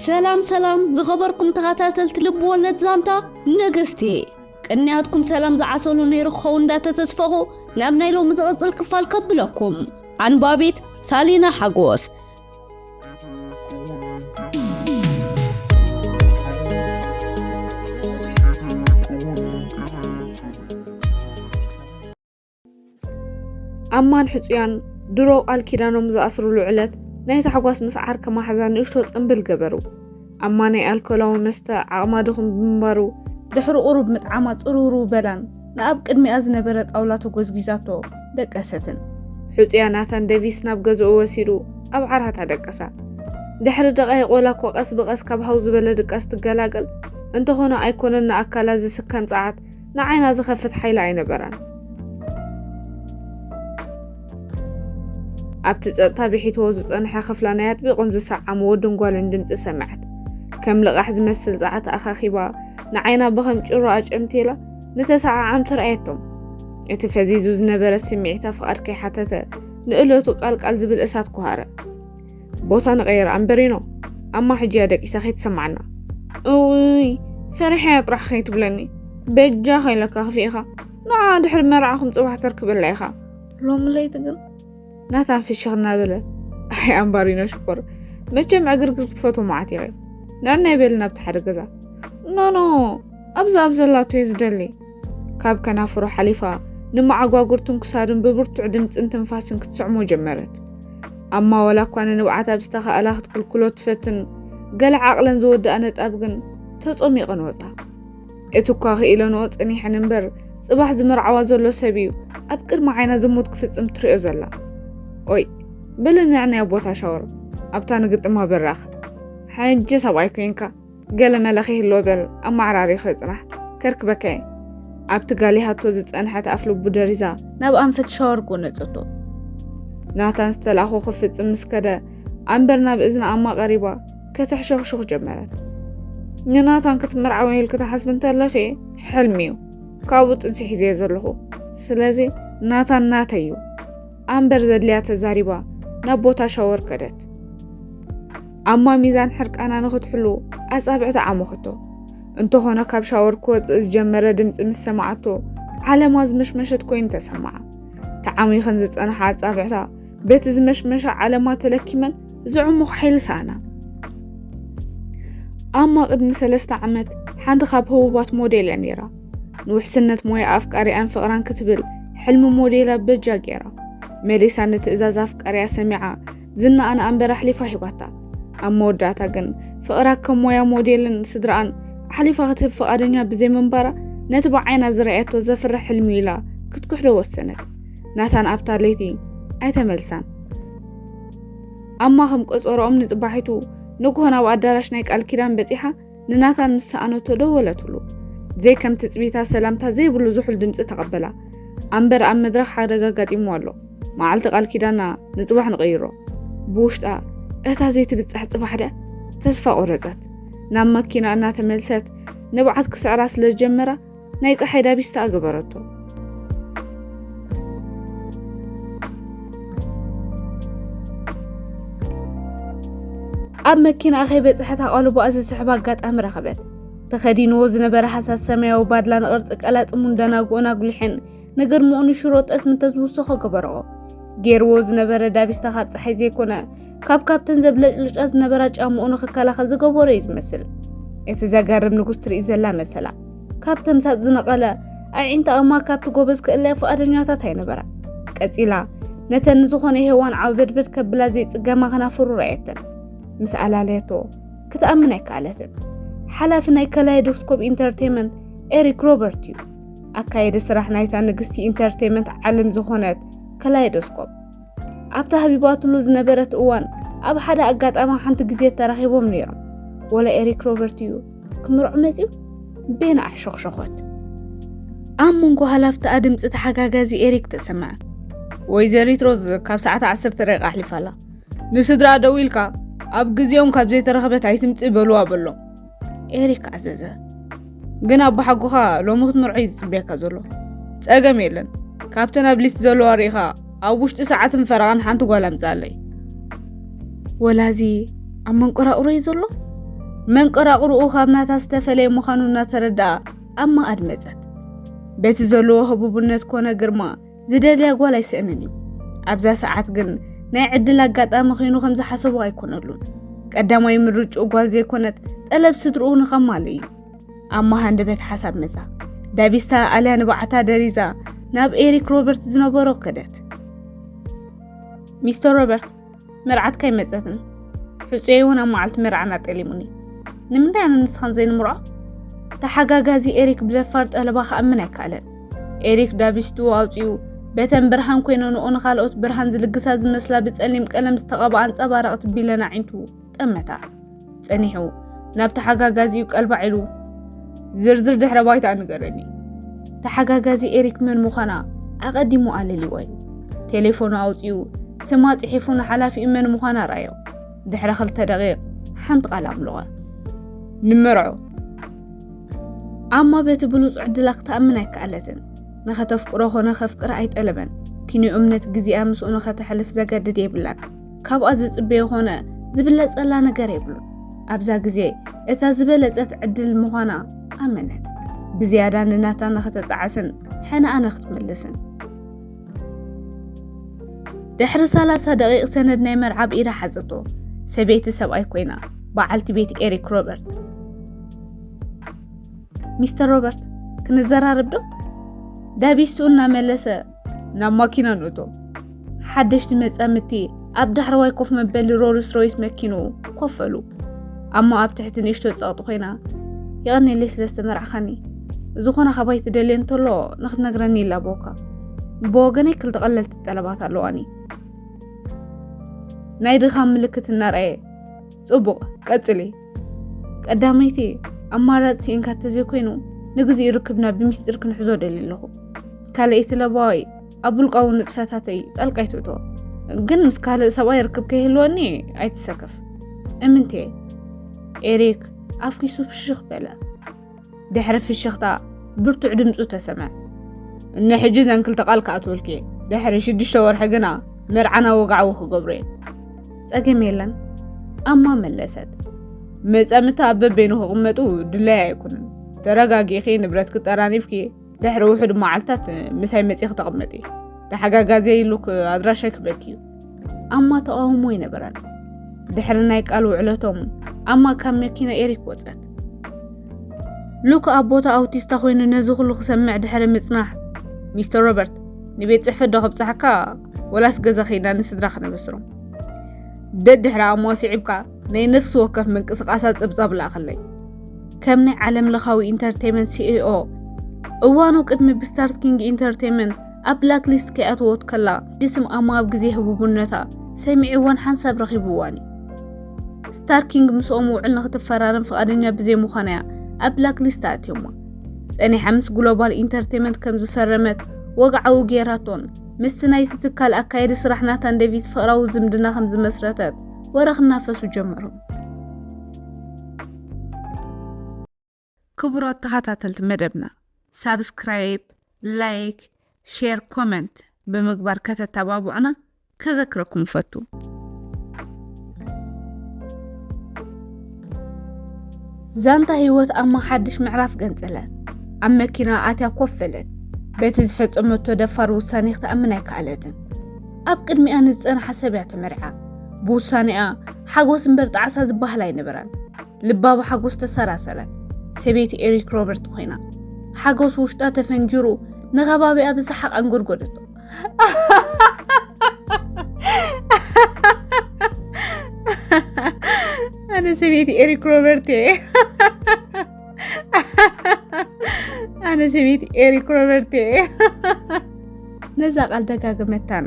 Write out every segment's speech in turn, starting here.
ሰላም ሰላም ዝኸበርኩም ተኸታተልቲ ልብ ወለድ ዛንታ ንግስቲ፣ ቅንያትኩም ሰላም ዝዓሰሉ ነይሩ ክኸውን እንዳተተስፈኹ ናብ ናይ ሎሚ ዝቕጽል ክፋል ከብለኩም። ኣንባቢት ሳሊና ሓጎስ። ኣማን ሕጹያን ድሮ ቃል ኪዳኖም ዝኣስርሉ ዕለት ናይ ታሕጓስ ምስዓር ከማሕዛ ንእሽቶ ጽምብል ገበሩ። ኣማ ናይ ኣልኮላዊ መስተ ዓቕማ ድኹም ብምንባሩ ድሕሪ ቁሩብ ምጥዓማ ጽርውርው በላን ንኣብ ቅድሚኣ ዝነበረ ጣውላ ተጎዝጒዛቶ ደቀሰትን። ሕጹያ ናታን ደቪስ ናብ ገዝኡ ወሲዱ ኣብ ዓራታ ደቀሳ። ድሕሪ ደቓይቕ ወላ እኳ ቀስ ብቐስ ካብ ሃው ዝበለ ድቃስ ትገላገል እንተኾነ ኣይኮነን ንኣካላ ዝስከም ጸዓት ንዓይና ዝኸፍት ሓይሊ ኣይነበራን። ኣብቲ ጸጥታ ብሒትዎ ዝጸንሐ ክፍላ ናይ ኣጥቢቖም ዝሰዓሙ ወድን ጓልን ድምጺ ሰምዐት። ከም ልቓሕ ዝመስል ጸዓት ኣኻኺባ ንዓይና ብኸም ጭሮ ኣጨምቲላ ንተሰዓዓምቲ ረኣየቶም። እቲ ፈዚዙ ዝነበረ ስምዒታ ፍቓድ ከይሓተተ ንእለቱ ቃልቃል ዝብል እሳት ኳሃረ። ቦታ ንቐይር ኣምበሪኖ፣ ኣማ ሕጂ እያ ደቂሳ ከይትሰማዓና። እውይ ፈሪሐያ ጥራሕ ከይትብለኒ፣ በጃ ከይለካ ክፍኢኻ። ንዓ ድሕሪ መርዓኹም ጽባሕ ተርክበላ ኢኻ። ሎሚ ለይቲ ግን ናታን ፍሽኽ እናበለ፣ ኣይ ኣምባሪኖ ሽኮር፣ መቸም ዕግርግር ክትፈትዎ መዓት ኢኺ። ንዕናይ በሊ ናብቲ ሓደ ገዛ። ኖኖ፣ ኣብዛ ኣብ ዘላቶ እየ ዝደሊ። ካብ ከናፍሩ ሓሊፋ ንመዓጓጉርቱን ክሳዱን ብብርቱዕ ድምጽን ትንፋስን ክትስዕሞ ጀመረት። ኣማ ዋላ እኳ ንንብዓት ኣብ ዝተኻእላ ክትክልክሎ ትፈትን፣ ገለ ዓቕለን ዝወድኣ ነጣብ ግን ተጾሚቐን ወጻ። እቲ እኳ ክኢለንኦ ጸኒሐን እምበር፣ ጽባሕ ዝምርዓዋ ዘሎ ሰብ እዩ ኣብ ቅድሚ ዓይና ዝሙት ክፍጽም ትሪኦ ዘላ። ኦይ፣ በሊ ንዕናይ ኣብ ቦታ ሻወር፣ ኣብታ ንግጥማ በራኽ። ሕጂ ሰብኣይ ኮይንካ፣ ገለ መለ ከይህልዎ በል፣ ኣማዕራሪኹ ጽናሕ፣ ከርክበካ እየ። ኣብቲ ጋሊሃቶ ዝጸንሐት ኣፍ ልቡ ደሪዛ፣ ናብ ኣንፈት ሻወር ጎነጸቶ። ናታን ዝተላእኾ ክፍጽም ምስ ከደ፣ ኣምበር ናብ እዝኒ ኣማ ቀሪባ፣ ከተሕሸኽሽኽ ጀመረት። ንናታን ክትምርዓዊ ኢልኪ ትሓስቢ እንተለኺ፣ ሕልሚ እዩ። ካብኡ ጥንሲ ሒዘ እየ ዘለኹ። ስለዚ ናታን ናተይ እዩ። ኣምበር ዘድልያ ተዛሪባ ናብ ቦታ ሻወር ከደት። ኣማ ሚዛን ሕርቃና ንኽትሕሉ ኣጻብዕታ ዓሞኸቶ። እንተኾነ ካብ ሻወር ክወጽእ ዝጀመረ ድምጺ ምስ ሰማዓቶ ዓለማ ዝመሽመሸት ኮይኑ ተሰማዓ። ተዓሚኸን ዝጸንሓ ኣጻብዕታ በቲ ዝመሽመሻ ዓለማ ተለኪመን ዝዕሙኽ ሓይሊ ሰኣና። ኣማ ቅድሚ ሰለስተ ዓመት ሓንቲ ካብ ህቡባት ሞዴል እያ ነይራ። ንውሕስነት ሞያ ኣፍቃሪኣን ፍቕራን ክትብል ሕልሚ ሞዴላ በጃ ገይራ። መሊሳ ንትእዛዝ ኣፍቃሪኣ ሰሚዓ ዝናኣ ንኣንበር ኣሕሊፋ ሂባታ። ኣብ መወዳእታ ግን ፍቕራ ከም ሞያ ሞዴልን ስድራኣን ኣሕሊፋ ክትህብ ፍቓደኛ ብዘይምንባራ ነቲ ብዓይና ዝረኣየቶ ዘፍርሕ ሕልሚ ኢላ ክትክሕዶ ወሰነት። ናታን ኣብታ ለይቲ ኣይተመልሳን። ኣማ ከም ቆጸሮኦም ንጽባሒቱ ንግሆ ናብ ኣዳራሽ ናይ ቃል ኪዳን በጺሓ ንናታን ምስ ሰኣነቶ ደወለትሉ። ዘይከም ትጽቢታ ሰላምታ ዘይብሉ ዝሑል ድምጺ ተቐበላ። ኣምበር ኣብ መድረኽ ሓደጋ ኣጋጢምዋ ኣሎ። መዓልቲ ቃል ኪዳና ንጽባሕ ንቐይሮ። ብውሽጣ እታ ዘይትብጻሕ ጽባሕ ድያ ተስፋ ቆረጸት። ናብ መኪና እናተመልሰት ንብዓት ክስዕራ ስለ ዝጀመራ ናይ ጸሓይ ዳቢስታ ኣገበረቶ። ኣብ መኪናኣ ከይበጽሐት ኣቓልቦኣ ዝስሕብ ኣጋጣሚ ረኸበት። ተኸዲንዎ ዝነበረ ሃሳስ ሰማያዊ ባድላ ንቕርጺ ቀላጽሙን ደናጉኦን ኣጉሊሐን ንግርምኡ ንሽሮ ጠስሚ እንተዝውስኾ ገበርኦ። ገይርዎ ዝነበረ ዳቢስታ ካብ ጸሓይ ዘይኮነ ካብ ካብተን ዘብለጭልጫ ዝነበራ ጫምኡ ንኽከላኸል ዝገበሮ እዩ ዝመስል። እቲ ዘገርም ንጉስ ትርኢ ዘላ መሰላ። ካብ ተምሳጥ ዝነቐለ ኣዒንታ ኣማ ካብቲ ጎበዝ ክእለያ ፍቓደኛታት ኣይነበራን። ቀጺላ ነተን ንዝኾነ ሄዋን ዓበድበድ ከብላ ዘይጽገማ ከናፍሩ ረኣየተን። ምስ ኣላለየቶ ክትኣምን ኣይከኣለትን። ሓላፊ ናይ ካላይዶስኮፕ ኢንተርቴይመንት ኤሪክ ሮበርት እዩ። ኣካየዲ ስራሕ ናይታ ንግስቲ ኢንተርቴይመንት ዓለም ዝኾነት ካላይዶስኮፕ። ኣብታ ሃቢባትሉ ዝነበረት እዋን ኣብ ሓደ ኣጋጣሚ ሓንቲ ግዜ ተራኺቦም ነይሮም። ወላ ኤሪክ ሮበርት እዩ ክምርዖ መጺኡ? ቤና ኣሕሸኽሸኾት። ኣብ መንጎ ሃላፍትኣ ድምጺ ተሓጋጋዚ ኤሪክ ተሰምዐ። ወይዘሪት ሮዝ ካብ ሰዓት ዓሰርተ ደቂቃ ኣሕሊፋ ኣላ። ንስድራ ደዊልካ ኣብ ግዜኦም ካብ ዘይተረኸበት ኣይትምጽእ በልዋ በሎም። ኤሪክ ኣዘዘ። ግን ኣቦሓጎኻ ሎሚ ክትምርዖ እዩ ዝጽበየካ ዘሎ። ጸገም የለን። ካብተን ኣብ ሊስት ዘለዋ ርኢኻ ኣብ ውሽጢ ሰዓትን ፈረቓን ሓንቲ ጓል ኣምጽኣለይ። ወላዚ ኣብ መንቆራቑሮ እዩ ዘሎ? መንቀራቕርኡ ካብ ናታ ዝተፈለየ ምዃኑ እናተረድኣ ኣብ መኣድ መጸት። በቲ ዘለዎ ህቡብነት ኮነ ግርማ ዝደልያ ጓል ኣይስእንን እዩ። ኣብዛ ሰዓት ግን ናይ ዕድል ኣጋጣሚ ኮይኑ ከም ዝሓሰቦ ኣይኮነሉን። ቀዳማይ ምርጭኡ ጓል ዘይኮነት፣ ጠለብ ስድርኡ ንኸማልእ እዩ። ኣማ ሃንደበት ሓሳብ መጻ። ዳቢስታ ኣልያ ንባዕታ ደሪዛ ናብ ኤሪክ ሮበርት ዝነበሮ ከደት። ሚስተር ሮበርት፣ መርዓትካ ኣይመጸትን። ሕጹየይ እውን ኣብ መዓልቲ መርዓና ጠሊሙኒ። ንምንታይ ኣነ ንስኻን ዘይንምርዖ? ተሓጋጋዚ ኤሪክ ብደፋር ጠለባ ክኣምን ኣይከኣለን። ኤሪክ ዳቢስትኡ ኣውጺኡ፣ በተን ብርሃን ኮይነንኦ ንኻልኦት ብርሃን ዝልግሳ ዝመስላ ብጸሊም ቀለም ዝተቐብኣ ኣንጸባራቕቲ ቢለን ኣዒንቱ ጠመታ። ጸኒሑ ናብ ተሓጋጋዚኡ ቀልባዕ ኢሉ፣ ዝርዝር ድሕረ ባይታ ንገረኒ። ተሓጋጋዚ ኤሪክ መን ምዃና ኣቐዲሙ ኣለሊዎ እዩ። ቴሌፎኑ ኣውጺኡ ስማ ጽሒፉ ንሓላፊኡ መን ምዃና ረኣዮ። ድሕሪ ክልተ ደቂቕ ሓንቲ ቃል ኣምለቐ። ንመርዖ። ኣማ በቲ ብሉጽ ዕድላ ክትኣምን ኣይከኣለትን። ንኸተፍቅሮ ኾነ ከፍቅራ ኣይጠለበን። ኪንዮ እምነት ግዜኣ ምስኡ ንኸተሕልፍ ዘገድድ የብላን። ካብኣ ዝጽበዮ ኾነ ዝብለጸላ ነገር የብሉን። ኣብዛ ግዜ እታ ዝበለጸት ዕድል ምዃና ኣመነት። ብዝያዳ ንናታ ንኸተጣዕስን ሕነኣ ንኽትምልስን። ድሕሪ ሰላሳ ደቂቕ ሰነድ ናይ መርዓ ብኢዳ ሓዘቶ። ሰበይቲ ሰብኣይ ኮይና፣ በዓልቲ ቤት ኤሪክ ሮበርት። ሚስተር ሮበርት፣ ክንዘራረብ ዶ? ዳቢስቱ እናመለሰ ናብ ማኪና ንእቶ። ሓደሽቲ መጻምድቲ ኣብ ዳሕረዋይ ኮፍ መበሊ ሮልስ ሮይስ መኪንኡ ኮፍ በሉ። ኣማ ኣብ ትሕቲ ንእሽቶ ጸቕጢ ኮይና፣ "የቐንየለይ ስለ ዝተመርዓኻኒ። ዝኾነ ካባይ ትደልዮ እንተሎ ንኽትነግረኒ ይላበወካ። ብወገነይ ክልተ ቀለልቲ ጠለባት ኣለዋኒ።" ናይ ድኻም ምልክት እናረኣየ፣ "ጽቡቕ፣ ቀጽሊ። ቀዳመይቲ ኣማራጺ ስኢንካ እንተዘይኮይኑ፣ ንግዚኡ ርክብና ብሚስጢር ክንሕዞ ደልየ ኣለኹ። ካልኣይቲ ለባወይ ኣብ ውልቃዊ ንጥፈታተይ ጣልቃ ኣይትእቶ። ግን ምስ ካልእ ሰብኣይ ርክብ ከይህልወኒ ኣይትሰከፍ። እምንቴ?" ኤሪክ ኣፍኪሱ ፍሽኽ በለ። ድሕሪ ፍሽኽታ ብርቱዕ ድምጹ ተሰምዐ። "እነ ሕጂ እዘን ክልተ ቃል ክኣትወልኪ እየ። ድሕሪ ሽዱሽተ ወርሒ ግና መርዓና ወግዓዊ ክገብሮ እየ።" "ጸገም የለን," ኣማ መለሰት። "መጻምድቲ ኣብ በበይኑ ክቕመጡ ድለያ ኣይኮነን። ተረጋጊእኺ፣ ንብረትኪ ጠራኒፍኪ፣ ድሕሪ ውሑድ መዓልታት ምሳይ መጺኺ ተቐመጢ። ተሓጋጋዚ ኢሉክ ኣድራሻይ ክበኪ እዩ።" ኣማ ተቓውሞ ኣይነበራን። ድሕሪ ናይ ቃል ውዕለቶም ኣማ ካብ መኪና ኤሪክ ወጸት። ሉክ ኣብ ቦታ ኣውቲስታ ኮይኑ ነዚ ኩሉ ክሰምዕ ድሕሪ ምጽናሕ፣ "ሚስተር ሮበርት፣ ንቤት ጽሕፈት ዶ ከብጽሓካ ወላስ ገዛ ከይድና ንስድራ ከነበስሮም?" ደድሕሪ ኣማ ስዒብካ ናይ ነፍሲ ወከፍ ምንቅስቓሳት ጸብጻብ ለኣኸለይ። ከም ናይ ዓለም ለኻዊ ኢንተርቴይመንት ሲኢኦ፣ እዋኑ ቅድሚ ብስታርት ኪንግ ኢንተርቴይመንት ኣብ ብላክ ሊስት ከይኣተወት ከላ፣ ድስም ኣማ ኣብ ግዜ ህቡብነታ ሰሚዕዋን ሓንሳብ ረኺብዋን እዩ። ስታር ኪንግ ምስኦም ውዕል ንኽትፈራረም ፍቓደኛ ብዘይምዃና እያ ኣብ ብላክ ሊስት ኣእትዮማ። ጸኒሓ ምስ ግሎባል ኢንተርቴይመንት ከም ዝፈረመት ወግዓዊ ገይራቶን፣ ምስቲ ናይቲ ትካል ኣካየዲ ስራሕ ናታን ዴቪስ ፍቕራዊ ዝምድና ከም ዝመስረተት ወረ ክናፈሱ ጀመሩ። ክቡራት ተኸታተልቲ መደብና፣ ሳብስክራይብ፣ ላይክ፣ ሼር፣ ኮመንት ብምግባር ከተተባብዑና ከዘክረኩም እፈቱ። ዛንታ ህይወት ኣማ ሓድሽ ምዕራፍ ገንጸለ። ኣብ መኪና ኣትያ ኮፍ በለት። በቲ ዝፈጸመቶ ደፋር ውሳኔ ክትኣምን ኣይከኣለትን። ኣብ ቅድሚኣ ንዝጸንሓ ሰብ እያ ተመርዓ። ብውሳኔኣ ሓጎስ እምበር ጣዕሳ ዝበሃል ኣይነበራን። ልባ ብሓጎስ ተሰራሰረት። ሰበይቲ ኤሪክ ሮበርት ኮይና። ሓጎስ ውሽጣ ተፈንጂሩ ንኸባቢኣ ብሰሓቕ ኣንጎድጎደቶ። ኣነ ሰበይቲ ኤሪክ ሮበርት እየ። ኣነ ሰበይቲ ኤሪክ ሮበርት እየ። ነዛ ቃል ደጋገመታን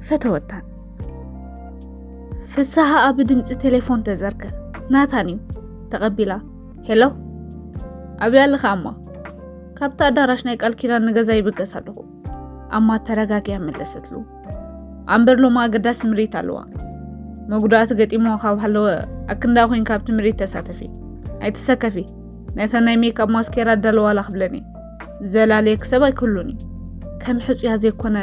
ፈተወታን። ፍስሃ ኣብ ድምፂ ቴሌፎን ተዘርገ። ናታን እዩ። ተቐቢላ። "ሄሎ፣ ኣበይ ኣለኻ ኣማ?" "ካብቲ ኣዳራሽ ናይ ቃል ኪዳን ንገዛ ይብገስ ኣለኹ," ኣማ ተረጋጊያ መለሰትሉ። "ኣምበር ሎማ ኣገዳሲ ምርኢት ኣለዋ። መጉዳእቲ ገጢሞ ካብ ሃለወ ኣክንዳ ኮይንካ ኣብቲ ምርኢት ተሳተፊ። ኣይትሰከፊ፣ ነታ ናይ ሜክኣፕ ማስኬራ ኣዳለዋላ ክብለኒ ዘላለየ ክሰብ ኣይክህሉን እዩ። ከም ሕጹያ ዘይኮነ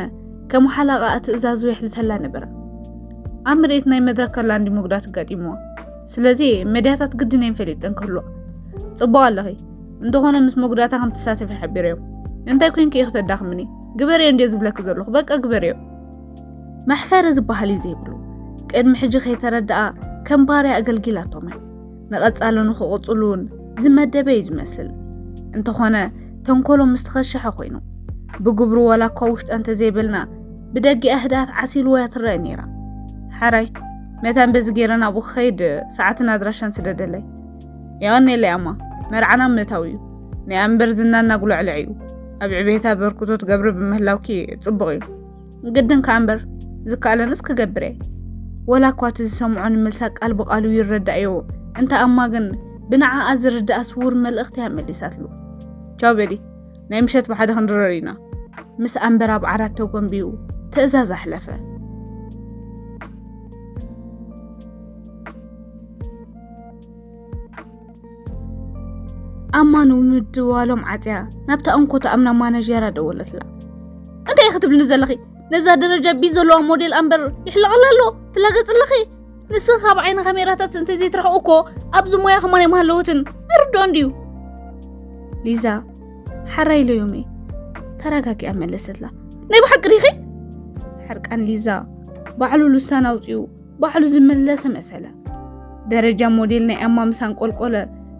ከም ሓላቓኣ ትእዛዙ የሕልፈላ ነበረ። ኣብ ምርኢት ናይ መድረክ ከላ እንዲ መጉዳእቲ ኣጋጢምዋ። ስለዚ መድያታት ግድን እየን ፈሊጠን ክህልዋ። ጽቡቕ ኣለኺ። እንተኾነ ምስ መጉዳእታ ከም ትሳተፊ ሓቢረዮም። እንታይ ኮንኪ ኢኺ ተዳኽምኒ? ግበርዮ እንድየ ዝብለኪ ዘለኹ። በቃ ግበርዮ። መሕፈሪ ዝበሃል እዩ ዘይብሉ። ቅድሚ ሕጂ ከይተረድኣ ከም ባርያ ኣገልጊላቶም እያ። ንቐጻሉ ንኽቕጽሉ እውን ዝመደበ እዩ ዝመስል። እንተኾነ ተንኮሎም ምስተኸሸሐ ኮይኑ። ብግብሩ ዋላ እኳ ውሽጣ እንተዘይበልና ብደጊኣ ህድኣት ዓሲልዎ እያ ትረአ ነይራ። ሓራይ መታን በዚ ገይረ ናብኡ ክኸይድ ሰዓትን ኣድራሻን ስደደለይ። የቐኔለይ ኣማ፣ መርዓና ምእታው እዩ። ናይ ኣንበር ዝናና ጉለዕልዕ እዩ። ኣብ ዕቤታ በርክቶ ትገብሪ ብምህላውኪ ጽቡቕ እዩ። ግድን ከኣ እምበር ዝከኣለንስ ክገብር እየ። ወላ እኳ እቲ ዝሰምዖ ንመልሳ ቃል ብቓሉ ይረዳእዮ፣ እንተ ኣማ ግን ብንዓኣ ዝርዳእ ስዉር መልእኽቲ እያ መሊሳትሉ። ቻው በሊ፣ ናይ ምሸት ብሓደ ክንድረር ኢና። ምስ ኣንበር ኣብ ዓራት ተጎንቢዩ ትእዛዝ ኣሕለፈ። ኣማ ንምድዋሎም ዓጽያ ናብታ እንኮ ትኣምና ማነጀራ ደወለትላ። እንታይ ኢኺ ትብልኒ ዘለኺ? ነዛ ደረጃ ቢት ዘለዋ ሞዴል ኣንበር ይሕለቐላ ኣሎ፣ ትላገጽ ኣለኺ። ንስኺ ካብ ዓይኒ ካሜራታት እንተዘይትርሕቑ እኮ ኣብዚ ሞያ ከማን ኣይምሃለወትን። ኣይርድኦን ድዩ? ሊዛ፣ ሓራይ ኢለዮም እየ፣ ተረጋጊኣ መለሰትላ። ናይ ብሓቂ ዲኺ? ሕርቃን ሊዛ ባዕሉ ልሳን ኣውጺኡ ባዕሉ ዝመለሰ መሰለ። ደረጃ ሞዴል ናይ ኣማ ምስ ኣንቆልቆለ፣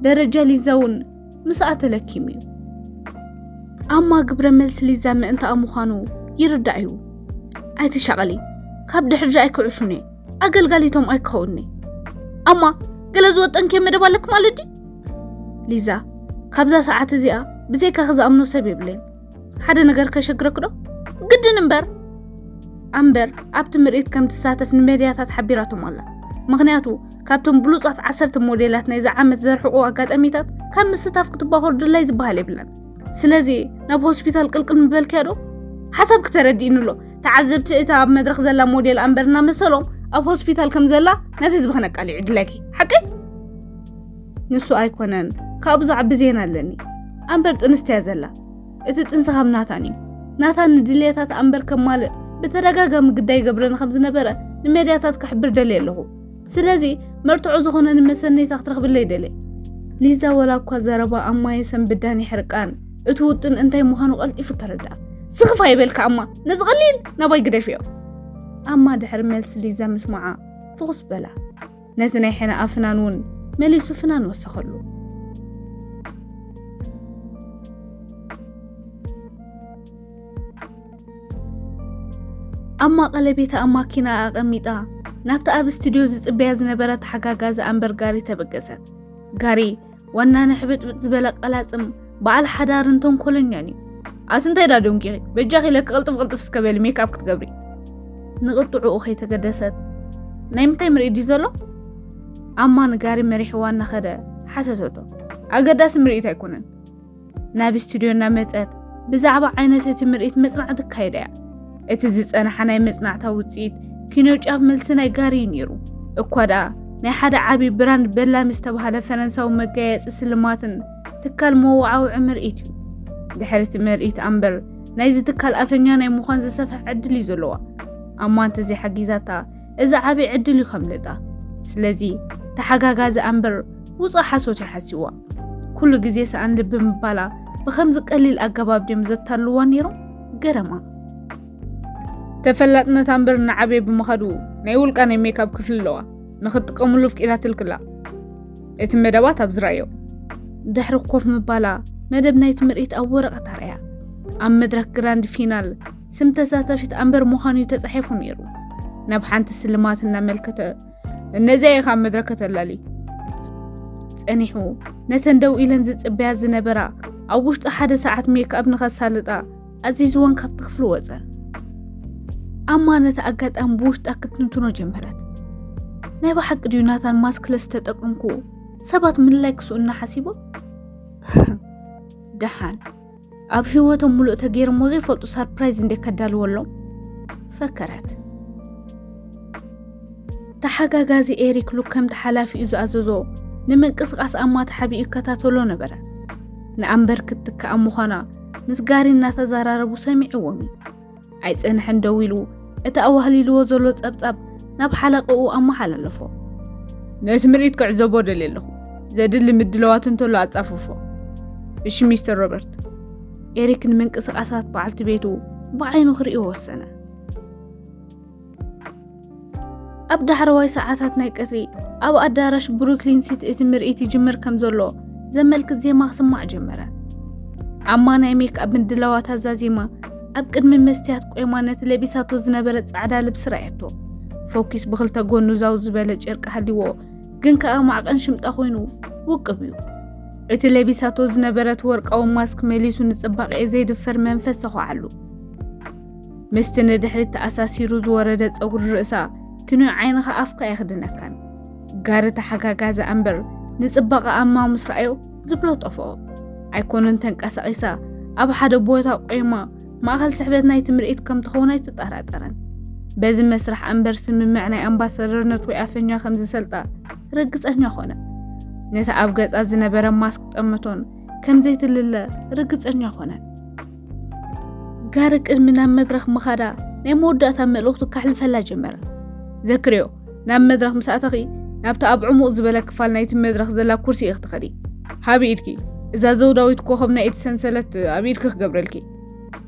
ደረጃ ሊዛ እውን ምስኣ ተለኪሙ እዩ። ኣማ ግብረ መልሲ ሊዛ ምእንታኣ ምዃኑ ይርዳእ እዩ። ኣይትሻቐሊ፣ ካብ ድሕሪ ኣይክዕሹኒ፣ ኣገልጋሊቶም ኣይክኸውኒ። ኣማ፣ ገለ ዝወጠንክዮ መደብ ኣለክ ማለት ድዩ? ሊዛ፣ ካብዛ ሰዓት እዚኣ ብዘይካኺ ዝኣምኖ ሰብ የብለይን። ሓደ ነገር ከሸግረክ ዶ? ግድን እምበር። ኣምበር ኣብቲ ምርኢት ከም ትሳተፍ ንመድያታት ሓቢራቶም ኣላ። ምኽንያቱ ካብቶም ብሉጻት ዓሰርተ ሞዴላት ናይዚ ዓመት ዘርሕቑ ኣጋጣሚታት ካብ ምስታፍ ክትባኸሩ ድላይ ዝበሃል የብላን። ስለዚ ናብ ሆስፒታል ቅልቅል ምበልክያ ዶ? ሓሳብ ክተረዲእኒ ኣሎ። ተዓዘብቲ እታ ኣብ መድረኽ ዘላ ሞዴል ኣምበር እናመሰሎም ኣብ ሆስፒታል ከም ዘላ ናብ ህዝቢ ክነቃልዕ ድላይኪ። ሓቀይ? ንሱ ኣይኮነን፣ ካብኡ ዝዓቢ ዜና ኣለኒ። ኣምበር ጥንስቲ እያ ዘላ። እቲ ጥንሲ ካብ ናታን እዩ። ናታን ንድልየታት ኣምበር ከማልእ ብተደጋጋሚ ግዳይ ይገብረኒ ከም ዝነበረ ንሜድያታት ክሕብር ደልየ ኣለኹ። ስለዚ መርትዖ ዝኾነኒ መሰነይታ ክትረኽብለይ ደልየ። ሊዛ ወላ እኳ ዘረባ ኣማ የሰንብዳን ይሕርቃን፣ እቲ ውጥን እንታይ ምዃኑ ቀልጢፉ ተረድኣ። ስኽፍ ኣይበልካ ኣማ፣ ነዚ ቀሊል ናባይ ግደፍዮ። ኣማ ድሕሪ መልሲ ሊዛ ምስማዓ ፍኹስ በላ። ነቲ ናይ ሕነ ኣፍናን እውን መሊሱ ፍናን ወሰኸሉ። ኣማ ቀለቤታ ኣብ ማኪና ኣቐሚጣ ናብቲ ኣብ ስቱድዮ ዝጽበያ ዝነበረ ተሓጋጋዚ ኣምበር ጋሪ ተበገሰት። ጋሪ ዋና ንሕብጥብጥ ዝበለ ቀላጽም በዓል ሓዳርን ተንኮለኛን እዩ። ኣቲ እንታይ ዳ ደንጊኺ? በጃኺ ኢለኪ ቅልጥፍ ቅልጥፍ እስከ በሊ ሜክኣፕ ክትገብሪ። ንቕጥዕኡ ከይተገደሰት ናይ ምንታይ ምርኢት ድዩ ዘሎ? ኣማ ንጋሪ መሪሕዋ እናኸደ ሓተተቶ። ኣገዳሲ ምርኢት ኣይኮነን። ናብ ስቱድዮ እናመጸት ብዛዕባ ዓይነት እቲ ምርኢት መጽናዕቲ ኣካይዳ እያ። እቲ ዝጸንሓ ናይ መጽናዕታ ውጽኢት ኪኖ ጫፍ መልሲ ናይ ጋሪ እዩ ነይሩ። እኳ ደኣ ናይ ሓደ ዓቢ ብራንድ በላሚ ዝተባህለ ፈረንሳዊ መጋየጺ ስልማትን ትካል መወዓውዒ ምርኢት እዩ። ድሕሪ እቲ ምርኢት ኣምበር ናይዚ ትካል ኣፈኛ ናይ ምዃን ዝሰፍሐ ዕድል እዩ ዘለዋ። ኣማ እንተዘይሓጊዛታ እዚ ዓቢ ዕድል እዩ ከምልጣ። ስለዚ ተሓጋጋዚ ኣምበር ውጹእ ሓሶት እዩ ሓሲዋ። ኩሉ ግዜ ሰኣን ልቢ ምባላ ብኸምዚ ቀሊል ኣገባብ ድዮም ዘታልልዋ ነይሮም? ገረማ። ተፈላጥነት ኣምበር እናዓበየ ብምኻዱ ናይ ውልቃ ናይ ሜክኣፕ ክፍሊ ኣለዋ። ንኽትጥቀምሉ ኣፍቂዳትልክላ። እቲ መደባት ኣብዚ ረኣዮ። ድሕሪ ኮፍ ምባላ መደብ ናይቲ ምርኢት ኣብ ወረቐት ኣርኣያ። ኣብ መድረኽ ግራንድ ፊናል ስም ተሳታፊት ኣምበር ምዃኑ እዩ ተጻሒፉ ነይሩ። ናብ ሓንቲ ስልማት እናመልከተ ነዚኣ ኢኻ ኣብ መድረክ ከተላሊ። ጸኒሑ ነተን ደው ኢለን ዝጽበያ ዝነበራ ኣብ ውሽጢ ሓደ ሰዓት ሜክኣፕ ንኸሳልጣ ኣዚዝወን ካብቲ ክፍሊ ወጸ። ኣማ ነቲ ኣጋጣሚ ብውሽጣ ክትንትኖ ጀመረት። ናይ ብሓቂ ድዩ ናታን ማስክ ለስተጠቀምኩ ሰባት ምልላይ ክስኡና ሓሲቦ? ደሓን ኣብ ህይወቶም ሙሉእ ተገይሮሞ ዘይፈልጡ ሰርፕራይዝ እንደ ከዳልወሎም ፈከረት። ተሓጋጋዚ ኤሪክ ሉክ ከምቲ ሓላፊኡ ዝኣዘዞ ንምንቅስቓስ ኣማ ተሓቢኡ ይከታተሎ ነበረ። ንኣምበር ክትትክኣ ምዃና ምስ ጋሪ እናተዘራረቡ ሰሚዕዎም እዩ። ኣይጸንሐን ደው ኢሉ እቲ ኣዋህሊልዎ ዘሎ ጸብጻብ ናብ ሓለቕኡ ኣመሓላለፎ። ነቲ ምርኢት ክዕዘቦ ደልየ ኣለኹ። ዘድሊ ምድለዋት እንተሎ ኣጻፍፎ። እሺ ሚስተር ሮበርት። ኤሪክ ንምንቅስቓሳት በዓልቲ ቤቱ ብዓይኑ ክርእዮ ወሰነ። ኣብ ዳሕረዋይ ሰዓታት ናይ ቀትሪ ኣብ ኣዳራሽ ብሩክሊን ሲቲ እቲ ምርኢት ይጅምር ከም ዘሎ ዘመልክት ዜማ ክስማዕ ጀመረ። ኣማ ናይ ሜክኣፕ ምድላዋት ኣዛዚማ ኣብ ቅድሚ መስትያት ቆይማ ነቲ ለቢሳቶ ዝነበረ ጻዕዳ ልብሲ ረኣየቶ። ፎኪስ ብኽልተ ጎኑ ዛው ዝበለ ጨርቂ ሃልይዎ፣ ግን ከኣ ማዕቐን ሽምጣ ኮይኑ ውቅብ እዩ። እቲ ለቢሳቶ ዝነበረት ወርቃዊ ማስክ መሊሱ ንጽባቐ ዘይድፈር መንፈስ ሰኹዓሉ። ምስቲ ንድሕሪት ተኣሳሲሩ ዝወረደ ጸጉሪ ርእሳ ክንዮ ዓይንኻ ኣፍካ ኣይኽድነካን። ጋሪ ተሓጋጋዚ ኣምበር ንጽባቐ ኣማ ምስ ረኣዮ ዝብሎ ጠፍኦ። ኣይኮነን ተንቀሳቒሳ ኣብ ሓደ ቦታ ቆይማ ማእኸል ስሕበት ናይቲ ምርኢት ከም ትኸውን ኣይትጠራጠርን። በዚ መስርሕ ኣምበር ስምምዕ ናይ ኣምባሳደርነት ወይ ኣፈኛ ከም ዝሰልጣ ርግጸኛ ኾነ። ነቲ ኣብ ገጻ ዝነበረ ማስክ ጠመቶን ከም ዘይትልለ ርግጸኛ ኾነ። ጋሪ ቅድሚ ናብ መድረኽ ምኻዳ ናይ መወዳእታ መልእኽቱ ካሕልፈላ ጀመረ። ዘክርዮ፣ ናብ መድረኽ ምስ ኣተኺ ናብቲ ኣብ ዕሙቕ ዝበለ ክፋል ናይቲ መድረኽ ዘላ ኩርሲ ኢኺ ትኸዲ። ሃቢ ኢድኪ፣ እዛ ዘውዳዊት ኮኸብ ናይ ኢድ ሰንሰለት ኣብ ኢድኪ ክገብረልኪ።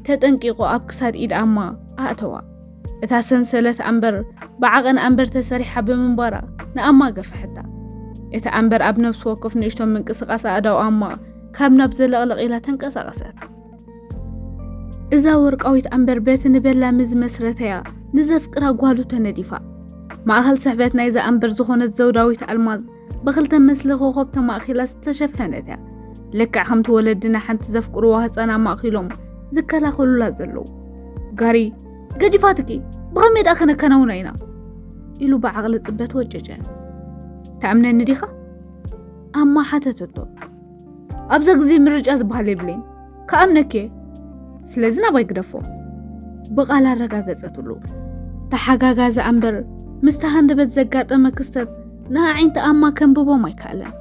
ተጠንቂቑ ኣብ ክሳድ ኢድ ኣማ ኣእተዋ። እታ ሰንሰለት ኣምበር ብዓቐን ኣምበር ተሰሪሓ ብምንባራ ንኣማ ገፈሐታ። እቲ ኣምበር ኣብ ነፍሲ ወከፍ ንእሽቶ ምንቅስቓስ ኣእዳው ኣማ ካብ ናብ ዘለቕለቕ ኢላ ተንቀሳቐሰት። እዛ ወርቃዊት ኣምበር በቲ ንበላሚ ዝመስረተያ ንዘፍቅራ ጓሉ ተነዲፋ። ማእኸል ስሕበት ናይዛ ኣምበር ዝኾነት ዘውዳዊት ኣልማዝ ብኽልተ ምስሊ ኮኾብ ተማእኺላ ዝተሸፈነት እያ። ልክዕ ከምቲ ወለድና ሓንቲ ዘፍቅርዋ ህፃን ኣማእኺሎም ዝከላኸሉላ ዘለዉ። ጋሪ፣ "ገዲፋትኪ፣ ብኸመይ ደኣ ከነከናውና ኢና?" ኢሉ ብዓቕሊ ጽበት ወጨጨ። "ትኣምነኒ ዲኻ?" ኣማ ሓተተቶ። "ኣብዛ ግዜ ምርጫ ዝበሃል የብለይን። ክኣምነኪ እየ። ስለዚ ናባይ ግደፎ።" ብቓል ኣረጋገጸትሉ። ተሓጋጋዚ ኣምበር ምስቲ ሃንደበት ዘጋጠመ ክስተት ንኣዒንቲ ኣማ ከንብቦም ኣይከኣለን።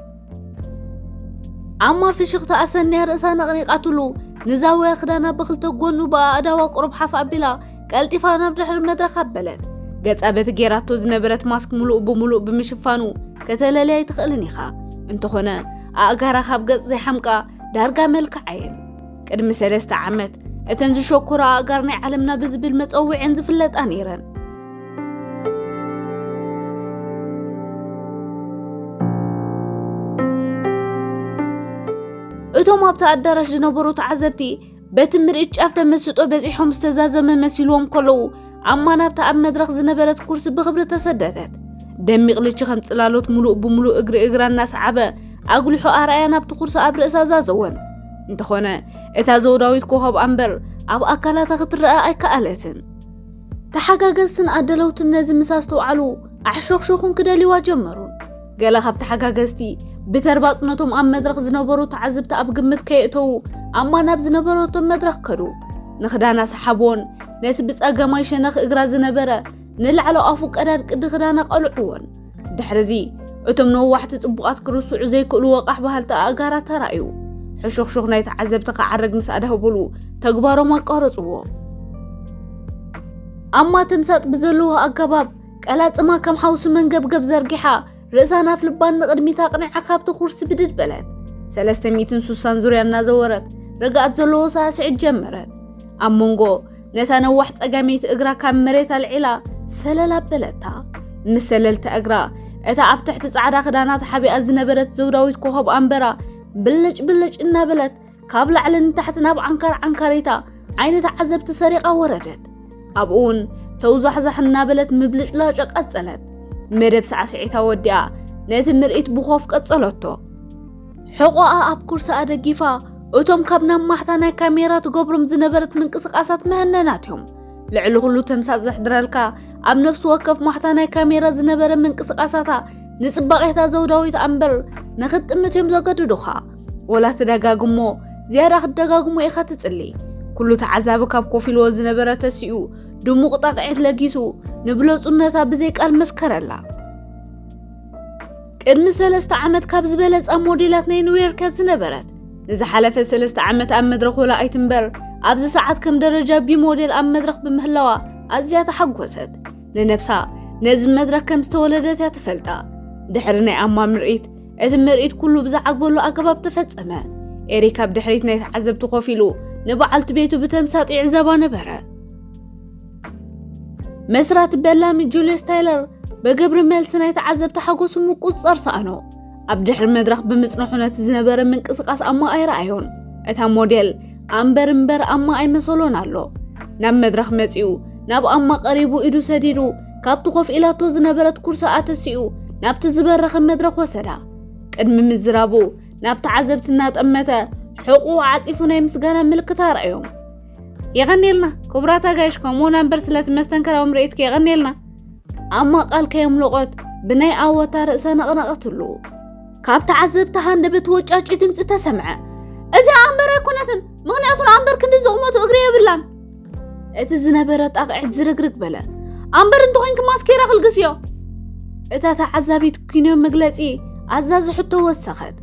ኣማ ፍሽኽታ ኣሰንያ ርእሳ ነቕኒቓትሉ፣ ንዛውያ ክዳና ብኽልተ ጎኑ ብኣእዳዋ ቁሩብ ሓፍ ኣቢላ፣ ቀልጢፋ ናብ ድሕሪ መድረኽ ኣበለት። ገጻ በቲ ጌራቶ ዝነበረት ማስክ ምሉእ ብምሉእ ብምሽፋኑ ከተለልያ ኣይትኽእልን ኢኻ። እንተኾነ፣ ኣእጋራ ካብ ገጽ ዘይሓምቃ ዳርጋ መልክዓ እየን። ቅድሚ ሰለስተ ዓመት፣ እተን ዝሸኮራ ኣእጋር ናይ ዓለምና ብዝብል መጸውዒን ዝፍለጣ ነይረን። እቶም ኣብቲ ኣዳራሽ ዝነበሩ ተዓዘብቲ፣ በቲ ምርኢት ጫፍ ተመስጦ በጺሖም ዝተዛዘመ መሲልዎም ከለዉ፣ ኣማ ናብታ ኣብ መድረኽ ዝነበረት ኩርሲ ብኽብሪ ተሰደደት። ደሚቕ ልቺ ከም ጽላሎት ምሉእ ብምሉእ እግሪ እግራ እናሰዓበ፣ ኣጉሊሑ ኣርኣያ ናብቲ ኩርሲ ኣብ ርእሳ ዛዘወን። እንተኾነ፣ እታ ዘውዳዊት ኮኸብ ኣምበር ኣብ ኣካላታ ክትረኣ ኣይከኣለትን። ተሓጋገዝትን ኣደለውትን ነዚ ምስ ኣስተውዓሉ፣ ኣሕሾኽሾኹን ክደልይዋ ጀመሩን። ገለ ካብ ተሓጋገዝቲ ብተርባጽ ነቶም ኣብ መድረኽ ዝነበሩ ተዓዘብቲ ኣብ ግምት ከየእተዉ፣ ኣማ ናብ ዝነበረቶ መድረኽ ከዱ። ንኽዳና ሰሓብዎን ነቲ ብጸገማይ ሸነኽ እግራ ዝነበረ ንላዕሎ ኣፉ ቀዳድ ቅዲ ክዳና ቀልዕዎን። ድሕርዚ፣ እቶም ነዋሕቲ ጽቡቓት ክርስዑ ዘይክእሉ ወቓሕ በሃልቲ ኣእጋራ ተራእዩ። ሕሹኽሹኽ ናይ ተዓዘብቲ ክዓርግ ምስ ኣዳህበሉ፣ ተግባሮም ኣቋረጽዎ። ኣማ ተምሳጥ ብዘለዎ ኣገባብ፣ ቀላጽማ ከም ሓውሲ መንገብገብ ዘርጊሓ፣ ርእሳን ኣፍልባን ንቕድሚት ኣቕኒዓ ካብቲ ኩርሲ ብድድ በለት። ሰለስተ ሚእትን ስሳን ዙርያ እናዘወረት፣ ርግኣት ዘለዎ ሳዕስዒት ጀመረት። ኣብ መንጎ ነታ ነዋሕ ጸጋመይቲ እግራ ካብ መሬት ኣልዒላ ሰለል ኣበለታ። ምስ ሰለልታ እግራ፣ እታ ኣብ ትሕቲ ጻዕዳ ክዳና ተሓቢኣ ዝነበረት ዘውዳዊት ኮኸብ ኣንበራ ብልጭ ብልጭ እናበለት ካብ ላዕሊ ንታሕቲ ናብ ዓንካር ዓንካሪታ ዓይኒ ተዓዘብቲ ሰሪቓ ወረደት። ኣብኡ እውን ተውዛሕዛሕ እናበለት ምብልጭላጫ ቀጸለት። መደብ ሳዕስዒታ ወዲኣ ነቲ ምርኢት ብኾፍ ቀጸለቶ። ሕቖኣ ኣብ ኩርሳኣ ደጊፋ፣ እቶም ካብ ናብ ማሕታ ናይ ካሜራ ትገብሮም ዝነበረት ምንቅስቓሳት መህነናት እዮም። ልዕሊ ኩሉ ተምሳጥ ዘሕድረልካ፣ ኣብ ነፍሲ ወከፍ ማሕታ ናይ ካሜራ ዝነበረ ምንቅስቓሳታ ንጽባቄታ ዘውዳዊት ኣምበር ንኽትጥምት እዮም ዘገድዱኻ። ወላ ትደጋግሞ፣ ዝያዳ ክትደጋግሞ ኢኻ ትጽሊ። ኩሉ ተዓዛቢ ካብ ኮፍ ኢልዎ ዝነበረ ተሲኡ፣ ድሙቕ ጣቕዒት ለጊሱ፣ ንብለጹነታ ብዘይ ቃል መስከረላ። ቅድሚ ሰለስተ ዓመት ካብ ዝበለጻ ሞዴላት ናይ ኒውዮርክ እያ ዝነበረት። ንዝሓለፈ ሰለስተ ዓመት ኣብ መድረኽ ወላ ኣይትንበር፣ ኣብዚ ሰዓት ከም ደረጃ ቢ ሞዴል ኣብ መድረኽ ብምህላዋ ኣዝያ ተሓጎሰት። ንነብሳ ነዚ መድረኽ ከም ዝተወለደት እያ ትፈልጣ። ድሕሪ ናይ ኣማ ምርኢት፣ እቲ ምርኢት ኩሉ ብዝዓግበሉ ኣገባብ ተፈጸመ። ኤሪክ ኣብ ድሕሪት ናይ ተዓዘብቲ ኮፍ ኢሉ ንበዓልቲ ቤቱ ብተምሳጥ ይዕዘባ ነበረ። መስራቲ በላሚ ጁልየስ ታይለር ብግብሪ መልሲ ናይ ተዓዘብቲ ሓጎሱ ምቁጽጻር ሰኣኖ። ኣብ ድሕሪ መድረኽ ብምጽንሑ ነቲ ዝነበረ ምንቅስቓስ ኣማ ኣይረኣዮን። እታ ሞዴል ኣምበር እምበር ኣማ ኣይመሰሎን ኣሎ። ናብ መድረኽ መጺኡ፣ ናብ ኣማ ቀሪቡ ኢዱ ሰዲዱ፣ ካብቲ ኮፍ ኢላቶ ዝነበረት ኩርሲ ኣተሲኡ፣ ናብቲ ዝበረኸ መድረኽ ወሰዳ። ቅድሚ ምዝራቡ፣ ናብ ተዓዘብቲ እናጠመተ፣ ሕቑኡ ዓጺፉ ናይ ምስጋና ምልክት ኣርኣዮም። የቐንየልና ክቡራት ኣጋይሽ፣ ከምኡውን ኣምበር ስለቲ መስተንከራዊ ምርኢትኪ የቐንየልና። ኣማ ቃል ከየምለቖት ብናይ ኣወታ ርእሳ ነቕነቐትሉ። ካብ ተዓዘብቲ ሃንደበት ወጫጭ ድምፂ ተሰምዐ። እዚኣ ኣምበር ኣይኮነትን፣ ምኽንያቱ ንኣምበር ክንዲ ዝቕመቱ እግሪ የብላን። እቲ ዝነበረ ጣቕዒት ዝርግርግ በለ። ኣምበር እንተኾይንኪ ማስኬራ ክልግስዮ። እታ ተዓዛቢት ኪንዮ መግለጺ ኣዛዚ ሕቶ ወሰኸት።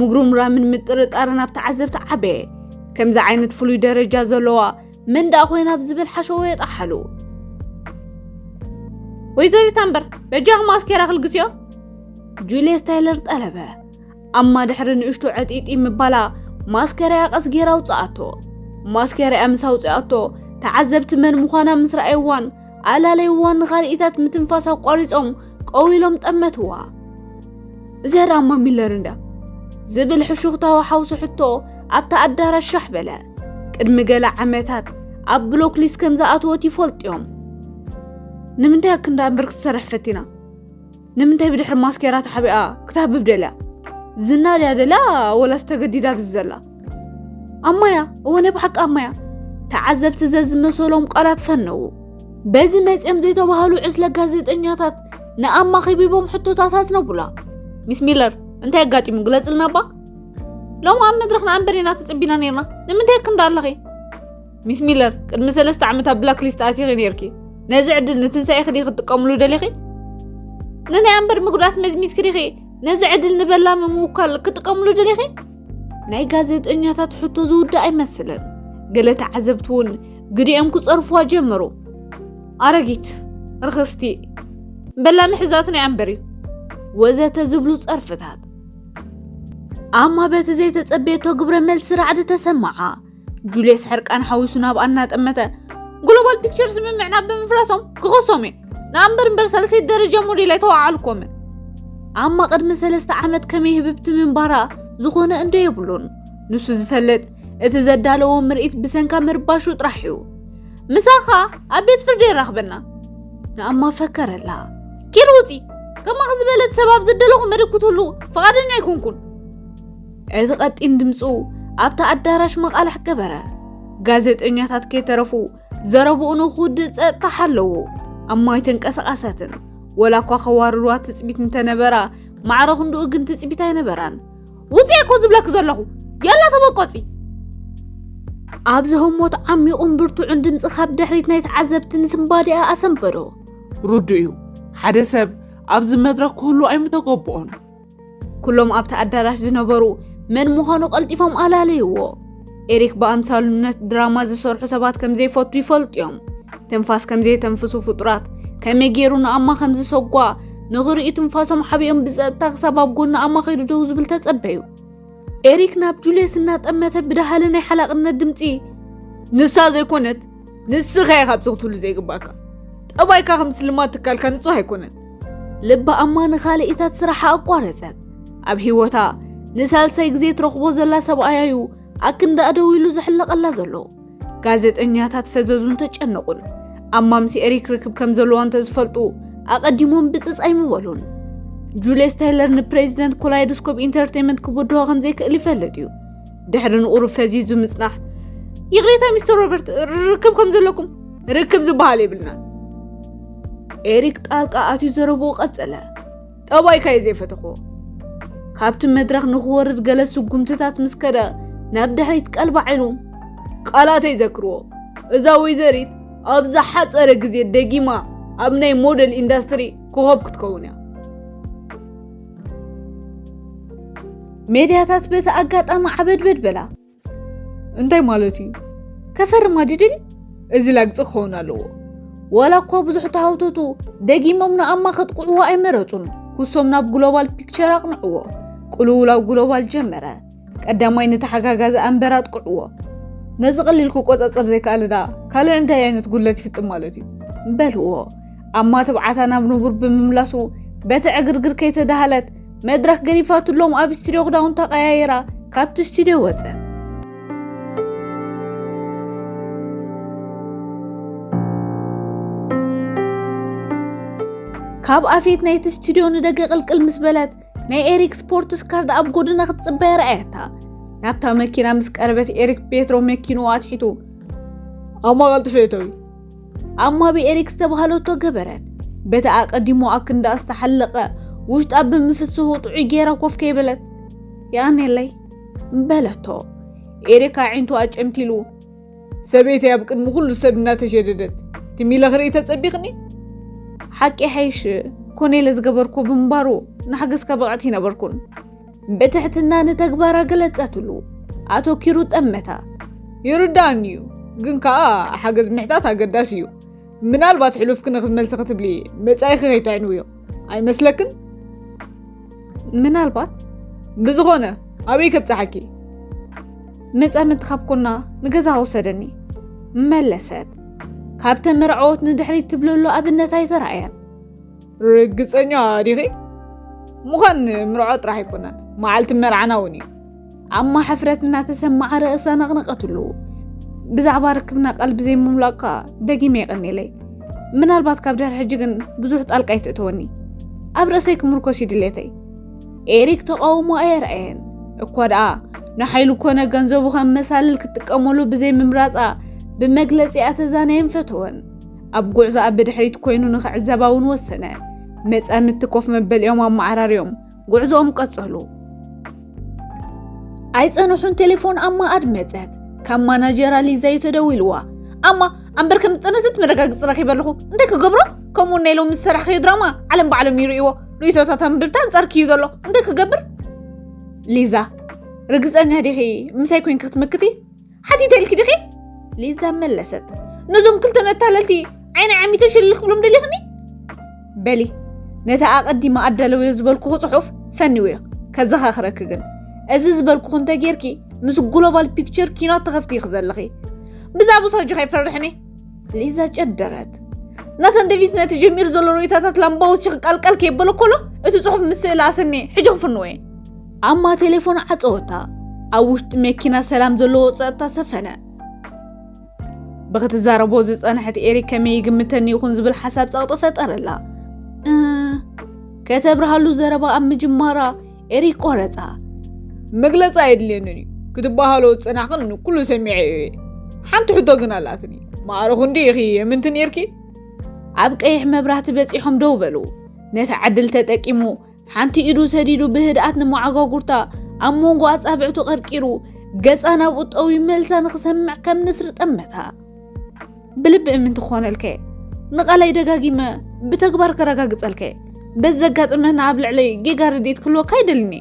ምጉርምራምን ምጥርጣርን ኣብ ተዓዘብቲ ዓበየ። ከምዚ ዓይነት ፍሉይ ደረጃ ዘለዋ መን ደኣ ኮይና ኣብ ዝብል ሓሸዎ የጣሓሉ። ወይዘሪት ኣምበር፣ በጃኺ ማስኬራ ክልግስዮ? ጁልየስ ታይለር ጠለበ። ኣማ ድሕሪ ንእሽቶ ዕጢጢ ምባላ ማስኬራያ ቀስ ጌራ ኣውጽኣቶ። ማስኬራያ ምስ ኣውጽኣቶ፣ ተዓዘብቲ መን ምዃና ምስ ረኣይዋን ኣላለይዋን ንኻልኢታት ምትንፋስ ኣቋሪጾም ቀው ኢሎም ጠመትዋ። እዚኣ ደኣ ኣማ ሚለር እንድያ ዝብል ሕሹኽታዊ ሓውሲ ሕቶ ኣብታ ኣዳራሽ ሻሕ በለ። ቅድሚ ገለ ዓመታት ኣብ ብሎክሊስ ከም ዝኣተወት ይፈልጡ እዮም። ንምንታይ ክንዳ እምበር ክትሰርሕ ፈቲና? ንምንታይ ብድሕሪ ማስኬራ ተሓቢኣ ክትሃብብ ደልያ? ዝና ድያ ደልያ ወላስ ተገዲዳ ኣብዚ ዘላ? ኣማያ፣ እወ ናይ ብሓቂ ኣማያ። ተዓዘብቲ ዘዝመሰሎም ቃላት ፈነዉ። በዚ መጺኦም ዘይተባህሉ ዕስለ ጋዜጠኛታት ንኣማ ከቢቦም ሕቶታት ኣዝነቡላ። ሚስ ሚለር፣ እንታይ ኣጋጢሙ? ግለጽልና እባ። ሎም ኣብ መድረኽ ንኣምበር ኢና ተጸቢና ነርና። ንምንታይ ክንዳ ኣለኺ? ሚስ ሚለር፣ ቅድሚ ሰለስተ ዓመት ኣብ ብላክ ሊስት ኣቲኺ ነርኪ። ነዚ ዕድል ንትንሳኤኺ ዲኺ ክትጥቀምሉ ደሊኺ? ንናይ ኣምበር ምጉዳት መዝሚዝኪ ዲኺ ነዚ ዕድል ንበላሚ ምውካል ክትጥቀምሉ ደሊኺ? ናይ ጋዜጠኛታት ሕቶ ዝውዳእ ኣይመስልን። ገለ ተዓዘብቲ እውን ግዲኦም ክጸርፍዋ ጀመሩ። ኣረጊት፣ ርኽስቲ፣ በላሚ ሕዛት ናይ ኣምበር እዩ። ወዘተ ዝብሉ ጸርፍታት። ኣማ በቲ ዘይተጸበየቶ ግብረ መልሲ ራዕዲ ተሰማዓ። ጁልየስ ሕርቃን ሓዊሱ ናብ ኣና ጠመተ። ግሎባል ፒክቸር ስምምዕና ብምፍራሶም ክኸሶም እየ። ንኣምበር እምበር ሳልሰይቲ ደረጃ ሞዴል ኣይተዋዓልኮምን። ኣማ ቅድሚ ሰለስተ ዓመት ከመይ ህብብቲ ምንባራ ዝኾነ እንዶ የብሉን። ንሱ ዝፈልጥ እቲ ዘዳለዎ ምርኢት ብሰንካ ምርባሹ ጥራሕ እዩ። ምሳኻ ኣብ ቤት ፍርዲ የራኽበና። ንኣማ ፈከረላ። ኪድ ውፂ፣ ከማኺ ዝበለት ሰብ ኣብ ዘደለኹ መደብ ክትህሉ ፍቓደኛ ኣይኮንኩን። እቲ ቀጢን ድምፁ ኣብታ ኣዳራሽ መቓልሕ ገበረ። ጋዜጠኛታት ከይተረፉ ዘረብኡ ንኽውድእ ጸጥታ ሓለዉ። ኣማ ኣይተንቀሳቐሰትን። ወላ እኳ ከዋርርዋ ትጽቢት እንተነበራ፣ ማዕረ ክንድኡ ግን ትጽቢት ኣይነበራን። ውፅየ እኮ ዝብለኪ ዘለኹ፣ ያላ ተበቆፂ። ኣብዚ ህሞት ዓሚቑን ብርቱዕን ድምፂ ካብ ድሕሪት ናይ ተዓዘብቲ ንስንባዴኣ ኣሰንበዶ። ርዱእ እዩ፣ ሓደ ሰብ ኣብዚ መድረኽ ክህሉ ኣይምተገብኦን። ኩሎም ኣብቲ ኣዳራሽ ዝነበሩ መን ምዃኑ ቀልጢፎም ኣላለይዎ። ኤሪክ ብኣምሳሉነት ድራማ ዝሰርሑ ሰባት ከም ዘይፈቱ ይፈልጡ እዮም። ትንፋስ ከም ዘየተንፍሱ ፍጡራት ከመይ ገይሩ ንኣማ ከም ዝሰጓ ንኽርእዩ ትንፋሶም ሓቢኦም ብጸጥታ ክሳብ ኣብ ጎኒ ኣማ ከይዱ ደው ዝብል ተጸበዩ። ኤሪክ ናብ ጁልየስ እናጠመተ ብደሃሊ ናይ ሓላቕነት ድምጺ፣ ንሳ ዘይኮነት ንስኻ ኢኻ ኣብዚ ክትህሉ ዘይግባእካ። ጠባይካ ከም ስልማት ትካልካ ንጹህ ኣይኮነን። ልቢ ኣማ ንኻልኢታት ስራሓ ኣቋረጸት። ኣብ ህይወታ ንሳልሳይ ግዜ ትረኽቦ ዘላ ሰብኣያ እዩ ኣክንዳ ደው ኢሉ ዝሕለቐላ ዘሎ። ጋዜጠኛታት ፈዘዙን ተጨነቑን። ኣማ ምስ ኤሪክ ርክብ ከም ዘለዋ እንተዝፈልጡ ኣቐዲሞም ብጽጽ ኣይምበሉን። ጁልየስ ታይለር ንፕሬዚደንት ኮላይዶስኮፕ ኢንተርቴይመንት ክብድሆ ከም ዘይክእል ይፈልጥ እዩ። ድሕሪ ንቑሩብ ፈዚዙ ምጽናሕ፣ ይቕሬታ ሚስተር ሮበርት፣ ርክብ ከም ዘለኩም። ርክብ ዝበሃል የብልናን። ኤሪክ ጣልቃ ኣትዩ ዘረብኡ ቀጸለ። ጠባይካ እየ ዘይፈተኽዎ። ካብቲ መድረኽ ንኽወርድ ገለ ስጉምትታት ምስ ከደ ናብ ድሕሪት ቀልባዕ ኢሉ፣ ቃላተይ ዘክርዎ፣ እዛ ወይዘሪት ኣብ ዝሓጸረ ግዜ ደጊማ ኣብ ናይ ሞደል ኢንዳስትሪ ኮኸብ ክትከውን እያ። ሜድያታት በቲ ኣጋጣሚ ዓበድበድ በላ። እንታይ ማለት እዩ? ከፈርማ ድድል? እዚ ላግጺ ክኸውን ኣለዎ። ዋላ እኳ ብዙሕ ተሃውተቱ ደጊሞም ንኣማ ከጥቅዕዎ ኣይመረጹን። ኩሶም ናብ ግሎባል ፒክቸር ኣቕንዕዎ። ቅልውላው ግሎባል ጀመረ። ቀዳማይ ንተሓጋጋዚ ኣንበር ኣጥቅዕዎ። ነዚ ቀሊል ክቆጻጸር ዘይከኣለ ደኣ ካልእ እንታይ ዓይነት ጉድለት ይፍጽም ማለት እዩ? በልዎ። ኣማ ትብዓታ ናብ ንቡር ብምምላሱ በቲ ዕግርግር ከይተዳሃለት መድረኽ ገዲፋትሎም ኣብ ስቱድዮ ክዳውንታ ቀያይራ ካብቲ ስቱድዮ ወጸት። ካብ ኣፌት ናይቲ ስቱድዮ ንደገ ቅልቅል ምስ በለት ናይ ኤሪክ ስፖርትስ ካርድ ኣብ ጎድና ክትጽበያ ረኣየታ። ናብታ መኪና ምስ ቀረበት ኤሪክ ፔትሮ መኪንኡ ኣትሒቱ ኣማ ቀልጥፈ እተዊ። ኣማ ብኤሪክ ዝተባህለቶ ገበረት። በቲ ኣቐዲሞ ኣክንዳ ዝተሓለቐ ውሽጣ ብምፍስሁ ጥዑይ ጌራ ኮፍ ከይበለት የቐኔለይ በለቶ። ኤሪክ ኣዒንቱ ኣጨምቲሉ ሰበይቲ ኣብ ቅድሚ ኩሉ ሰብ እናተሸደደት ትሚለ ክርኢ ተጸቢቕኒ? ሓቂ ሓይሽ ኮነ ኢለ ዝገበርኩ ብምንባሩ ንሓገዝካ ብቕዕቲ ይነበርኩን። ብትሕትና ንተግባራ ገለጸትሉ። ኣተኪሩ ጠመታ። ይርዳእኒ እዩ፣ ግን ከኣ ሓገዝ ምሕታት ኣገዳሲ እዩ። ምናልባት ሕሉፍኪ ንኽትመልሲ ክትብሊ መጻኢኺ ከይተዕንውዮ ኣይመስለክን? ምናልባት። ብዝኾነ ኣበይ ከብጽሓኪ? መጻምድቲ ካብ ኮና ንገዛ ውሰደኒ መለሰት። ካብተ መርዓወት ንድሕሪት ትብለሉ ኣብነት ኣይተራእየን። ርግጸኛ ዲኺ? ምዃን ምርዖ ጥራሕ ኣይኮነን፣ መዓልቲ መርዓና እውን እዩ። ኣማ ሕፍረት እናተሰማዓ ርእሳ ነቕነቐትሉ። ብዛዕባ ርክብና ቃል ብዘይምምላቕካ ደጊመ የቐኔለይ። ምናልባት ካብ ድሕሪ ሕጂ ግን ብዙሕ ጣልቃ ኣይትእተወኒ። ኣብ ርእሰይ ክምርኮስ እዩ ድሌተይ። ኤሪክ ተቓውሞ ኣየርኣየን። እኳ ደኣ ንሓይሉ ኮነ ገንዘቡ ከም መሳልል ክትጥቀመሉ ብዘይምምራጻ ብመግለጺኣ ተዛነየን ፈተወን። ኣብ ጉዕዞኣ ብድሕሪት ኮይኑ ንኽዕዘባ እውን ወሰነ። መጻምድቲ ኮፍ መበሊኦም ኣመዓራርዮም ጉዕዞኦም ቀጸሉ። ኣይጸንሑን ቴሌፎን ኣማ ኣድመጸት። ካብ ማናጀራ ሊዛ እዩ ተደዊልዋ። ኣማ ኣምበር ከም ዝጠነሰት መረጋግጺ ረኺበ ኣለኹ። እንታይ ክገብሮ? ከምኡ ናይ ሎሚ ዝሰራሕክዮ ድራማ ዓለም ባዕሎም ይርእይዎ። ርእይቶታት ኣንብብታ ኣንጻርኪ እዩ ዘሎ። እንታይ ክገብር? ሊዛ ርግጸኛ ዲኺ ምሳይ ኮይንኪ ክትምክቲ? ሓቲተልኪ ዲኺ? ሊዛ መለሰት። ነዞም ክልተ መታለልቲ ዓይኒ ዓሚተ ሽልል ክብሎም ደሊኽኒ? በሊ ነቲ ኣቐዲመ ኣዳለውዮ ዝበልኩኺ ጽሑፍ ፈንውዮ። ከዘኻኽረኪ ግን እዚ ዝበልኩኺ እንተ ጌርኪ ምስ ግሎባል ፒክቸር ኪናት ተኸፍቲ ኢኺ ዘለኺ። ብዛዕባ ሳጆ ከይፈርሕኒ። ሊዛ ጨደረት። ናታን ደቪስ ነቲ ጀሚሩ ዘሎ ርእይታታት ላምባ ወሲኹ ቃልቃል ከየበሎ ከሎ እቲ ጽሑፍ ምስ ስእሊ ኣሰኒ ሕጂ ክፍንዎ እየ። ኣማ ቴሌፎን ዓጸወታ። ኣብ ውሽጢ መኪና ሰላም ዘለዎ ጸጥታ ሰፈነ። ብክትዛረቦ ዝጸንሐት ኤሪክ ከመይ ይግምተኒ ይኹን ዝብል ሓሳብ ጸቕጢ ፈጠረላ። እ፣ ከተብርሃሉ ዘረባ ኣብ ምጅማራ ኤሪክ ቆረጻ። መግለጺ ኣየድልየንን እዩ። ክትበሃሎ ዝጸናሕክን ኩሉ ሰሚዐ እየ። ሓንቲ ሕቶ ግን ኣላትኒ። ማዕረ ክንዲ ኢኺ የምንቲ ነይርኪ? ኣብ ቀይሕ መብራህቲ በጺሖም ደው በሉ። ነቲ ዕድል ተጠቂሙ ሓንቲ ኢዱ ሰዲዱ ብህድኣት ንመዓጓጉርታ ኣብ መንጎ ኣጻብዕቱ ቀርቂሩ ገጻ ናብኡ ጠውዩ መልሳ ንኽሰምዕ ከም ንስሪ ጠመታ። ብልቢ እምንቲ ክኾነልከ ንቓላይ ደጋጊመ ብተግባር ከረጋግጸልከ በዚ ዘጋጥመና ኣብ ልዕለይ ጌጋ ረድኤት ክህልወካ ኣይደልኒ።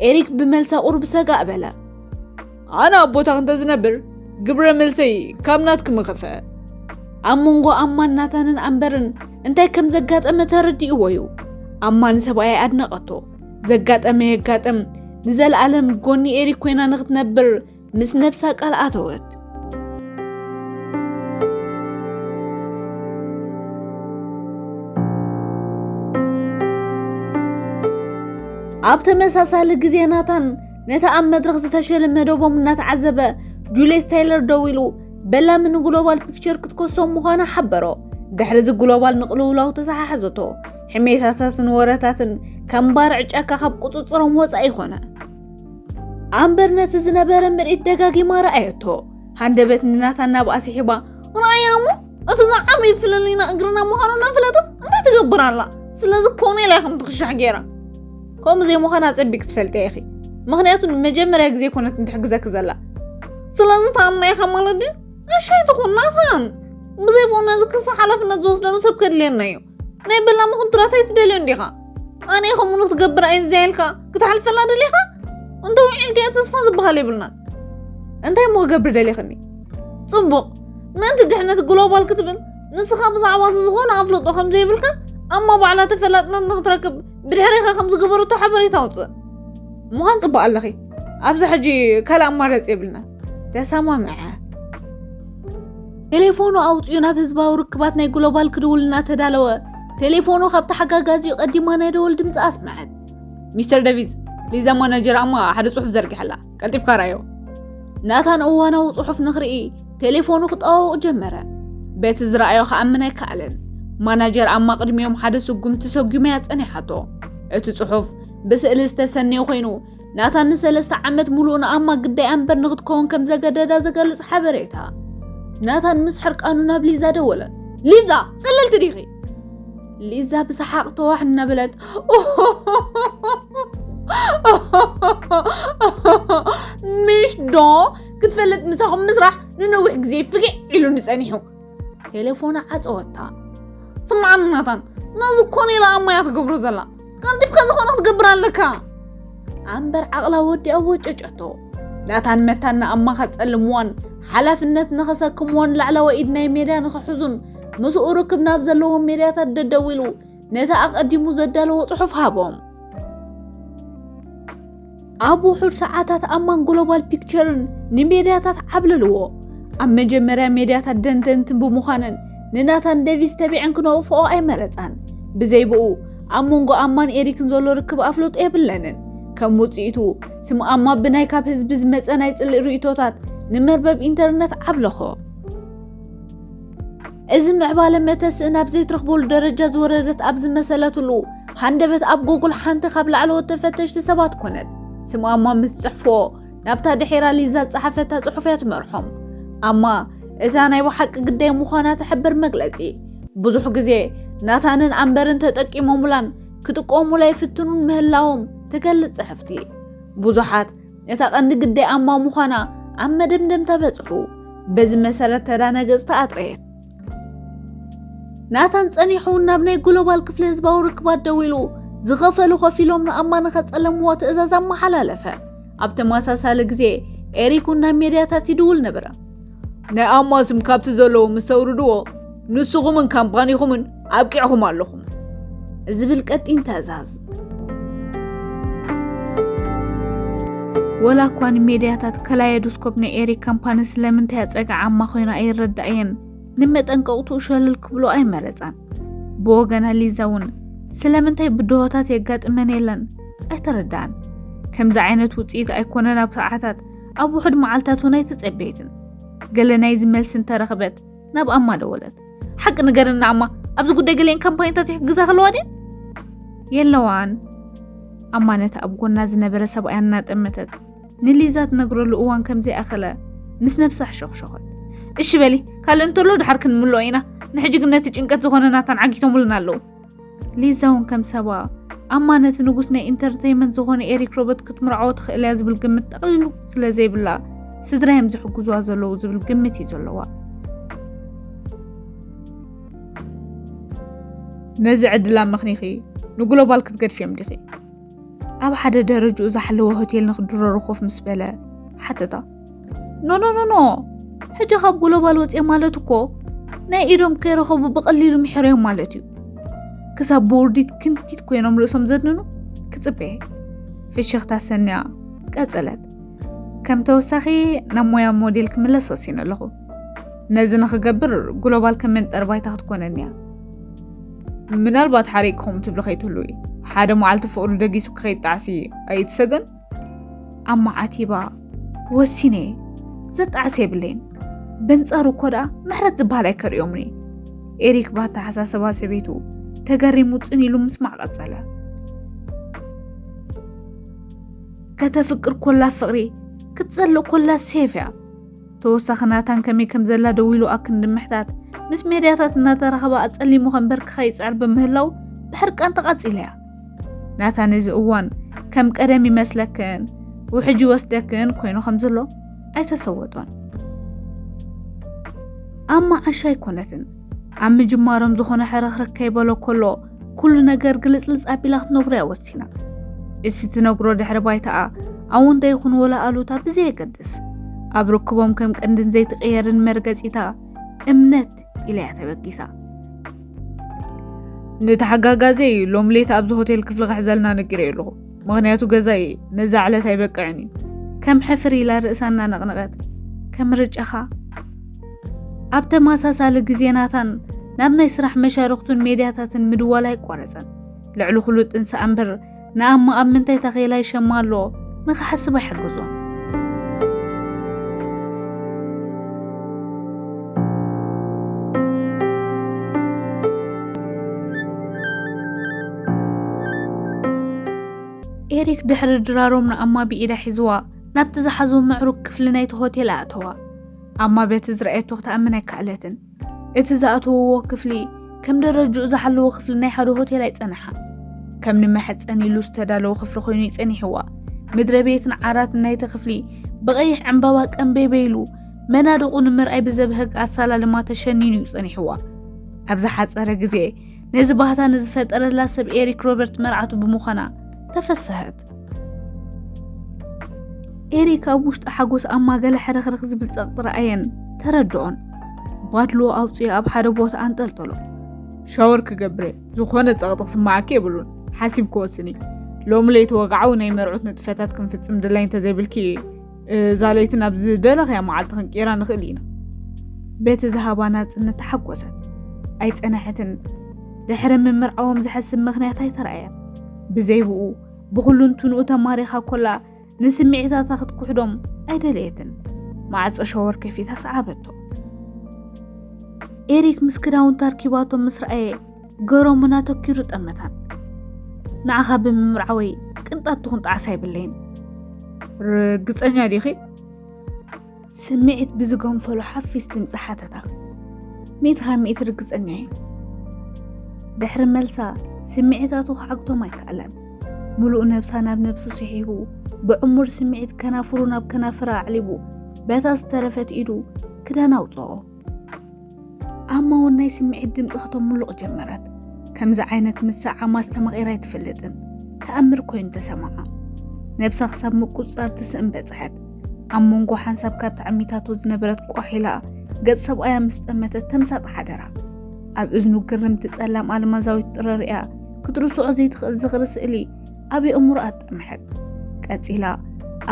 ኤሪክ ብመልሳ ቁሩብ ሰጋእ በለ። ኣነ ኣብ ቦታኽ እንተ ዝነብር ግብረ መልሰይ ካብ ናትኪ ምኸፍአ። ኣብ መንጎ ኣማን ናታንን ኣምበርን እንታይ ከም ዘጋጠመ ተረዲእዎ እዩ። ኣማ ንሰብኣይ ኣድነቐቶ። ዘጋጠመ የጋጥም፣ ንዘለኣለም ጎኒ ኤሪክ ኮይና ንኽትነብር ምስ ነብሳ ቃል ኣተወት። ኣብ ተመሳሳሊ ግዜ ናታን ነቲ ኣብ መድረኽ ዝፈሸለ መደቦም እናተዓዘበ ጁልየስ ታይለር ደዊሉ በላሚ ንግሎባል ፒክቸር ክትከሶም ምዃና ሓበሮ። ድሕሪ እዚ ግሎባል ንቕልውላው ተሰሓሕዘቶ። ሕሜታታትን ወረታትን ከም ባርዕ ጫካ ካብ ቁጽጽሮም ወጻኢ ኮነ። ኣምበር ነቲ ዝነበረ ምርኢት ደጋጊማ ረኣየቶ። ሃንደበት ንናታን ናብ ኣስሒባ፣ "ርኣያ እሞ፣ እቲ ዝዓበየ ፍልልይና እግርና ምዃኑ እናፈለጠት እንታይ ትገብር ኣላ? ስለዚ ኮነ ኢላ ኢኹም ትኽሻሕ ገይራ። ከምኡ ዘይምዃና ኣጸቢቅ ትፈልጢ ኢኺ። ምኽንያቱ ንመጀመርያ ግዜ ኮነት እንትሕግዘኪ ዘላ። ስለዚ ተኣምና ኢኻ ማለት ድዩ? ኣሻይ ትኹን ናታን። ብዘይ ብኡ ነዚ ክሲ ሓላፍነት ዝወስደሉ ሰብ ከድልየና እዩ። ናይ በላሚ ኩንትራት ኣይትደልዮን ዲኻ? ኣነ ከምኡ ንክትገብር ኣይንዘያልካ ክትሓልፈላ ደሊኻ? እንተ ውዒልካ እያ ተስፋ ዝበሃል የብልናን። እንታይ እሞ ክገብር ደሊኽኒ? ጽቡቕ፣ ምእንቲ ድሕነት ግሎባል ክትብል ንስኻ ብዛዕባ እዚ ዝኾነ ኣፍልጦ ከም ዘይብልካ ኣማ ባዕላ ተፈላጥነት ንክትረክብ ብድሕሪኻ ከም ዝገበረቶ ሓበሬታ ኣውፅእ። ምዃን ፅቡቅ ኣለኺ። ኣብዚ ሕጂ ካልእ ኣማራፂ የብልና። ተሰማምዐ። ቴሌፎኑ ኣውፅኡ ናብ ህዝባዊ ርክባት ናይ ግሎባል ክድውል እናተዳለወ፣ ቴሌፎኑ ካብ ተሓጋጋዚኡ ቀዲማ ናይ ደወል ድምፂ ኣስመዐት። ሚስተር ደቪዝ፣ ሊዛ ማናጀር ኣማ ሓደ ጽሑፍ ዘርጊሓላ። ቀልጢፍካ ራዮ። ናታን እዋናዊ ጽሑፍ ንኽርኢ ቴሌፎኑ ክጠዋውቕ ጀመረ። በቲ ዝረኣዮ ክኣምን ኣይከኣለን። ማናጀር ኣማ ቅድሚኦም ሓደ ስጉምቲ ሰጒመያ ጸኒሓቶ። እቲ ጽሑፍ ብስእሊ ዝተሰነየ ኮይኑ፣ ናታን ንሰለስተ ዓመት ሙሉእ ንኣማ ግዳይ ኣምበር ንኽትከውን ከም ዘገደዳ ዝገልጽ ሓበሬታ። ናታን ምስ ሕርቃኑ ናብ ሊዛ ደወለ። "ሊዛ፣ ጽልልቲ ዲኺ?" ሊዛ ብሰሓቕ ተዋሕ እናበለት፣ "ምሽ ዶ ክትፈልጥ ምሳኹም ምስራሕ ንነዊሕ ግዜ ፍግዕ ኢሉኒ ጸኒሑ?" ቴሌፎና ዓጸወታ። "ስምዓኒ ናታን፣ ነዚ እኮ ኔላ ኣማያ ትገብሮ ዘላ። ቀልጢፍካ ዝኾነ ክትገብር ኣለካ." ኣምበር ዓቕላ ወዲኣ ወጨጨቶ። ናታን መታን ንኣማ ከጸልምዋን ሓላፍነት ንኸሰክምዋን ላዕለዋይ ኢድ ናይ ሜድያ ንኽሕዙን ምስኡ ርክብ ናብ ዘለዎም ሜድያታት ደደዊሉ ነቲ ኣቐዲሙ ዘዳለዎ ጽሑፍ ሃቦም። ኣብ ውሑድ ሰዓታት ኣማን ግሎባል ፒክቸርን ንሜድያታት ዓብለልዎ። ኣብ መጀመርያ ሜድያታት ደንደንትን ብምዃነን ንናታን ደቪስ ተቢዐን ክነቕፍኦ ኣይመረጻን። ብዘይ ብኡ ኣብ መንጎ ኣማን ኤሪክን ዘሎ ርክብ ኣፍልጦ የብለንን። ከም ውጽኢቱ ስም ኣማ ብናይ ካብ ህዝቢ ዝመጸ ናይ ጽልኢ ርእይቶታት ንመርበብ ኢንተርነት ዓብለኾ። እዚ ምዕባለ መተስእ ናብ ዘይትረኽበሉ ደረጃ ዝወረደት ኣብ ዝመሰለትሉ፣ ሃንደበት ኣብ ጎጉል ሓንቲ ካብ ላዕለዎት ተፈተሽቲ ሰባት ኮነት። ስም ኣማ ምስ ጽሕፍዎ፣ ናብታ ድሒራ ሊዛ ዝጸሓፈታ ጽሑፍ እያ ትመርሖም። ኣማ፣ እታ ናይ ብሓቂ ግዳይ ምዃና ትሕብር መግለጺ። ብዙሕ ግዜ ናታንን ኣምበርን ተጠቂሞሙላን ክጥቀሙላ ይፍትኑን ምህላዎም ትገልጽ ጽሕፍቲ። ብዙሓት እታ ቀንዲ ግዳይ ኣማ ምዃና ኣብ መደምደምታ በጽሑ። በዚ መሰረት ተዳነገጽታ ኣጥረየት። ናታን ጸኒሑ ናብ ናይ ግሎባል ክፍሊ ህዝባዊ ርክባት ደዊሉ፣ ዝኸፈሉ ከፊሎም ንኣማ ንኸጸለምዎ ትእዛዝ ኣመሓላለፈ። ኣብ ተመሳሳሊ ግዜ ኤሪክ እውን ናብ ሜድያታት ይድውል ነበረ። "ናይ ኣማ ስም ካብቲ ዘለዎ ምስ ተውርድዎ፣ ንስኹምን ካምፓኒኹምን ኣብቂዕኹም ኣለኹም" ዝብል ቀጢን ትእዛዝ። ወላ እኳ ንሜድያታት ካላይዶስኮፕ ናይ ኤሪክ ካምፓኒ ስለምንታይ ኣጸግዓ ኣማ ኮይና ኣይረዳእየን፣ ንመጠንቀቕትኡ ሸለል ክብሎ ኣይመረጻን። ብወገና ሊዛ እውን ስለምንታይ ብድሆታት የጋጥመን የለን ኣይተረዳእን። ከምዚ ዓይነት ውጽኢት ኣይኮነን ኣብ ሰዓታት፣ ኣብ ውሑድ መዓልታት እውን ኣይተጸበየትን። ገለ ናይዚ መልሲ እንተረኽበት ናብ ኣማ ደወለት። "ሓቂ ንገርና ኣማ፣ ኣብዚ ጉዳይ ገሊአን ካምፓኒታት ይሕግዛ ከለዋ ድየን?" "የለዋን." ኣማ ነቲ ኣብ ጎና ዝነበረ ሰብኣያ እናጠመተት ንሊዛ ትነግረሉ እዋን ከም ዘይኣኸለ ምስ ነብሳ ኣሸኽሸኸት። "እሺ በሊ፣ ካልእ እንተሎ ድሓር ክንምልኦ ኢና። ንሕጂ ግን ነቲ ጭንቀት ዝኾነ ናታን ዓጊቶምልና ኣለዉ።" ሊዛ እውን ከም ሰባ ኣማ ነቲ ንጉስ ናይ ኢንተርተይመንት ዝኾነ ኤሪክ ሮበርት ክትምርዓዎ ትኽእል እያ ዝብል ግምት ጠቕሊሉ ስለ ዘይብላ፣ ስድራ እዮም ዝሕግዙዋ ዘለዉ ዝብል ግምት እዩ ዘለዋ። "ነዚ ዕድል ኣመኽኒኺ ንግሎባል ክትገድፍዮም ዲኺ?" ኣብ ሓደ ደረጃኡ ዝሓለወ ሆቴል ንኽድረሩ ኮፍ ምስ በለ ሓተታ። "ኖ፣ ኖ፣ ኖ፣ ኖ። ሕጂ ካብ ግሎባል ወፅየ ማለት እኮ ናይ ኢዶም ከይረኸቡ ብቐሊሉ ምሒረዮም ማለት እዩ። ክሳብ ብውርዲት ክንቲት ኮይኖም ርእሶም ዘድንኑ ክፅበየ?" ፍሽኽታ ሰንያ ቀጸለት። "ከም ተወሳኺ ናብ ሞያ ሞዴል ክምለስ ወሲነ ኣለኹ። ነዚ ንኽገብር ግሎባል ከም መንጠር ባይታ ክትኮነኒ እያ። ምናልባት ሓሪቅኹም ትብሊ ከይትህልዊ፣ ሓደ መዓልቲ ፍቕሩ ደጊሱ ክኸይድ ጣዕሲ ኣይትሰገን?" ኣማ ዓቲባ፣ "ወሲነ እየ። ዘጣዕስ የብለይን። በንጻሩ እኮ ደኣ ምሕረት ዝበሃል ኣይከርእዮምን እየ።" ኤሪክ ብኣተሓሳስባ ሰበይቱ ተገሪሙ ጽን ኢሉ ምስማዕ ቀጸለ። "ከተፍቅር ኮላ ፍቕሪ፣ ክትጸልእ ኮላ ሴፍ እያ። ተወሳኺ ናታን ከመይ ከም ዘላ ደዊሉ ኣክንዲ ምሕታት፣ ምስ ሜድያታት እናተራኸበ ኣጸሊሙ ከንበርክኻ ይጽዕር ብምህላው ብሕርቃን ተቓጺላ እያ። ናታን እዚ እዋን ከም ቀደም ይመስለክን ውሕጅ ይወስደክን ኮይኑ ከም ዘሎ ኣይተሰወጦን። ኣማ ዓሻ ኣይኮነትን። ኣብ ምጅማሮም ዝኾነ ሕርኽርክ ከይበሎ ከሎ ኩሉ ነገር ግልጽልጽ ኣቢላ ክትነግሮ እያ ወሲና። እቲ ትነግሮ ድሕሪ ባይታኣ ኣወንታ ይኹን ወላ ኣሉታ ብዘየገድስ ኣብ ርክቦም ከም ቀንድን ዘይትቕየርን መርገጺታ እምነት ኢላ እያ ተበጊሳ። ንተሓጋጋዘይ ሎም ሌት ኣብዚ ሆቴል ክፍሊ ክሕዘልና ነጊረዮ ኣለኹ። ምኽንያቱ ገዛይ ነዛ ዕለት ኣይበቅዕን እዩ። ከም ሕፍር ኢላ ርእሳ እናነቕነቐት፣ ከም ምርጫኻ። ኣብ ተመሳሳሊ ግዜ ናታን ናብ ናይ ስራሕ መሻርኽቱን ሜድያታትን ምድዋል ኣይቋረጸን። ልዕሊ ኩሉ ጥንሳ እምበር ንኣማ ኣብ ምንታይ ታኼላ ይሸማ ኣሎ ንኽሓስብ ኣይሕግዞን። ኤሪክ ድሕሪ ድራሮም ንኣማ ብኢዳ ሒዝዋ ናብቲ ዝሓዞ ምዕሩግ ክፍሊ ናይቲ ሆቴል ኣእተዋ። ኣማ በቲ ዝረኣየቶ ክትኣምን ኣይከኣለትን። እቲ ዝኣተውዎ ክፍሊ ከም ደረጅኡ ዝሓለዎ ክፍሊ ናይ ሓደ ሆቴል ኣይጸንሓ። ከም ንመሐጸኒ ኢሉ ዝተዳለወ ክፍሊ ኮይኑ ይጸኒሕዋ። ምድረ ቤትን ዓራትን ናይቲ ክፍሊ ብቐይሕ ዕምባባ ቀንበይበይ ኢሉ መናድቑ ንምርኣይ ብዘብህግ ኣሳላልማ ተሸኒኑ እዩ ጸኒሕዋ። ኣብ ዝሓጸረ ግዜ ነዚ ባህታ ንዝፈጠረላ ሰብ ኤሪክ ሮበርት መርዓቱ ብምዃና ተፈሰሀት። ኤሪክ ኣብ ውሽጢ ሓጎስ ኣማ ገለ ሕርኽርኽ ዝብል ጸቕጢ ረኣየን ተረድኦን። ባድሎ ኣውፅኡ ኣብ ሓደ ቦታ ኣንጠልጠሎ። ሻወር ክገብር እየ። ዝኾነ ጸቕጢ ክስማዓኪ የብሉን። ሓሲብ ክወስኒ። ሎሚ ለይቲ ወግዓዊ ናይ መርዑት ንጥፈታት ክንፍጽም ድላይ እንተዘይብልኪ፣ እዛ ለይቲ ናብ ዝደለኽያ መዓልቲ ክንቅይራ ንኽእል ኢና። በቲ ዝሃባ ናጽነት ተሓጎሰት። ኣይጸነሐትን። ድሕሪ ምምርዓዎም ዝሐስብ ምኽንያት ኣይተረኣየን። ብዘይብኡ ብኹሉ እንትንኡ ተማሪኻ ኮላ ንስምዒታታ ክትኩሕዶም ኣይደለየትን። ማዕጾ ሸወር ከፊታ ሰዓበቶ። ኤሪክ ምስ ክዳውንታ ኣርኪባቶ ምስ ረኣየ ገረሙን ኣተኪሩ ጠመታን። ንዓኻ ብምምርዓወይ ቅንጣብ ትኹን ጣዕሳ የብለይን። ርግጸኛ ዲኺ? ስምዒት ብዝገንፈሎ ሓፊስ ድምጺ ሓተታ። ሚእቲ ካብ ሚእቲ ርግጸኛ እየ። ድሕሪ መልሳ ስምዒታቱ ክዓግቶም ኣይከኣለን። ምሉእ ነብሳ ናብ ነብሱ ስሒቡ ብዕሙር ስምዒት ከናፍሩ ናብ ከናፍራ ኣዕሊቡ በታ ዝተረፈት ኢዱ ክዳን ኣውጽኦ። ኣማ እውን ናይ ስምዒት ድምጺ ከተምሉቕ ጀመረት። ከምዚ ዓይነት ምስዓም ኣስተማቒራ ኣይትፈልጥን። ተኣምር ኮይኑ ተሰማዓ። ነብሳ ክሳብ ምቁጽጻር ትስእን በጽሐት። ኣብ መንጎ ሓንሳብ ካብ ተዓሚታቶ ዝነበረት ቋሕ ኢላ ገጽ ሰብኣያ ምስ ጠመተት ተምሳጥ ሓደራ። ኣብ እዝኑ ግርምቲ ጸላም ኣልማዛዊት ጥረ ሪኣ ክትርስዖ ዘይትኽእል ዝኽሪ ስእሊ ኣብ የእምሮኣ ኣጣመሐት። ቀጺላ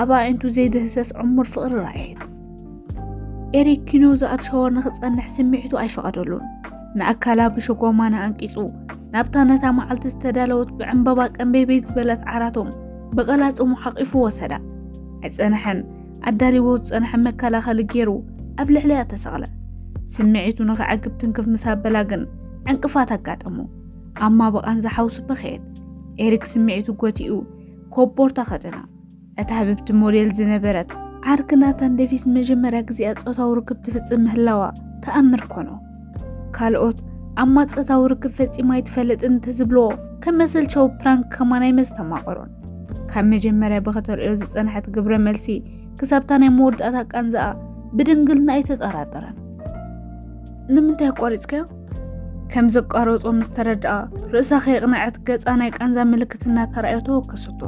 ኣብ ኣዒንቱ ዘይድህሰስ ዕሙር ፍቕሪ ረኣየት። ኤሪክ ኪኖዛ ኣብ ሻወር ንኽጸንሕ ስምዒቱ ኣይፈቐደሉን። ንኣካላ ብሸጓማና ኣንቂጹ ናብታ ነታ መዓልቲ ዝተዳለወት ብዕምባባ ቀንበይበይ ዝበለት ዓራቶም ብቐላጽሙ ሓቒፉ ወሰዳ። ኣይጸንሐን። ኣዳሊዎ ዝጸንሐ መከላኸሊ ገይሩ ኣብ ልዕሊኣ ተሰቕለ። ስምዒቱ ንኽዕግብ ትንክፍ ምስ ኣበላ ግን ዕንቅፋት ኣጋጠሞ። ኣማ ብቓንዛ ሓውሱ በኸየት። ኤሪክ ስምዒቱ ጎቲኡ ኮቦርታ ከደና። እታ ህብብቲ ሞዴል ዝነበረት ዓርኪ ናታን ዴቪስ መጀመርያ ግዜኣ ጾታዊ ርክብ ትፍጽም ምህላዋ ተኣምር ኮኖ። ካልኦት ኣማ ጾታዊ ርክብ ፈጺማ ኣይትፈልጥን እንተዝብልዎ ከም መሰልቸው ፕራንክ ከማን ኣይመስተማቐሮን። ካብ መጀመርያ ብኸተርእዮ ዝጸንሐት ግብረ መልሲ ክሳብታ ናይ መወዳእታ ቃንዛኣ ብድንግልና ኣይተጠራጠረን። ንምንታይ ኣቋሪጽካዮ? ከም ዘቋረጾ ምስ ተረድኣ ርእሳ ከየቕነዐት ገጻ ናይ ቃንዛ ምልክት እናተራእዮ ተወከሰቶ።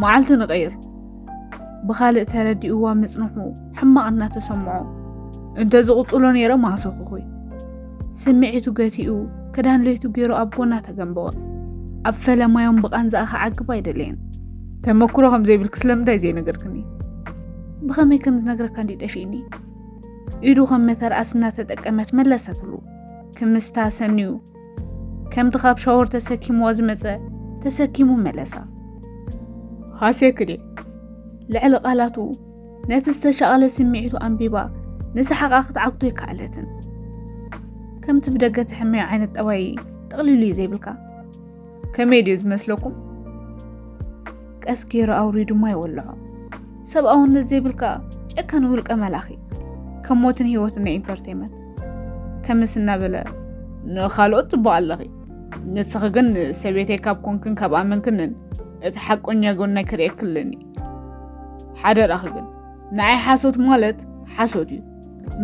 መዓልቲ ንቐይር። ብኻልእ ተረዲእዋ ምጽንሑ ሕማቕ እናተሰምዖ። እንተ ዝቕጽሎ ነይረ ማሰኹኹይ። ስምዒቱ ገቲኡ ክዳን ለይቱ ገይሩ ኣብ ጎና ተገንበወ። ኣብ ፈለማዮም ብቓንዛኣ ክዓግብ ኣይደለየን። ተመክሮ ከም ዘይብልክ ስለምንታይ ዘይነገርክኒ? ብኸመይ ከም ዝነግረካ እንዲ ጠፊእኒ። ኢዱ ከም መተርኣስ እናተጠቀመት መለሰትሉ። ክምስታ ሰንዩ ከምቲ ካብ ሻወር ተሰኪምዋ ዝመጸ ተሰኪሙ መለሳ። ሃሴ ክዴ። ልዕሊ ቃላቱ ነቲ ዝተሻቐለ ስምዒቱ ኣንቢባ ንሰሓቓ ክትዓግቶ ኣይከኣለትን። ከምቲ ብደገ ትሕመዮ ዓይነት ጠባይ ጠቕሊሉ እዩ ዘይብልካ። ከመይ ድዩ ዝመስለኩም? ቀስ ገይሩ ኣውሪዱ ማይ ወልዖ። ሰብኣውነት ዘይብልካ ጨካን ውልቀ መላኺ። ከም ሞትን ህይወትን ናይ ኢንተርቴይመንት። ከምስ እናበለ ንኻልኦት ጽቡቕ ኣለኺ። ንስኺ ግን ሰበይተይ ካብ ኮንክን ካብ ኣመንክንን እቲ ሓቆኛ ጎናይ ክርእየኪ ኣለኒ። ሓደራኺ ግን ንዓይ ሓሶት ማለት ሓሶት እዩ።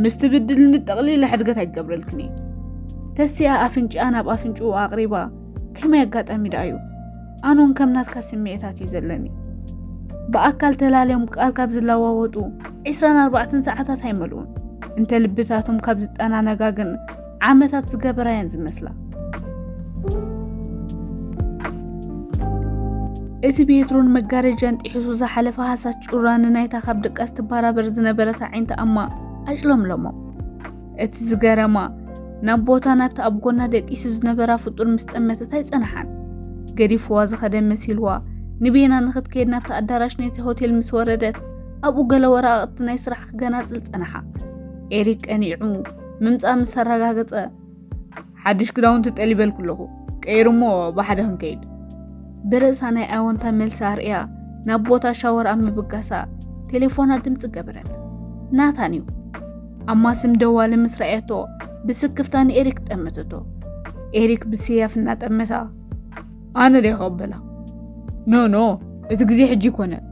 ምስ ትብድልኒ ጠቕሊለ ሕድገት ኣይገብረልክን እየ። ተሲኣ ኣፍንጫኣ ናብ ኣፍንጭኡ ኣቕሪባ ከመይ ኣጋጣሚ ደኣ እዩ? ኣነውን ከም ናትካ ስምዒታት እዩ ዘለኒ። ብኣካል ተላልዮም ቃል ካብ ዝለዋወጡ ዒስራን ኣርባዕተን ሰዓታት ኣይመልኡን። እንተ ልብታቶም ካብ ዝጠናነጋ ግን ዓመታት ዝገበራ እየን ዝመስላ። እቲ ቤትሮን መጋረጃን ጥሒሱ ዝሓለፈ ሃሳስ ጩራ ንናይታ ካብ ድቃስ ትበራበር ዝነበረት ኣዒንቲ ኣማ ኣጭለምለሞ። እቲ ዝገረማ፣ ናብ ቦታ ናብቲ ኣብ ጎና ደቂሱ ዝነበራ ፍጡር ምስ ጠመተት ኣይጸንሓን። ገዲፍዋ ዝኸደ መሲልዋ፣ ንቤና ንኽትከይድ ናብቲ ኣዳራሽ ናይቲ ሆቴል ምስ ወረደት፣ ኣብኡ ገለ ወረቓቕቲ ናይ ስራሕ ክገናጽል ጸንሓ። ኤሪክ ቀኒዑ ምምጻእ ምስ ኣረጋገጸ፣ ሓድሽ ክዳውንቲ ጠሊበልኩ ኣለኹ፣ ቀይርሞ ብሓደ ክንከይድ። ብርእሳ ናይ ኣወንታ መልሲ ኣርእያ ናብ ቦታ ሻወር ኣብ ምብጋሳ ቴሌፎና ድምጺ ገበረት። ናታን እዩ። ኣማ ስም ደዋሊ ምስ ረኣየቶ ብስክፍታ ንኤሪክ ጠመተቶ። ኤሪክ ብስያፍ እናጠመታ፣ ኣነ ድየ ክቕበላ? ኖ ኖ፣ እቲ ግዜ ሕጂ ኣይኮነን።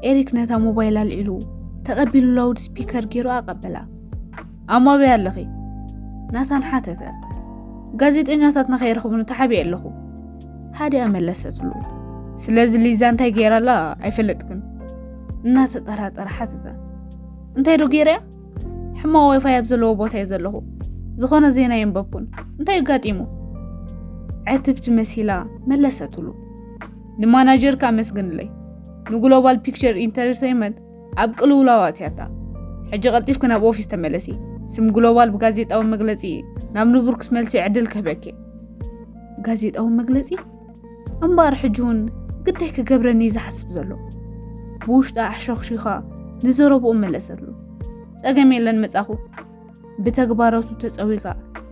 ኤሪክ ነታ ሞባይል ኣልዒሉ ተቐቢሉ ላውድ ስፒከር ገይሩ ኣቐበላ። ኣማ ኣበይ ኣለኺ? ናታን ሓተተ። ጋዜጠኛታት ንኸይረኽቡኒ ተሓቢኤ ኣለኹ። ሃዲኣ መለሰትሉ። ስለዚ ሊዛ እንታይ ገይራ ኣላ ኣይፈለጥክን? እናተጠራጠረ ሓተተ። እንታይ ዶ ገይረያ? ሕማቕ ዋይፋይ ኣብ ዘለዎ ቦታ እየ ዘለኹ። ዝኾነ ዜና የንበብኩን። እንታይ ኣጋጢሙ? ዕትብቲ መሲላ መለሰትሉ። ንማናጀርካ ኣመስግንለይ። ንግሎባል ፒክቸር ኢንተርቴይንመንት ኣብ ቅልውላው ኣትያታ። ሕጂ ቀልጢፍኪ ናብ ኦፊስ ተመለሲ። ስም ግሎባል ብጋዜጣዊ መግለጺ ናብ ንቡር ክትመልሲ ዕድል ክህበኪ። ጋዜጣዊ መግለጺ? እምበኣር ሕጂ እውን ግዳይ ክገብረኒ እዩ ዝሓስብ ዘሎ። ብውሽጣ ኣሕሸኽሺኻ ንዘረብኡ መለሰትሉ። ጸገም የለን፣ መጻኹ። ብተግባራቱ ተጸዊጋ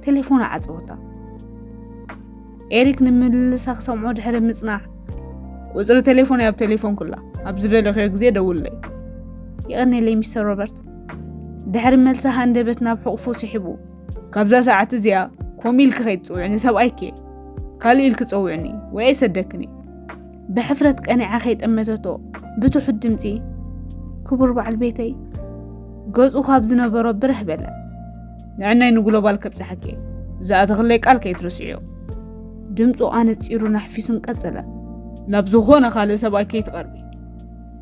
ቴሌፎና ዓጸወታ። ኤሪክ ንምልልሳ ክሰምዖ ድሕሪ ምጽናሕ፣ ቁጽሪ ቴሌፎን ኣብ ቴሌፎንኩላ፣ ኣብ ዝደለኽዮ ግዜ ደውልለይ። የቐንየለይ ሚስተር ሮበርት። ድሕሪ መልሲ ሃንደበት ናብ ሕቑፉ ስሒቡ፣ ካብዛ ሰዓት እዚኣ ኮም ኢልኪ ከይትጽውዕኒ ሰብኣይኪ እየ። ካልእ ኢልኪ ጸውዕኒ ወይ ኣይሰደክን እየ። ብሕፍረት ቀኒዓ ከይጠመተቶ ብትሑት ድምጺ፣ ክቡር በዓል ቤተይ፣ ገጹ ካብ ዝነበሮ ብርህ በለ። ንዕናይ ንግሎባል ከብጽሓኪ እየ። ዝኣተኽለይ ቃል ከይትርስዕዮ። ድምጹ ኣነጺሩ ናሕፊሱን ቀጸለ። ናብ ዝኾነ ካልእ ሰብኣይ ከይትቐርቢ።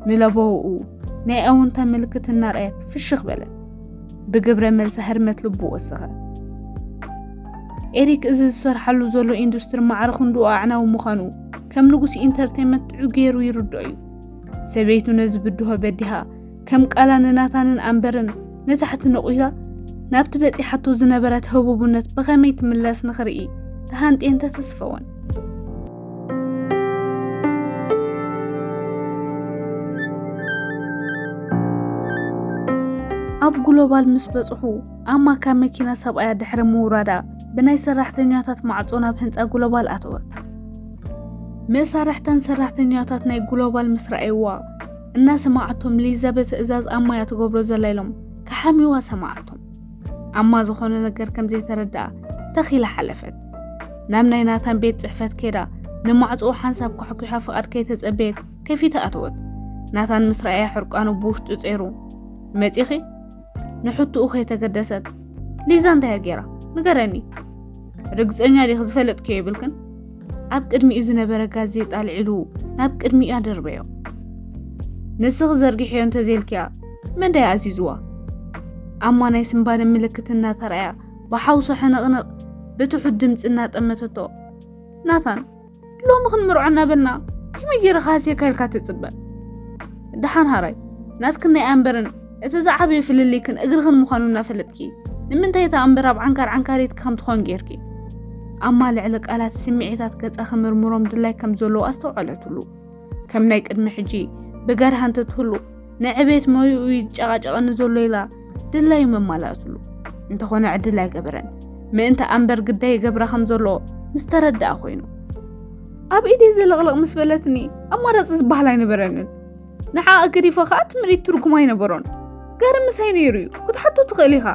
ንለበውኡ ናይ ኣወንታ ምልክት እናረኣየት ፍሽኽ በለት። ብግብረ መልሲ ህርመት ልቡ ወሰኸ። ኤሪክ እዚ ዝሰርሓሉ ዘሎ ኢንዱስትሪ ማዕረ ክንድኡ ኣዕናዊ ምዃኑ ከም ንጉስ ኢንተርቴይንመንት ጥዑይ ገይሩ ይርድኦ እዩ። ሰበይቱ ነዚ ብድሆ በዲሃ ከም ቃላ ንናታንን ኣምበርን ንታሕቲ ነቑታ ናብቲ በጺሓቶ ዝነበረት ህቡብነት ብኸመይ ትምለስ ንኽርኢ ተሃንጥየን ተተስፈወን። ኣብ ግሎባል ምስ በጽሑ፣ ኣማ ካብ መኪና ሰብኣያ ድሕሪ ምውራዳ፣ ብናይ ሰራሕተኛታት ማዕጾ ናብ ህንጻ ግሎባል ኣተወት። መሳርሕተን ሰራሕተኛታት ናይ ግሎባል ምስ ረኣይዋ፣ እናሰማዓቶም ሊዛ ብትእዛዝ ኣማ እያ ትገብሮ ዘላ ኢሎም ክሓምይዋ ሰማዓቶም። ኣማ ዝኾነ ነገር ከም ዘይተረድኣ ተኺላ ሓለፈት። ናብ ናይ ናታን ቤት ጽሕፈት ከይዳ ንማዕጾኡ ሓንሳብ ኳሕኲሓ ፍቓድ ከይተጸበየት ከፊታ ኣተወት። ናታን ምስ ረኣያ ሕርቃኑ ብውሽጡ ጸይሩ፣ "መጺኺ?" ንሕቶኡ ከይተገደሰት፣ "ሊዛ እንታይ እያ ገይራ? ንገረኒ። ርግጸኛ ዲኺ ዝፈለጥክዮ የብልክን?" ኣብ ቅድሚኡ ዝነበረ ጋዜጣ ኣልዒሉ ናብ ቅድሚኣ ደርበዮ። "ንስኺ ዘርጊሕዮ እንተዘይልክያ መን ዳይ ኣዚዝዋ?" ኣማ ናይ ስንባደ ምልክት እናተራእያ ብሓውሲ ሕንቕንቕ ብትሑት ድምጺ እናጠመተቶ፣ "ናታን፣ ሎሚ ክንምርዖ እናበልና ከመይ ገይረ ክሃስየካ ኢልካ ትጽበ? ደሓን ሃራይ፣ ናትክን ናይ ኣምበርን እቲ ዝዓበየ ፍልልይክን እግርኽን ምዃኑ እናፈለጥኪ፣ ንምንታይ እታ ኣምበር ኣብ ዓንካር ዓንካሪትኪ ከም ትኾን ጌርኪ?" ኣማ ልዕሊ ቃላት ስምዒታት ገጻ ክምርምሮም ድላይ ከም ዘለዎ ኣስተውዓለትሉ። ከም ናይ ቅድሚ ሕጂ ብገርሃ እንተትህሉ፣ ንዕቤት ሞይኡ ይጨቓጨቐኒ ዘሎ ኢላ ድላዩ መማላእትሉ። እንተኾነ ዕድል ኣይገበረን። ምእንቲ ኣምበር ግዳይ ይገብራ ከም ዘሎ ምስ ተረድኣ ኮይኑ። ኣብ ኢደይ ዘለቕለቕ ምስ በለትኒ ኣማራጺ ዝበሃል ኣይነበረንን። ንዓኣ ገዲፈ ከኣ እቲ ምርኢት ትርጉም ኣይነበሮን። ገርምስ ኣይነይሩ እዩ። ክትሓቶ ትኽእል ኢኻ።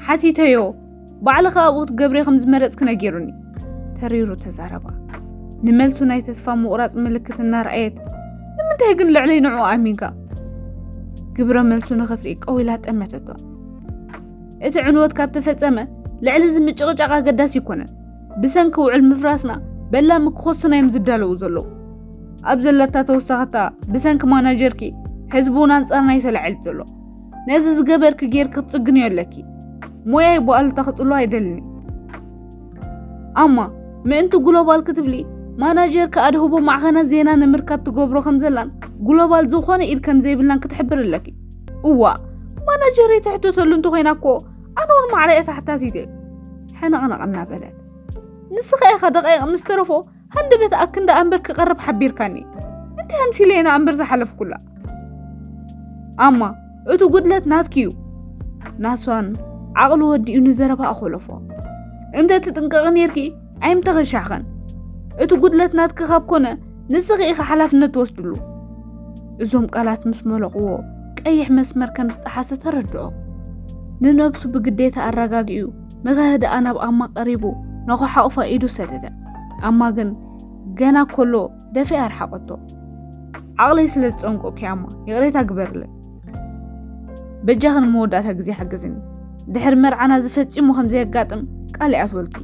ሓቲተዮ። ባዕልኻ ኣብኡ ክትገብርዮ ከም ዝመረጽኪ ነጊሩኒ። ተሪሩ ተዛረባ። ንመልሱ ናይ ተስፋ ምቑራጽ ምልክት እናረኣየት፣ "ንምንታይ ግን ልዕለይ ንዕኡ ኣሚንካ?" ግብረ መልሱ ንኽትርኢ ቀዊላ ጠመተቶ። "እቲ ዕንወት ካብ ተፈጸመ ልዕሊ እዚ ምጭቕጫቕ ኣገዳሲ ኣይኮነን። ብሰንኪ ውዕል ምፍራስና በላሚ ክኾሱና እዮም ዝዳለዉ ዘለዉ። ኣብ ዘለታ ተወሳኸታ ብሰንኪ ማናጀርኪ ህዝቢ እውን ኣንጻርና እዩ ተላዒሉ ዘሎ። ነዚ ዝገበርኪ ጌርኪ ክትጽግንዮ ኣለኪ። ሞያይ ብኣሉታ ክጽሎ ኣይደልን። ኣማ፣ ምእንቲ ግሎባል ክትብሊ ማናጀር ከኣ ድህቦ ማዕኸናት ዜና ንምርካብ ትገብሮ ከም ዘላን ግሎባል ዝኾነ ኢድ ከም ዘይብልናን ክትሕብር ኣለኪ። እዋ፣ ማናጀር የተሕተተሉ እንተኾይና እኮ ኣነ እውን ማዕረ እየ ተሓታቲት እየ። ሕንቕንቕ እናበለት፣ ንስኻ ኢኻ ደቓይቕ ምስ ተረፎ ሃንደበት ኣክንዳ ኣንበር ክቐርብ ሓቢርካኒ። እንታይ ኣምሲለ ኢና ኣንበር ዝሓለፍኩላ? ኣማ፣ እቲ ጉድለት ናትኪ እዩ። ናሷን ዓቕሉ ወዲኡ ንዘረባ ኣኾለፎ። እንተ ትጥንቀቒ ኔርኪ ኣይምተኸሻኸን። እቲ ጉድለት ናትኪ ካብ ኮነ ንስኺ ኢኺ ሓላፍነት ትወስድሉ። እዞም ቃላት ምስ መለቕዎ ቀይሕ መስመር ከም ዝጠሓሰ ተረድኦ። ንነብሱ ብግዴታ ኣረጋጊኡ ንኸህድኣ ናብ ኣማ ቀሪቡ ንኽሓቑፋ ኢዱ ሰደደ። ኣማ ግን ገና ኮሎ ደፊኣ ኣርሓቐቶ። ዓቕለይ ስለ ዝጸንቆኪ ኣማ ይቕሬታ ግበርለይ። በጃኽን መወዳእታ ግዜ ሓግዝኒ። ድሕሪ መርዓና ዝፈጺሙ ከም ዘየጋጥም ቃል ይኣትወልኪ።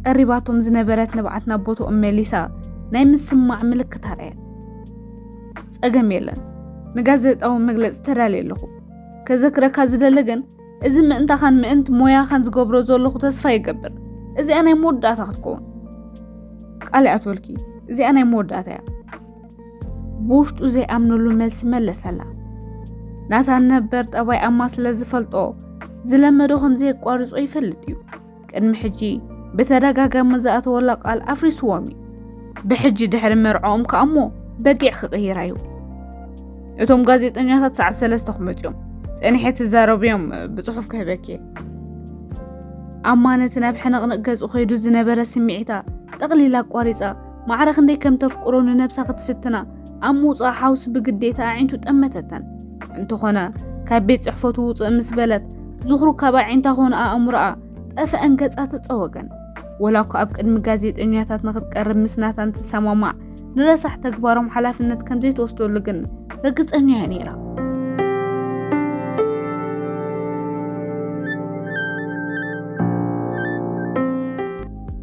ቀሪባቶም ዝነበረት ንብዓት ናብ ቦታኦም መሊሳ ናይ ምስማዕ ምልክት ኣርኣየት። ጸገም የለን። ንጋዜጣዊ መግለጺ ተዳልየ ኣለኹ። ከዘክረካ ዝደለ ግን እዚ ምእንታኻን ምእንቲ ሞያኻን ዝገብሮ ዘለኹ ተስፋ ይገብር እዚኣ ናይ መወዳእታ ክትከውን። ቃል ይኣትወልኪ፣ እዚኣ ናይ መወዳእታ እያ። ብውሽጡ ዘይኣምነሉ መልሲ መለሰላ። ናታን ነበር ጠባይ ኣማ ስለ ዝፈልጦ ዝለመዶ ከም ዘየቋርጾ ይፈልጥ እዩ። ቅድሚ ሕጂ ብተደጋጋሚ ዝኣተወላ ቃል ኣፍሪስዎም እዩ። ብሕጂ ድሕሪ መርዓኦም ከኣ እሞ በጊዕ ክቕይራ እዩ። እቶም ጋዜጠኛታት ሰዓት ሰለስተ ክመጽኦም ጸኒሐ ትዛረብዮም ብጽሑፍ ክህበኪ። ኣማ ነቲ ናብ ሕንቕንቕ ገጹ ከይዱ ዝነበረ ስምዒታ ጠቕሊላ ኣቋሪጻ ማዕረ ክንደይ ከም ተፍቅሮ ንነብሳ ክትፍትና ኣብ ምውጻእ ሓውሲ ብግዴታ ኣዒንቱ ጠመተተን። እንተኾነ ካብ ቤት ጽሕፈቱ ውጽእ ምስ በለት ዝኽሩ ካብ ኣዒንታ ኮነ ኣእምሮኣ ጠፍአን ገጻ ተጸወገን። ወላ እኳ ኣብ ቅድሚ ጋዜጠኛታት ንክትቀርብ ምስ ናታን ትሰማማዕ ንረሳሕ ተግባሮም ሓላፍነት ከም ዘይትወስደሉ ግን ርግጸኛ እያ ነይራ።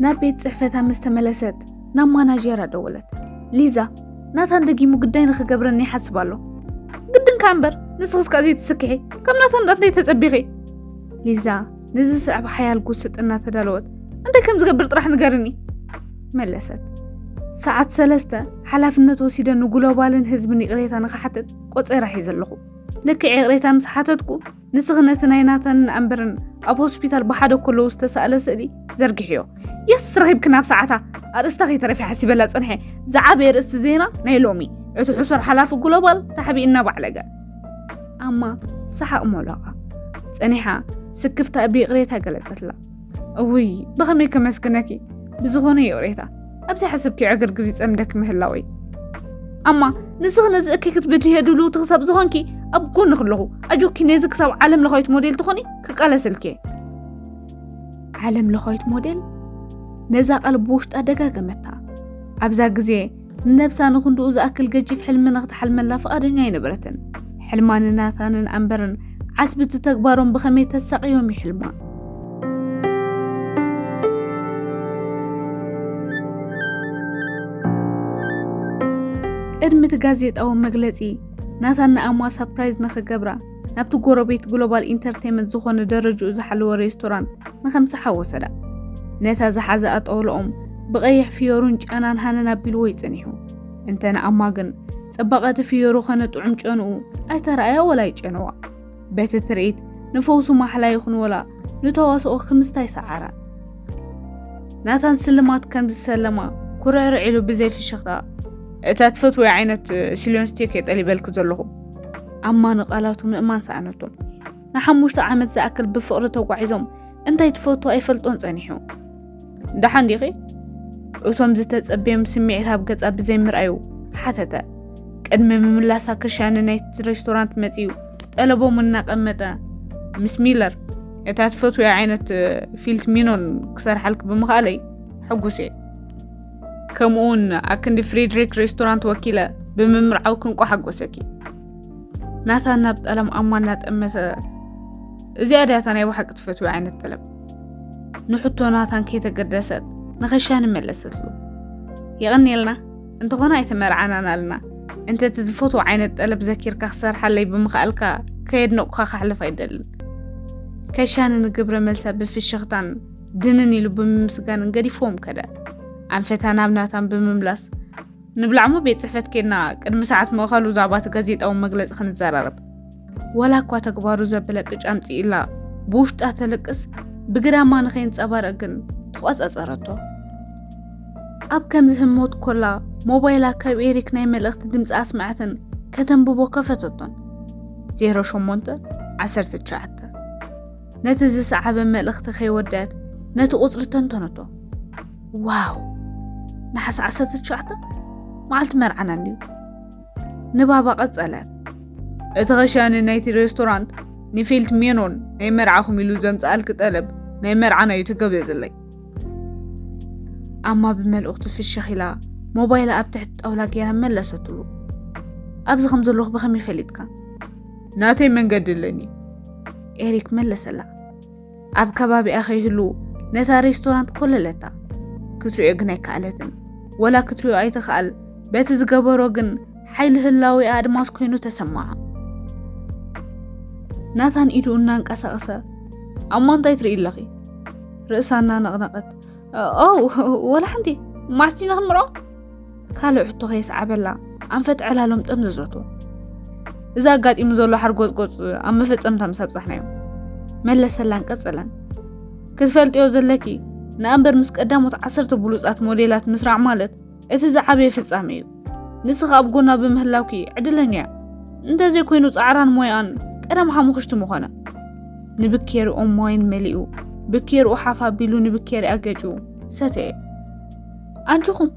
ናብ ቤት ጽሕፈታ ምስ ተመለሰት ናብ ማናጀራ ደወለት። ሊዛ፣ ናታን ደጊሙ ግዳይ ንክገብረኒ ይሓስብ ኣሎ። ግድንካ እምበር ንስኽስ ከኣ ዘይትስክሒ፣ ካብ ናታን እንዳት ተጸቢኺ። ሊዛ ንዝስዕብ ሓያል ጉስጥ እናተዳለወት እንታይ ከም ዝገብር ጥራሕ ንገርኒ መለሰት። ሰዓት ሰለስተ ሓላፍነት ወሲደ ንግሎባልን ህዝብን ይቕሬታ ንክሓትት ቆጸራ ሒዘ ኣለኹ። ልክዕ ይቕሬታ ምስ ሓተትኩ ንስኺ ነቲ ናይ ናታንን ኣምበርን ኣብ ሆስፒታል ብሓደ ከለዉ ዝተሳእለ ስእሊ ዘርግሕዮ። የስ ረኺብክን ኣብ ሰዓታ። ኣርእስታ ከይተረፊ ሓሲበላ ጽንሐ። ዝዓበየ ርእስቲ ዜና ናይ ሎሚ እቲ ሕሱር ሓላፊ ግሎባል ታሕቢእና ባዕለገ። ኣማ ሰሓቕ ሞላቓ ጸኒሓ ስክፍታ ብይቕሬታ ገለጸትላ። እውይ ብኸመይ ከመስግነኪ። ብዝኾነ ይቕሬታ ኣብዚ ሓሰብኪ ዕግርግር ይጸምደኪ ምህላወይ። ኣማ ንስኺ ነዚ እከይ ክትብድህዮ ድልውቲ ክሳብ ዝኾንኪ ኣብ ጎንኺ ኣለኹ። ኣጆኪ ነዚ ክሳብ ዓለም ለኻዊት ሞዴል ትኾኒ ክቃለሰልኪ እየ። ዓለም ለኻዊት ሞዴል ነዛ ቃል ብውሽጣ ደጋገመታ። ኣብዛ ግዜ ንነብሳ ንኽንድኡ ዝኣክል ገጂፍ ሕልሚ ንኽትሓልመላ ፍቓደኛ ኣይነበረትን። ሕልማ ንናታንን ኣምበርን ዓስቢ እቲ ተግባሮም ብኸመይ ተሳቕዮም ይሕልማ። ቅድሚ እቲ ጋዜጣዊ መግለጺ ናታን ንኣማ ሳፕራይዝ ንኽገብራ ናብቲ ጎረቤት ግሎባል ኢንተርቴይመንት ዝኾነ ደረጅኡ ዝሓለወ ሬስቶራንት ንኸምስሓ ወሰዳ። ነታ ዝሓዘኣ ጠውልኦም ብቐይሕ ፍዮሩን ጨናን ሃነን ኣቢልዎ ይጸኒሑ። እንተ ንኣማ ግን ጽባቐ እቲ ፍዮሩ ኸነ ጥዑም ጨንኡ ኣይተራእያ ወላ ይጨነዋ። በቲ ትርኢት ንፈውሱ ማሕላ ይኹን ወላ ንተዋስኦ ክምስታ ይሰዓራ። ናታን ስልማት ከም ዝሰለማ ኩርዕርዕ ኢሉ ብዘይ ፍሽኽታ እታ ትፈትወያ ዓይነት ሲልዮን ስቴክ እየ ጠሊበልኪ ዘለኹ። ኣማ ንቓላቱ ምእማን ሰኣነቶም። ንሓሙሽተ ዓመት ዝኣክል ብፍቕሪ ተጓዒዞም እንታይ ትፈቱ ኣይፈልጦን ጸኒሑ። ደሓን ዲኺ? እቶም ዝተጸበዮም ስምዒት ኣብ ገጻ ብዘይ ምርኣዩ ሓተተ። ቅድሚ ምምላሳ ክሻነ ናይቲ ሬስቶራንት መጺኡ ጠለቦም እናቐመጠ ምስ ሚለር እታ ትፈትውያ ዓይነት ፊልት ሚኖን ክሰርሓልኪ ብምኽኣለይ ሕጉስ እየ። ከምኡውን ኣክንዲ ፍሬድሪክ ሬስቶራንት ወኪለ ብምምርዓውኪ እንቋ ሓጎሰኪ። ናታን ናብ ጠለም ኣማ እናጠመተ እዚኣ ድያ እታ ናይ ብሓቂ ትፈትውያ ዓይነት ጠለብ? ንሕቶ ናታን ከይተገደሰት ንኸሻኒ መለሰትሉ። የቐንየልና፣ እንተኾነ ኣይተመርዓናን ኣለና። እንተ እቲ ዝፈትዎ ዓይነት ጠለብ ዘኪርካ ክሰርሓለይ ብምኽኣልካ ከየድነቑካ ከሕልፍ ኣይደልን። ከሻኒ ንግብረ መልሳ ብፍሽኽታን ድንን ኢሉ ብምምስጋንን ገዲፍዎም ከደ። ኣንፈታ ናብ ናታን ብምምላስ፣ ንብላዕሞ ቤት ጽሕፈት ኬድና ቅድሚ ሰዓት ምእኻሉ ዛዕባ እቲ ጋዜጣዊ መግለጺ ክንዘራረብ። ወላ እኳ ተግባሩ ዘበለቅጭ ኣምጺእላ ብውሽጣ ተልቅስ፣ ብግዳማ ንኸይንጸባረቕ ግን ተቋጻጸረቶ። ኣብ ከምዚ ህሞት ኮላ ሞባይላ ካብ ኤሪክ ናይ መልእኽቲ ድምፂ ኣስመዐትን ከተንብቦ ከፈተቶን። ዜሮ ሸሞንተ ዓሰርተ ትሽዓተ። ነቲ ዝሰዓበ መልእኽቲ ከይወደት ነቲ ቁፅሪ ተንተነቶ። ዋው! ነሓሰ ዓሰርተ ትሽዓተ መዓልቲ መርዓና እንድዩ። ንባባ ቀጸለት። እቲ ኸሻኒ ናይቲ ሬስቶራንት ንፊልት ሜኖን ናይ መርዓኹም ኢሉ ዘምጽኣልኪ ጠለብ ናይ መርዓና እዩ ተገበዝለይ። ኣማ ብመልእኽቱ ፍሽኽ ኢላ ሞባይላ ኣብ ትሕቲ ጣውላ ገይራ መለሰትሉ። ኣብዚ ከም ዘለኹ ብኸመይ ፈሊጥካ? ናተይ መንገዲ ኣለኒ። ኤሪክ መለሰላ። ኣብ ከባቢኣ ከይህሉ ነታ ሬስቶራንት ኮለለታ። ክትሪኦ ግን ኣይከኣለትን። ወላ ክትሪኦ ኣይትኽኣል። በቲ ዝገበሮ ግን ሓይሊ ህላዊኣ ኣድማስ ኮይኑ ተሰማዓ። ናታን ኢዱ እናንቀሳቐሰ፣ ኣማ እንታይ ትርኢ ኣለኺ? ርእሳ እናነቕነቐት፣ ኦ፣ ወላ ሓንቲ። ማስቲና ክንምርዖ? ካልእ ሕቶ ከየስዓበላ ኣንፈት ዕላሎም ጠምዘዘቶ። እዚ ኣጋጢሙ ዘሎ ሓርጎጽጎጽ ኣብ መፈጸምታ ምስ ኣብጻሕናዮ። መለሰላን ቀጸለን። ክትፈልጥዮ ዘለኪ፣ ንኣንበር ምስ ቀዳሞት ዓሰርተ ብሉጻት ሞዴላት ምስራዕ ማለት እቲ ዝዓበየ ፍጻመ እዩ። ንስኺ ኣብ ጎና ብምህላውኪ ዕድለኛ እያ። እንተዘይኮይኑ ጻዕራን ሞያኣን ቀደም ሓሙኽሽቲ ምኾነ። ንብኬሪኦም ዋይን መሊኡ፣ ብኬርኡ ሓፍ ኣቢሉ ንብኬሪኣ ገጭኡ ሰተየ። ኣንቺኹም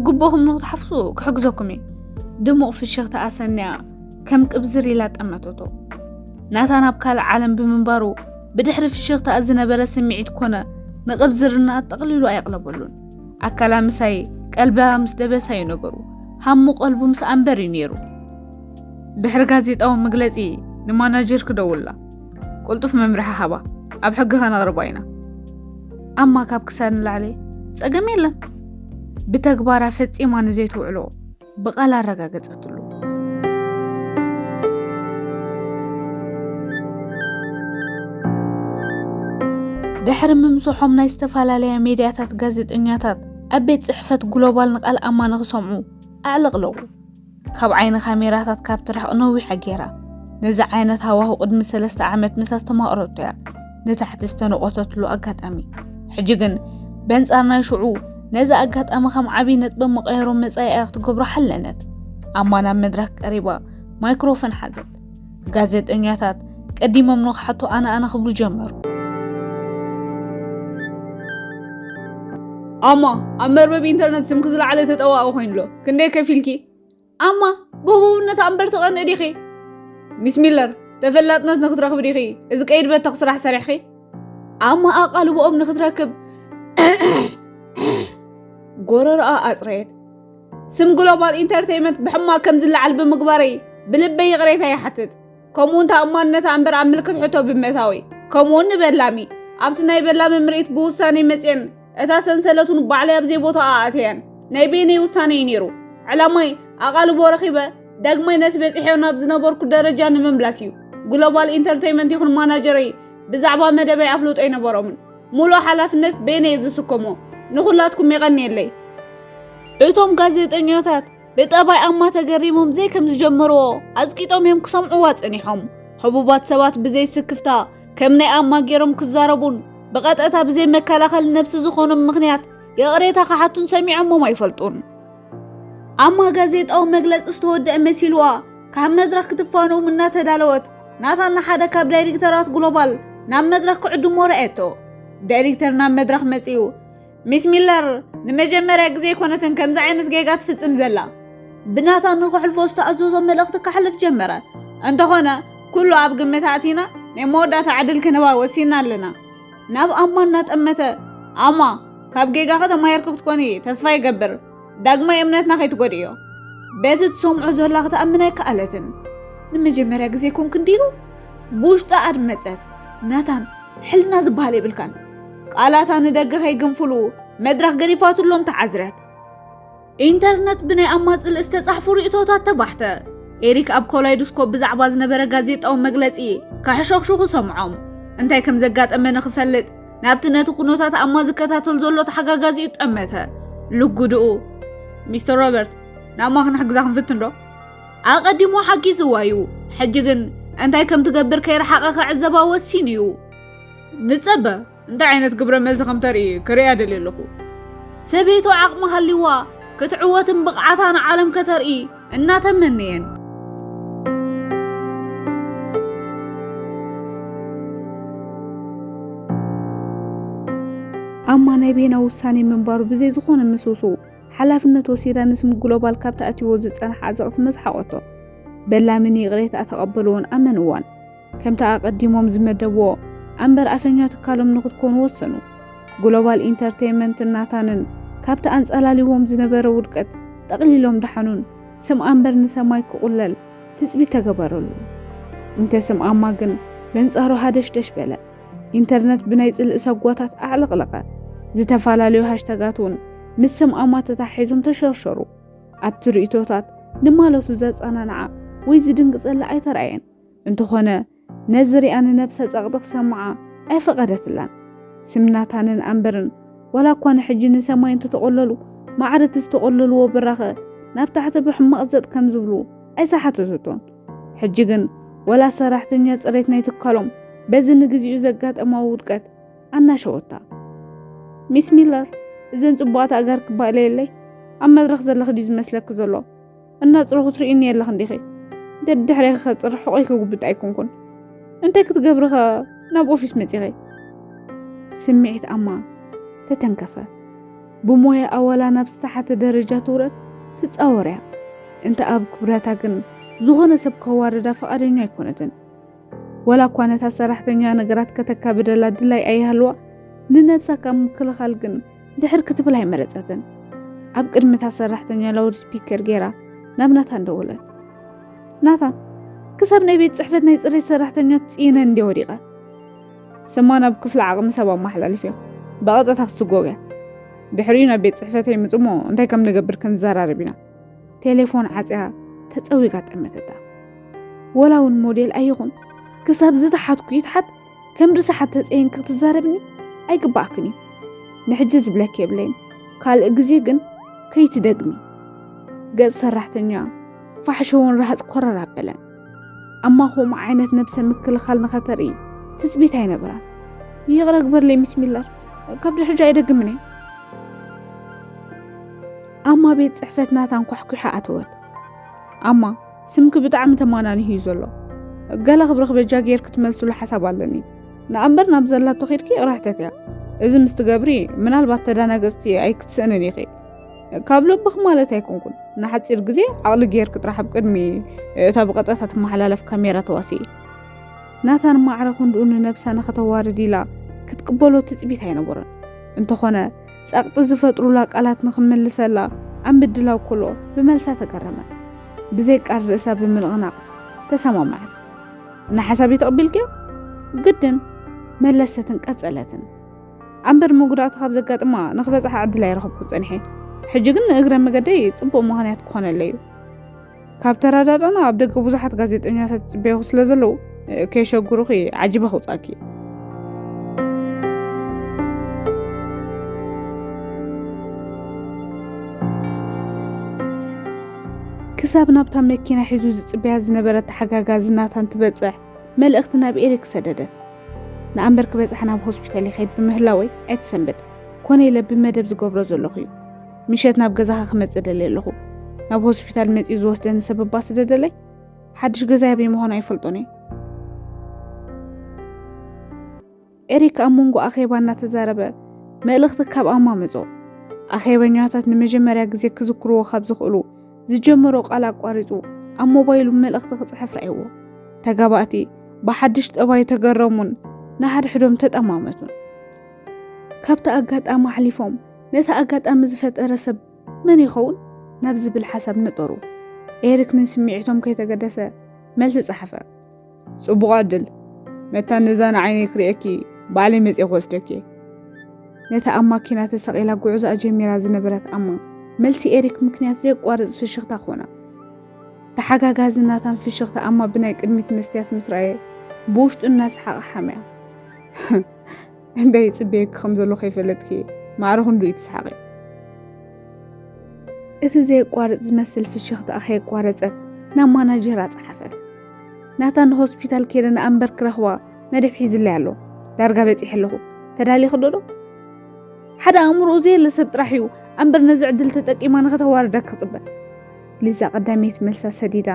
ግቦኹም ንኽትሓፍሱ ክሕግዘኩም እየ። ድሙቕ ፍሽኽታ ኣሰንያ ከም ቅብዝር ኢላ ጠመተቶ። ናታን ኣብ ካልእ ዓለም ብምንባሩ ብድሕሪ ፍሽኽታኣ ዝነበረ ስምዒት ኮነ ንቕብዝርና ጠቕሊሉ ኣየቕለበሉን። ኣካላ ምሳይ ቀልባ ምስ ደበሳ እዩ ነገሩ። ሃሙ ቀልቡ ምስ ኣንበር እዩ ነይሩ። ድሕሪ ጋዜጣዊ መግለጺ ንማናጀር ክደውላ። ቅልጡፍ መምርሒ ሃባ። ኣብ ሕጊ ከነቕርባ ኢና። ኣማ ካብ ክሳድ ንላዕሊ ጸገም የለን። ብተግባራ ፈጺማ ንዘይትውዕሎ ብቓል ኣረጋገጸትሉ። ድሕሪ ምምስሖም ናይ ዝተፈላለያ ሜድያታት ጋዜጠኛታት ኣብ ቤት ጽሕፈት ግሎባል ንቓል ኣማ ንኽሰምዑ ኣዕለቕለቑ። ካብ ዓይኒ ካሜራታት ካብ ትርሕቕ ነዊሓ ገይራ። ነዚ ዓይነት ሃዋሁ ቅድሚ ሰለስተ ዓመት ምስ ኣስተማቕረቶ እያ ንታሕቲ ዝተነቖተትሉ ኣጋጣሚ። ሕጂ ግን በንጻር ናይ ሽዑ ነዚ ኣጋጣሚ ከም ዓብዪ ነጥቢ መቐየሮ መጻኢኣ ክትገብሮ ሓለነት። ኣማ ናብ መድረኽ ቀሪባ ማይክሮፎን ሓዘት። ጋዜጠኛታት ቀዲሞም ንኽሓቱ ኣነ ኣነ ክብሉ ጀመሩ። ኣማ፣ ኣብ መርበብ ኢንተርነት ስምኪ ዝለዓለ ተጠዋቒ ኮይኑሎ። ክንደይ ከፊልኪ? ኣማ፣ ብህቡብነት ኣንበር ትቐንኢ ዲኺ? ሚስ ሚለር፣ ተፈላጥነት ንክትረኽቢ ዲኺ እዚ ቀይድ በተኽ ስራሕ ሰሪሕኺ? ኣማ ኣቓልቦኦም ንክትረክብ ጎረሮኣ ኣጽረየት። ስም ግሎባል ኢንተርቴይመንት ብሕማቕ ከም ዝለዓል ብምግባረይ ብልበይ ይቕሬታ ይሓትት። ከምኡ እንተ ኣብ ማንነታ እምበር ኣብ ምልክት ሕቶ ብምእታወይ። ከምኡውን ንበላሚ፣ ኣብቲ ናይ በላሚ ምርኢት ብውሳኔ መጽየን እታ ሰንሰለቱን ባዕለይ ኣብ ዘይቦታኣ ኣእተያን። ናይ በይነይ ውሳነ እዩ ነይሩ። ዕላማይ ኣቓልቦ ረኺበ ዳግማይ ነቲ በጺሐዮ ናብ ዝነበርኩ ደረጃ ንምምላስ እዩ። ግሎባል ኢንተርቴይመንት ይኹን ማናጀረይ ብዛዕባ መደበይ ኣፍልጦ ኣይነበሮምን። ሙሉእ ሓላፍነት በይነይ እየ ዝስከሞ። ንኹላትኩም የቐንየለይ። እቶም ጋዜጠኛታት ብጠባይ ኣማ ተገሪሞም ዘይከም ዝጀመርዎ ኣጽቂጦም እዮም ክሰምዕዋ ጸኒሖም። ህቡባት ሰባት ብዘይ ስክፍታ ከም ናይ ኣማ ገይሮም ክዛረቡን ብቐጥታ ብዘይ መከላኸሊ ነብሲ ዝኾኖም ምኽንያት ይቕሬታ ክሓቱን ሰሚዖሞም ኣይፈልጡን። ኣማ ጋዜጣዊ መግለጺ ዝተወደአ መሲልዋ ካብ መድረኽ ክትፋነዎም እናተዳለወት ናታን ንሓደ ካብ ዳይሬክተራት ግሎባል ናብ መድረኽ ክዕድሞ ረኣየቶ። ዳይሬክተር ናብ መድረኽ መጺኡ፣ ሚስ ሚለር ንመጀመርያ ግዜ ኣይኮነትን ከምዚ ዓይነት ጌጋ ትፍጽም ዘላ። ብናታን ንኽሕልፎ ዝተኣዘዞ መልእኽቲ ክሓልፍ ጀመረ። እንተኾነ ኩሉ ኣብ ግምት ኣእቲና ናይ መወዳእታ ዕድል ክንህባ ወሲና ኣለና። ናብ ኣማ እናጠመተ፣ ኣማ፣ ካብ ጌጋኺ ተማሂርኪ ክትኮኒ ተስፋ ይገብር። ዳግማይ እምነትና ከይትጎድእዮ። በቲ ትሰምዖ ዘላ ክትኣምን ኣይከኣለትን። ንመጀመርያ ግዜ ኮንክ እንዲሉ ብውሽጣ ኣድመጸት። ናታን፣ ሕልና ዝበሃል የብልካን። ቃላታ ንደገ ከይግንፍሉ መድረኽ ገዲፋትሎም ተዓዝረት። ኢንተርነት ብናይ ኣማ ጽልኢ ዝተጻሕፉ ርእይቶታት ተባሕተ። ኤሪክ ኣብ ኮላይዶስኮፕ ብዛዕባ ዝነበረ ጋዜጣዊ መግለጺ ከሕሸኽሽኹ ሰምዖም። እንታይ ከም ዘጋጠመ ንኽፈልጥ ናብቲ ነቲ ኩነታት ኣማ ዝከታተል ዘሎ ተሓጋጋዚኡ ጠመተ። ልጉድኡ፣ ሚስተር ሮበርት፣ ናብ ማክና ክግዛ ክንፍትን ዶ? ኣቐዲሙ ሓጊዝዋ እዩ። ሕጂ ግን እንታይ ከም ትገብር ከይረሓቐ ክዕዘባ ወሲኑ እዩ። ንጸበ፣ እንታይ ዓይነት ግብረ መልሲ ከም ተርኢ ክርእያ ደልየ ኣለኹ። ሰበይቱ ዓቕሚ ሃልይዋ ክትዕወትን ብቕዓታ ንዓለም ከተርኢ እናተመነየን። ኣማ ናይ ቤና ውሳኔ ምንባሩ ብዘይ ዝኾነ ምስውስው ሓላፍነት ወሲዳ ንስም ግሎባል ካብ ተኣትዎ ዝጸንሓ ኣዘቕቲ መስሓቖቶ። በላምን ይቕሬታ ተቐበልዎን ኣመንዋን። ከምቲ ኣቐዲሞም ዝመደብዎ ኣምበር ኣፈኛ ትካሎም ንክትኮኑ ወሰኑ። ግሎባል ኢንተርቴይንመንትን ናታንን ካብቲ ኣንጸላልዎም ዝነበረ ውድቀት ጠቕሊሎም ደሓኑን ስም ኣምበር ንሰማይ ክቑለል ትጽቢት ተገበረሉ። እንተ ስም ኣማ ግን በንጻሩ ሃደሽደሽ በለ። ኢንተርነት ብናይ ጽልኢ ሰጓታት ኣዕለቕለቐ። ዝተፈላለዩ ሃሽታጋት እውን ምስ ስም ኣማ ተታሒዞም ተሸርሸሩ። ኣብቲ ርእይቶታት ንማለቱ ዘጸናንዓ ወይ ዝድንግጸላ ኣይተራእየን። እንተኾነ ነዚ ሪኣ ንነብሳ ጸቕጢ ክሰምዓ ኣይፈቐደትላን። ስም ናታንን ኣምበርን ዋላ እኳ ንሕጂ ንሰማይ እንተተቖለሉ፣ ማዕረ እቲ ዝተቖለልዎ ብራኸ ናብ ታሕቲ ብሕማቕ ዘጥ ከም ዝብሉ ኣይሰሓተተቶን። ሕጂ ግን ዋላ ሰራሕተኛ ጽሬት ናይ ትካሎም በዚ ንግዚኡ ዘጋጠማ ውድቀት ኣናሸወታ። ሚስ ሚለር፣ እዘን ጽቡቓት ኣእጋርኪ ባእለየለይ። ኣብ መድረኽ ዘለኺ ድዩ ዝመስለኪ ዘሎ? እናጽረኹ ትርእይኒ የለኽን ዲኺ? ደድሕሬኺ ከጽርሕ ሕቖይ ክጉብጥ ኣይኮንኩን። እንታይ ክትገብሪ ኸ ናብ ኦፊስ መጺኺ? ስምዒት ኣማ ተተንከፈ። ብሞያኣ ዋላ ናብ ዝተሓተ ደረጃ ትውረድ ትጻወር እያ። እንተ ኣብ ክብረታ ግን ዝኾነ ሰብ ከዋርዳ ፍቓደኛ ኣይኮነትን። ዋላ እኳ ነታ ሰራሕተኛ ነገራት ከተካብደላ ድላይ ኣይሃልዋ፣ ንነብሳ ካብ ምክልኻል ግን ድሕር ክትብል ኣይመረጸትን። ኣብ ቅድሚ እታ ሰራሕተኛ ላውድ ስፒከር ገይራ ናብ ናታን ደወለት። ናታን፣ ክሳብ ናይ ቤት ጽሕፈት ናይ ጽሬት ሰራሕተኛ ትጽይነን እንድየ ወዲቐ። ስማ ናብ ክፍሊ ዓቕሚ ሰብ ኣመሓላልፍዮ። ብቐጥታ ክትስጎግ እያ። ድሕሪኡ ናብ ቤት ጽሕፈተይ ምጽሞ እንታይ ከም ንገብር ክንዘራረብ ኢና። ቴሌፎን ዓጽያ ተጸዊጋ ጠመተታ። ወላ እውን ሞዴል ኣይኹን፣ ክሳብ ዝተሓትኩ ይትሓት፣ ከም ርስሓት ተጸይንኪ ክትዛረብኒ ኣይግባኣክን እዩ። ንሕጂ ዝብለኪ የብለይን፣ ካልእ ግዜ ግን ከይትደግሚ። ገጽ ሰራሕተኛ ፋሕሸውን ረሃጽ ኮረር ኣበለን። ኣማ ከምኡ ዓይነት ነብሰ ምክልኻል ንኸተርኢ ትጽቢት ኣይነበራን። ይቕረ ግበርለይ ሚስ ሚለር፣ ካብ ድሕጂ ኣይደግምን እየ። ኣማ ቤት ጽሕፈት ናታን ኳሕኲሓ ኣተወት። ኣማ፣ ስምኪ ብጣዕሚ ተማናኒሁ እዩ ዘሎ። ገለ ክብርኽ በጃ ጌርኪ ትመልስሉ ሓሳብ ኣለኒ። ንኣምበር ናብ ዘላቶ ኬድኪ ይቕረ ሕተትያ። እዚ ምስ ትገብሪ ምናልባት ተዳናገጽቲ ኣይክትስእንን ኢኺ። ካብ ልብኺ ማለት ኣይኮንኩን። ንሓጺር ግዜ ዓቕሊ ጌርኪ ጥራሕ ኣብ ቅድሚ እታ ብቐጥታ ትመሓላለፍ ካሜራ ተዋስኢ። ናታን ማዕረ ክንድኡ ንነብሳ ንኸተዋርድ ኢላ ክትቅበሎ ትጽቢት ኣይነበሮን። እንተኾነ ጸቕጢ ዝፈጥሩላ ቃላት ንኽምልሰላ ኣብ ምድላው ከሎ ብመልሳ ተገረመ። ብዘይ ቃል ርእሳ ብምንቕናቕ ተሰማምዐት። ንሓሳበይ ተቐቢልክዮ? ግድን፣ መለሰትን ቀጸለትን። ኣምበር መጉዳእቲ ካብ ዘጋጥማ ንኽበጽሓ ዕድል ኣይረኸብኩን ጸኒሐ። ሕጂ ግን ንእግረ መገደይ ጽቡቕ ምኽንያት ክኾነለይ እዩ። ካብ ተረዳዳና ኣብ ደገ ብዙሓት ጋዜጠኛታት ይጽበዩኺ ስለ ዘለዉ፣ ከየሸግሩኺ ዓጂበ ክውጻእኪ። ክሳብ ናብታ መኪና ሒዙ ዝጽበያ ዝነበረ ተሓጋጋዚ ናታን ትበጽሕ መልእኽቲ ናብ ኤሪክ ሰደደት። ንኣምበር ክበጽሓ ናብ ሆስፒታል ይኸይድ ብምህላወይ ኣይትሰንብድ። ኮነ ኢለ ብመደብ ዝገብሮ ዘለኹ እዩ። ምሸት ናብ ገዛኻ ክመጽእ ደልየ ኣለኹ። ናብ ሆስፒታል መጺኡ ዝወስደኒ ሰብ እባ ስደደለይ። ሓድሽ ገዛይ ኣበይ ምዃኑ ኣይፈልጦን እየ። ኤሪክ ኣብ መንጎ ኣኼባ እናተዛረበ መልእኽቲ ካብ ኣማ መጾ። ኣኼበኛታት ንመጀመርያ ግዜ ክዝክርዎ ካብ ዝኽእሉ ዝጀመሮ ቃል ኣቋሪጹ ኣብ ሞባይሉ መልእኽቲ ክጽሕፍ ረኣይዎ። ተጋባእቲ ብሓድሽ ጠባዩ ተገረሙን ንሓድሕዶም ተጠማመቱን። ካብቲ ኣጋጣሚ ኣሕሊፎም ነቲ ኣጋጣሚ ዝፈጠረ ሰብ መን ይኸውን ናብ ዝብል ሓሳብ ነጠሩ። ኤሪክ ንስምዒቶም ከይተገደሰ መልሲ ጸሓፈ። ጽቡቕ ዕድል። መታን ነዛ ንዓይነይ ክርእየኪ ባዕለይ መጺኤ ክወስደኪ እየ። ነታ ኣብ ማኪና ተሰቒላ ጉዕዞኣ ጀሚራ ዝነበረት ኣማ፣ መልሲ ኤሪክ ምክንያት ዘየቋርጽ ፍሽኽታ ኮና። ተሓጋጋዚ ናታን ፍሽኽታ ኣማ ብናይ ቅድሚት መስትያት ምስ ረኣየ፣ ብውሽጡ እናሰሓቐ ሓምያ። እንታይ ይጽበየኪ ከም ዘሎ ከይፈለጥኪ፣ ማዕረ ክንድኡ እዩ ትስሓቒ። እቲ ዘየቋርጽ ዝመስል ፍሽኽታኣ ከየቋረጸት ናብ ማናጀራ ጸሓፈት። ናታን ሆስፒታል ከይደ ንኣምበር ክረኽባ መደብ ሒዝለይ ኣሎ። ዳርጋ በጺሐ ኣለኹ። ተዳሊኺ ዶ? ሓደ ኣእምሮኡ ዘየለ ሰብ ጥራሕ እዩ ኣምበር ነዚ ዕድል ተጠቂማ ንኸተዋርደክ ክጽበ። ሊዛ ቀዳመይቲ መልሳ ሰዲዳ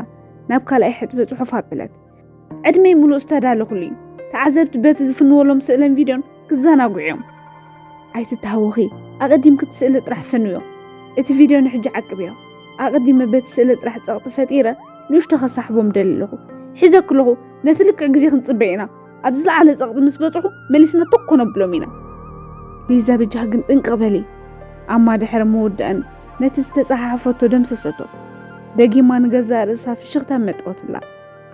ናብ ካልኣይ ሕጥቢ ጽሑፍ ኣበለት። ዕድመይ ሙሉእ ዝተዳለኹሉ እዩ። ተዓዘብቲ በቲ ዝፍንወሎም ስእለን ቪድዮን ክዘናግዑ እዮም። ኣይትተሃወኺ፣ ኣቐዲምኪ እቲ ስእሊ ጥራሕ ፍንውዮ። እቲ ቪድዮ ንሕጂ ዓቅብዮ። ኣቐዲመ በቲ ስእሊ ጥራሕ ጸቕጢ ፈጢረ ንእሽቶ ከሳሕቦም ደሊ ኣለኹ። ሒዘኪ ኣለኹ፣ ነቲ ልክዕ ግዜ ክንጽበ ኢና። ኣብ ዝለዓለ ጸቕጢ ምስ በጽሑ መሊስና ቶኮ ነብሎም ኢና። ሊዛ በጃኺ ግን ጥንቅቕ በሊ። ኣማ ድሕሪ ምውዳእን ነቲ ዝተጸሓሓፈቶ ደምሰሰቶ። ደጊማ ንገዛእ ርእሳ ፍሽኽታ መጠወትላ።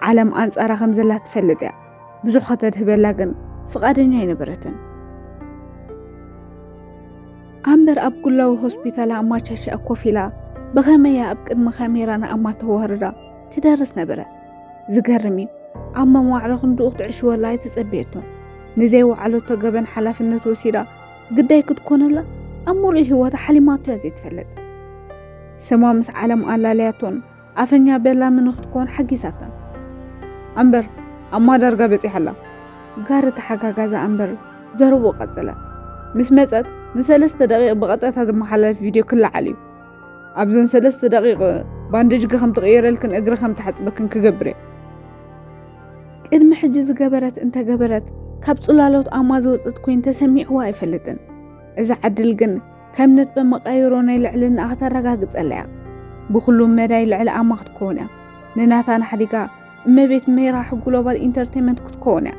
ዓለም ኣንጻራ ከም ዘላ ትፈልጥ እያ። ብዙሕ ከተድህበላ ግን ፍቓደኛ ኣይነበረትን። ኣምበር ኣብ ግላዊ ሆስፒታል ኣማቻችኣ ኮፍ ኢላ ብኸመይ እያ ኣብ ቅድሚ ካሜራ ንኣማ ተዋርዳ ትደርስ ነበረት። ዝገርም እዩ፣ ኣማ ማዕረ ክንድኡ ክትዕሽወላ ኣይተጸበየቶን። ንዘይወዓለቶ ገበን ሓላፍነት ወሲዳ ግዳይ ክትኮነላ ኣብ ሙሉእ ህይወታ ሓሊማቶ እያ ዘይትፈልጥ። ስማ ምስ ዓለም ኣላለያቶን ኣፈኛ በላሚ ንክትኮን ሓጊዛተን። ኣምበር ኣማ ዳርጋ በጺሓ ኣላ። ጋሪ ተሓጋጋዛ ኣምበር ዘረብኡ ቀጸለ። ምስ መጸት ንሰለስተ ደቂቕ ብቐጥታ ዝመሓላለፍ ቪድዮ ክለዓል እዩ። ኣብዘን ሰለስተ ደቂቕ ባንዴጅ ከም ትቕየረልክን እግሪ ከም ትሓጽበክን ክገብር እየ። ቅድሚ ሕጂ ዝገበረት እንተገበረት ካብ ጽላሎት ኣማ ዝወጸት ኮይን ተሰሚዕዋ ኣይፈልጥን። እዛ ዕድል ግን ከም ነጥበ መቃይሮ ናይ ልዕልናኣ ክተረጋግጸላ እያ። ብኹሉ መዳይ ልዕሊ ኣማ ክትከውን እያ። ንናታን ሓዲጋ እመቤት ሜራሕ ግሎባል ኢንተርቴይመንት ክትከውን እያ።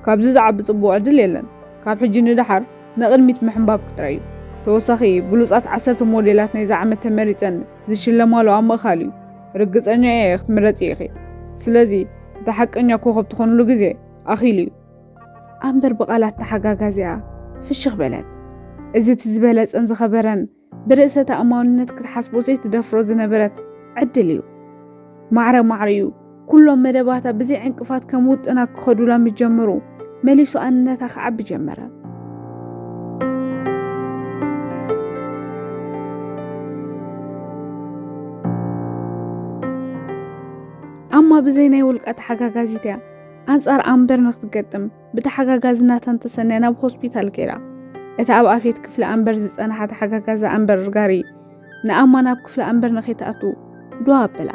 ካብዚ ዝዓቢ ጽቡቕ ዕድል የለን። ካብ ሕጂ ንደሓር ንቕድሚት ምሕንባብ ጥራይ እዩ። ተወሳኺ ብሉጻት ዓሰርተ ሞዴላት ናይዚ ዓመት ተመሪጸን ዝሽለማሉ ኣብ ምእካል እዩ። ርግጸኛ እየ ክትምረጺ ኢኺ። ስለዚ እቲ ሓቀኛ ኮኸብ ትኾንሉ ግዜ ኣኺሉ እዩ። ኣምበር ብቓላት ተሓጋጋዚኣ ፍሽኽ በለት። እዚ እቲ ዝበለጸን ዝኸበረን ብርእሰ ተኣማንነት ክትሓስቦ ዘይትደፍሮ ዝነበረት ዕድል እዩ። ማዕረ ማዕሪኡ ኩሎም መደባታ ብዘይ ዕንቅፋት ከም ውጥና ክኸዱላ ምስ ጀመሩ መሊሱ ኣንነታ ክዓቢ ጀመረ። ኣማ ብዘይ ናይ ውልቃ ተሓጋጋዚት እያ ኣንጻር ኣምበር ንክትገጥም ብተሓጋጋዚ ናታን ተሰንያ ናብ ሆስፒታል ከይዳ። እታ ኣብ ኣፌት ክፍሊ ኣምበር ዝጸንሓ ተሓጋጋዚ ኣምበር ጋሪ ንኣማ ናብ ክፍሊ ኣምበር ንኸይትኣቱ ዶ ኣበላ።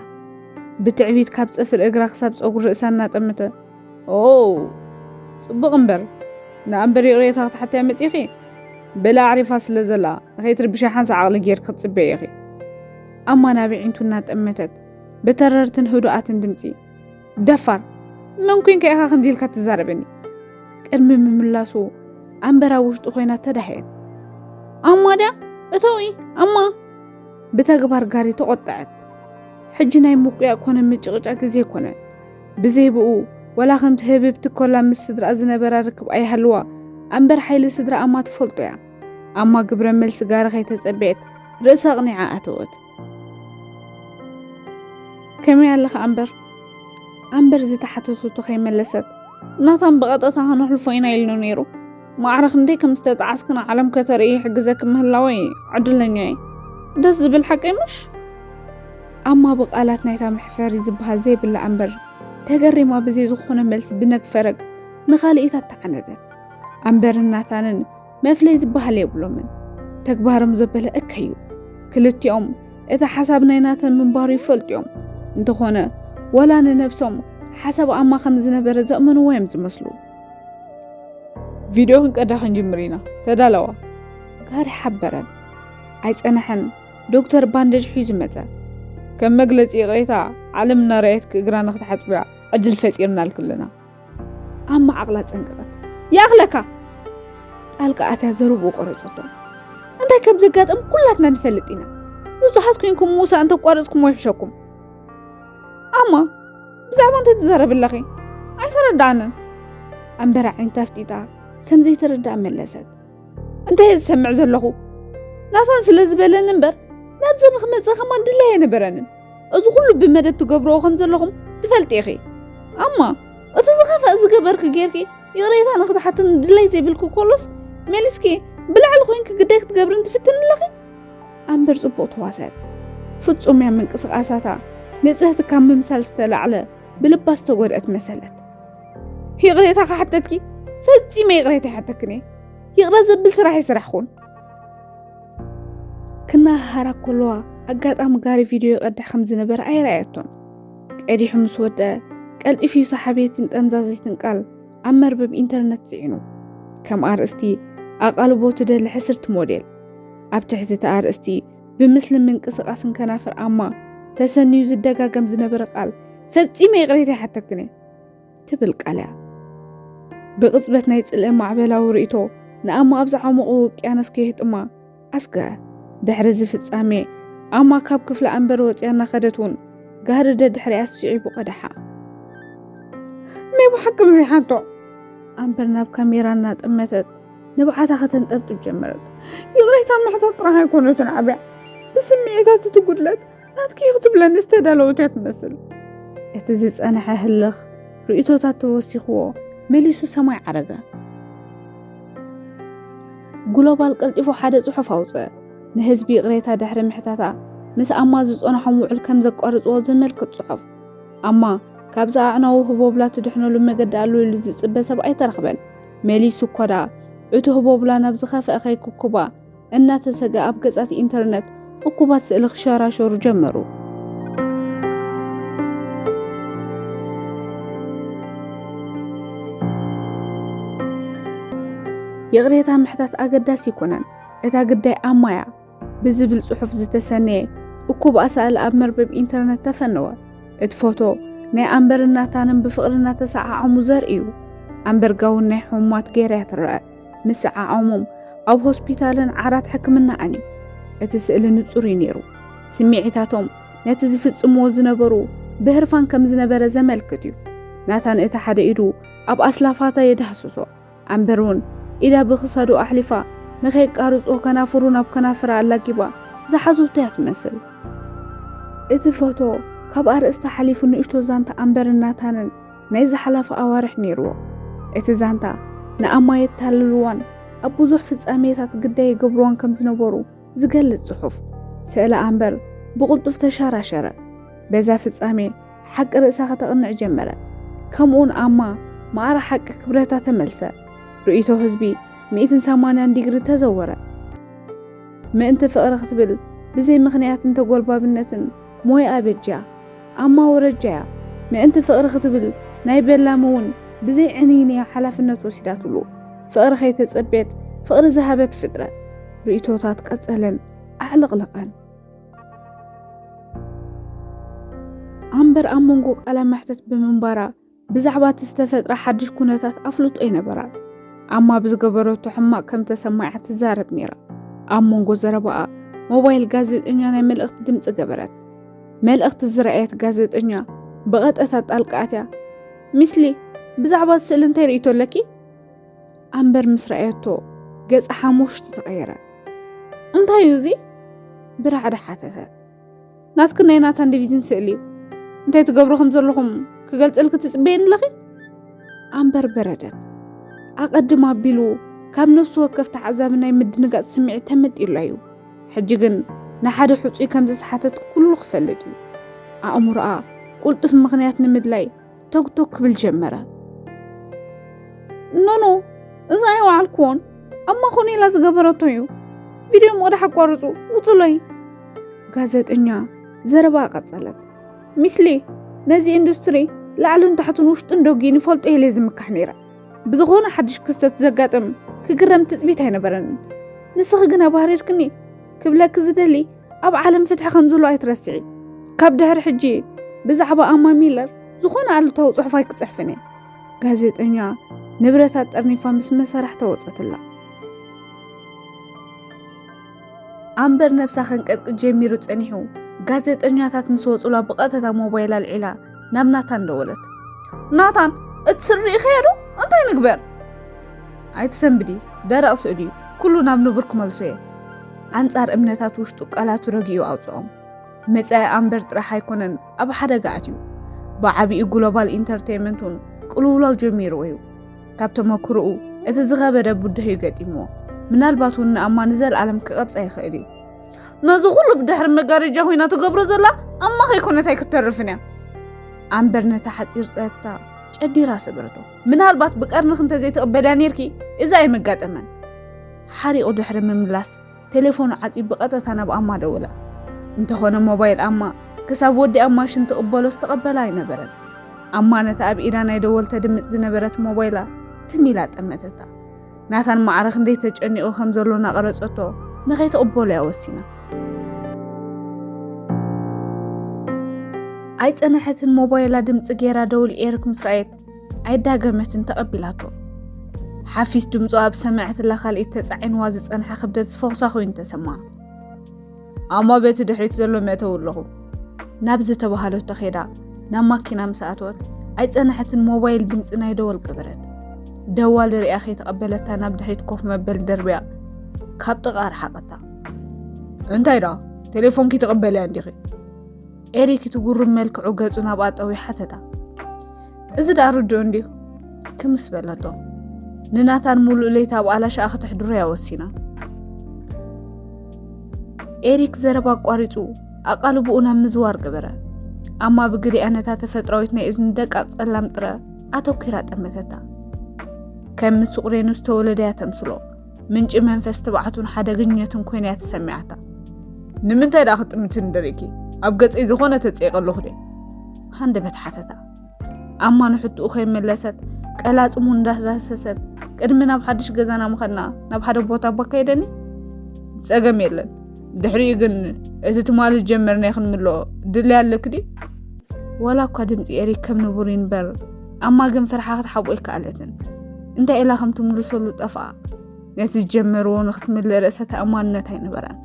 ብትዕቢት ካብ ጽፍሪ እግራ ክሳብ ጸጉሪ ርእሳ እናጠመተ፣ "ኦ፣ ጽቡቕ እምበር፣ ንኣምበር ይቕሬታ ክትሓትያ መጺኺ? በላ ኣዕሪፋ ስለ ዘላ፣ ንኸይትርብሻ ሓንሳእ ዓቕሊ ጌርኪ ክትጽበዪ ኢኺ." ኣማ ናብ ኣዒንቱ እናጠመተት፣ ብተረርትን ህዱኣትን ድምጺ፣ "ደፋር፣ መን ኮንካ ኢኻ ከምዚ ኢልካ ትዛረበኒ?" ቅድሚ ምምላሱ ኣምበር ኣብ ውሽጡ ኮይና ተዳህየት። "ኣማ ድያ? እተዊ፣ ኣማ!" ብተግባር ጋሪ ተቖጠዐት። ሕጂ ናይ ምቁያቕ ኮነ ምጭቕጫቕ ግዜ ኣይኮነን። ብዘይ ብኡ፣ ወላ ከምቲ ህብብቲ ኮላ ምስ ስድራኣ ዝነበራ ርክብ ኣይሃልዋ፣ ኣምበር ሓይሊ ስድራ ኣማ ትፈልጦ እያ። ኣማ ግብረ መልሲ ጋሪ ከይተጸበየት ርእሳ ኣቕኒዓ ኣተወት። "ከመይ ኣለኻ ኣምበር?" ኣምበር ዝተሓተተቶ ከይመለሰት፣ "ናታን ብቐጥታ ከነሕልፎ ኢና ኢልኑ ነይሩ። ማዕረ ክንደይ ከም ዝተጣዓስክን ዓለም ከተርኢ ይሕግዘኪ ምህላወይ ዕድለኛ እየ። ደስ ዝብል ሓቀይ ምሽ?" ኣማ ብቓላት ናይታ መሕፈሪ ዝበሃል ዘይብላ ኣምበር ተገሪማ ብዘይ ዝኾነ መልሲ ብነግ ፈረግ ንኻልኢታት ተዓነደት። ኣምበርን ናታንን መፍለይ ዝበሃል የብሎምን። ተግባሮም ዘበለ እከዩ። ክልቲኦም እቲ ሓሳብ ናይ ናተን ምንባሩ ይፈልጡ እዮም። እንተኾነ፣ ወላ ንነብሶም ሓሳብ ኣማ ከም ዝነበረ ዘእመንዎ እዮም ዝመስሉ። "ቪድዮ ክንቀዳ ክንጅምር ኢና። ተዳለዋ!" ጋሪ ሓበረን። ኣይጸነሐን፣ ዶክተር ባንደጅ ሒዙ መጸ። "ከም መግለጺ ይቕሬታ፣ ዓለም እናረኣየትኪ እግራ ንክትሓጽብያ ዕድል ፈጢርናልኪ ኣለና።" ኣማ ዓቕላ ጸንቀቐት። "ይኣኽለካ!" ጣልቃ ኣትያ ዘረብኡ ቆረጸቶ። "እንታይ ከም ዘጋጠም ኩላትና ንፈልጥ ኢና። ንጹሃት ኮይንኩም ምውሳእ እንተቋረጽኩሞ ይሕሸኩም። ኣማ፣ ብዛዕባ እንታይ ትዛረቢ ኣለኺ? ኣይተረድኣንን።" ኣምበር ኣዒንታ ኣፍጢጣ ከም ዘይተረድኣ መለሰት። "እንታይ እየ ዝሰምዕ ዘለኹ? ናታን ስለ ዝበለኒ እምበር ናብዚ ንክመጽእ ከማን ድላይ ኣይነበረንን። እዚ ኩሉ ብመደብ ትገብርዎ ከም ዘለኹም ትፈልጢ ኢኺ። ኣማ፣ እቲ ዝኸፍኣ ዝገበርኪ ጌርኪ ይቕሬታ ንክትሓትን ድላይ ዘይብልኪ ኮሎስ መሊስኪ ብላዕሊ ኮይንኪ ግዳይ ክትገብርን ትፍትኒ ኣለኺ?" ኣምበር ጽቡቕ ተዋሰት። ፍጹም እያ ምንቅስቓሳታ። ንጽህቲ ካብ ምምሳል ዝተላዕለ ብልባ ዝተጎድአት መሰለት። ይቕሬታ ክሓተኪ ፈጺመ ይቕሬታ ይሓተክን እየ። ይቕረ ዘብል ስራሕ ይስራሕኹን። ክናሃሃራ ከለዋ ኣጋጣሚ ጋሪ ቪድዮ ይቐድሕ ከም ዝነበረ ኣይረኣየቶን። ቀዲሑ ምስ ወደአ ቀልጢፉ ሰሓቢትን ጠምዛዚትን ቃል ኣብ መርበብ ኢንተርነት ጽዒኑ። ከም ኣርእስቲ ኣቓልቦ ትደሊ ሕስርቲ ሞዴል። ኣብ ትሕቲ እቲ ኣርእስቲ ብምስሊ ምንቅስቓስን ከናፍር ኣማ ተሰንዩ ዝደጋገም ዝነበረ ቃል ፈጺመ ይቕሬታ ይሓተክን እየ ትብል ቃል እያ። ብቕጽበት ናይ ጽልኢ ማዕበላዊ ርእይቶ ንኣማ ኣብ ዝዓሙቑ ውቅያኖስ ከየህጥማ ኣስገ። ድሕሪ እዚ ፍጻሜ ኣማ ካብ ክፍሊ ኣምበር ወጽያ እናኸደት እውን ጋሪ ደድሕሪኣ ስዒቡ ቀድሓ። ናይ ብሓቂ ብዘይ ሓቶ ኣምበር ናብ ካሜራ እናጠመተት ንብዓታ ከተንጠብጥብ ጀመረት። ይቕሬታ ምሕታት ጥራሕ ኣይኮነትን ዓብያ፣ ብስምዒታት እቲ ጉድለት ናትኪ ክትብለኒ ዝተዳለወት እያ ትመስል። እቲ ዝጸንሐ ህልኽ ርእይቶታት ተወሲኽዎ መሊሱ ሰማይ ዓረገ። ግሎባል ቀልጢፉ ሓደ ጽሑፍ ኣውጽአ። ንህዝቢ ይቕሬታ ድሕሪ ምሕታታ ምስ ኣማ ዝጸንሖም ውዕል ከም ዘቋርጽዎ ዘመልክት ጽሑፍ። ኣማ ካብዛ ኣዕናዊ ህቦብላ ትድሕነሉ መገዲ ኣሎ ኢሉ ዝጽበ ሰብ ኣይተረኽበን። መሊሱ እኳ ደኣ እቲ ህቦብላ ናብ ዝኸፍአ ከይክኩባ እናተሰገ ኣብ ገጻት ኢንተርነት እኩባት ስእሊ ክሸራሸሩ ጀመሩ። ይቕሬታ ምሕታት ኣገዳሲ ኣይኮነን፣ እታ ግዳይ ኣማ እያ ብዝብል ጽሑፍ ዝተሰነየ እኩብ ኣሳእል ኣብ መርበብ ኢንተርነት ተፈነወ። እቲ ፎቶ ናይ ኣምበርን ናታንን ብፍቕሪ እናተሰዓዓሙ ዘርኢ እዩ። ኣምበር ጋውን ናይ ሕሙማት ገይራ እያ ትረአ። ምስዓዓሞም ኣብ ሆስፒታልን ዓራት ሕክምናኣን እዩ። እቲ ስእሊ ንጹር እዩ ነይሩ። ስምዒታቶም ነቲ ዝፍጽምዎ ዝነበሩ ብህርፋን ከም ዝነበረ ዘመልክት እዩ። ናታን እቲ ሓደ ኢዱ ኣብ ኣስላፋታ የዳህስሶ። ኣምበር እውን ኢዳ ብክሳዱ ኣሕሊፋ ንኸይቃርጾ ከናፍሩ ናብ ከናፍራ ኣላጊባ ዝሓዘቶ እያ ትመስል። እቲ ፎቶ ካብ ኣርእስቲ ሓሊፉ ንእሽቶ ዛንታ ኣምበርን ናታንን ናይ ዝሓለፈ ኣዋርሕ ነይርዎ። እቲ ዛንታ ንኣማ የታልልዋን ኣብ ብዙሕ ፍጻሜታት ግዳይ ይገብርዋን ከም ዝነበሩ ዝገልጽ ጽሑፍ። ስእሊ ኣምበር ብቕልጡፍ ተሻራሸረ። በዛ ፍጻሜ ሓቂ ርእሳ ከተቕንዕ ጀመረት። ከምኡውን ኣማ ማዕረ ሓቂ ክብረታ ተመልሰ። ርእይቶ ህዝቢ ሚእትን ሰማንያን ዲግሪ ተዘወረ። ምእንቲ ፍቕሪ ክትብል ብዘይ ምኽንያትን ተጎልባብነትን ሞያ ኣበጃ። ኣማ ወረጃ እያ። ምእንቲ ፍቕሪ ክትብል ናይ በላም እውን ብዘይ ዕንይንያ ሓላፍነት ወሲዳትሉ። ፍቕሪ ከይተጸበየት ፍቕሪ ዝሃበት ፍጥረት። ርእይቶታት ቀጸለን ኣዕለቕለቐን። ኣምበር ኣብ መንጎ ቃለ መሕተት ብምንባራ ብዛዕባ እቲ ዝተፈጥረ ሓድሽ ኩነታት ኣፍልጦ ኣይነበራን። ኣማ ብዝገበረቶ ሕማቕ ከም ተሰማዓ ትዛረብ ነይራ። ኣብ መንጎ ዘረባኣ ሞባይል ጋዜጠኛ ናይ መልእኽቲ ድምጺ ገበረት። መልእኽቲ ዝረኣየት ጋዜጠኛ ብቐጥታ ጣልቃ ኣትያ፣ "ሚስሊ፣ ብዛዕባ ስእሊ እንታይ ርእይቶ ኣለኪ?" ኣምበር ምስ ረኣየቶ ገጻ ሓሙሽቲ ተቐየረ። "እንታይ እዩ እዚ?" ብራዕዲ ሓተተ። "ናትክን ናይ ናታን ዲቪዝን ስእሊ እዩ። እንታይ ትገብሩ ከም ዘለኹም ክገልጸልኪ ትጽበየኒ ኣለኺ?" ኣምበር በረደት። ኣቐድም ኣቢሉ ካብ ነፍሲ ወከፍ ተዓዛቢ ናይ ምድንጋጽ ስምዒት ተመንጢሉላ እዩ። ሕጂ ግን ንሓደ ሕጹይ ከም ዘስሓተት ኩሉ ክፈልጥ እዩ። ኣእምሮኣ ቅልጡፍ ምኽንያት ንምድላይ ቶክቶክ ክብል ጀመረ። "ኖኖ፣ እዚ ኣይወዓልኩዎን። ኣማ ኮነ ኢላ ዝገበረቶ እዩ። ቪድዮ ምቕዳሕ ኣቋርጹ፣ ውጹለይ!" ጋዜጠኛ ዘረባ ቀጸለት። "ሚስሊ፣ ነዚ ኢንዱስትሪ ላዕልን ታሕቱን ውሽጥን ደጊኡን ይፈልጦ ኢለ ዝምካሕ ነይረ። ብዝኾነ ሓድሽ ክስተት ዘጋጥም ክግረም ትጽቢት ኣይነበረንን። ንስኺ ግን ኣባህሪርክኒ። ክብለኪ ዝደሊ፣ ኣብ ዓለም ፍትሒ ከም ዘሎ ኣይትረስዒ። ካብ ድሕሪ ሕጂ ብዛዕባ ኣማ ሚለር ዝኾነ ኣሉታዊ ጽሑፍ ኣይክጽሕፍን እየ።" ጋዜጠኛ ንብረታ ጠርኒፋ ምስ መሳርሕታ ወጸትላ። ኣምበር ነብሳ ከንቀጥቅጥ ጀሚሩ ጸኒሑ፣ ጋዜጠኛታት ምስ ወጹላ ብቐጥታ ሞባይል ኣልዒላ ናብ ናታን ደወለት። "ናታን፣ እቲ ስእሊ ርኢኻዮ ዶ? እንታይ ንግበር?" "ኣይትሰንብዲ፣ ደረቕ ስእሊ እዩ። ኩሉ ናብ ንቡር ክመልሶ እየ።" ኣንጻር እምነታት ውሽጡ ቃላቱ ረጊኡ ኣውጽኦም። መጻኢ ኣምበር ጥራሕ ኣይኮነን ኣብ ሓደጋ ኣትዩ። ብዓቢኡ ግሎባል ኢንተርቴይመንት እውን ቅልውላው ጀሚርዎ እዩ። ካብ ተመክሮኡ እቲ ዝኸበደ ብድሆ እዩ ገጢምዎ። ምናልባት እውን ንኣማ ንዘለኣለም ክቐብጻ ይኽእል እዩ። ነዚ ኩሉ ብድሕሪ መጋረጃ ኮይና ትገብሮ ዘላ ኣማ ከይኮነት ኣይክተርፍን እያ። ኣምበር ነታ ሓፂር ፀታ ጨዲራ ሰበረቶ። ምናልባት ብቀርንኽ እንተዘይትቕበልያ ነይርኪ፣ እዚ ኣይመጋጠመን። ሓሪቑ ድሕሪ ምምላስ ቴሌፎኑ ዓፂዩ ብቐጥታ ናብ ኣማ ደወለ። እንተኾነ ሞባይል ኣማ ክሳብ ወዲኣ ማሽን ትቕበሎ ዝተቐበላ ኣይነበረን። ኣማ ነታ ኣብ ኢዳ ናይ ደወል ተድምፅ ዝነበረት ሞባይላ ትም ኢላ ጠመተታ። ናታን ማዕረ ክንደይ ተጨኒቑ ከም ዘሎ እናቐረፀቶ ንኸይትቕበሎ እያ ወሲና። ኣይጸነሐትን። ሞባይላ ድምፂ ገይራ ደውል ኤሪክ ምስ ረኣየት ኣይዳገመትን፣ ተቐቢላቶ። ሓፊስ ድምፁ ኣብ ሰምዐትላ ካልኢት ተጻዒንዋ ዝጸንሐ ክብደት ዝፈኹሳ ኮይኑ ተሰምዓ። ኣማ በቲ ድሕሪት ዘሎ መእተዊ ኣለኹ ናብ ዝተባሃለቶ ኸይዳ ናብ ማኪና ምስ ኣተወት ኣይጸነሐትን። ሞባይል ድምፂ ናይ ደወል ገበረት። ደዋል ሪኣ ከይተቐበለታ ናብ ድሕሪት ኮፍ መበሊ ደርብያ ካብ ጥቓ ረሓቐታ። እንታይ ደኣ ቴሌፎንኪ ትቕበልያ እንዲኺ? ኤሪክ እቲ ጉሩብ መልክዑ ገጹ ናብኣ ጠውዩ ሓተታ። እዚ ደኣ ርዱእ እንድዩ ክምስ በለቶ። ንናታን ሙሉእ ለይቲ ኣብ ኣላሻኣ ክተሕድሮ እያ ወሲና። ኤሪክ ዘረባ ኣቋሪጹ ኣቓልቦኡ ናብ ምዝዋር ገበረ። ኣማ ብግዲኣ ነታ ተፈጥራዊት ናይ እዝኒ ደቃቕ ጸላም ጥረ ኣተኲራ ጠመተታ። ከም ምስ ሱቕሬኑ ዝተወለደ እያ ተምስሎ። ምንጪ መንፈስ ትብዓቱን ሓደገኛነቱን ኮይና እያ ተሰሚዓታ። ንምንታይ ደኣ ክጥምትኒ ደሊኺ? ኣብ ገጸይ ዝኾነ ተጽይቐ ኣለኹ ድየ? ሃንደበት ሓተታ። ኣማ ንሕቶኡ ከይመለሰት ቀላጽሙ እንዳዳሰሰት፣ ቅድሚ ናብ ሓድሽ ገዛና ምኸድና ናብ ሓደ ቦታ እባ ከይደኒ? ጸገም የለን። ድሕሪኡ ግን እቲ ትማሊ ዝጀመርናዮ ክንምልኦ ድልያ ኣለኪ ድዩ? ዋላ እኳ ድምጺ ኤሪክ ከም ንቡር ይንበር፣ ኣማ ግን ፍርሓ ክትሓብኦ ኣይከኣለትን። እንታይ ኢላ ከም ትምልሰሉ ጠፍኣ። ነቲ ዝጀመርዎ ንክትምልእ ርእሰ ተኣማንነት ኣይነበራን።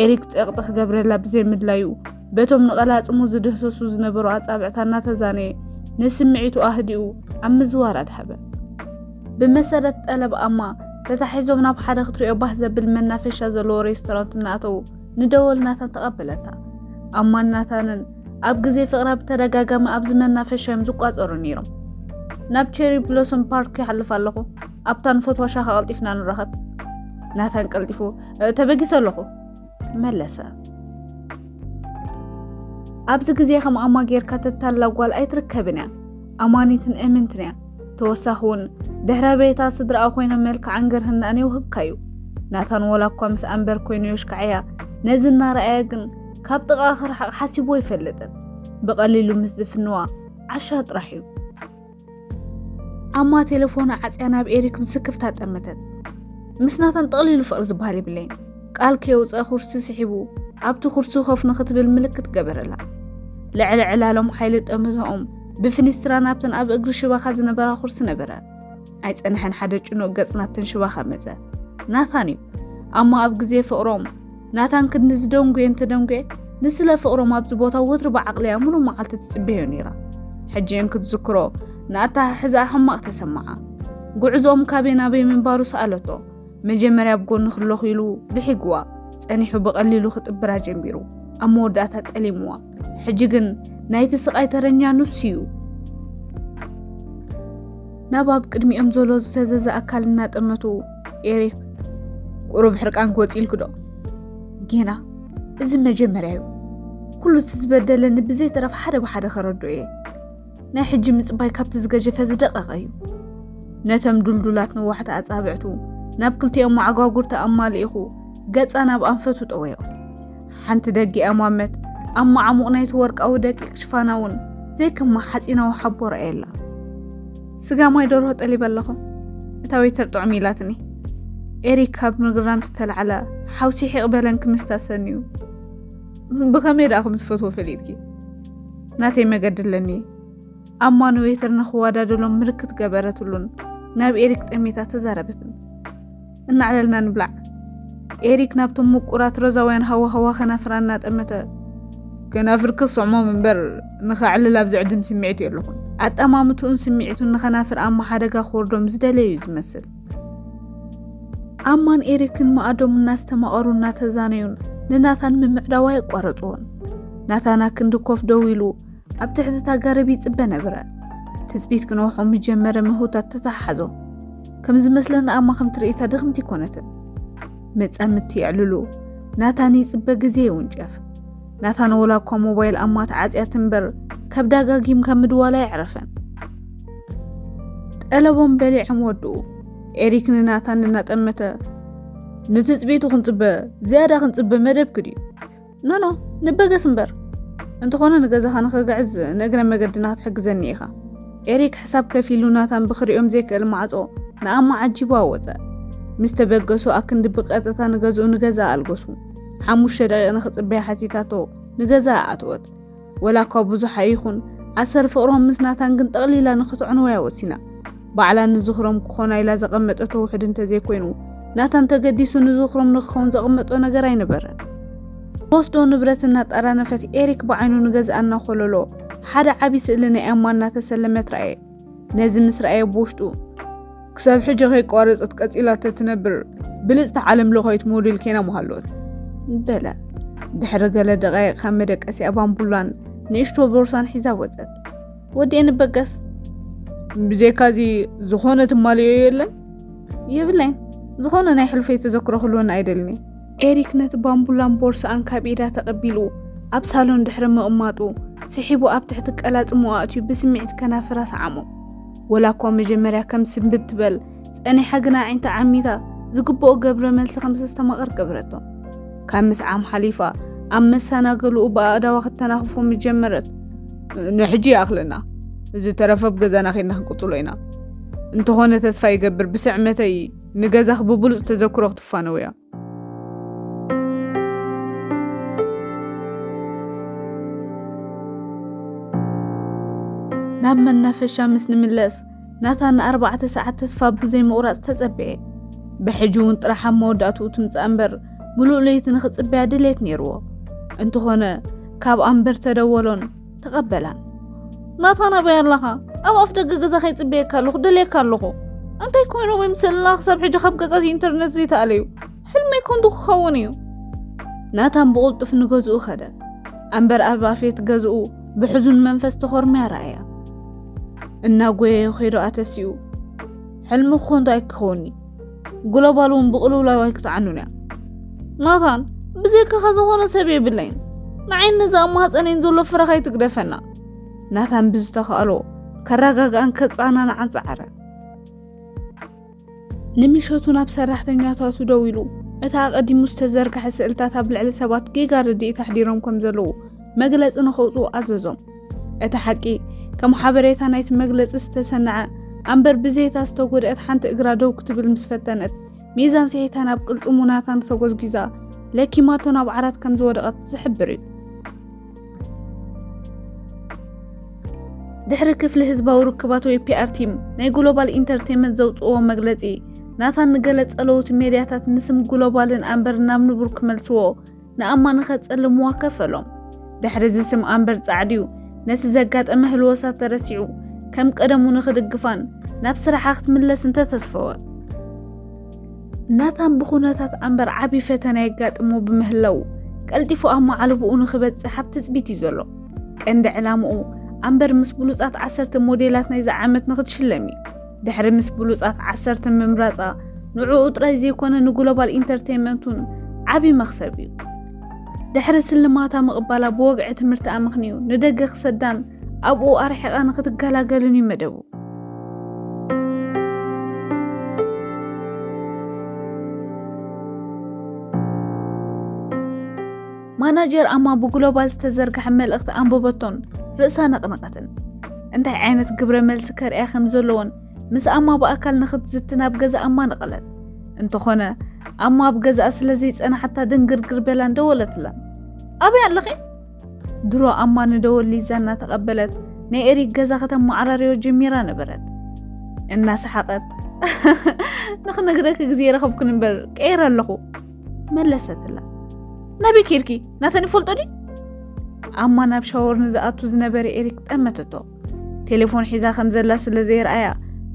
ኤሪክ ጸቕጢ ክገብረላ ብዘይምድላዩ፣ በቶም ንቐላጽሙ ዝድህሰሱ ዝነበሩ ኣጻብዕታ እናተዛነየ፣ ንስምዒቱ ኣህዲኡ ኣብ ምዝዋር ኣድሃበ። ብመሰረት ጠለብ ኣማ፣ ተታሒዞም ናብ ሓደ ክትሪኦ ባህ ዘብል መናፈሻ ዘለዎ ሬስቶራንት እናኣተዉ፣ ንደወል ናታን ተቐበለታ። ኣማን ናታንን ኣብ ግዜ ፍቕራ ብተደጋጋሚ ኣብዚ መናፈሻ እዮም ዝቋጸሩ ነይሮም። ናብ ቸሪ ብሎሶም ፓርክ ይሓልፍ ኣለኹ። ኣብታ ንፈትዋ ሻኻ ቀልጢፍና ንራኸብ። ናታን ቀልጢፉ፣ "እ፣ ተበጊሰ ኣለኹ" መለሰ። ኣብዚ ግዜ ከም ኣማ ጌርካ ተታላ ጓል ኣይትርከብን እያ። ኣማኒትን እምንትን እያ። ተወሳኺ እውን ድሕረ ቤታ ስድራኣ ኮይኖም መልክዓን ገርህናኣን የውህብካ እዩ። ናታን ወላ እኳ ምስ ኣንበር ኮይኑ የሽካዕያ ነዚ እናረኣየ ግን ካብ ጥቓ ክርሓቕ ሓሲቡ ኣይፈልጥን። ብቐሊሉ ምስ ዝፍንዋ ዓሻ ጥራሕ እዩ። ኣማ ቴሌፎና ዓጽያ ናብ ኤሪክ ብስክፍታ ጠመተት። ምስ ናታን ጠቕሊሉ ፍቕሪ ዝበሃል የብለይን። ቃል ከየውፅአ ኩርሲ ስሒቡ ኣብቲ ኩርሲ ኮፍ ንክትብል ምልክት ገበረላ። ልዕሊ ዕላሎም ሓይሊ ጠመተኦም ብፍኒስትራ ናብተን ኣብ እግሪ ሽባኻ ዝነበራ ኩርሲ ነበረ። ኣይጸንሐን ሓደ ጭኑቕ ገጽ ናብተን ሽባኻ መጸ። ናታን እዩ። ኣማ ኣብ ግዜ ፍቕሮም ናታን ክንዲ ዝደንጉየ እንተደንጉየ፣ ንስለ ፍቕሮም ኣብዚ ቦታ ወትሩ ብዓቕሊያ ሙሉእ መዓልቲ ትጽበዮ ነይራ። ሕጂ እን ክትዝክሮ ንኣተሓሕዛኣ ሕማቕ ተሰምዓ። ጉዕዞኦም ካበይ ናበይ ምንባሩ ሰኣለቶ። መጀመርያ ኣብ ጎኒ ክለኹ ኢሉ ልሒግዋ። ጸኒሑ ብቐሊሉ ክጥብራ ጀሚሩ። ኣብ መወዳእታ ጠሊምዋ። ሕጂ ግን ናይቲ ስቓይ ተረኛ ንሱ እዩ። ናብ ኣብ ቅድሚኦም ዘሎ ዝፈዘዘ ኣካል እናጠመቱ፣ ኤሪክ፣ "ቁሩብ ሕርቃን ክወጽእ ኢልኪ ዶ?" "ጌና፣ እዚ መጀመርያ እዩ። ኩሉ እቲ ዝበደለኒ ብዘይተረፍ ሓደ ብሓደ ከረድኦ እየ። ናይ ሕጂ ምጽባይ ካብቲ ዝገጀፈ ዝደቀቐ እዩ።" ነተም ዱልዱላት ነዋሕቲ ኣጻብዕቱ ናብ ክልቲኦም መዓጓጉርቲ ኣማሊእኹ ገጻ ናብ ኣንፈቱ ጠወዮ። ሓንቲ ደጊኣ ማመት ኣብ መዓሙቕ ናይቲ ወርቃዊ ደቂቕ ሽፋና እውን ዘይከማ ሓጺናዊ ሓቦ ረኣየላ። "ስጋ ማይ ደርሆ ጠሊበ ኣለኹ። እታ ዌይተር ጥዑም ኢላትኒ።" ኤሪክ ካብ ምግራም ዝተላዕለ ሓውሲ ሒቕ በለን ክምስታ ሰንዩ። "ብኸመይ ደኣ ከም ዝፈትዎ ፈሊጥኪ?" "ናተይ መገዲ ኣለኒ። ኣማ ንዌይተር ንኽወዳደሎም ምልክት ገበረትሉን ናብ ኤሪክ ጠሚታ ተዛረበትን። እናዕለልና ንብላዕ። ኤሪክ ናብቶም ምቁራት ሮዛውያን ሃዋህዋ ኸናፍራ እናጠመተ፣ "ከናፍር ክስዕሞም እምበር ንኸዕልል ኣብ ዝዕድም ስምዒት የለኹን።" ኣጠማምትኡን ስምዒቱን ንኸናፍር ኣማ ሓደጋ ክወርዶም ዝደለዩ እዩ ዝመስል። ኣማን ኤሪክን መኣዶም እናስተማቐሩ እናተዛነዩን ንናታን ምምዕዳዋ የቋረፅዎን። ናታን ኣክንዲ ኮፍ ደው ኢሉ ኣብ ትሕዝታ ገረብ ይጽበ ነበረ። ትጽቢት ክንውሖ ምስ ጀመረ ምህውታት ተተሓሓዞ። ከም ዝመስለኒ ኣማ ከም ትርኢታ ድኽምቲ ኣይኮነትን። መጻምድቲ የዕልሉ፣ ናታን ይጽበ ግዜ ይውንጨፍ። ናታን ወላ እኳ ሞባይል ኣማ ተዓጽያ ትንበር፣ ካብ ዳጋጊም ካብ ምድዋል ኣይዕረፈን። ጠለቦም በሊዖም ወድኡ። ኤሪክ ንናታን እናጠመተ፣ "ንትጽቢቱ ክንጽበ፣ ዝያዳ ክንጽበ መደብኪ ድዩ?" "ኖኖ፣ ንበገስ እምበር። እንተኾነ ንገዛኻ ንኽግዕዝ ንእግረ መገድና ክትሕግዘኒ ኢኻ።" ኤሪክ ሕሳብ ከፊሉ ናታን ብኽሪኦም ዘይክእል ማዕጾ ንኣማ ዓጂቡ ኣወጸ። ምስ ተበገሱ ኣክንዲ ብቐጥታ ንገዝኡ ንገዛ ኣልገሱ። ሓሙሽተ ደቂቕ ንኽጽበያ ሓቲታቶ፣ ንገዛ ኣእተወት። ወላ እኳ ብዙሕ ኣይኹን፣ ኣሰር ፍቕሮም ምስ ናታን ግን ጠቕሊላ ንኽትዕንወያ ወሲና። ባዕላ ንዝኽሮም ክኾና ኢላ ዘቐመጠቶ ውሕድ እንተዘይኮይኑ፣ ናታን ተገዲሱ ንዝኽሮም ንክኸውን ዘቐመጦ ነገር ኣይነበረን። ወስዶ ንብረት እናጠራነፈት ኤሪክ ብዓይኑ ንገዝኣ እናኾለሎ፣ ሓደ ዓቢ ስእሊ ናይ ኣማ እናተሰለመት ረኣየ። ነዚ ምስ ረኣየ ብውሽጡ፣ "ክሳብ ሕጂ ከይቋረጸት ቀጺላ ተትነብር፣ ብልጽቲ ዓለም ለኻዊት ሞዴል ኬና ምሃለወት" በለ። ድሕሪ ገለ ደቓይቕ ካብ መደቀሲኣ ባምቡላን ንእሽቶ ቦርሳን ሒዛ ወጸት። "ወዲኤ ንበገስ?" "ብዘይካዚ ዝኾነ ትማልዮ የለን?" "የብለይን። ዝኾነ ናይ ሕሉፈይ ተዘክሮ ክህልወኒ ኣይደልን እየ።" ኤሪክ ነቲ ባምቡላን ቦርሳኣን ካብ ኢዳ ተቐቢሉ ኣብ ሳሎን ድሕሪ ምቕማጡ፣ ስሒቡ ኣብ ትሕቲ ቀላጽምኡ ኣእትዩ ብስምዒት ከናፍራ ሰዓሞ። ወላ እኳ መጀመርያ ከም ስንብድ ትበል ጸኒሓ፣ ግና ኣዒንታ ዓሚታ ዝግብኦ ገብረ መልሲ ከም ዘስተማቕር ገበረቶ። ካብ ምስዓም ሓሊፋ ኣብ መሰናገሉኡ ብኣእዳዋ ክተናኽፎ ምጀመረት። "ንሕጂ ይኣኽለና። ዝተረፈ ኣብ ገዛና ኬድና ክንቅጽሎ ኢና። እንተኾነ ተስፋ ይገብር ብስዕመተይ ንገዛኽ ብብሉጽ ተዘክሮ ክትፋነውያ።" ናብ መናፈሻ ምስ ንምለስ፣ ናታን ንኣርባዕተ ሰዓት ተስፋ ብዘይ ምቑራጽ ተጸበየ። ብሕጂ እውን ጥራሕ ኣብ መወዳእትኡ ትምጻእ እምበር፣ ምሉእ ለይቲ ንኽጽበያ ድሌት ነይርዎ። እንተኾነ፣ ካብ ኣምበር ተደወሎን ተቐበላን። "ናታን፣ ኣበይ ኣለኻ? ኣብ ኣፍ ደገ ገዛ ከይጽበየካ ኣለኹ፣ ደልየካ ኣለኹ። እንታይ ኮይኖም እዮም ስእልኻ ክሳብ ሕጂ ካብ ገጻት ኢንተርነት ዘይተኣለዩ? ሕልመይ ከንቱ ክኸውን እዩ።" ናታን ብቕልጡፍ ንገዝኡ ከደ። ኣምበር ኣብ ኣፌት ገዝኡ ብሕዙን መንፈስ ተኾርምያ ረኣያ። እናጎየየ ኸይዱ ኣተሲኡ፣ "ሕልሚ ክኾንቱ ኣይክኸውኒ፣ ግሎባል እውን ብቕልውላው ኣይክትዓኑን እያ። ናታን፣ ብዘይካኻ ዝኾነ ሰብ የብለይን። ንዓይን ነዛ ኣብ ማህፀነይን ዘሎ ፍረኻ ኣይትግደፈና።" ናታን ብዝተኻእሎ ከረጋግኣን ከጸናንዓን ጸዓረ። ንምሸቱ ናብ ሰራሕተኛታቱ ደዊሉ፣ እቲ ኣቐዲሙ ዝተዘርግሐ ስእልታት ኣብ ልዕሊ ሰባት ጌጋ ርድኢት ኣሕዲሮም ከም ዘለዉ መግለጺ ንኸውጽኡ ኣዘዞም። እቲ ሓቂ፣ ከም ሓበሬታ ናይቲ መግለጺ ዝተሰንዐ ኣምበር ብዘይታ ዝተጎድአት ሓንቲ እግራ ደው ክትብል ምስ ፈተነት፣ ሚዛን ስሒታ ናብ ቅልጽሙ ናታን ተጎዝጒዛ፣ ለኪማቶ ናብ ዓራት ከም ዝወደቐት ዝሕብር እዩ። ድሕሪ ክፍሊ ህዝባዊ ርክባት ወይ ፒኣር ቲም ናይ ግሎባል ኢንተርቴይንመንት ዘውፅእዎ መግለፂ፣ ናታን ንገለ ፀለውቲ ሜድያታት ንስም ግሎባልን ኣምበር ናብ ንቡር ክመልስዎ ንኣማ ንኸፀልምዋ ከፈሎም። ድሕሪ እዚ ስም ኣምበር ፃዕድዩ ነቲ ዘጋጠመ ህልወሳት ተረሲዑ ከም ቀደሙ ንኽድግፋን ናብ ስራሓ ክትምለስ እንተተስፈወ። ናታን ብኹነታት ኣምበር ዓቢ ፈተና የጋጥሞ ብምህላው፣ ቀልጢፉ ኣብ መዓልቦኡ ንኽበጽሕ ኣብ ትጽቢት እዩ ዘሎ። ቀንዲ ዕላምኡ ኣምበር ምስ ብሉጻት ዓሰርተ ሞዴላት ናይዚ ዓመት ንኽትሽለም እዩ። ድሕሪ ምስ ብሉጻት ዓሰርተ ምምራጻ፣ ንዕኡ ጥራይ ዘይኮነ ንግሎባል ኢንተርቴይንመንት እውን ዓቢ መኽሰብ እዩ። ድሕሪ ስልማታ ምቕባላ ብወግዒ ትምህርቲ ኣመኽንዩ ንደገ ክሰዳን ኣብኡ ኣርሒቓ ንኽትገላገልን እዩ መደቡ። ማናጀር ኣማ ብግሎባል ዝተዘርግሐ መልእኽቲ ኣንበበቶን ርእሳ ነቕነቐትን። እንታይ ዓይነት ግብረ መልሲ ከርእያ ከም ዘለዎን ምስ ኣማ ብኣካል ንኽትዝቲ ናብ ገዛ ኣማ ነቐለት። እንተኾነ፣ ኣማ ኣብ ገዛኣ ስለ ዘይጸናሓታ ድንግርግር በላን ደወለትላን። "ኣበይ ኣለኺ?" ድሮ ኣማ ንደወል ሊዛ እናተቐበለት ናይ ኤሪክ ገዛ ከተመዓራርዮ ጀሚራ ነበረት። እናሰሓቐት፣ "ንኽነግረኪ ግዜ ረኸብኩን እምበር ቀይረ ኣለኹ" መለሰትላ። "ናበይ ከይድኪ? ናተን ይፈልጦ ድዩ?" ኣማ ናብ ሻወር ንዝኣቱ ዝነበረ ኤሪክ ጠመተቶ። ቴሌፎን ሒዛ ከም ዘላ ስለ ዘይረኣያ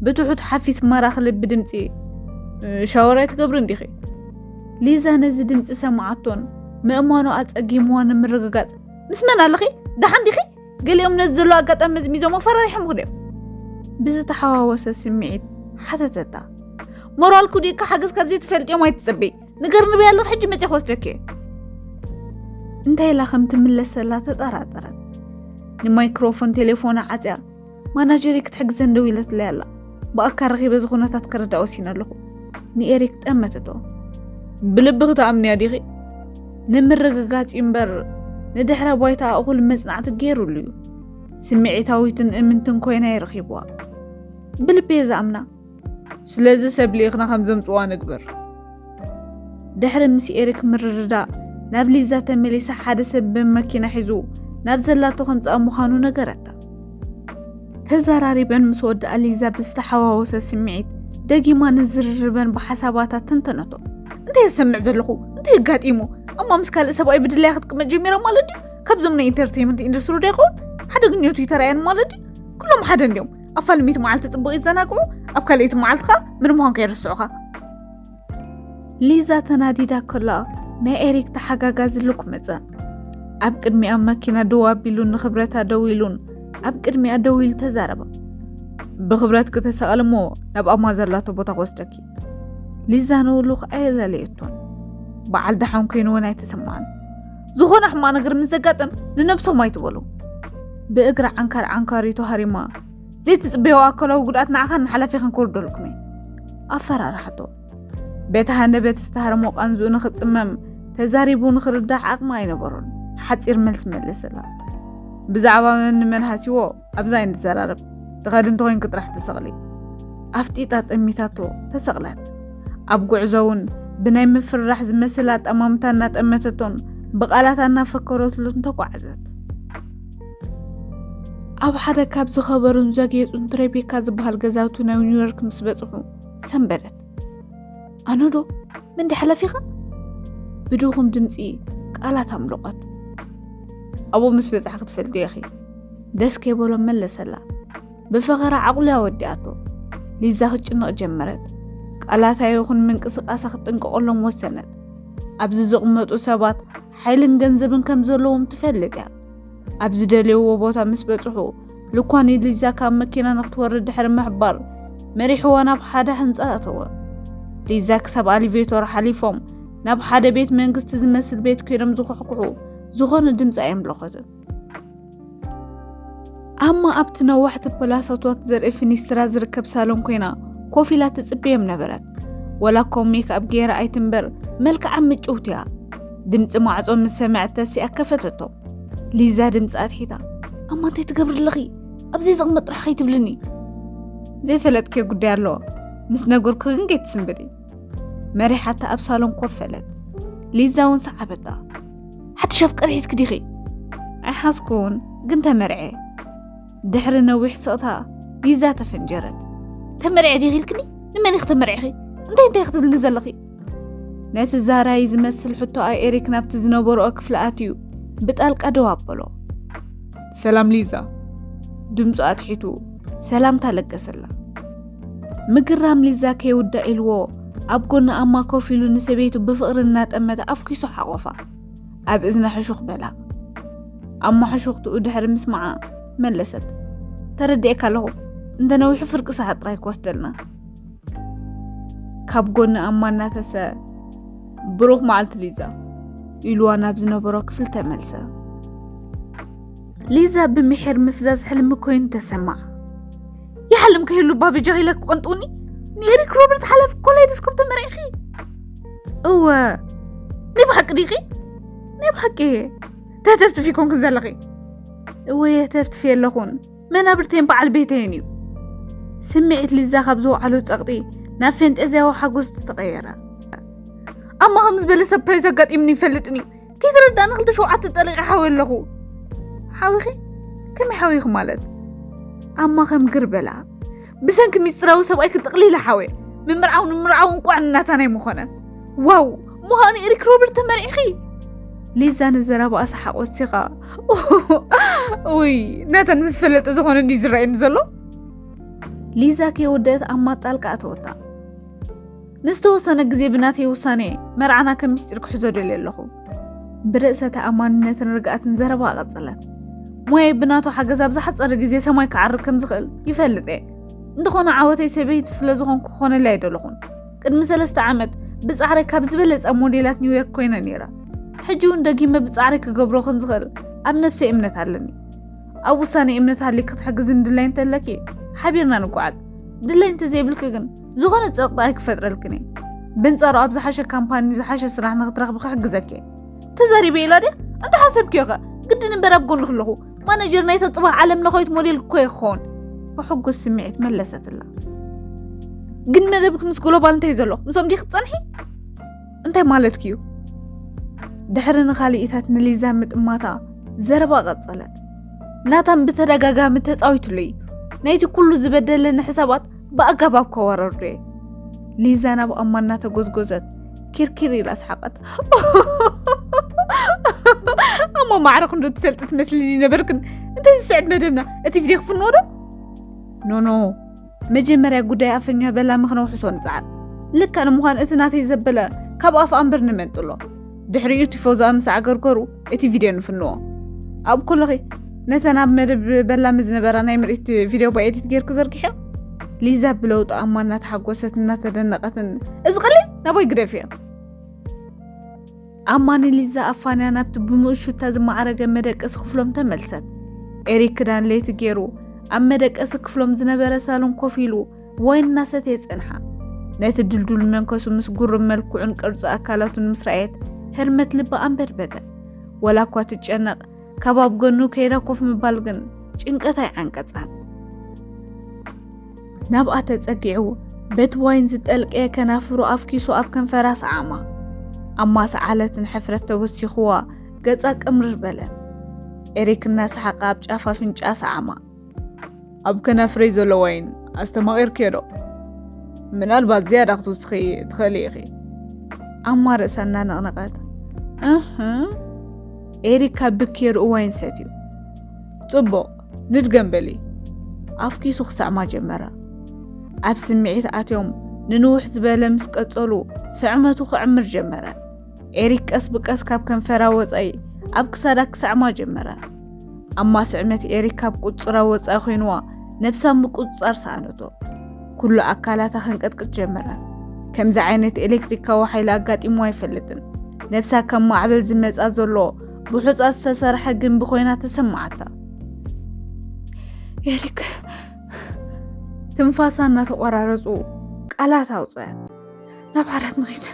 ብትሑት ሓፊስ መራኺ ልቢ ድምጺ፣ "ሻወር ኣይትገብርን ዲኺ?" ሊዛ ነዚ ድምጺ ሰማዓቶን ምእማኑ ኣጸጊምዋ ንምርግጋጽ፣ "ምስ መን ኣለኺ? ደሓን ዲኺ? ገሊኦም ነዚ ዘሎ ኣጋጣሚ መዝሚዞም ኣፈራሪሖምኺ ድዮም?" ብዝተሓዋወሰ ስምዒት ሓተተታ። "ሞራልኩ ድዩ ሓገዝ ካብ ዘይትፈልጥዮም ኣይትጸበይ። ንገርኒ በይ ኣለኺ፣ ሕጂ መጺአ ክወስደኪ እየ።" እንታይ ኢላ ከም ትምለሰላ ተጠራጠረት። ንማይክሮፎን ቴሌፎና ዓጽያ፣ ማናጀሪ ክትሕግዘን ደዊለትለይ ኣላ። ብኣካል ረኺበ እዚ ኩነታት ክርዳእ ወሲነ ኣለኹ። ንኤሪክ ጠመተቶ። ብልቢ ክትኣምንያ ዲኺ? ንምርግጋጽ እዩ እምበር፣ ንድሕረ ባይታ እኹል መጽናዕቲ ገይሩሉ እዩ። ስምዒታዊትን እምንትን ኮይና ይረኺብዋ። ብልቢ እየ ዝኣምና። ስለዚ ሰብ ልኢኽና ከም ዘምጽዋ ንግበር። ድሕሪ ምስ ኤሪክ ምርድዳእ፣ ናብ ሊዛ ተመሊሳ ሓደ ሰብ ብመኪና ሒዙ ናብ ዘላቶ ከምጽኣ ምዃኑ ነገረታ። ተዘራሪበን ምስ ወድኣ ሊዛ ብዝተሓዋወሰ ስምዒት ደጊማ ንዝርርበን ብሓሳባታ ተንተነቶ። እንታይ ዝሰምዕ ዘለኹ? እንታይ ኣጋጢሙ? ኣማ ምስ ካልእ ሰብኣይ ብድላያ ክትቅመጥ ጀሚራ ማለት ድዩ? ካብዞም ናይ ኢንተርቴይመንት ኢንዱስትሪ ዶ ይኸውን? ሓደ ግንዮቱ ይተራየን ማለት ድዩ? ኩሎም ሓደ እንዲዮም። ኣብ ፋልሚቲ መዓልቲ ጽቡቕ ይዘናግዑ፣ ኣብ ካልኣይቲ መዓልቲ ኸኣ ምንም ምዃንካ ይርስዑኻ። ሊዛ ተናዲዳ ከላ ናይ ኤሪክ ተሓጋጋዚ ልኩ መጸ። ኣብ ቅድሚኣ መኪና ደው ኣቢሉን ንኽብረታ ደው ኢሉን ኣብ ቅድሚኣ ደው ኢሉ ተዛረባ። ብኽብረት ክተሰቐል እሞ ናብ ኣማ ዘላቶ ቦታ ክወስደኪ። ሊዛ ንውሉኽ ኣየላለየቶን። በዓል ደሓን ኮይኑ እውን ኣይተሰምዓን። ዝኾነ ሕማቕ ነገር ምስ ዘጋጥም ንነብሶም ኣይትበሉ። ብእግራ ዓንካር ዓንካሪቱ ሃሪማ፣ ዘይትጽበዮ ኣካላዊ ጉድኣት ንዓኻን ንሓላፊኻን ከውርደልኩም እየ። ኣፈራርሓቶ። በቲ ሃንደበት ዝተሃረሞ ቃንዝኡ ንኽጽመም ተዛሪቡ ንኽርዳሕ ዓቕሚ ኣይነበሮን። ሓጺር መልሲ መለሰላ። ብዛዕባ መን ንመን ሃሲዎ ኣብዛ ኣይንዘራረብ። ትኸዲ እንተኾይንኪ ጥራሕ ተሰቕሊ። ኣፍጢጣ ጠሚታቶ ተሰቕለት። ኣብ ጉዕዞ እውን ብናይ ምፍርራሕ ዝመስል ኣጠማምታ እናጠመተቶን ብቓላት እናፈከረትሉን ተጓዓዘት። ኣብ ሓደ ካብ ዝኸበሩን ዘግየጹን ትሬቤካ ዝበሃል ገዛውቲ ናይ ኒውዮርክ ምስ በጽሑ ሰንበደት። ኣነ ዶ? ምንዲ ሓላፊኻ? ብድኹም ድምጺ ቃላት ኣምለቖት። ኣብኡ ምስ በጻሕኪ ትፈልጥዮ ኢኺ። ደስ ከይበሎ መለሰላ። ብፈኸራ ዓቑልያ ወዲኣቶ። ሊዛ ክትጭነቕ ጀመረት። ቃላታ ይኹን ምንቅስቓሳ ክትጥንቀቐሎም ወሰነት። ኣብዚ ዝቕመጡ ሰባት ሓይልን ገንዘብን ከም ዘለዎም ትፈልጥ እያ። ኣብ ዝደልይዎ ቦታ ምስ በጽሑ፣ ልኳኒ ሊዛ ካብ መኪና ንክትወርድ ድሕሪ ምሕባር፣ መሪሕዋ ናብ ሓደ ህንጻ ኣተወ። ሊዛ ክሳብ ኣሊቬቶር ሓሊፎም፣ ናብ ሓደ ቤት መንግስቲ ዝመስል ቤት ኮይኖም ዝኹሕኩሑ፣ ዝኾነ ድምጺ ኣየምለኸትን። ኣማ ኣብቲ ነዋሕቲ ፕላሳታት ዘርኢ ፊኒስትራ ዝርከብ ሳሎን ኮይና ኮፍ ኢላ ትጽበዮም ነበረት። ወላ እኮ ሜክኣፕ ገይራ ኣይትንበር፣ መልክዓ ምጭውቲ እያ። ድምጺ ማዕጾ ምስ ሰምዐት ተሲኣ ከፈተቶ። ሊዛ ድምጺ ኣትሒታ፣ "ኣማ እንታይ ትገብሪ ኣለኺ? ኣብዚ ዝቕመጥ ጥራሕ ከይትብልኒ?" ዘይፈለጥክዮ ጉዳይ ኣለዎ። ምስ ነገርኩ ግን ከይትስንብዲ። መሪሓታ ኣብ ሳሎን ኮፍ በለት። ሊዛ እውን ሰዓበታ። "ሓድሽ ኣፍቀር ሒዝኪ ዲኺ?" "ኣይሓዝኩን፣ ግን ተመርዐ." ድሕሪ ነዊሕ ስቕታ ሊዛ ተፈንጀረት። "ተመርዐ ዲኺ ኢልክኒ? ንመን ኢኺ ተመርዒኺ? እንታይ እንታይ ክትብልኒ ዘለኺ?" ነቲ ዛራይ ዝመስል ሕቶኣ ኤሪክ ናብቲ ዝነበርኦ ክፍሊ ኣትዩ ብጣልቃ ደው ኣበሎ። "ሰላም ሊዛ." ድምፁ ኣትሒቱ ሰላምታ ለገሰላ። ምግራም ሊዛ ከይውዳእ ኢልዎ ኣብ ጎኒ ኣማ ኮፍ ኢሉ ንሰበይቱ ብፍቕሪ እናጠመተ ኣፍኪሱ ሓቖፋ። ኣብ እዝና ሕሹኽ በላ። ኣማ ሕሹኽትኡ ድሕሪ ምስማዓ መለሰት፣ "ተረዲኤካ ኣለኹ፣ እንተ ነዊሑ ፍርቂ ሰዓት ጥራይ ክወስደልና." ካብ ጎኒ ኣማ እናተሰ፣ "ብሩኽ መዓልቲ ሊዛ" ኢልዋ ናብ ዝነበሮ ክፍሊ ተመልሰ። ሊዛ ብምሒር ምፍዛዝ ሕልሚ ኮይኑ ተሰማዓ። "ይሓልም ከይህሉ ባቢ ጃሂላ ክቆንጥውኒ? ንኤሪክ ሮበርት ሓላፊ ኮላይዶስኮፕ ተመሪዕኺ?" "እወ። ናይ ብሓቂ ዲኺ?" "ናይ ብሓቂ እየ። ተህተፍትፊ ኮንክን ዘለኺ?" "እወ፣ የተፍትፊ የለኹን። መናብርተይን በዓል ቤተይን እዩ." ስምዒት ሊዛ ካብ ዝወዓሉ ጸቕጢ ናብ ፈንጠዝያዊ ሓጎስ ተቐየረ። "ኣማ ከም ዝበለ ሰርፕራይዝ ኣጋጢሙኒ ይፈልጥን እዩ። ከይተረዳእኒ ክልተ ሸውዓተ ጠሊቐ ሓዊ ኣለኹ." "ሓዊኺ? ከመይ ሓዊኺ ማለት?" ኣማ ከም ግር በላ። "ብሰንኪ ሚስጥራዊ ሰብኣይ ክጥቕሊለ ሓወ። ምምርዓው ንምርዓው እንቋዕ ናታና ኣይምኾነ። ዋው! ምዃኑ ኤሪክ ሮበርት ተመርዒኺ?" ሊዛ ንዘረባኣ ሰሓቕ ወሲኻ፣ "ውይ፣ ናታን ምስ ፈለጠ ዝኾነ እንዲዩ ዝረኣየኒ ዘሎ?" ሊዛ ከይወደአት ኣማ ጣልቃ ኣተወታ። "ንዝተወሰነ ግዜ ብናተይ ውሳኔ መርዓና ከም ምስጢር ክሕዞ ደልየ ኣለኹ።" ብርእሰ ተኣማንነትን ርግኣትን ዘረባ ቀጸለት። "ሞያይ ብናቱ ሓገዝ ኣብ ዝሓጸረ ግዜ ሰማይ ክዓርግ ከም ዝኽእል ይፈልጥ እየ። እንተኾነ ዓወተይ ሰበይቲ ስለ ዝኾንኩ ክኾነለይ ኣይደለኹን። ቅድሚ ሰለስተ ዓመት ብጻዕረይ ካብ ዝበለጻ ሞዴላት ኒውዮርክ ኮይነ ነይረ። ሕጂ እውን ደጊመ ብጻዕሪ ክገብሮ ከም ዝኽእል ኣብ ነብሰይ እምነት ኣለኒ። ኣብ ውሳነ እምነት ሃልዩ ክትሕግዝን ድላይ እንተለኪ ሓቢርና ንጓዓዝ። ድላይ እንተዘይብልኪ ግን ዝኾነ ጸቕጢ ኣይክፈጥረልክን እየ። ብንጻሩ ኣብ ዝሓሸ ካምፓኒ ዝሓሸ ስራሕ ንክትረኽቢ ክሕግዘኪ እየ። ተዛሪበ ኢላ ድያ? እንተ ሓሰብክዮ ኸ? ግድን እምበር ኣብ ጎንኺ ኣለኹ። ማናጀር ናይታ ጽባሕ ዓለም ለኻዊት ሞዴል እኮ እየ ክኸውን። ብሕጉስ ስምዒት መለሰትላ። ግን መደብክ ምስ ግሎባል እንታይ ዘሎ? ምስኦም ዲኺ ትጸንሒ? እንታይ ማለትኪ እዩ? ድሕሪ ንኻልኢታት ንሊዛ ምጥማታ ዘረባ ቀጸለት። ናታን ብተደጋጋሚ ተጻዊቱለይ። ናይቲ ኩሉ ዝበደለኒ ሕሳባት ብኣገባብ ከወረርዶ እየ። ሊዛ ናብ ኣማ እናተጎዝጎዘት ኪርኪር ኢላ ሰሓቐት። ኣማ ማዕረ ክንዶ ትሰልጢ ትመስልኒ ነበርክን። እንታይ ዝስዕብ መደብና? እቲ ቪድዮ ክፍንዎ ዶ? ኖኖ፣ መጀመርያ ጉዳይ ኣፈኛ በላሚ ክነውሕሶ ንጽዓር። ልካ ንምዃን እቲ ናተይ ዘበለ ካብ ኣፍ ኣንበር ንመንጥሎ። ድሕሪኡ ቲፎዞኣ ምስ ኣገርገሩ እቲ ቪድዮ ንፍንዎ። ኣብ ኩልኺ ነተን ኣብ መደብ በላሚ ዝነበራ ናይ ምርኢት ቪድዮ ብኤዲት ጌርኪ ዘርግሕዮ? ሊዛ ብለውጢ ኣማ እናተሓጎሰት እናተደነቐትን፣ እዚ ቀሊል ናባይ ግደፍዮ። ኣማ ንሊዛ ኣፋንያ ናብቲ ብምእሹታ ዝማዕረገ መደቀሲ ክፍሎም ተመልሰት። ኤሪክ ክዳን ለይቲ ገይሩ ኣብ መደቀሲ ክፍሎም ዝነበረ ሳሎን ኮፍ ኢሉ ዋይን እናሰተየ ጸንሓ። ነቲ ድልዱል መንከሱ ምስ ጉሩብ መልክዑን ቅርጺ ኣካላቱን ምስ ረኣየት ህርመት ልባ ኣንበድበደ። ወላ እኳ ትጨነቕ፣ ካብ ኣብ ጎኑ ከይዳ ኮፍ ምባል ግን ጭንቀት ኣይዓንቀጻን። ናብኣ ተጸጊዑ በቲ ዋይን ዝጠልቀየ ከናፍሩ ኣፍኪሱ ኣብ ከንፈራ ሰዓማ። ኣማ ሰዓለትን ሕፍረት ተወሲኽዋ ገጻ ቅምርር በለ። ኤሪክ እናሰሓቐ ኣብ ጫፍ ኣፍንጫ ሰዓማ። ኣብ ከናፍረይ ዘሎ ዋይን ኣስተማቒርክዮ ዶ? ምናልባት ዝያዳ ክትውስኺ ትኽእሊ ኢኺ። ኣማ ርእሳ እናነቕነቐት፣ እህ። ኤሪክ ካብ ብኬርኡ ዋይን ሰትዩ። ጽቡቕ፣ ንድገም በሊ። ኣፍኪሱ ክስዕማ ጀመረ። ኣብ ስምዒት ኣትዮም ንንውሕ ዝበለ ምስ ቀጸሉ፣ ስዕመቱ ክዕምር ጀመረ። ኤሪክ ቀስ ብቀስ ካብ ከንፈራ ወጻኢ ኣብ ክሳዳ ክስዕማ ጀመረ። ኣማ ስዕመት ኤሪክ ካብ ቁጽራ ወጻኢ ኮይንዋ፣ ነብሳ ምቁጽጻር ሰኣነቶ። ኩሉ ኣካላታ ከንቀጥቅጥ ጀመረ። ከምዚ ዓይነት ኤሌክትሪካዊ ሓይሊ ኣጋጢምዋ ኣይፈልጥን። ነብሳ ከም ማዕበል ዝመጻ ዘሎ ብሑጻ ዝተሰርሐ ግንቢ ኮይና ተሰማዓታ። ኤሪክ፣ ትንፋሳ እናተቆራረጹ ቃላት ኣውጽኣት። ናብ ዓራት ንኺድ።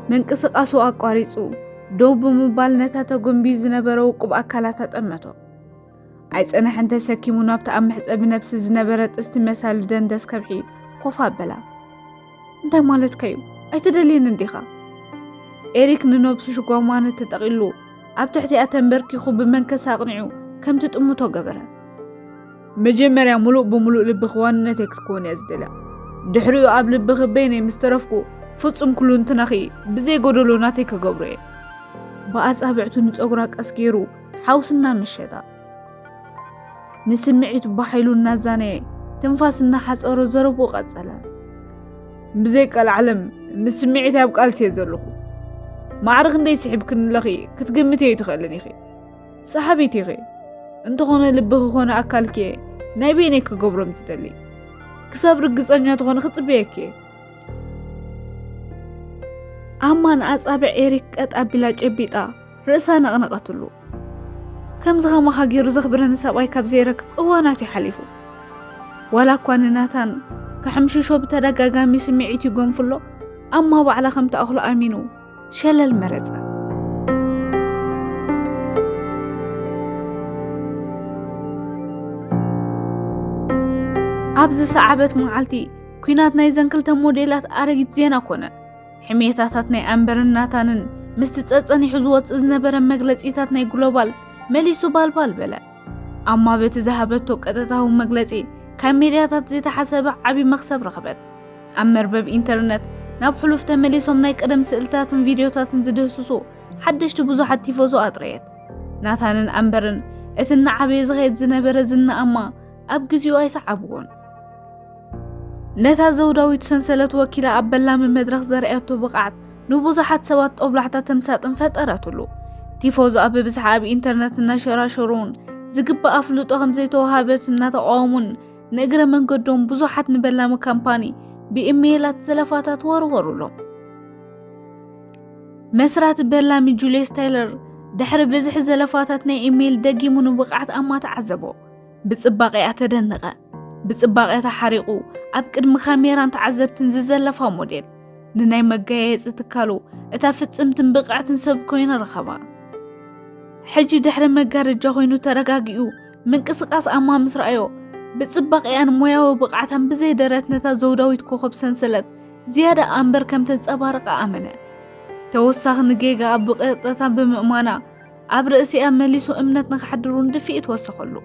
ምንቅስቃሱ ኣቋሪጹ ደው ብምባል ነታ ተጎንብዩ ዝነበረ ውቁብ ኣካላታ ጠመቶ። ኣይጸንሐን ተሰኪሙ ናብቲ ኣብ መሕጸቢ ነብሲ ዝነበረ ጥስቲ መሳሊ ደንደስ ከብሒ ኮፍ ኣበላ። እንታይ ማለትካ እዩ? ኣይትደልየንን ዲኻ? ኤሪክ ንነብሱ ሽጓማነ ተጠቒሉ ኣብ ትሕቲኣ ተንበርኪኹ ብመንከሳ ኣቕኒዑ ከም ትጥምቶ ገበረ። መጀመርያ ሙሉእ ብሙሉእ ልብኺ ዋንነተይ ክትከውን እያ ዝደልያ። ድሕሪኡ ኣብ ልብኺ በይነይ ምስ ተረፍኩ ፍጹም ኩሉንትናኺ ብዘይ ጎደሎ ናተይ ክገብሮ እየ። ብኣጻብዕቱ ንጸጉራ ቀስ ገይሩ ሓውስና መሸጣ። ንስምዒቱ ብሓይሉ እናዛነየ ትንፋስ እናሓጸሮ ዘረብኡ ቀጸለ። ብዘይ ቀልዓለም ምስ ስምዒት ኣብ ቃልሲ እየ ዘለኹ። ማዕረ ክንደይ ስሒብክኒ ኣለኺ ክትግምትዮ ኣይትኽእልን ኢኺ። ሰሓቢት ኢኺ። እንተኾነ ልብኺ ኮነ ኣካልኪ ናይ በይነይ ክገብሮም ዝደሊ። ክሳብ ርግጸኛ ትኾኒ ክጽበየኪ እየ። ኣማ ንኣጻብዕ ኤሪክ ቀጥ ኣቢላ ጨቢጣ ርእሳ ነቕነቐትሉ። ከምዚ ከማኻ ገይሩ ዘኽብረኒ ሰብኣይ ካብ ዘይረክብ እዋናት እዩ ሓሊፉ። ዋላ እኳ ንናታን ክሕምሽሾ ብተደጋጋሚ ስምዒት ይጎንፍሎ፣ ኣማ ባዕላ ከም ትኣኽሎ ኣሚኑ ሸለል መረጸ። ኣብ ዝሰዓበት መዓልቲ ኲናት ናይዘን ክልተ ሞዴላት ኣረጊት ዜና ኮነ። ሕሜታታት ናይ ኣምበርን ናታንን ምስቲ ጸጸኒሑ ዝወጽእ ዝነበረ መግለጺታት ናይ ግሎባል መሊሱ ባልባል በለ። ኣማ በቲ ዝሃበቶ ቀጥታዊ መግለጺ ካብ ሜድያታት ዘይተሓሰበ ዓቢ መኽሰብ ረኽበት። ኣብ መርበብ ኢንተርነት ናብ ሕሉፍ ተመሊሶም ናይ ቀደም ስእልታትን ቪድዮታትን ዝድህስሱ ሓደሽቲ ብዙሓት ቲፎዞ ኣጥረየት። ናታንን ኣምበርን እቲ እናዓበየ ዝኸይድ ዝነበረ ዝና ኣማ ኣብ ግዜኡ ኣይሰዓብዎን። ነታ ዘውዳዊት ሰንሰለት ወኪላ ኣብ በላሚ መድረኽ ዘርኣየቶ ብቕዓት ንብዙሓት ሰባት ጦብላሕታ ተምሳጥን ፈጠረትሉ። ቲፎዞኣ ብብዝሒ ኣብ ኢንተርነት እናሸራሸሩን ዝግባእ ኣፍልጦ ከም ዘይተዋሃበት እናተቃወሙን ንእግረ መንገዶም ብዙሓት ንበላሚ ካምፓኒ ብኢሜይላት ዘለፋታት ወርወሩሎም። መስራቲ በላሚ ጁልየስ ታይለር ድሕሪ ብዝሒ ዘለፋታት ናይ ኢሜይል ደጊሙ ንብቕዓት ኣማ ተዓዘቦ። ብጽባቐኣ ተደነቐ። ብጽባቐ ተሓሪቑ ኣብ ቅድሚ ካሜራን ተዓዘብትን ዝዘለፋ ሞዴል፣ ንናይ መጋየጺ ትካሉ እታ ፍጽምትን ብቕዕትን ሰብ ኮይና ረኸባ። ሕጂ ድሕሪ መጋረጃ ኮይኑ ተረጋጊኡ ምንቅስቓስ ኣማ ምስ ረኣዮ፣ ብጽባቐኣን ሞያዊ ብቕዓታን ብዘይ ደረት ነታ ዘውዳዊት ኮኸብ ሰንሰለት ዝያዳ ኣምበር ከም ተንጸባርቓ ኣመነ። ተወሳኺ ንጌጋ ኣብ ብቐጥታ ብምእማና ኣብ ርእሲኣ መሊሱ እምነት ንኸሕድሩ ንድፍኢት ወሰኸሉ።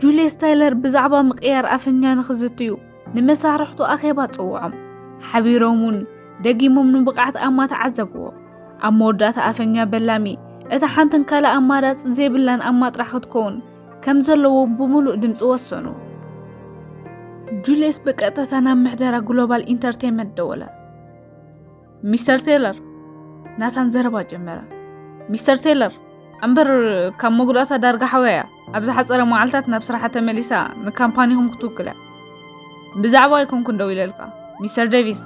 ጁልየስ ታይለር ብዛዕባ ምቕያር ኣፈኛ ንኽዝትዩ ንመሳርሕቱ ኣኼባ ጽውዖም። ሓቢሮም እውን ደጊሞም ንብቕዓት ኣማ ተዓዘብዎ። ኣብ መወዳእታ ኣፈኛ በላሚ እታ ሓንትን ካልእ ኣማራጺ ዘይብላን ኣማ ጥራሕ ክትከውን ከም ዘለዎ ብምሉእ ድምጺ ወሰኑ። ጁልየስ ብቀጥታ ናብ ምሕደራ ግሎባል ኢንተርቴይንመንት ደወለ። ሚስተር ቴይለር፣ ናታን ዘረባ ጀመረ። ሚስተር ቴይለር፣ ኣምበር ካብ መጉዳእታ ዳርጋ ሓወያ ኣብ ዝሓጸረ መዓልታት ናብ ስራሓ ተመሊሳ ንካምፓኒኹም ክትውክል እያ። ብዛዕባ ኣይኮንኩን ደው ኢለልካ ሚስተር ዴቪስ።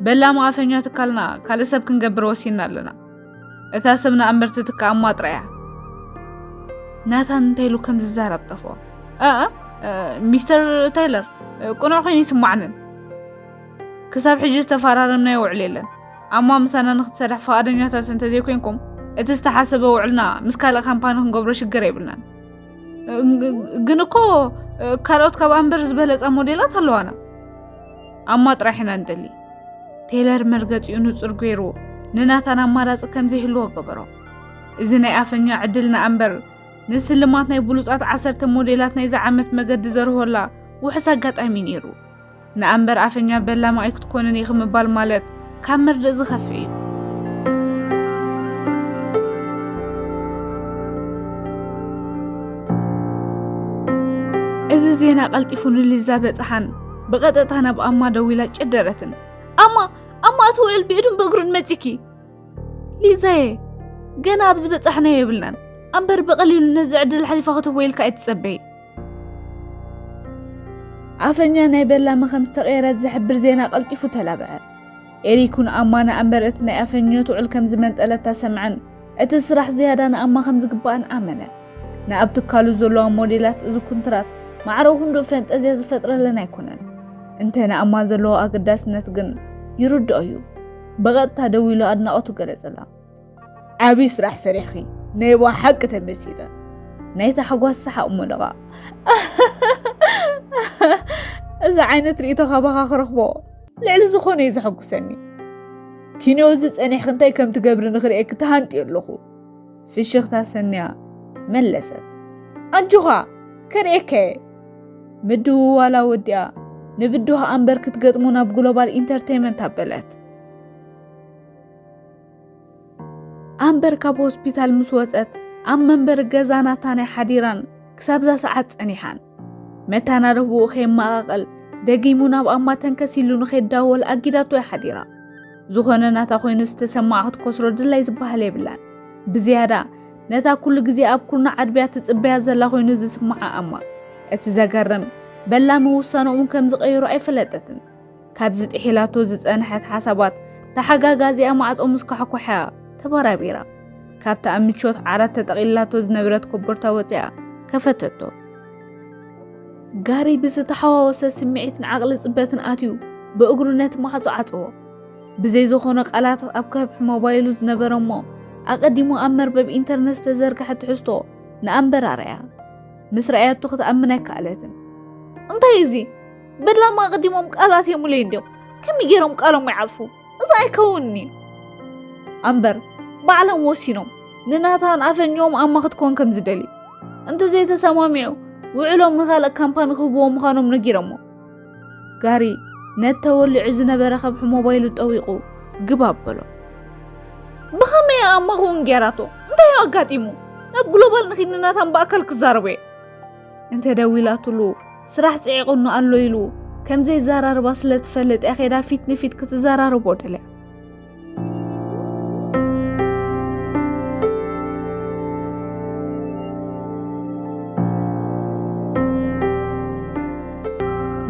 በላሚ ኣፈኛ ትካልና ካልእ ሰብ ክንገብር ወሲና ኣለና። እታ ሰብ ንኣምበር ትትካእ ኣማ ጥራይ እያ። ናታን እንታይ ኢሉ ከም ዝዛረብ ጠፍኦ። እ፣ እ፣ እ፣ ሚስተር ታይለር፣ እ፣ ቅኑዕ ኮይኑ ይስማዕንን። ክሳብ ሕጂ ዝተፈራረምናዮ ውዕል የለን። ኣማ ምሳና ንክትሰርሕ ፈቓደኛታት እንተዘይኮይንኩም፣ እቲ ዝተሓሰበ ውዕልና ምስ ካልእ ካምፓኒ ክንገብሮ ሽግር የብልናን። እ፣ ግን እኮ፣ እ፣ ካልኦት ካብ ኣምበር ዝበለጻ ሞዴላት ኣለዋና። ኣማ ጥራሕ ኢና ንደሊ። ቴይለር መርገጺኡ ንጹር ገይሩ ንናታን ኣማራጺ ከም ዘይህልዎ ገበሮ። እዚ ናይ ኣፈኛ ዕድልና ኣምበር ንስልማት ናይ ብሉጻት ዓሰርተ ሞዴላት ናይዚ ዓመት መገዲ ዘርሆላ ውሑስ ኣጋጣሚ ነይሩ። ንኣምበር ኣፈኛ በላሚ ኣይክትኮንን ኢኺ ምባል ማለት ካብ መርድእ ዝኸፍእ እዩ። እዚ ዜና ቀልጢፉ ንሊዛ በጽሓን ብቐጥታ ናብ ኣማ ደዊላ ጨደረትን። ኣማ፣ ኣማ እቲ ውዕል ብኢዱን ብእግሩን መጺኪ። ሊዛየ፣ ገና ኣብ ዝበጻሕናዮ የብልናን። ኣምበር ብቐሊሉ ነዚ ዕድል ሓሊፋ ክትህቦ ኢልካ ኣይትጸበይ። ኣፈኛ ናይ በላሚ ከም ዝተቐየረት ዝሕብር ዜና ቀልጢፉ ተላብዐ። ኤሪክ ንኣማ ንኣምበር እቲ ናይ ኣፈኛ ውዕል ከም ዝመንጠለታ ሰምዐን እቲ ስራሕ ዝያዳ ንኣማ ከም ዝግባኣን ኣመነ። ንኣብ ትካሉ ዘለዋ ሞዴላት እዚ ኩንትራት ማዕረ ክንድኡ ፈንጠዝያ ዝፈጥረለን ኣይኮነን። እንተ ንኣማ ዘለዎ ኣገዳስነት ግን ይርድኦ እዩ። ብቐጥታ ደዊሉ ኣድናቖቱ ገለጸላ። ዓብዪ ስራሕ ሰሪሕኺ፣ ናይ ብሓቂ ተመሲጠ። ናይ ታሕጓስ ሰሓቕ እሞ ደቓ። እዚ ዓይነት ርእይቶ ካባኻ ክረኽቦ ልዕሊ ዝኾነ እዩ ዘሐጉሰኒ። ኪንዮ እዚ ጸኒሕኪ እንታይ ከም ትገብሪ ንኽርእየኪ ተሃንጥየ ኣለኹ። ፍሽኽታ ሰንያ መለሰት። ኣጆኻ፣ ከርእየካ እየ። ምድውዋላ ወዲኣ ንብድሆ ኣምበር ክትገጥሞ ናብ ግሎባል ኢንተርቴይንመንት ኣበለት። ኣምበር ካብ ሆስፒታል ምስ ወጸት ኣብ መንበሪ ገዛ ናታን እያ ሓዲራን ክሳብዛ ሰዓት ጸኒሓን። መተናደፊኡ ከየመቓቐል ደጊሙ ናብ ኣማ ተንከስ ኢሉ ንኸይዳወል ኣጊዳቶ እያ ሓዲራ። ዝኾነ ናታ ኮይኑ ዝተሰማዓ ክትኮስሮ ድላይ ዝበሃል የብላን። ብዝያዳ ነታ ኩሉ ግዜ ኣብ ኩርናዕ ኣድብያ ትጽበያ ዘላ ኮይኑ ዝስምዓ ኣማ። እቲ ዘገርም በላሚ ውሳነኡ ከም ዝቐይሮ ኣይፈለጠትን። ካብዚ ጥሒላቶ ዝጸንሐት ሓሳባት ተሓጋጋዚኣ ማዕጾ ምስ ካሕኮሐያ ተበራቢራ። ካብታ ኣብ ምቾት ዓራት ተጠቒልላቶ ዝነበረት ኮቦርታ ወጺኣ ከፈተቶ። ጋሪ ብዝተሓዋወሰ ስምዒትን ዓቕሊ ጽበትን ኣትዩ ብእግሩ ነቲ ማዕጾ ዓጸዎ። ብዘይ ዝኾነ ቃላት ኣብ ከብሒ ሞባይሉ ዝነበረ እሞ ኣቐዲሙ ኣብ መርበብ ኢንተርነት ዝተዘርግሐ ትሕዝቶ ንኣምበር ኣርኣያ። ምስ ረኣያቶ ክትኣምን ኣይከኣለትን። እንታይ እዚ? በላማ ኣቐዲሞም ቃላት የሙለይ እንድዮም። ከመይ ገይሮም ቃሎም ይዓጽፉ? እዚ ኣይከውንን እዩ። ኣምበር ባዕሎም ወሲኖም ንናታን ኣፈኛኦም ኣማ ክትኮን ከም ዝደልዩ። እንተዘይተሰማሚዑ ውዕሎም ንኻልእ ካምፓኒ ክህብዎ ምዃኖም ነጊሮሞ። ጋሪ ነቲ ተወሊዑ ዝነበረ ከብሒ ሞባይሉ ጠዊቑ ግብ ኣበሎ። ብኸመይ ኣማ ክውን ገይራቶ? እንታይ እዩ ኣጋጢሙ? ናብ ግሎባል ንኺድ ንናታን ብኣካል ክዛረቦ እየ። እንተ ደዊላትሉ ስራሕ ጽዒቑኒ ኣሎ ኢሉ ከም ዘይዘራርባ ስለ ትፈልጥ እያ ኸይዳ ፊት ንፊት ክትዘራርቦ ደልያ።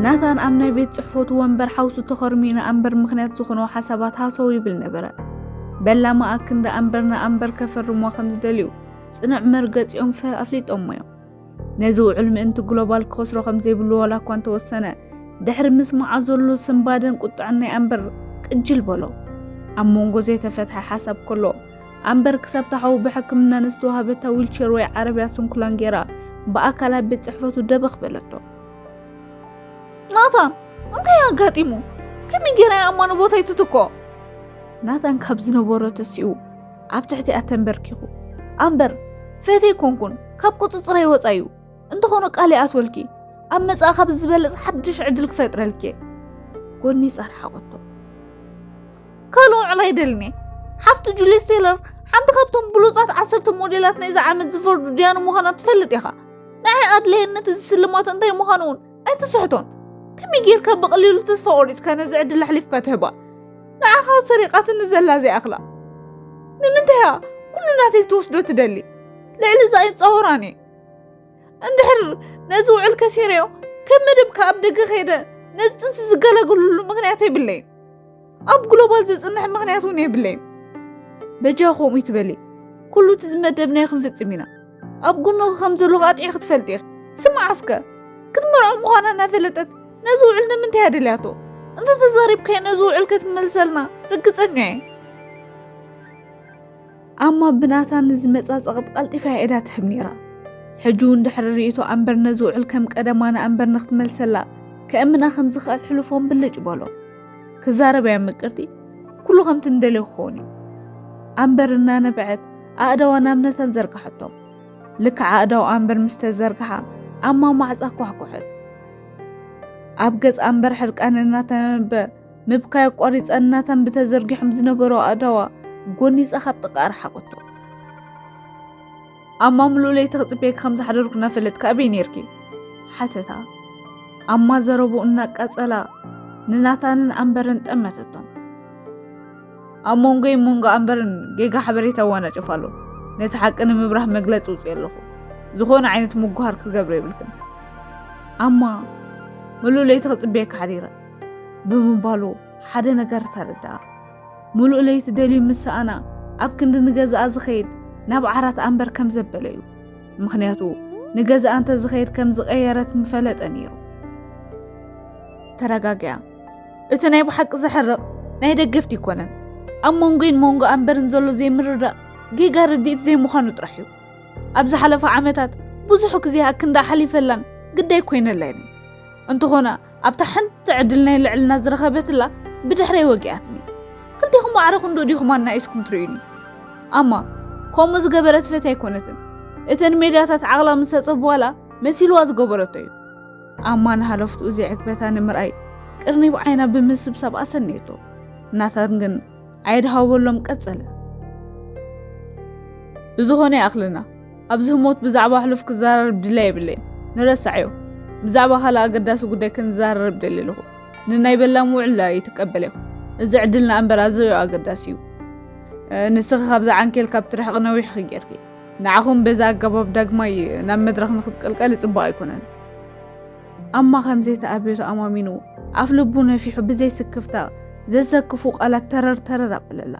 ናታን ኣብ ናይ ቤት ጽሕፈቱ ወንበር ሓውሱ ተኸርሚኡ ንኣምበር ምኽንያት ዝኾኖ ሓሳባት ሃሰው ይብል ነበረ። በላማ ኣክንዲ ኣምበርና ኣምበር ከፈርሞ ከም ዝደልዩ ጽኑዕ መርገጺኦም ፈ ኣፍሊጦሞ እዮም። ነዚ ውዕል ምእንቲ ግሎባል ክኸስሮ ከም ዘይብሉ ዋላ እኳ እንተወሰነ፣ ድሕሪ ምስማዓ ዘሎ ስንባደን ቁጥዐን ናይ ኣምበር ቅጅል በሎ። ኣብ መንጎ ዘይተፈትሐ ሓሳብ ከሎ ኣምበር ክሳብ ታሓው ብሕክምና ንዝተዋህበታ ዊልቸር ወይ ዓረብያ ስንኩላን ጌራ ብኣካል ኣብ ቤት ጽሕፈቱ ደበኽ በለቶ። ናታን፣ እንታይ ኣጋጢሙ? ከመይ ጌራ እያ እማ ንቦታይ ትትኮ? ናታን ካብ ዝነበሮ ተሲኡ ኣብ ትሕቲኣ ተንበርኪኹ፣ ኣምበር፣ ፈትየ ኣይኮንኩን፣ ካብ ቁጽጽረይ ወጻ እዩ። እንተኾነ ቃል ይኣትወልኪ፣ ኣብ መጻኢ ካብ ዝበለጽ ሓድሽ ዕድል ክፈጥረልኪ እየ። ጎኒ ጸርሓቆቶ። ካልእ ውዕል ኣይደልን እየ። ሓፍቲ ጁልየስ ቴይለር ሓንቲ ካብቶም ብሉጻት ዓሰርተ ሞዴላት ናይዚ ዓመት ዝፈርዱ ዲያኑ ምዃና ትፈልጥ ኢኻ። ንዓይ ኣድለየነት እዚ ስልማት እንታይ ምዃኑ እውን ኣይትስሕቶን። ከመይ ጌርካ ብቐሊሉ ተስፋ ቆሪጽካ ነዚ ዕድል ኣሕሊፍካ ትህባ? ንዓኻ ሰሪቓትኒ ዘላ ዘይኣኽላ። ንምንታይ እያ ኩሉ ናተይ ክትወስዶ ትደሊ? ልዕሊ እዚ ኣይጻወራን እየ። እንድሕር ነዚ ውዕል ከሲረዮ፣ ከም መደብካ ኣብ ደገ ከይደ ነዚ ጥንሲ ዝገላገለሉ ምኽንያት የብለይን። ኣብ ግሎባል ዘጽንሕ ምኽንያት እውን የብለይን። በጃ ከምኡ ይትበሊ። ኩሉ እቲ ዝመደብናዮ ክንፍጽም ኢና። ኣብ ጎንኺ ከም ዘለኹ ኣጥዒኺ ትፈልጢ ኢኺ። ስምዓ እስከ፣ ክትመርዖ ምዃና እናፈለጠት ነዚ ውዕል ንምንታይ እያ ደልያቶ? እንተ ተዛሪብካዮ ነዚ ውዕል ክትመልሰልና ርግጸኛ እየ። ኣማ ብናታን ዝመጻ ጸቕጥ ቀልጢፋ እያ ኢዳ ትህብ ነይራ። ሕጂ እውን ድሕሪ ርእይቶ ኣምበር ነዚ ውዕል ከም ቀደማ ንኣምበር ንክትመልሰላ ከእምና ከም ዝኽእል ሕሉፎም ብልጭ በሎ። ክዛረብ እያ ምቅርቲ፣ ኩሉ ከምቲ እንደልዮ ክኸውን እዩ። ኣምበር እናነበዐት ኣእዳዋ ናብ ናታን ዘርግሐቶም። ልክዕ ኣእዳው ኣምበር ምስ ተዘርግሓ ኣማ ማዕጻ ኳሕኩሐት። ኣብ ገጽ ኣምበር ሕርቃን እናተነበበ ምብካይ ኣቋሪጻ ናታን ብተዘርጊሖም ዝነበሩ ኣእዳዋ ጎኒጻ ካብ ጥቓ ኣርሓቐቶ። ኣማ ምሉእ ለይቲ ክጽበየኪ ከም ዝሓደርኩ እናፈለጥኪ ኣበይ ነይርኪ? ሓተታ። ኣማ ዘረቡ እናቃጸላ ንናታንን ኣምበርን ጠመተቶም። ኣብ መንጎይ መንጎ ኣምበርን ጌጋ ሓበሬታ እዋናጨፍ ኣሎ። ነቲ ሓቂ ንምብራህ መግለጺ ውጽእ ኣለኹ። ዝኾነ ዓይነት ምጉሃር ክትገብሪ የብልክን። ኣማ ምሉእ ለይቲ ክጽበየኪ ሓዲረ ብምባሉ ሓደ ነገር ተረድኣ። ምሉእ ለይቲ ደልዩ ምስ ሰኣና ኣብ ክንዲ ንገዛኣ ዝኸይድ ናብ ዓራት ኣምበር ከም ዘበለ እዩ። ምኽንያቱ ንገዛኣ እንተ ዝኸይድ ከም ዝቐየረት ምፈለጠ ነይሩ። ተረጋጊኣ። እቲ ናይ ብሓቂ ዘሕርቕ ናይ ደገፍቲ ኣይኮነን። ኣብ መንጎይን መንጎ ኣምበርን ዘሎ ዘይምርዳእ ጌጋ ርድኢት ዘይምዃኑ ጥራሕ እዩ። ኣብ ዝሓለፈ ዓመታት ብዙሕ ግዜ ኣክንዳ ሓሊፈላን ግዳይ ኮይነላይን። እንተኾነ ኣብታ ሓንቲ ዕድል ናይ ልዕልና ዝረኸበትላ ብድሕረይ ወጊኣትኒ። ክልቴኹም ማዕረ ክንዶ ዲኹም ኣናኢስኩም ትርእዩኒ? ኣማ ከምኡ ዝገበረት ፈትያ ኣይኮነትን። እተን ሜዳታት ዓቕላ ምስ ኣጸበዋላ መሲልዋ ዝገበረቶ እዩ። ኣማ ንሃለፍትኡ ዘይዕግበታ ንምርኣይ ቅርኒ ብዓይና ብምስብሳብ ኣሰነየቶ። ናታን ግን ኣየድሃበሎም ቀጸለ። ብዝኾነ ይኣኽለና። ኣብዚ ህሞት ብዛዕባ ሕሉፍ ክዘራረብ ድላይ የብለይን። ንረሳዕዮ። ብዛዕባ ካልእ ኣገዳሲ ጉዳይ ክንዘራረብ ደልየ ኣለኹ። ንናይ በላም ውዕል ኣይትቀበልዮ። እዚ ዕድልና እምበር ኣዝዩ ኣገዳሲ እዩ። እ፣ ንስኺ ካብዛ ዓንኬል ካብ ትርሕቂ ነዊሕኺ ጌርኪ። ንዓኹም በዚ ኣገባብ ዳግማይ ናብ መድረኽ ንክትቅልቀሊ ጽቡቕ ኣይኮነን። ኣማ ከም ዘይተኣብዮ ተኣማሚኑ ኣፍ ልቡ ነፊሑ ብዘይ ስክፍታ ዘሰክፉ ቃላት ተረር ተረር ኣበለላ።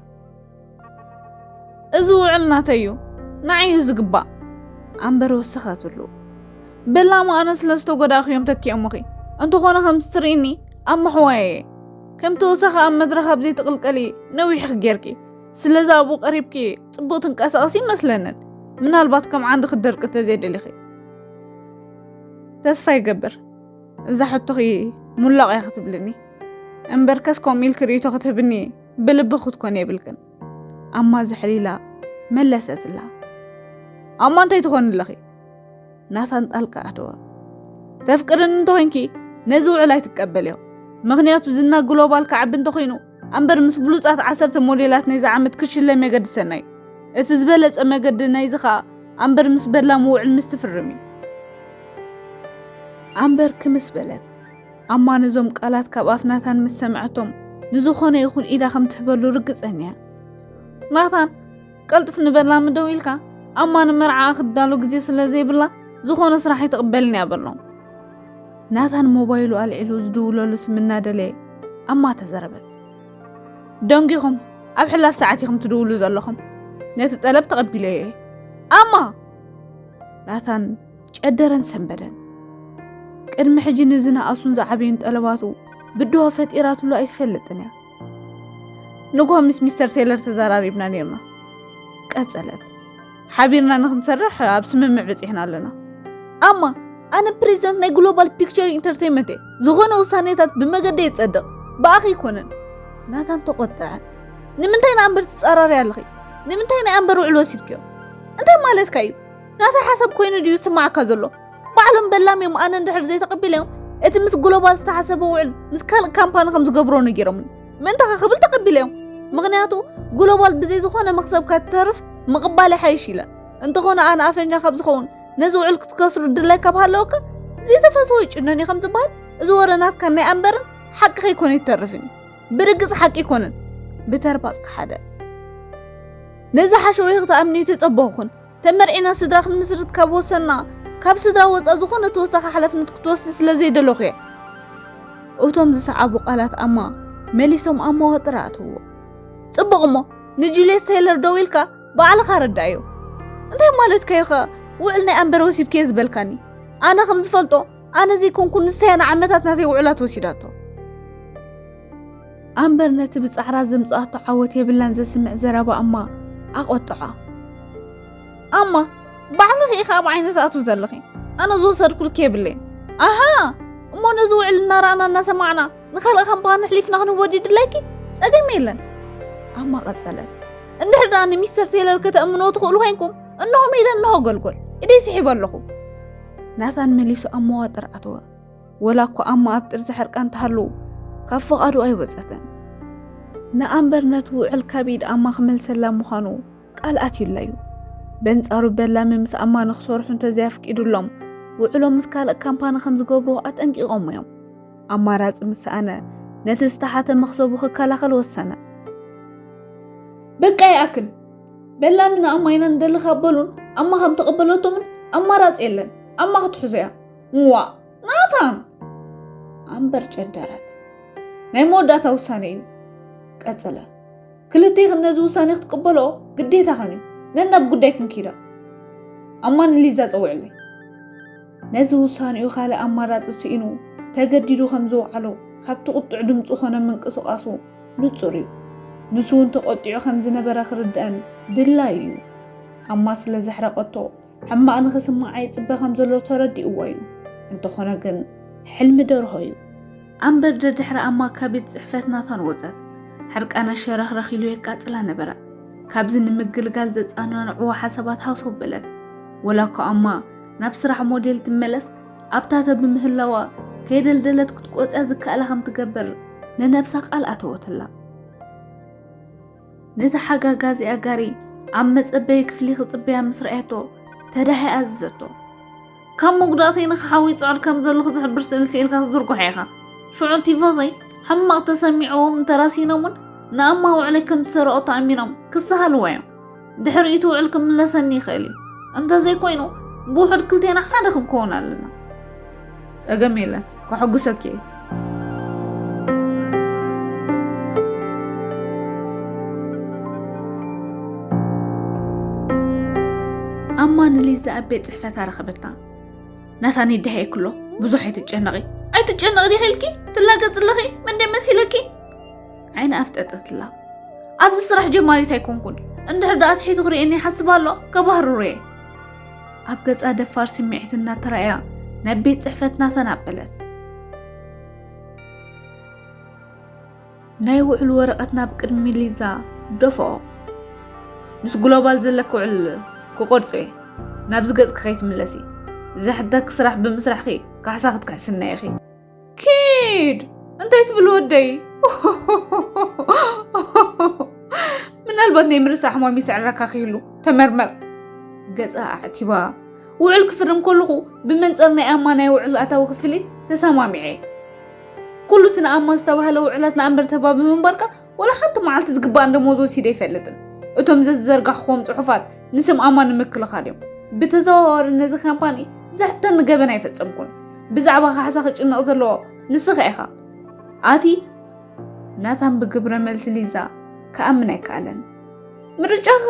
እዚ ውዕል ናተይ እዩ፣ ንዓይ እዩ ዝግባእ። ኣምበር ወሰኸትሉ። በላም ኣነ ስለ ዝተጎዳእኩ እዮም ተኪኦምኺ። እንተኾነ ከም ትርእይኒ ኣብ ምሕዋየ እየ። ከም ተወሳኺ ኣብ መድረኽ ኣብ ዘይትቕልቀሊ ነዊሕኺ ጌርኪ። ስለዚ ኣብኡ ቀሪብኪ ጽቡቕ ትንቀሳቐሲ ይመስለንን። ምናልባት ከም ዓንዲ ክትደርቂ እንተዘይደሊኺ። ተስፋ ይገብር እዛ ሕቶኺ ሙላቕ እያ ክትብልኒ። እምበርከስ ከምኡ ኢልኪ ርእይቶ ክትህብኒ ብልቢ ክትኮኒ የብልክን። ኣማ ዘሕሊላ መለሰትላ። ኣማ እንታይ ትኾኒ ኣለኺ? ናታን ጣልቃ ኣተወ። ተፍቅርኒ እንተኾይንኪ ነዚ ውዕል ኣይትቀበልዮ። ምኽንያቱ ዝና ግሎባል ክዓቢ እንተኾይኑ ኣምበር ምስ ብሉጻት ዓሰርተ ሞዴላት ናይዚ ዓመት ክሽለም የገድሰና እዩ። እቲ ዝበለጸ መገዲ ናይዚ ኸኣ ኣምበር ምስ በላም ውዕል ምስ ትፍርም እዩ። ኣምበር ክምስ በለት። ኣማ ነዞም ቃላት ካብ ኣፍ ናታን ምስ ሰምዐቶም ንዝኾነ ይኹን ኢዳ ከም ትህበሉ ርግጸኛ እያ። ናታን ቀልጥፍ ንበላም ደው ኢልካ፣ ኣማ ንመርዓኣ ክትዳሎ ግዜ ስለ ዘይብላ ዝኾነ ስራሕ ኣይትቕበልን እያ በሎም። ናታን ሞባይሉ ኣልዒሉ ዝድውለሉ ስም እናደለየ ኣማ ተዘረበት። ደንጊኹም፣ ኣብ ሕላፍ ሰዓት ኢኹም ትድውሉ ዘለኹም። ነቲ ጠለብ ተቐቢለዮ እየ። ኣማ! ናታን ጨደረን ሰንበደን። ቅድሚ ሕጂ ንዚ ንኣሱን ዝዓበዩን ጠለባቱ ብድሆ ፈጢራትሉ ኣይትፈልጥን እያ። ንግሆ ምስ ሚስተር ቴይለር ተዘራሪብና ነይርና። ቀጸለት። ሓቢርና ንክንሰርሕ ኣብ ስምምዕ በጺሕና ኣለና። ኣማ፣ ኣነ ፕሬዚደንት ናይ ግሎባል ፒክቸር ኢንተርቴይንመንት እየ። ዝኾነ ውሳኔታት ብመገደ ይጸድቕ፣ ብኣኺ ኣይኮነን። ናታን ተቖጥዐ። ንምንታይ ንኣንበር ትጻራሪ ኣለኺ? ንምንታይ ናይ ኣንበር ውዕል ወሲድክዮ? እንታይ ማለትካ እዩ? ናተይ ሓሳብ ኮይኑ ድዩ ዝስማዓካ ዘሎ? ባዕሎም በላም እዮም ኣነ እንድሕር ዘይተቐቢለዮም፣ እቲ ምስ ግሎባል ዝተሓሰበ ውዕል ምስ ካልእ ካምፓኒ ከም ዝገብሮ ነጊሮምኒ። ምእንታኻ ክብል ተቐቢለዮም። ምኽንያቱ ግሎባል ብዘይ ዝኾነ መኽሰብ ካብ ትተርፍ ምቕባል ይሓይሽ ኢለ። እንተኾነ ኣነ ኣፈኛ ካብ ዝኸውን ነዚ ውዕል ክትከስሩ ድላይ ካብ ሃለወካ ዘይተፈስዎ ይጭነን እዩ ከም ዝበሃል፣ እዚ ወረ ናትካ ናይ ኣንበርን ሓቂ ከይኮነ ይተርፍን እዩ። ብርግጽ ሓቂ ኣይኮነን። ብተርባጽ ሓደ ነዚ ሓሸወይ ክትኣምኒ ተጸበኹን። ተመርዒና ስድራ ክንምስርት ካብ ወሰንና፣ ካብ ስድራ ወፃ ዝኾነ ተወሳኺ ሓላፍነት ክትወስድ ስለ ዘይደለኹ እየ። እቶም ዝሰዓቡ ቃላት ኣማ መሊሶም ኣብ መዋጥር ኣእተዎ። ጽቡቕ እሞ ንጁልየስ ቴይለር ደዊልካ ባዕልኻ ረዳእዮ። እንታይ ማለትካ እዩ ኸ ውዕል ናይ ኣንበር ወሲድክዮ ዝበልካኒ? ኣነ ከም ዝፈልጦ ኣነ ዘይኮንኩ ንሳ እያ ንዓመታት ናተይ ውዕላት ወሲዳቶ። ኣንበር ነቲ ብጻዕራ ዘምጽኣቶ ዓወት የብላን ዘስምዕ ዘረባ ኣማ ኣቖጥዖ። ኣማ፣ ባዕልኺ ኢኻ ኣብ ዓይነ ትኣትዊ ዘለኺ። ኣነ ዝወሰድኩልኪ የብለይን። ኣሃ፣ እሞ ነዚ ውዕል እናረኣና እናሰማዕና ንኻልእ ካምፓኒ ኣሕሊፍና ክንህቦ ድዩ ድላይኪ? ጸገም የለን። ኣማ ቀጸለት። እንድሕር ደኣ ንሚስተር ቴይለር ከተእምንዎ ትኽእሉ ኮይንኩም፣ እንሆ ሜዳ፣ እንሆ ጎልጎል። ኢደይ ስሒበ ኣለኹ። ናታን መሊሱ ኣብ መዋጥር ኣተወ። ወላ እኳ ኣማ ኣብ ጥርዚ ሕርቃን ትሃሉ፣ ካብ ፍቓዱ ኣይወጸትን። ንኣንበር ነቲ ውዕል ካብ ኢድ ኣማ ክመልሰላ ምዃኑ ቃል ኣትዩላ እዩ። በንጻሩ በላሚ ምስ ኣማ ንክሰርሑ እንተዘይኣፍቂዱሎም፣ ውዕሎም ምስ ካልእ ካምፓኒ ከም ዝገብርዎ ኣጠንቂቖም እዮም። ኣማራጺ ምስ ሰኣነ፣ ነቲ ዝተሓተ መኽሰቡ ክከላኸል ወሰነ። በቃ ይኣክል። በላሚ ንኣማ ኢና ንደሊ ካብ በሉን፣ ኣማ ከም ተቐበለቶምን ኣማራጺ የለን። ኣማ ክትሕዞ እያ። እዋ፣ ናታን! ኣንበር ጨደረት። ናይ መወዳእታ ውሳነ እዩ። ቀጸለ። ክልቴኽን ነዚ ውሳኔ ክትቅበልኦ ግዴታኽን እዩ። ነናብ ጉዳይክን ኪዳ። ኣማ ንሊዛ ጸውዕለይ። ነዚ ውሳኔኡ ካልእ ኣማራጺ ስኢኑ፣ ተገዲዱ ከም ዝወዓሎ ካብቲ ቁጡዕ ድምጹ ኾነ ምንቅስቓሱ ንጹር እዩ። ንሱ እውን ተቖጢዑ ከም ዝነበረ ክርድአን ድላዩ እዩ። ኣማ ስለ ዘሕረቐቶ፣ ሕማቕ ንኽስምዓ ይጽበ ከም ዘሎ ተረዲእዎ እዩ። እንተኾነ ግን፣ ሕልሚ ደርሆ እዩ። ኣንበር ደድሕሪ ኣማ ካብ ቤት ጽሕፈት ናታን ወጸት። ሕርቃና ሸረኽረኽ ኢሉ የቃጽላ ነበረ። ካብዚ ንምግልጋል ዘጸናንዕዎ ሓሳባት ሃሰው በለት። ወላ እኳ ኣማ ናብ ስራሕ ሞዴል ትመለስ፣ ኣብታተ ብምህላዋ ከይደልደለት ክትቆጽያ ዝከኣላ ከም ትገብር ንነብሳ ቃል ኣተወትላ። ነቲ ሓጋጋዚኣ ጋሪ ኣብ መጸበዪ ክፍሊ ክጽበያ ምስ ረኣየቶ፣ ተዳሂ ኣዘዘቶ። ካብ መጉዳእተይ ንኽሓዊ ጽዕር ከም ዘለኹ ዝሕብር ስእሊ ስኢልካ ክትዝርግሖ ኢኻ። ሽዑ ቲፎዞይ ሕማቕ ተሰሚዕዎም እንተራሲኖምን ንኣማ ውዕለይ ከም ዝሰረቐቶ ኣሚኖም ክሰሃልዋ እዮም። ድሕሪኡ እቲ ውዕል ክምለሰኒ ይኽእል እዩ። እንተዘይኮይኑ፣ ብውሑድ ክልቴና ሓደ ክንከውን ኣለና። ጸገም የለን፣ ከሐጉሰኪ እየ። ኣማ ንሊዛ ኣብ ቤት ጽሕፈታ ረኸበታ። ናታን ይደሃየክሎ፣ ብዙሕ ኣይትጨነቒ። ኣይትጨነቒ ዲኺ ኢልኪ? ትላገጺ ኣለኺ? መን ደይ መሲለኪ? ዓይኒ ኣፍጠጠትላ። ኣብዚ ስራሕ ጀማሪት ኣይኮንኩን። እንድሕር ደኣ ትሒቱ ክርእየኒ ይሓስብ ኣሎ፣ ከባህርሮ እየ። ኣብ ገጻ ደፋር ስምዒት እናተራእያ ናብ ቤት ጽሕፈት ናታን ኣበለት። ናይ ውዕል ወረቐት ናብ ቅድሚ ሊዛ ደፍኦ። ምስ ግሎባል ዘለኪ ውዕል ክቆርጾ እየ። ናብዚ ገጽኪ ከይትምለሲ። ዘሕተኪ ስራሕ ብምስራሕኪ ካሕሳ ክትክሕስና ኢኺ። ኪድ! እንታይ ትብል ወደይ? ምናልባት ናይ ምርሳዕ ሕማም ይስዕረካ ክህሉ፣ ተመርመር። ገጻ ኣዕቲባ። ውዕል ክፍርም ከለኹ ብመንጽር ናይ ኣማ ናይ ውዕል ኣታዊ ክፍሊት ተሰማሚዐ። ኩሉ እቲ ንኣማ ዝተባህለ ውዕላት ንኣንበር ተባ ብምንባርካ፣ ወላ ሓንቲ መዓልቲ ዝግባእ ደሞዝ ወሲደ ኣይፈልጥን። እቶም ዘዝዘርጋሕክዎም ጽሑፋት ንስም ኣማ ንምክልኻል እዮም። ብተዘዋዋሪ ነዚ ካምፓኒ ዘሕተኒ ገበን ኣይፈጸምኩን። ብዛዕባ ካሕሳ ክጭነቕ ዘለዎ ንስኻ ኢኻ። ኣቲ ናታን ብግብረ መልሲ ሊዛ ክኣምን ኣይከኣለን። ምርጫኻ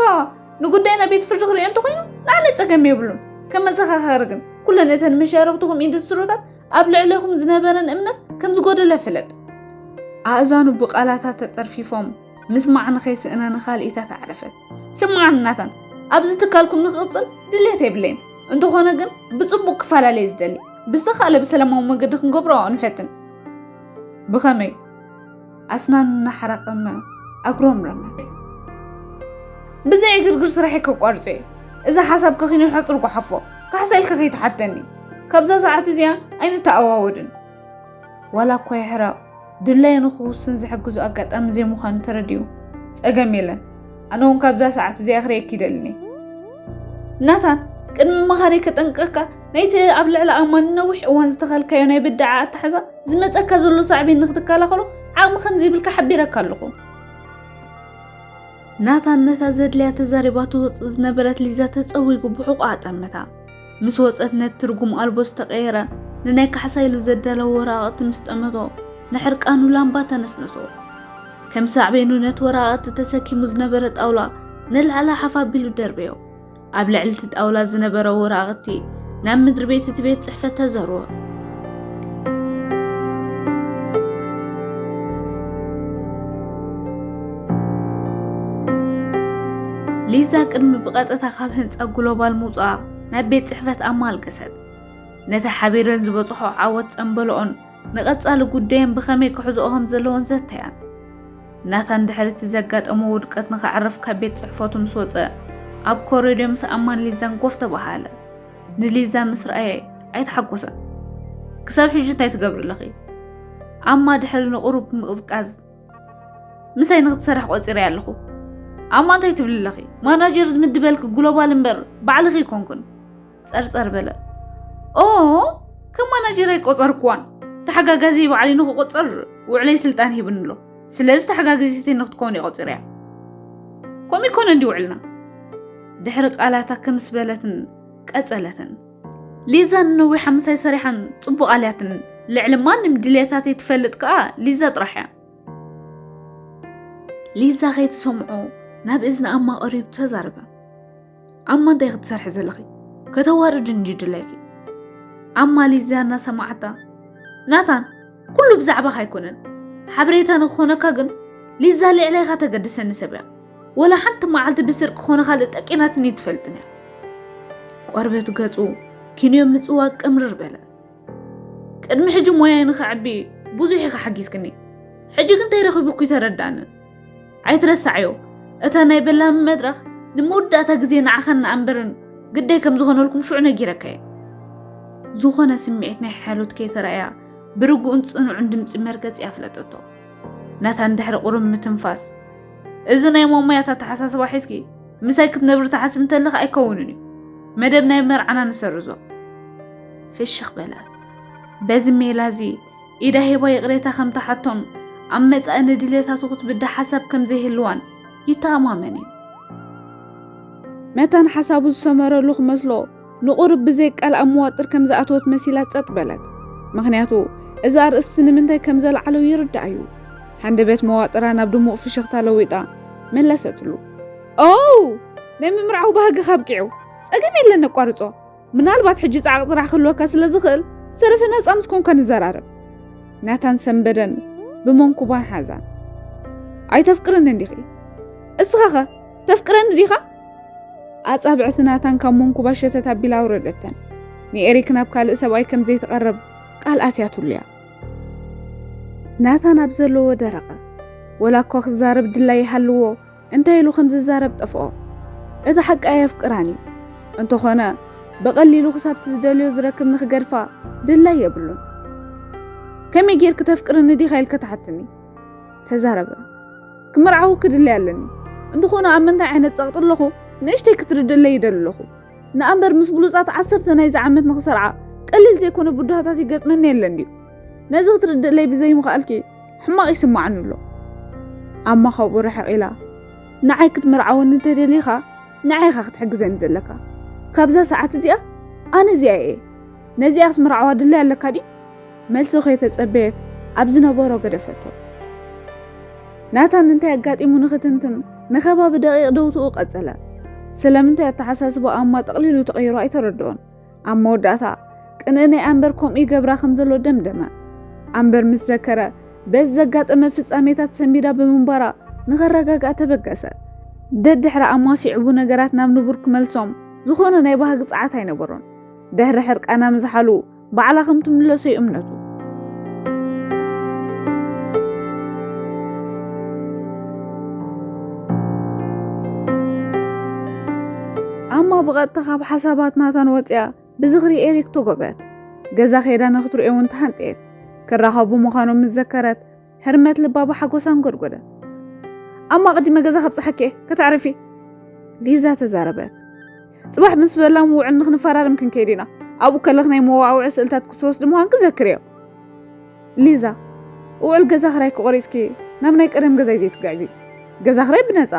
ንጉዳይ ናብ ቤት ፍርዲ ክሪኦ እንተኾይኑ ንዓና ጸገም የብሉን። ከም መዘኻኸሪ ግን ኩለን እተን መሻርኽትኹም ኢንዱስትሪታት ኣብ ልዕሌኹም ዝነበረን እምነት ከም ዝጎደለ ፍለጥ። ኣእዛኑ ብቓላታ ተጠርፊፎም ምስማዕ ንኸይስእና ንኻልኢታ ተዓረፈት። ስምዓኒ ናታን፣ ኣብዚ ትካልኩም ንክቕጽል ድሌት የብለይን። እንተኾነ ግን ብጽቡቕ ክፈላለየ ዝደሊ፣ ብዝተኻእለ ብሰላማዊ መገዲ ክንገብሮ ንፈትን። ብኸመይ? ኣስናኑ እናሓረቐመ ኣጉረምረመ። ብዘይ ዕግርግር ስራሐይ ከቋርጾ እየ። እዚ ሓሳብ ከኺኑ ሕጽር ጓሓፎ፣ ካሕሳ ኢልካ ከይትሓተኒ። ካብዛ ሰዓት እዚኣ ኣይንተኣዋወድን። ዋላ እኳ ይሕረቕ፣ ድላየ ንኽውስን ዝሕግዞ ኣጋጣሚ ዘይምዃኑ ተረዲኡ፣ ጸገም የለን። ኣነ እውን ካብዛ ሰዓት እዚኣ ክርእየኪ ይደልን እየ። ናታን፣ ቅድሚ ምኻደይ ከጠንቅቐካ፣ ናይቲ ኣብ ልዕሊ ኣማን ነዊሕ እዋን ዝተኸልካዮ ናይ ብድዓ ኣተሓዛ ዝመጸካ ዘሎ ሳዕቤን ንኽትከላኸሎ ዓቕሚ ከም ዘይብልካ ሓቢረካ ኣለኹ። ናታን ነታ ዘድልያ ተዛሪባ ትወጽእ ዝነበረት ሊዛ ተጸዊጉ ብሕቖኣ ጠመታ። ምስ ወጸት ነቲ ትርጉም ኣልቦ ዝተቐየረ ንናይ ካሕሳ ኢሉ ዘዳለዎ ወረቓቕቲ ምስ ጠመቶ፣ ንሕርቃኑ ላምባ ተነስነሶ። ከም ሳዕቤኑ ነቲ ወረቓቕቲ ተሰኪሙ ዝነበረ ጣውላ ንላዕሊ ሓፍ ኣቢሉ ደርበዮ። ኣብ ልዕሊ እቲ ጣውላ ዝነበረ ወረቓቕቲ ናብ ምድሪ ቤት እቲ ቤት ጽሕፈት ተዘርወ። ሊዛ ቅድሚ ብቐጥታ ካብ ህንጻ ግሎባል ምውጻኣ ናብ ቤት ጽሕፈት ኣማ ኣልገሰት። ነቲ ሓቢረን ዝበጽሖ ዓወት ጸምበልኦን ንቐጻሊ ጉዳየን ብኸመይ ክሕዝኦ ከም ዘለዎን ዘተያን። ናታን ድሕሪ እቲ ዘጋጠሞ ውድቀት ንኸዕርፍ ካብ ቤት ጽሕፈቱ ምስ ወጸ፣ ኣብ ኮሪዶር ምስ ኣማን ሊዛን ኮፍ ተባሃለ። ንሊዛ ምስ ረኣየ ኣይተሓጎሰን። "ክሳብ ሕጂ እንታይ ትገብሪ ኣለኺ?" ኣማ ድሕሪ ንቑሩብ ምቕዝቃዝ፣ "ምሳይ ንኽትሰርሕ ቆጺረያ ኣለኹ። ኣማ እንታይ ትብሊ ኣለኺ? ማናጀር ዝምድበልኪ ግሎባል እምበር ባዕልኺ ኣይኮንኩን።" ጸርጸር በለ። "ኦ፣ ከም ማናጀር ኣይቆጸርኩዋን። ተሓጋጋዚ ባዕለይ ንኽቆጸር ውዕለይ ስልጣን ሂብኒ ኣሎ። ስለዚ ተሓጋጋዚተይ ንኽትከውን እየ ቆጺረያ። ከምኡ ይኮነ እንዲ ውዕልና?" ድሕሪ ቃላታ ክምስ በለትን ቀጸለትን። "ሊዛ ንነዊሕ ምሳይ ሰሪሓን ጽቡቕ ኣልያትን። ልዕሊ ማንም ድልየታተይ ትፈልጥ ከኣ ሊዛ ጥራሕ እያ።" ሊዛ ከይትሰምዖ ናብ እዝኒ ኣማ ቀሪቡ ተዛረበ። "ኣማ እንታይ ክትሰርሒ ዘለኺ? ከተዋርድኒ ድዩ ድላይኪ?" ኣማ ሊዛ እናሰማዓታ፣ "ናታን፣ ኩሉ ብዛዕባኻ ኣይኮነን። ሓበሬታ ንክኾነካ ግን ሊዛ ልዕሌኻ ተገድሰኒ ሰብ እያ። ወላ ሓንቲ መዓልቲ ብስርቂ ክኾነ ካልእ ጠቂናትኒ ትፈልጥን እያ።" ቆርበት ገጹ ኪንዮ ምጽዋግ ቅምርር በለ። "ቅድሚ ሕጂ ሞያይ ንኸዕቢ ብዙሕ ኢኻ ሓጊዝክኒ። ሕጂ ግን እንታይ ረኺቡኪ ተረዳንን? ኣይትረሳዕዮ፣ እታ ናይ በላሚ መድረኽ ንመወዳእታ ግዜ ንዓኻን ንኣንበርን ግዳይ ከም ዝኾነልኩም ሽዑ ነጊረካ እየ።" ዝኾነ ስምዒት ናይ ሓሎት ከይተራእያ ብርጉእን ጽኑዕን ድምጺ መርገጺ ኣፍለጠቶ። ናታን ድሕሪ ቁሩብ ምትንፋስ፣ "እዚ ናይ ሞሞያት ኣተሓሳስባ ሒዝኪ ምሳይ ክትነብሪ ትሓስቢ እንተለኺ ኣይከውንን እዩ። መደብ ናይ መርዓና ንሰርዞ።" ፍሽኽ በለ። በዚ ሜላ እዚ ኢዳ ሂባ ይቕሬታ ከም ትሓቶን ኣብ መጻኢ ንድሌታቱ ክትብዳ ሓሳብ ከም ዘይህልዋን ይተኣማመን እዩ። መታን ሓሳቡ ዝሰመረሉ ክመስሎ ንቑሩብ ብዘይ ቃል ኣብ መዋጥር ከም ዝኣተወት መሲላ ጸጥ በለት። ምኽንያቱ እዚ ኣርእስቲ ንምንታይ ከም ዘልዓሎ ይርዳእ እዩ። ሃንደበት መዋጥራ ናብ ድሙቕ ፍሽኽታ ለዊጣ መለሰትሉ። "ኦ፣ ናይ ምምርዓው ባህግኻ ኣብቂዑ። ጸገም የለን፣ ነቋርጾ። ምናልባት ሕጂ ጻዕቕ ጥራሕ ክህልወካ ስለ ዝኽእል ዝተረፈ ነጻ ምስ ኮንካ ንዘራረብ።" ናታን ሰንበደን ብመንኩባን ሓዛን። "ኣይተፍቅርኒ እንዲኺ? እስኻኸ ተፍቅረኒ ዲኻ?" ኣጻብዕቲ ናታን ካብ መንኩባ ሸተት ኣቢላ ኣውረደተን። ንኤሪክ ናብ ካልእ ሰብኣይ ከም ዘይትቐርብ ቃል ኣትያትሉ እያ። ናታን ኣብ ዘለዎ ደረቐ። ወላ እኳ ክዛረብ ድላይ ይሃልዎ፣ እንታይ ኢሉ ከም ዝዛረብ ጠፍኦ። እቲ ሓቂ ኣየፍቅራን እዩ። እንተኾነ ብቐሊሉ ክሳብቲ ዝደልዮ ዝረክብ ንኽገድፋ ድላይ የብሉን። "ከመይ ጌርኪ ተፍቅርኒ ዲኻ?" ኢልካ ትሓትኒ። ተዛረበ። "ክምርዓው ክድለይ ኣለኒ። እንተኾነ ኣብ ምንታይ ዓይነት ጸቕጢ ኣለኹ ንእሽተይ ክትርድእለይ ይደሊ ኣለኹ። ንኣንበር ምስ ብሉጻት ዓሰርተ ናይዚ ዓመት ንኽሰርዓ ቀሊል ዘይኮነ ብድሆታት ይገጥመኒ የለን ድዩ? ነዚ ክትርድእለይ ብዘይምኽኣልኪ ሕማቕ ይስማዓኒ ኣሎ።" ኣማ ካብኡ ርሕቕ ኢላ፣ "ንዓይ ክትምርዓወኒ እንተደሊኻ ንዓይ ኢኻ ክትሕግዘኒ ዘለካ። ካብዛ ሰዓት እዚኣ ኣነ እዚኣ እየ። ነዚኣ ክትምርዓዋ ድላይ ኣለካ ድዩ?" መልሲ ከይተጸበየት ኣብ ዝነበሮ ገደፈቶ። ናታን እንታይ ኣጋጢሙ ንኽትንትን ንኸባቢ ደቂቕ ደውትኡ ቀጸለ። ስለምንታይ ኣተሓሳስባ ኣማ ጠቕሊሉ ተቐይሩ ኣይተረድኦን። ኣብ መወዳእታ ቅንእ ናይ ኣንበር ከምኡ ይገብራ ከም ዘሎ ደምደመ። ኣንበር ምስ ዘከረ በዚ ዘጋጠመ ፍጻሜታት ሰንቢዳ ብምንባራ ንኸረጋግኣ ተበገሰ። ደድሕሪ ኣማ ሲዕቡ ነገራት ናብ ንቡር ክመልሶም ዝኾነ ናይ ባህጊ ጸዓት ኣይነበሮን። ድሕሪ ሕርቃና ምዝሓሉ ባዕላ ከም ትምለሶ እዩ እምነቱ። ኣማ ብቐጥታ ካብ ሓሳባት ናታን ወጽያ ብዝኽሪ ኤሪክ ተጎበት። ገዛ ከይዳ ንኽትርእዮ እውን ተሃንጠየት። ክራኸቡ ምዃኖም ምስ ዘከረት ህርመት ልባ ብሓጎስ ኣንጎድጎደ። ኣማ ኣቐዲመ ገዛ ከብጽሓኪ እየ፣ ከተዕርፊ። ሊዛ ተዛረበት። ጽባሕ ምስ በላም ውዕል ንኽንፈራረም ክንከይድ ኢና። ኣብኡ ከለኽ ናይ መዋዕውዒ ስእልታት ክትወስዲ ምዃንኪ ዘክርዮ። ሊዛ፣ ውዕል ገዛ ክራይኪ ቆሪጽኪ ናብ ናይ ቀደም ገዛይ ዘይትግዕዚ። ገዛ ክራይ ብነጻ።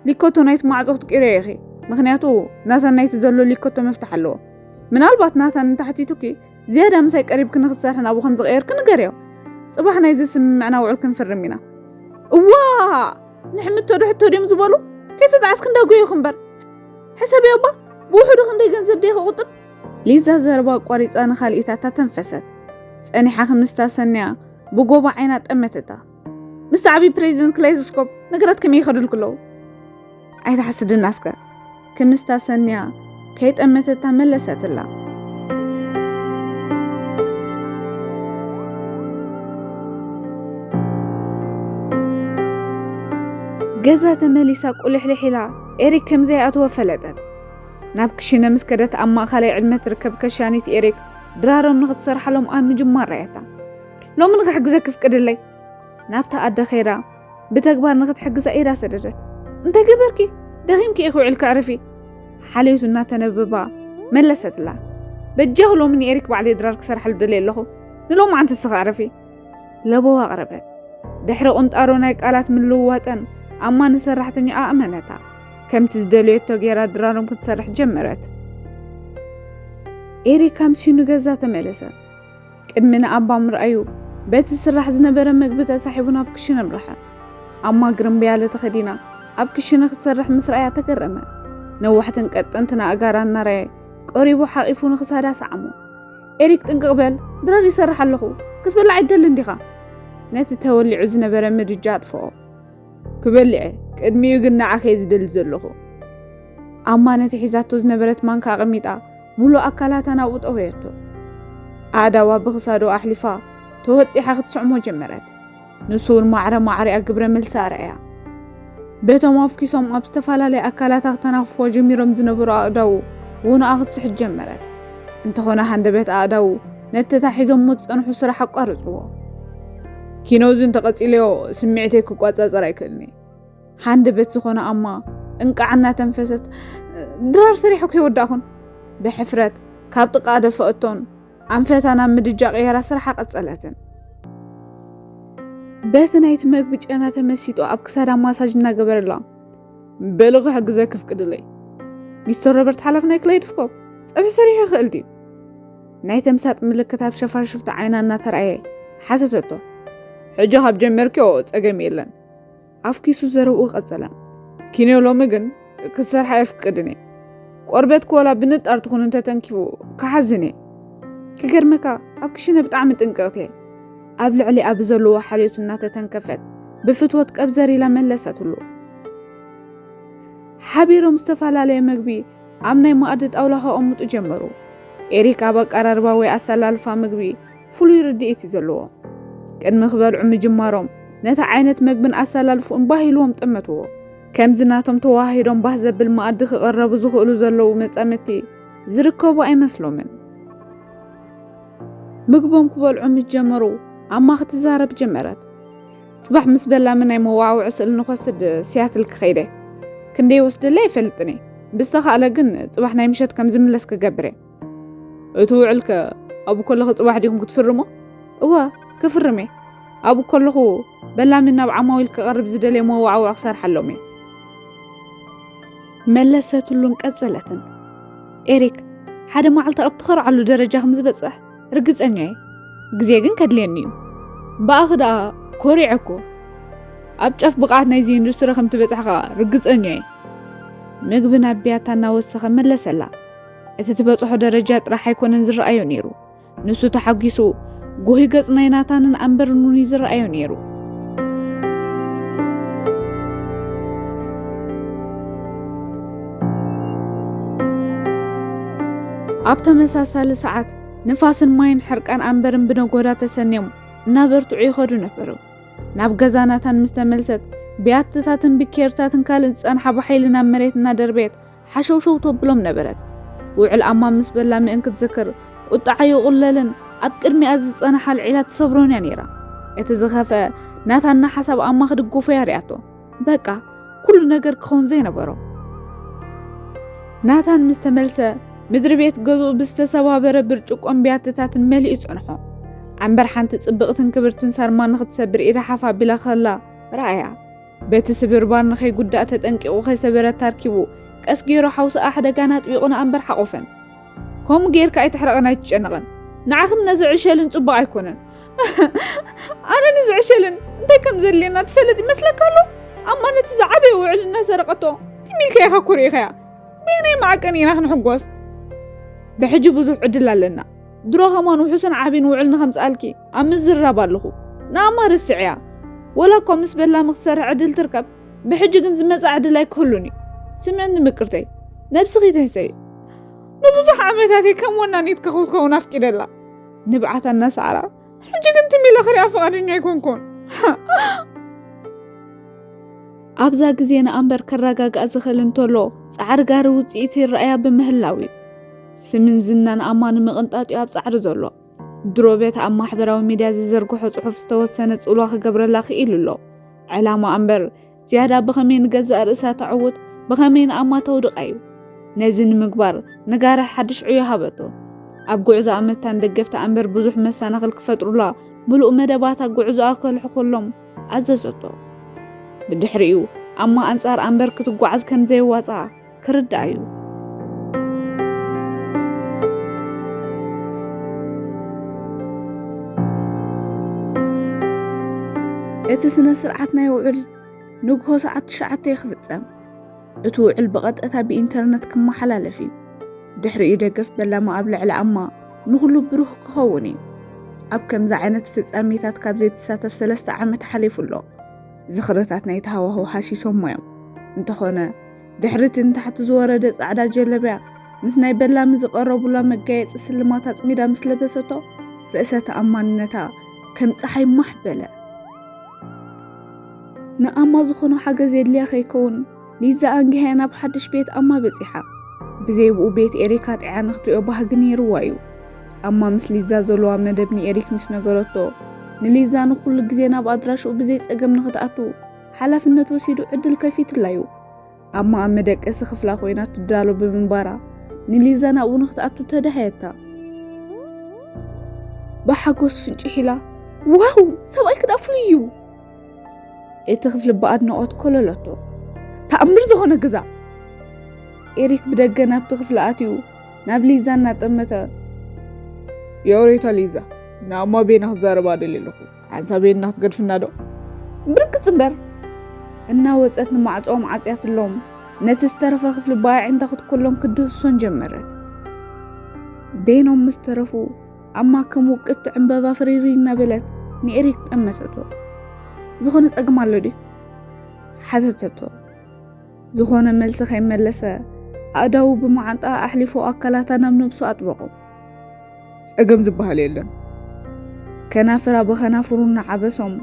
ሊኮቶ ናይቲ ማዕጾ ክትቅይርዮ ኢኺ። ምኽንያቱ ናታን ናይቲ ዘሎ ሊኮቶ መፍትሕ ኣለዎ። ምናልባት ናታን እንተሓቲቱኪ ዝያዳ ምሳይ ቀሪብኪ ንኽትሰርሒ ናብኡ ከም ዝቐየርኪ ንገርዮ። ጽባሕ ናይዚ ስምምዕና ውዕል ክንፍርም ኢና። እዋ! ንሕምቶ ዶ ሕቶ ድዮም ዝበሉ? ከይተጣዕስኪ እንዳጎየኹ እምበር። ሕሰብዮ እባ፣ ብውሕዱ ክንደይ ገንዘብ ደይ ክቑጥብ? ሊዛ ዘረባ ኣቋሪጻ ንኻልኢታታ ተንፈሰት። ጸኒሓ ክምስታ ሰንያ ብጎባ ዓይና ጠመተታ። ምስቲ ዓቢ ፕሬዚደንት ክላይዞስኮፕ ነገራት ከመይ ይኸዱልኩ ኣለዉ? ኣይትሓስድና እስከ። ክምስታ ሰንያ ከይጠመተታ መለሰትላ። ገዛ ተመሊሳ ቁልሕልሕ ኢላ ኤሪክ ከም ዘይኣተወ ፈለጠት። ናብ ክሽነ ምስ ከደት ኣብ ማእኸላይ ዕድመ ትርከብ ከሻኒት ኤሪክ ድራሮም ንኽትሰርሓሎም ኣብ ምጅማር ራእያታ። ሎሚ ንኽሕግዘኪ ፍቅድለይ። ናብታ ኣደ ኸይዳ ብተግባር ንኽትሕግዛ ኢዳ ሰደደት። እንታይ ገበርኪ? ደኺምኪ ኢኺ ውዕል ከዕርፊ። ሓልዮቱ እናተነበባ መለሰትላ። በጃኹ ሎሚ ንኤሪክ ባዕለይ ድራር ክሰርሓሉ ደልየ ኣለኹ። ንሎማዓንቲ ንስኺ ዕረፊ። ለበዋ ኣቕረበት። ድሕሪ ቁንጣሮ ናይ ቃላት ምልውዋጠን ኣማ ንሰራሕተኛ ኣእመነታ። ከምቲ ዝደለየቶ ገይራ ድራሮም ክትሰርሕ ጀመረት። ኤሪክ ኣምስዩ ንገዛ ተመለሰ። ቅድሚ ንኣባ ምርኣዩ በቲ ዝስራሕ ዝነበረ መግቢ ተሳሒቡ ናብ ክሽነ ኣምርሐ። ኣማ ግርምብያለ ተኸዲና ኣብ ክሽነ ክትሰርሕ ምስ ረኣያ ተገረመ። ነዋሕትን ቀጠንትን ኣእጋራ እናረኣየ ቀሪቡ ሓቒፉ ንኽሳዳ ሰዓሞ። ኤሪክ ጥንቅቕ በል፣ ድራር ይሰርሕ ኣለኹ፣ ክትበልዕ ኣይትደልን ዲኻ? ነቲ ተወሊዑ ዝነበረ ምድጃ ኣጥፍኦ። ክበልዕ እየ፣ ቅድሚኡ ግን ንዓኸ እየ ዝደሊ ዘለኹ። ኣማ ነቲ ሒዛቶ ዝነበረት ማንካ ኣቐሚጣ ምሉእ ኣካላታ ናብኡ ጠወየቶ። ኣእዳዋ ብኽሳዱ ኣሕሊፋ ተወጢሓ ክትስዕሞ ጀመረት። ንሱ እውን ማዕረ ማዕሪኣ ግብረ መልሲ ኣርኣያ። በቶም ኣፍኪሶም ኣብ ዝተፈላለየ ኣካላታ ክተናፍፎ ጀሚሮም ዝነበሩ ኣእዳዉ ውንኣ ክትስሕት ጀመረት። እንተኾነ ሃንደበት ኣእዳዉ ነቲ ተታሒዞሞ ዝጸንሑ ስራሕ ኣቋርጽዎ። ኪኖ እዚ እንተቐጺለዮ ስምዒተይ ክቋጻጸር ኣይክእልን እየ። ሃንደበት ዝኾነ ኣማ እንቃዕ እናተንፈሰት፣ ድራር ሰሪሐ እኮ ኣይወዳእኹን። ብሕፍረት ካብ ጥቓ ደፈኣቶን ኣንፈታ ናብ ምድጃ ቀየራ ስራሓ ቀጸለትን። በቲ ናይቲ መግቢ ጨና ተመሲጡ ኣብ ክሳዳ ማሳጅ እናገበረላ፣ በሊ ክሕግዘኪ ፍቅድለይ። ሚስተር ሮበርት ሓላፊ ናይ ክላይዶስኮፕ ጸብሒ ሰሪሑ ይኽእል ድዩ? ናይ ተምሳጥ ምልክት ኣብ ሸፋሽፍቲ ዓይና እናተራእየ ሓተተቶ። ሕጂ ካብ ጀመርክዮ ጸገም የለን። ኣፍኪሱ ዘረብኡ ቀጸለ። ኪንዮ ሎሚ ግን ክትሰርሓ የፍቅድን እየ። ቆርበትኪ ወላ ብንጣር ትኹን እንተተንኪፉ ክሓዝን እየ። ክገርመካ ኣብ ክሽነ ብጣዕሚ ጥንቅቕቲ እየ። ኣብ ልዕሊኣ ብዘለዎ ሓልዮት እናተተንከፈት ብፍትወት ቀብዘር ኢላ መለሰትሉ። ሓቢሮም ዝተፈላለየ መግቢ ኣብ ናይ መኣዲ ጣውላ ከቐምጡ ጀመሩ። ኤሪክ ኣብ ኣቀራርባ ወይ ኣሰላልፋ መግቢ ፍሉይ ርድኢት እዩ ዘለዎ። ቅድሚ ክበልዑ ምጅማሮም ነቲ ዓይነት መግብን ኣሰላልፍኡን ባህ ኢልዎም ጠመትዎ። ከምዚ ናቶም ተዋሂዶም ባህ ዘብል መኣዲ ክቕረቡ ዝኽእሉ ዘለዉ መጻምድቲ ዝርከቡ ኣይመስሎምን። ምግቦም ክበልዑ ምስ ጀመሩ ኣማ ክትዛረብ ጀመረት። ጽባሕ ምስ በላሚ ናይ መዋዕውዒ ስእሊ ንኸስድ ሲያትል ክኸይደ። ክንደይ ወስደለይ ኣይፈልጥን እየ። ብዝተኻእለ ግን ጽባሕ ናይ ምሸት ከም ዝምለስ ክገብር እየ። እቲ ውዕልከ ኣብኡ ከለኺ ጽባሕ ዲኹም ክትፍርሞ? እወ፣ ክፍርም እየ። ኣብኡ ከለኹ በላሚ ናብ ዓማዊል ክቐርብ ዝደልየ መዋዕውዒ ክሰርሓሎም እየ። መለሰትሉን ቀጸለትን። ኤሪክ፣ ሓደ መዓልቲ ኣብ ትኸርዓሉ ደረጃ ከም ዝበጽሕ ርግጸኛ እየ። ግዜ ግን ከድልየኒ እዩ። ብኣኺ ደኣ ኮሪዐ እኮ። ኣብ ጫፍ ብቕዓት ናይዚ ኢንዱስትሪ ከም ትበጽሕ ከኣ ርግጸኛ እየ። ምግቢ ናብ ብያታ እናወሰኸ መለሰላ። እቲ ትበጽሖ ደረጃ ጥራሕ ኣይኮነን ዝረኣዮ ነይሩ። ንሱ ተሓጒሱ፣ ጎሂ ገጽ ናይ ናታንን ኣምበርን እውን እዩ ዝረኣዮ ነይሩ። ኣብ ተመሳሳሊ ሰዓት፣ ንፋስን ማይን ሕርቃን ኣምበርን ብነጎዳ ተሰንዮም እናበርትዑ ይኸዱ ነበሩ። ናብ ገዛ ናታን ምስ ተመልሰት፣ ብያትታትን ብኬርታትን ካልእን ዝጸንሓ ብሓይሊ ናብ መሬት እናደርበየት ሓሸውሸው ተብሎም ነበረት። ውዕል ኣማ ምስ በላ ምእን ክትዝክር፣ ቁጥዓ ይቑለልን ኣብ ቅድሚኣ ዝጸንሓ ኣልዒላ ትሰብሮን እያ ነይራ። እቲ ዝኸፍአ፣ ናታና ሓሳብ ኣማ ክድግፎ እያ ሪኣቶ። በቃ፣ ኩሉ ነገር ክኸውን ዘይነበሮ። ናታን ምስ ተመልሰ፣ ምድሪ ቤት ገዝኡ ብዝተሰባበረ ብርጭቆን ብያትታትን መሊኡ ጸንሖ። ኣምበር ሓንቲ ጽብቕትን ክብርትን ሳርማ ንኽትሰብር ኢዳ ሓፍ ኣቢላ ከላ ረኣያ። በቲ ስብርባር ንኸይጉዳእ ተጠንቂቑ ከይሰበረታ ኣርኪቡ፣ ቀስ ገይሩ ሓውስኣ ኣሕደጋን ኣጥቢቑ ንኣምበር ሓቖፈን። ከምኡ ጌርካ ኣይትሕረቕን ኣይትጨነቕን። ንዓኽን ነዚ ዕሸልን ጽቡቕ ኣይኮነን። ኣነ ንዚ ዕሸልን እንታይ ከም ዘድልየና ትፈልጥ ይመስለካ ኣሎ? ኣማ ነቲ ዝዓበየ ውዕል እናሰረቐቶ ትም ኢልካ ኢኻ እኮ ርኢኻያ። በየናይ ማዕቀን ኢና ክንሕጎስ? ብሕጂ ብዙሕ ዕድል ኣለና። ድሮ ከማን ውሑስን ዓቢን ውዕል ንኸምጽኣልኪ ኣብ ምዝርራብ ኣለኹ። ንኣማ ርስዕያ። ወላ እኳ ምስ በላሚ ክትሰርሕ ዕድል ትርከብ፣ ብሕጂ ግን ዝመጽእ ዕድል ኣይክህሉን እዩ። ስምዕኒ ምቅርተይ፣ ነብስኺ ትህሰይ። ንብዙሕ ዓመታት እየ ከም ወናኒትኪ ክኸውን ኣፍቂደላ። ንብዓታ እናሰዓራ፣ ሕጂ ግን ትም ኢለ ክሪኣ ፍቓደኛ ኣይኮንኩን። ኣብዛ ግዜ ንኣምበር ከረጋግኣ ዝኽእል እንተሎ፣ ጻዕሪ ጋሪ ውጽኢት ይረኣያ ብምህላው እዩ። ስምን ዝናን ኣማ ንምቕንጣጥ እዩ ኣብ ጻዕሪ ዘሎ። ድሮ በቲ ኣብ ማሕበራዊ ሚድያ ዝዘርግሖ ጽሑፍ ዝተወሰነ ጽልዋ ክገብረላ ክኢሉ ኣሎ። ዕላማ ኣምበር ዝያዳ ብኸመይ ንገዛእ ርእሳ ተዕውት፣ ብኸመይ ንኣማ ተውድቓ እዩ። ነዚ ንምግባር ንጋሪ ሓድሽ ዕዮ ሃበቶ። ኣብ ጉዕዞኣ መታን ደገፍታ ኣምበር ብዙሕ መሰናኽል ክፈጥሩላ፣ ምሉእ መደባታ ጉዕዞኣ ከልሕኹሎም ኣዘዘቶ። ብድሕሪኡ ኣማ ኣንጻር ኣምበር ክትጓዓዝ ከም ዘየዋጽኣ ክርዳእ እዩ። እቲ ስነ ስርዓት ናይ ውዕል ንግሆ ሰዓት ትሽዓተ እዩ ክፍጸም። እቲ ውዕል ብቐጥታ ብኢንተርነት ክመሓላለፍ እዩ። ድሕሪኡ ደገፍ በላማ ኣብ ልዕሊ ኣማ ንኹሉ ብሩህ ክኸውን እዩ። ኣብ ከምዚ ዓይነት ፍጻሜታት ካብ ዘይትሳተፍ ሰለስተ ዓመት ሓሊፉ ኣሎ። ዝኽርታት ናይቲ ሃዋህው ሃሲሶሞ እዮም። እንተኾነ፣ ድሕሪ እቲ ንታሕቲ ዝወረደ ጻዕዳ ጀለብያ፣ ምስ ናይ በላሚ ዝቐረቡላ መጋየጺ ስልማት ኣጽሚዳ ምስ ለበሰቶ፣ ርእሰ ተኣማንነታ ከም ጸሓይ ማሕ በለ። ንኣማ ዝኾነ ሓገዝ የድልያ ከይከውን፣ ሊዛ ኣንጊሃያ ናብ ሓድሽ ቤት ኣማ በጺሓ። ብዘይ ብኡ ቤት ኤሪካ ጥዕያ ንኽትሪኦ ባህጊ ነይርዋ እዩ። ኣማ ምስ ሊዛ ዘለዋ መደብ ንኤሪክ ምስ ነገረቶ፣ ንሊዛ ንኹሉ ግዜ ናብ ኣድራሽኡ ብዘይ ጸገም ንኽትኣቱ ሓላፍነት ወሲዱ ዕድል ከፊትላ እዩ። ኣማ ኣብ መደቀሲ ክፍላ ኮይና ትዳሎ ብምንባራ፣ ንሊዛ ናብኡ ንኽትኣቱ ተዳህየታ። ብሓጎስ ፍንጭሕ ኢላ፣ "ዋው! ሰብኣይኪ ደኣ ፍሉይ እዩ!" እቲ ክፍሊ ብኣድናቖት ኮለለቶ። "ተኣምር ዝኾነ ገዛ!" ኤሪክ ብደገ ናብቲ ክፍሊ ኣትዩ ናብ ሊዛ እናጠመተ፣ "የኦሬታ ሊዛ፣ ንኣማ ቤና ክዛረባ ደልየ ኣለኹ። ሓንሳብ ቤና ክትገድፍና ዶ?" ብርግጽ እምበር። እናወጸት ንማዕጾኦም ዓጽያትሎም፣ ነቲ ዝተረፈ ክፍሊ ብኣዒንታ ክትኮሎን ክትድህስሶን ጀመረት። ቤኖም ምስ ተረፉ፣ ኣማ ከም ውቅብቲ ዕምበባ ፍርይርይ እናበለት ንኤሪክ ጠመተቶ። "ዝኾነ ጸገም ኣሎ ድዩ?" ሓተተቶ። ዝኾነ መልሲ ከይመለሰ፣ ኣእዳዉ ብመዓንጣ ኣሕሊፎ ኣካላታ ናብ ነብሱ ኣጥበቖ። "ጸገም ዝበሃል የለን።" ከናፍራ ብኸናፍሩ እናዓበሶም፣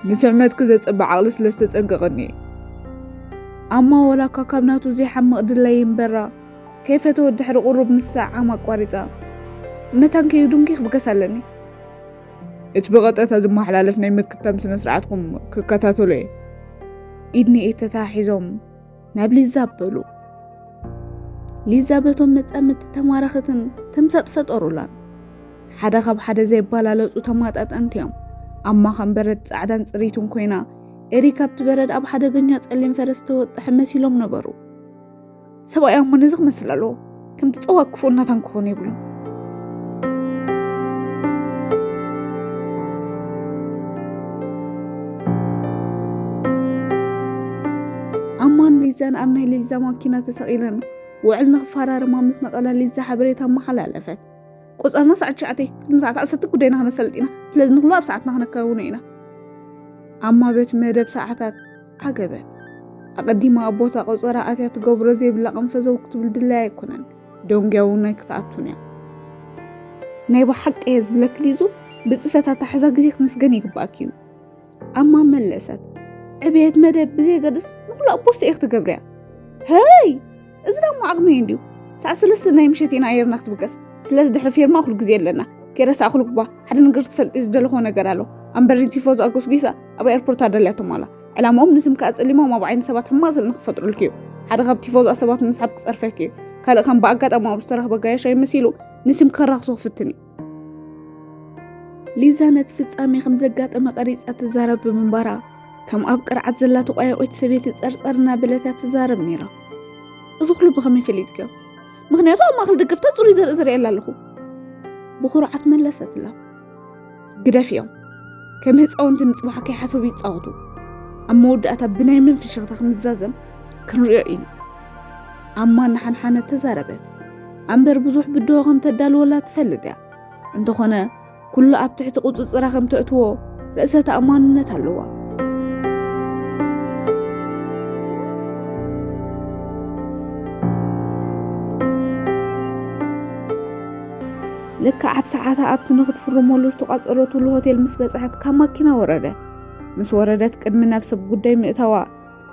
"ንስሕመትኪ ዘጸብዕ ዓቕሊ ስለ ዝተጸንቀቐኒ እየ።" ኣማ ወላ እኳ ካብ ናቱ ዘይሓምቕ ድላይ እምበራ፣ ከይፈተወት ድሕሪ ቁሩብ ምስሳዕ ዓም ኣቋሪጻ፣ "መታን ከይዱንኪ ክብገስ ኣለኒ።" "እቲ ብቐጥታ ዝመሓላለፍ ናይ ምክታም ስነ ስርዓትኩም ክከታተሎ እየ።" ኢድ ንኢድ ተታሒዞም ናብ ሊዛ ኣበሉ። ሊዛ በቶም መጻምድቲ ተማረኸትን ተምሳጥ ፈጠሩላን። ሓደ ካብ ሓደ ዘይበላለጹ ተማጣጠንቲ እዮም። ኣማ ከም በረድ ጻዕዳን ጽርይትን ኮይና፣ ኤሪክ ኣብቲ በረድ ኣብ ሓደገኛ ጸሊም ፈረስ ተወጠሐ መሲሎም ነበሩ። ሰብኣይ ኣሞ ነዚ ክመስል ኣለዎ። ከምቲ ጸዋ ክፉእ ናታን ክኾን የብሉን። እተን ኣብ ናይ ሊዛ ማኪና ተሰቒለን ውዕል ንኽፈራረማ ምስ ነቐላ፣ ሊዛ ሓበሬታ ኣመሓላለፈት። "ቆጸርና ሰዓት ትሽዓተ፣ ቅድሚ ሰዓት ዓሰርተ ጉዳይና ክነሰልጥ ኢና። ስለዚ ንኹሉ ኣብ ሰዓትና ክነከውኖ ኢና።" ኣማ በቲ መደብ ሰዓታት ዓገበት። ኣቐዲማ ኣብ ቦታ ቆጸራ ኣትያ ትገብሮ ዘይብላ ቀንፈዘው ክትብል ድላይ ኣይኮነን። ደንጉያ እውን ኣይክትኣቱን እያ። "ናይ ብሓቂ እየ ዝብለኪ ሊዙ፣ ብጽፈት ኣታሕዛ ግዜ ክትምስገን ይግባኣኪ እዩ።" ኣማ መለሰት። "ዕብየት መደብ ብዘየገድስ ንኹሉ ኣብ ቦስቶ ኢኺ ትገብርያ። ሀይ! እዚ ደሞ ዓቕሚ እዩ እንድዩ። ሰዓት ሰለስተ ናይ ምሸት ኢና ኣየርና ክትብገስ። ስለዚ ድሕሪ ፌርማ ኩሉ ግዜ ኣለና። ከይረሳዕኩ ልግባ፣ ሓደ ነገር ክትፈልጢ ዝደለኹዎ ነገር ኣሎ። ኣምበር ቲፎዞ ኣጎስጒሳ ኣብ ኤርፖርት ኣዳልያቶም ኣላ። ዕላማኦም ንስምኪ ኣጸሊሞም ኣብ ዓይኒ ሰባት ሕማቕ ስእሊ ንኽፈጥሩልኪ እዩ። ሓደ ካብ ቲፎዞ ኣሰባት ንምስሓብ ክጸርፈኪ እዩ። ካልእ ከም ብኣጋጣሚ ኣብኡ ዝተረኽበ ጋያሻይ መሲሉ ንስምኪ ከራኽሶ ክፍትን እዩ።" ሊዛ ነቲ ፍጻሜ ከም ዘጋጠመ ቀሪጻ ትዛረብ ብምንባራ፣ ከም ኣብ ቅርዓት ዘላ ተቋየቆይቲ ሰበይቲ ጸርጸር እናበለት እያ ትዛረብ ነይራ። "እዚ ኩሉ ብኸመይ ፈሊጥክዮ?" "ምኽንያቱ ኣብ ማእከል ደገፍታ ጽሩይ ዘርኢ ዝርእየላ ኣለኹ።" ብኹርዓት መለሰትላ። "ግደፍዮም። ከም ህጻውንቲ ንጽባሕ ከይሓሰቡ ይጻወቱ። ኣብ መወዳእታ ብናይ መን ፍሽኽታ ክምዛዘም ክንሪኦ ኢና።" ኣማ እናሓንሓነት ተዛረበት። ኣምበር ብዙሕ ብድሆ ከም ተዳልወላ ትፈልጥ እያ። እንተኾነ፣ ኩሉ ኣብ ትሕቲ ቁጽጽራ ከም ተእትዎ ርእሰ ተኣማንነት ኣለዋ። ልክዕ ኣብ ሰዓታ ኣብቲ ንኽትፍርመሉ ዝተቋጸረትሉ ሆቴል ምስ በጽሐት ካብ ማኪና ወረደት። ምስ ወረደት ቅድሚ ናብ ሰብ ጉዳይ ምእታዋ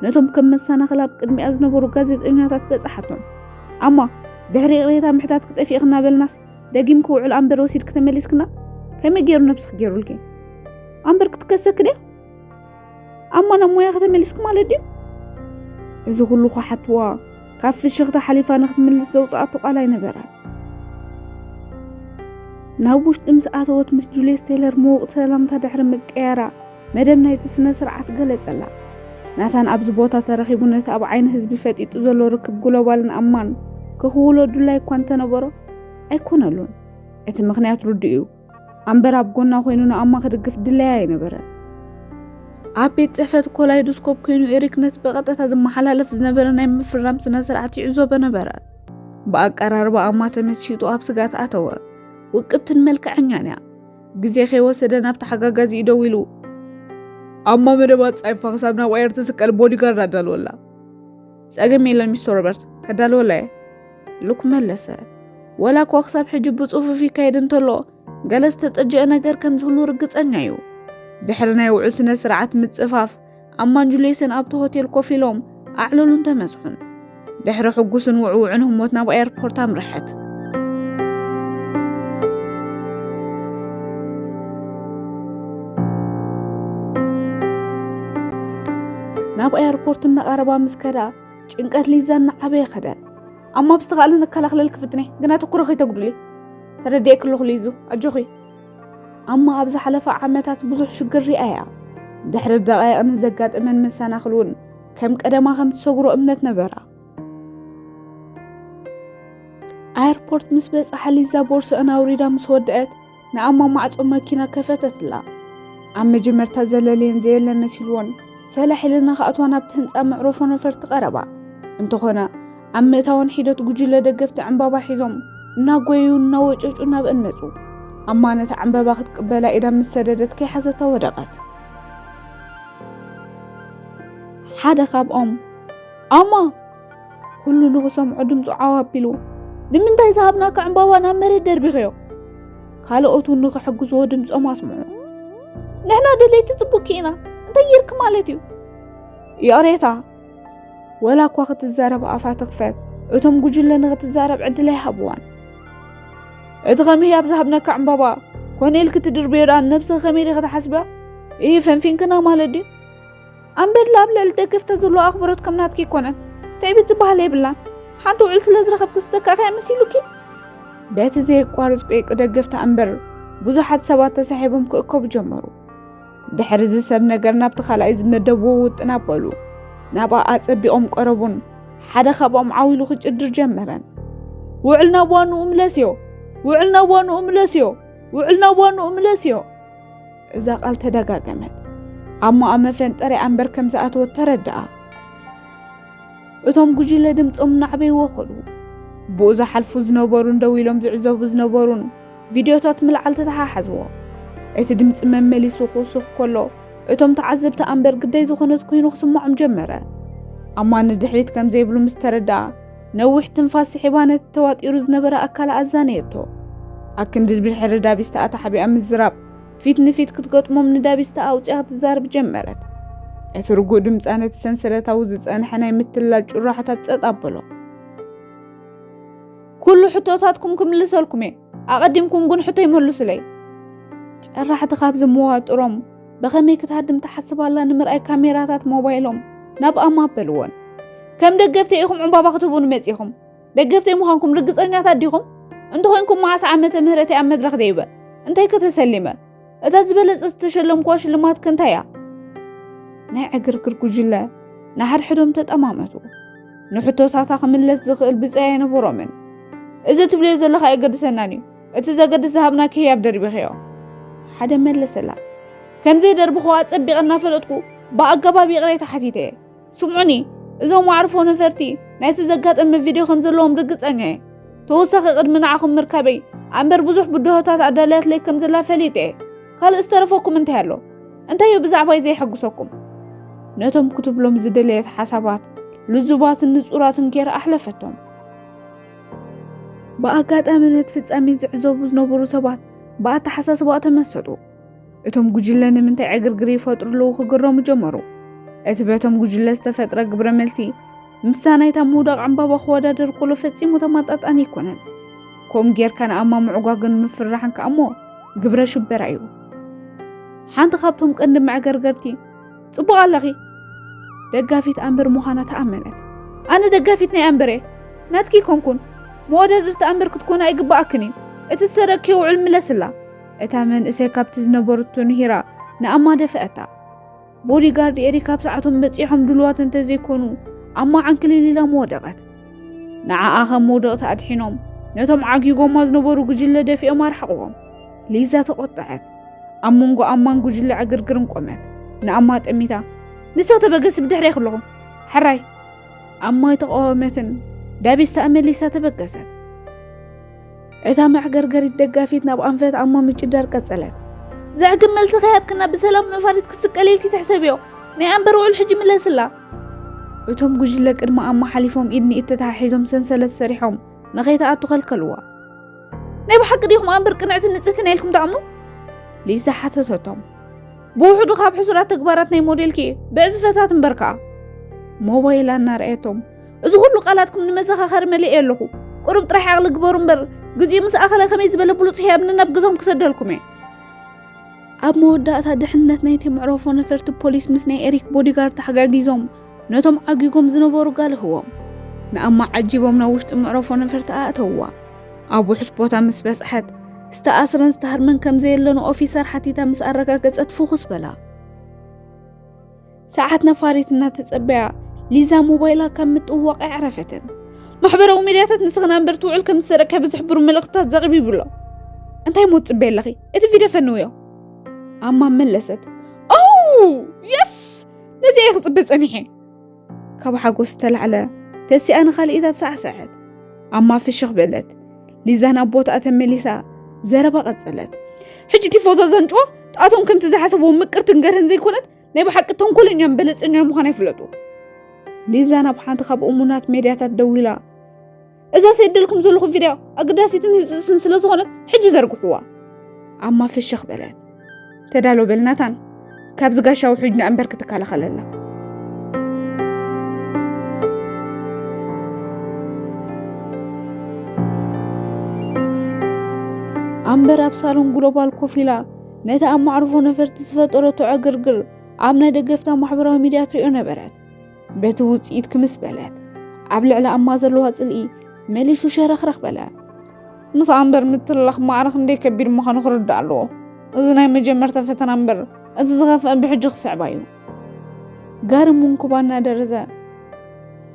ነቶም ከም መሰናኽል ኣብ ቅድሚኣ ዝነበሩ ጋዜጠኛታት በጽሓቶም። ኣማ፣ ድሕሪ ይቕሬታ ምሕታት ክጠፊእኽ እናበልናስ ደጊም ክውዕል ኣምበር ወሲድኪ ተመሊስክና? ከመይ ገይሩ ነብስኺ ገይሩልኪ? ኣምበር ክትከሰኪ ድያ? ኣማ፣ ናብ ሞያኺ ተመሊስኪ ማለት ድዩ? እዚ ኩሉ ክሓትዋ ካብ ፍሽኽታ ሓሊፋ ንክትምልስ ዘውፅኣቶ ቃል ኣይነበራን። ናብ ውሽጢ ምስ ኣተወት ምስ ጁልየስ ቴይለር ምውቕ ሰላምታ ድሕሪ ምቅያራ መደብ ናይቲ ስነ ስርዓት ገለጸላ። ናታን ኣብዚ ቦታ ተረኺቡ ነቲ ኣብ ዓይኒ ህዝቢ ፈጢጡ ዘሎ ርክብ ግሎባልን ኣማን ክኽውሎ ድላይ እኳ እንተነበሮ ኣይኮነሉን። እቲ ምኽንያት ርዱእ እዩ። ኣምበር ኣብ ጎና ኮይኑ ንኣማ ክድግፍ ድለያ ኣይነበረን። ኣብ ቤት ጽሕፈት ኮላይዶስኮፕ ኮይኑ ኤሪክ ነቲ ብቐጥታ ዝመሓላለፍ ዝነበረ ናይ ምፍራም ስነ ስርዓት ይዕዘቦ ነበረ። ብኣቀራርባ ኣማ ተመሲጡ ኣብ ስጋት ኣተወ። ውቅብትን መልክዐኛን እያ። ግዜ ከይወሰደ ናብ ተሓጋጋዚኡ ደዊሉ፣ "ኣማ መደባት ጻይፋ ክሳብ ናብ ኣየር ትስቀል ቦዲጋርድ ኣዳልወላ።" "ጸገም የለን ሚስተር ሮበርት፣ ከዳልወላ እየ።" ሉክ መለሰ። ወላ እኳ ክሳብ ሕጂ ብጽፉፍ ይካየድ እንተሎ፣ ገለ ዝተጠጀአ ነገር ከም ዝህሉ ርግጸኛ እዩ። ድሕሪ ናይ ውዑል ስነ ስርዓት ምጽፋፍ፣ ኣማን ጁልየስን ኣብቲ ሆቴል ኮፍ ኢሎም ኣዕለሉን ተመስሑን። ድሕሪ ሕጉስን ውዕውዕን ህሞት ናብ ኣየርፖርት ኣምርሐት። ናብ ኣየርፖርት እናቐረባ ምስ ከዳ፣ ጭንቀት ሊዛ እናዓበየ ከደ። "ኣማ፣ ብዝተኻእለ ንከላኸለልኪ ክፍትነ፣ ግና ትኩሮ ከይተጉድሊ። ተረዲኤኪ ኣለኹ ሊዙ፣ ኣጆኺ።" ኣማ ኣብ ዝሓለፈ ዓመታት ብዙሕ ሽግር ሪኣ እያ። ድሕሪ ደቃይቕ ንዘጋጠመን መሰናኽል እውን ከም ቀደማ ከም ትሰግሮ እምነት ነበራ። ኣየርፖርት ምስ በጻሓ ሊዛ ቦርሶአን ኣውሪዳ ምስ ወደአት ንኣማ ማዕጾ መኪና ከፈተትላ። ኣብ መጀመርታ ዘለልየን ዘየለ መሲልዎን ሰላሕ ኢለን ንኽኣትዋ ናብቲ ህንጻ መዕረፎ ነፈርቲ ቀረባ። እንተኾነ ኣብ ምእታወን ሒደት ጉጅለ ደገፍቲ ዕምባባ ሒዞም እናጎየዩ እናወጨጩ ናብአን መጹ። ኣማ ነታ ዕምባባ ክትቅበላ ኢዳ ምስ ሰደደት ከይሓዘታ ወደቐት። ሓደ ካብኦም፣ "ኣማ!" ኩሉ ንኽሰምዖ ድምፁ ዓው ኣቢሉ፣ "ንምንታይ ዝሃብናካ ዕምባባ ናብ መሬት ደርቢኽዮ?" ካልኦት እውን ንኽሕግዝዎ ድምፆም ኣስምዑ። "ንሕና ደለይቲ ፅቡቅኪ ኢና፣ እንታይ ጌርኪ ማለት እዩ?" "ይቕሬታ!" ወላ እኳ ክትዛረብ ኣፋ ትኽፈት፣ እቶም ጉጅለ ንኽትዛረብ ዕድል ኣይሃብዋን። "እቲ ከም ህያብ ዝሃብናካ ዕምባባ ኮነ ኢልኪ ትድርብዮ ደኣ ንነብስኺ ከመይ ዲኺ ትሓስብያ? ኢሂ፣ ፈንፊንክና ማለት ድዩ? ኣምበርላ ኣብ ልዕሊ ደገፍታ ዘለዎ ኣኽብሮት ከም ናትኪ ኣይኮነን። ትዕቢት ዝበሃል የብላን። ሓንቲ ውዕል ስለ ዝረኸብኪ ዝተካእካያ መሲሉኪ?" በቲ ዘየቋርጽ ቁይቂ ደገፍታ እምበር ብዙሓት ሰባት ተሳሒቦም ክእከቡ ጀመሩ። ድሕሪ እዚ ሰብ ነገር ናብቲ ካልኣይ ዝመደብዎ ውጥን ኣበሉ። ናብኣ ኣጸቢቖም ቀረቡን ሓደ ካብኦም ዓው ኢሉ ክጭድር ጀመረን። "ውዕል ናብ ዋንኡ ምለስዮ! ውዕል ናብ ዋንኡ ምለስዮ! ውዕል ናብ ዋንኡ ምለስዮ!" እዛ ቃል ተደጋገመት። ኣሞኣ መፈንጠሪኣ እምበር ከም ዝኣተወት ተረድኣ። እቶም ጉጅለ ድምጾም እናዕበይዎ ከዱ። ብኡ ዝሓልፉ ዝነበሩን ደው ኢሎም ዝዕዘቡ ዝነበሩን ቪድዮታት ምልዓል ተተሓሓዝዎ። እቲ ድምጺ መመሊሱ ክውስኽ ከሎ፣ እቶም ተዓዘብቲ ኣምበር ግዳይ ዝኾነት ኮይኑ ክስምዖም ጀመረ። ኣማ ንድሕሪት ከም ዘይብሉ ምስ ተረድኣ፣ ነዊሕ ትንፋስ ስሒባ ነቲ ተዋጢሩ ዝነበረ ኣካላ ኣዛነየቶ። ኣክንዲ ብድሕሪ ዳቢስታ ኣተሓቢኣ ምዝራብ፣ ፊት ንፊት ክትገጥሞም ንዳቢስታ ኣውጺኣ ክትዛረብ ጀመረት። እቲ ርጉእ ድምጻ ነቲ ሰንሰለታዊ ዝጸንሐ ናይ ምትላል ጩራሕታት ጸጥ ኣበሎ። "ኩሉ ሕቶታትኩም ክምልሰልኩም እየ፣ ኣቐዲምኩም ግን ሕቶይ መልሱለይ። ጨራሕቲ ካብ ዝመዋጥሮም ብኸመይ ክትሃድም ትሓስብ ኣላ ንምርኣይ ካሜራታት ሞባይሎም ናብ ኣማ ኣበልወን። ከም ደገፍቲ ኢኹም ዕምባባ ክትህቡኒ መጺኹም። ደገፍቲ ምዃንኩም ርግጸኛታት ዲኹም? እንተኾይንኩም መዓስ ዓመተ ምህረት እየ ኣብ መድረኽ ደይበ? እንታይ ከተሰሊመ? እታ ዝበለጸ ዝተሸለምኩዋ ሽልማት ከ እንታይ እያ?" ናይ ዕግርግር ጉጅለ ንሓድሕዶም ተጠማመቱ። ንሕቶታታ ክምለስ ዝኽእል ብጻይ ኣይነበሮምን። "እዚ ትብልዮ ዘለኻ ኣይገድሰናን እዩ። እቲ ዘገድስ ዝሃብናኪ ህያብ ደርቢኽዮ." ሓደ መለሰላ። ከም ዘይደርብኽዋ ኣጸቢቐ እናፈለጥኩ ብኣገባብ ይቕሬታ ሓቲተ እየ። ስምዑኒ፣ እዞም ኣዕርፎ ነፈርቲ ናይቲ ዘጋጠመ ቪድዮ ከም ዘለዎም ርግጸኛ እየ። ተወሳኺ ቅድሚ ንዓኹም ምርካበይ ኣምበር ብዙሕ ብድሆታት ኣዳልያትለይ ከም ዘላ ፈሊጠ እየ። ካልእ ዝተረፈኩም እንታይ ኣሎ? እንታይ እዩ ብዛዕባይ ዘየሐጉሰኩም? ነቶም ክትብሎም ዝደለየት ሓሳባት ልዙባትን ንጹራትን ገይራ ኣሕለፈቶም። ብኣጋጣሚ ነቲ ፍጻሜ ዝዕዘቡ ዝነበሩ ሰባት ብኣተሓሳስባኣ ተመሰጡ። እቶም ጉጅለ ንምንታይ ዕግርግር ይፈጥሩ ኣለዉ ክግረሙ ጀመሩ። እቲ በቶም ጉጅለ ዝተፈጥረ ግብረ መልሲ ምስታ ናይታ ምውዳቕ ዕምባባ ክወዳደር ከሎ ፈጺሙ ተመጣጣኒ ኣይኮነን። ከምኡ ጌርካ ንኣማ ምዕጓግን ምፍርራሕን ከኣ እሞ ግብረ ሽበራ እዩ። ሓንቲ ካብቶም ቀንዲ መዕገርገርቲ፣ "ጽቡቕ ኣለኺ!" ደጋፊት ኣምበር ምዃና ተኣመነት። "ኣነ ደጋፊት ናይ ኣምበር እየ። ናትኪ ኣይኮንኩን። መወዳድርቲ ኣምበር ክትኮና ኣይግብኣክን እዩ። እቲ ዝሰረቅክዮ ውዕል ምለስላ." እታ መንእሰይ ካብቲ ዝነበረቶ ንሂራ ንኣማ ደፈኣታ። ቦዲጋርድ ኤሪክ ኣብ ሰዓቶም በጺሖም ድሉዋት እንተዘይኮኑ፣ ኣማ ዓንክሊል ኢላ ምወደቐት። ንዓኣ ካብ መውደቕታ ኣድሒኖም፣ ነቶም ዓጊጎማ ዝነበሩ ጉጅለ ደፊኦም ኣርሓቕዎም። ሊዛ ተቖጠዐት። ኣብ መንጎ ኣማን ጉጅለ ዕግርግርን ቆመት። ንኣማ ጠሚታ፣ "ንስኺ ተበገሲ፣ ብድሕረይ ከለኹ። ሕራይ!" ኣማ ኣይተቓወመትን። ዳቢስታ መሊሳ ተበገሰት። እታ መዕገርገሪት ደጋፊት ናብ ኣንፈት ኣማ ምጭዳር ቀጸለት። "ዘዕግብ መልሲ ከይሃብክና ብሰላም ነፋሪት ክትስቀል ኢልኪ ትሕሰብዮ? ናይ ኣምበር ውዕል ሕጂ ምለስላ!" እቶም ጉጅለ ቅድሚ ኣማ ሓሊፎም ኢድ ንኢድ ተተሓሒዞም ሰንሰለት ሰሪሖም ንኸይትኣቱ ከልከልዋ። "ናይ ብሓቂ ዲኹም ኣምበር ቅንዕትን ንጽህትን ኢልኩም ትኣምኑ?" ሊዛ ሓተተቶም። "ብውሕዱ ካብ ሕሱራት ተግባራት ናይ ሞዴልኪ ብዕዝፈታት እምበር ከኣ።" ሞባይላ እናረኣየቶም፣ "እዚ ኩሉ ቃላትኩም ንመዘኻኸሪ መሊኤ ኣለኹ። ቁሩብ ጥራሕ ዓቕሊ ግበሩ እምበር፣ ግዜኡ ምስ ኣኸለ ከመይ ዝበለ ብሉጽ ህያብ ነናብ ገዛኹም ክሰደልኩም እየ።" ኣብ መወዳእታ ድሕነት ናይቲ መዕረፎ ነፈርቲ ፖሊስ ምስ ናይ ኤሪክ ቦዲጋርድ ተሓጋጊዞም ነቶም ዓጊጎም ዝነበሩ ጋልህዎም ንኣማ ዓጂቦም ናብ ውሽጢ መዕረፎ ነፈርቲ ኣእተውዋ። ኣብ ውሑስ ቦታ ምስ በጽሐት፣ ዝተኣስረን ዝተሃርመን ከም ዘየለ ንኦፊሰር ሓቲታ ምስ ኣረጋገጸት ፍኹስ በላ። ሰዓት ነፋሪት እናተጸበያ፣ ሊዛ ሞባይላ ካብ ምጥዋቕ ኣዕረፈትን። "ማሕበራዊ ሚድያታት ንስኽን ኣምበር ትውዕል ከም ዝሰረቅካ ብዙሕ ብሩህ መልእኽትታት ዘቕቢቡ ኣሎ። እንታይ እሞ ትጽበይ ኣለኺ? እቲ ቪድዮ ፈንውዮ!" ኣማ መለሰት። "ኦ፣ የስ! ነዚ እየ ክጽበ ጸኒሐ!" ካብ ሓጎስ ዝተላዕለ ተሲኣ ንኻልኢታት ሳዕሰዐት። ኣማ ፍሽኽ በለት። ሊዛ ናብ ቦታኣ ተመሊሳ ዘረባ ቀጸለት። "ሕጂ ቲፎዞ ዘንጭዋ ጣቶም ከምቲ ዝሓሰብዎ ምቅርትን ገርህን ዘይኮነት፣ ናይ ብሓቂ ተንኮለኛን በለጸኛን ምዃና ይፍለጡ።" ሊዛ ናብ ሓንቲ ካብ እሙናት ሜድያታት ደዊላ፣ "እዛ ሰድልኩም ዘለኹ ቪድዮ ኣገዳሲትን ህጽጽትን ስለ ዝኾነት ሕጂ ዘርግሕዋ።" ኣማ ፍሽኽ በለት። "ተዳሎ በል ናታን፣ ካብዚ ጋሻ ውሑጅ ንኣምበር ክትከላኸለላ።" ኣምበር ኣብ ሳሎን ግሎባል ኮፍ ኢላ ነቲ ኣብ ማዕርፎ ነፈርቲ ዝፈጠረቶ ዕግርግር ኣብ ናይ ደገፍታ ማሕበራዊ ሚድያ ትሪኦ ነበረት። በቲ ውጽኢት ክምስ በለት። ኣብ ልዕሊ ኣማ ዘለዋ ጽልኢ መሊሱ ሸረኽረኽ በለ። "ምስ ኣምበር ምትላኽ ማዕረ ክንደይ ከቢድ ምዃኑ ክርዳእ ኣለዎ። እዚ ናይ መጀመርታ ፈተና እምበር፣ እቲ ዝኸፍአ ብሕጂ ክስዕባ እዩ።" ጋሪ ሙንኩባ እናደረዘ፣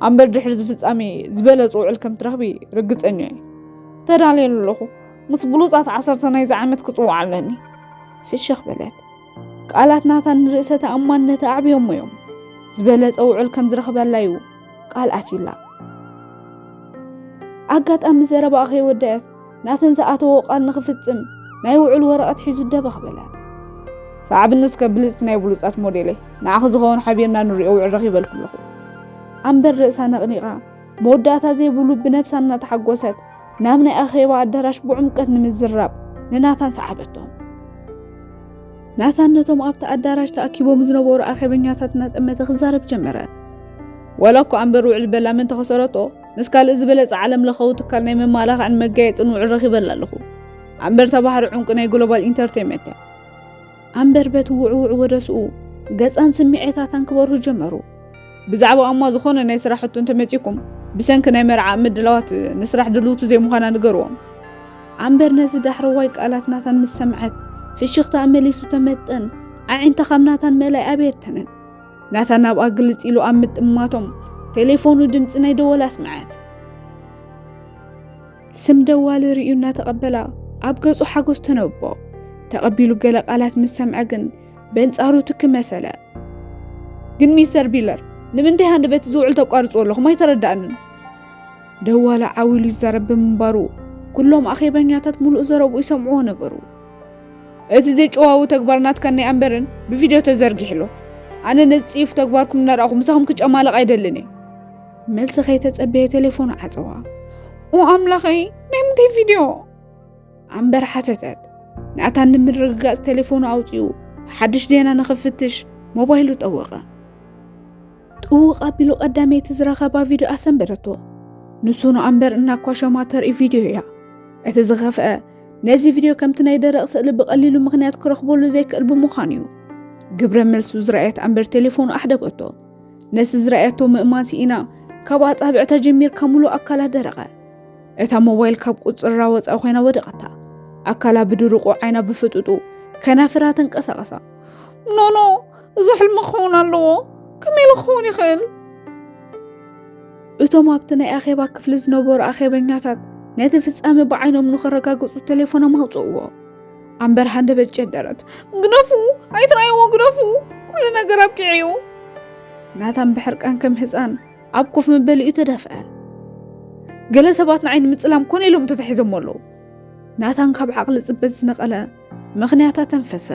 "ኣምበር ድሕሪ እዚ ፍጻሜ ዝበለጸ ውዕል ከም ትረኽቢ ርግጸኛ እየ። ተዳልየሉ ኣለኹ። ምስ ብሉጻት ዓሰርተ ናይዚ ዓመት ክጽውዕ ኣለኒ።" ፍሽኽ በለት። ቃላት ናታን ንርእሰ ተኣማንነታ ኣዕብዮሞ እዮም። ዝበለጸ ውዕል ከም ዝረኽበላ እዩ ቃል ኣትዩላ። ኣጋጣሚ ዘረባኣ ከይወደአት ናተን ዝኣተዎ ቃል ንኽፍጽም ናይ ውዕል ወረቐት ሒዙ ደበኽ በለ። ሰዓብኒ እስከ ብልጽቲ ናይ ብሉጻት ሞዴለይ፣ ንዓኺ ዝኸውን ሓቢርና ንሪኦ ውዕል ረኺበልኩ ኣለኹ። ኣምበር ርእሳ ነቕኒቓ መወዳእታ ዘይብሉ ብነብሳ እናተሓጎሰት ናብ ናይ ኣኼባ ኣዳራሽ ብዕምቀት ንምዝራብ ንናታን ሰዓበቶ። ናታን ነቶም ኣብቲ ኣዳራሽ ተኣኪቦም ዝነበሩ ኣኼበኛታት እናጠመተ ክዛረብ ጀመረ። ዋላ እኳ ኣምበር ውዕል በላ ምን ተኸሰረቶ፣ ምስ ካልእ ዝበለጸ ዓለም ለኻዊ ትካል ናይ መመላኽዕን መጋየጽን ውዕል ረኺበላ ኣለኹ። ኣምበር ተባህሪ ዑንቂ ናይ ግሎባል ኢንተርቴይንመንት እያ። ኣምበር በቲ ውዕውዕ ወደስኡ ገጻን ስምዒታታን ክበርሁ ጀመሩ። ብዛዕባ ኣማ ዝኾነ ናይ ስራሕ ሕቶ እንተመጺኩም፣ ብሰንኪ ናይ መርዓ ምድላዋት ንስራሕ ድልውቲ ዘይምዃና ንገርዎም። ኣምበር ነዚ ዳሕረዋይ ቃላት ናታን ምስ ሰምዐት፣ ፍሽኽታ መሊሱ ተመጠን፣ ኣዒንታ ካብ ናታን ምእላይ ኣበየተንን። ናታን ናብኣ ግልጽ ኢሉ ኣብ ምጥማቶም፣ ቴሌፎኑ ድምጺ ናይ ደወል ኣስምዐት። ስም ደዋሊ ርእዩ እናተቐበላ፣ ኣብ ገጹ ሓጎስ ተነብቦ። ተቐቢሉ ገለ ቃላት ምስ ሰምዐ ግን፣ በንጻሩ ትኪ መሰለ። ግን ሚስተር ቢለር፣ ንምንታይ ሃንደበት እዚ ውዕል ተቋርጽዎ ኣለኹም? ኣይተረዳእንን። ደዋሊ ዓው ኢሉ ይዛረብ ብምንባሩ፣ ኩሎም ኣኼበኛታት ምሉእ ዘረብኡ ይሰምዕዎ ነበሩ። እቲ ዘይጨዋዊ ተግባር ናትካን ናይ ኣምበርን ብቪድዮ ተዘርጊሑ ኣሎ። ኣነ ነዚ ጽዩፍ ተግባርኩም እናረኣኹ ምሳኹም ክጨማለቕ ኣይደልን እየ። መልሲ ከይተጸበየ ቴሌፎኑ ዓጸዋ። ኦ ኣምላኸይ፣ ናይ ምንታይ ቪድዮ? ኣምበር ሓተተት። ናታን ንምርግጋጽ ቴሌፎኑ ኣውጺኡ ሓድሽ ዜና ንኽፍትሽ ሞባይሉ ጠወቐ። ጥውቕ ኣቢሉ ቀዳመይቲ ዝረኸባ ቪድዮ ኣሰንበደቶ። ንሱ ንኣምበር እናኳሸማ ተርኢ ቪድዮ እያ። እቲ ዝኸፍአ፣ ነዚ ቪድዮ ከምቲ ናይ ደረቕ ስእሊ ብቐሊሉ ምኽንያት ክረኽበሉ ዘይክእል ብምዃኑ እዩ። ግብረ መልሱ ዝረኣየት ኣምበር ቴሌፎኑ ኣሕደገቶ። ነቲ ዝረኣየቶ ምእማን ስኢና፣ ካብ ኣጻብዕታ ጀሚርካ ምሉእ ኣካላ ደረቐ። እታ ሞባይል ካብ ቁጽራ ወጻኢ ኮይና ወደቐታ። ኣካላ ብድርቑ፣ ዓይና ብፍጡጡ፣ ከናፍራ ተንቀሳቐሳ። ኖኖ፣ እዚ ሕልሚ ክኸውን ኣለዎ። ከመይ ኢሉ ክኸውን ይኽእል? እቶም ኣብቲ ናይ ኣኼባ ክፍሊ ዝነበሩ ኣኼበኛታት ነቲ ፍጻመ ብዓይኖም ንኸረጋግጹ ቴሌፎኖም ኣውጽእዎ። ኣምበር ሃንደበት ጨደረት። ግደፉ፣ ኣይትረኣይዎ፣ ግደፉ። ኩሉ ነገር ኣብቂዑ እዩ። ናታን ብሕርቃን ከም ህጻን ኣብ ኮፍ መበሊኡ ተደፍአ። ገለ ሰባት ንዓይ ንምጽላም ኮነ ኢሎም ተታሒዞም ኣለዉ። ናታን ካብ ዓቕሊ ጽበት ዝነቐለ ምኽንያታት ተንፈሰ።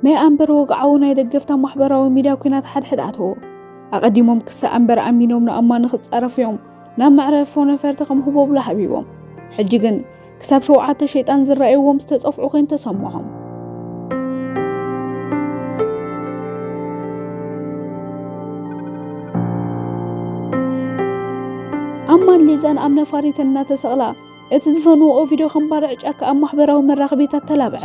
ናይ ኣምበር ወግዓዊ ናይ ደገፍታ ማሕበራዊ ሚድያ ኲናት ሓድሕድ ኣተዎ። ኣቐዲሞም ክሳእ ኣምበር ኣሚኖም ንኣማ ንኽጻረፉ እዮም ናብ መዕረፎ ነፈርቲ ከም ህቦብላ ሃቢቦም። ሕጂ ግን ክሳብ ሸውዓተ ሸይጣን ዝረኣይዎም ዝተጸፍዑ ኮይኑ ተሰምዖም። ኣማን ሊዛን ኣብ ነፋሪተን እናተሰቕላ እቲ ዝፈንዎ ቪድዮ ከም ባርዕ ጫካ ኣብ ማሕበራዊ መራኸቢታት ተላብዐ።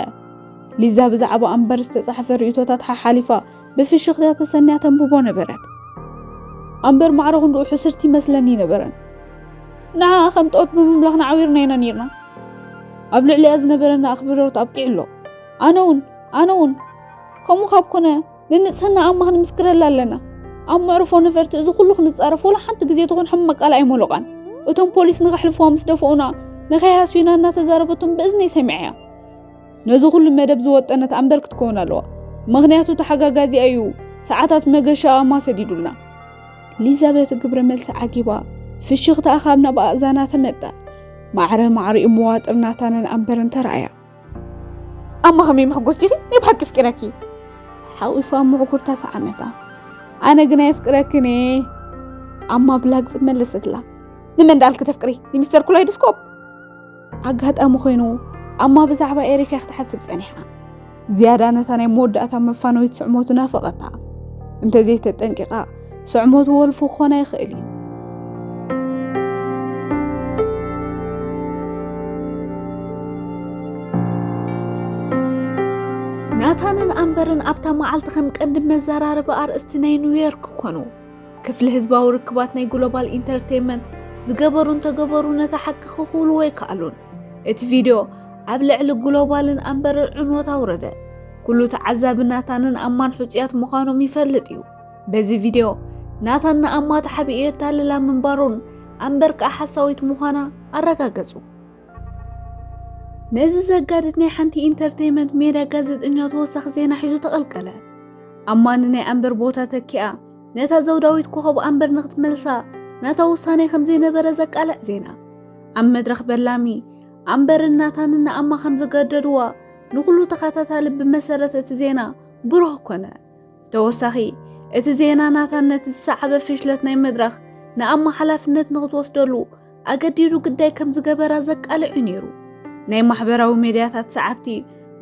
ሊዛ ብዛዕባ ኣምበር ዝተጻሕፈ ርእይቶታት ሓሓሊፋ ብፍሽኽታ ተሰንያ ተንብቦ ነበረት። ኣምበር ማዕረ ክንድኡ ሕስርቲ ይመስለኒ ነበረን። ንዓኣ ከም ጣኦት ብምምላኽና ዓዊርና ኢና ነይርና። ኣብ ልዕሊኣ ዝነበረና ኣኽብሮት ኣብቂዑ ኣሎ። ኣነ እውን፣ ኣነ እውን ከምኡ ካብ ኮነ ንንጽህና ኣማ ክንምስክረላ ኣለና። ኣብ መዕርፎ ነፈርቲ እዚ ኩሉ ክንጻረፍ ወላ ሓንቲ ግዜ ትኹን ሕማቕ ቃል ኣይመሎቓን። እቶም ፖሊስ ንኸሕልፍዋ ምስ ደፍኡና ንኸይሃስዩና እናተዛረበቶም ብእዝነይ ሰሚዐያ። ነዚ ኩሉ መደብ ዝወጠነት ኣምበር ክትከውን ኣለዋ። ምኽንያቱ ተሓጋጋዚኣ እዩ ሰዓታት መገሻ ኣማ ሰዲዱልና። ሊዛቤት ግብረ መልሲ ዓጊባ ፍሽኽታኣ ካብ ናብ ኣእዛና ተመጠ። ማዕረ ማዕሪኡ መዋጥር ናታንን ኣምበርን ተራእያ። ኣማ ከመይ መሕጎስ ዲኺ? ናይ ብሓቂ ኣፍቂረኪ። ሓቂፋ ምዕጉርታ ሰዓመታ። ኣነ ግን ኣየፍቅረክን እየ። ኣማ ብላግጺ መለሰትላ። ንመን ደኣልኪ ተፍቅሪ? ንሚስተር ኩላይዶስኮፕ? ኣጋጣሚ ኮይኑ ኣማ ብዛዕባ ኤሪካ ክትሓስብ ጸኒሓ። ዝያዳ ነታ ናይ መወዳእታ መፋነዊት ስዕሞቱ ናፈቐታ። እንተዘይተጠንቂቓ ስዕሞቱ ወልፉ ክኾና ይኽእል እዩ። ናታንን ኣምበርን ኣብታ መዓልቲ ከም ቀንዲ መዘራረቢ ኣርእስቲ ናይ ኒውዮርክ ኮኑ። ክፍሊ ህዝባዊ ርክባት ናይ ግሎባል ኢንተርቴይንመንት ዝገበሩ እንተገበሩ ነታ ሓቂ ክኽውልዎ ኣይከኣሉን። እቲ ቪድዮ ኣብ ልዕሊ ግሎባልን ኣምበርን ዕንወት ኣውረደ። ኩሉ ተዓዛቢ ናታንን ኣማን ሕጹያት ምዃኖም ይፈልጥ እዩ። በዚ ቪድዮ ናታን ንኣማ ተሓቢኡ የታልላ ምንባሩን ኣምበር ከኣ ሓሳዊት ምዃና ኣረጋገጹ። ነዚ ዘጋድድ ናይ ሓንቲ ኢንተርቴይንመንት ሜድያ ጋዜጠኛ ተወሳኺ ዜና ሒዙ ተቐልቀለ። ኣማ ንናይ ኣምበር ቦታ ተኪኣ ነታ ዘውዳዊት ኮኸብ ኣምበር ንኽትመልሳ ናታ ውሳኔ ከም ዘይነበረ ዘቃልዕ ዜና። ኣብ መድረኽ በላሚ ኣምበርን ናታንን ንኣማ ከም ዝገደድዋ ንኹሉ ተኸታታሊ ብመሰረት እቲ ዜና ብሩህ ኮነ። ተወሳኺ፣ እቲ ዜና ናታን ነቲ ዝሰዓበ ፍሽለት ናይ መድረኽ ንኣማ ሓላፍነት ንኽትወስደሉ ኣገዲዱ ግዳይ ከም ዝገበራ ዘቃልዕ እዩ ነይሩ። ናይ ማሕበራዊ ሜድያታት ሰዓብቲ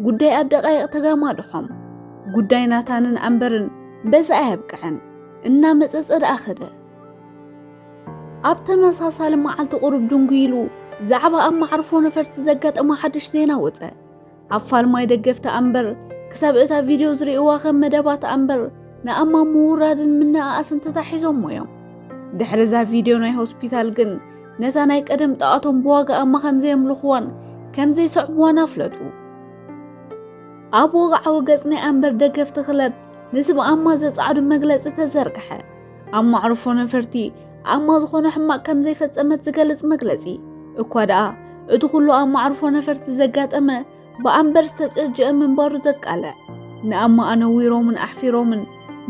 ጉዳይ ኣብ ደቃይቕ ተጋማድሖም። ጉዳይ ናታንን ኣምበርን በዚ ኣየብቅዐን፣ እናመጸጸ ደኣ ኸደ። ኣብ ተመሳሳሊ መዓልቲ ቁሩብ ድንጉ ኢሉ ዛዕባ ኣብ ማዕርፎ ነፈርቲ ዘጋጠመ ሓድሽ ዜና ወጸ። ኣብ ፋልማይ ደገፍቲ ኣምበር ክሳብ እታ ቪድዮ ዝርእይዋ ከም መደባት ኣምበር ንኣማ ምውራድን ምንእኣስን ተታሒዞሞ እዮም። ድሕሪ እዛ ቪድዮ ናይ ሆስፒታል ግን ነታ ናይ ቀደም ጣዖቶም ብዋጋ ኣማ ከም ዘየምልኽዋን ከም ዘይስዕብዋን ኣፍለጡ። ኣብ ወግዓዊ ገጽ ናይ ኣምበር ደገፍቲ ክለብ ንስም ኣማ ዘጻዕዱ መግለጺ ተዘርግሐ። ኣብ ማዕርፎ ነፈርቲ ኣማ ዝኾነ ሕማቕ ከም ዘይፈጸመት ዝገልጽ መግለጺ። እኳ ደኣ እቲ ኩሉ ኣብ ማዕርፎ ነፈርቲ ዘጋጠመ ብኣምበር ዝተጨጀአ ምንባሩ ዘቃልዕ፣ ንኣማ ኣነዊሮምን ኣሕፊሮምን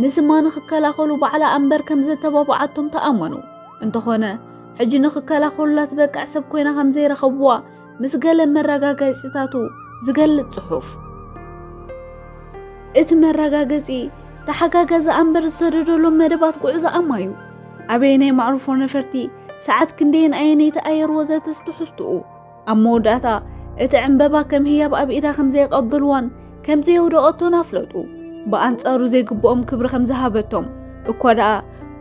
ንስማ ንኽከላኸሉ ባዕላ ኣምበር ከም ዘተባብዓቶም ተኣመኑ። እንተኾነ፣ ሕጂ ንኽከላኸሉላ ትበቅዕ ሰብ ኮይና ከም ዘይረኸብዋ ምስ ገለ መረጋገጺታቱ ዝገልጽ ጽሑፍ። እቲ መረጋገጺ ተሓጋጋዚ ኣምበር ዝሰደደሎም መደባት ጉዕዞ ኣማ እዩ። ኣበየናይ ማዕርፎ ነፈርቲ፣ ሰዓት ክንደይን ኣየነይቲ ኣየር ወዘተ ትሕዝትኡ። ኣብ መወዳእታ፣ እቲ ዕምበባ ከም ህያብ ኣብ ኢዳ ከም ዘየቐበልዋን ከም ዘየውደቐቶን ኣፍለጡ። ብኣንጻሩ ዘይግብኦም ክብሪ ከም ዝሃበቶም እኳ ደኣ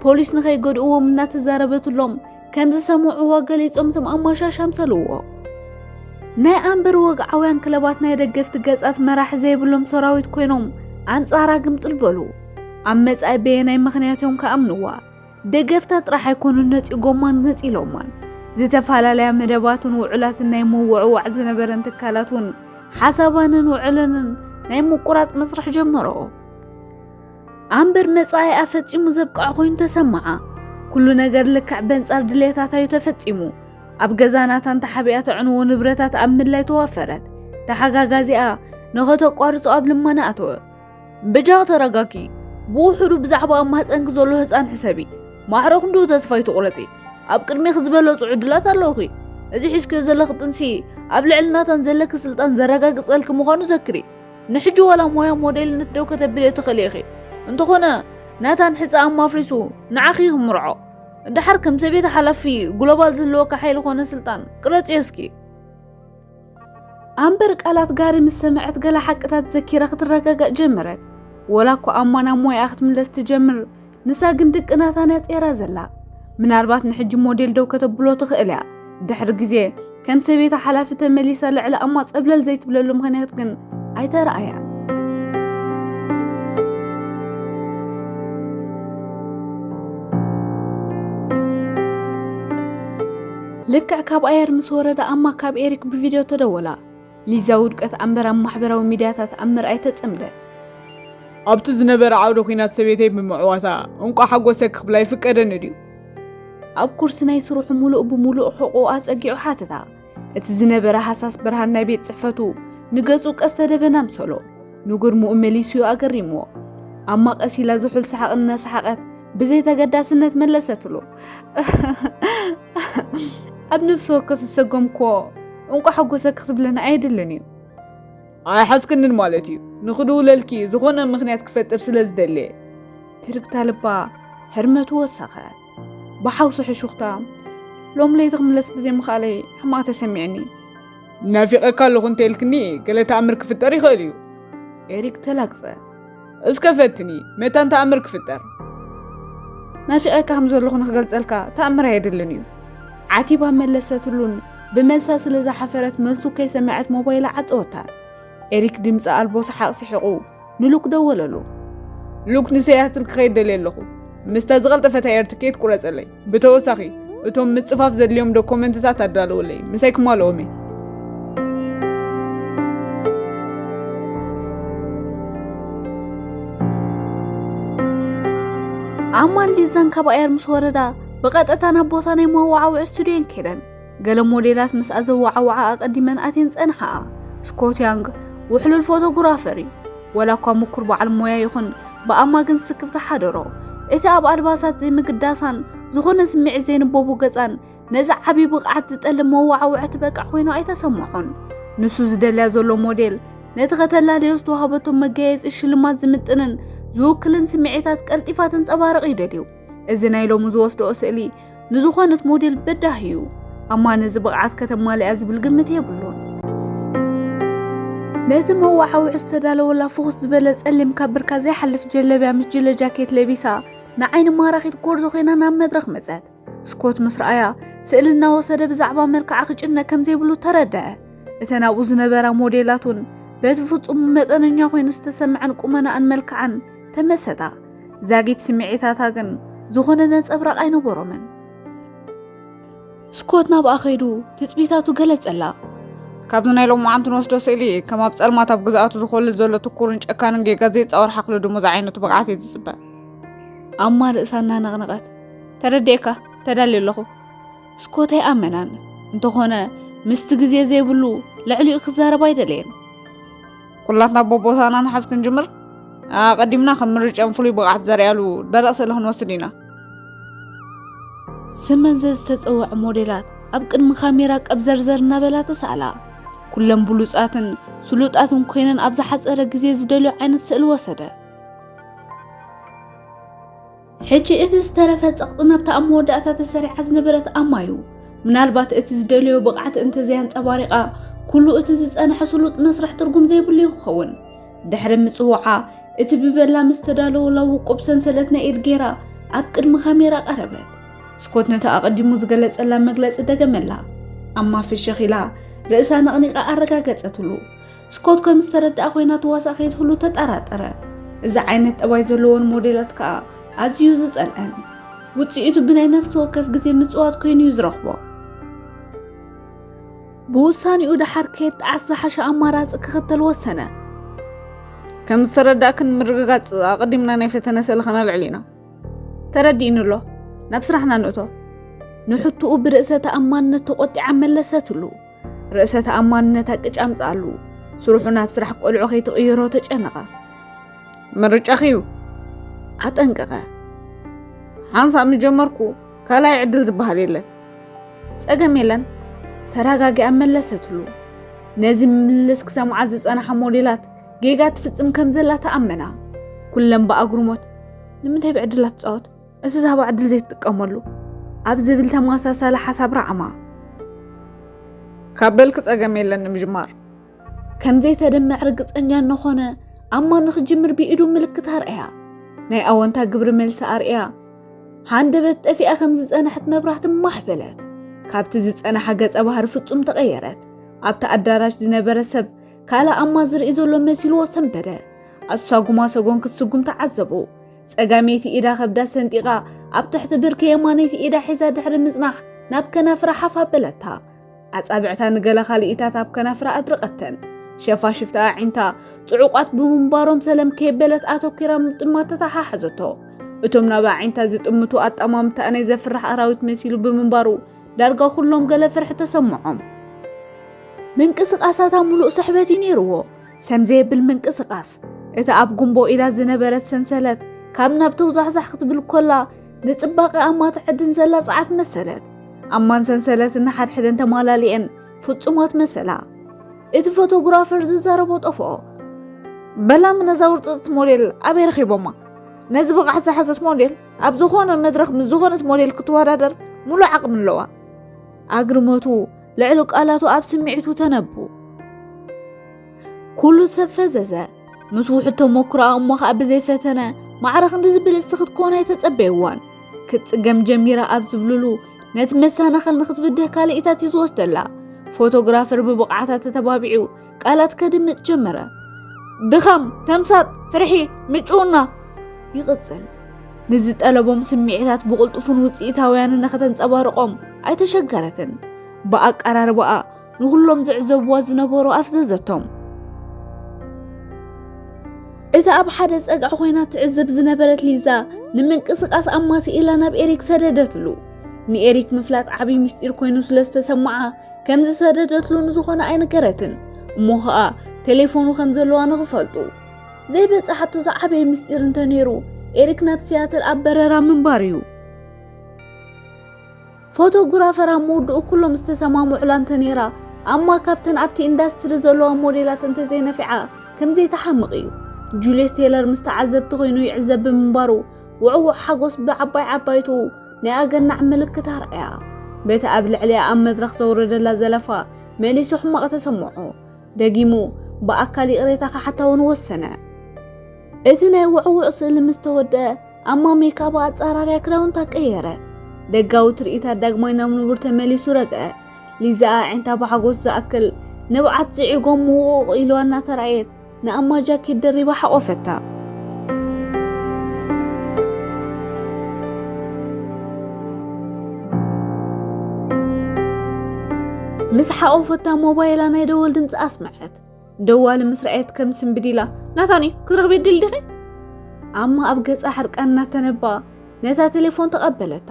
ፖሊስ ንኸይገድእዎም እናተዛረበትሎም ከም ዝሰምዕዋ ገሊጾም ስም ኣማ ሻሽ ኣምሰልዎ። ናይ ኣምበር ወግዓውያን ክለባት ናይ ደገፍቲ ገጻት መራሒ ዘይብሎም ሰራዊት ኮይኖም ኣንጻራ ግምጥል በሉ። ኣብ መጻኢ በየናይ ምኽንያት እዮም ክኣምንዋ? ደገፍታ ጥራሕ ኣይኮኑን ነጺጎማን ነጺሎማን። ዝተፈላለያ መደባትን ውዑላትን ናይ ምውዕዋዕ ዝነበረን ትካላት እውን ሓሳባንን ውዕለንን ናይ ምቁራጽ መስርሕ ጀመረኦ። ኣምበር መጻኢኣ ፈጺሙ ዘብቅዐ ኮይኑ ተሰምዓ። ኩሉ ነገር ልክዕ በንጻር ድሌታታ እዩ ተፈጺሙ። ኣብ ገዛ ናታን ተሓቢኣ ተዕንዎ ንብረታት ኣብ ምድላይ ተዋፈረት። ተሓጋጋዚኣ ንኸተቋርጾ ኣብ ልመና ኣተወ። በጃኺ ተረጋጊ። ብውሑዱ ብዛዕባ ኣብ ማህጸንኪ ዘሎ ህጻን ሕሰቢ። ማዕረ ክንድኡ ተስፋ ኣይትቑረጺ። ኣብ ቅድሜኺ ዝበለጹ ዕድላት ኣለውኺ። እዚ ሒዝክዮ ዘለኺ ጥንሲ ኣብ ልዕሊ ናታን ዘለኪ ስልጣን ዘረጋግጸልኪ ምዃኑ ዘክሪ። ንሕጂ ዋላ ሞያ ሞዴልነት ደው ከተብልዮ ትኽእሊ ኢኺ። እንተኾነ ናታን ሕጻ ኣማፍሪሱ ንዓኺ ክምርዖ። ደሓር ከም ሰበይቲ ሓላፊ ግሎባል ዝህልወካ ሓይሊ ኮነ ስልጣን ቅረጽዮ እስኪ። ኣምበር ቃላት ጋሪ ምስ ሰምዐት ገለ ሓቅታት ዘኪራ ክትረጋጋእ ጀመረት። ወላ እኳ ኣማ ናብ ሞያኣ ክትምለስ ትጀምር፣ ንሳ ግን ድቂ ናታን እያ ጼራ ዘላ። ምናልባት ንሕጂ ሞዴል ደው ከተብሎ ትኽእል እያ። ድሕሪ ግዜ ከም ሰበይቲ ሓላፊ ተመሊሳ ልዕሊ ኣማ ጸብለል ዘይትብለሉ ምኽንያት ግን ኣይተረኣያን። ልክዕ ካብ ኣየር ምስ ወረዳ ኣማ ካብ ኤሪክ ብቪድዮ ተደወላ። ሊዛ ውድቀት ኣምበር ኣብ ማሕበራዊ ሚድያታት ኣብ ምርኣይ ተጸምደት። ኣብቲ ዝነበረ ዓውደ ኲናት ሰበይተይ ብምዕዋታ እንቋዕ ሓጎሰኪ ክብላ ይፍቀደኒ ድዩ? ኣብ ኩርሲ ናይ ስርሑ ሙሉእ ብሙሉእ ሕቖኡ ኣጸጊዑ ሓተታ። እቲ ዝነበረ ሃሳስ ብርሃን ናይ ቤት ጽሕፈቱ ንገጹ ቀስተ ደበና ኣምሰሎ። ንግርምኡ መሊሱ እዩ ኣገሪምዎ። ኣማ ቀስ ኢላ ዝሑል ሰሓቕ እናሰሓቐት ብዘይ ተገዳስነት መለሰትሉ። ኣብ ነፍሲ ወከፍ ዝሰጎምክዎ እንቋዕ ሓጎሰኪ ክትብለኒ ኣየድልን እዩ። ኣይሓዝክንን ማለት እዩ። ንኽድውለልኪ ዝኾነ ምኽንያት ክፈጥር ስለ ዝደለየ። ትርግታ ልባ ሕርመቱ ወሰኸ። ብሓውሲ ሕሹኽታ፣ ሎም ለይቲ ክምለስ ብዘይምኽኣለይ ሕማቕ ተሰሚዕኒ። ናፊቐካ ኣለኹ እንተ ኢልክኒ፣ ገለ ተኣምር ክፍጠር ይኽእል እዩ። ኤሪክ ተላግጸ። እስከ ፈትኒ፣ መታን ተኣምር ክፍጠር። ናፊቐካ ከም ዘለኹ ንክገልጸልካ ተኣምር ኣየድልን እዩ። ዓቲባ መለሰትሉን ብመልሳ ስለ ዝሓፈረት መልሱ ከይሰመዐት ሞባይላ ዓጸወታ። ኤሪክ ድምጺ ኣልቦ ሰሓቕ ስሒቑ ንሉክ ደወለሉ። ሉክ፣ ንሰያትል ክኸይድ ደልየ ኣለኹ። ምስታ ዝቐልጠፈት ኣየር ትኬት ቁረጸለይ። ብተወሳኺ፣ እቶም ምጽፋፍ ዘድልዮም ዶኮመንትታት ኣዳልወለይ። ምሳይ ክማልኦም እየ። ኣማን ሊዛን ካብ ኣየር ምስ ወረዳ፣ ብቐጥታ ናብ ቦታ ናይ መወዓውዒ ስቱድዮን ከይደን። ገለ ሞዴላት ምስኣ ዘወዓውዓ ኣቐዲመን ኣትየን ጸንሓኣ። ስኮት ያንግ ውሕሉል ፎቶግራፈር እዩ። ወላ እኳ ምኩር በዓል ሞያ ይኹን፣ ብኣማ ግን ስክፍታ ሓደሮ። እቲ ኣብ ኣልባሳት ዘይምግዳሳን ዝኾነ ስምዒት ዘይንበቡ ገጻን ነዚ ዓቢ ብቕዓት ዝጠልብ መወዓውዒ ትበቅዕ ኮይኑ ኣይተሰምዖን። ንሱ ዝደልያ ዘሎ ሞዴል ነቲ ከተላለዮ ዝተዋህበቶ መጋየጺ ሽልማት ዝምጥንን ዝውክልን ስምዒታት ቀልጢፋ ተንጸባርቕ ይደልዩ። እዚ ናይ ሎሚ ዝወስድኦ ስእሊ ንዝኾነት ሞዴል በዳሂ እዩ። ኣማ ነዚ ብቕዓት ከተማልኣ ዝብል ግምት የብሉን። ነቲ መወዓውዒ ዝተዳለወላ ፍኹስ ዝበለ ጸሊም ካብ ብርካ ዘይሓልፍ ጀለብያ ምስ ጅለ ጃኬት ለቢሳ ንዓይኒ ማራኺት ጎርዞ ኮይና ናብ መድረኽ መጸት። ስኮት ምስ ረኣያ ስእሊ እናወሰደ ብዛዕባ መልክዓ ክጭነቅ ከም ዘይብሉ ተረደአ። እተን ኣብኡ ዝነበራ ሞዴላት እውን በቲ ፍጹም መጠነኛ ኮይኑ ዝተሰምዐን ቁመናኣን መልክዓን ተመሰጣ። ዛጊት ስምዒታታ ግን ዝኾነ ነጸብራቕ ኣይነበሮምን። ስኮት ናብኣ ከይዱ ትጽቢታቱ ገለጸላ። ካብዚ ናይ ሎማዓንቲ ንወስዶ ስእሊ ከም ኣብ ጸልማት ኣብ ግዝኣቱ ዝኾልል ዘሎ ትኩርን ጨካንን ጌጋ ዘይጻወር ሓኽሊ ድሙ ዝዓይነቱ ብቕዓት እየ ዝጽበ። ኣማ ርእሳ እናነቕነቐት፣ ተረዲኤካ፣ ተዳልየ ኣለኹ። ስኮት ኣይኣመናን። እንተኾነ ምስቲ ግዜ ዘይብሉ ልዕሊኡ ክዛረብ ኣይደለየን። ኩላትና ቦቦታና ንሓዝ ክንጅምር ኣቐዲምና ከም ምርጫን ፍሉይ ብቕዓት ዘርእያሉ ደረቕ ስእሊ ክንወስድ ኢና። ስመን ዘዝተጸውዐ ሞዴላት ኣብ ቅድሚ ካሜራ ቀብዘርዘር እናበላ ተሳእላ። ኩለን ብሉጻትን ስሉጣትን ኮይነን ኣብ ዝሓጸረ ግዜ ዝደልዮ ዓይነት ስእሊ ወሰደ። ሕጂ እቲ ዝተረፈ ጸቕጢ ናብታ ኣብ መወዳእታ ተሰሪዓ ዝነበረት ኣማ እዩ። ምናልባት እቲ ዝደለዮ ብቕዓት እንተዘይኣንጸባሪቓ፣ ኩሉ እቲ ዝጸንሐ ስሉጥ መስርሕ ትርጉም ዘይብሉ ይኸውን። ድሕሪ ምጽዋዓ፣ እቲ ብበላ ምስ ተዳለወላ ውቁብ ሰንሰለት ናይ ኢድ ጌራ ኣብ ቅድሚ ካሜራ ቀረበት። ስኮት ነቲ ኣቐዲሙ ዝገለጸላ መግለጺ ደገመላ። ኣማ ፍሽኽ ኢላ ርእሳ ነቕኒቓ ኣረጋገጸትሉ። ስኮት ከም ዝተረድኣ ኮይና ትዋሳእ ከይትህሉ ተጠራጠረ። እዚ ዓይነት ጠባይ ዘለወን ሞዴላት ከኣ ኣዝዩ ዝጸልአን። ውጽኢቱ ብናይ ነፍሲ ወከፍ ግዜ ምጽዋት ኮይኑ እዩ ዝረኽቦ። ብውሳኔኡ ደሓር ከየጣዓስ ዝሓሸ ኣማራጺ ክኽተል ወሰነ። ከም ዝተረዳእክን ምርግጋጽ ኣቐዲምና ናይ ፈተነ ስእሊ ከነልዕል ኢና። ተረዲእኒ ኣሎ። ናብ ስራሕና ንእቶ። ንሕቶኡ ብርእሰ ተኣማንነት ተቖጢዓ መለሰትሉ። ርእሰ ተኣማንነታ ቅጭ ኣምጽኣሉ። ስርሑ ናብ ስራሕ ቆልዑ ከይትቕይሮ ተጨነቐ። ምርጫኺ እዩ። ኣጠንቀቐ። ሓንሳእ ምስ ጀመርኩ ካልኣይ ዕድል ዝበሃል የለን። ጸገም የለን። ተረጋጊኣ መለሰትሉ። ነዚ ምልልስ ክሰምዓ ዝጸንሓ ሞዴላት ጌጋ ትፍጽም ከም ዘላ ተኣመና። ኩለን ብኣግርሞት፣ ንምንታይ ብዕድላት ትጻወት? እቲ ዝሃባ ዕድል ዘይትጥቀመሉ ኣብ ዝብል ተመሳሳሊ ሓሳብ ረዓማ። ካብ በልኪ ጸገም የለን ንምጅማር። ከም ዘይተደምዕ ርግጸኛ እናኾነ ኣማ ንኽጅምር ብኢዱ ምልክት ኣርኣያ። ናይ ኣወንታ ግብሪ መልሲ ኣርእያ። ሃንደበት ጠፊኣ ከም ዝጸንሐት መብራህቲ ማሕ በለት። ካብቲ ዝጸንሓ ገጸ ባህሪ ፍጹም ተቐየረት። ኣብቲ ኣዳራሽ ዝነበረ ሰብ ካልእ ኣማ ዝርኢ ዘሎ መሲልዎ ሰንበደ። ኣሳጉማ ሰጎን ክትስጉም ተዓዘቡ። ጸጋመይቲ ኢዳ ከብዳ ሰንጢቓ ኣብ ትሕቲ ብርኪ የማነይቲ ኢዳ ሒዛ ድሕሪ ምጽናሕ ናብ ከናፍራ ሓፍ ኣበለታ። ኣጻብዕታ ንገለ ካልኢታት ኣብ ከናፍራ ኣድረቐተን። ሸፋሽፍቲ ኣዒንታ ጽዑቓት ብምንባሮም ሰለም ከየበለት ኣተኲራ ምጥማት ተተሓሓዘቶ። እቶም ናብ ኣዒንታ ዝጥምቱ ኣጠማምታኣ ናይ ዘፍርሕ ኣራዊት መሲሉ ብምንባሩ ዳርጋ ኩሎም ገለ ፍርሒ ተሰምዖም። ምንቅስቓሳታ ምሉእ ስሕበት እዩ ነይርዎ። ሰም ዘየብል ምንቅስቓስ። እታ ኣብ ጉንቦ ኢዳ ዝነበረት ሰንሰለት ካብ ናብ ተውዛሕዛሕ ክትብል ኮላ ንጽባቐ ኣማ ትዕድን ዘላ ጸዓት መሰለት። ኣማን ሰንሰለትን ንሓድሕደን ተማላሊኤን ፍጹማት መሰላ። እቲ ፎቶግራፈር ዝዛረቦ ጠፍኦ። በላም ነዛ ውርጽጽቲ ሞዴል ኣበይ ረኺቦማ? ነዚ ብቕዓት ዝሓዘት ሞዴል ኣብ ዝኾነ መድረኽ ምስ ዝኾነት ሞዴል ክትወዳደር ሙሉእ ዓቕሚ ኣለዋ። ኣግርመቱ ልዕሊ ቃላቱ ኣብ ስምዒቱ ተነቡ። ኩሉ ሰብ ፈዘዘ። ምስ ውሑድ ተመኩሮኣ እሞ ኸኣ ብዘይፈተነ ማዕረ ክንድዚ ብልጽቲ ክትከውን ኣይተጸበይዋን። ክትጽገም ጀሚራ ኣብ ዝብልሉ ነቲ መሰናኸል ንኽትብድህ ካልኢታት እዩ ዝወስደላ። ፎቶግራፈር ብብቕዓታ ተተባቢዑ ቃላት ከድምጽ ጀመረ። ድኻም፣ ተምሳጥ፣ ፍርሒ፣ ምጭውና። ይቕጽል። ንዝጠለቦም ስምዒታት ብቕልጡፍን ውጽኢታውያንን ንኸተንጸባርቖም ኣይተሸገረትን። ብኣቀራርባኣ ንኹሎም ዝዕዘብዋ ዝነበሩ ኣፍዘዘቶም። እታ ኣብ ሓደ ጸግዒ ኮይና ትዕዘብ ዝነበረት ሊዛ ንምንቅስቓስ ኣማ ስኢላ ናብ ኤሪክ ሰደደትሉ። ንኤሪክ ምፍላጥ ዓቢ ምስጢር ኮይኑ ስለ ዝተሰምዓ ከም ዝሰደደትሉ ንዝኾነ ኣይነገረትን። እሞ ኸኣ ቴሌፎኑ ከም ዘለዋ ንኽፈልጡ። ዘይበጻሓቶ ዝዓበየ ምስጢር እንተ ነይሩ ኤሪክ ናብ ሲያትል ኣብ በረራ ምንባር እዩ። ፎቶግራፈር ኣብ መወድኡ ኩሎም ዝተሰማምዑላ እንተነይራ፣ ኣማ ካብተን ኣብቲ ኢንዳስትሪ ዘለዋ ሞዴላት እንተዘይነፊዓ ከም ዘይትሓምቕ እዩ። ጁልየስ ቴይለር ምስ ተዓዘብቲ ኮይኑ ይዕዘብ ብምንባሩ፣ ውዕውዕ ሓጎስ ብዓባይ ዓባይቱ ናይ ኣገናዕ ምልክት ኣርኣያ። በቲ ኣብ ልዕሊኣ ኣብ መድረኽ ዘውረደላ ዘለፋ መሊሱ ሕማቕ ተሰምዖ። ደጊሙ ብኣካል ይቕሬታ ክሓታ እውን ወሰነ። እቲ ናይ ውዕውዕ ስእሊ ምስ ተወድአ፣ ኣማ ሜክኣፕ ኣጻራርያ ክዳውንታ ቀየረት። ደጋዊ ትርኢታ ዳግማይ ናብ ንቡር ተመሊሱ ረግአ። ሊዛ ኣዒንታ ብሓጎስ ዝኣክል ንብዓት ዝዒጎም ምውቕ ኢልዋ እናተራእየት፣ ንኣማ ጃኬት ደሪባ ሓቖፈታ። ምስ ሓቖፈታ ሞባይላ ናይ ደወል ድምፂ ኣስመዐት። ደዋሊ ምስ ረኣየት ከም ስንብድ ኢላ፣ "ናታን እዩ፣ ክትረኽቢ ድል ዲኺ?" ኣማ ኣብ ገጻ ሕርቃን እናተነባ ነታ ቴሌፎን ተቐበለታ።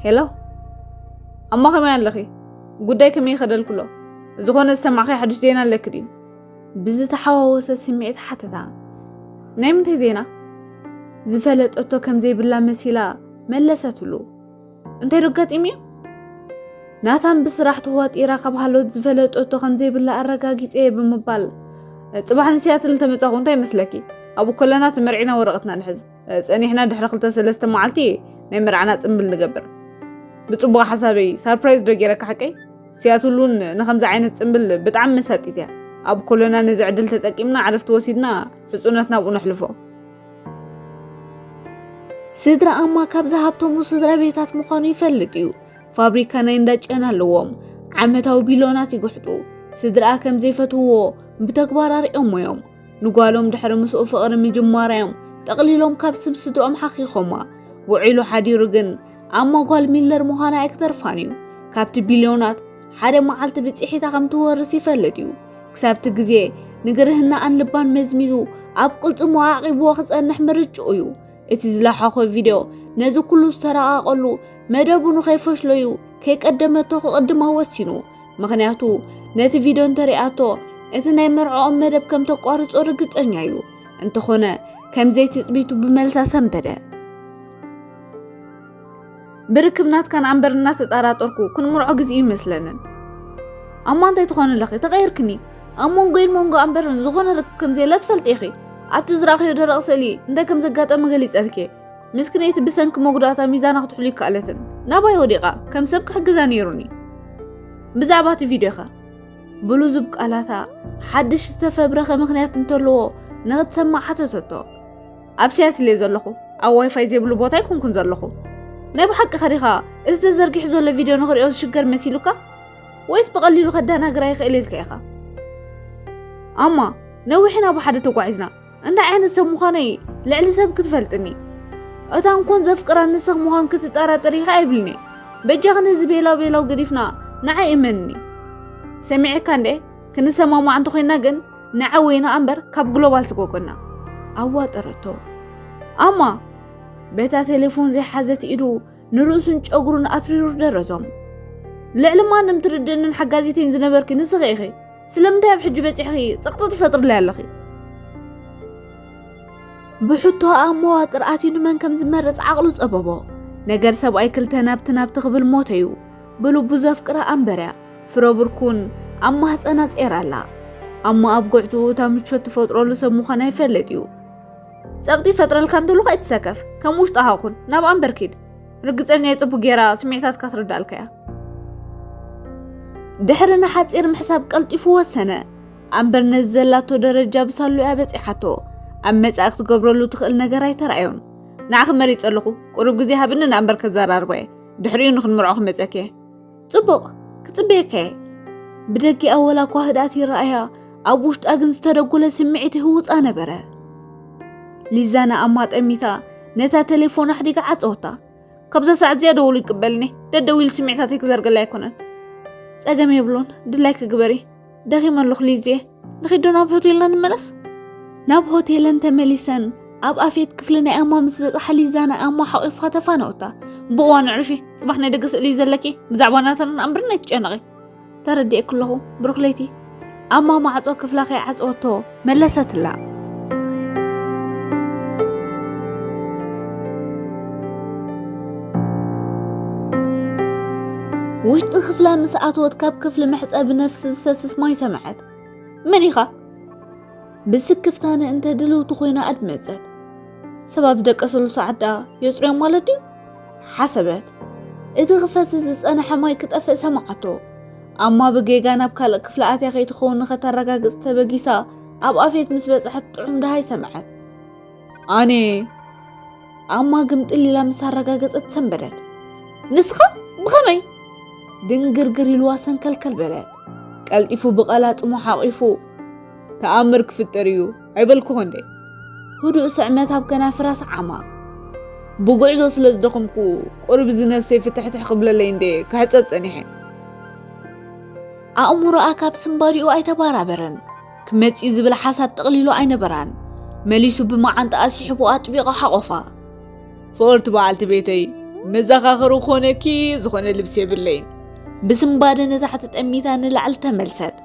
"ሄሎ፣ ኣማ ከመይ ኣለኺ? ጉዳይ ከመይ ይኸደልክሎ? ዝኾነ ዝሰማዕኺ ሓድሽ ዜና ኣለኪ ድዩ?" ብዝተሓዋወሰ ስምዒት ሓተታ። "ናይ ምንታይ ዜና?" ዝፈለጠቶ ከም ዘይብላ መሲላ መለሰትሉ። "እንታይ ዶ ኣጋጢሙ እዩ?" ናታን ብስራሕ ተዋጢራ ካብ ሃሎት ዝፈለጠቶ ከም ዘይብላ ኣረጋጊጸ እየ ብምባል፣ "ጽባሕ ንሲያትል እንተመጻኹ እንታይ ይመስለኪ? ኣብኡ ከለና ተመርዒና ወረቐትና ንሕዝ። ጸኒሕና ድሕሪ ክልተ ሰለስተ መዓልቲ ናይ መርዓና ጽምብል ንገብር። ብጽቡቕ ሓሳበይ ሳርፕራይዝ ዶ ገይረካ ሓቀይ? ሲያትል እውን ንኸምዚ ዓይነት ጽምብል ብጣዕሚ መሳጢት እያ። ኣብ ከለና ነዚ ዕድል ተጠቂምና ዕረፍቲ ወሲድና ሕጹነትና ኣብኡ ነሕልፎ።" ስድራ ኣማ ካብዚ ሃብቶሙ ስድራ ቤታት ምዃኑ ይፈልጥ እዩ። ፋብሪካ ናይ እንዳ ጨና ኣለዎም። ዓመታዊ ቢልዮናት ይግሕጡ። ስድራኣ ከም ዘይፈትውዎ ብተግባር ኣርእዮሞ እዮም። ንጓሎም ድሕሪ ምስኡ ፍቕሪ ምጅማራ እዮም ጠቕሊሎም ካብ ስም ስድርኦም ሓኺኾማ። ውዒሉ ሓዲሩ ግን ኣማ ጓል ሚለር ምዃና ኣይክተርፋን እዩ። ካብቲ ቢልዮናት ሓደ መዓልቲ ብጽሒታ ከም ትወርስ ይፈልጥ እዩ። ክሳብቲ ግዜ ንግርህናኣን ልባን መዝሚዙ ኣብ ቅልጽሙ ኣዕቂብዎ ክጸንሕ ምርጭኡ እዩ። እቲ ዝለሓኾ ቪድዮ ነዚ ኩሉ ዝተረቓቐሉ መደቡ ንኸይፈሽሎ እዩ ከይቀደመቶ ክቕድማ ወሲኑ። ምኽንያቱ ነቲ ቪድዮ እንተሪኣቶ እቲ ናይ መርዕኦም መደብ ከም ተቋርጾ ርግጸኛ እዩ። እንተኾነ ከም ዘይትጽቢቱ ብመልሳ ሰንበደ። ብርክብ ናትካን ኣምበር እናተጠራጠርኩ ክንምርዖ ግዜ ይመስለንን። ኣማ እንታይ ትኾን ኣለኺ? ተቐይርክኒ። ኣብ መንጎይን መንጎ ኣምበርን ዝኾነ ርክብ ከም ዘየለ ትፈልጢ ኢኺ። ኣብቲ ዝረኣኽዮ ደረቕ ስእሊ እንታይ ከም ዘጋጠመ ገሊጸልኪ። ምስክነይቲ ብሰንኪ መጉዳእታ ሚዛና ክትሕሉ ይከኣለትን። ናባይ ወዲቓ፣ ከም ሰብ ክሕግዛ ነይሩኒ። ብዛዕባ እቲ ቪድዮኸ? ብልዙብ ቃላታ ሓድሽ ዝተፈብረኸ ምኽንያት እንተለዎ ንኽትሰማዕ ሓተተቶ። ኣብ ሲያትል እየ ዘለኹ። ኣብ ዋይፋይ ዘይብሉ ቦታ ኣይኮንኩን ዘለኹ። ናይ ብሓቂ ኸዲኻ እቲ ተዘርጊሑ ዘሎ ቪድዮ ንኽሪኦ ዝሽገር መሲሉካ? ወይስ ብቐሊሉ ከደናግራ ይኽእል ኢልካ ኢኻ? ኣማ፣ ነዊሕ ኢና ብሓደ ተጓዒዝና። እንታይ ዓይነት ሰብ ምዃነይ ልዕሊ ሰብ ክትፈልጥኒ። እታ እንኮን ዘፍቅራ ንስኽ ምዃን ክትጠራጠር ኢኻ ኣይብልኒ። በጃኺ ነዚ ቤላው ቤላው ገዲፍና ንዓይ እመንኒ። ሰሚዐካ እንዴ? ክንሰማማዕ እንተኾይና ግን ንዓይ ወይና ኣምበር ካብ ግሎባል ስጎጎና። ኣዋጠረቶ። ኣማ፣ በታ ቴሌፎን ዘይሓዘት ኢዱ ንርእሱን ጨጉሩን ኣትሪሩ ደረዞም። ልዕሊ ማንም ትርድእንን ሓጋዚተይን ዝነበርኪ ንስኺ ኢኺ። ስለምንታይ ኣብ ሕጂ በጺሕኺ ጸቕጢ ትፈጥርለይ ኣለኺ? ብሕቶ ኣብ መዋጥር ኣትዩ ንመን ከም ዝመርጽ ዓቕሉ ጸበቦ። ነገር ሰብኣይ ክልተ ናብቲ ናብቲ ክብል ሞተዩ። ብልቡ ዘፍቅራ ኣምበር እያ። ፍረ ብርኩን ኣብ ማህጸና ጼራ ኣላ። ኣማ ኣብ ጉዕትኡ እታ ምቾት ትፈጥረሉ ሰብ ምዃና ይፈልጥ እዩ። ጸቕጢ ይፈጥረልካ እንተሎ ከይትሰከፍ፣ ከም ውሽጣኻ ኩን፣ ናብ ኣምበር ኪድ። ርግጸኛ እየ ጽቡቕ ጌራ ስምዒታትካ ትርዳእልካ እያ። ድሕሪ ንሓጺር ምሕሳብ ቀልጢፉ ወሰነ። ኣምበር ነዚ ዘላቶ ደረጃ ብሳሉ እያ በጺሓቶ። ኣብ መጻኢ ክትገብረሉ ትኽእል ነገር ኣይተራእዮን። ንዓኺ መሪጸ ኣለኹ። ቁሩብ ግዜ ሃብኒ ንኣምበር ከዘራርባ እየ። ድሕሪኡ ንኽንምርዖ ክመጸኪ እየ። ጽቡቕ፣ ክጽበየካ እየ። ብደጊኣ ወላ እኳ ህድኣት ይረኣያ፣ ኣብ ውሽጣ ግን ዝተደጎለ ስምዒት ይህውጻ ነበረ። ሊዛ ንኣማ ጠሚታ ነታ ቴሌፎን ኣሕዲጋ ዓጸወታ። ካብዛ ሰዓት እዚኣ ደውሉ ይቅበልኒ። ደደዊሉ ስምዒታተይ ክዘርገላ ኣይኮነን። ጸገም የብሉን፣ ድላይኪ ግበሪ። ደኺመ ኣለኹ ሊዝየ። ንኺድ ዶ ናብ ሆቴልና ንመለስ? ናብ ሆቴለን ተመሊሰን ኣብ ኣፍየት ክፍሊ ናይ ኣማ ምስ በጽሓ ሊዛ ንኣማ ሓቂፋ ተፋነወታ። ብእዋኑ ዕርፊ፣ ጽባሕ ናይ ደገ ስእሊ እዩ ዘለኪ። ብዛዕባ ናታን ኣምብርን ኣይትጨነቒ። ተረዲኤኪ ኣለኹ ብሩኽ ለይቲ። ኣማ ማዕጾ ክፍላ ከይዓጸወቶ መለሰትላ። ውሽጢ ክፍላ ምስ ኣተወት ካብ ክፍሊ መሕጸቢ ነፍሲ ዝፈስስ ማይ ሰምዐት። "መን ኢኻ?" ብስክፍታ ንእንተ ድልውቲ ኮይና ኣድመጸት። "ሰብ ኣብ ዝደቀሰሉ ሰዓት ደኣ የጽርዮም ማለት ድዩ?" ሓሰበት። እቲ ክፈስስ ዝጸንሐ ማይ ክጠፍእ ሰምዓቶ። ኣማ ብጌጋ ናብ ካልእ ክፍሊ ኣትያ ከይትኸውን ንኸተረጋግጽ ተበጊሳ ኣብ ኣፌት ምስ በጽሐት ጥዑም ደሃይ ሰምዐት። "ኣነ?" ኣማ ግምጥል ኢላ ምስ ኣረጋገጸት ሰንበደት። "ንስኻ? ብኸመይ?" ድንግርግር ኢልዋ ሰንከልከል በለት። ቀልጢፉ ብቐላጽሙ ሓቒፉ፣ "ተኣምር ክፍጠር እዩ ኣይበልኩኹ እንዴ?" ህዱእ ስዕመት ኣብ ከናፍራ ሰዓማ። "ብጉዕዞ ስለ ዝደኸምኩ ቁሩብ እዚ ነብሰይ ፍትሕትሕ ክብለለይ እንዴ ክሕጸብ ጸኒሐ።" ኣእምሮኣ ካብ ስንባዲኡ ኣይተባራበረን። ክመጽእ እዩ ዝብል ሓሳብ ጠቕሊሉ ኣይነበራን። መሊሱ ብመዓንጣኣ ስሒቡ ኣጥቢቑ ሓቖፋ። "ፍቕርቲ በዓልቲ ቤተይ፣ መዘኻኸሪ ክኾነኪ ዝኾነ ልብሲ የብለይን።" ብስንባደ ንታሕቲ ጠሚታ ንላዕሊ ተመልሰት።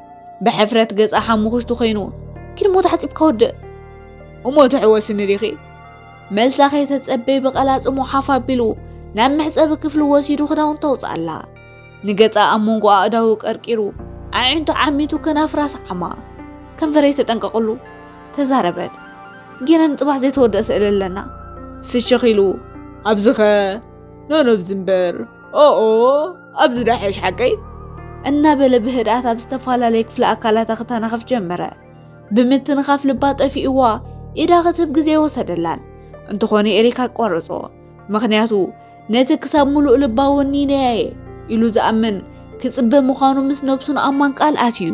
ብሕፍረት ገጻ ሓሙኽሽቲ ኮይኑ፣ "ኪድ እሞ ተሓጺብካ ወድእ። እሞ ትሕወስኒ ዲኺ?" መልሳ ከይተጸበየ ብቐላጽሙ ሓፍ ኣቢሉ ናብ መሕጸቢ ክፍሊ ወሲዱ ክዳውንታ ኣውጽኣላ። ንገጻ ኣብ መንጎ ኣእዳዉ ቀርቂሩ፣ ኣዒንቱ ዓሚቱ ከናፍራ ሰዓማ። "ከንፈረይ ተጠንቀቕሉ" ተዛረበት። "ጌና ንጽባሕ ዘይተወደአ ስእሊ ኣለና" ፍሽኽ ኢሉ። "ኣብዚኸ ኖኖ ብዝምበር ኦኦ ኣብዚ ዳሕሽ ሓቀይ?" እናበለ ብህድኣት ኣብ ዝተፈላለየ ክፍሊ ኣካላታ ክተናኸፍ ጀመረ። ብምትንኻፍ ልባ ጠፊእዋ ኢዳ ክትህብ ግዜ ወሰደላን። እንተኾነ ኤሪክ ኣቋረጾ። ምኽንያቱ ነቲ ክሳብ ምሉእ ልባ ወኒነያየ ኢሉ ዝኣምን ክጽበ ምዃኑ ምስ ነብሱን ኣማን ቃል ኣትዩ።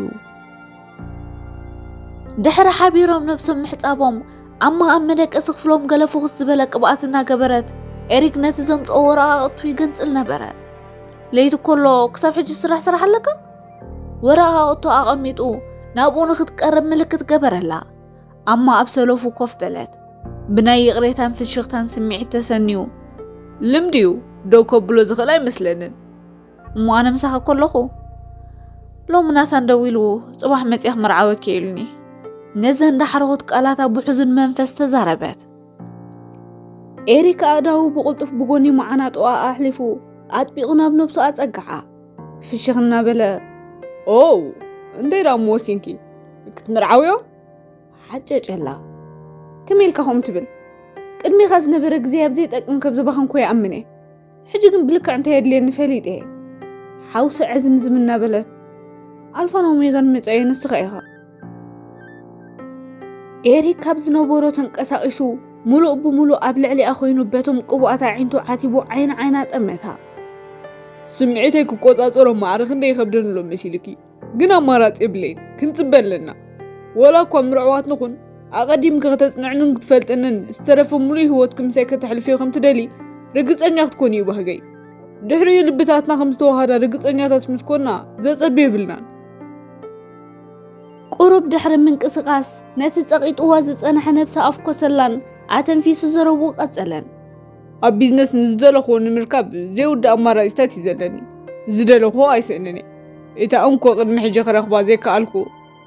ድሕሪ ሓቢሮም ነብሶም ምሕጻቦም ኣማ ኣብ መደቀሲ ክፍሎም ገለ ፍኹስ ዝበለ ቅብኣት እናገበረት ኤሪክ ነቲ ዘምጽኦ ወረቓቕቱ ይገንጽል ነበረ። "ለይቲ ኮሎ ክሳብ ሕጂ ስራሕ ስራሕ ኣለካ?" ወረቓቕቱ ኣቐሚጡ ናብኡ ንክትቀርብ ምልክት ገበረላ። ኣማ ኣብ ሰለፉ ኮፍ በለት። ብናይ ይቕሬታን ፍሽኽታን ስምዒት ተሰንዩ፣ "ልምዲ እዩ፣ ደው ከብሎ ዝኽእል ኣይመስለንን። እሞ ኣነ ምሳኺ ኮለኹ?" "ሎሚ ናታን ደዊሉ፣ ጽባሕ መጺኣ ክምርዓወኪ ኢሉኒ" ነዘን ዳሕረዎት ቃላታ ብሕዙን መንፈስ ተዛረበት። ኤሪክ ኣእዳዉ ብቕልጡፍ ብጎኒ መዓናጥኣ ኣሕሊፉ ኣጥቢቑ ናብ ነብሱ ኣጸግዓ። ፍሽኽ እናበለ፣ "ኦ፣ እንታይ ደኣ እሞ ወሲንኪ? ክትምርዓውዮ?" ሓጨጨላ። "ከመይ ኢልካ ከምኡ ትብል? ቅድሜኻ ዝነበረ ግዜ ኣብ ዘይጠቅም ከም ዝባኸንኩ ይኣምን እየ። ሕጂ ግን ብልክዕ እንታይ የድልየኒ ፈሊጠ እየ" ሓውሲ ዕዝምዝም እናበለት፣ "ኣልፋን ኦሜጋን መጻኢ ንስኻ ኢኻ።" ኤሪክ ካብ ዝነበሮ ተንቀሳቒሱ፣ ምሉእ ብምሉእ ኣብ ልዕሊኣ ኮይኑ በቶም ቅቡኣት ኣዒንቱ ዓቲቡ ዓይኒ ዓይና ጠመታ። "ስምዒተይ ክቆጻጸሮ ማዕረ ክንደይ ይኸብደኒ ኣሎ መሲልኪ? ግን ኣማራጺ የብለይን፣ ክንጽበ ኣለና። ወላ እኳ ምርዕዋት ንኹን፣ ኣቐዲምኪ ከተጽንዕንን ክትፈልጥንን፣ ዝተረፈ ምሉእ ህይወትኪ ምሳይ ከተሕልፍዮ ከም ትደሊ ርግጸኛ ክትኮኒ እዩ ባህገይ። ድሕሪኡ ልብታትና ከም ዝተዋሃዳ ርግጸኛታት ምስ ኮና፣ ዘጸቢ የብልናን።" ቁሩብ ድሕሪ ምንቅስቓስ፣ ነቲ ጸቒጥዋ ዝጸንሐ ነብሲ ኣፍኮሰላን ኣተንፊሱ ዘረብኡ ቀጸለን። "ኣብ ቢዝነስ ንዝደለኽዎ ንምርካብ ዘይውዳእ ኣማራጺታት እዩ ዘለኒ። ዝደለኽዎ ኣይስእንን እየ። እታ እንኮ ቅድሚ ሕጂ ክረኽባ ዘይከኣልኩ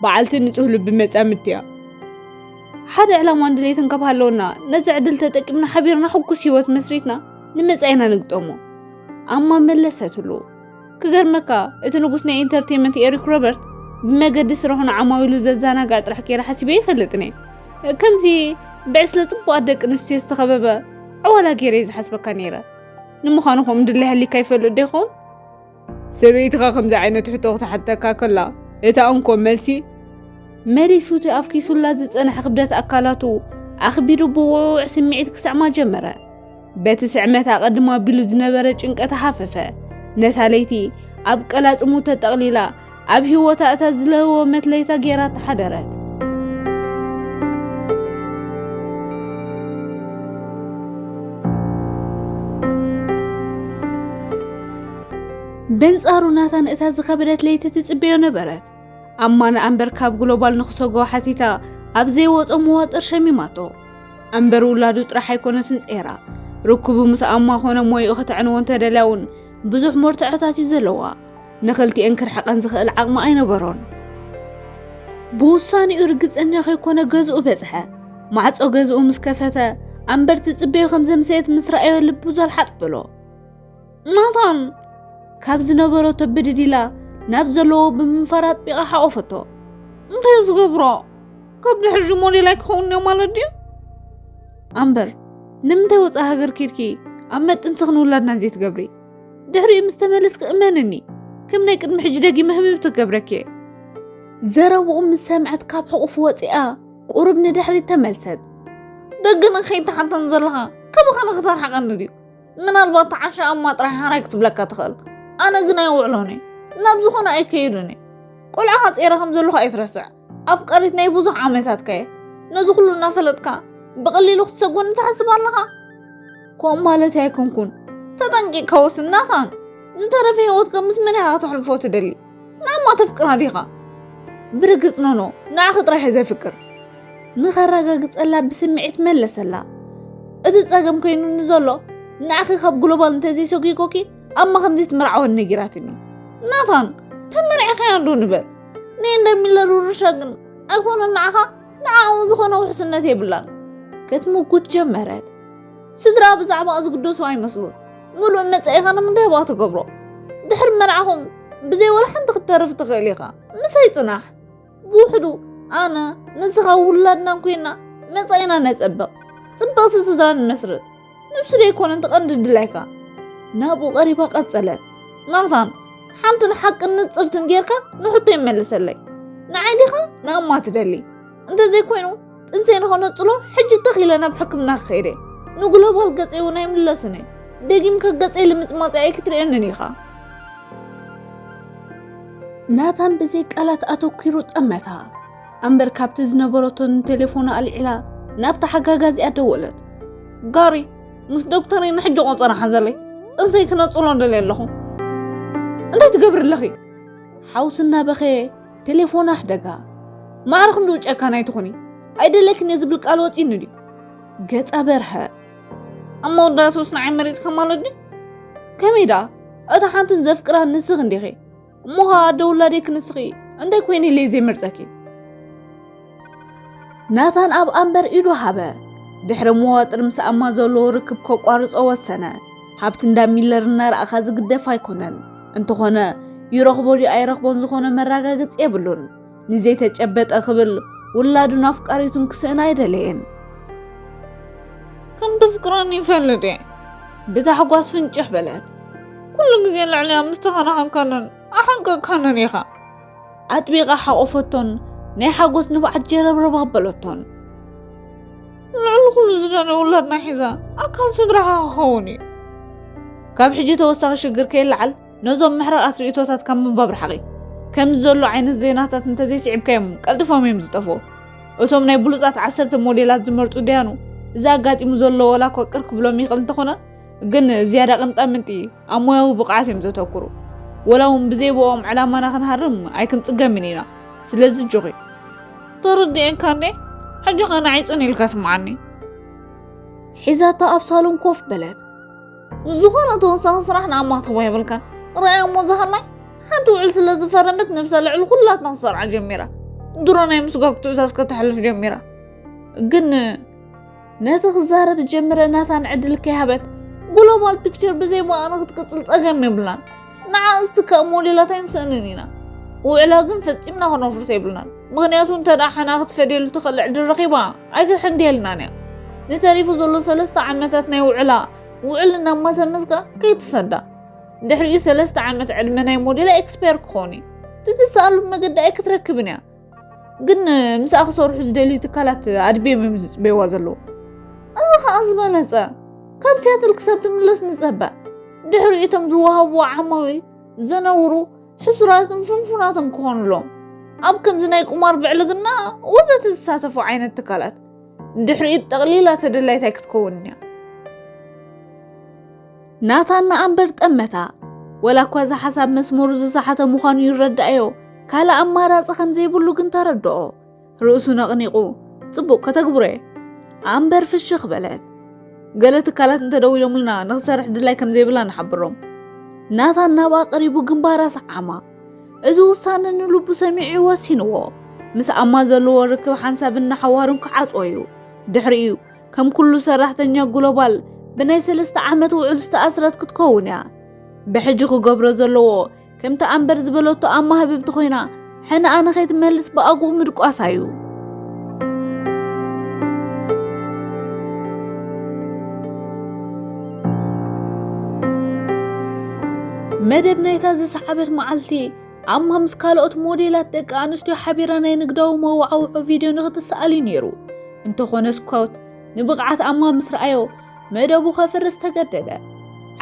በዓልቲ ንጹህ ልቢ መጻምድቲ እያ። ሓደ ዕላማን ድሌትን ካብ ሃለወና፣ ነዚ ዕድል ተጠቂምና ሓቢርና ሕጉስ ህይወት መስሪትና ንመጻኢና ንግጠሞ" ኣማ መለሰትሉ። "ክገርመካ፣ እቲ ንጉስ ናይ ኢንተርቴይመንት ኤሪክ ሮበርት ብመገዲ ስራሑ ንዓማዊሉ ዘዘናግዕ ጥራሕ ገይረ ሓሲበ ይፈልጥን እየ። ከምዚ ብዕስለ ጽቡቓት ደቂ ኣንስትዮ ዝተኸበበ ዕዋላ ገይረ እየ ዝሓስበካ ነይረ። ንምዃኑ ከምኡ ድለ ሃሊካ ይፈልጥ ዶ ይኸውን?" ሰበይትኻ ከምዚ ዓይነት ሕቶ ክትሓተካ ከላ፣ እታ እንኮ መልሲ መሊሱ እቲ ኣፍኪሱላ ዝጸንሐ ክብደት ኣካላቱ ኣኽቢዱ ብውዕውዕ ስምዒት ክስዕማ ጀመረ። በቲ ስዕመት ኣቐድም ኣቢሉ ዝነበረ ጭንቀት ሃፈፈ። ነታ ለይቲ ኣብ ቀላጽሙ ተጠቕሊላ፣ ኣብ ህይወታ እታ ዝለወመት ለይታ ገይራ ተሓደረት። በንጻሩ ናታን እታ ዝኸበደት ለይቲ ትጽበዮ ነበረት። ኣማ ንኣምበር ካብ ግሎባል ንኽሰጎ ሓቲታ ኣብ ዘይወጾ መዋጥር ሸሚማቶ። ኣምበር ውላዱ ጥራሕ ኣይኮነትን ጸይራ። ርክቡ ምስ ኣማ ኮነ ሞይኡ ክትዕንዎ እንተደልያ እውን ብዙሕ መርትዖታት እዩ ዘለዋ። ንኽልቲኤን ክርሕቐን ዝኽእል ዓቕሚ ኣይነበሮን። ብውሳኔኡ ርግጸኛ ከይኮነ ገዝኡ በጽሐ። ማዕጾ ገዝኡ ምስ ከፈተ ኣምበር ትጽበዮ ከም ዘምሰየት ምስ ረኣዮ ልቡ ዘልሓጥ በሎ። ናታን! ካብ ዝነበረቶ ብድድ ኢላ ናብ ዘለዎ ብምንፋር ኣጥቢቓ ሓቖፈቶ። እንታይ ዝገብሮ? ካብ ድሕሪ ሞዴል ኣይክኸውን እዮ ማለት ድዩ? ኣምበር፣ ንምንታይ ወፃእ ሃገር ኬድኪ ኣብ መጥንስኽ ንውላድና ዘይትገብሪ? ድሕሪኡ ምስ ተመለስኪ እመንኒ፣ ከም ናይ ቅድሚ ሕጂ ደጊመ ህብብ ትገብረኪ እየ። ዘረብኡ ምስ ሰምዐት ካብ ሕቑፉ ወፂኣ ቁሩብ ንድሕሪት ተመልሰት። ደገ ንኸይትሓተን ዘለኻ ካባኻ ንኽተርሕቐኒ ድዩ? ምናልባት ተዓሻ እማ ጥራይ ሃራይ ክትብለካ ትኽእል። ኣነ ግን ኣይውዕሎን እየ። ናብ ዝኾነ ኣይከይድን እየ። ቆልዓ ሓፂረ ከም ዘለኹ ኣይትረስዕ። ኣፍቃሪት ናይ ብዙሕ ዓመታትካ እየ። ነዚ ኩሉ እናፈለጥካ ብቐሊሉ ክትሰጎኒ ትሓስብ ኣለኻ? ከምኡ ማለት ኣይኮንኩን። ተጠንቂቕካ ወስን ናታን። ዝተረፈ ህይወትካ ምስ መን ኢኻ ከተሕልፎ ትደሊ? ንኣማ ተፍቅራ ዲኻ? ብርግጽ ኖኖ፣ ንዓኺ ጥራይ እየ ዘፍቅር። ንኸረጋግጸላ ብስምዒት መለሰላ። እቲ ጸገም ኮይኑኒ ዘሎ፣ ንዓኺ ካብ ግሎባል እንተዘይሰጒጎኪ፣ ኣማ ከምዚ ትምርዓወኒ ነጊራትኒ። ናታን፣ ተመርዒኻያ እንዶ ንበል። ናይ እንዳ ሚለር ውርሻ ግን ኣይኮነን ንዓኻ፣ ንዓኡ ዝኾነ ውሕስነት የብላን። ክትምጉት ጀመረት። ስድራ ብዛዕባኣ ዝግደሱ ኣይመስሉን። ምሉእ መጻኢኻ ንምንታይ ኣብኣ ትገብሮ? ድሕሪ መርዓኹም ብዘይ ወላ ሓንቲ ክትተርፍ ትኽእል ኢኻ። ምሳይ ጽናሕ። ብውሕዱ ኣነ ንስኻ ውላድናን ኮይና መጻኢና ነጸብቕ። ጽብቕቲ ስድራ ንመስርት። ንሱ ደይኮነ እቲ ቀንዲ ድላይካ። ናብኡ ቀሪባ ቀጸለት። ናታን፣ ሓንትን ሓቅን ንጽርትን ጌርካ ንሕቶ ይመልሰለይ። ንዓይ ዲኻ ንኣማ ትደሊ? እንተዘይኮይኑ ጥንሰይ ንኸነጽሎ ሕጂ ተኺለ ናብ ሕክምና ክኸይደ። ንግሎባል ገጸይ እውን ኣይምለስን እየ። ደጊምካ ገጸይ ልምጽማጽ ኣይክትርእየንን ኢኻ። ናታን ብዘይ ቃላት ኣተኲሩ ጠመታ። ኣምበር ካብቲ ዝነበረቶ ንቴሌፎና ኣልዒላ ናብ ተሓጋጋዚኣ ደወለት። ጋሪ፣ ምስ ዶክተር ንሕጂ ቆጸራ ሓዘለይ። ጥንሰይ ክነጽሎ ደልየ ኣለኹ። እንታይ ትገብሪ ኣለኺ? ሓውሲ እናበኸየ ቴሌፎና ኣሕደጋ። ማዕረ ክንድኡ ጨካን ኣይትኹኒ። ኣይደለክን እየ ዝብል ቃል ወጺኡኒ ድዩ? ገጻ በርሀ። ኣብ መወዳእታኡስ ንዓይ መሪጽካ ማለት ድዩ? ከመይ ደኣ? እታ ሓንትን ዘፍቅራን ንስኺ እንዲኺ። እሞ ኸኣ ኣደ ውላደይ ክንስኺ እንታይ ኮይነ ኢለ ዘይመርጸኪ? ናታን ኣብ ኣምበር ኢዱ ሃበ። ድሕሪ መዋጥር ምስ ኣማ ዘለዎ ርክብ ከቋርጾ ወሰነ። ሃብቲ እንዳ ሚለር እናረኣኻ ዝግደፍ ኣይኮነን። እንተኾነ ይረኽቦ ድዩ ኣይረኽቦን ዝኾነ መረጋገጺ የብሉን። ንዘይተጨበጠ ክብል ውላዱን ኣፍቃሪቱን ክስእን ኣይደለየን። ከም ተፍቅረኒ ይፈልጥ እየ። ብታሕጓስ ፍንጭሕ በለት። ኩሉ ግዜ ልዕሊኣ ምስ ተኸናኸንካንን ኣሓንቀቕካንን ኢኻ። ኣጥቢቓ ሓቖፈቶን ናይ ሓጎስ ንብዓት ጀረብረብ ኣበለቶን። ልዕሊ ኩሉ ዝደነ ውላድና ሒዛ ኣካል ስድራኻ ክኸውን እዩ። ካብ ሕጂ ተወሳኺ ሽግር ከየለዓል ነዞም ምሕራቓት ርእይቶታት ካብ ምንባብ ርሓቒ። ከምዚ ዘሎ ዓይነት ዜናታት እንተዘይስዒብካዮም ቀልጢፎም እዮም ዝጠፍኡ። እቶም ናይ ብሉጻት ዓሰርተ ሞዴላት ዝመርጹ ደያኑ እዚ ኣጋጢሙ ዘሎ ወላ እኳ ቅር ክብሎም ይኽእል እንተኾነ፣ ግን ዝያዳ ቅንጣምንቲ ኣብ ሞያዊ ብቕዓት እዮም ዘተኩሩ። ወላ እውን ብዘይ ብኦም ዕላማና ክንሃርም ኣይክንጽገምን ኢና። ስለዚ ኣጆኺ። ተረዲኤካ እንዴ? ሕጂ ኸ ንዓይ ጽን ኢልካ ስምዓኒ። ሒዛታ ኣብ ሳሎን ኮፍ በለት። ዝኾነ ተወሳኺ ስራሕ ንኣማ ክትህቦ የብልካን። ርኣያ እሞ ዝሃላይ ሓንቲ ውዕል ስለ ዝፈረመት ነብሳ ልዕሊ ኩላትና ክትሰርዓ ጀሚራ። ድሮ ናይ ምስጓግ ትእዛዝ ከተሕልፍ ጀሚራ። ግን ነቲ ክዛረብ ዝጀመረ ናታን ዕድል ከይሃበት ግሎባል ፒክቸር ብዘይ ብኣና ክትቅጽል ጸገም የብላን። ንዓ ዝትካእ ሞዴላት ኣይንስእንን ኢና። ውዕላ ግን ፈጺምና ክነፍርሶ የብልናን። ምኽንያቱ እንተ ደኣ ሓና ክትፈድየሉ ትኽእል ዕድል ረኺባ ኣይክሕንድየልናን እያ። ንተሪፉ ዘሎ ሰለስተ ዓመታት ናይ ውዕላ ውዕል እናማሰመስካ ከይትሰዳ። ድሕሪኡ ሰለስተ ዓመት ዕድመ ናይ ሞዴላ ኤክስፓየር ክኸውን እዩ። ትትስኣሉ መገዲ ኣይክትረክብን እያ። ግን ምስኣ ክሰርሑ ዝደልዩ ትካላት ኣድብዮም እዮም ዝጽበይዋ ዘለዉ። እዚ ኸኣ ዝበለጸ፣ ካብ ሲያትል ክሳብ ትምለስ ንጸበ። ድሕሪኡ እቶም ዝወሃብዎ ዓማዊል ዘነውሩ፣ ሕሱራትን ፍንፉናትን ክኾኑሎም። ኣብ ከምዚ ናይ ቁማር ብዕልግና ወዘተ ዝሳተፉ ዓይነት ትካላት። ድሕሪኡ ጠቕሊላ ተደላይት ኣይክትከውንን እያ። ናታን ንኣምበር ጠመታ። ወላ እኳ እዚ ሓሳብ መስመሩ ዝሰሓተ ምዃኑ ይረዳእዮ፣ ካልእ ኣማራጺ ከም ዘይብሉ ግን ተረድኦ። ርእሱ ነቕኒቑ፣ ጽቡቕ ከተግብሮ እየ። ኣምበር ፍሽኽ በለት። ገለ ትካላት እንተደዊሎምልና ንኽሰርሕ ድላይ ከም ዘይብላ ንሓብሮም። ናታን ናብኣ ቀሪቡ ግንባራ ሰዓማ። እዚ ውሳነ ንልቡ ሰሚዑ ወሲንዎ። ምስ ኣማ ዘለዎ ርክብ ሓንሳብን ንሓዋሩን ክዓጽዎ እዩ። ድሕሪኡ ከም ኩሉ ሰራሕተኛ ግሎባል ብናይ ሰለስተ ዓመት ውዕል ዝተኣስረት ክትከውን እያ። ብሕጂ ክገብሮ ዘለዎ፣ ከምቲ ኣምበር ዝበለቶ ኣማ ህብብቲ ኮይና፣ ሕነ ኣነ ከይትመልስ ብኣግኡ ምድቋሳ እዩ። መደብ ናይታ ዝሰዓበት መዓልቲ፣ ኣማ ምስ ካልኦት ሞዴላት ደቂ ኣንስትዮ ሓቢራ ናይ ንግዳዊ መወዓውዖ ቪድዮ ንክትሰኣል እዩ ነይሩ። እንተኾነ ስኮት ንብቕዓት ኣማ ምስ ረኣዮ፣ መደቡ ከፍርስ ተገደደ።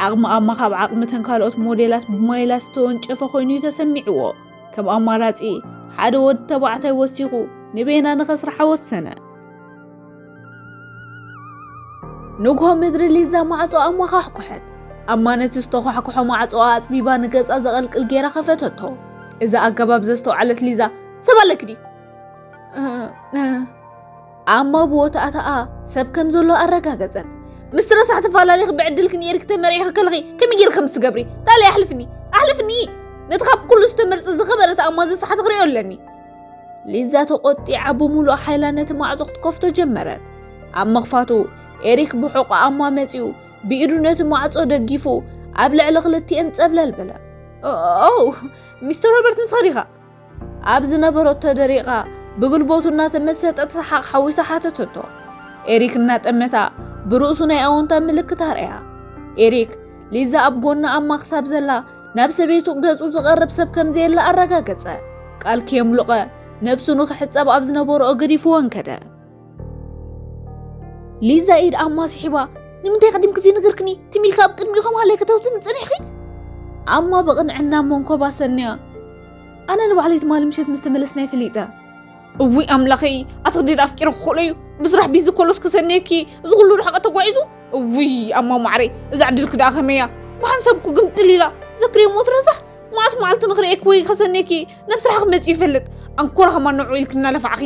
ዓቕሚ ኣማ ካብ ዓቕሚ እተን ካልኦት ሞዴላት ብማይላት ዝተወንጨፈ ኮይኑ እዩ ተሰሚዕዎ። ከም ኣማራጺ፣ ሓደ ወዲ ተባዕታይ ወሲኹ ንቤና ንኸስርሓ ወሰነ። ንግሆ ምድሪ ሊዛ ማዕጾ ኣማ ኳሕኩሐት። ኣማ ነቲ ዝተኳሕኩሖ ማዕጾ ኣጽቢባ ንገጻ ዘቐልቅል ጌራ ከፈተቶ። እዚ ኣገባብ ዘስተውዓለት ሊዛ፣ "ሰብ ኣለኪ ድዩ?" እ፣ እ። ኣማ ብወታእታኣ ሰብ ከም ዘሎ ኣረጋገጸት። "ምስቲ ረሳሕ ተፈላለኺ ብዕድልኪ ንኤሪክ ተመርዒኺ ከለኺ ከመይ ጌርኪ ከምዚ ትገብሪ? ታለ ኣሕልፍኒ፣ ኣሕልፍኒ! ነቲ ካብ ኩሉ ዝተመርጸ ዝኸበረት ኣማ ዘሳሓተ ክሪኦ ኣለኒ!" ሊዛ ተቖጢዓ ብምሉእ ሓይላ ነቲ ማዕጾ ክትከፍቶ ጀመረት። ኣብ ምኽፋቱ ኤሪክ ብሕቖ ኣማ መጺኡ ብኢዱ ነቲ ማዕጾ ደጊፉ ኣብ ልዕሊ ክልቲኤን ጸብለል በለ። "ኦ፣ ኦ፣ ሚስተር ሮበርት ንስኻ ዲኻ?" ኣብ ዝነበረቶ ደሪቓ ብግልቦቱ እናተመሰጠት ሰሓቕ ሓዊሳ ሓተተቶ። ኤሪክ እናጠመታ ብርእሱ ናይ ኣወንታ ምልክት ኣርኣያ። ኤሪክ፣ ሊዛ ኣብ ጎና ኣማ ክሳብ ዘላ ናብ ሰበይቱ ገጹ ዝቐርብ ሰብ ከም ዘየለ ኣረጋገጸ። ቃል ከየምሉቐ ነብሱ ንኽሕጸብ ኣብ ዝነበርኦ ገዲፍወን ከደ። ሊዛ ኢድ ኣማ ስሒባ፣ "ንምንታይ ቀዲምኪ ዘይነገርክኒ? ትም ኢልካ ኣብ ቅድሚኡ ከም ሃላይ ከተውትኒ ጸኒሕኪ?" ኣማ ብቕንዕና መንኮባ ሰንያ፣ "ኣነ ንባዕለይ ትማሊ ምሸት ምስ ተመለስና ይፈሊጠ።" "እውይ ኣምላኸይ፣ ኣቲ ክዴድ ኣፍቂረ ክኽእሎ እዩ? ብስራሕ ቢዚ ኮሎስ ክሰንየኪ፣ እዚ ኩሉ ርሕቀት ተጓዒዙ? እውይ ኣማ ማዕረይ፣ እዛ ዕድልኪ ደኣ ከመይ እያ? ብሓንሳብኩ ግምጥል ኢላ፣ ዘክርዮ ሞት ረሳሕ፣ መዓስ መዓልቲ ንኽርእየኪ ወይ ከሰንየኪ ናብ ስራሕ ክመጽእ ይፈልጥ? ኣንኮራ ከማን ንዕኡ ኢልኪ እናለፋዕኺ።"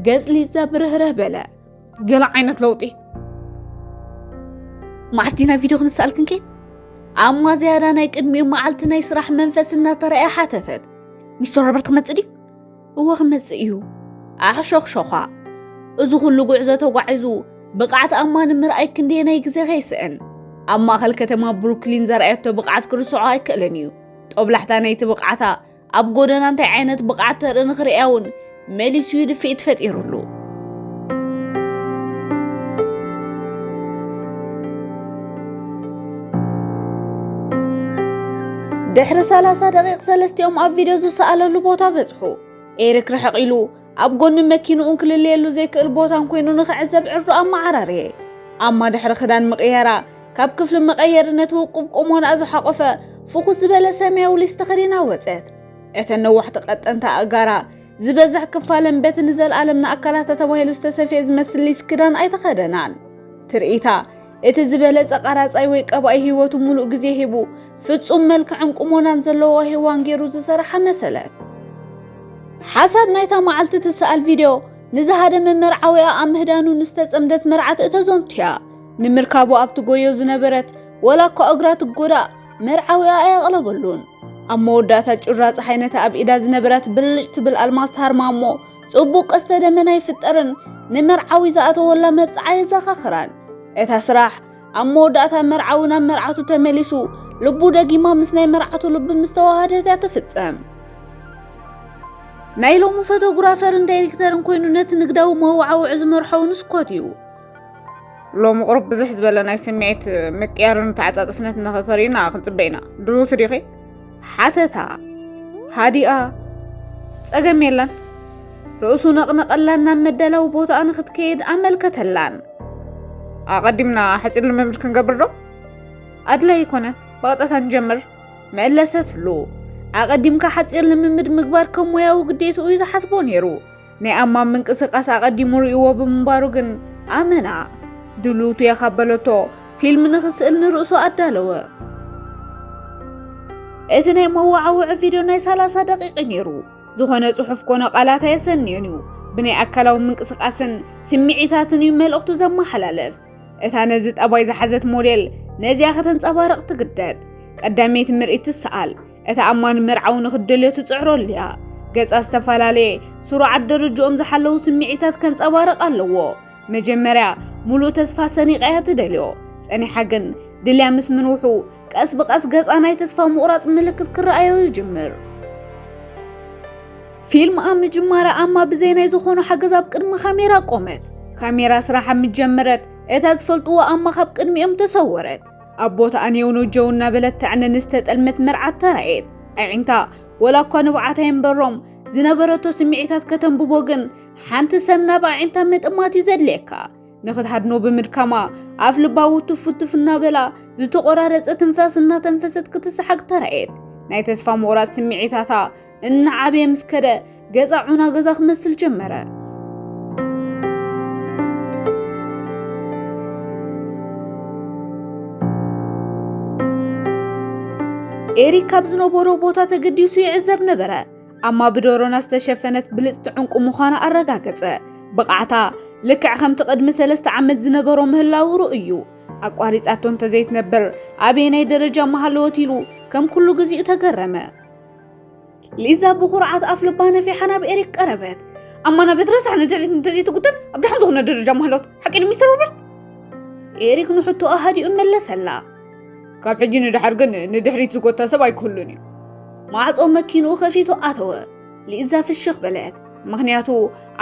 ገጽ ሊዛ ብርህርህ በለ። ገለ ዓይነት ለውጢ። "መዓስ ዲና ቪድዮ ክንሰኣል ክንከይድ?" ኣማ ዝያዳ ናይ ቅድሚኡ መዓልቲ ናይ ስራሕ መንፈስ እናተረኣየ ሓተተት። "ሚስተር ሮበርት ክመጽእ ድዩ?" "እወ ክመጽእ እዩ።" ኣሕሾኽሾኻ። እዚ ኩሉ ጉዕዞ ተጓዒዙ ብቕዓት ኣማ ንምርኣይ ክንደየናይ ግዜ ከይስእን። ኣብ ማእከል ከተማ ብሩክሊን ዘርኣየቶ ብቕዓት ክርስዖ ኣይክእልን እዩ። ጦብላሕታ ናይቲ ብቕዓታ ኣብ ጎደና እንታይ ዓይነት ብቕዓት ተርኢ ንኽርእያ እውን መሊሱ እዩ ድፍኢት ፈጢሩሉ። ድሕሪ ሰላሳ ደቂቕ ሰለስቲኦም ኣብ ቪድዮ ዝሰኣለሉ ቦታ በጽሑ። ኤሪክ ርሕቕ ኢሉ ኣብ ጎኒ መኪንኡ ክልለየሉ ዘይክእል ቦታን ኮይኑ ንኽዕዘብ ዕርዱ ኣመዓራርየ። ኣማ ድሕሪ ክዳን ምቕያራ ካብ ክፍሊ መቐየሪ ነቲ ውቁብ ቁሞናኣ ዝሓቖፈ ፍኹስ ዝበለ ሰማያዊ ሊስ ተኸዲና ወጸት። እተን ነዋሕቲ ቀጠንቲ ኣእጋራ ዝበዝሕ ክፋለን በቲ ንዘለኣለም ንኣካላታ ተባሂሉ ዝተሰፍየ ዝመስል ሊስ ክዳን ኣይተኸደናን። ትርኢታ እቲ ዝበለጸ ቀራጻይ ወይ ቀባኢ ህይወቱ ምሉእ ግዜ ሂቡ ፍጹም መልክዕን ቁሞናን ዘለዎ ሄዋን ገይሩ ዝሰርሓ መሰለት። ሓሳብ ናይታ መዓልቲ ትሰኣል ቪድዮ ንዝሃደመ መርዓዊኣ ኣብ ምህዳኑ ንዝተጸምደት መርዓት እተዘንቱያ። ንምርካቡ ኣብ ትጎዮ ዝነበረት ወላ እኳ እግራ ትጎዳእ መርዓዊኣ ኣየቕለበሉን። ኣብ መወዳእታ ጩራ ጸሓይ ነታ ኣብ ኢዳ ዝነበረት ብልጭ ትብል ኣልማዝ ትሃርማ እሞ ጽቡቕ ቀስተ ደመና ይፍጠርን ንመርዓዊ ዝኣተወላ መብጽዓ የዘኻኽራን። እታ ስራሕ ኣብ መወዳእታ መርዓዊ ናብ መርዓቱ ተመሊሱ ልቡ ደጊማ ምስ ናይ መርዓቱ ልቢ ምስ ተዋሃደት እያ ትፍጸም። ናይ ሎሚ ፎቶግራፈርን ዳይሬክተርን ኮይኑ ነቲ ንግዳዊ መወዓውዒ ዝመርሖ እውን ስኮት እዩ። ሎሚ ቁሩብ ብዝሕ ዝበለ ናይ ስምዒት ምቅያርን ተዓጻጽፍነት ንኸተርእዩና ክንጽበ ኢና። ድሩት ዲኺ? ሓተታ። ሃዲኣ፣ ጸገም የለን። ርእሱ ነቕነቐላን ናብ መዳለዊ ቦታኣ ንኽትከይድ ኣመልከተላን። ኣቐዲምና ሓጺር ልምምድ ክንገብር ዶ? ኣድላይ ኣይኮነን፣ ብቐጥታ ንጀምር፣ መለሰትሉ። ኣቐዲምካ ሓጺር ልምምድ ምግባር ከም ሞያዊ ግዴትኡ እዩ ዝሓስቦ ነይሩ። ናይ ኣማ ምንቅስቃስ ኣቐዲሙ ርእይዎ ብምንባሩ ግን ኣመና። ድልውቲ እየ ካብ በለቶ፣ ፊልም ንኽስእል ንርእሱ ኣዳለወ። እቲ ናይ መወዓውዒ ቪድዮ ናይ ሰላሳ ደቂቕ እዩ ነይሩ። ዝኾነ ጽሑፍ ኮነ ቃላት ኣየሰንዮን እዩ። ብናይ ኣካላዊ ምንቅስቃስን ስምዒታትን እዩ መልእኽቱ ዘመሓላልፍ። እታ ነዚ ጠባይ ዝሓዘት ሞዴል ነዚኣ ከተንጸባርቕ ትግደድ። ቀዳመይቲ ምርኢት ትሰኣል። እታ ኣማ ንመርዓዊ ንኽትደልዮ ትጽዕረሉ እያ። ገጻ ዝተፈላለየ ስሩዓት ደረጃኦም ዝሓለዉ ስምዒታት ከንጸባርቕ ኣለዎ። መጀመርያ ምሉእ ተስፋ ሰኒቓ እያ ትደልዮ። ጸኒሓ ግን ድልያ ምስ ምንውሑ ቀስ ብቐስ ገጻ ናይ ተስፋ ምቑራጽ ምልክት ክረኣዮ ይጅምር። ፊልም ኣብ ምጅማራ ኣማ ብዘይ ናይ ዝኾኑ ሓገዝ ኣብ ቅድሚ ካሜራ ቆመት። ካሜራ ስራሕ ኣብ ምጀመረት፣ እታ ዝፈልጥዎ ኣማ ካብ ቅድሚኦም ተሰወረት። ኣብ ቦታኣ ኔው ኖ ጀው እናበለት ተዕነ ንዝተጠልመት መርዓት ተራእየት። ኣዒንታ፣ ወላ እኳ ንብዓት ኣየንበሮም፣ ዝነበረቶ ስምዒታት ከተንብቦ ግን፣ ሓንቲ ሰብ ናብ ኣዒንታ ምጥማት እዩ ዘድልየካ። ንኽትሃድኖ ብምድካማ፣ ኣፍ ልባ ውትፍ ውትፍ እናበላ፣ ዝተቖራረጸ ትንፋስ እናተንፈሰት ክትሰሓግ ተራእየት። ናይ ተስፋ ምቑራጽ ስምዒታታ እናዓበየ ምስ ከደ፣ ገጻ ዑና ገዛ ክመስል ጀመረ። ኤሪክ ካብ ዝነበሮ ቦታ ተገዲሱ ይዕዘብ ነበረ። ኣማ ብደሮና ዝተሸፈነት ብልጽቲ ዕንቁ ምዃና ኣረጋገጸ። ብቕዓታ ልክዕ ከምቲ ቅድሚ ሰለስተ ዓመት ዝነበሮ ምህላው ርእዩ። ኣቋሪጻቶ እንተዘይትነብር ኣበየናይ ደረጃ ምሃለወት ኢሉ ከም ኩሉ ግዜኡ ተገረመ። ሊዛ ብኹርዓት ኣፍ ልባ ነፊሓ ናብ ኤሪክ ቀረበት። ኣማ ናበት ረሳሕ ንድሕሪት እንተዘይትጉተት ኣብ ደሓን ዝኾነ ደረጃ ምሃለወት። ሓቂ ድዩ ሚስተር ሮበርት? ኤሪክ ንሕቶኣ ሃዲኡ መለሰላ። ካብ ሕጂ ንድሓር ግን ንድሕሪት ዝጎታ ሰብ ኣይክህሉን እዩ። ማዕጾ መኪንኡ ከፊቱ ኣተወ። ሊዛ ፍሽኽ በለት። ምኽንያቱ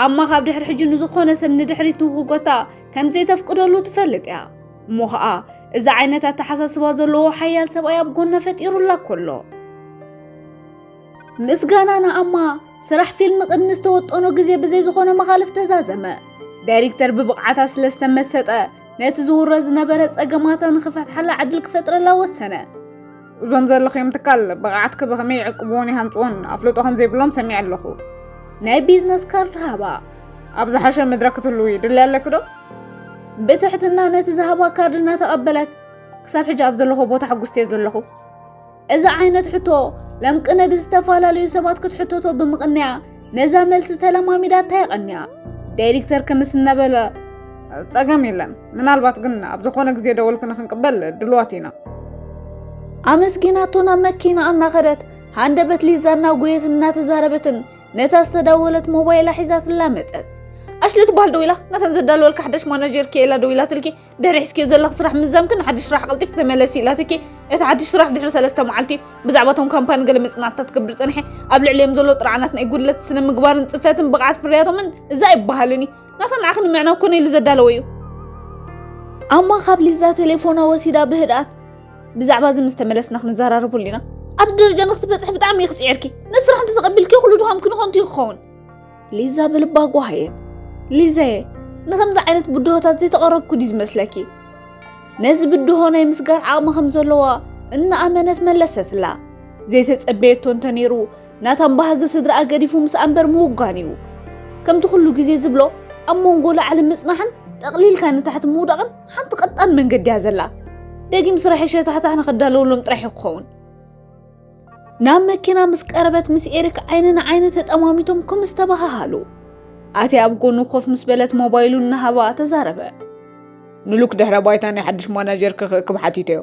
ኣማ ካብ ድሕሪ ሕጂ ንዝኾነ ሰብ ንድሕሪት ንኽጎታ ከም ዘይተፍቅደሉ ትፈልጥ እያ። እሞ ኸኣ እዚ ዓይነት ኣተሓሳስባ ዘለዎ ሓያል ሰብኣይ ኣብ ጎና ፈጢሩላ ኮሎ። ምስጋና ንኣማ፣ ስራሕ ፊልም ቅድሚ ዝተወጠኖ ግዜ ብዘይ ዝኾነ መኻልፍ ተዛዘመ። ዳይሬክተር ብብቕዓታ ስለ ዝተመሰጠ፣ ነቲ ዝውረ ዝነበረ ጸገማታ ንኽፈትሓላ ዕድል ክፈጥረላ ወሰነ። እዞም ዘለኽዮም ትካል ብቕዓትኪ ብኸመይ ይዕቅብዎን ይሃንጽዎን ኣፍልጦ ከም ዘይብሎም ሰሚዐ ኣለኹ። ናይ ቢዝነስ ካርድ ሃባ። ኣብ ዝሓሸ መድረኽ ክትህልዊ ድልያ ኣለኪ ዶ? ብትሕትና ነቲ ዝሃባ ካርድ እናተቐበለት፣ ክሳብ ሕጂ ኣብ ዘለኹ ቦታ ሕጉስቲ እየ ዘለኹ። እዚ ዓይነት ሕቶ ለም ቅነ ብዝተፈላለዩ ሰባት ክትሕተቶ ብምቕንያ፣ ነዛ መልሲ ተለማሚዳታ የቐንያ። ዳይሬክተር ክምስ እናበለ፣ ጸገም የለን፣ ምናልባት ግን ኣብ ዝኾነ ግዜ ደወልኪ ንኽንቅበል ድልዋት ኢና። ኣመስጊናቶ ናብ መኪና እናኸደት፣ ሃንደበት ሊዛ እናጎየትን እናተዛረበትን ነታ ዝተዳወለት ሞባይላ ሒዛትላ መጸት። ኣሽሊ ትበሃል ደዊላ፣ ናተን ዘዳለወልካ ሓዳሽ ማናጀር ከየላ ደዊላትልኪ፣ ድሕሪ ሒዝኪዮ ዘለኺ ስራሕ ምዛምኪ ንሓድሽ ስራሕ ቀልጢፍኪ ተመለሲ ኢላትኪ። እቲ ሓድሽ ስራሕ ድሕሪ ሰለስተ መዓልቲ እዩ። ብዛዕባ እቶም ካምፓኒ ገለ መጽናዕትታት ክገብር ጸኒሐ። ኣብ ልዕሊኦም ዘሎ ጥርዓናት ናይ ጉድለት ስነ ምግባርን ጽፈትን ብቕዓት ፍርያቶምን እዛ ኣይበሃልን እዩ። ናታ ንዓኺ ንምዕናው ኮነ ኢሉ ዘዳለወ እዩ። ኣማ ካብ ሊዛ ቴሌፎና ወሲዳ ብህድኣት፣ ብዛዕባ እዚ ምስ ተመለስና ክንዘራረበሉ ኢና። ኣብ ደረጃ ንክትበጽሒ ብጣዕሚ ኢኺ ጽዒርኪ። ነቲ ስራሕ እንተተቐቢልክዮ ኩሉ ድኻምኪ ንኸንቱ እዩ ክኸውን። ሊዛ ብልባ ጓሃየት። ሊዛየ፣ ንኸምዚ ዓይነት ብድሆታት ዘይተቐረብኩ ድዩ ዝመስለኪ? ነዚ ብድሆ ናይ ምስጋር ዓቕሚ ከም ዘለዋ እናኣመነት መለሰትላ። ዘይተጸበየቶ እንተነይሩ፣ ናታን ባህጊ ስድራኣ ገዲፉ ምስኣ እምበር ምውጋን እዩ። ከምቲ ኩሉ ግዜ ዝብሎ፣ ኣብ መንጎ ላዕሊ ምጽናሕን ጠቕሊልካ ንታሕቲ ምውዳቕን ሓንቲ ቀጣን መንገዲ እያ ዘላ። ደጊም ስራሕ የሸታሕታሕ ንኽዳለወሎም ጥራሕ እዩ ክኸውን። ናብ መኪና ምስ ቀረበት ምስ ኤሪክ ዓይኒ ንዓይኒ ተጠማሚቶም ክምስ ተበሃሃሉ። ኣቲ ኣብ ጎኑ ኮፍ ምስ በለት ሞባይሉ እናሃባ ተዛረበ። ንሉክ ድሕረ ባይታ ናይ ሓድሽ ማናጀር ክኽእክብ ሓቲተዮ።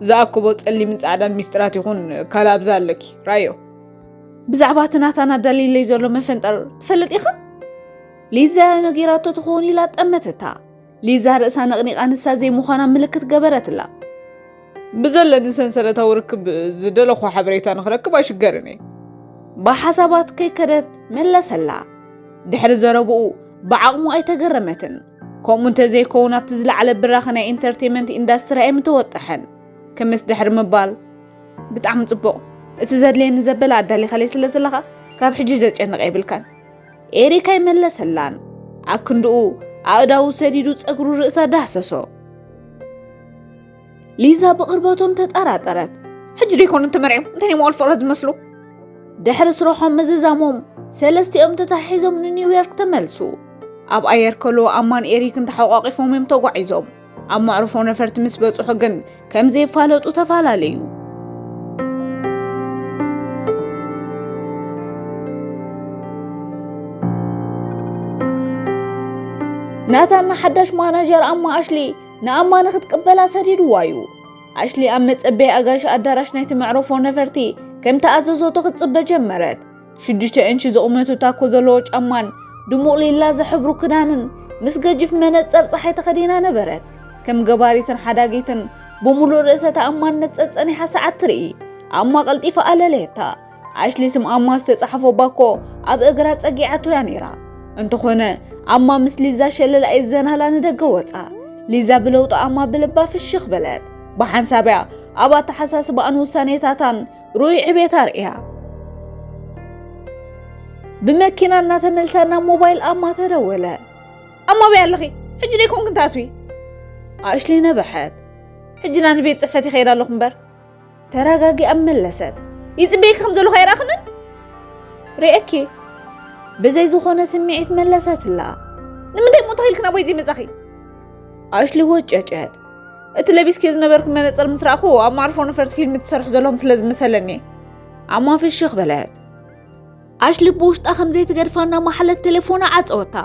ዝኣክቦ ጸሊምን ጻዕዳን ሚስጥራት ይኹን ካልእ ኣብዛ ኣለኪ። ራዮ። ብዛዕባ እቲ ናታን ኣዳሊለይ ዘሎ መፈንጠር ትፈልጥ ኢኻ? ሊዛ ነጊራቶ ትኸውን ኢላ ጠመተታ። ሊዛ ርእሳ ነቕኒቓ ንሳ ዘይምዃና ምልክት ገበረትላ። ብዘለኒ ሰንሰለታዊ ርክብ ዝደለኹ ሓበሬታ ንኽረክብ ኣይሽገርን እየ። ብሓሳባት ከይከደት መለሰላ። ድሕሪ ዘረብኡ ብዓቕሙ ኣይተገረመትን። ከምኡ እንተዘይከውን ኣብቲ ዝለዓለ ብራኸ ናይ ኢንተርቴይመንት ኢንዳስትሪ ኣይምተወጠሐን። ክምስ ድሕሪ ምባል፣ ብጣዕሚ ጽቡቕ። እቲ ዘድልየኒ ዘበለ ኣዳሊኻለይ ስለ ዘለኻ ካብ ሕጂ ዘጨንቕ የብልካን። ኤሪክ ኣይመለሰላን። ኣክንድኡ ኣእዳዉ ሰዲዱ ጸጉሩ ርእሳ ዳህሰሶ። ሊዛ ብቕርበቶም ተጠራጠረት። ሕጂ ዶ ይኮኑ ተመርዕዮም? እንታይ ናይ መዋል ፍቕረት ዝመስሉ? ድሕሪ ስርሖም ምዝዛሞም፣ ሰለስቲኦም ተታሒዞም ንኒውዮርክ ተመልሱ። ኣብ ኣየር ከለዉ ኣማን ኤሪክን ተሓቋቒፎም እዮም ተጓዒዞም። ኣብ መዕርፎ ነፈርቲ ምስ በጽሑ ግን ከም ዘይፋለጡ ተፈላለዩ። ናታን ንሓዳሽ ማናጀር ኣማ ኣሽሊ ንኣማ ንኽትቅበላ ሰዲድዋ እዩ። ኣሽሊ ኣብ መጸበዪ ኣጋይሽ ኣዳራሽ ናይቲ መዕረፎ ነፈርቲ ከም ተኣዘዞቶ ክትጽበ ጀመረት። ሽዱሽተ ኢንቺ ዝቑመቱ ታኮ ዘለዎ ጫማን ድሙቕ ሊላ ዝሕብሩ ክዳንን ምስ ገጅፍ መነጸር ጸሓይ ተኸዲና ነበረት። ከም ገባሪትን ሓዳጊትን ብምሉእ ርእሰ ተኣማንነት ጸጸኒሓ ሰዓት ትርኢ። ኣማ ቀልጢፋ ኣለለየታ። ኣሽሊ ስም ኣማ ዝተጻሕፎ ባኮ ኣብ እግራ ጸጊዓቶ እያ ነይራ። እንተኾነ ኣማ ምስ ሊዛ ሸለል ኣይዘናላ ንደገ ወጻ። ሊዛ ብለውጢ ኣማ ብልባ ፍሽኽ በለት። ብሓንሳብ እያ ኣብ ኣተሓሳስባኣን ውሳኔታታን ርኡይ ዕቤት ኣርእያ። ብመኪና እናተመልሳ ናብ ሞባይል ኣማ ተደወለ። ኣማ በይ ኣለኺ? ሕጂ ደይኮንክን ትኣትዊ? ኣሽሊ ነበሐት። ሕጂ ናብ ቤት ጽሕፈት ይኸይድ ኣለኹ እምበር። ተረጋጊኣ መለሰት። ይጽበየኪ ከም ዘለኹ ኣይረኣኽንን? ርእየኪ። ብዘይ ዝኾነ ስምዒት መለሰትላ። ንምንታይ እሞ ተኺልኪ ናባይ ዘይመጻኺ? ኣሽሊ ወጨጨት። እቲ ለቢስኪ ዝነበርኩ መነጽር ምስ ረኣኹ ኣብ ማዕርፎ ነፈርቲ ፊልም ትሰርሑ ዘለኹም ስለ ዝመሰለኒ። ኣማ ፍሽኽ በለት። ኣሽሊ ብውሽጣ ከም ዘይትገድፋ እናማሓለት ቴሌፎና ዓጸወታ።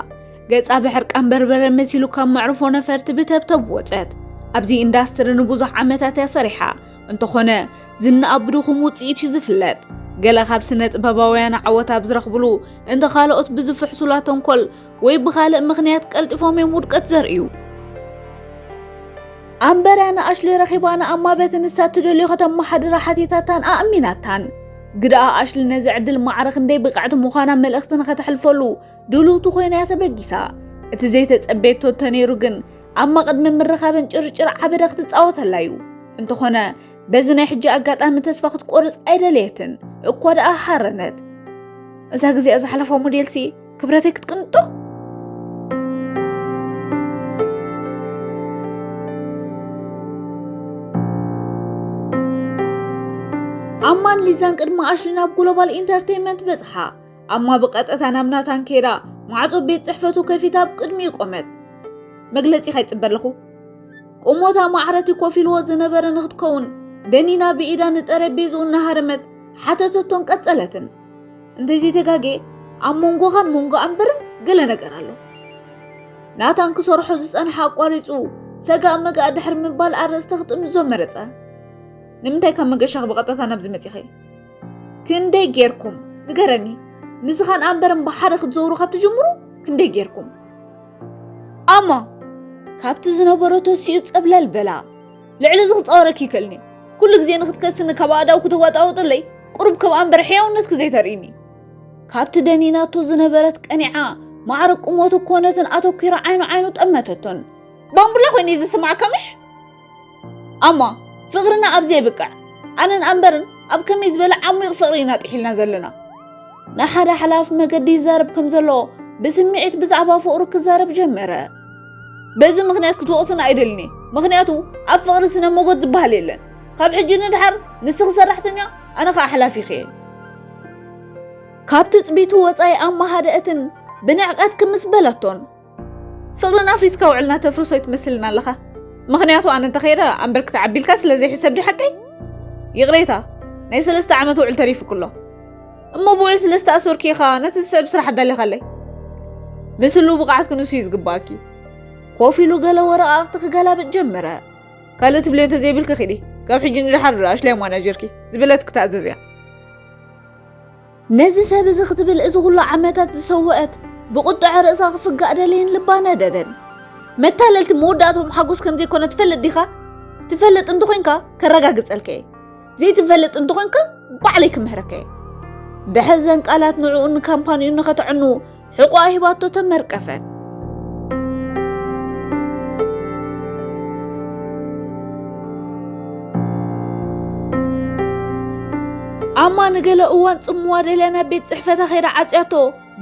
ገጻ ብሕርቃን በርበረ መሲሉ ካብ መዕርፎ ነፈርቲ ብተብተብ ወጸት። ኣብዚ ኢንዳስትሪ ንብዙሕ ዓመታት እያ ሰሪሓ። እንተኾነ ዝናኣ ብድኹም ውጽኢት እዩ ዝፍለጥ። ገለ ካብ ስነ ጥበባውያን ዓወት ኣብ ዝረኽብሉ፣ እንተ ካልኦት ብዝፍሕሱላ ተንኮል ወይ ብኻልእ ምኽንያት ቀልጢፎም እዮም ውድቀት ዘርእዩ። ኣምበርያ ንኣሽሊ ረኺባ ንኣማ በቲ ንሳ ትደልዮ ከተመሓድራ ሓቲታታን ኣእሚናታን። ግድኣ ኣሽሊ ነዚ ዕድል ማዕረ ክንደይ ብቕዕቲ ምዃና መልእኽቲ ንኸተሕልፈሉ ድልውቲ ኮይና እያ ተበጊሳ። እቲ ዘይተጸበየቶ እንተነይሩ ግን ኣማ ቅድሚ ምርኻበን ጭርጭር ዓበደ ክትጻወተላ እዩ። እንተኾነ በዚ ናይ ሕጂ ኣጋጣሚ ተስፋ ክትቆርጽ ኣይደለየትን። እኳ ደኣ ሓረነት። እዛ ግዜኣ ዝሓለፋ ሞዴልሲ ክብረተይ ክትቅንጦ። ኣማን ሊዛን ቅድሚ ኣሽሊ ናብ ግሎባል ኢንተርቴይንመንት በጽሓ። ኣማ ብቐጥታ ናብ ናታን ከይዳ ማዕጾ ቤት ጽሕፈቱ ከፊታ ኣብ ቅድሚኡ ቆመት። መግለጺ ካይጽበ ኣለኹ። ቁሞታ ማዕረቲ ኮፍ ኢልዎ ዝነበረ ንክትከውን ደኒና ብኢዳ ንጠረጴዝኡ እናሃረመት ሓተተቶን ቀጸለትን። እንተዘይተጋጌ ኣብ መንጎኻን መንጎ ኣምበርን ገለ ነገር ኣሎ። ናታን ክሰርሖ ዝጸንሐ ኣቋሪጹ ሰጋእ መጋእ ድሕሪ ምባል ኣርእስቲ ክጥምዞ መረጸ። ንምንታይ ካብ መገሻኺ ብቐጥታ ናብዚ መጺኺ? ክንደይ ጌርኩም? ንገረኒ። ንስኻን ኣምበርን ብሓደ ክትዘውሩ ካብ ትጅምሩ ክንደይ ጌርኩም? ኣማ ካብቲ ዝነበሮ ተሲኡ ጸብለል በላ። ልዕሊ እዚ ክጻወረኪ ይክእልኒ። ኩሉ ግዜ ንክትከስኒ ካብ ኣእዳው ክተዋጣውጥለይ ቁሩብ ከም ኣምበር ሕያውነትኪ ዘይተርእይኒ። ካብቲ ደኒናቶ ዝነበረት ቀኒዓ ማዕረ ቁመቱ ኮነትን ኣተኲራ ዓይኑ ዓይኑ ጠመተቶን። ባምቡላ ኮይነ ዝስማዓካ ምሽ? ኣማ ፍቕርና ኣብዚ የብቅዕ። ኣነን ኣምበርን ኣብ ከመይ ዝበለ ዓሚቕ ፍቕሪ ኢና ጥሒልና ዘለና። ንሓደ ሓላፍ መገዲ ይዛረብ ከም ዘሎ ብስምዒት ብዛዕባ ፍቕሩ ክዛረብ ጀመረ። በዚ ምኽንያት ክትወቕስና ኣይደልኒ፣ ምኽንያቱ ኣብ ፍቕሪ ስነ ሞጎት ዝበሃል የለን። ካብ ሕጂ ንድሓር ንስኺ ሰራሕተኛ፣ ኣነ ኸኣ ሓላፊኺ እየ። ካብ ትጽቢቱ ወጻኢ ኣማ ሃደአትን ብንዕቀት ክምስ በለቶን። ፍቕርና ኣፍሪስካ ውዕልና ተፍርሶ ይትመስልና ኣለኻ። ምኽንያቱ ኣነ እንተኸይረ ኣምበር ክትዓቢ ኢልካ ስለ ዘይሕሰብ ድዩ ሓቀይ? ይቕሬታ፣ ናይ ሰለስተ ዓመት ውዕል ተሪፉኪ ኣሎ። እሞ ብውዕል ስለ ዝተኣሰርኪ ኢኻ ነቲ ዝስዕብ ስራሕ ኣዳሊኻለይ። ምስሉ ብቕዓት ክንሱ እዩ ዝግባኣኪ። ኮፍ ኢሉ ገለ ወረቓቕቲ ክገላብጥ ጀመረ። ካልእ ትብልዮ እንተዘይብልኪ ኺዲ። ካብ ሕጂ ንድሓር ኣሽላይ ማናጀርኪ ዝበለትኪ ትኣዘዝ እያ። ነዚ ሰብ እዚ ክትብል እዚ ኩሉ ዓመታት ዝሰወአት፣ ብቁጥዐ ርእሳ ክፍጋእ ደለየን ልባ ነደደን። መታለልቲ መወዳእቶም ሓጎስ ከም ዘይኮነ ትፈልጥ ዲኻ? ትፈልጥ እንተኾይንካ ከረጋግጸልካ እየ። ዘይትፈልጥ እንተኾይንካ ባዕለይ ክምህረካ እየ። ድሕሪ ዘን ቃላት ንዕኡን ንካምፓኒኡን ንኸተዕኑ ሕቖኣ ሂባቶ ተመርቀፈት። ኣማ ንገለ እዋን ጽምዋ ደልያ ናብ ቤት ጽሕፈታ ከይዳ ዓጽያቶ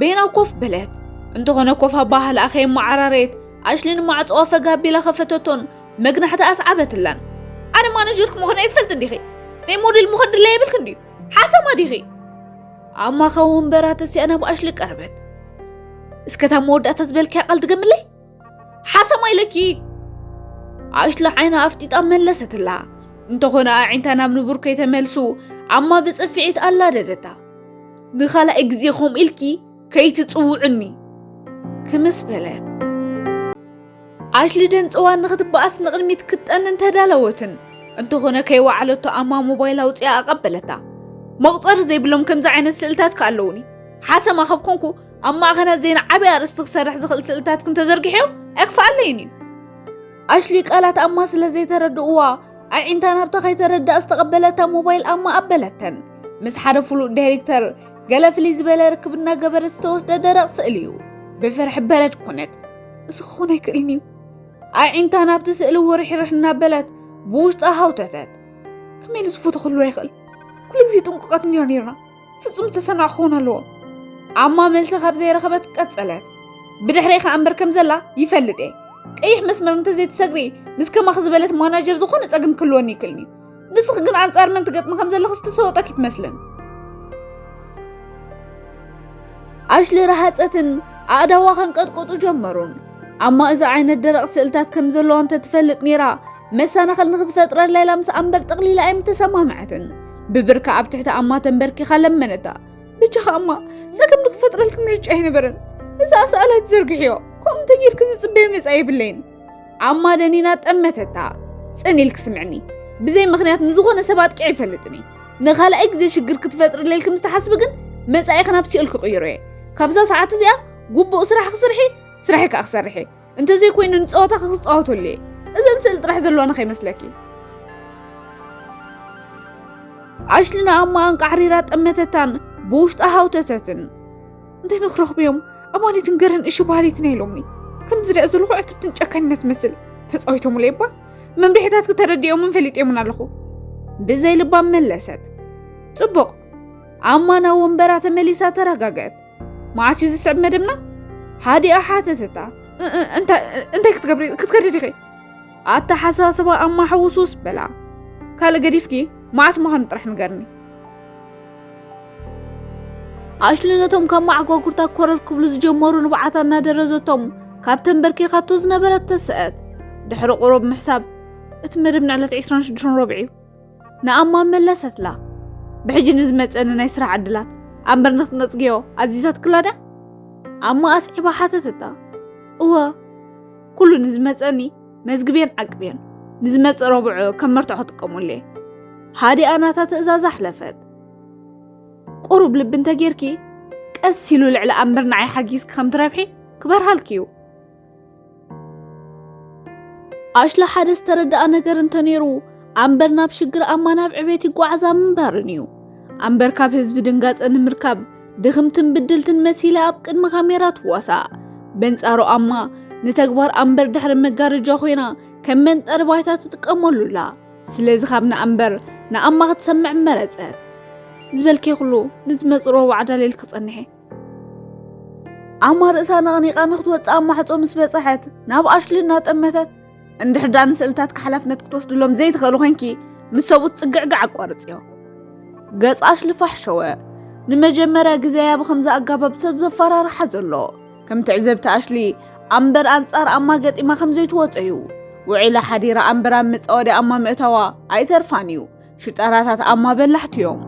በይና ኮፍ በለት። እንተኾነ ኮፍ ኣባህልኣ ከየመዓራረየት ኣሽሊ ንማዕጾኣ ፈግ ኣቢላ ከፈተቶን መግናሕቲ ኣስዓበትላን። ኣነ ማነጀርኪ ምዃነይ ኣይትፈልጥን ዲኺ? ናይ ሞዴል ምዃን ድላይ የብልክን ድዩ? ሓሰማ ዲኺ? ኣማ ካብ ወንበራ ተሲኣ ናብ ኣሽሊ ቀረበት። እስከ እታ መወዳእታ ዝበልክያ ቃል ድገምለይ? ሓሰማ ኢለኪ። ኣሽሊ ዓይና ኣፍጢጣ መለሰትላ። እንተኾነ ኣዒንታ ናብ ንቡር ከይተመልሱ ኣማ ብጽፍዒት ኣላደደታ። ንኻልኣይ ግዜ ከምኡ ኢልኪ ከይትጽውዕኒ ክምስ በለት። ኣሽሊ ደንጽዋ ንኽትበኣስ ንቕድሚት ክትጠንን ተዳለወትን። እንተኾነ ከይወዓለቶ ኣማ ሞባይል ኣውጺኣ ኣቐበለታ። መቑጸሪ ዘይብሎም ከምዚ ዓይነት ስእልታት ከ ኣለዉኒ። ሓሰማ ካብ ኮንኩ ኣብ ማዕኸናት ዜና ዓቢ ኣርእስቲ ክሰርሕ ዝኽእል ስእልታት ክንተዘርግሕዮ ኣይክፍኣለይን እዩ። ኣሽሊ ቃላት ኣማ ስለ ዘይተረድእዋ ኣዒንታ ናብታ ከይተረድኣ ዝተቐበለታ ሞባይል ኣማ ኣበለተን። ምስ ሓደ ፍሉጥ ዳይሬክተር ገለ ፍልይ ዝበለ ርክብ እናገበረት ዝተወስደ ደረቕ ስእሊ እዩ። ብፍርሒ በረድ ኮነት። እዚ ክኸውን ኣይክእልን እዩ። ኣዒንታ ናብቲ ስእሊ ውርሕርሕ እናበለት ብውሽጣ ሃውተተት። ከመይ ኢሉ ዝፎቶ ክህልዋ ይኽእል? ኩሉ ግዜ ጥንቁቓት እንዲና ነይርና። ፍጹም ዝተሰናዕ ክኸውን ኣለዎ። ኣማ መልሲ ካብ ዘይረኸበት ቀጸለት። ብድሕረይ ከኣ እምበር ከም ዘላ ይፈልጥ እየ። ቀይሕ መስመር እንተዘይትሰግሪ ምስ ከማኺ ዝበለት ማናጀር ዝኾነ ጸገም ክህልወኒ ይክእልኒ። ንስኺ ግን ኣንጻር መን ትገጥሚ ከም ዘለኺ ዝተሰወጠኪ ትመስልን። ኣሽሊ ረሃጸትን ኣእዳዋ ከንቀጥቅጡ ጀመሩን። ኣማ እዚ ዓይነት ደረቕ ስእልታት ከም ዘለዋ እንተትፈልጥ ነይራ፣ መሰናኸል ንኽትፈጥረላ ኢላ ምስ ኣምበር ጠቕሊላ ኣይምተሰማምዐትን። ብብርካ ኣብ ትሕቲ ኣማ ተንበርኪኻ ለመነታ። ብቻኻ ኣማ፣ ጸገም ንኽፈጥረልኪ ምርጫ ኣይነበረን። እዛ ኣስኣላ ትዘርግሕዮ፣ ከምኡ እንተጌርኪ ዝጽበዮ መጻኢ የብለይን። ኣማ ደኒና ጠመተታ። ጽን ኢልኪ ስምዕኒ። ብዘይ ምኽንያት ንዝኾነ ሰብ ኣጥቂዐ ኣይፈልጥን እየ። ንኻልኣይ ግዜ ሽግር ክትፈጥርለይ ኢልኪ ምስ ትሓስቢ ግን መጻኢኺ ናብ ሲኦል ክቕይሮ እየ። ካብዛ ሰዓት እዚኣ ግቡእ ስራሕኪ ስርሒ፣ ስራሕኪ ክሰርሕ እየ። እንተዘይኮይኑ ንጸወታኺ ክጻወተሉ እየ። እዘን ስእሊ ጥራሕ ዘለዋና ከይመስለኪ። ኣሽሊ ንኣማ ኣንቃዕሪራ ጠመተታን ብውሽጣ ሃውተተትን። እንታይ ንክረኽቡ እዮም ኣማኒትን ገረን እሺ ባህሪትን ኢሎምኒ። ከም ዝሪኣ ዘለኹ ዕትብትን ጨካንን ትመስል። ተጻዊቶምለይ እባ። መምርሒታትኪ ተረዲኦምን ፈሊጦምን ኣለኹ። ብዘይ ልባ መለሰት። ጽቡቕ። ኣማ ናብ ወንበራ ተመሊሳ ተረጋግዐት። መዓስ እዩ ዝስዕብ መደብና? ሃዲኣ ሓተተታ። እ-፣ እ-፣ እንታ-፣ እንታይ ክትገብሪ፣ ክትከዲ ዲኺ? ኣተሓሳስባ ኣማ ሕውስውስ በላ። ካልእ ገዲፍኪ መዓስ ምዃኑ ጥራሕ ንገርኒ። ኣሽሊ ነቶም ካብ መዓጓጉርታ ኮረር ክብሉ ዝጀመሩ ንብዓታ እናደረዘቶም ካብ ተንበርኪኻቶ ዝነበረት ተስአት። ድሕሪ ቁሩብ ምሕሳብ፣ እቲ መደብ ንዕለት ዕስራን ሽዱሽተን ረብዒ እዩ። ንኣማ መለሰትላ። ብሕጂ ንዝመጸኒ ናይ ስራሕ ዕድላት ኣምበር ንክትነጽግዮ ኣዚዛትክላ ድያ? ኣማ ኣስዒባ ሓተተታ። እወ፣ ኩሉ ንዝመጸኒ መዝግብየን ዓቅብየን፣ ንዝመጽእ ረቡዕ ከም መርትዖ ክጥቀመሉ እየ። ሃዲኣ ናታ ትእዛዝ ኣሕለፈት። ቁሩብ ልቢ እንተጌርኪ፣ ቀስ ኢሉ ልዕሊ ኣምበር ንዓይ ሓጊዝኪ ከም ትረብሒ ክበርሃልኪ እዩ። ኣሽሊ ሓደ ዝተረድኣ ነገር እንተነይሩ፣ ኣምበር ናብ ሽግር ኣማ ናብ ዕቤት ይጓዓዛ ምንባርን እዩ። ኣምበር ካብ ህዝቢ ድንጋጸ ንምርካብ ድኽምትን ብድልትን መሲላ ኣብ ቅድሚ ካሜራ ትዋሳእ። በንጻሩ ኣማ ንተግባር ኣምበር ድሕሪ መጋረጃ ኮይና ከም መንጠሪ ባይታ ትጥቀመሉ ኣላ። ስለዚ ካብ ንኣምበር ንኣማ ክትሰምዕ መረጸት። ዝበልኪ ኩሉ ንዝመጽእ ረቡዕ ኣዳልየልኪ ጸንሒ። ኣማ ርእሳ ነቕኒቓ ንክትወጽእ ኣብ ማዕጾ ምስ በጽሐት ናብ ኣሽሊ እናጠመተት፣ እንድሕር ደኣ ንስእልታትኪ ሓላፍነት ክትወስድሎም ዘይትኽእሊ ኮይንኪ ምስ ሰብኡት ጽግዕግዕ ኣቋርጽዮ። ገጽ ኣሽሊ ፋሕ ሸወ። ንመጀመርያ ግዜ እያ ብኸምዚ ኣጋባብ ሰብ ዘፈራርሓ ዘሎ። ከም ትዕዘብቲ ኣሽሊ ኣምበር ኣንጻር ኣማ ገጢማ ከም ዘይትወጾ እዩ። ውዒላ ሓዲራ ኣምበር ኣብ መጻወዲ ኣማ ምእታዋ ኣይተርፋን እዩ። ሽጣራታት ኣማ በላሕቲ እዮም።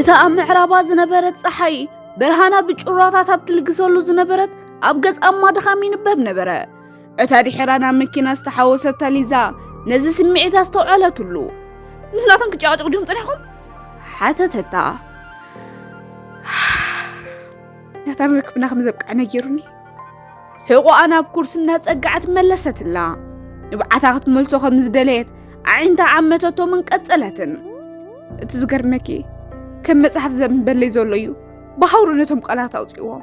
እታ ኣብ ምዕራባ ዝነበረት ጸሓይ ብርሃና ብጭራታት ኣብ ትልግሰሉ ዝነበረት ኣብ ገጽ ኣማ ድኻም ይንበብ ነበረ። እታ ድሒራ ናብ መኪና ዝተሓወሰታ ሊዛ ነዚ ስምዒት ኣስተውዓለትሉ። ምስ ናታን ክጨቃጨቁ ድዮም ጸኒሕኩም? ሓተተታ። ናታን ርክብና ከም ዘብቅዐ ነጊሩኒ። ሕቖኣ ናብ ኩርሲ እናጸግዐት መለሰትላ። ንብዓታ ክትመልሶ ከም ዝደለየት ኣዒንታ ዓመተቶምን ቀጸለትን። እቲ ዝገርመኪ፣ ከም መጽሓፍ ዘንበለይ ዘሎ እዩ ብሃውሩ ነቶም ቃላት ኣውጺእዎም።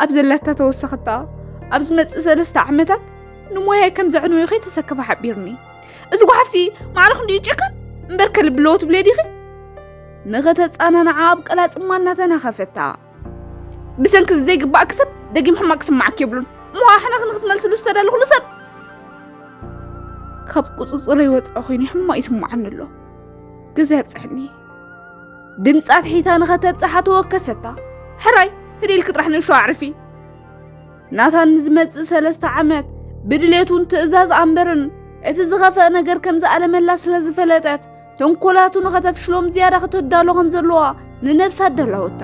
ኣብ ዘላታ ተወሰኸታ፣ ኣብ ዝመጽእ ሰለስተ ዓመታት ንሞያይ ከም ዘዕንወዮ ከይተሰከፈ ሓቢርኒ። እዚ ጓሓፍሲ ማዕረ ክንድኡ ጨካን እምበር ከልቢ ኣለዎ ትብልዮ ዲኺ? ንኸተጻናንዓ ኣብ ቀላጽማ እናተናኸፈታ። ብሰንኪ እዚ ዘይግባኣኪ ሰብ ደጊም ሕማቕ ክስምዓኪ የብሉን። እሞ ኣሕናኺ ንኽትመልስሉ ዝተዳለኹሉ ሰብ ካብ ቁጽጽረይ ወጻኢ ኮይኑ ሕማቕ ይስምዓኒ ኣሎ። ገዛ የብጽሐኒ። ድምጻ ትሒታ ንኸተብጽሓ ተወከሰታ። ሕራይ፣ ህድእ ኢልኪ ጥራሕ ንእሽቶ ኣዕርፊ። ናታን ንዝመጽእ ሰለስተ ዓመት ብድሌቱን ትእዛዝ ኣምበርን እቲ ዝኸፍአ ነገር ከም ዝኣለመላ ስለ ዝፈለጠት፣ ተንኮላቱ ንኸተፍሽሎም ዝያዳ ከተዳሎ ከም ዘለዋ ንነብሳ ኣዳለወታ።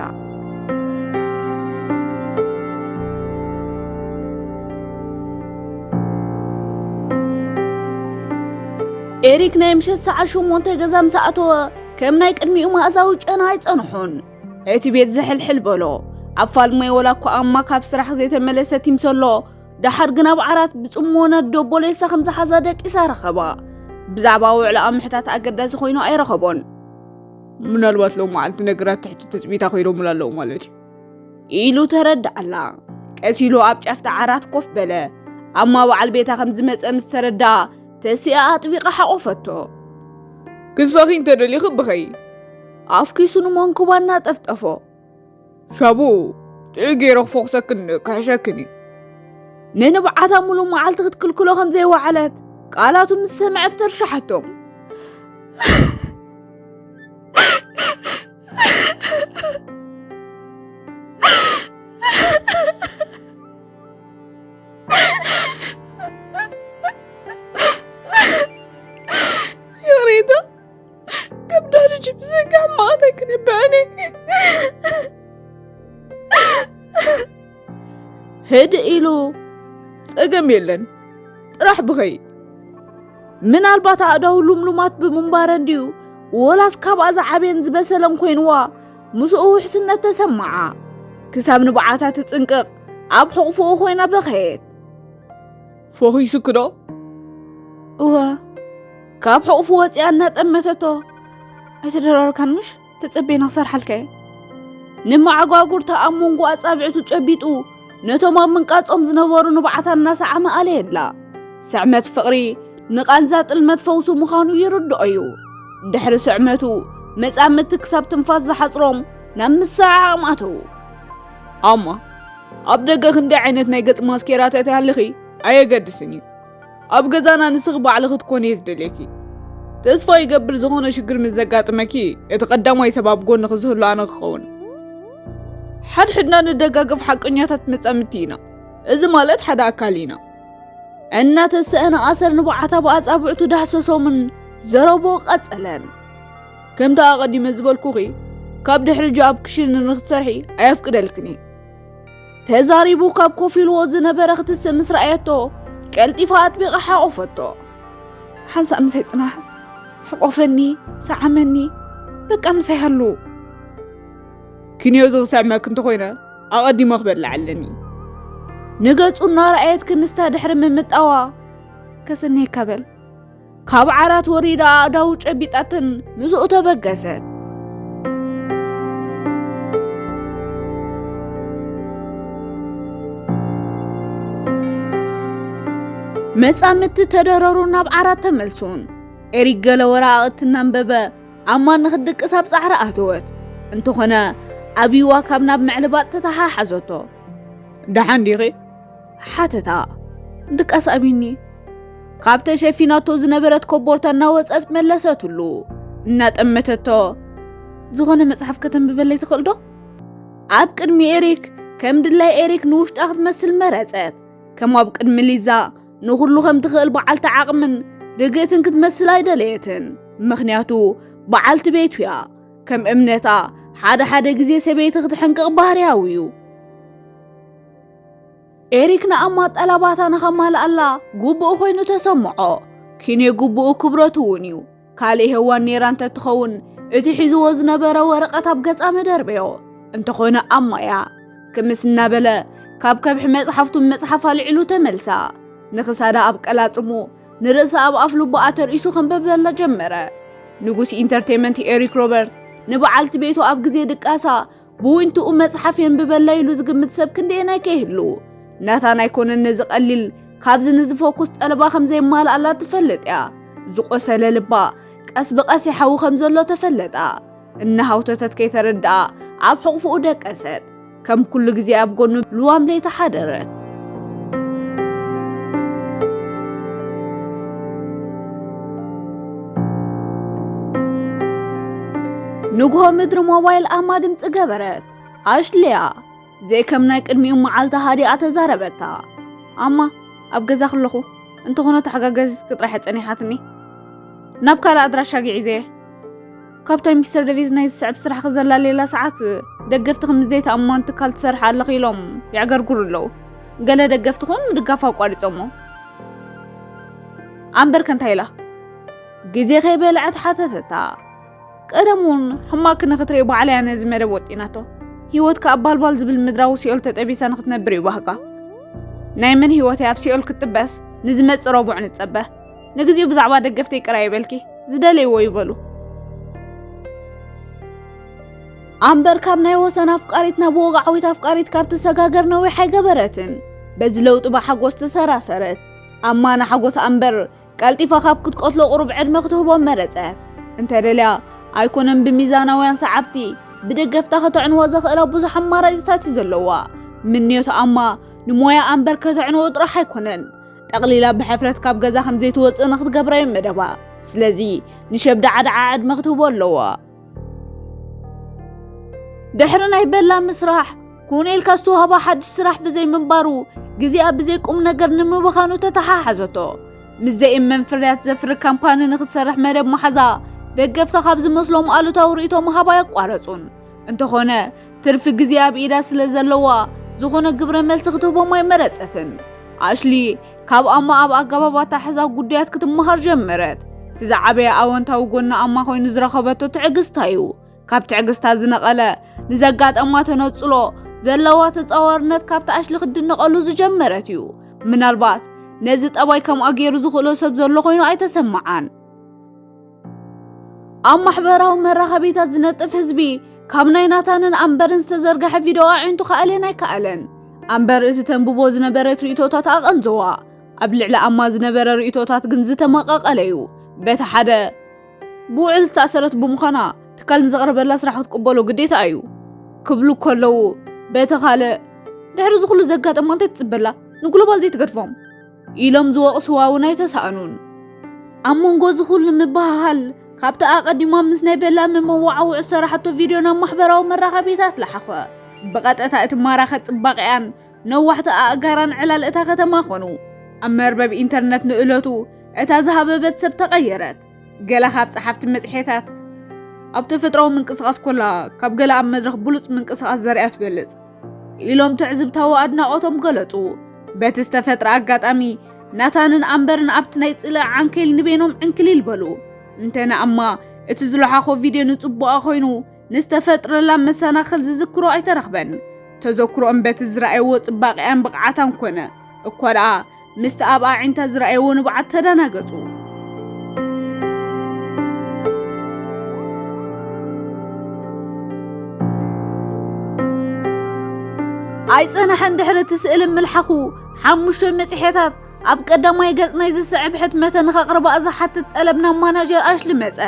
ኤሪክ ናይ ምሸት ሰዓት ሸሞንተ ገዛ ምስ ኣተወ፣ ከም ናይ ቅድሚኡ መኣዛዊ ጨና ኣይጸንሑን። እቲ ቤት ዝሕልሕል በሎ። ኣብ ፋልመይ ወላ እኳ ኣማ ካብ ስራሕ ዘይተመለሰት ይምሰሎ፣ ደሓር ግን ኣብ ዓራት ብጽሞና ደቦ ሌሳ ከም ዝሓዛ ደቂሳ ረኸባ። ብዛዕባ ውዕሎኣ ምሕታት ኣገዳሲ ኮይኑ ኣይረኸቦን። ምናልባት ሎም መዓልቲ ነገራት ትሕቲ ትጽቢታ ኮይኖምላ ኣለዉ ማለት እዩ። ኢሉ ተረድኣላ። ቀስ ኢሉ ኣብ ጫፍቲ ዓራት ኮፍ በለ። ኣማ በዓል ቤታ ከም ዝመጸ ምስ ተረድኣ፣ ተሲኣ ኣጥቢቓ ሓቖፈቶ። ክስፈኺ እንተደሊኺ ብኸይ። ኣፍኪሱ ንመንኩባ እናጠፍጠፎ። ሻቡ፣ ጥዑይ ገይረ ክፎኽሰክን ክሕሸክን እዩ። ንንብዓታ ሙሉ መዓልቲ ክትክልክሎ ከም ዘይወዓለት ቃላቱ ምስ ሰምዐት ተርሻሓቶም። ይቕሬታ፣ ካብ ዳርጅ ብዘጋ ማታ ክነብዕኒ። ህድእ ኢሉ፣ ጸገም የለን፣ ጥራሕ ብኸይ። ምናልባት ኣእዳው ሉምሉማት ብምንባረን ድዩ፣ ወላስ ካብኣ ዝዓበየን ዝበሰለን ኮይንዋ፣ ምስኡ ውሕስነት ተሰማዓ። ክሳብ ንብዓታ ትጽንቅቕ፣ ኣብ ሕቑፍኡ ኮይና በኸየት። ፈኺሱኪ ዶ? እወ። ካብ ሕቑፉ ወጺኣ እናጠመተቶ፣ ኣይተደራርካን ምሽ? ተጸቤና ክሰርሓልካ እየ። ንመዓጓጉርታ ኣብ መንጎ ኣጻብዕቱ ጨቢጡ፣ ነቶም ኣብ ምንቃጾም ዝነበሩ ንብዓታ እናሰዓመ ኣለየላ። ስዕመት ፍቕሪ ንቓንዛ ጥልመት ፈውሱ ምዃኑ ይርድኦ እዩ። ድሕሪ ስዕመቱ፣ መጻምድቲ ክሳብ ትንፋስ ዝሓጽሮም ናብ ምስዕዓም ኣተዉ። ኣማ፣ ኣብ ደገ ክንደይ ዓይነት ናይ ገጽ ማስኬራ ተትሃልኺ ኣየገድስን እዩ። ኣብ ገዛና ንስኺ ባዕልኺ ክትኮኒ እየ ዝደልየኪ። ተስፋ ይገብር ዝኾነ ሽግር ምስ ዘጋጥመኪ፣ እቲ ቀዳማይ ሰብ ኣብ ጎንኺ ዝህሉ ኣነ ክኸውን። ሓድሕድና ንደጋገፍ ሓቀኛታት መጻምድቲ ኢና። እዚ ማለት ሓደ ኣካል ኢና። እናተሰአነ ኣሰር ንብዓታ ብኣጻብዕቱ ዳህሰሶምን ዘረቦ ቀጸለን። ከምቲ ኣቐዲመ ዝበልኩኺ፣ ካብ ድሕሪ ጃ ኣብ ክሽነ ንኽትሰርሒ ኣየፍቅደልክን እየ። ተዛሪቡ ካብ ኮፍ ኢልዎ ዝነበረ ክትስእ ምስ ረኣየቶ፣ ቀልጢፋ ኣጥቢቓ ሓቖፈቶ። ሓንሳእ ምሳይ ጽናሕ፣ ሕቆፈኒ፣ ሰዓመኒ፣ በቃ ምሳይ ሃሉ። ክንዮ ዝኽሰዕመክ እንተኾይነ፣ ኣቐዲመ ክበልዕ ኣለኒ። ንገጹ እናረኣየት ክምስታ ድሕሪ ምምጣዋ፣ ከስንየካ በል። ካብ ዓራት ወሪዳ ኣእዳዉ ጨቢጣትን ምስኡ ተበገሰት። መጻምድቲ ተደረሩን ናብ ዓራት ተመልሱን። ኤሪክ ገለ ወረቓቕቲ እናንበበ ኣማ ንኽትድቅስ ኣብ ጻዕሪ ኣተወት። እንተኾነ፣ ኣብይዋ ካብ ናብ ምዕልባጥ ተተሓሓዘቶ። ደሓን ዲኺ? ሓተታ። ድቃስ ኣቢኒ። ካብ ተሸፊናቶ ዝነበረት ኮቦርታ እናወጸት መለሰትሉ። እናጠመተቶ፣ ዝኾነ መጽሓፍ ከተንብበለይ ትኽእል ዶ? ኣብ ቅድሚ ኤሪክ፣ ከም ድላይ ኤሪክ ንውሽጣ ክትመስል መረጸት። ከም ኣብ ቅድሚ ሊዛ፣ ንኹሉ ከም ትኽእል በዓልቲ ዓቕምን ርግእትን ክትመስል ኣይደለየትን። ምኽንያቱ፣ በዓልቲ ቤቱ እያ። ከም እምነታ፣ ሓደ ሓደ ግዜ ሰበይቲ ክትሕንቅቕ ባህርያዊ እዩ። ኤሪክ ንኣማ ጠለባታ ንኸማልኣላ ግቡእ ኮይኑ ተሰምዖ። ኪኔ ግቡእ ክብረቱ እውን እዩ። ካልእ ሄዋን ኔራ እንተትኸውን፣ እቲ ሒዝዎ ዝነበረ ወረቐት ኣብ ገጻ መደርበዮ። እንተኾነ ኣማ እያ። ክምስ እናበለ፣ ካብ ከብሒ መጽሓፍቱ መጽሓፍ ኣልዒሉ ተመልሳ። ንኽሳዳ ኣብ ቀላጽሙ፣ ንርእሳ ኣብ ኣፍ ልቦኣ ተርኢሱ ከንበበላ ጀመረ። ንጉስ ኢንተርቴይመንት ኤሪክ ሮበርት፣ ንበዓልቲ ቤቱ ኣብ ግዜ ድቃሳ፣ ብዊንትኡ መጽሓፍ የንብበላ ኢሉ ዝግምት ሰብ ክንደየናይ ከይህሉ። ናታን ኣይኮነን ነዚ ቀሊል፣ ካብዚ ንዝፈኩስ ጠለባ ከም ዘየማልኣላ ትፈልጥ እያ። ዝቆሰለ ልባ ቀስ ብቐስ ይሓዊ ከም ዘሎ ተፈለጣ። እናሃውተተት ከይተረድኣ ኣብ ሕቑፍኡ ደቀሰት። ከም ኩሉ ግዜ ኣብ ጎኑ ልዋም ለይቲ ሓደረት። ንግሆ ምድሪ ሞባይል ኣማ ድምጺ ገበረት። ኣሽሊያ፣ ዘይከም ናይ ቅድሚኡ መዓልቲ ሃዲኣ ተዛረበታ። ኣማ፣ ኣብ ገዛ ከለኹ እንተኾነ ተሓጋጋዚት ክጥራሕ ጸኒሓትኒ። ናብ ካልእ ኣድራሻ ግዒዘ። ካብታ ሚስተር ደቪዝ ናይ ዝስዕብ ስራሕ ክዘላ ሌላ ሰዓት ደገፍቲ ከም ዘይተኣማን ትካል ትሰርሕ ኣለኺ ኢሎም የዕገርግሩ ኣለዉ። ገለ ደገፍቲ ኾን ምድጋፍ ኣቋሪጾሞ። ኣምበር ከ እንታይ ኢላ? ግዜ ከይበልዐት ሓተተታ። ቀደም እውን ሕማቅ ክንክትርኢ ባዕላ እያ ነዚ መደብ ወጢናቶ። ህይወት ከኣ ባልባል ዝብል ምድራዊ ሲኦል ተጠቢሳ ንኽትነብር እዩ ባህጋ። ናይ መን ህይወት እያ ኣብ ሲኦል ክትጥበስ? ንዝመጽእ ረቡዕ ንጸበ። ንግዚኡ ብዛዕባ ደገፍተይ ቅራይ ይበልኪ፣ ዝደለይዎ ይበሉ። ኣምበር ካብ ናይ ወሰን ኣፍቃሪት ናብ ወግዓዊት ኣፍቃሪት ካብ ትሰጋገር ነዊሕ ኣይገበረትን። በዚ ለውጢ ብሓጎስ ተሰራሰረት። ኣማ ንሓጎስ ኣምበር ቀልጢፋ ካብ ክትቀትሎ ቁሩብ ዕድመ ክትህቦ መረጸት። እንተደልያ ኣይኮነን ብሚዛናውያን ሰዓብቲ ብደገፍታ ከተዕንዋ ዘኽእላ ብዙሕ ኣማራጺታት እዩ ዘለዋ። ምንዮት ኣማ ንሞያ ኣምበር ከተዕንዎ ጥራሕ ኣይኮነን። ጠቕሊላ ብሕፍረት ካብ ገዛ ከም ዘይትወጽእ ንኽትገብራ እዩ መደባ። ስለዚ ንሸብ ዳዕዳዓ ዕድመ ክትህቦ ኣለዋ። ድሕሪ ናይ በላ ምስራሕ ኮነ ኢልካ ዝተዋህባ ሓድሽ ስራሕ ብዘይ ምንባሩ ግዜኣ ብዘይ ቁም ነገር ንምብኻኑ ተተሓሓዘቶ። ምስ ዘይእመን ፍርያት ዘፍሪ ካምፓኒ ንክትሰርሕ መደብ መሓዛ ደገፍታ ካብ ዝመስሎም ኣሉታዊ ርእይቶ ምሃባ ኣየቋረጹን። እንተኾነ ትርፊ ግዜ ኣብ ኢዳ ስለ ዘለዋ ዝኾነ ግብረ መልሲ ክትህቦም ኣይመረጸትን። ኣሽሊ ካብ ኣማ ኣብ ኣገባብ ኣተሓሕዛ ጉዳያት ክትመሃር ጀመረት። እቲ ዝዓበየ ኣወንታዊ ጎኒ ኣማ ኮይኑ ዝረኸበቶ ትዕግስታ እዩ። ካብ ትዕግስታ ዝነቐለ ንዘጋጠማ ተነጽሎ ዘለዋ ተጻዋርነት ካብቲ ኣሽሊ ክትድነቐሉ ዝጀመረት እዩ። ምናልባት ነዚ ጠባይ ከምኣ ገይሩ ዝኽእሎ ሰብ ዘሎ ኮይኑ ኣይተሰምዓን። ኣብ ማሕበራዊ መራኸቢታት ዝነጥፍ ህዝቢ ካብ ናይ ናታንን ኣምበርን ዝተዘርግሐ ቪድዮ ኣዒንቱ ክኣልየን ኣይከኣለን። ኣምበር እቲ ተንብቦ ዝነበረት ርእይቶታት ኣቐንዘዋ። ኣብ ልዕሊ ኣማ ዝነበረ ርእይቶታት ግን ዝተመቐቐለ እዩ። በቲ ሓደ ብውዕል ዝተኣሰረት ብምዃና ትካል ንዘቕረበላ ስራሕ ክትቅበሎ ግዴታ እዩ ክብሉ ከለዉ፣ በቲ ካልእ ድሕሪ እዚ ኩሉ ዘጋጠማ እንታይ ትጽበላ? ንግሎባል ዘይትገድፎም ኢሎም ዝወቕስዋ እውን ኣይተሳእኑን። ኣብ መንጎ እዚ ኩሉ ምብህሃል ካብቲ ኣቐዲማ ምስ ናይ በላ መመዋዕውዒ ዝሰራሕቶ ቪድዮ ናብ ማሕበራዊ መራኸቢታት ለሓኸ። ብቐጥታ እቲ ማራኸ ጽባቐኣን ነዋሕቲ ኣእጋራን ዕላል እታ ከተማ ኾኑ። ኣብ መርበብ ኢንተርነት ንእለቱ እታ ዝሃበበት ሰብ ተቐየረት። ገለ ካብ ጸሓፍቲ መጽሔታት ኣብ ተፈጥሮኣዊ ምንቅስቓስ ኮላ ካብ ገለ ኣብ መድረኽ ብሉጽ ምንቅስቓስ ዘርእያ ትበልጽ ኢሎም ትዕዝብታዊ ኣድናቖቶም ገለጹ። በቲ ዝተፈጥረ ኣጋጣሚ ናታንን ኣምበርን ኣብቲ ናይ ጽልኢ ዓንኬል ንበይኖም ዕንክሊል በሉ። እንተ ንኣማ እቲ ዝለሓኾ ቪድዮ ንጽቡቓ ኮይኑ ንዝተፈጥረላ መሰናኽል ዝዝክሮ ኣይተረኽበን። ተዘክሮኦም በቲ ዝረኣይዎ ጽባቐኣን ብቕዓታን ኮነ። እኳ ደኣ ምስቲ ኣብ ኣዒንታ ዝረኣይዎ ንብዓት ተደናገጹ። ኣይጸናሐን ድሕሪ እቲ ስእሊ ምልሓኹ ሓሙሽተ መጽሔታት ኣብ ቀዳማይ ገጽ ናይ ዝስዕብ ሕትመተን ንኸቕርባ ዝሓትት ጠለብ ናብ ማናጀር ኣሽሊ መጸ።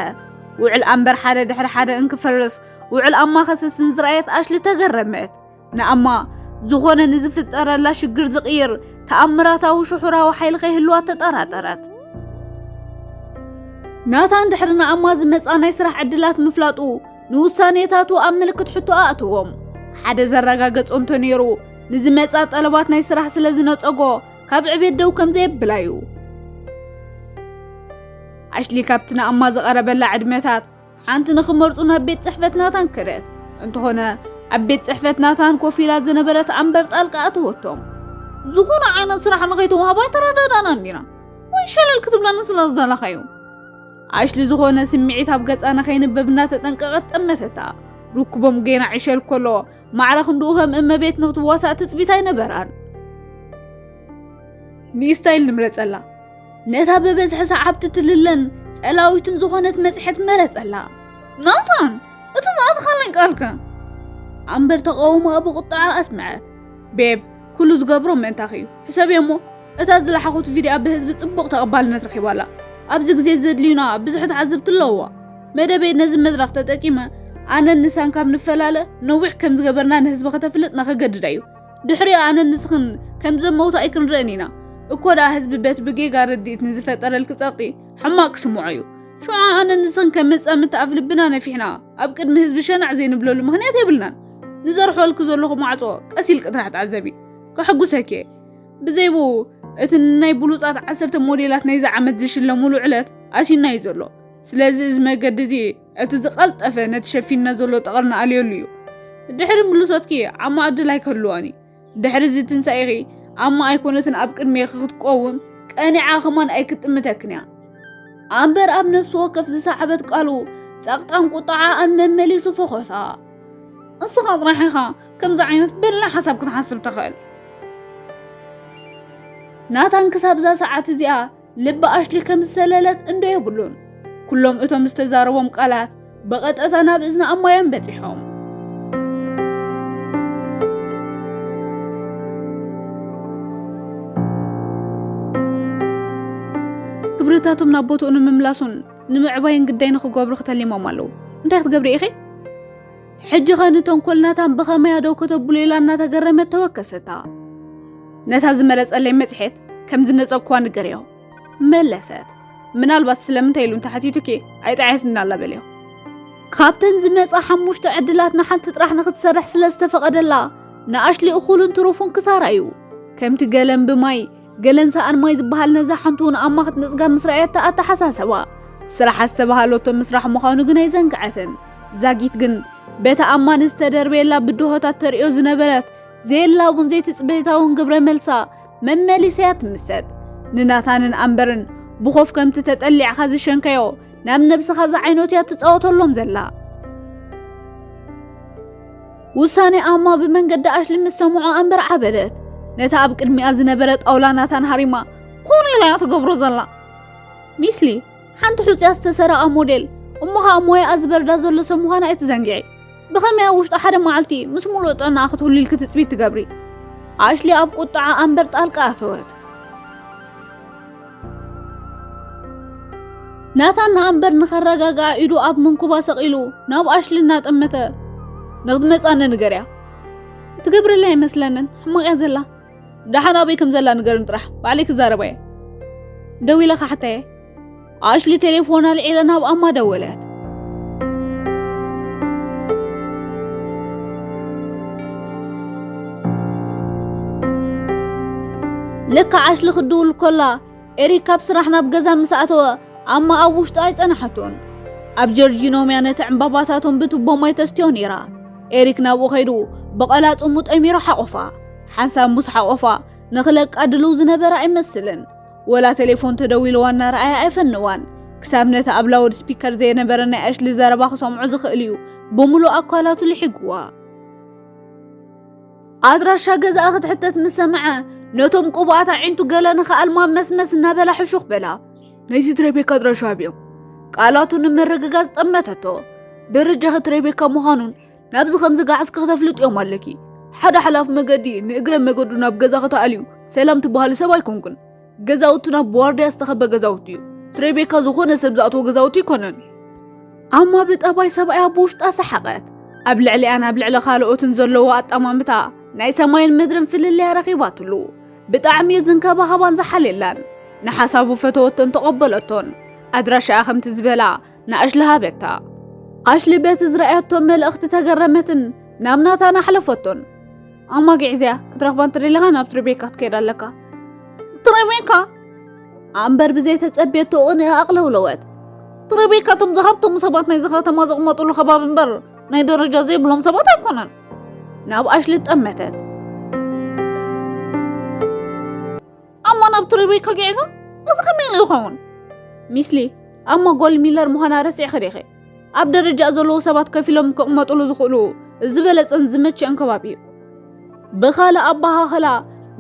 ውዕል ኣምበር ሓደ ድሕሪ ሓደ እንክፈርስ ውዕል ኣማ ከስስን ዝረኣየት ኣሽሊ ተገረመት። ንኣማ ዝኾነ ንዝፍጠረላ ሽግር ዝቕይር ተኣምራታዊ ሽሑራዊ ሓይሊ ከይህልዋ ተጠራጠረት። ናታን ድሕሪ ንኣማ ዝመጻ ናይ ስራሕ ዕድላት ምፍላጡ ንውሳኔታቱ ኣብ ምልክት ሕቶ ኣእትዎም። ሓደ ዘረጋገጾ እንተነይሩ ንዝመጻ ጠለባት ናይ ስራሕ ስለ ዝነጸጎ ካብ ዕቤት ደው ከም ዘየብላ እዩ። ኣሽሊ ካብቲ ንኣማ ዝቐረበላ ዕድመታት ሓንቲ ንኽመርጹ ናብ ቤት ጽሕፈት ናታን ከደት። እንተኾነ ኣብ ቤት ጽሕፈት ናታን ኮፍ ኢላ ዝነበረት ኣምበር ጣልቃ ኣተወቶም። ዝኾነ ዓይነት ስራሕ ንኸይተዋህባ ኣይተረዳዳእናን ዲና? ወይ ሸለል ክትብለኒ ስለ ዝደለኻ እዩ። ኣሽሊ ዝኾነ ስምዒት ኣብ ገጻ ንኸይንበብ እናተጠንቀቐት ጠመተታ። ርክቦም ጌና ዕሸል ከሎ ማዕረ ክንድኡ ከም እመቤት ንኽትዋሳእ ትጽቢት ኣይነበራን። ንስታይል ንምረጸላ። ነታ ብብዝሒ ሰዓብቲ ትልለን ጸላዊትን ዝኾነት መጽሔት መረጸላ። ናታን፣ እቲ ዝኣተኻለይ ቃልከ? ኣምበር ተቓውሞኣ ብቑጥዓ ኣስምዐት። ቤብ፣ ኩሉ ዝገብሮ ምእንታኺ እዩ። ሕሰብዮ እሞ፣ እታ ዝለሓኹት ቪድያ ብህዝቢ ጽቡቕ ተቐባልነት ረኺባላ። ኣብዚ ግዜ ዘድልዩና ብዙሕ ተዓዘብቲ ኣለውዋ። መደበይ ነዚ መድረኽ ተጠቂመ፣ ኣነን ንሳን ካብ ንፈላለ ነዊሕ ከም ዝገበርና ንህዝቢ ከተፍልጥና ከገድዳ እዩ። ድሕሪኡ ኣነን ንስኽን ከም ዘመውታ ኣይክንርእን ኢና። እኮ ደኣ ህዝቢ በቲ ብጌጋ ርድኢት ንዝፈጠረልኪ ጸቕጢ ሕማቕ ክስምዖ እዩ። ሽዑ ኣነን ንስኽን ከም መጻምድቲ ኣፍ ልብና ነፊሕና ኣብ ቅድሚ ህዝቢ ሸናዕ ዘይንብለሉ ምኽንያት የብልናን። ንዘርሖልኪ ዘለኹ ማዕጾ ቀስ ኢልኪ ጥራሕ ተዓዘቢ። ከሐጉሰኪ እየ። ብዘይብኡ እቲ ናይ ብሉጻት ዓሰርተ ሞዴላት ናይዚ ዓመት ዝሽለሙሉ ዕለት ኣሲና እዩ ዘሎ። ስለዚ እዚ መገዲ እዚ እቲ ዝቐልጠፈ ነቲ ሸፊንና ዘሎ ጠቐር ንኣልየሉ እዩ። ድሕሪ ምልሶትኪ ዓማ ዕድል ኣይክህልዋን እዩ። ድሕሪ እዚ ትንሳኤኺ ዓማ ኣይኮነትን ኣብ ቅድሜኺ ክትቆውም ቀኒዓ ከማን ኣይክጥምተክን እያ። ኣምበር ኣብ ነፍሲ ወከፍ ዝሰዓበት ቃሉ ጸቕጣን ቁጥዓኣን መመሊሱ ፈኾሳ። እስኻ ጥራሕ ኢኻ ከምዚ ዓይነት በላ ሓሳብ ክትሓስብ ትኽእል። ናታን ክሳብ እዛ ሰዓት እዚኣ ልቢ ኣሽሊ ከም ዝሰለለት እንዶ የብሉን። ኩሎም እቶም ዝተዛረቦም ቃላት ብቐጥታ ናብ እዝኒ ኣማ እዮም በጺሖም። ክብርታቶም ናብ ቦትኡ ንምምላሱን ንምዕባይን ግዳይ ንኽገብሩ ክተሊሞም ኣለዉ። እንታይ ክትገብሪ ኢኺ? ሕጂ ኸ ንተንኮል ናታን ብኸመይ ኣደው ከተብሎ ኢላ እናተገረመት ተወከሰታ። ነታ ዝመረጸለይ መጽሔት ከም ዝነጸግኩዋ ንገርዮ፣ መለሰት። ምናልባት ስለምንታይ ኢሉ እንተሓቲቱኪ ኣይጠዓየትኒ ኣላ በልዮ። ካብተን ዝመጻ ሓሙሽተ ዕድላት ንሓንቲ ጥራሕ ንኽትሰርሕ ስለ ዝተፈቐደላ ንኣሽሊ እኹልን ትሩፉን ክሳራ እዩ። ከምቲ ገለን ብማይ ገለን ሰኣን ማይ ዝበሃል ነዛ ሓንቲ እውን ኣማ ክትነጽጋ ምስ ረኣየታ ኣተሓሳሰባ ስራሕ ዝተባሃለቶ ምስራሕ ምዃኑ ግን ኣይዘንግዐትን። ዛጊት ግን በታ ኣማ ንዝተደርበየላ ብድሆታት ተርእዮ ዝነበረት ዘየላቡን ዘይትጽበታውን ግብረ መልሳ መመሊሰያ ትምሰጥ። ንናታንን ኣምበርን ብኾፍ ከምቲ ተጠሊዕኻ ዝሸንከዮ ናብ ነብስኻ ዝዓይኖት እያ ትጻወተሎም ዘላ። ውሳኔ ኣማ ብመንገዲ ኣሽሊ ምስ ሰምዖ ኣምበር ዓበደት። ነታ ኣብ ቅድሚኣ ዝነበረ ጣውላ ናታን ሃሪማ ኮነ ኢላ እያ ትገብሮ ዘላ። ሚስሊ ሓንቲ ሑጽያ ዝተሰረቓ ሞዴል እሞ ኸኣ ሞያኣ ዝበርዳ ዘሎ ሰብ ምዃና ኣይትዘንግዒ። ብኸመይ ኣብ ውሽጢ ሓደ መዓልቲ ምስ ሙሉእ ጥዕናኣ ክትህሉ ኢልኪ ትጽቢት ትገብሪ? ኣሽሊ ኣብ ቁጥዓ ኣምበር ጣልቃ ኣተወት። ናታን ንኣምበር ንኸረጋግኣ ኢዱ ኣብ መንኩባ ሰቒሉ ናብ ኣሽሊ እናጠመተ ንኽትመጻኒ ንገርያ። ትገብረለይ ኣይመስለንን፣ ሕማቕ እያ ዘላ። ደሓን ኣበይ ከም ዘላ ንገርኒ ጥራሕ፣ ባዕለይ ክዛረባ እየ። ደዊለ ክሓታ እየ። ኣሽሊ ቴሌፎን ኣልዒላ ናብ ኣማ ደወለት። ለካ ኣሽሊ ክትድውል ኮላ ኤሪክ ካብ ስራሕ ናብ ገዛ ምስ ኣተወ ኣማ ኣብ ውሽጡ ኣይጸናሓቶን። ኣብ ጀርጂኖምያ ነቲ ዕምባባታቶም ብቱቦ ማይ ተስትዮ ነይራ። ኤሪክ ናብኡ ከይዱ ብቐላጽሙ ጠሚሩ ሓቖፋ። ሓንሳብ ምስ ሓቖፋ ንኽለቃ ድልው ዝነበረ ኣይመስልን። ወላ ቴሌፎን ተደዊልዋ እናረኣየ ኣይፈንዋን። ክሳብ ነቲ ኣብ ላውድ ስፒከር ዘይነበረ ናይ ኣሽሊ ዘረባ ክሰምዖ ዝኽእል እዩ ብምሉእ ኣካላቱ ልሒግዋ። ኣድራሻ ገዛኣ ክትሕተት ምስ ሰምዐ ነቶም ቅቡኣት ኣዒንቱ ገለ ንኽኣልማ መስመስ እናበላ ሕሹኽ በላ። ናይዚ ትሬቤካ ኣድራሻ ኣብዮም። ቃላቱ ንምርግጋጽ ጠመተቶ። ደረጃኺ ትሬቤካ ምዃኑን ናብዚ ከም ዝገዓዝኪ ክተፍልጥዮም ኣለኪ። ሓደ ሓላፍ መገዲ ንእግረ መገዱ ናብ ገዛኺ ተኣልዩ ሰላም ትበሃሊ ሰብ ኣይኮንኩን። ገዛውትና ብዋርድያ ዝተኸበ ገዛውቲ እዩ። ትሬቤካ ዝኾነ ሰብ ዝኣትዎ ገዛውቲ ኣይኮነን። ኣማ ብጠባይ ሰብኣያ ብውሽጣ ሰሓቐት። ኣብ ልዕሊኣን ኣብ ልዕሊ ካልኦትን ዘለዎ ኣጠማምታ ናይ ሰማይን ምድርን ፍልልያ ረኺባትሉ። ብጣዕሚ እዩ ዝንከባኸባን ዝሓልየላን። ንሓሳቡ ፈተወቶን ተቐበለቶን። ኣድራሻኣ ከምቲ ዝበላ ንኣሽሊ ሃበታ። ኣሽሊ በቲ ዝረኣየቶ መልእኽቲ ተገረመትን ናብ ናታን ኣሕለፈቶን። ኣማ ግዕዝያ ክትረኽባ እንተደሊኻ ናብ ትሬቤካ ክትከይድ ኣለካ። ትሬቤካ? ኣምበር ብዘይተጸብየቶ ቅንኢ ኣቕለውለወት። ትሬቤካ እቶም ዝሃብቶም ሰባት ናይዚ ከተማ ዝቕመጡሉ ከባቢ እምበር ናይ ደረጃ ዘይብሎም ሰባት ኣይኮነን። ናብ ኣሽሊ ጠመተት። ኣማ ናብ ትሬቤካ ግዕዛ? እዚ ከመይ ኢሉ ይኸውን? ሚስሊ፣ ኣማ ጓል ሚለር ምዃና ረሲዕኺ ዲኺ? ኣብ ደረጃ ዘለዉ ሰባት ከፊሎም ክቕመጡሉ ዝኽእሉ ዝበለጸን ዝመችኦን ከባቢ እዩ። ብኻልእ ኣበሃህላ፣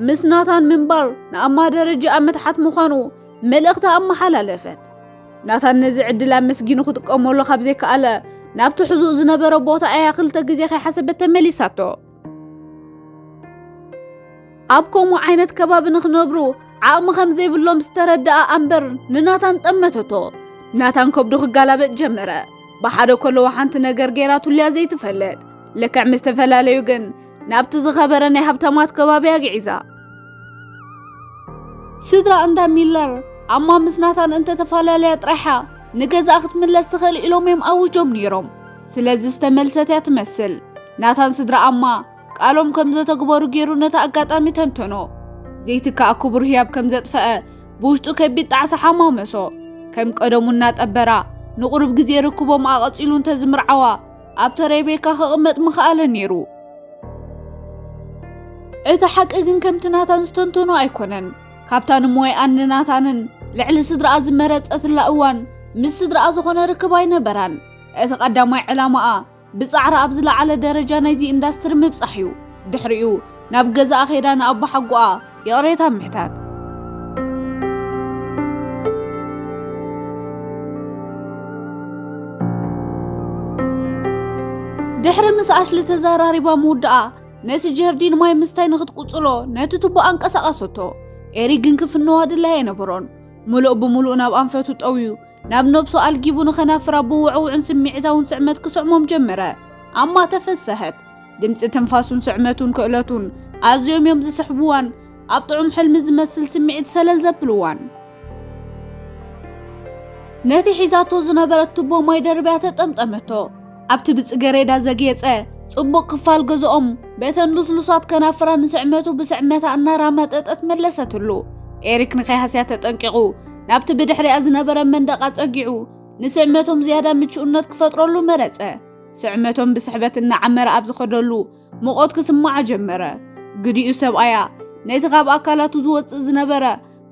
ምስ ናታን ምንባር ንኣማ ደረጃኣ ምትሓት ምዃኑ መልእኽቲ ኣመሓላለፈት። ናታን ነዚ ዕድል ኣመስጊኑ ክጥቀመሉ ካብ ዘይከኣለ፣ ናብቲ ሕዙእ ዝነበረ ቦታ እያ ክልተ ግዜ ከይሓሰበት ተመሊሳቶ። ኣብ ከምኡ ዓይነት ከባቢ ንኽነብሩ ዓቕሚ ከም ዘይብሎም ዝተረድኣ ኣምበር ንናታን ጠመተቶ። ናታን ከብዱ ክጋላበጥ ጀመረ። ብሓደ ከለዉ ሓንቲ ነገር ገይራቱልያ ዘይትፈልጥ። ልክዕ ምስ ተፈላለዩ ግን ናብቲ ዝኸበረ ናይ ሃብታማት ከባቢ ኣግዒዛ። ስድራ እንዳ ሚለር ኣማ ምስ ናታን እንተተፈላለያ ጥራይሓ ንገዛኣ ክትምለስ ትኽእል ኢሎም እዮም ኣውጆም ነይሮም። ስለዚ ዝተመልሰት እያ ትመስል። ናታን ስድራ ኣማ ቃሎም ከም ዘተግበሩ ገይሩ ነቲ ኣጋጣሚ ተንተኖ። ዘይትካእ ክቡር ህያብ ከም ዘጥፈአ ብውሽጡ ከቢድ ጣዕሳ ሓማመሶ። ከም ቀደሙ እናጠበራ ንቑሩብ ግዜ ርክቦም ኣቐጺሉ እንተዝምርዓዋ ኣብታ ሬቤካ ክቕመጥ ምኽኣለ ነይሩ። እቲ ሓቂ ግን ከምቲ ናታን ዝተንተኖ ኣይኮነን። ካብታ ንሞያኣን ንናታንን ልዕሊ ስድራኣ ዝመረጸትላ እዋን ምስ ስድራኣ ዝኾነ ርክብ ኣይነበራን። እቲ ቀዳማይ ዕላማኣ ብጻዕሪ ኣብ ዝለዓለ ደረጃ ናይዚ ኢንዳስትሪ ምብጻሕ እዩ። ድሕሪኡ ናብ ገዛኣ ኸይዳ ንኣቦሓጎኣ ይቕሬታ ምሕታት። ድሕሪ ምስ ኣሽሊ ተዘራሪባ ምውዳኣ፣ ነቲ ጀርዲን ማይ ምስታይ ንኽትቅጽሎ ነቲ ቱቦ ኣንቀሳቐሰቶ። ኤሪክ ግን ክፍንዋ ድላይ ኣይነበሮን። ምሉእ ብምሉእ ናብ ኣንፈቱ ጠውዩ፣ ናብ ነብሱ ኣልጊቡ ንኸናፍራ ብውዕውዕን ስምዒታውን ስዕመት ክስዕሞም ጀመረ። ኣማ ተፈሰሐት። ድምጺ ትንፋሱን ስዕመቱን ክእለቱን ኣዝዮም እዮም ዝስሕብዋን ኣብ ጥዑም ሕልሚ ዝመስል ስምዒት ሰለል ዘብልዋን። ነቲ ሒዛቶ ዝነበረት ቱቦ ማይ ደርብያ ተጠምጠመቶ። ኣብቲ ብጽገሬዳ ዘግየጸ ጽቡቕ ክፋል ገዝኦም፣ በተን ልስሉሳት ከናፍራ ንስዕመቱ ብስዕመታ እናራመጠጠት መለሰትሉ። ኤሪክ ንኸይሃስያ ተጠንቂቑ፣ ናብቲ ብድሕሪኣ ዝነበረ መንደቕ ኣጸጊዑ፣ ንስዕመቶም ዝያዳ ምቹእነት ክፈጥረሉ መረጸ። ስዕመቶም ብስሕበት እናዓመረ ኣብ ዝኸደሉ፣ ሙቐት ክስምዓ ጀመረ። ግዲኡ ሰብኣያ ነቲ ካብ ኣካላቱ ዝወጽእ ዝነበረ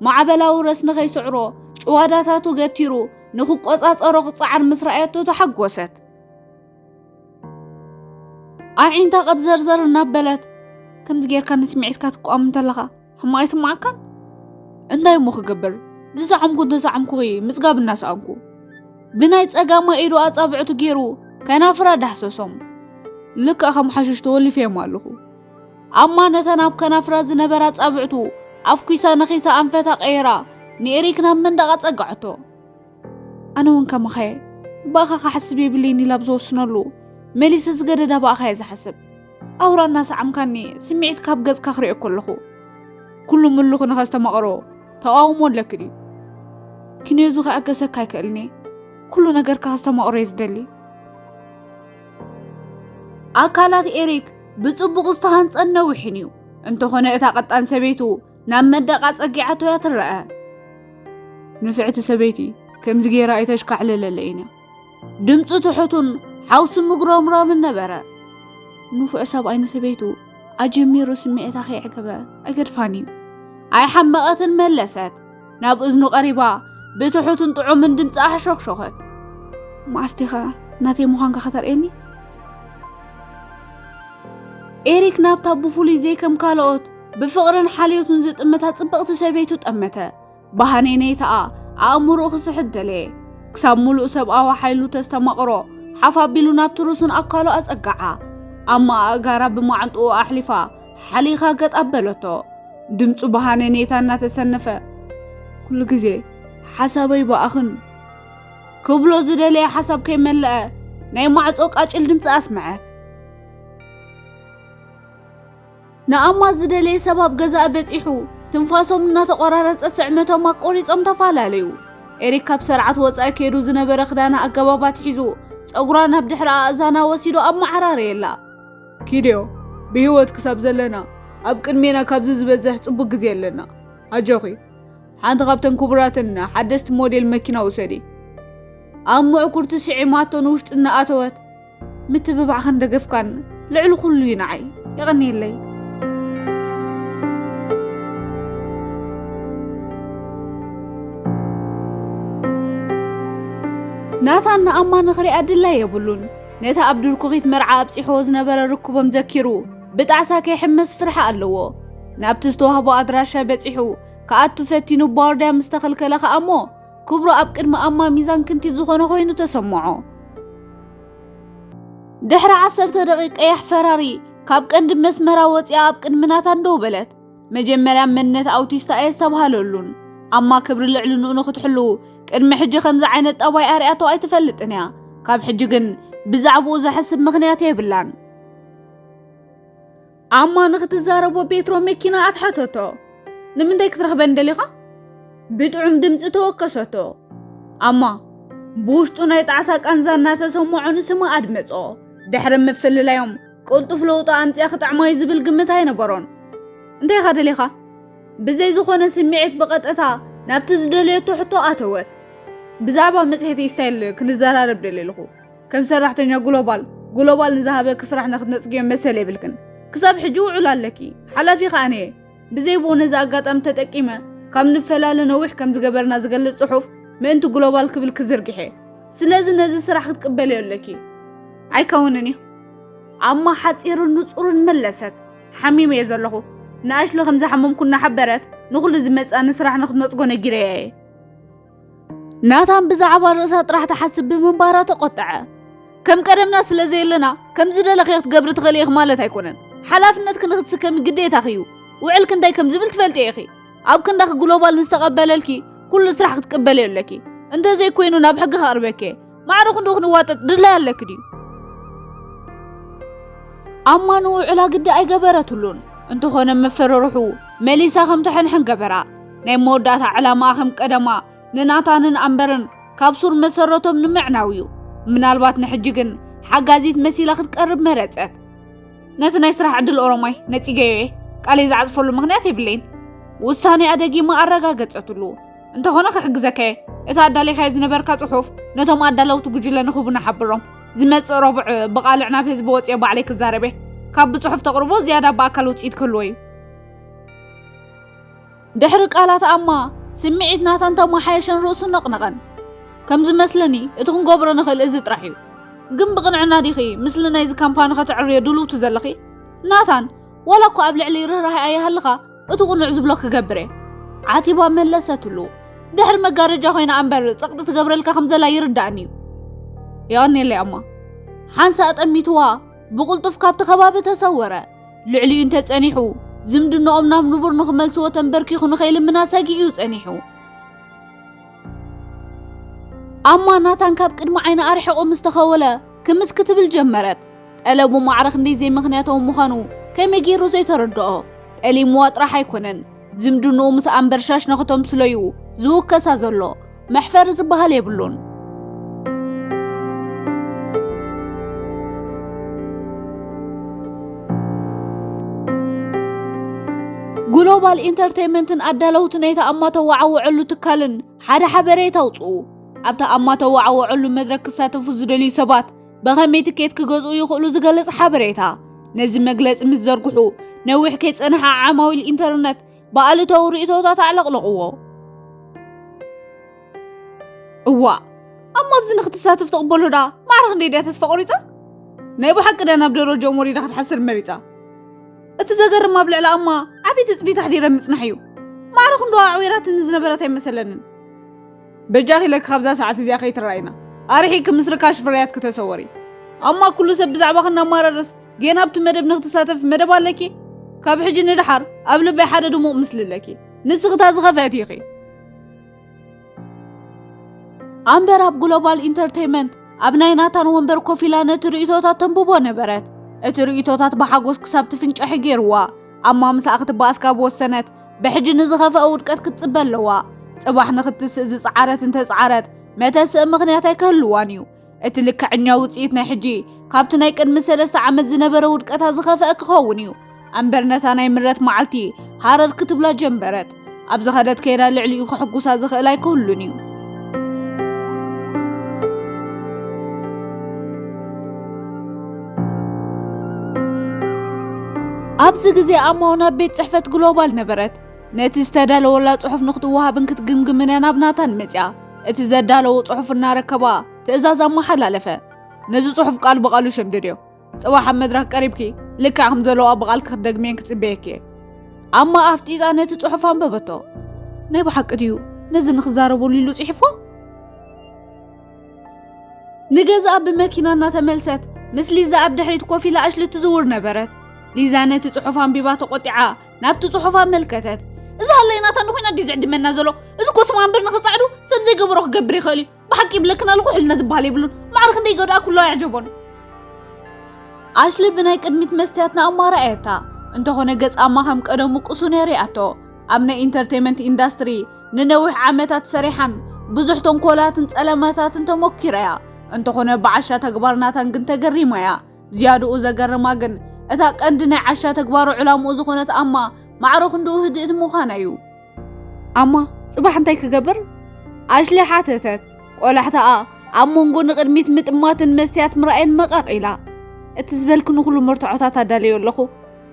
ማዕበላዊ ረስኒ ከይስዕሮ፣ ጭዋዳታቱ ገቲሩ ንኽቆጻጸሮ ክጸዓር ምስ ረኣየቶ ተሓጎሰት። ኣዒንታ ቀብዘርዘር እናበለት፣ "ከምዚ ጌርካ ንስምዒትካ ትቃወም እንተለኻ ሕማቕ ኣይስምዓካን?" እንታይ እሞ ክገብር? ዝሰዓምኩ እንተሰዓምኩኺ ምጽጋብ እናሰኣንኩ። ብናይ ጸጋማይ ኢዱ ኣጻብዕቱ ገይሩ ከናፍራ ዳህሰሶም። ልክዕ ከም ሓሽሽ ተወሊፈዮም ኣለኹ። ኣማ ነተን ኣብ ከናፍራ ዝነበራ ኣጻብዕቱ ኣፍኲሳ ነኺሳ ኣንፈታ ቀይራ ንኤሪክ ናብ መንደቕ ኣጸግዐቶ። ኣነ እውን ከማኻ እየ። ብኣኻ ክሓስብ የብለይን ኢላ ኣብ ዝወስነሉ፣ መሊሰ ዝገደዳ ብኣኻ እየ ዝሓስብ። ኣውራ እናሰዓምካኒ ስምዒት ካብ ገጽካ ክርእዮ ከለኹ፣ ኩሉ ምሉኽ ንኸስተማቕሮ ተቓውሞ ኣለኪ ድዩ? ክንዮ እዚ ክዕገሰካ ኣይክእልን እየ። ኩሉ ነገርካ ከስተማቕሮ እየ ዝደሊ። ኣካላት ኤሪክ ብጽቡቕ ዝተሃንጸን ነዊሕን እዩ። እንተኾነ እታ ቀጣን ሰበይቱ ናብ መደቓ ጸጊዓቶ እያ ትረአ። ንፍዕቲ ሰበይቲ ከምዚ ገይራ ኣይተሽካዕልለለይን እያ። ድምፁ ትሑቱን ሓውሲ ምጉረምራምን ነበረ። ንፉዕ ሰብኣይ ንሰበይቱ ኣጀሚሩ ስምዒታ ከይዕገበ ኣይገድፋን እዩ። ኣይሓመቐትን መለሰት። ናብ እዝኑ ቀሪባ ብትሑትን ጥዑምን ድምፂ ኣሕሾኽሾኸት። "መዓስ ዲኻ ናተይ ምዃንካ ከተርእየኒ?" ኤሪክ ናብታ ብፍሉይ ዘይከም ካልኦት ብፍቕርን ሓልዮትን ዝጥምታ ጽብቕቲ ሰበይቱ ጠመተ። ብሃነይነይታኣ ኣእምሮኡ ክስሕት ደለየ። ክሳብ ምሉእ ሰብኣዊ ሓይሉ ተስተማቕሮ፣ ሓፍ ኣቢሉ ናብቲ ርሱን ኣካሉ ኣጸጋዓ። ኣማ ኣእጋራ ብማዕንጥኡ ኣሕሊፋ፣ ሓሊኻ ገጥ ኣበለቶ። ድምጹ ብሃነይነይታ እናተሰነፈ፣ "ኩሉ ግዜ ሓሳበይ ብኣኽን" ክብሎ ዝደለየ ሓሳብ ከይመለአ፣ ናይ ማዕጾ ቃጭል ድምጺ ኣስመዐት። ንኣማ ዝደለየ ሰብ ኣብ ገዛእ በጺሑ፣ ትንፋሶም እናተቖራረጸ ስዕመቶም ኣቆሪጾም ተፈላለዩ። ኤሪክ ካብ ሰርዓት ወጻኢ ከይዱ ዝነበረ ክዳና ኣገባብ ኣትሒዙ፣ ጸጉራ ናብ ድሕሪ ኣእዛና ወሲዱ ኣመዓራረየላ። "ኪድዮ፣ ብህይወት ክሳብ ዘለና፣ ኣብ ቅድሜና ካብዚ ዝበዝሕ ጽቡቕ ግዜ ኣለና። ኣጆኺ፣ ሓንቲ ካብተን ክቡራትን ሓደስቲ ሞዴል መኪና ውሰዲ።" ኣብ ምዕኩርቲ ስዒማቶ ንውሽጢ እናኣተወት፣ "ምትብባዕኻን ደገፍካን ልዕሊ ኩሉ እዩ ንዓይ። የቐንየለይ።" ናታን ንኣማ ንኽሪኣ ድላይ የብሉን። ነቲ ኣብ ድርኩኺት መርዓ ኣብጺሕዎ ዝነበረ ርክቦም ዘኪሩ፣ ብጣዕሳ ከይሕመስ ፍርሒ ኣለዎ። ናብቲ ዝተዋህቦ ኣድራሻ በጺሑ ክኣቱ ፈቲኑ፣ ባወርድያ ምስ ተኸልከለ ከኣ እሞ፣ ክብሩ ኣብ ቅድሚ ኣማ ሚዛን ክንቲት ዝኾነ ኮይኑ ተሰምዖ። ድሕሪ ዓሰርተ ደቂቕ ቀያሕ ፈራሪ ካብ ቀንዲ መስመራ ወጺኣ ኣብ ቅድሚ ናታን ደው በለት። መጀመርያ መንነት ኣውቲስታ ኣየስተብሃለሉን። ኣማ ክብሪ ልዕልንኡ ንኽትሕሉ ቅድሚ ሕጂ ከምዚ ዓይነት ጠባይ ኣርያቶ ኣይትፈልጥን እያ። ካብ ሕጂ ግን ብዛዕባኡ ዘሕስብ ምኽንያት የብላን። ኣማ ንኽትዛረቦ ቤትሮ መኪና ኣትሓተቶ። "ንምንታይ ክትረኽበን ደሊኻ?" ብጥዑም ድምጺ ተወከሰቶ። ኣማ ብውሽጡ ናይ ጣዕሳ ቃንዛ እናተሰምዖ ንስማ ኣድመጾ። ድሕሪ ምፍልላዮም ቅልጡፍ ለውጢ ኣምጺኣ ክጥዕማዩ ዝብል ግምት ኣይነበሮን። "እንታይ ኢኻ ደሊኻ?" ብዘይ ዝኾነ ስምዒት ብቐጥታ ናብቲ ዝደለየቶ ሕቶ ኣተወት። "ብዛዕባ መጽሔት ስታይል ክንዘራረብ ደልየ ኣለኹ። ከም ሰራሕተኛ ግሎባል፣ ግሎባል ንዝሃበኪ ስራሕ ንክትነጽግዮ መሰል የብልክን። ክሳብ ሕጂ ውዑል ኣለኪ፣ ሓላፊ ከኣ ኣነ እየ። ብዘይ ብኡ ነዚ ኣጋጣሚ ተጠቂመ ካብ ንፈላለ ነዊሕ ከም ዝገበርና ዝገልጽ ጽሑፍ ምእንቲ ግሎባል ክብል ክዝርግሕ እየ። ስለዚ ነዚ ስራሕ ክትቅበልዮ ኣለኪ።" ኣይከውንን እዩ። ኣማ ሓጺርን ንጹርን መለሰት። ሓሚመ እየ ዘለኹ። ንኣሽሊ ከም ዝሓመምኩ እናሓበረት ንኹሉ ዝመጽኣኒ ስራሕ ንክትነጽጎ ነጊረያ እየ። ናታን ብዛዕባ ርእሳ ጥራሕ ትሓስብ ብምንባራ ተቖጠዐ። ከም ቀደምና ስለ ዘየለና ከም ዝደለኽዮ ክትገብሪ ትኽእሊ ኢኺ ማለት ኣይኮነን። ሓላፍነትኪ ንክትስከሚ ግዴታኺ እዩ። ውዕልኪ እንታይ ከም ዝብል ትፈልጢ ኢኺ። ኣብ ክንዳኺ ግሎባል ንዝተቐበለልኪ ኩሉ ስራሕ ክትቅበልዮ ኣለኪ። እንተዘይኮይኑ ናብ ሕጊ ከቕርበኪ እየ። ማዕረ ክንድኡ ክንዋጠጥ ድላይ ኣለኪ ድዩ? ኣማ ንውዕላ ግዲ ኣይገበረትሉን። እንተኾነ መፈረርሑ መሊሳ ከም ተሐንሕን ገበራ። ናይ መወዳእታ ዕላማኣ ከም ቀደማ ንናታንን ኣምበርን ካብ ሱር መሰረቶም ንምዕናው እዩ። ምናልባት ንሕጂ ግን ሓጋዚት መሲላ ክትቀርብ መረጸት። ነቲ ናይ ስራሕ ዕድል ኦሮማይ ነጺገዮ እየ። ቃለይ ዝዓጽፈሉ ምኽንያት የብለይን። ውሳኔኣ ደጊማ ኣረጋገጸትሉ። እንተኾነ ክሕግዘካ እየ። እቲ ኣዳሊኻዮ ዝነበርካ ጽሑፍ ነቶም ኣዳለውቲ ጉጅለ ንኽቡና ሓብሮም። ዝመጽእ ረቡዕ ብቓልዕ ናብ ህዝቢ ወጽየ ባዕለይ ክዛረብ እየ። ካብ ብጽሑፍ ተቕርቦ ዝያዳ ብኣካል ውጽኢት ክህልዎ እዩ። ድሕሪ ቃላት ኣማ ስምዒት ናታን ተመሓየሸን ርእሱ ነቕነቐን። ከም ዝመስለኒ እቲ ክንገብሮ ንኽእል እዚ ጥራሕ እዩ። ግን ብቕንዕና ዲኺ ምስሊ ናይዚ ካምፓኒ ከተዕርዮ ድልውቲ ዘለኺ? ናታን፣ ዋላ እኳ ኣብ ልዕሊ ርህራሄ ኣይሃልኻ፣ እቲ ቅኑዕ ዝብሎ ክገብር እየ። ዓቲባ መለሰትሉ። ድሕሪ መጋረጃ ኮይና እምበር ጸቕጢ ትገብረልካ ከም ዘላ ይርዳእኒ እዩ። የቐንየለይ ኣማ። ሓንሳእ ጠሚትዋ ብቕልጡፍ ካብቲ ከባቢ ተሰወረ። ልዕሊኡ እንተጸኒሑ፣ ዝምድናኦም ናብ ንቡር ንኽመልስዎ ተንበርኪኹ ንኸይልምና ሰጊኡ እዩ ጸኒሑ። ኣማ ናታን ካብ ቅድሚ ዓይና ኣርሒቑ ምስ ተኸወለ፣ ክምስ ክትብል ጀመረት። ጠለቡ ማዕረ ክንደይ ዘይምኽንያታዊ ምዃኑ ከመይ ገይሩ ዘይተረድኦ። ጠሊምዋ ጥራሕ ኣይኮነን፣ ዝምድንኡ ምስ ኣምበር ሻሽ ንኽተምስሎ እዩ ዝውከሳ ዘሎ። መሕፈሪ ዝበሃል የብሉን። ግሎባል ኢንተርቴይንመንትን ኣዳለውቲ ናይቲ ኣማ ተወዓውዐሉ ትካልን ሓደ ሓበሬታ ኣውጽኡ። ኣብቲ ኣማ ተወዓውዐሉ መድረክ ክሳተፉ ዝደልዩ ሰባት ብኸመይ ትኬት ክገዝኡ ይኽእሉ ዝገልጽ ሓበሬታ። ነዚ መግለጺ ምስ ዘርግሑ፣ ነዊሕ ከይጸንሐ ዓማዊል ኢንተርነት ብኣሉታዊ ርእይቶታት ኣዕለቕለቕዎ። እዋእ፣ ኣማ ኣብዚ ንኽትሳተፍ ትቕበሎ ደኣ ማዕረ ክንደይ ድያ ተስፋ ቆሪጻ? ናይ ብሓቂ ድያ ናብ ደረጃኦም ወሪዳ ክትሓስር መሪጻ? እቲ ዘገርም ኣብ ልዕሊ ኣማ ዓቢ ትጽቢት ኣሕዲረ ምጽናሕ እዩ። ማዕረ ክንድኡ ኣዕዊራትኒ ዝነበረት ኣይመሰለንን። በጃኺ ኢለኪ ካብዛ ሰዓት እዚኣ ከይትረኣይና። ኣርሒቕኪ ምስ ርካሽ ፍርያት ክተሰወሪ። ኣማ ኩሉ ሰብ ብዛዕባኺ እናማረረስ ጌና ኣብቲ መደብ ንኽትሳተፊ መደብ ኣለኪ? ካብ ሕጂ ንደሓር ኣብ ልበይ ሓደ ድሙቕ ምስሊ ኣለኪ። ንስኺ እታ ዝኸፍአት ኢኺ። ኣምበር ኣብ ግሎባል ኢንተርቴይንመንት ኣብ ናይ ናታን ወንበር ኮፍ ኢላ ነቲ ርእይቶታት ተንብቦ ነበረት። እቲ ርእይቶታት ብሓጎስ ክሳብ ትፍንጨሒ ገይርዋ። ኣማ ምሳኣ ክትበኣስ ካብ ወሰነት፣ ብሕጂ ንዝኸፍአ ውድቀት ክትጽበ ኣለዋ። ጽባሕ ንኽትስእ ዝጸዓረት እንተጸዓረት፣ መተስእ ምኽንያት ኣይክህልዋን እዩ። እቲ ልክዐኛ ውጽኢት ናይ ሕጂ፣ ካብቲ ናይ ቅድሚ ሰለስተ ዓመት ዝነበረ ውድቀታ ዝኸፍአ ክኸውን እዩ። ኣምበር ነታ ናይ ምረት መዓልቲ ሃረር ክትብላ ጀመረት። ኣብ ዝኸደት ከይዳ ልዕሊኡ ከሕጉሳ ዝኽእል ኣይክህሉን እዩ። ኣብዚ ግዜ ኣማው ናብ ቤት ጽሕፈት ግሎባል ነበረት። ነቲ ዝተዳለወላ ጽሑፍ ንክትወሃብን ክትግምግምን እያ ናብ ናታን መጽያ። እቲ ዘዳለዎ ጽሑፍ እናረከባ ትእዛዝ ኣመሓላለፈ። ነዚ ጽሑፍ ቃል ብቓሉ ሸምድድዮ። ጽባሕ ኣብ መድረኽ ቀሪብኪ ልክዕ ከም ዘለዋ ብቓልኪ ክትደግምየን ክጽበየኪ እየ። ኣማ ኣፍጢጣ ነቲ ጽሑፍ ኣንበበቶ። ናይ ብሓቂ ድዩ ነዚ ንክዛረበሉ ኢሉ ጽሒፎ? ንገዝኣ ብመኪና እናተመልሰት ምስ ሊዛ ኣብ ድሕሪት ኮፍ ኢላ ኣሽሊ ትዝውር ነበረት። ሊዛ ነቲ ጽሑፍ ኣንቢባ ተቖጢዓ ናብቲ ጽሑፍ ኣመልከተት። እዚ ሃለይ ናታ ንኮይና ድዩ ዝዕድመና ዘሎ? እዚ ኮስሞ ኣንበር ንኽጸዕዱ ሰብ ዘይገበሮ ክገብር ይኽእል እዩ። ብሓቂ ይብለክን ኣለኹ፣ ሕልና ዝበሃል የብሉን። ማዕረ ክንደይ ገድኣ ኩሉ ኣየዕጀቦን። ኣሽሊ ብናይ ቅድሚት መስትያት ንኣማ ረኣየታ። እንተኾነ ገጻ ኣማ ከም ቀደሙ ቅሱን እያ ሪኣቶ። ኣብ ናይ ኢንተርቴይመንት ኢንዳስትሪ ንነዊሕ ዓመታት ሰሪሓን ብዙሕ ተንኮላትን ጸለመታትን ተሞኪራ እያ። እንተኾነ ብዓሻ ተግባር ናታን ግን ተገሪማ እያ። ዝያድኡ ዘገርማ ግን እታ ቀንዲ ናይ ዓሻ ተግባሩ ዕላምኡ ዝኾነት ኣማ ማዕረ ክንድኡ ህድእት ምዃና እዩ። ኣማ፣ ጽባሕ እንታይ ክገብር? ኣሽሊ ሓተተት። ቆላሕታኣ ኣብ መንጎ ንቕድሚት ምጥማትን መስትያት ምርኣይን መቐቕ ኢላ። እቲ ዝበልክኒ ኩሉ መርትዖታት ኣዳልዮ ኣለኹ።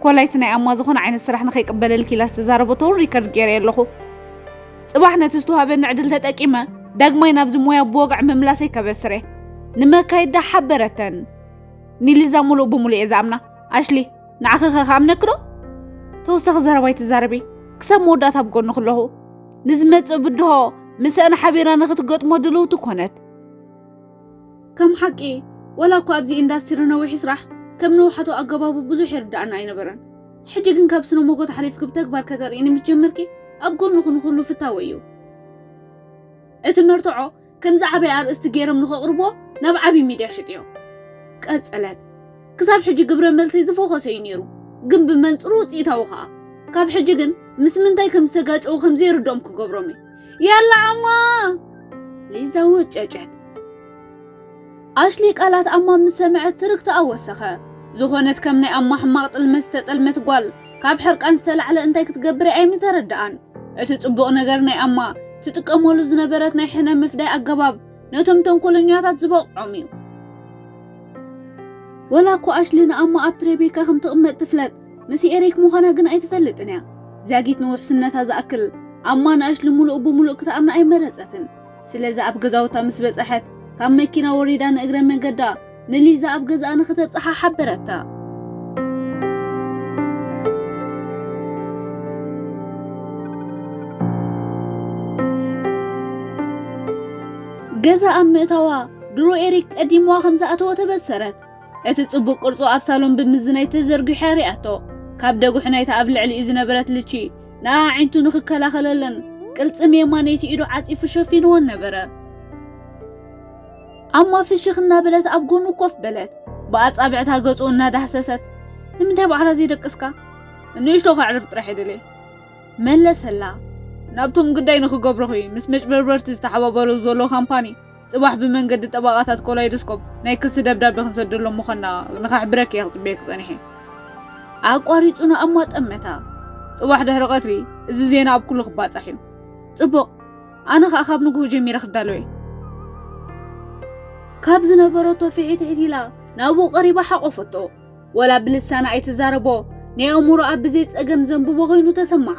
ኮላይቲ ናይ ኣማ ዝኾነ ዓይነት ስራሕ ንኸይቅበለልኪ ኢላ ዝተዛረበቶ እውን ሪከርድ ገይረ ኣለኹ። ጽባሕ ነቲ ዝተዋህበኒ ዕድል ተጠቂመ ዳግማይ ናብዚ ሞያ ብወግዒ ምምላሰይ ከበስር እየ። ንመካይዳ ሓበረተን። ኒሊዛ ሙሉእ ብሙሉእ እየ ዝኣምና። ኣሽሊ፣ ንዓኺ ኸ ክኣምነኪ ዶ? ተወሳኺ ዘረባ ኣይትዛረቢ። ክሳብ መወዳእታ ኣብ ጎንኺ ኣለኹ። ንዝመጽእ ብድሆ ምስአን ሓቢራ ንኽትገጥሞ ድልውቲ ኮነት። ከም ሓቂ፣ ወላ እኳ ኣብዚ ኢንዳስትሪ ነዊሕ ስራሕ ከም ንውሓቱ ኣገባቡ ብዙሕ ይርድኣና ኣይነበረን። ሕጂ ግን ካብ ስነ መጎት ሓሊፍኪ ብተግባር ከተርእይኒ ምስ ጀመርኪ ኣብ ጎንኺ ንኹሉ ፍታወይ እዩ። እቲ መርትዖ ከምዚ ዓብይ ኣርእስቲ ገይሮም ንኸቕርብዎ ናብ ዓብይ ሚድያ ሽጥዮ። ቀጸለት። ክሳብ ሕጂ ግብረ መልሰይ ዝፈኾሰ እዩ ነይሩ፣ ግን ብመንጽሩ ውጽኢታዊ ኸኣ። ካብ ሕጂ ግን ምስ ምንታይ ከም ዝተጋጨዉ ከም ዘይርድኦም ክገብሮም እዩ። ያላ ኣማ! ሊዛ ወጨጨት። ኣሽሊ ቃላት ኣማ ምስ ሰምዐት ትርግታኣ ወሰኸ። ዝኾነት ከም ናይ ኣማ ሕማቕ ጥልመት ዝተጠልመት ጓል፣ ካብ ሕርቃን ዝተላዕለ እንታይ ክትገብር እያ ኣይምተረድኣን። እቲ ጽቡቕ ነገር ናይ ኣማ ትጥቀመሉ ዝነበረት ናይ ሕነ ምፍዳይ ኣገባብ ነቶም ተንኮለኛታት ዝበቕዖም እዩ። ወላ እኮ ኣሽሊ ንኣማ ኣብ ትሬቤካ ከም ትቕመጥ ትፍለጥ፣ ምስ ኤሪክ ምዃና ግን ኣይትፈልጥን እያ። ዛጊት ንውሕስነታ ዝኣክል ኣማ ንኣሽሊ ሙሉእ ብሙሉእ ክትኣምና ኣይመረጸትን። ስለዚ ኣብ ገዛውታ ምስ በጸሐት፣ ካብ መኪና ወሪዳ ንእግረ መንገዳ ንሊዛ ኣብ ገዛኣ ንኽተብጽሓ ሓበረታ። ገዛ ኣብ ምእታዋ ድሮ ኤሪክ ቀዲምዋ ከም ዝኣተወ ተበሰረት። እቲ ጽቡቕ ቅርጹ ኣብ ሳሎን ብምዝናይ ተዘርጊሑ ርእያቶ። ካብ ደጉሒ ናይታ ኣብ ልዕሊኡ ዝነበረት ልቺ ንኣዒንቱ ንኽከላኸለለን ቅልጽም የማነይቲ ኢዱ ዓጺፉ ሸፊንወን ነበረ። ኣማ ፍሽኽ እናበለት ኣብ ጎኑ ኮፍ በለት። ብኣጻብዕታ ገጹ እናዳህሰሰት፣ "ንምንታይ ባዕራ ዘይደቀስካ? ንእሽቶ ከዕርፍ ጥራሕ እየ ደልየ" መለሰላ። "ናብቶም ግዳይ ንኽገብሮኺ ምስ መጭበርበርቲ ዝተሓባበሩ ዘሎ ካምፓኒ ጽባሕ ብመንገዲ ጠበቓታት ኮላይዶስኮፕ ናይ ክሲ ደብዳቤ ክንሰደሎም ምዃንና ንኸሕብረኪ እየ ክጽበየኪ ጸኒሐ።" ኣቋሪጹ ንኣማ ጠመታ። "ጽባሕ ድሕሪ ቀትሪ እዚ ዜና ኣብ ኩሉ ክባጻሕ እዩ።" "ጽቡቕ፣ ኣነ ኸኣ ካብ ንግሆ ጀሚረ ክዳሎ እየ።" ካብ ዝነበረቶ ፍሒትሒት ኢላ ናብኡ ቀሪባ ሓቖፈቶ። ወላ ብልሳና ኣይትዛረቦ፣ ናይ ኣእምሮኣ ብዘይ ጸገም ዘንብቦ ኮይኑ ተሰምዓ።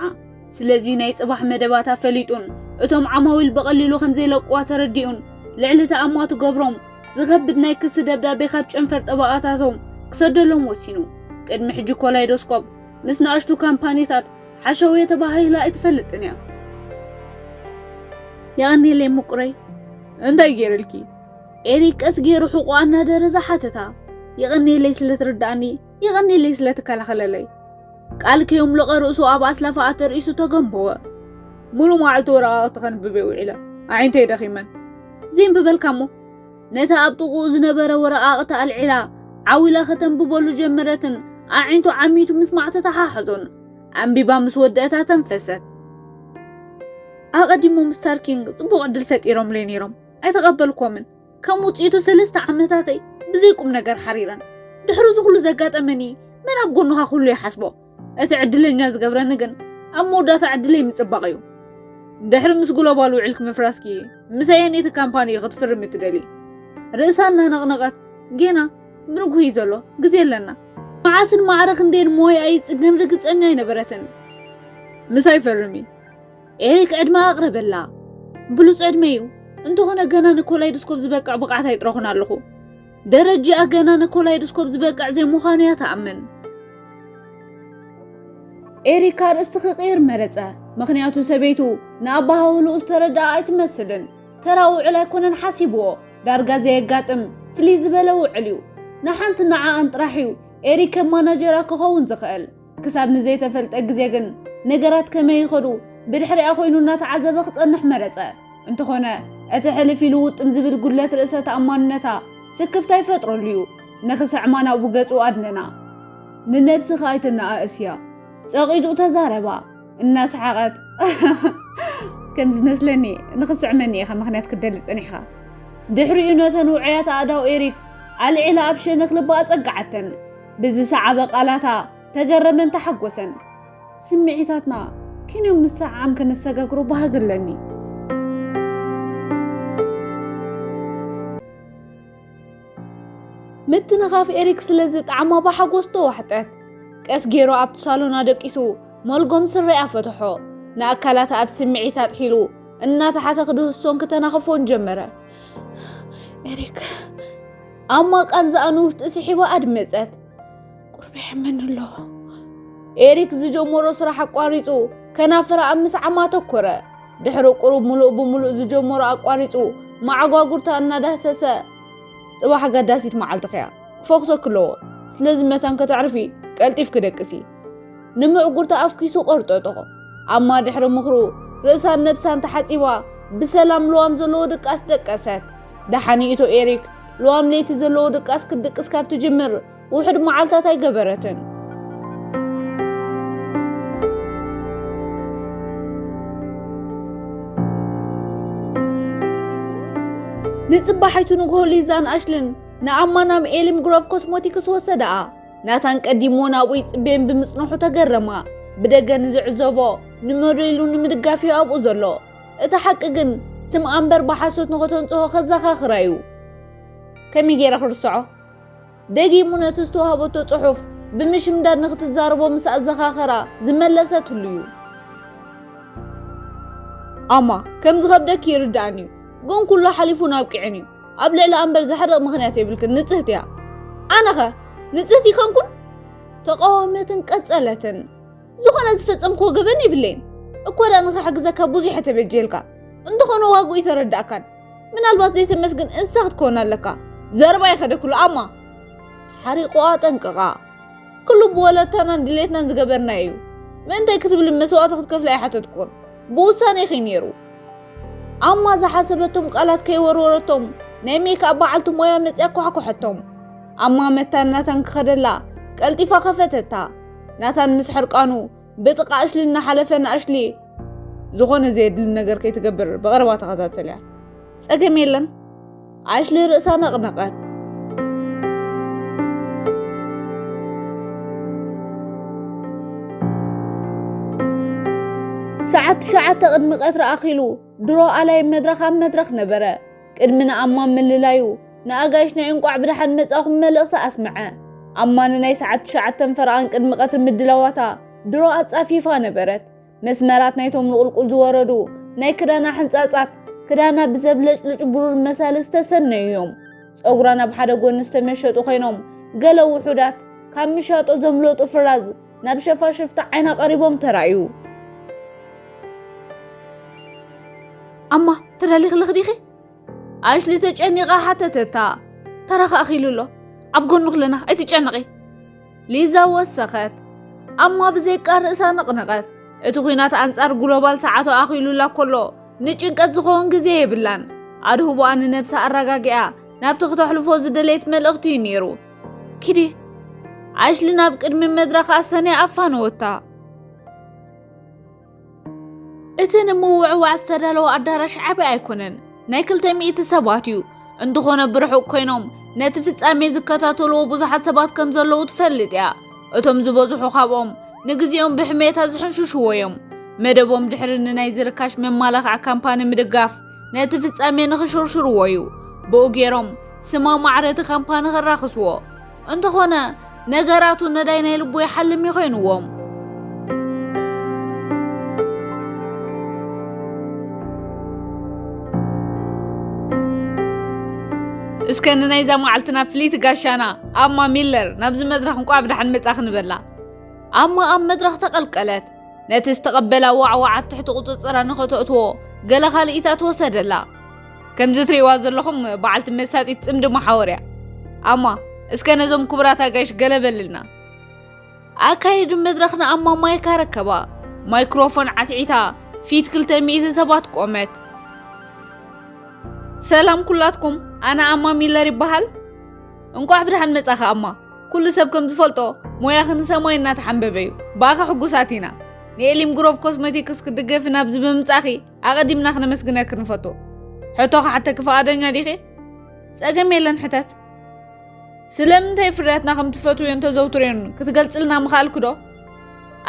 ስለዚ ናይ ጽባሕ መደባታ ፈሊጡን እቶም ዓማዊል ብቐሊሉ ከም ዘይለቅዋ ተረዲኡን ልዕሊ እቲ ኣማ ትገብሮም ዝኸብድ ናይ ክሲ ደብዳቤ ካብ ጨንፈር ጠበቓታቶም ክሰደሎም ወሲኑ። ቅድሚ ሕጂ ኮላይዶስኮፕ ምስ ንኣሽቱ ካምፓኒታት ሓሸውየ ተባሂላ ኣይትፈልጥን እያ። "የቐንየለይ ምቁረይ። እንታይ ገይረልኪ?" ኤሪክ ቀስ ገይሩ ሕቖኣ እናደረዘ ሓተታ። "የቐንየለይ ስለ ትርድኣኒ፣ የቐንየለይ ስለ ትከላኸለለይ።" ቃል ከየምለቐ ርእሱ ኣብ ኣስላፋኣ ተርእሱ ተገንበወ። "ሙሉ መዓልቲ ወረቓቕቲ ከንብብ እየ ውዒለ። ኣዒንተይ ደኺመን። ዘንብበልካ እሞ?" ነቲ ኣብ ጥቕኡ ዝነበረ ወረቓቕቲ ኣልዒላ፣ ዓው ኢላ ከተንብበሉ ጀመረትን ኣዒንቱ ዓሚቱ ምስማዕ ተተሓሓዞን። ኣንቢባ ምስ ወደአት ኣተንፈሰት። "ኣቐዲሞም ስታርኪንግ ጽቡቕ ዕድል ፈጢሮምለይ ነይሮም። ኣይተቐበልኮምን። ከም ውጽኢቱ ሰለስተ ዓመታተይ ብዘይ ቁም ነገር ሓሪረን። ድሕሪ እዚ ኩሉ ዘጋጠመኒ መን ኣብ ጎንኻ ኩሉ ይሓስቦ? እቲ ዕድለኛ ዝገብረኒ ግን ኣብ መወዳእታ ዕድለይ ምጽባቕ እዩ። ድሕሪ ምስ ግሎባል ውዕልኪ ምፍራስኪ ምስ ኣየነይቲ ካምፓኒ ክትፍርሚ ትደሊ?" ርእሳ እናነቕነቐት፣ "ጌና ብንጉህ እዩ ዘሎ፣ ግዜ ኣለና። መዓስን ማዕረ ክንደይን ሞያኣ ይጽገን ርግጸኛ ኣይነበረትን። ምሳይ ፈርሚ።" ኤሪክ ዕድመ ኣቕረበላ። "ብሉጽ ዕድመ እዩ። እንተኾነ ገና ንኮላይዶስኮፕ ዝበቅዕ ብቕዓት ኣይጥረኹን ኣለኹ። ደረጃኣ ገና ንኮላይዶስኮፕ ዝበቅዕ ዘይምዃኑ እያ ትኣምን።" ኤሪክ ኣርእስቲ ክቕይር መረጸ። ምኽንያቱ ሰበይቱ ንኣበሃህልኡ ዝተረድኣ ኣይትመስልን። ተራ ውዕል ኣይኮነን ሓሲብዎ። ዳርጋ ዘየጋጥም ፍልይ ዝበለ ውዕል እዩ። ንሓንቲ ንዓኣን ጥራሕ እዩ ኤሪክ ከም ማናጀራ ክኸውን ዝኽእል። ክሳብ ንዘይተፈልጠ ግዜ ግን ነገራት ከመይ ይኸዱ ብድሕሪኣ ኮይኑ እናተዓዘበ ክጸንሕ መረጸ። እንተኾነ እቲ ሕልፍ ኢሉ ውጥም ዝብል ጉድለት ርእሰ ተኣማንነታ ስክፍታ ይፈጥረሉ እዩ። ንኽስዕማ ናብኡ ገጹ ኣድነና። "ንነብስኻ ኣይተነኣእስያ፣ ጸቒጡ ተዛረባ" እናሰሓቐት። "ከም ዝመስለኒ ንኽትስዕመኒ ኢኻ ምኽንያት ክትደሊ ጸኒሕካ።" ድሕሪኡ ነተን ውዑያት ኣእዳው ኤሪክ ኣልዒላ ኣብ ሸነኽ ልባ ኣጸግዓተን። ብዝሰዓበ ቃላታ ተገረመን ተሓጎሰን። ስምዒታትና ክንዮም ምስዕዓም ከነሰጋግሮ ባህጊ ኣለኒ። ምትንኻፍ ኤሪክ ስለ ዝጠዓማ ብሓጎስ ተዋሕጠት። ቀስ ገይሩ ኣብቲ ሳሎን ኣደቂሱ መልጎም ስረኣ ፈትሖ። ንኣካላታ ኣብ ስምዒት ኣጥሒሉ እናተሓተ ክድህሶን ክተናኽፎን ጀመረ። "ኤሪክ፣ ኣማ ቃንዛኣ ንውሽጢ ስሒባ ኣድመጸት። ቁርበ የሕመኒ ኣሎ። ኤሪክ ዝጀመሮ ስራሕ ኣቋሪጹ ከናፍራ ኣብ ምስዓም ኣተኮረ። ድሕሪ ቁሩብ ምሉእ ብምሉእ ዝጀመሮ ኣቋሪጹ መዓጓጉርታ እናዳህሰሰ፣ ጽባሕ ኣገዳሲት መዓልትኺ'ያ፣ ክፈኹሰኪ ኣለዎ። ስለዚ መታን ከተዕርፊ ቀልጢፍኪ ደቅሲ። ንምዕጉርታ ኣፍኪሱ ቆርጠጦ። ኣማ ድሕሪ ምኽሩ ርእሳን ነብሳን ተሓጺባ ብሰላም ልዋም ዘለዎ ድቃስ ደቀሰት። ደሓን ይእቶ ኤሪክ ልዋም ለይቲ ዘለዎ ድቃስ ክትድቅስ ካብ ትጅምር ውሑድ መዓልታት ኣይገበረትን። ንጽባሒቱ ንግሆ ሊዛን ኣሽልን ንኣማ ናብ ኤሊም ግሮቭ ኮስሞቲክስ ወሰደኣ። ናታን ቀዲሞ ናብኡ ይጽበየን ብምጽንሑ ተገረማ። ብደገ ንዝዕዘቦ ንሞዴሉ ንምድጋፍ እዩ ኣብኡ ዘሎ። እቲ ሓቂ ግን ስምኣ እምበር ብሓሶት ንኸተንጽሆ ከዘኻኽራ እዩ። ከመይ ገይረ ክርስዖ? ደጊሙ ነቲ ዝተዋህበቶ ጽሑፍ ብምሽምዳድ ንኽትዛረቦ ምስ ኣዘኻኸራ ዝመለሰትሉ እዩ። ኣማ፣ ከም ዝኸብደኪ ይርድኣኒ እዩ፣ ግን ኩሉ ሓሊፉን ኣብቂዑን እዩ። ኣብ ልዕሊ ኣምበር ዘሕርቕ ምኽንያት የብልክን፣ ንጽህቲ እያ። ኣነኸ ንጽህቲ ይኮንኩን? ተቃወመትን ቀጸለትን። ዝኾነ ዝፈጸምክዎ ገበን የብለይን። እኮ ደኣ ንኽሕግዘካ ብዙሕ እየ ተበጅየልካ። እንተኾነ ዋግኡ ይተረዳእካን። ምናልባት ዘይተመስግን እንስሳ ክትከውን ኣለካ። ዘረባ ይኸደክሉ ኣማ። ሓሪቑ ኣጠንቀቓ። ኩሉ ብወለታናን ድሌትናን ዝገበርናዮ እዩ። ምእንታይ ክትብል መስዋእቲ ክትከፍላ ኣይሓተትኩን። ብውሳኔኺ ነይሩ። ኣማ ዝሓሰበቶም ቃላት ከይወርወረቶም ናይ ሜክኣፕ በዓልቲ ሞያ መጽያ ኳሕኩሐቶም። ኣማ መታን ናታን ክኸደላ ቀልጢፋ ከፈተታ። ናታን ምስ ሕርቃኑ ብጥቓ ኣሽሊ እናሓለፈ ንኣሽሊ ዝኾነ ዘየድሊ ነገር ከይትገብር ብቐረባ ተኸታተልያ። ጸገም የለን። ኣሽሊ ርእሳ ነቕነቐት። ሰዓት ትሽዓተ ቅድሚ ቀትሪ ኣኺሉ ድሮ ኣላይ መድረኽ ኣብ መድረኽ ነበረ። ቅድሚ ንኣማ ምልላዩ ንኣጋይሽ ናይ እንቋዕ ብደሓን መጻኹም መልእኽቲ ኣስምዐ። ኣማ ንናይ ሰዓት ትሽዓተን ፈረቓን ቅድሚ ቀትሪ ምድላዋታ ድሮ ኣጻፊፋ ነበረት። መስመራት ናይቶም ንቑልቁል ዝወረዱ ናይ ክዳና ሕንጻጻት፣ ክዳና ብዘብለጭልጭ ብሩር መሳሊ ዝተሰነዩ እዮም። ጸጉራ ናብ ሓደ ጎኒ ዝተመሸጡ ኮይኖም፣ ገለ ውሑዳት ካብ ምሻጦ ዘምለጡ ፍራዝ ናብ ሸፋሽፍቲ ዓይና ቀሪቦም ተራእዩ። ኣማ፣ ተዳሊኽልኽ ዲኺ? ኣሽሊ ተጨኒቓ ሓተተታ። ተራኻ ኣኺሉ ኣሎ። ኣብ ጎንኹ ኣለና፣ ኣይትጨነቒ። ሊዛ ወሰኸት። ኣማ ብዘይቃ ርእሳ ነቕነቐት። እቲ ኲናት ኣንጻር ግሎባል ሰዓቱ ኣኺሉላ ከሎ፣ ንጭንቀት ዝኸውን ግዜ የብላን። ኣድህቦኣ ንነብሳ ኣረጋጊኣ፣ ናብቲ ክተሕልፎ ዝደለየት መልእኽቲ እዩ ነይሩ። ኪዲ፣ ኣሽሊ ናብ ቅድሚ መድረኽ ኣሰንያ ኣፋነወታ። እቲ ንምውዕዋዕ ዝተዳለወ ኣዳራሽ ዓቢ ኣይኮነን፣ ናይ ክልተ ሚእቲ ሰባት እዩ። እንተኾነ ብርሑቕ ኮይኖም ነቲ ፍጻሜ ዝከታተልዎ ብዙሓት ሰባት ከም ዘለዉ ትፈልጥ እያ። እቶም ዝበዝሑ ካብኦም ንግዜኦም ብሕሜታ ዝሕንሽሽዎ እዮም። መደቦም ድሕሪ ንናይዚ ርካሽ መማላኽዒ ካምፓኒ ምድጋፍ ነቲ ፍጻሜ ንኽሽርሽርዎ እዩ። ብኡ ገይሮም ስማ ማዕረ እቲ ካምፓኒ ከራኽስዎ። እንተኾነ ነገራቱ ነዳይ ናይ ልቡ ይሓልም እዩ ኮይንዎም። እስከ ንናይዛ መዓልትና ፍልይቲ ጋሻና ኣማ ሚለር ናብዚ መድረኽ እንቋዕ ብደሓን መጻኺ ንበላ። ኣማ ኣብ መድረኽ ተቐልቀለት። ነቲ ዝተቐበላ ዋዕዋዕ ኣብ ትሕቲ ቁጽጽራ ንኸተእትዎ ገለ ካልኢታት ወሰደላ። ከምዚ ትርእይዋ ዘለኹም በዓልቲ መሳጢት ጽምዲ መሓወር እያ። ኣማ፣ እስከ ነዞም ክቡራት ኣጋይሽ ገለ በልልና። ኣካይዱ መድረኽ ንኣማ ማይክ ኣረከባ። ማይክሮፎን ዓትዒታ ፊት ክልተ ሚእቲ ሰባት ቆመት። ሰላም ኩላትኩም፣ ኣነ ኣማ ሚለር ይበሃል። እንቋዕ ብደሓን መጻኺ ኣማ። ኩሉ ሰብ ከም ዝፈልጦ ሞያኺ ንሰማይ እናተሓንበበ እዩ። ብኣኺ ሕጉሳት ኢና። ንኤሊም ግሮቭ ኮስሞቲክስ ክትድገፊ ናብዚ ብምምጻእኺ ኣቐዲምና ክነመስግነኪ ንፈቱ። ሕቶ ክሓተኪ ፍቓደኛ ዲኺ? ጸገም የለን፣ ሕተት። ስለምንታይ ፍርያትና ከም ትፈትውዮን ተዘውትርዮን ክትገልጽልና ምኽኣልኪ ዶ?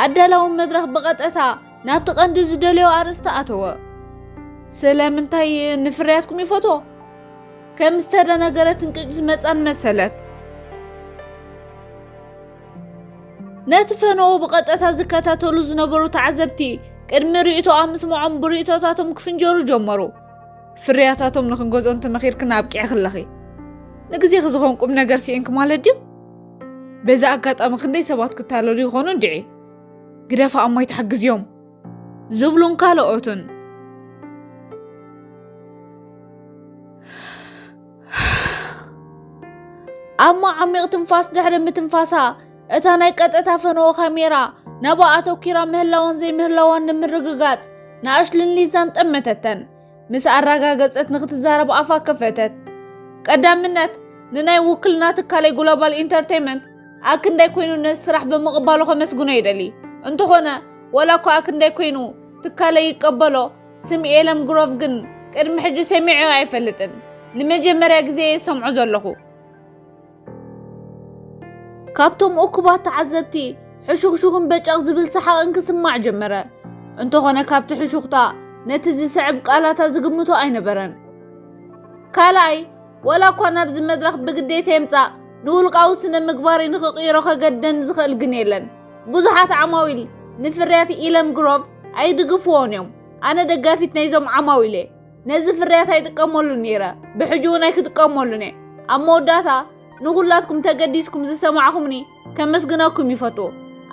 ኣዳላዊ መድረኽ ብቐጥታ ናብቲ ቀንዲ ዝደለዮ ኣርእስቲ ኣተወ። ስለምንታይ ንፍርያትኩም ይፈትዎ? ከም ዝተደናገረትን ቅጭ ዝመጻን መሰለት። ነቲ ፈነዎ ብቐጥታ ዝከታተሉ ዝነበሩ ተዓዘብቲ ቅድሚ ርእይቶኣ ምስምዖም ብርእይቶታቶም ክፍንጀሩ ጀመሩ። ፍርያታቶም ንኽንገዝኦ እንተመኺርክና ኣብቂዕኺ ኣለኺ። ንግዜኺ ዝኾን ቁም ነገር ስኢንኪ ማለት ድዩ? በዚ ኣጋጣሚ ክንደይ ሰባት ክታለሉ ይኾኑ እንድዒ? ግደፋ ኣማይ ትሓግዝዮም ዝብሉን ካልኦትን። ኣማ ዓሚቕ ትንፋስ ድሕሪ ምትንፋሳ፣ እታ ናይ ቀጥታ ፈነወ ካሜራ ናብኣ ኣተኲራ ምህላዋን ዘይምህላዋን ንምርግጋጽ ንኣሽልን ሊዛን ጠመተተን። ምስ ኣረጋገጸት ንኽትዛረብ ኣፋ ከፈተት። ቀዳምነት ንናይ ውክልና ትካለይ ግሎባል ኢንተርቴይመንት ኣክንዳይ ኮይኑ ነዚ ስራሕ ብምቕባሉ ከመስግኖ ይደሊ። እንተኾነ፣ ወላ እኳ ኣክንዳይ ኮይኑ ትካለይ ይቀበሎ፣ ስም ኤለም ግሮቭ ግን ቅድሚ ሕጂ ሰሚዐዮ ኣይፈልጥን። ንመጀመርያ ግዜ እየ ዝሰምዖ ዘለኹ። ካብቶም እኩባት ተዓዘብቲ ሕሹኽሹኽን በጨቕ ዝብል ሰሓቕን ክስማዕ ጀመረ። እንተኾነ ካብቲ ሕሹኽታ ነቲ ዝስዕብ ቃላታ ዝግምቶ ኣይነበረን። ካልኣይ፣ ዋላ እኳ ናብዚ መድረኽ ብግዴታ የምጻእ ንውልቃዊ ስነ ምግባሪ ንኽቕይሮ ከገድደኒ ዝኽእል ግን የለን። ብዙሓት ዓማዊል ንፍርያት ኢለም ግሮቭ ኣይድግፍዎን እዮም። ኣነ ደጋፊት ናይዞም ዓማዊል እየ። ነዚ ፍርያት ኣይጥቀመሉን ነይረ፣ ብሕጂ እውን ኣይክጥቀመሉን እየ። ኣብ መወዳእታ ንኹላትኩም ተገዲስኩም ዝሰማዕኹምኒ ከመስግነኩም ይፈቱ።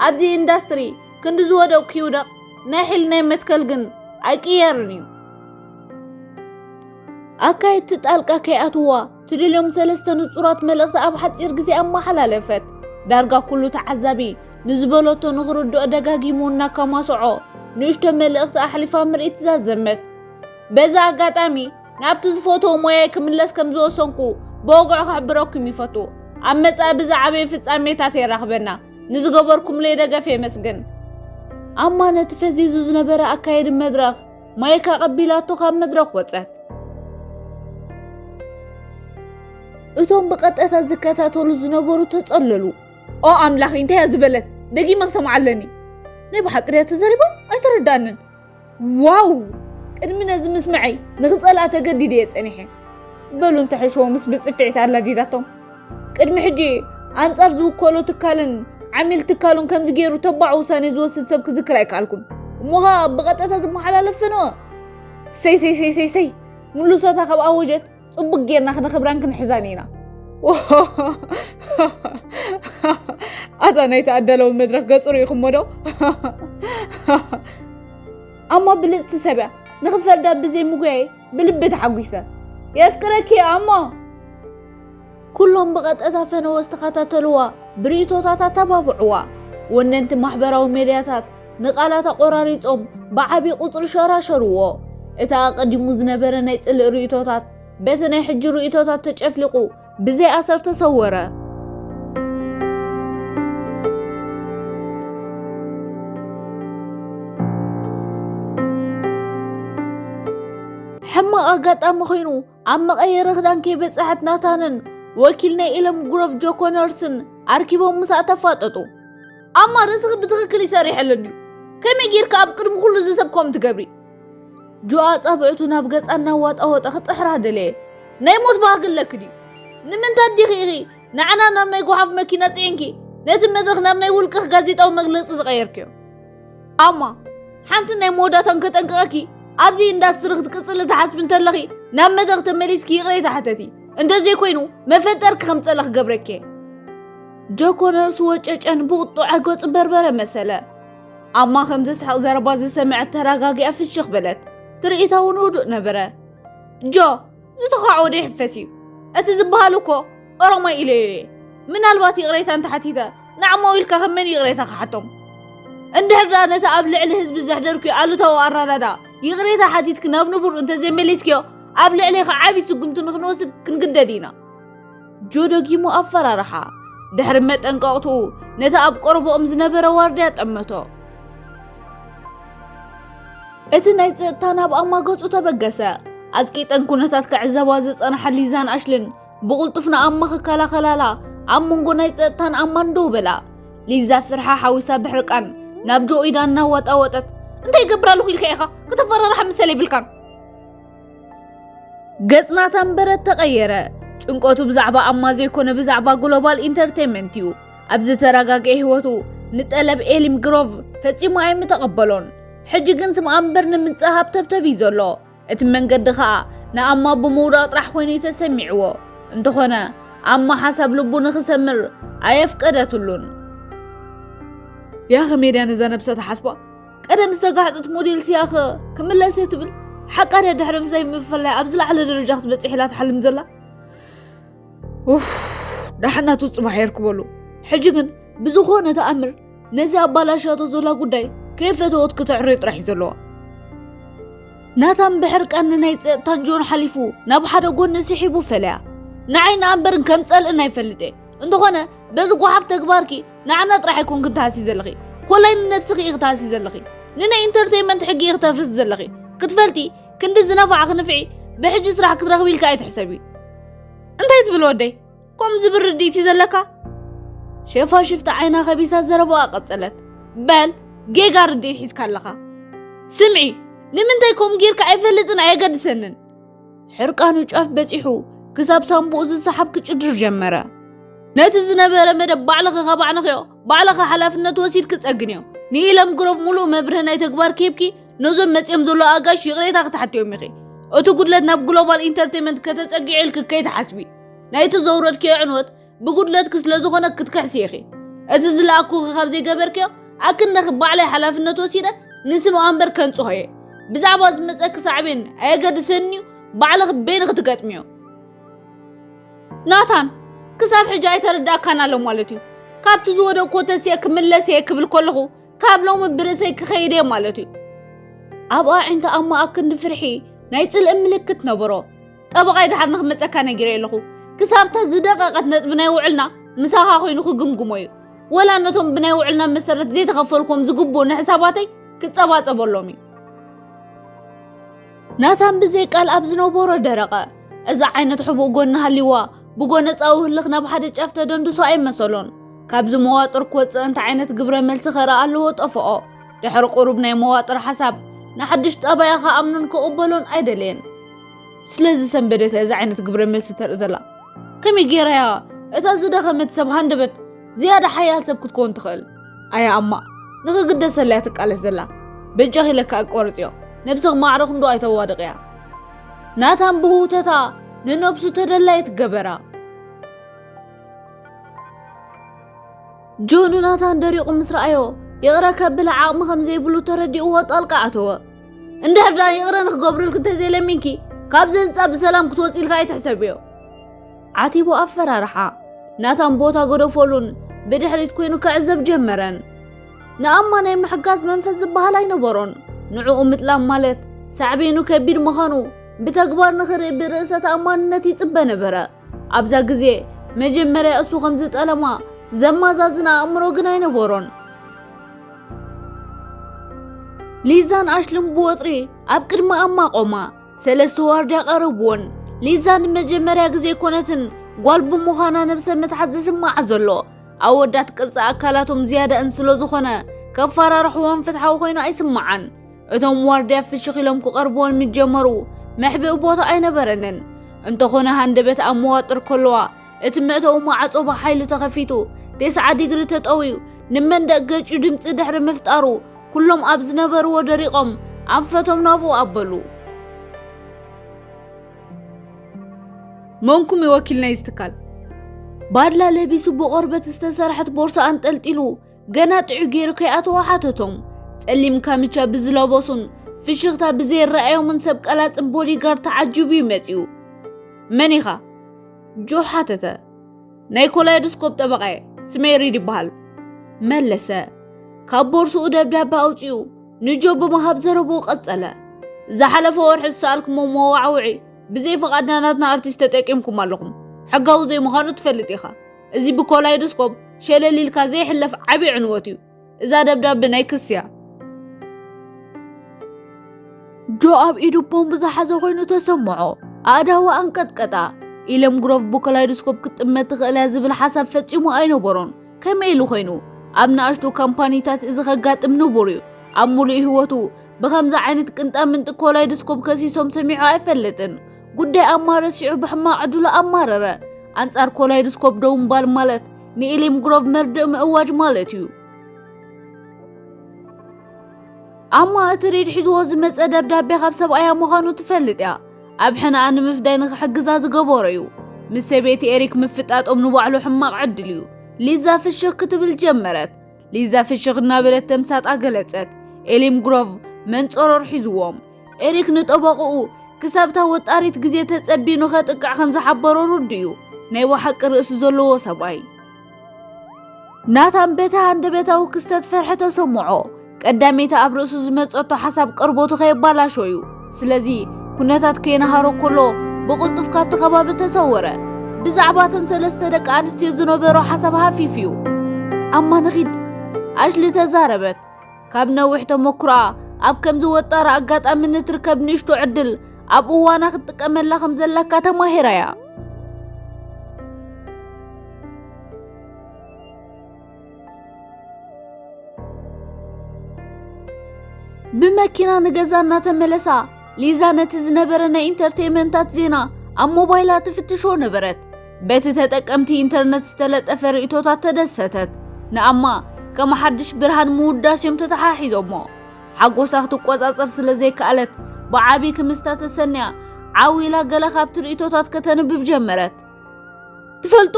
ኣብዚ ኢንዳስትሪ ክንዲ ዝወደቕኩ ይውደቕ፣ ናይ ሕልናይ መትከል ግን ኣይቅየርን እዩ። ኣካየድቲ ጣልቃ ከይኣትዋ ትደልዮም ሰለስተ ንጹራት መልእኽቲ ኣብ ሓጺር ግዜ ኣመሓላለፈት። ዳርጋ ኩሉ ተዓዛቢ ንዝበለቶ ንኽርድኦ ደጋጊሙ እናከማስዖ ንእሽቶ መልእኽቲ ኣሕሊፋ ምርኢት ዛዘመት። በዚ ኣጋጣሚ ናብቲ ዝፈትዎ ሞያይ ክምለስ ከም ዝወሰንኩ ብወግዒ ክሕብረኩም ይፈቱ። ኣብ መጻኢ ብዝዓበየ ፍጻሜታት የራኽበና። ንዝገበርኩምለይ ደገፍ የመስግን። ኣማ ነቲ ፈዚዙ ዝነበረ ኣካየዲ መድረኽ ማይክ ኣቐቢላቶ ካብ መድረኽ ወጸት። እቶም ብቐጥታ ዝከታተሉ ዝነበሩ ተጸለሉ። ኦ ኣምላኽ፣ እንታይ እያ ዝበለት? ደጊመ ክሰምዓ ኣለኒ። ናይ ብሓቂ ድያ ተዘሪባ? ኣይተረዳንን። ዋው! ቅድሚ ነዚ ምስምዐይ ንኽጸልኣ ተገዲደ እየ ጸኒሐ። በሉ እንተ ሕሽዎ ምስ ብጽፍዒት ኣላዲዳቶም። ቅድሚ ሕጂ ኣንጻር ዝውከሎ ትካልን ዓሚል ትካሉን ከምዚ ገይሩ ተባዕ ውሳኔ ዝወስድ ሰብ ክዝክር ኣይከኣልኩን። እሞ ኸኣ ብቐጥታ ዝመሓላለፍ ፈነወ። ሰይ ሰይ ሰይ ሰይ ሰይ! ምሉሰታ ካብ ኣወጀት ጽቡቅ ጌርና ክነኽብራን ክንሕዛን ኢና። ኣታ ናይቲ ኣዳለዊ መድረኽ ገጹ ርኢኹሞ ዶ? ኣማ ብልጽቲ ሰብ እያ። ንኽፈርዳ ብዘይ ምጉያይ ብልቢ ተሓጒሰ። የፍቅረኪ ኣማ! ኩሎም ብቐጥታ ፈነወ ዝተኸታተልዋ ብርእይቶታት ኣተባብዕዋ። ወነንቲ ማሕበራዊ ሜድያታት ንቓላት ኣቖራሪጾም ብዓቢ ቁጽሪ ሸራሸርዎ። እቲ ኣቐዲሙ ዝነበረ ናይ ጽልኢ ርእይቶታት በቲ ናይ ሕጂ ርእይቶታት ተጨፍሊቑ ብዘይ ኣሰር ተሰወረ። ሕማቕ ኣጋጣሚ ኮይኑ ኣብ መቐየሪ ክዳን ከይበጽሐት ናታንን ወኪል ናይ ኢለም ግሮቭ ጆ ኮነርስን ኣርኪቦም ምስኣ ተፋጠጡ። ኣማ ርእስኺ ብትኽክል ይሰሪሐለን ድዩ? ከመይ ጌርካ ኣብ ቅድሚ ኩሉ እዚ ሰብ ከምኡ ትገብሪ? ጆ ኣጻብዕቱ ናብ ገጻ እናዋጣወጠ ክጥሕራ ደለየ። ናይ ሞት ባህጊ ኣለኪ ድዩ? ንምንታይ ዲኺ ኢኺ ንዓና ናብ ናይ ጓሓፍ መኪና ጽዒንኪ ነቲ መድረኽ ናብ ናይ ውልቅኺ ጋዜጣዊ መግለጺ ዝቐየርክዮ? ኣማ፣ ሓንቲ ናይ መወዳእታን ከጠንቅቐኪ፣ ኣብዚ ኢንዳስትሪ ክትቅጽሊ ትሓስቢ እንተለኺ ናብ መድረኽ ተመሊስኪ ይቕሬታ ሕተቲ። እንተዘይኮይኑ መፈንጠርኪ ከምጸለ ክገብረኪ እየ። ጆ ኮነርስ ወጨጨን ብቑጥዐ ገጹ በርበረ መሰለ። ኣማ ከም ዘስሕቕ ዘረባ ዝሰምዐት ተረጋጊኣ ፍሽኽ በለት። ትርኢታ እውን ህዱእ ነበረ። ጆ፣ ዝተኻዕወ ዶ ይሕፈስ እዩ? እቲ ዝበሃል እኮ ኦሮማይ ኢለዮ እየ። ምናልባት ይቕሬታ እንተሓቲተ ንዓማዊልካ ከም መን ይቕሬታ ክሓቶም? እንድሕር ደኣ ነቲ ኣብ ልዕሊ ህዝቢ ዘሕደርክዮ ኣሉታዊ ኣረዳድኣ ይቕሬታ ሓቲትኪ ናብ ንቡር እንተዘይመሊስክዮ ኣብ ልዕሌኺ ዓቢ ስጉምቲ ንኽንወስድ ክንግደድ ኢና። ጆ ደጊሙ ኣፈራርሓ። ድሕሪ መጠንቀቕትኡ ነቲ ኣብ ቀረባኦም ዝነበረ ዋርድያ ጠመቶ። እቲ ናይ ጸጥታ ናብ ኣማ ገጹ ተበገሰ። ኣጽቂጠን ኩነታት ክዕዘባ ዝጸንሓ ሊዛን ኣሽልን ብቕልጡፍ ንኣማ ክከላኸላላ ኣብ መንጎ ናይ ጸጥታን ኣማን ደው በላ። ሊዛ ፍርሓ ሓዊሳ ብሕርቃን ናብ ጆ ኢዳ እናዋጣወጠት፣ "እንታይ ይገብር ኣለኹ ኢልካ ኢኻ? ከተፈራርሓ መሰል የብልካን!" ገጽ ናታን በረድ ተቐየረ። ጭንቀቱ ብዛዕባ ኣማ ዘይኮነ ብዛዕባ ግሎባል ኢንተርቴይንመንት እዩ። ኣብ ዝተረጋግአ ህይወቱ ንጠለብ ኤሊም ግሮቭ ፈጺሙ ኣይምተቐበሎን። ሕጂ ግን ስምኣ እምበር ንምንጻህ ኣብ ተብተብ እዩ ዘሎ። እቲ መንገዲ ኸኣ ንኣማ ብምውዳቕ ጥራሕ ኮይኑ እዩ ተሰሚዕዎ። እንተኾነ ኣማ ሓሳብ ልቡ ንኽሰምር ኣየፍቀደትሉን። ያ ከመይ ድያ ነዛ ነብሳ ትሓስባ? ቀደም ዝተጋሕጠት ሞዴል ስያኸ ክምለስ እየ ትብል? ሓቃ ድያ ድሕሪ ምሳይ ምፍላይ ኣብ ዝለዓለ ደረጃ ክትበጽሕ ኢላ ትሓልም ዘላ? ኡፍ፣ ደሓን ናቱ ጽባሕ የርክበሉ። ሕጂ ግን ብዝኾነ ተኣምር ነዚ ኣባላሻቶ ዘላ ጉዳይ ከይፈተወት ክተዕርዮ ጥራሕ እዩ ዘለዋ። ናታን ብሕርቃን ንናይ ጸጥታን ጆን ሓሊፉ ናብ ሓደ ጎኒ ስሒቡ ፈለያ። ንዓይ ንኣምበርን ከም ጸልእን ኣይፈልጥ እየ። እንተኾነ በዚ ጓሓፍ ተግባርኪ ንዓና ጥራሕ ኣይኮንክን ትሃሲ ዘለኺ፣ ኮላይ ንነብስኺ ኢኺ ትሃሲ ዘለኺ። ንናይ ኢንተርቴይመንት ሕጊ ኢኺ ተፍርስ ዘለኺ። ክትፈልጢ ክንዲ ዝነፋዕኺ ንፍዒ ብሕጂ ስራሕ ክትረኽቢ ኢልካ ኣይትሕሰቢ። እንታይ ትብል ወደይ? ከም ዝብል ርድኢት እዩ ዘለካ? ሸፋሽፍቲ ዓይና ከቢሳ ዘረባኣ ቀጸለት። በል፣ ጌጋ ርድኢት ሒዝካ ኣለኻ። ስምዒ፣ ንምንታይ ከምኡ ጌርካ ኣይፈልጥን ኣየገድሰንን። ሕርቃኑ ጫፍ በጺሑ ክሳብ ሳምቡኡ ዝሰሓብ ክጭድር ጀመረ። ነቲ ዝነበረ መደብ ባዕልኺ ካብ ኣዕነኽዮ፣ ባዕልኻ ሓላፍነት ወሲድኪ ጸግንዮ። ንኢለም ግሮፍ ሙሉእ መብርሂ ናይ ተግባር ኬብኪ ነዞም መጺኦም ዘለዉ ኣጋይሽ ይቕሬታ ክትሓትዮም ኢኺ። እቲ ጉድለት ናብ ግሎባል ኢንተርቴይመንት ከተጸግዒ ኢልኪ ከይትሓስቢ። ናይቲ ዘውረድክዮ ዕንወት ብጉድለትኪ ስለ ዝኾነ ክትክሕሲ ኢኺ። እቲ ዝለኣኩኺ ካብ ዘይገበርክዮ ኣክንደኺ ባዕለይ ሓላፍነት ወሲደ ንስም ኣምበር ከንጽሆ እየ። ብዛዕባ ዝመጸኪ ሳዕቤን ኣየገድሰንን'ዩ፣ ባዕልኺ በይንኺ ትገጥምዮ። ናታን፣ ክሳብ ሕጂ ኣይተረዳእካን ኣሎ ማለት እዩ። ካብቲ ዝወደቅኩ ተሲኤ ክምለስ እየ ክብል ከለኹ ካብ ሎሚ ብርእሰይ ክኸይድ እየ ማለት እዩ። ኣብ ኣዒንቲ ኣማ ኣክንዲ ፍርሒ ናይ ጽልኢ ምልክት ነበሮ። ጠበቓይ ድሓር ንኽመጸካ ነጊረ ኣለኹ። ክሳብታ ዝደቐቐት ነጥቢ ናይ ውዕልና ምሳኻ ኮይኑ ክግምግሞ እዩ። ወላ ነቶም ብናይ ውዕልና መሰረት ዘይተኸፈልኩም ዝግብኡኒ ሕሳባተይ ክጸባጸበሎም እዩ። ናታን ብዘይ ቃል ኣብ ዝነበሮ ደረቐ። እዚ ዓይነት ሕቡእ ጎኒ ሃልይዋ ብጎነጻዊ ህልኽ ናብ ሓደ ጫፍ ተደንድሶ ኣይመሰሎን። ካብዚ መዋጥር ክወጽእ እንታይ ዓይነት ግብረ መልሲ ከረኣ ኣለዎ ጠፍኦ። ድሕሪ ቁሩብ ናይ መዋጥር ሓሳብ ንሓድሽ ጠባያ ክኣምኖን ክቕበሎን ኣይደለየን። ስለዚ ሰንበደት እዚ ዓይነት ግብረ መልሲ ተርኢ ዘላ። ከመይ ጌራያ እታ ዝደኸመት ሰብ ሃንደበት ዝያዳ ሓያል ሰብ ክትከውን ትኽእል? ኣያ ኣማ፣ ንኽግደሰላ እያ ትቃለስ ዘላ። በጃኺ ኢለካ ኣቋርጽዮ። ነብስኺ ማዕረ ክንዶ ኣይተዋድቕያ። ናታን ብህውተታ ንነብሱ ተደላየት ገበራ። ጆን ናታን ደሪቑ ምስ ረኣዮ፣ ይቕረ ከብል ዓቕሚ ከም ዘይብሉ ተረዲእዎ ጣልቃ ኣተወ። እንድሕር ደኣ ይቕረ ንክገብረልኪ እንተዘይለሚንኪ፣ ካብዚ ህንጻ ብሰላም ክትወጺ ኢልካ ኣይትሕሰብዮ። ዓቲቡ ኣፈራርሓ። ናታን ቦታ ገደፈሉን ብድሕሪት ኮይኑ ክዕዘብ ጀመረን። ንኣማ ናይ ምሕጋዝ መንፈስ ዝበሃል ኣይነበሮን። ንዕኡ ምጥላም ማለት ሳዕቤኑ ከቢድ ምዃኑ ብተግባር ንኽርኢ ብርእሰ ተኣማንነት ይጽበ ነበረ። ኣብዛ ግዜ መጀመርያ እሱ ከም ዝጠለማ ዘማዛዝን ኣእምሮ ግን ኣይነበሮን። ሊዛን ኣሽልን ብወጥሪ ኣብ ቅድሚ ኣማ ቆማ። ሰለስተ ዋርድያ ቀረብዎን። ሊዛ ንመጀመርያ ግዜ ኣይኮነትን ጓል ብምዃና ነብሰ ምትሓት ዝስምዓ ዘሎ። ኣወዳት ቅርጺ ኣካላቶም ዝያዳእን ስለ ዝኾነ ከፈራርሕዎን ፍትሓዊ ኮይኑ ኣይስምዓን። እቶም ዋርድያ ፍሽኽ ኢሎም ክቐርብዎን ምስ ጀመሩ መሕብኢ ቦታ ኣይነበረንን። እንተኾነ ሃንደበት ኣብ መዋጥር ከለዋ እቲ መእተዊ ማዕጾ ብሓይሊ ተኸፊቱ፣ ተስዓ ዲግሪ ተጠውዩ፣ ንመንደቕ ገጭዩ ድምጺ ድሕሪ ምፍጣሩ፣ ኩሎም ኣብ ዝነበርዎ ደሪቖም ኣንፈቶም ናብኡ ኣበሉ። መንኩም እዩ ወኪል ናይዚ ትካል? ባድላ ለቢሱ ብቆርበት ዝተሰርሐት ቦርሳ ኣንጠልጢሉ ገና ጥዑይ ገይሩ ከይኣተወ ሓተቶም። ጸሊም ካምቻ ብዝለበሱን ፍሽኽታ ብዘይረኣዮምን ሰብ ቀላጽን ቦዲጋርድ ተዓጂቡ እዩ መጺኡ። መን ኢኻ? ጆ ሓተተ። ናይ ኮላይዶስኮፕ ጠበቓ እየ፣ ስመይ ሪድ ይበሃል። መለሰ። ካብ ቦርስኡ ደብዳበ ኣውጺኡ ንጆ ብምሃብ ዘረብኡ ቀጸለ። ዝሓለፈ ወርሒ ዝሰኣልኩሞ መዋዕውዒ ብዘይ ፍቓድና ናትና ኣርቲስት ተጠቂምኩም ኣለኹም። ሕጋዊ ዘይምዃኑ ትፈልጥ ኢኻ። እዚ ብኮላይዶስኮፕ ሸለል ኢልካ ዘይሕለፍ ዓቢ ዕንወት እዩ። እዛ ደብዳበ ናይ ክሲ እያ። ጆ ኣብ ኢዱ ቦምብ ዝሓዘ ኮይኑ ተሰምዖ። ኣእዳዉ ኣንቀጥቀጣ። ኢለም ግሮቭ ብኮላይዶስኮፕ ክትጥመት ትኽእል እያ ዝብል ሓሳብ ፈጺሙ ኣይነበሮን። ከመይ ኢሉ ኮይኑ? ኣብ ንኣሽቱ ካምፓኒታት እዚ ከጋጥም ንቡር እዩ። ኣብ ሙሉእ ህይወቱ ብኸምዚ ዓይነት ቅንጣ ምንጢ ኮላይዶስኮፕ ከሲሶም ሰሚዑ ኣይፈልጥን። ጉዳይ ኣማ ረሲዑ ብሕማቕ ዕድሉ ኣማረረ። ኣንጻር ኮላይዶስኮፕ ደው ምባል ማለት ንኢሊም ግሮቭ መርድእ ምእዋጅ ማለት እዩ። ኣማ እቲ ሪድ ሒዝዎ ዝመጸ ደብዳቤ ካብ ሰብኣያ ምዃኑ ትፈልጥ እያ። ኣብ ሕነኣ ንምፍዳይ ንኽሕግዛ ዝገበሮ እዩ። ምስ ሰበይቲ ኤሪክ ምፍጣጦም ንባዕሉ ሕማቕ ዕድል እዩ። ሊዛ ፍሽኽ ክትብል ጀመረት። ሊዛ ፍሽኽ እናበለት ተምሳጣ ገለጸት። ኤሊም ግሮቭ መንጸሮር ሒዝዎም። ኤሪክ ንጠበቕኡ ክሳብ እታ ወጣሪት ግዜ ተጸቢዩ ንኸጥቅዕ ከም ዝሓበሮ ርዱእ እዩ። ናይ ብሓቂ ርእሲ ዘለዎ ሰብኣይ። ናታን በቲ ሃንደበታዊ ክስተት ፍርሒ ተሰምዖ። ቀዳመይቲ ኣብ ርእሱ ዝመጸቶ ሓሳብ ቀርቦቱ ከየባላሾ እዩ። ስለዚ ኩነታት ከየነሃሮ ከሎ ብቕልጡፍ ካብቲ ከባቢ ተሰወረ። ብዛዕባ እተን ሰለስተ ደቂ ኣንስትዮ ዝነበሮ ሓሳብ ሃፊፍ እዩ። ኣማ ንኺድ፣ ኣሽሊ ተዛረበት። ካብ ነዊሕ ተመኩሮኣ ኣብ ከምዚ ወጣሪ ኣጋጣሚ ንትርከብ ንእሽቶ ዕድል ኣብ እዋና ክትጥቀመላ ከም ዘለካ ተማሂራ እያ። ብመኪና ንገዛ እናተመለሳ ሊዛ ነቲ ዝነበረ ናይ ኢንተርቴይመንታት ዜና ኣብ ሞባይላ ትፍትሾ ነበረት። በቲ ተጠቀምቲ ኢንተርነት ዝተለጠፈ ርእይቶታት ተደሰተት። ንኣማ ከም ሓድሽ ብርሃን ምውዳስ እዮም ተተሓሒዞሞ። ሓጎሳ ክትቆጻጸር ስለ ዘይከኣለት ብዓቢ ክምስታ ተሰንያ ዓው ኢላ ገለ ካብቲ ርእይቶታት ከተንብብ ጀመረት። ትፈልጡ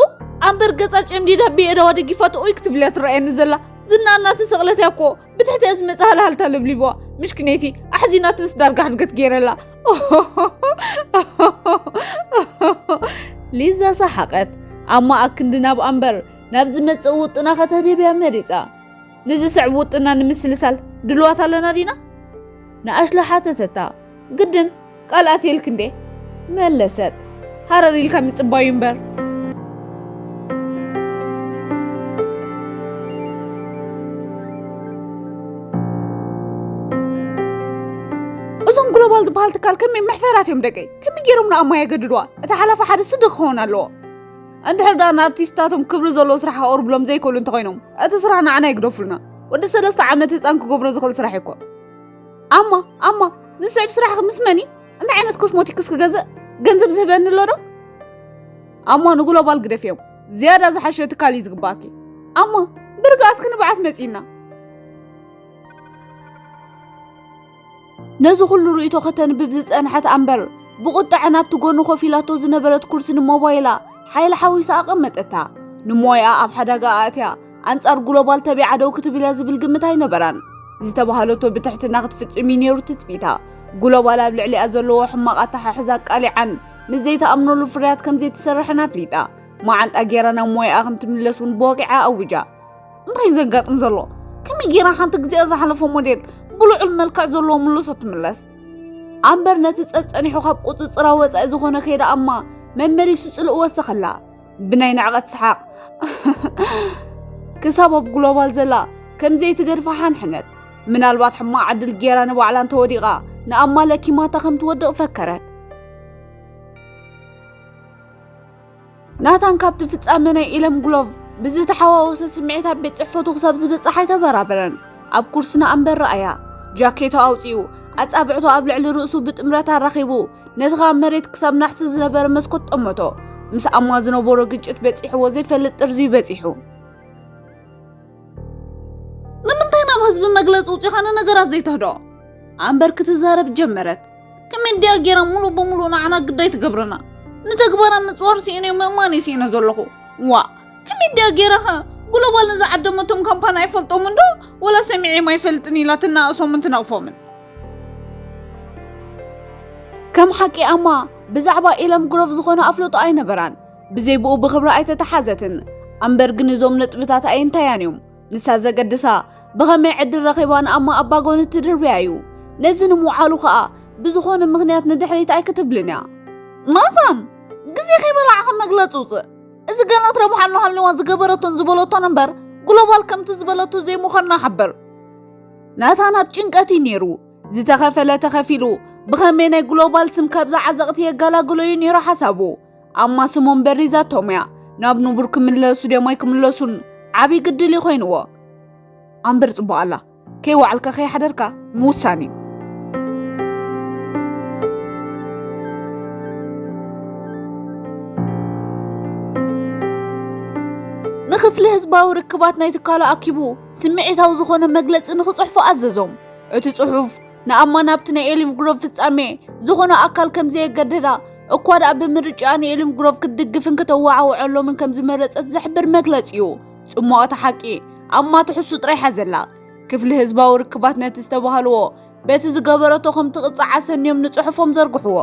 ኣምበር ገጻ ጨምዲዳ ብየዳዋ ደጊፋቶ ኦይ ክትብል እያ ትረኣየኒ ዘላ። ዝና እናተሰቕለት እያ እኮ ብትሕቲ እያ ዝመጽእ ሃልሃልታ ለብሊብዋ። ምሽክነይቲ ኣሕዚናትንስ ዳርጋ ሕድገት ገይረላ። ሊዛ ሰሓቐት። ኣማ ኣክንዲ ናብ ኣምበር ናብ ዝመጽእ ውጥና ከተደብያ መሪጻ። ንዝስዕብ ውጥና ንምስልሳል ድልዋት ኣለና ዲና? ንኣሽላ ሓተተታ። ግድን ቃል ኣትየልክ እንዴ? መለሰት። ሃረር ኢልካ ምጽባዩ እምበር። እዞም ግሎባል ዝበሃል ትካል ከመይ መሕፈራት እዮም ደቀይ? ከመይ ገይሮም ንኣማ የገድድዋ? እቲ ሓላፊ ሓደ ስዲ ክኸውን ኣለዎ። እንድሕር ደኣ ንኣርቲስታቶም ክብሪ ዘለዎ ስራሕ ከቕርብሎም ዘይክእሉ እንተኾይኖም፣ እቲ ስራሕ ንዓና ይግደፉልና። ወዲ ሰለስተ ዓመት ህጻን ክገብሮ ዝኽእል ስራሕ እኮ። ኣማ፣ ኣማ፣ ዝስዕብ ስራሕኺ ምስ መን እዩ? እንታይ ዓይነት ኮስሞቲክስ ክገዝእ? ገንዘብ ዝህበኒ ኣሎ ዶ? ኣማ ንግሎባል ግደፍዮም። ዝያዳ ዝሓሸ ትካል እዩ ዝግባኣኪ። ኣማ፣ ብርግኣትኪ ንብዓት መጺእና። ነዚ ኩሉ ርእይቶ ከተንብብ ዝጸንሐት ኣምበር፣ ብቑጥዐ ናብቲ ጎኑ ኮፍ ኢላቶ ዝነበረት ኩርሲ ንሞባይላ ሓይሊ ሓዊሳ ኣቐመጠታ። ንሞያኣ ኣብ ሓደጋ ኣእትያ፣ ኣንጻር ግሎባል ተቢዓ ደው ክትብል እያ ዝብል ግምት ኣይነበራን። ዝተባህለቶ ብትሕትና ክትፍጽም እዩ ነይሩ ትጽቢታ። ግሎባል ኣብ ልዕሊኣ ዘለዎ ሕማቕ ኣተሓሕዛ ኣቃሊዓን፣ ምስ ዘይተኣምነሉ ፍርያት ከም ዘይትሰርሕን ኣፍሊጣ። መዓንጣ ገይራ ናብ ሞያኣ ከም ትምለስ እውን ብወግዒ ኣዊጃ። እንታይ እዩ ዘጋጥም ዘሎ? ከመይ ገይራ ሓንቲ ግዜኣ ዝሓለፎ ሞዴል ብልዑል መልክዕ ዘለዎ ምልሶ ትምለስ? ኣምበር ነቲ ጸጸኒሑ ካብ ቁጽጽራ ወጻኢ ዝኾነ ከይዳ ኣማ መመሊሱ ጽልእ ወሰኸላ። ብናይ ንዕቐት ሰሓቕ ክሳብ ኣብ ግሎባል ዘላ ከም ዘይትገድፋ ሓንሕነት። ምናልባት ሕማቕ ዕድል ገይራ ንባዕላ እንተወዲቓ ንኣማ ለኪማታ ከም ትወድቕ ፈከረት። ናታን ካብቲ ፍጻመ ናይ ኢለም ግሎቭ ብዝተሓዋወሰ ስምዒት ኣብ ቤት ጽሕፈቱ ክሳብ ዝበጽሕ ኣይተበራበረን። ኣብ ኩርሲ ንኣምበር ረኣያ። ጃኬቱ ኣውጺኡ፣ ኣጻብዕቱ ኣብ ልዕሊ ርእሱ ብጥምረት ኣራኺቡ፣ ነቲ ካብ መሬት ክሳብ ናሕሲ ዝነበረ መስኮት ጠመቶ። ምስ ኣማ ዝነበሮ ግጭት በጺሕዎ ዘይፈልጥ ጥርዚ በጺሑ። ንምንታይ ናብ ህዝቢ መግለጺ ውጺኻ ንነገራት ዘይተህዶ? ኣምበር ክትዛረብ ጀመረት። ከመይ ድያ ጌራ ሙሉእ ብሙሉእ ንዓና ግዳይ ትገብረና? ንተግባራ ምጽዋር ስኢነ ምእማን እየ ስኢነ ዘለኹ። ዋእ፣ ከመይ ድያ ጌራ ኸ ግሎባል ንዝዓደመቶም ካምፓኒ ኣይፈልጦምን ዶ? ወላ ሰሚዐዮም ኣይፈልጥን ኢላ ትናእሶምን ትነቕፎምን። ከም ሓቂ ኣማ ብዛዕባ ኢለም ግሮቭ ዝኾነ ኣፍልጦ ኣይነበራን። ብዘይ ብኡ ብኽብሪ ኣይተተሓዘትን። ኣምበር ግን እዞም ነጥብታት ኣየንታያን እዮም። ንሳ ዘገድሳ ብኸመይ ዕድል ረኺባ ንኣማ ኣባጎኒ ትድርብያ እዩ። ነዚ ንምውዓሉ ኸኣ ብዝኾነ ምኽንያት ንድሕሪት ኣይክትብልን እያ። ናታን፣ ግዜ ከይበላዕኻ መግለጺ ውጽእ። እዚ ገነት ረብሓ ኣሎ ሃልዋ ዝገበረቶን ዝበለቶን እምበር፣ ግሎባል ከምቲ ዝበለቶ ዘይምዃንና ሓብር። ናታን ኣብ ጭንቀት እዩ ነይሩ። ዝተኸፈለ ተኸፊሉ፣ ብኸመይ ናይ ግሎባል ስም ካብዛ ዓዘቕቲ የገላግሎ እዩ ነይሩ ሓሳቡ። ኣማ ስሞም በሪዛቶም እያ። ናብ ንቡር ክምለሱ ድዮም ኣይክምለሱን ዓብዪ ግድል እዩ ኮይንዎ። ኣምበር ጽቡቕ ኣላ። ከይወዓልካ ከይሓደርካ ምውሳን እዩ። ንክፍሊ ህዝባዊ ርክባት ናይ ትካሉ ኣኪቡ ስምዒታዊ ዝኾነ መግለጺ ንክጽሕፉ ኣዘዞም። እቲ ጽሑፍ ንኣማ ናብቲ ናይ ኤሊቭ ግሮቭ ፍጻሜ ዝኾነ ኣካል ከም ዘየገደዳ እኳ ደኣ ብምርጫኣ ንኤሊም ግሮቭ ክትድግፍን ከተወዓውዐሎምን ከም ዝመረጸት ዝሕብር መግለጺ እዩ። ጽማቕ እቲ ሓቂ ኣማ ትሕሱ ጥራይ ሓዘላ። ክፍሊ ህዝባዊ ርክባት ነቲ ዝተባህልዎ በቲ ዝገበረቶ ከም ትቕጻዕ ኣሰንዮም ንጽሑፎም ዘርግሕዎ።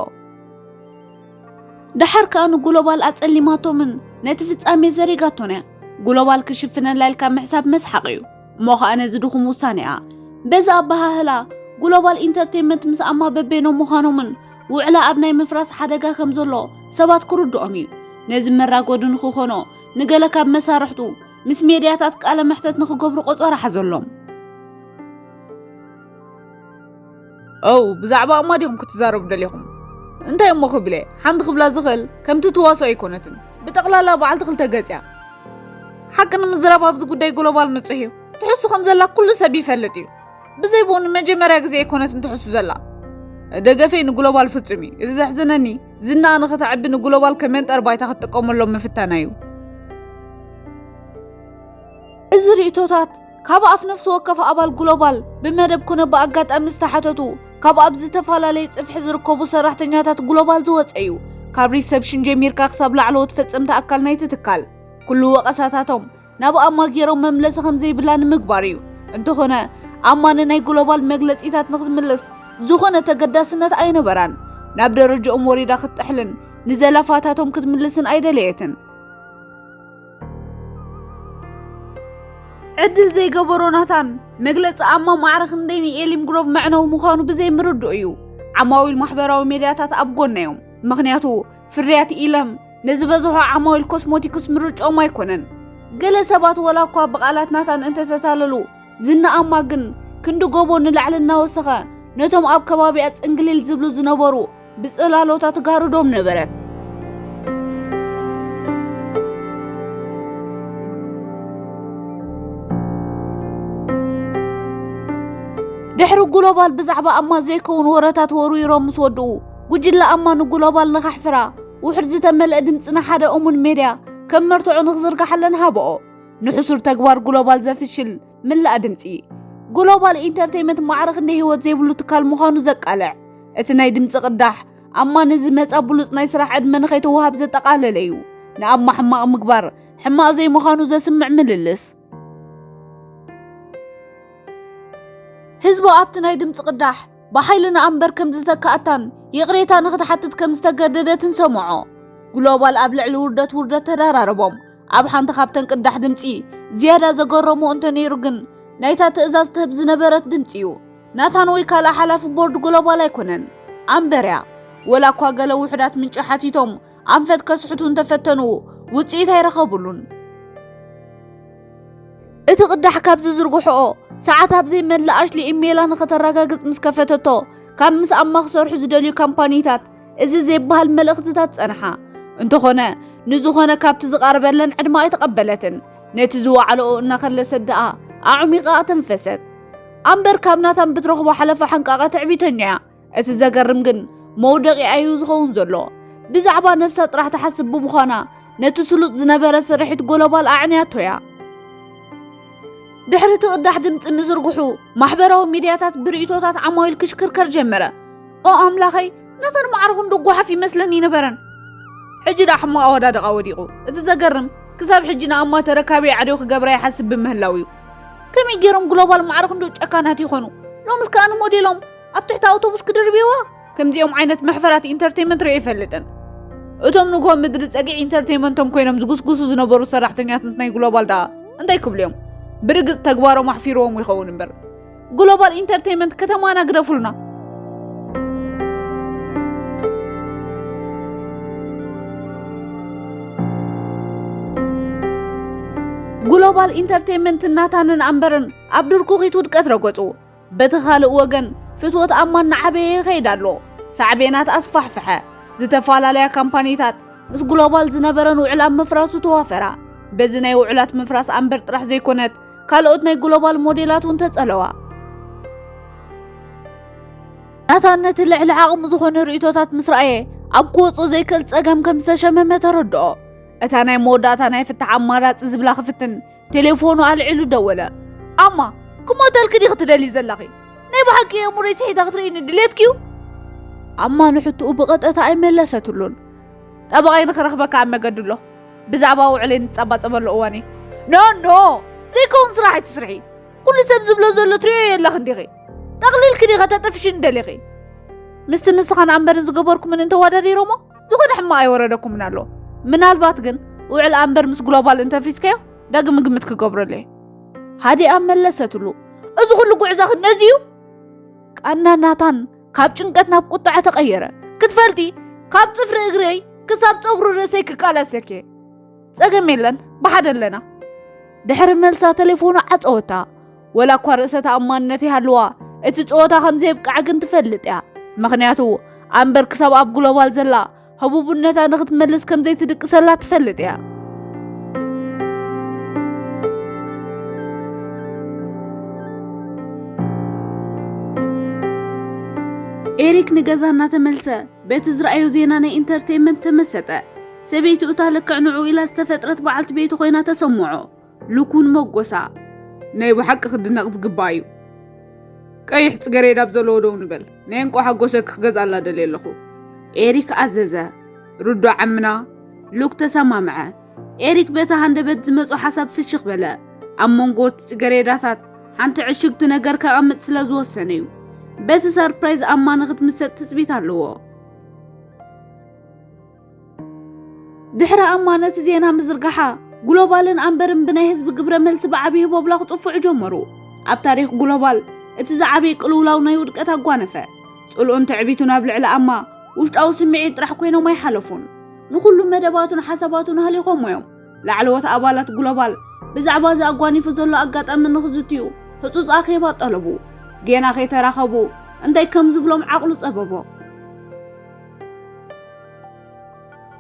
ደሓር ከኣ ንግሎባል ኣጸሊማቶምን ነቲ ፍጻሜ ዘሪጋቶን እያ። ግሎባል ክሽፍነላ ኢልካ ምሕሳብ መስሓቕ እዩ። እሞ ኸኣ ነዚ ድኹም ውሳኔኣ። በዚ ኣበሃህላ ግሎባል ኢንተርቴይንመንት ምስ ኣማ በበይኖም ምዃኖምን ውዕላ ኣብ ናይ ምፍራስ ሓደጋ ከም ዘሎ ሰባት ክርድኦም እዩ። ነዚ መራጎዲ ንኽኾኖ ንገለ ካብ መሳርሕቱ ምስ ሜድያታት ቃለ መሕተት ንኽገብሩ ቆጸራ ሓዘሎም። ኦው፣ ብዛዕባ ኣማ ዲኹም ክትዛረቡ ደሊኹም? እንታይ እሞ ክብል እየ? ሓንቲ ክብላ ዝኽእል ከምቲ ትዋስኦ ኣይኮነትን። ብጠቕላላ በዓልቲ ክልተ ገጽ እያ። ሓቂ ንምዝራብ ኣብዚ ጉዳይ ግሎባል ንጹሕ እዩ። ትሕሱ ከም ዘላ ኩሉ ሰብ ይፈልጥ እዩ። ብዘይ ብኡ ንመጀመርያ ግዜ ኣይኮነትን ትሕሱ ዘላ። ደገፈይ ንግሎባል ፍጹም እዩ። እቲ ዘሕዝነኒ ዝናኣ ንኽተዕቢ ንግሎባል ከመንጠር ባይታ ክትጥቀመሎም ምፍታና እዩ። እዚ ርእይቶታት ካብ ኣፍ ነፍሲ ወከፍ ኣባል ግሎባል ብመደብ ኮነ ብኣጋጣሚ ዝተሓተቱ ካብ ኣብ ዝተፈላለየ ጽፍሒ ዝርከቡ ሰራሕተኛታት ግሎባል ዝወጸ እዩ። ካብ ሪሰፕሽን ጀሚርካ ክሳብ ላዕለዎት ፈጸምቲ ኣካል ናይቲ ትካል ኩሉ ወቐሳታቶም ናብ ኣማ ገይሮም መምለሲ ከም ዘይብላ ንምግባር እዩ። እንተኾነ ኣማ ንናይ ግሎባል መግለጺታት ንክትምልስ ዝኾነ ተገዳስነት ኣይነበራን። ናብ ደረጃኦም ወሪዳ ክትጥሕልን ንዘለፋታቶም ክትምልስን ኣይደለየትን። ዕድል ዘይገበሮ ናታን መግለጺ ኣማ ማዕረ ክንደይ ንኤሊም ግሮቭ መዕነዊ ምዃኑ ብዘይ ምርድኡ እዩ። ዓማዊል ማሕበራዊ ሜድያታት ኣብ ጎና እዮም። ምኽንያቱ ፍርያት ኢለም ንዝበዝሑ ዓማዊል ኮስሞቲክስ ምርጫኦም ኣይኮነን። ገለ ሰባት ወላ እኳ ብቓላት ናታን እንተተታለሉ፣ ዝና ኣማ ግን ክንዲ ጎቦ ንላዕሊ እናወሰኸ ነቶም ኣብ ከባቢኣ ጽንግሊል ዝብሉ ዝነበሩ ብጽላሎታ ትጋርዶም ነበረት። ድሕሪ ግሎባል ብዛዕባ ኣማ ዘይከውን ወረታት ወርዊሮም ምስ ወድኡ፣ ጉጅለ ኣማ ንግሎባል ንኸሕፍራ ውሕድ ዝተመልአ ድምጺ ንሓደ እሙን ሜድያ ከም መርትዖ ንኽዝርግሓለን ሃብኦ። ንሕሱር ተግባር ግሎባል ዘፍሽል ምላእ ድምጺ። ግሎባል ኢንተርቴይመንት ማዕረ ክንደይ ህይወት ዘይብሉ ትካል ምዃኑ ዘቃልዕ። እቲ ናይ ድምጺ ቅዳሕ ኣማ ንዝመጻ ብሉጽ ናይ ስራሕ ዕድመ ንኸይተወሃብ ዘጠቓለለ እዩ። ንኣማ ሕማቕ ምግባር ሕማቕ ዘይምዃኑ ዘስምዕ ምልልስ። ህዝቢ ኣብቲ ናይ ድምጺ ቅዳሕ ብሓይሊ ንኣምበር ከም ዝተካኣታን ይቕሬታ ንኽትሓትት ከም ዝተገደደትን ሰምዖ። ግሎባል ኣብ ልዕሊ ውርደት ውርደት ተደራረቦም። ኣብ ሓንቲ ካብተን ቅዳሕ ድምጺ ዝያዳ ዘገረሞ እንተ ነይሩ ግን ናይታ ትእዛዝ ትህብ ዝነበረት ድምጺ እዩ። ናታን ወይ ካልእ ሓላፊ ቦርድ ግሎባል ኣይኮነን። ኣምበር እያ። ወላ እኳ ገለ ውሑዳት ምንጪ ሓቲቶም ኣንፈት ከስሕቱ እንተፈተኑ ውጽኢት ኣይረኸብሉን። እቲ ቅዳሕ ካብ ዝዝርግሕኦ ሰዓት ኣብ ዘይመልእ ኣሽሊ ኢሜይላ ንኸተረጋግጽ ምስ ከፈተቶ ካብ ምስ ኣማ ክሰርሑ ዝደልዩ ካምፓኒታት እዚ ዘይበሃል መልእኽትታት ጸንሓ። እንተኾነ ንዝኾነ ካብቲ ዝቐርበለን ዕድመ ኣይተቐበለትን። ነቲ ዝወዓለኦ እናኸለሰት ደኣ ኣዕሚቓ ኣተንፈሰት። ኣምበር ካብ ናታን ብትረኽቦ ሓለፋ ሓንቃቐ ትዕቢተኛ እያ። እቲ ዘገርም ግን መውደቒ ኣዩ ዝኸውን ዘሎ። ብዛዕባ ነብሳ ጥራሕ ትሓስብ ብምዃና ነቲ ስሉጥ ዝነበረ ስርሒት ጎሎባል ኣዕንያቶ እያ። ድሕሪ እቲ ቅዳሕ ድምጺ ምዝርግሑ ማሕበራዊ ሚድያታት ብርእይቶታት ዓማዊል ክሽክርከር ጀመረ። ኦ ኣምላኸይ፣ ናተን ማዕረ ክንዶ ጓሓፍ ይመስለን ይነበረን። ሕጂ ደኣ ሕማቕ ኣወዳድቓ ወዲቑ። እቲ ዘገርም ክሳብ ሕጂ ንኣማ ተረካቢ ኣዕድዮ ክገብራ ይሓስብ ብምህላው እዩ። ከመይ ገይሮም ግሎባል ማዕረ ክንዶ ጨካናት ይኾኑ? ሎምስ ከኣ ንሞዴሎም ኣብ ትሕቲ ኣውቶቡስ ክድርብይዋ? ከምዚኦም ዓይነት መሕፈራት ኢንተርቴይመንት ርእየ ኣይፈልጥን። እቶም ንግሆ ምድሪ ጸግዒ ኢንተርቴይመንቶም ኮይኖም ዝጉስጉሱ ዝነበሩ ሰራሕተኛታት ናይ ግሎባል ደኣ እንታይ ክብሉ እዮም? ብርግጽ ተግባሮም ኣሕፊርዎም ይኸውን እምበር። ግሎባል ኢንተርቴይመንት ከተማና ግደፉልና። ግሎባል ኢንተርቴይመንት ናታንን ኣምበርን ኣብ ድርኩኺት ውድቀት ረገጹ። በቲ ካልእ ወገን ፍትወት ኣማ እናዓበየ ይኸይድ ኣሎ። ሳዕቤናት ኣስፋሕፍሐ። ዝተፈላለያ ካምፓኒታት ምስ ግሎባል ዝነበረን ውዕል ኣብ ምፍራሱ ተዋፈራ። በዚ ናይ ውዕላት ምፍራስ ኣምበር ጥራሕ ዘይኮነት ካልኦት ናይ ግሎባል ሞዴላት እውን ተጸለዋ። ናታን ነቲ ልዕሊ ዓቕሙ ዝኾነ ርእይቶታት ምስ ረኣየ ኣብ ክወጾ ዘይክእል ጸገም ከም ዝተሸመመ ተረድኦ። እታ ናይ መወዳእታ ናይ ፍታሕ ኣማራጺ ዝብላ ክፍትን ቴሌፎኑ ኣልዒሉ ደወለ። ኣማ፣ ክሞተልኪ ዲኺ ትደልዪ ዘለኺ? ናይ ብሓቂ ኣእምሮይ ስሒታ ክትርእይኒ ድሌትኪ እዩ? ኣማ ንሕትኡ ብቐጥታ ኣይመለሰትሉን። ጠበቓይ ንኽረኽበካ ኣብ መገዲ ኣሎ። ብዛዕባ ውዕለይ ንጻባጸበሉ እዋን እዩ። ኖ፣ ኖ፣ ዘይከውን ስራሕ ኣይትስርሒ። ኩሉ ሰብ ዝብሎ ዘሎ ትሪኦ የለኽን ዲኺ? ጠቕሊልኪ ዲኸ ተጥፍሽኒ ደሊኺ? ምስቲ ንስኻን ኣምበርን ዝገበርኩምን እንተወዳዲሮሞ፣ ዝኾነ ሕማቕ ኣይወረደኩምን ኣሎ። ምናልባት ግን ውዕል ኣምበር ምስ ግሎባል እንተፍሪስካዮ፣ ዳግም ግምት ክገብረሉ እየ። ሃዲኣ መለሰትሉ። እዚ ኩሉ ጉዕዞ ክንደዚ እዩ? ቃና ናታን ካብ ጭንቀት ናብ ቁጥዐ ተቐየረ። ክትፈልጢ፣ ካብ ጽፍሪ እግረይ ክሳብ ጸጉሪ ርእሰይ ክቃለሰኪ። ጸገም የለን፣ ብሓደ ኣለና። ድሕሪ መልሳ ተሌፎኑ ዓጸወታ። ወላ እኳ ርእሰ ተኣማንነት ይሃልዋ፣ እቲ ጸወታ ከም ዘየብቅዓ ግን ትፈልጥ እያ። ምኽንያቱ ኣምበር ክሳብ ኣብ ግሎባል ዘላ ህቡብነታ ንኽትመልስ ከም ዘይትድቅሰላ ትፈልጥ እያ። ኤሪክ ንገዛ እናተመልሰ በቲ ዝረኣዮ ዜና ናይ ኢንተርቴይንመንት ተመሰጠ። ሰበይቱ እታ ልክዕ ንዕኡ ኢላ ዝተፈጥረት በዓልቲ ቤቱ ኮይና ተሰምዖ። ልኩን መጎሳ። ናይ ብሓቂ ክድነቕ ዝግባእ እዩ። ቀይሕ ጽገሬዳ ኣብ ዘለዎ ደው ንበል። ናይ እንቋ ሓጎሰኪ ክገዝኣላ ደልየ ኣለኹ። ኤሪክ ኣዘዘ። ርዶ ዓምና ሉክ ተሰማምዐ። ኤሪክ በቲ ሃንደበት ዝመጾ ሓሳብ ፍሽኽ በለ። ኣብ መንጎ እቲ ጽገሬዳታት ሓንቲ ዕሽግቲ ነገር ከቐምጥ ስለ ዝወሰነ እዩ። በቲ ሰርፕራይዝ ኣማ ንኽትምሰጥ ትጽቢት ኣለዎ። ድሕሪ ኣማ ነቲ ዜና ምዝርጋሓ፣ ግሎባልን ኣምበርን ብናይ ህዝቢ ግብረ መልሲ ብዓቢ ህቦብላ ክጽፍዑ ጀመሩ። ኣብ ታሪኽ ግሎባል፣ እቲ ዝዓበየ ቅልውላው ናይ ውድቀት ኣጓነፈ። ጽልኡን ትዕቢቱን ኣብ ልዕሊ ኣማ ውሽጣዊ ስምዒት ጥራሕ ኮይኖም ኣይሓለፉን። ንኹሉ መደባቱን ሓሳባቱን ኣህሊኾሞ እዮም። ላዕለዎት ኣባላት ግሎባል ብዛዕባ እዚ ኣጓኒፉ ዘሎ ኣጋጣሚ ንኽዝትዩ ህጹጽ ኣኼባ ጠለቡ። ጌና ከይተራኸቡ እንታይ ከም ዝብሎም ዓቕሉ ጸበቦ።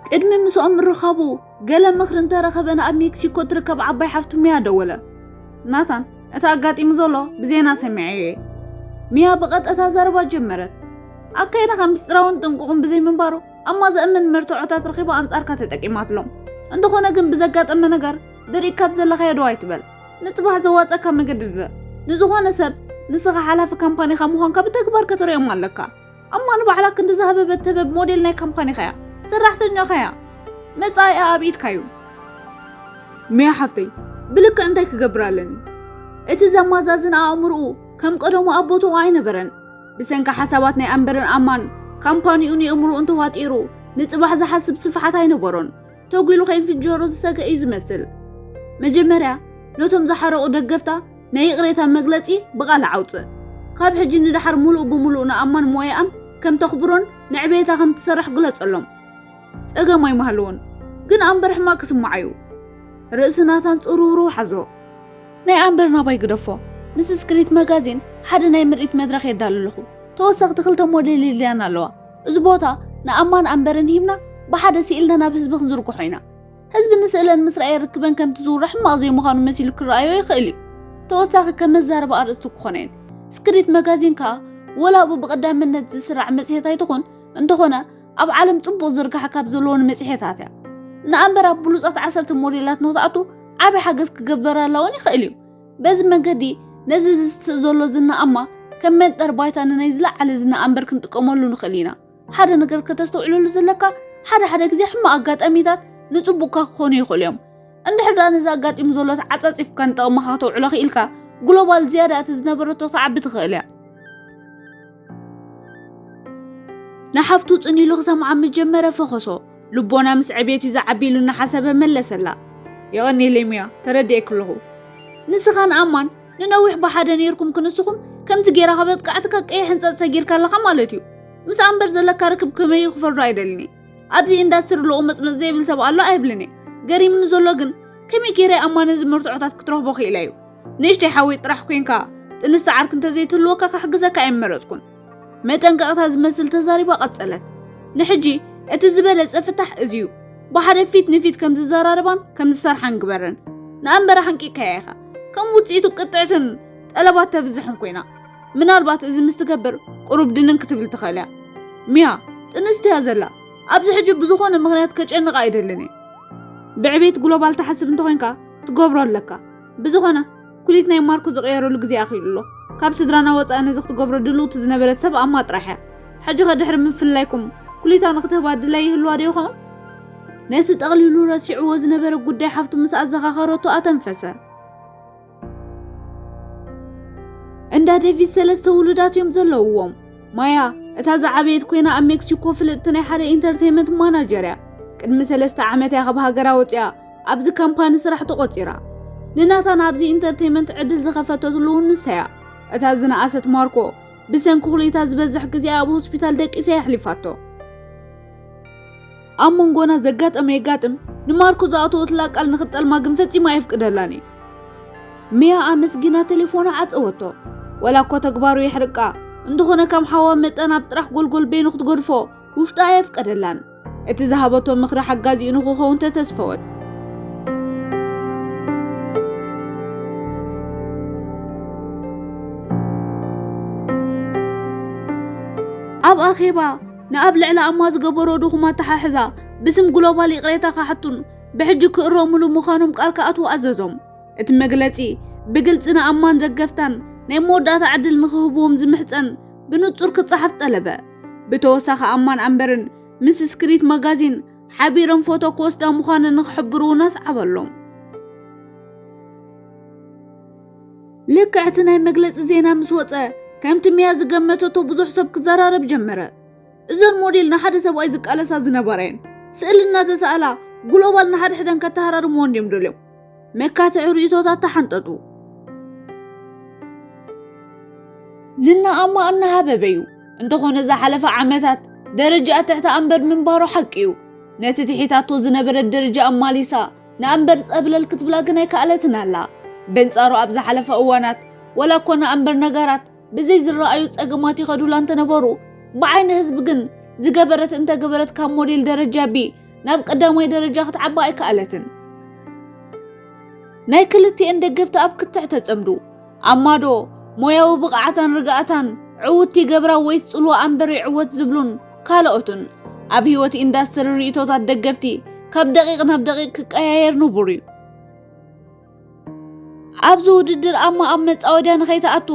ቅድሚ ምስኦም ምርኻቡ ገለ ምኽሪ እንተረኸበ፣ ንኣብ ሜክሲኮ ትርከብ ዓባይ ሓፍቱ ሚያ ደወለ። ናታን፣ እቲ ኣጋጢሙ ዘሎ ብዜና ሰሚዐዮ እየ። ሚያ ብቐጥታ ዘረባ ጀመረት። ኣካይዳኻ ምስጢራውን ጥንቁቕን ብዘይምንባሩ፣ ኣማ ዘእምን መርትዖታት ረኺባ ኣንጻርካ ተጠቂማትሎም። እንተኾነ ግን ብዘጋጠመ ነገር ድሪቕ ካብ ዘለኻዮ ደው ኣይትበል። ንጽባሕ ዘዋጸካ መገዲ ድረ። ንዝኾነ ሰብ ንስኻ ሓላፊ ካምፓኒኻ ምዃንካ ብተግባር ከተርእዮም ኣለካ። ኣማ ንባዕላ ክንዲ ዝሃበበት ተበብ ሞዴል ናይ ካምፓኒኻ እያ። ሰራሕተኛኻ እያ። መጻኢኣ ኣብ ኢድካ እዩ። ሚያ ሓፍተይ፣ ብልክዕ እንታይ ክገብር ኣለኒ? እቲ ዘማዛዝን ኣእምሮኡ ከም ቀደሙ ኣብ ቦታኡ ኣይነበረን። ብሰንኪ ሓሳባት ናይ ኣምበርን ኣማን ካምፓኒኡ ንእምሮኡ እንተዋጢሩ ንጽባሕ ዝሓስብ ስፍሓት ኣይነበሮን። ተጒሉ ከይፍጀሮ ዝሰገ እዩ ዝመስል። መጀመርያ ነቶም ዝሓረቑ ደገፍታ ናይ ይቕሬታ መግለጺ ብቓል ኣውጽእ። ካብ ሕጂ ንደሓር ምሉእ ብምሉእ ንኣማን ሞያኣን ከም ተኽብሮን ንዕቤታ ከም ትሰርሕ ግለጸሎም። ጸገም ኣይምሃለዎን፣ ግን ኣምበር ሕማቕ ክስምዓ እዩ። ርእሲ ናታን ጽሩሩ ሓዞ። ናይ ኣምበር ናባይ ግደፎ። ምስ ስክሪት መጋዚን ሓደ ናይ ምርኢት መድረኽ የዳሉ ኣለኹ። ተወሰኽቲ ክልተ ሞዴል የድልያና ኣለዋ። እዚ ቦታ ንኣማን ኣምበርን ሂብና ብሓደ ስኢልና ናብ ህዝቢ ክንዝርግሖ ኢና። ህዝቢ ንስእለን ምስ ረኣየ ርክበን ከምቲ ዝውረ ሕማቕ ዘይምዃኑ መሲሉ ክረኣዮ ይኽእል እዩ። ተወሳኺ ከም መዛረቢ ኣርእስቲ ክኾነን። ስክሪት መጋዚን ከኣ ወላ ብቐዳምነት ዝስራዕ መጽሔት ኣይትኹን፣ እንተኾነ ኣብ ዓለም ጽቡቕ ዝርጋሐ ካብ ዘለዎን መጽሔታት እያ። ንኣምበር ኣብ ብሉጻት ዓሰርተ ሞዴላት ንኽትኣቱ ዓቢ ሓገዝ ክገበረላ እውን ይኽእል እዩ። በዚ መንገዲ ነዚ ዝስእ ዘሎ ዝና ኣማ ከም መንጠር ባይታ ንናይ ዝለዓለ ዝና ኣምበር ክንጥቀመሉ ንኽእል ኢና። ሓደ ነገር ከተስተውዕለሉ ዘለካ፣ ሓደ ሓደ ግዜ ሕማቕ ኣጋጣሚታት ንጽቡቕካ ክኾኑ ይኽእሉ እዮም። እንድሕር ደኣ ነዚ ኣጋጢሙ ዘሎ ተዓጻጺፍካ ንጠቕምኻ ከተውዕሎ ክኢልካ፣ ግሎባል ዝያዳ እቲ ዝነበረቶ ክትዓቢ ትኽእል እያ። ንሓፍቱ ጽን ኢሉ ክሰምዓ ምስ ጀመረ ፈኸሶ። ልቦና ምስ ዕቤት እዩ ዝዓቢ ኢሉ እናሓሰበ መለሰላ። የቐንየለይ ሚያ፣ ተረዲኤኪ ኣለኹ። ንስኻን ኣማን ንነዊሕ ብሓደ ነይርኩም ክንስኹም ከምዚ ጌራ ከበጥቃዕትካ ቀይሕ ሕንጸጽ ሰጊርካ ኣለኻ ማለት እዩ። ምስ ኣምበር ዘለካ ርክብ ከመይ እዩ ክፈርዶ ኣይደልን እየ። ኣብዚ ኢንዳስትሪ ልቑ መጽመጽ ዘይብል ሰብ ኣሎ ኣይብልን እየ። ገሪምኒ ዘሎ ግን ከመይ ጌረ ኣማ ነዚ መርትዖታት ክትረኽቦ ክኢላ እዩ? ንእሽተይ ሓወይ ጥራሕ ኮይንካ ጥንስቲ ዓርኪ እንተዘይትህልወካ ክሕግዘካ ኣይመረጽኩን። መጠንቀቕታ ዝመስል ተዛሪባ ቀጸለት። ንሕጂ እቲ ዝበለጸ ፍታሕ እዚ እዩ። ብሓደ ፊት ንፊት ከም ዝዘራረባን ከም ዝሰርሓን ግበረን። ንኣምበራ ሓንቂቕካያ ኢኻ። ከም ውጽኢቱ ቅጥዕትን ጠለባት ተብዝሕን ኮይና። ምናልባት እዚ ምስ ትገብር ቁሩብ ድንን ክትብል ትኽእል እያ። ሚያ፣ ጥንስቲ እያ ዘላ። ኣብዚ ሕጂ ብዝኾነ ምኽንያት ከጨንቓ ኣይደልን እየ። ብዕቤት ግሎባል ትሓስብ እንተኾይንካ ክትገብሮ ኣለካ። ብዝኾነ፣ ኩሊት ናይ ማርኮ ዝቐየረሉ ግዜ ኣኺሉ ኣሎ። ካብ ስድራና ወጻኢ ነዚ ክትገብሮ ድልውቲ ዝነበረት ሰብ ኣማ ጥራሕ እያ። ሕጂ ከ ድሕሪ ምፍላይኩም ኩሊታ ንክትህባ ድላይ ይህልዋ ዶ ይኸውን? ነቲ ጠቕሊሉ ረሲዕዎ ዝነበረ ጉዳይ ሓፍቱ ምስ ኣዘኻኸረቶ ኣተንፈሰ። እንዳ ዴቪስ ሰለስተ ውሉዳት እዮም ዘለውዎም። ማያ እታ ዝዓበየት ኮይና ኣብ ሜክሲኮ ፍልጥቲ ናይ ሓደ ኢንተርቴይመንት ማናጀር እያ። ቅድሚ ሰለስተ ዓመት እያ ካብ ሃገራ ወፂኣ ኣብዚ ካምፓኒ ስራሕ ተቖፂራ። ንናታን ኣብዚ ኢንተርቴይመንት ዕድል ዝኸፈተትሉ እውን ንሳ እያ። እታ ዝነኣሰት ማርኮ ብሰንኪ ኩሊታ ዝበዝሕ ግዜ ኣብ ሆስፒታል ደቂሳ የሕሊፋቶ። ኣብ መንጎና ዘጋጠመ የጋጥም፣ ንማርኮ ዝኣተወትላ ቃል ንክትጠልማ ግን ፈጺማ ኣየፍቅደላን እዩ። ሚያ ኣመስጊና ቴሌፎና ዓጸወቶ። ወላ እኮ ተግባሩ የሕርቃ፣ እንተኾነ ከም ሓዋ መጠን ኣብ ጥራሕ ጎልጎል በይኑ ክትገድፎ ውሽጣ ኣየፍቀደላን። እቲ ዝሃበቶ ምኽሪ ሓጋዚኡ ንክኸውን ተተስፈወት። ኣብ ኣኼባ ንኣብ ልዕሊ ኣማ ዝገበሮ ድኹም ኣተሓሕዛ ብስም ግሎባል ይቕሬታ ክሓቱን ብሕጂ ክእረሙሉ ምዃኖም ቃል ክኣትዉ ኣዘዞም። እቲ መግለጺ ብግልጺ ንኣማን ደገፍታን ናይ መወዳእታ ዕድል ንኽህብዎም ዝምሕጸን ብንጹር ክጸሓፍ ጠለበ። ብተወሳኺ ኣማን ኣምበርን ምስ ስክሪት ማጋዚን ሓቢሮም ፎቶ ክወስዳ ምዃነን ንኽሕብሩ እውን ኣስዓበሎም። ልክዕ እቲ ናይ መግለጺ ዜና ምስ ወጸ፣ ከምቲ ሚያ ዝገመተቶ ብዙሕ ሰብ ክዘራረብ ጀመረ። እዘን ሞዴል ንሓደ ሰብኣይ ዝቃለሳ ዝነበራ እየን። ስእሊ እናተሳእላ ግሎባል ንሓድሕደን ከተሃራርምወን ድዮም ደልዮም? መካትዒ ርእይቶታት ተሓንጠጡ። ዝና ኣማ እናሃበበ እዩ። እንተኾነ ዝሓለፈ ዓመታት ደረጃኣ ትሕቲ ኣምበር ምንባሩ ሓቂ እዩ። ነቲ ትሒታቶ ዝነበረት ደረጃ ኣማሊሳ ንኣምበር ጸብለል ክትብላ ግን ኣይከኣለትን ኣላ። በንጻሩ ኣብ ዝሓለፈ እዋናት ወላ እኮ ንኣምበር ነገራት ብዘይ ዝረኣዩ ጸገማት ይኸዱላ እንተነበሩ፣ ብዓይኒ ህዝቢ ግን ዝገበረት እንተገበረት ካብ ሞዴል ደረጃ ቢ ናብ ቀዳማይ ደረጃ ክትዓባ ኣይከኣለትን። ናይ ክልቲኤን ደገፍቲ ኣብ ክትዕ ተጸምዱ። ኣማዶ ሞያዊ ብቕዓታን ርግኣታን ዕውት ይገብራ ወይ ትጽልዋ ኣምበር ይዕወት ዝብሉን ካልኦትን ኣብ ህይወት ኢንዳስትሪ ርእይቶታት ደገፍቲ ካብ ደቂቕ ናብ ደቂቕ ክቀያየር ንቡር እዩ። ኣብዚ ውድድር ኣማ ኣብ መጻወድያ ንኸይትኣቱ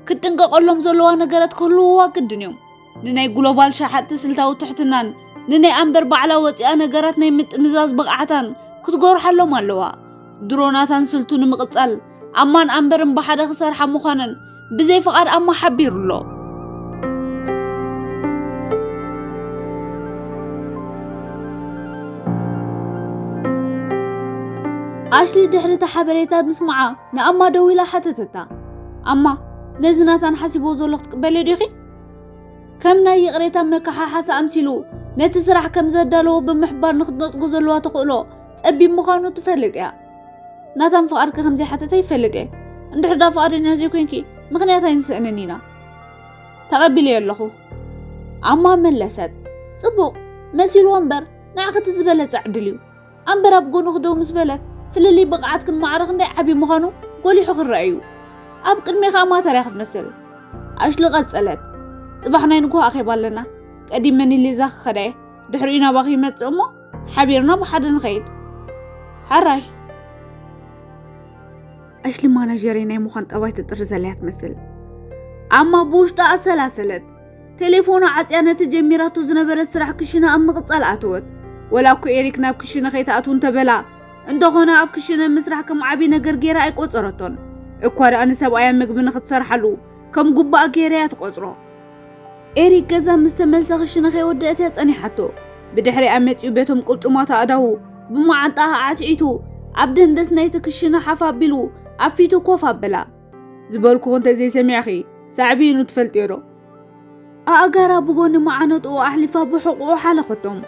ክትጥንቀቐሎም ዘለዋ ነገራት ክህልውዋ ግድን እዮም። ንናይ ግሎባል ሸሓጥቲ ስልታዊ ትሕትናን ንናይ ኣምበር ባዕላ ወፂኣ ነገራት ናይ ምጥምዛዝ ብቕዓታን ክትጎርሓሎም ኣለዋ። ድሮናታን ስልቱ ንምቕጻል ኣማን ኣምበርን ብሓደ ክሰርሓ ምዃነን ብዘይ ፍቓድ ኣማ ሓቢሩ ኣሎ። ኣሽሊ ድሕሪ እቲ ሓበሬታ ምስማዓ ንኣማ ደዊላ ሓተተታ። ኣማ፣ ነዚ ናታን ሓሲቦ ዘሎ ክትቅበልዮ ዲኺ? ከም ናይ ይቕሬታ መከሓሓሲ ኣምሲሉ ነቲ ስራሕ ከም ዘዳለዎ ብምሕባር ንክትነጽጎ ዘለዋ ተኽእሎ ጸቢብ ምዃኑ ትፈልጥ እያ። ናታን ፍቓድኪ ከም ዘይሓተተ ይፈልጥ እየ። እንድሕር ዳ ፍቓደኛ ዘይኮይንኪ ምኽንያት ኣይንስእንን ኢና። ተቐቢለዮ ኣለኹ። ኣማ መለሰት። ጽቡቕ፣ መሲልዎ እምበር ንዓኺ እቲ ዝበለጸ ዕድል እዩ። ኣምበር ኣብ ጎንኺ ደው ምስ በለት ፍልልይ ብቕዓትክን ማዕረ ክንደይ ዓቢ ምዃኑ ጎሊሑ ክረአ እዩ። ኣብ ቅድሜኺ ኣማተር እያ ክትመስል። ኣሽሊ ቀጸለት። ጽባሕ ናይ ንግሆ ኣኼባ ኣለና። ቀዲመ ንሊዛ ክኸዳ እየ። ድሕሪኡ ናባኺ ይመጽእ እሞ ሓቢርና ብሓደ ንኸይድ። ሕራይ። ኣሽሊ ማናጀረይ ናይ ምዃን ጠባይ ትጥሪ ዘላ እያ ትመስል። ኣማ ብውሽጣ ኣሰላሰለት። ቴሌፎና ዓጽያ ነቲ ጀሚራቶ ዝነበረት ስራሕ ክሽነ ኣብ ምቕጻል ኣተወት። ወላ እኮ ኤሪክ ናብ ክሽነ ከይትኣትው እንተበላ፣ እንተኾነ ኣብ ክሽነ ምስራሕ ከም ዓቢ ነገር ገይራ ኣይቆጸረቶን። እኳ ደኣ ንሰብኣያ ምግቢ ንኽትሰርሓሉ ከም ጉባኣ ገይራ እያ ትቆጽሮ። ኤሪክ ገዛ ምስ ተመልሰ ክሽነ ከይወደአት እያ ጸኒሓቶ። ብድሕሪኣ መጺኡ በቶም ቅልጽማት ኣእዳዉ ብመዓንጣኣ ኣዕትዒቱ ኣብ ደንደስ ናይቲ ክሽነ ሓፍ ኣቢሉ ኣብ ፊቱ ኮፍ ኣበላ። ዝበልኩኺ እንተዘይሰሚዕኺ ሳዕቤኑ ትፈልጥዮ ዶ? ኣእጋራ ብጎኒ መዓነጥኡ ኣሕሊፋ ብሕቑኡ ሓለኸቶም።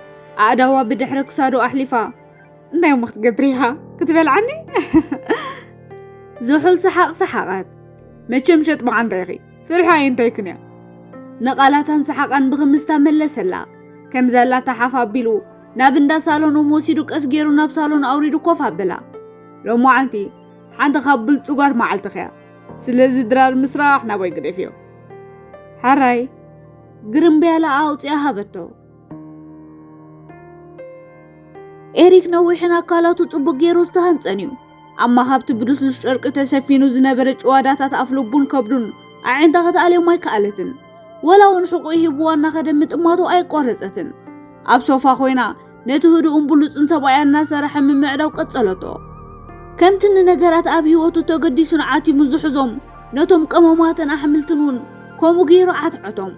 ኣእዳዋ ብድሕሪ ክሳዱ ኣሕሊፋ፣ "እንታይ እሞ ክትገብሪ ኢኻ? ክትበልዓኒ?" ዝሑል ሰሓቕ ሰሓቐት። "መቸም ሸጥ መዓንጣ ኢኺ። ፍርሒ ኣየንታይክን እያ?" ንቓላታን ሰሓቓን ብኽምስታ መለሰላ። ከም ዘላታ ሓፍ ኣቢሉ ናብ እንዳ ሳሎኖም ወሲዱ ቀስ ገይሩ ናብ ሳሎን ኣውሪዱ ኮፍ ኣበላ። ሎማዓንቲ ሓንቲ ካብ ብልጹጋት መዓልትኺ እያ። ስለዚ ድራር ምስራሕ ናባይ ግደፍዮ። ሓራይ ግርምብያላ ኣውጺኣ ሃበቶ። ኤሪክ ነዊሕን ኣካላቱ ጽቡቕ ገይሩ ዝተሃንጸን እዩ። ኣማ ካብቲ ብልስሉስ ጨርቂ ተሸፊኑ ዝነበረ ጭዋዳታት ኣፍ ልቡን ከብዱን ኣዒንታ ክትኣልዮም ኣይከኣለትን። ወላ እውን ሕቁ ይህብዋ እናኸደ ምጥማቶ ኣይቋረጸትን። ኣብ ሶፋ ኮይና ነቲ ህዱእን ብሉጽን ሰብኣያ እናሰረሐ ምምዕዳው ቀጸለቶ። ከምቲ ንነገራት ኣብ ህይወቱ ተገዲሱን ዓቲሙን ዝሕዞም ነቶም ቀመማትን ኣሕምልትን እውን ከምኡ ገይሩ ዓትዐቶም።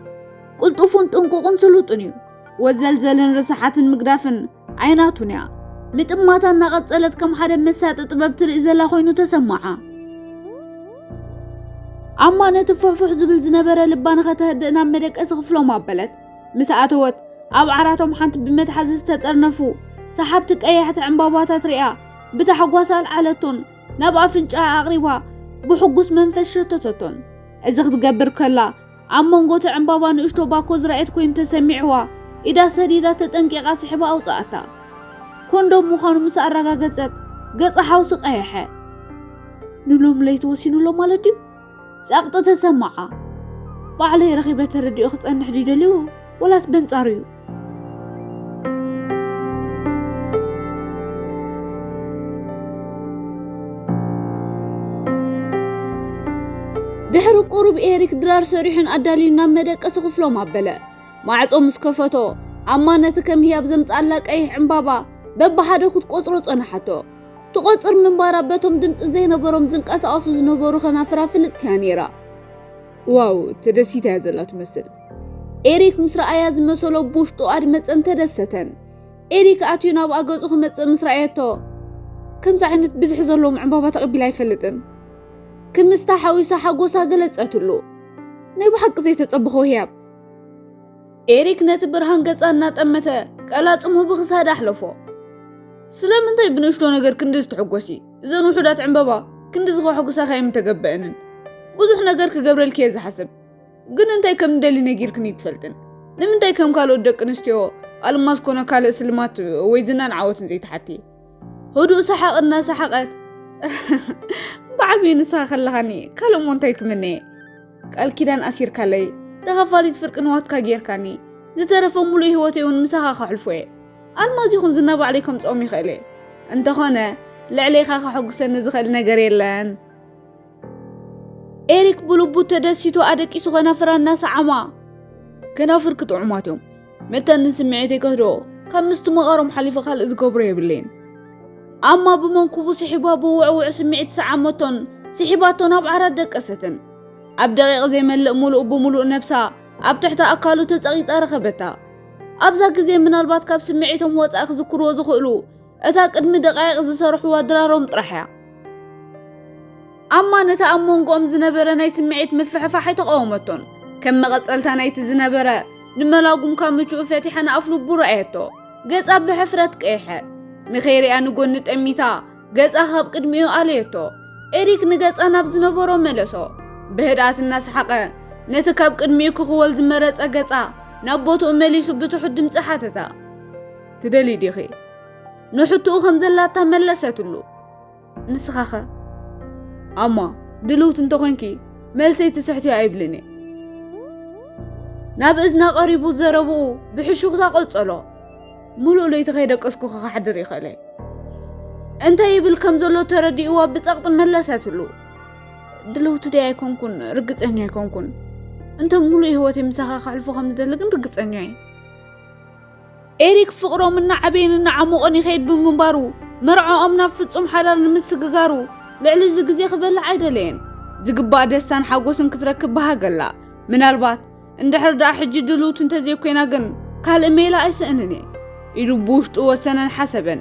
ቅልጡፉን ጥንቁቕን ስሉጥን እዩ። ወዘልዘልን ርስሓትን ምግዳፍን ኣይናቱን እያ። ምጥማታ እናቐጸለት ከም ሓደ መሳጢ ጥበብ ትርኢ ዘላ ኮይኑ ተሰማዓ። ኣማ ነቲ ፉሕፉሕ ዝብል ዝነበረ ልባ ንኸተህድእ ናብ መደቀሲ ክፍሎም ኣበለት። ምስ ኣተወት ኣብ ዓራቶም ሓንቲ ብመትሓዚ ዝተጠርነፉ ሰሓብቲ ቀያሕቲ ዕምባባታት ሪኣ ብታሕጓስ ኣልዓለቶን ናብ ኣፍንጫኣ ኣቕሪባ ብሕጉስ መንፈስ ሸተተቶን። እዚ ክትገብር ከላ ኣብ መንጎ እቲ ዕምባባ ንእሽቶ ባኮ ዝረኣየት ኮይኑ ተሰሚዕዋ ኢዳ ሰዲዳ ተጠንቂቓ ስሒባ ኣውፅኣታ። ኮንዶም ምዃኑ ምስ ኣረጋገፀት ገፃ ሓውሲ ቀየሐ። ንሎም ለይቲ ወሲኑሎ ማለት ድዩ? ጸቕጢ ተሰማዓ። ባዕለይ ረኺበ ተረዲኦ ክጸንሕ ድዩ ደልዩ ወላስ በንጻሩ እዩ? ድሕሪ ቁሩብ ኤሪክ ድራር ሰሪሑን ኣዳልዩን ናብ መደቀሲ ክፍሎም ኣበለ። ማዕጾ ምስ ከፈቶ ኣማ ነቲ ከም ህያብ ዘምጽኣላ ቀይሕ ዕምባባ በብሓደ ክትቆጽሮ ጸንሓቶ። ትቆጽር ምንባራ በቶም ድምጺ ዘይነበሮም ዝንቀሳቐሱ ዝነበሩ ከናፍራ ፍልጥቲ እያ ነይራ። ዋው፣ ተደሲታ እያ ዘላ ትመስል። ኤሪክ ምስ ረኣያ ዝመሰሎ ብውሽጡ ኣድመጸን ተደሰተን። ኤሪክ ኣትዩ ናብኣ ገጹ ክመጽእ ምስ ረኣየቶ፣ ከምዚ ዓይነት ብዝሒ ዘለዎም ዕምባባ ተቐቢላ ኣይፈልጥን። ክምስታ ሓዊሳ ሓጎሳ ገለጸትሉ። ናይ ብሓቂ ዘይተጸበኾ ህያብ። ኤሪክ ነቲ ብርሃን ገጻ እናጠመተ ቀላጽሙ ብኽሳድ ኣሕለፎ። ስለምንታይ ብንእሽቶ ነገር ክንድዚ ትሕጎሲ? እዘን ውሑዳት ዕምበባ ክንድዚ ከሐጉሳኻ ኣይምተገበአንን። ብዙሕ ነገር ክገብረልኪ እየ ዝሓስብ፣ ግን እንታይ ከም ንደሊ ነጊርክኒ ኣይትፈልጥን። ንምንታይ ከም ካልኦት ደቂ ኣንስትዮ ኣልማዝ ኮነ ካልእ ስልማት ወይ ዝናን ዓወትን ዘይትሓቲ? ህዱእ ሰሓቕ እናሰሓቐት፣ ብዓብዩ ንስኻ ከለኻኒ ካልእ እሞ እንታይ ክምነ እየ? ቃል ኪዳን ኣሲርካለይ፣ ተኻፋሊት ፍርቂ ንዋትካ ጌርካኒ፣ ዝተረፈ ሙሉእ ህይወተይ እውን ምሳኻ ከሕልፎ እየ። ኣልማዝ ይኹን ዝና ባዕለይ ከምጽኦም ይኽእል እየ። እንተኾነ ልዕሌኻ ከሐጉሰኒ ዝኽእል ነገር የለን። ኤሪክ ብልቡ ተደሲቱ ኣደቂሱ ከናፍራ እናሰዓማ፣ ከናፍርኪ ጥዑማት እዮም። መታን ንስምዒተይ ከህድኦ ካብ ምስትምቓሮም ሓሊፈ ካልእ ዝገብሮ የብለይን። ኣማ ብመንኩቡ ስሒባ ብውዕውዕ ስምዒት ሰዓመቶን ስሒባቶ ናብ ዓራት ደቀሰትን። ኣብ ደቂቕ ዘይመልእ ሙሉእ ብሙሉእ ነብሳ ኣብ ትሕቲ ኣካሉ ተጸቒጣ ረኸበታ። ኣብዛ ግዜ ምናልባት ካብ ስምዒቶም ወጻኢ ክዝክርዎ ዝኽእሉ እታ ቅድሚ ደቃይቕ ዝሰርሕዋ ድራሮም ጥራሕ እያ። ኣማ ነቲ ኣብ መንጎኦም ዝነበረ ናይ ስምዒት ምፍሕፋሕ ኣይተቓወመቶን። ከም መቐጸልታ ናይቲ ዝነበረ ንመላጉምካ ምቹእ ፈቲሓ ንኣፍልቡ ረኣየቶ። ገጻ ብሕፍረት ቀይሐ። ንኸይሪኣ ንጎኒ ጠሚታ ገጻ ካብ ቅድሚኡ ኣለየቶ። ኤሪክ ንገጻ ናብ ዝነበሮ መለሶ። ብህድኣት እናሰሓቐ ነቲ ካብ ቅድሚኡ ክኽወል ዝመረጸ ገጻ ናብ ቦትኡ መሊሱ ብትሑት ድምጺ ሓተታ። ትደልዪ ዲኺ? ንሕቶኡ ከም ዘላታ መለሰትሉ። ንስኻኸ? ኣማ፣ ድልውቲ እንተኾይንኪ መልሰይ ትስሕትዮ ኣይብልን እየ። ናብ እዝና ቀሪቡ ዘረብኡ ብሕሹኽታ ቀጸሎ። ሙሉእ ለይቲ ከይደቀስኩ ክሓድር ይኽእል እየ። እንታይ ይብል ከም ዘሎ ተረዲእዋ ብጸቕጢ መለሰትሉ። ድልውቲ ደይ ኣይኮንኩን፣ ርግጸኛ ኣይኮንኩን። እንተ ሙሉእ ህይወተይ ምሳኻ ከሕልፎ ከም ዝደሊ ግን ርግጸኛ እየ። ኤሪክ ፍቕሮም እናዓበየን እናዓሞቐን ይኸይድ ብምንባሩ፣ መርዓኦም ናብ ፍጹም ሓዳር ንምስግጋሩ ልዕሊ እዚ ግዜ ክበልዕ ኣይደለየን። ዝግባእ ደስታን ሓጎስን ክትረክብ በሃገላ። ምናልባት እንድሕር ደኣ ሕጂ ድልውቲ እንተዘይኮይና ግን ካልእ ሜላ ኣይስእንን እየ ኢሉ ብውሽጡ ወሰነን ሓሰበን።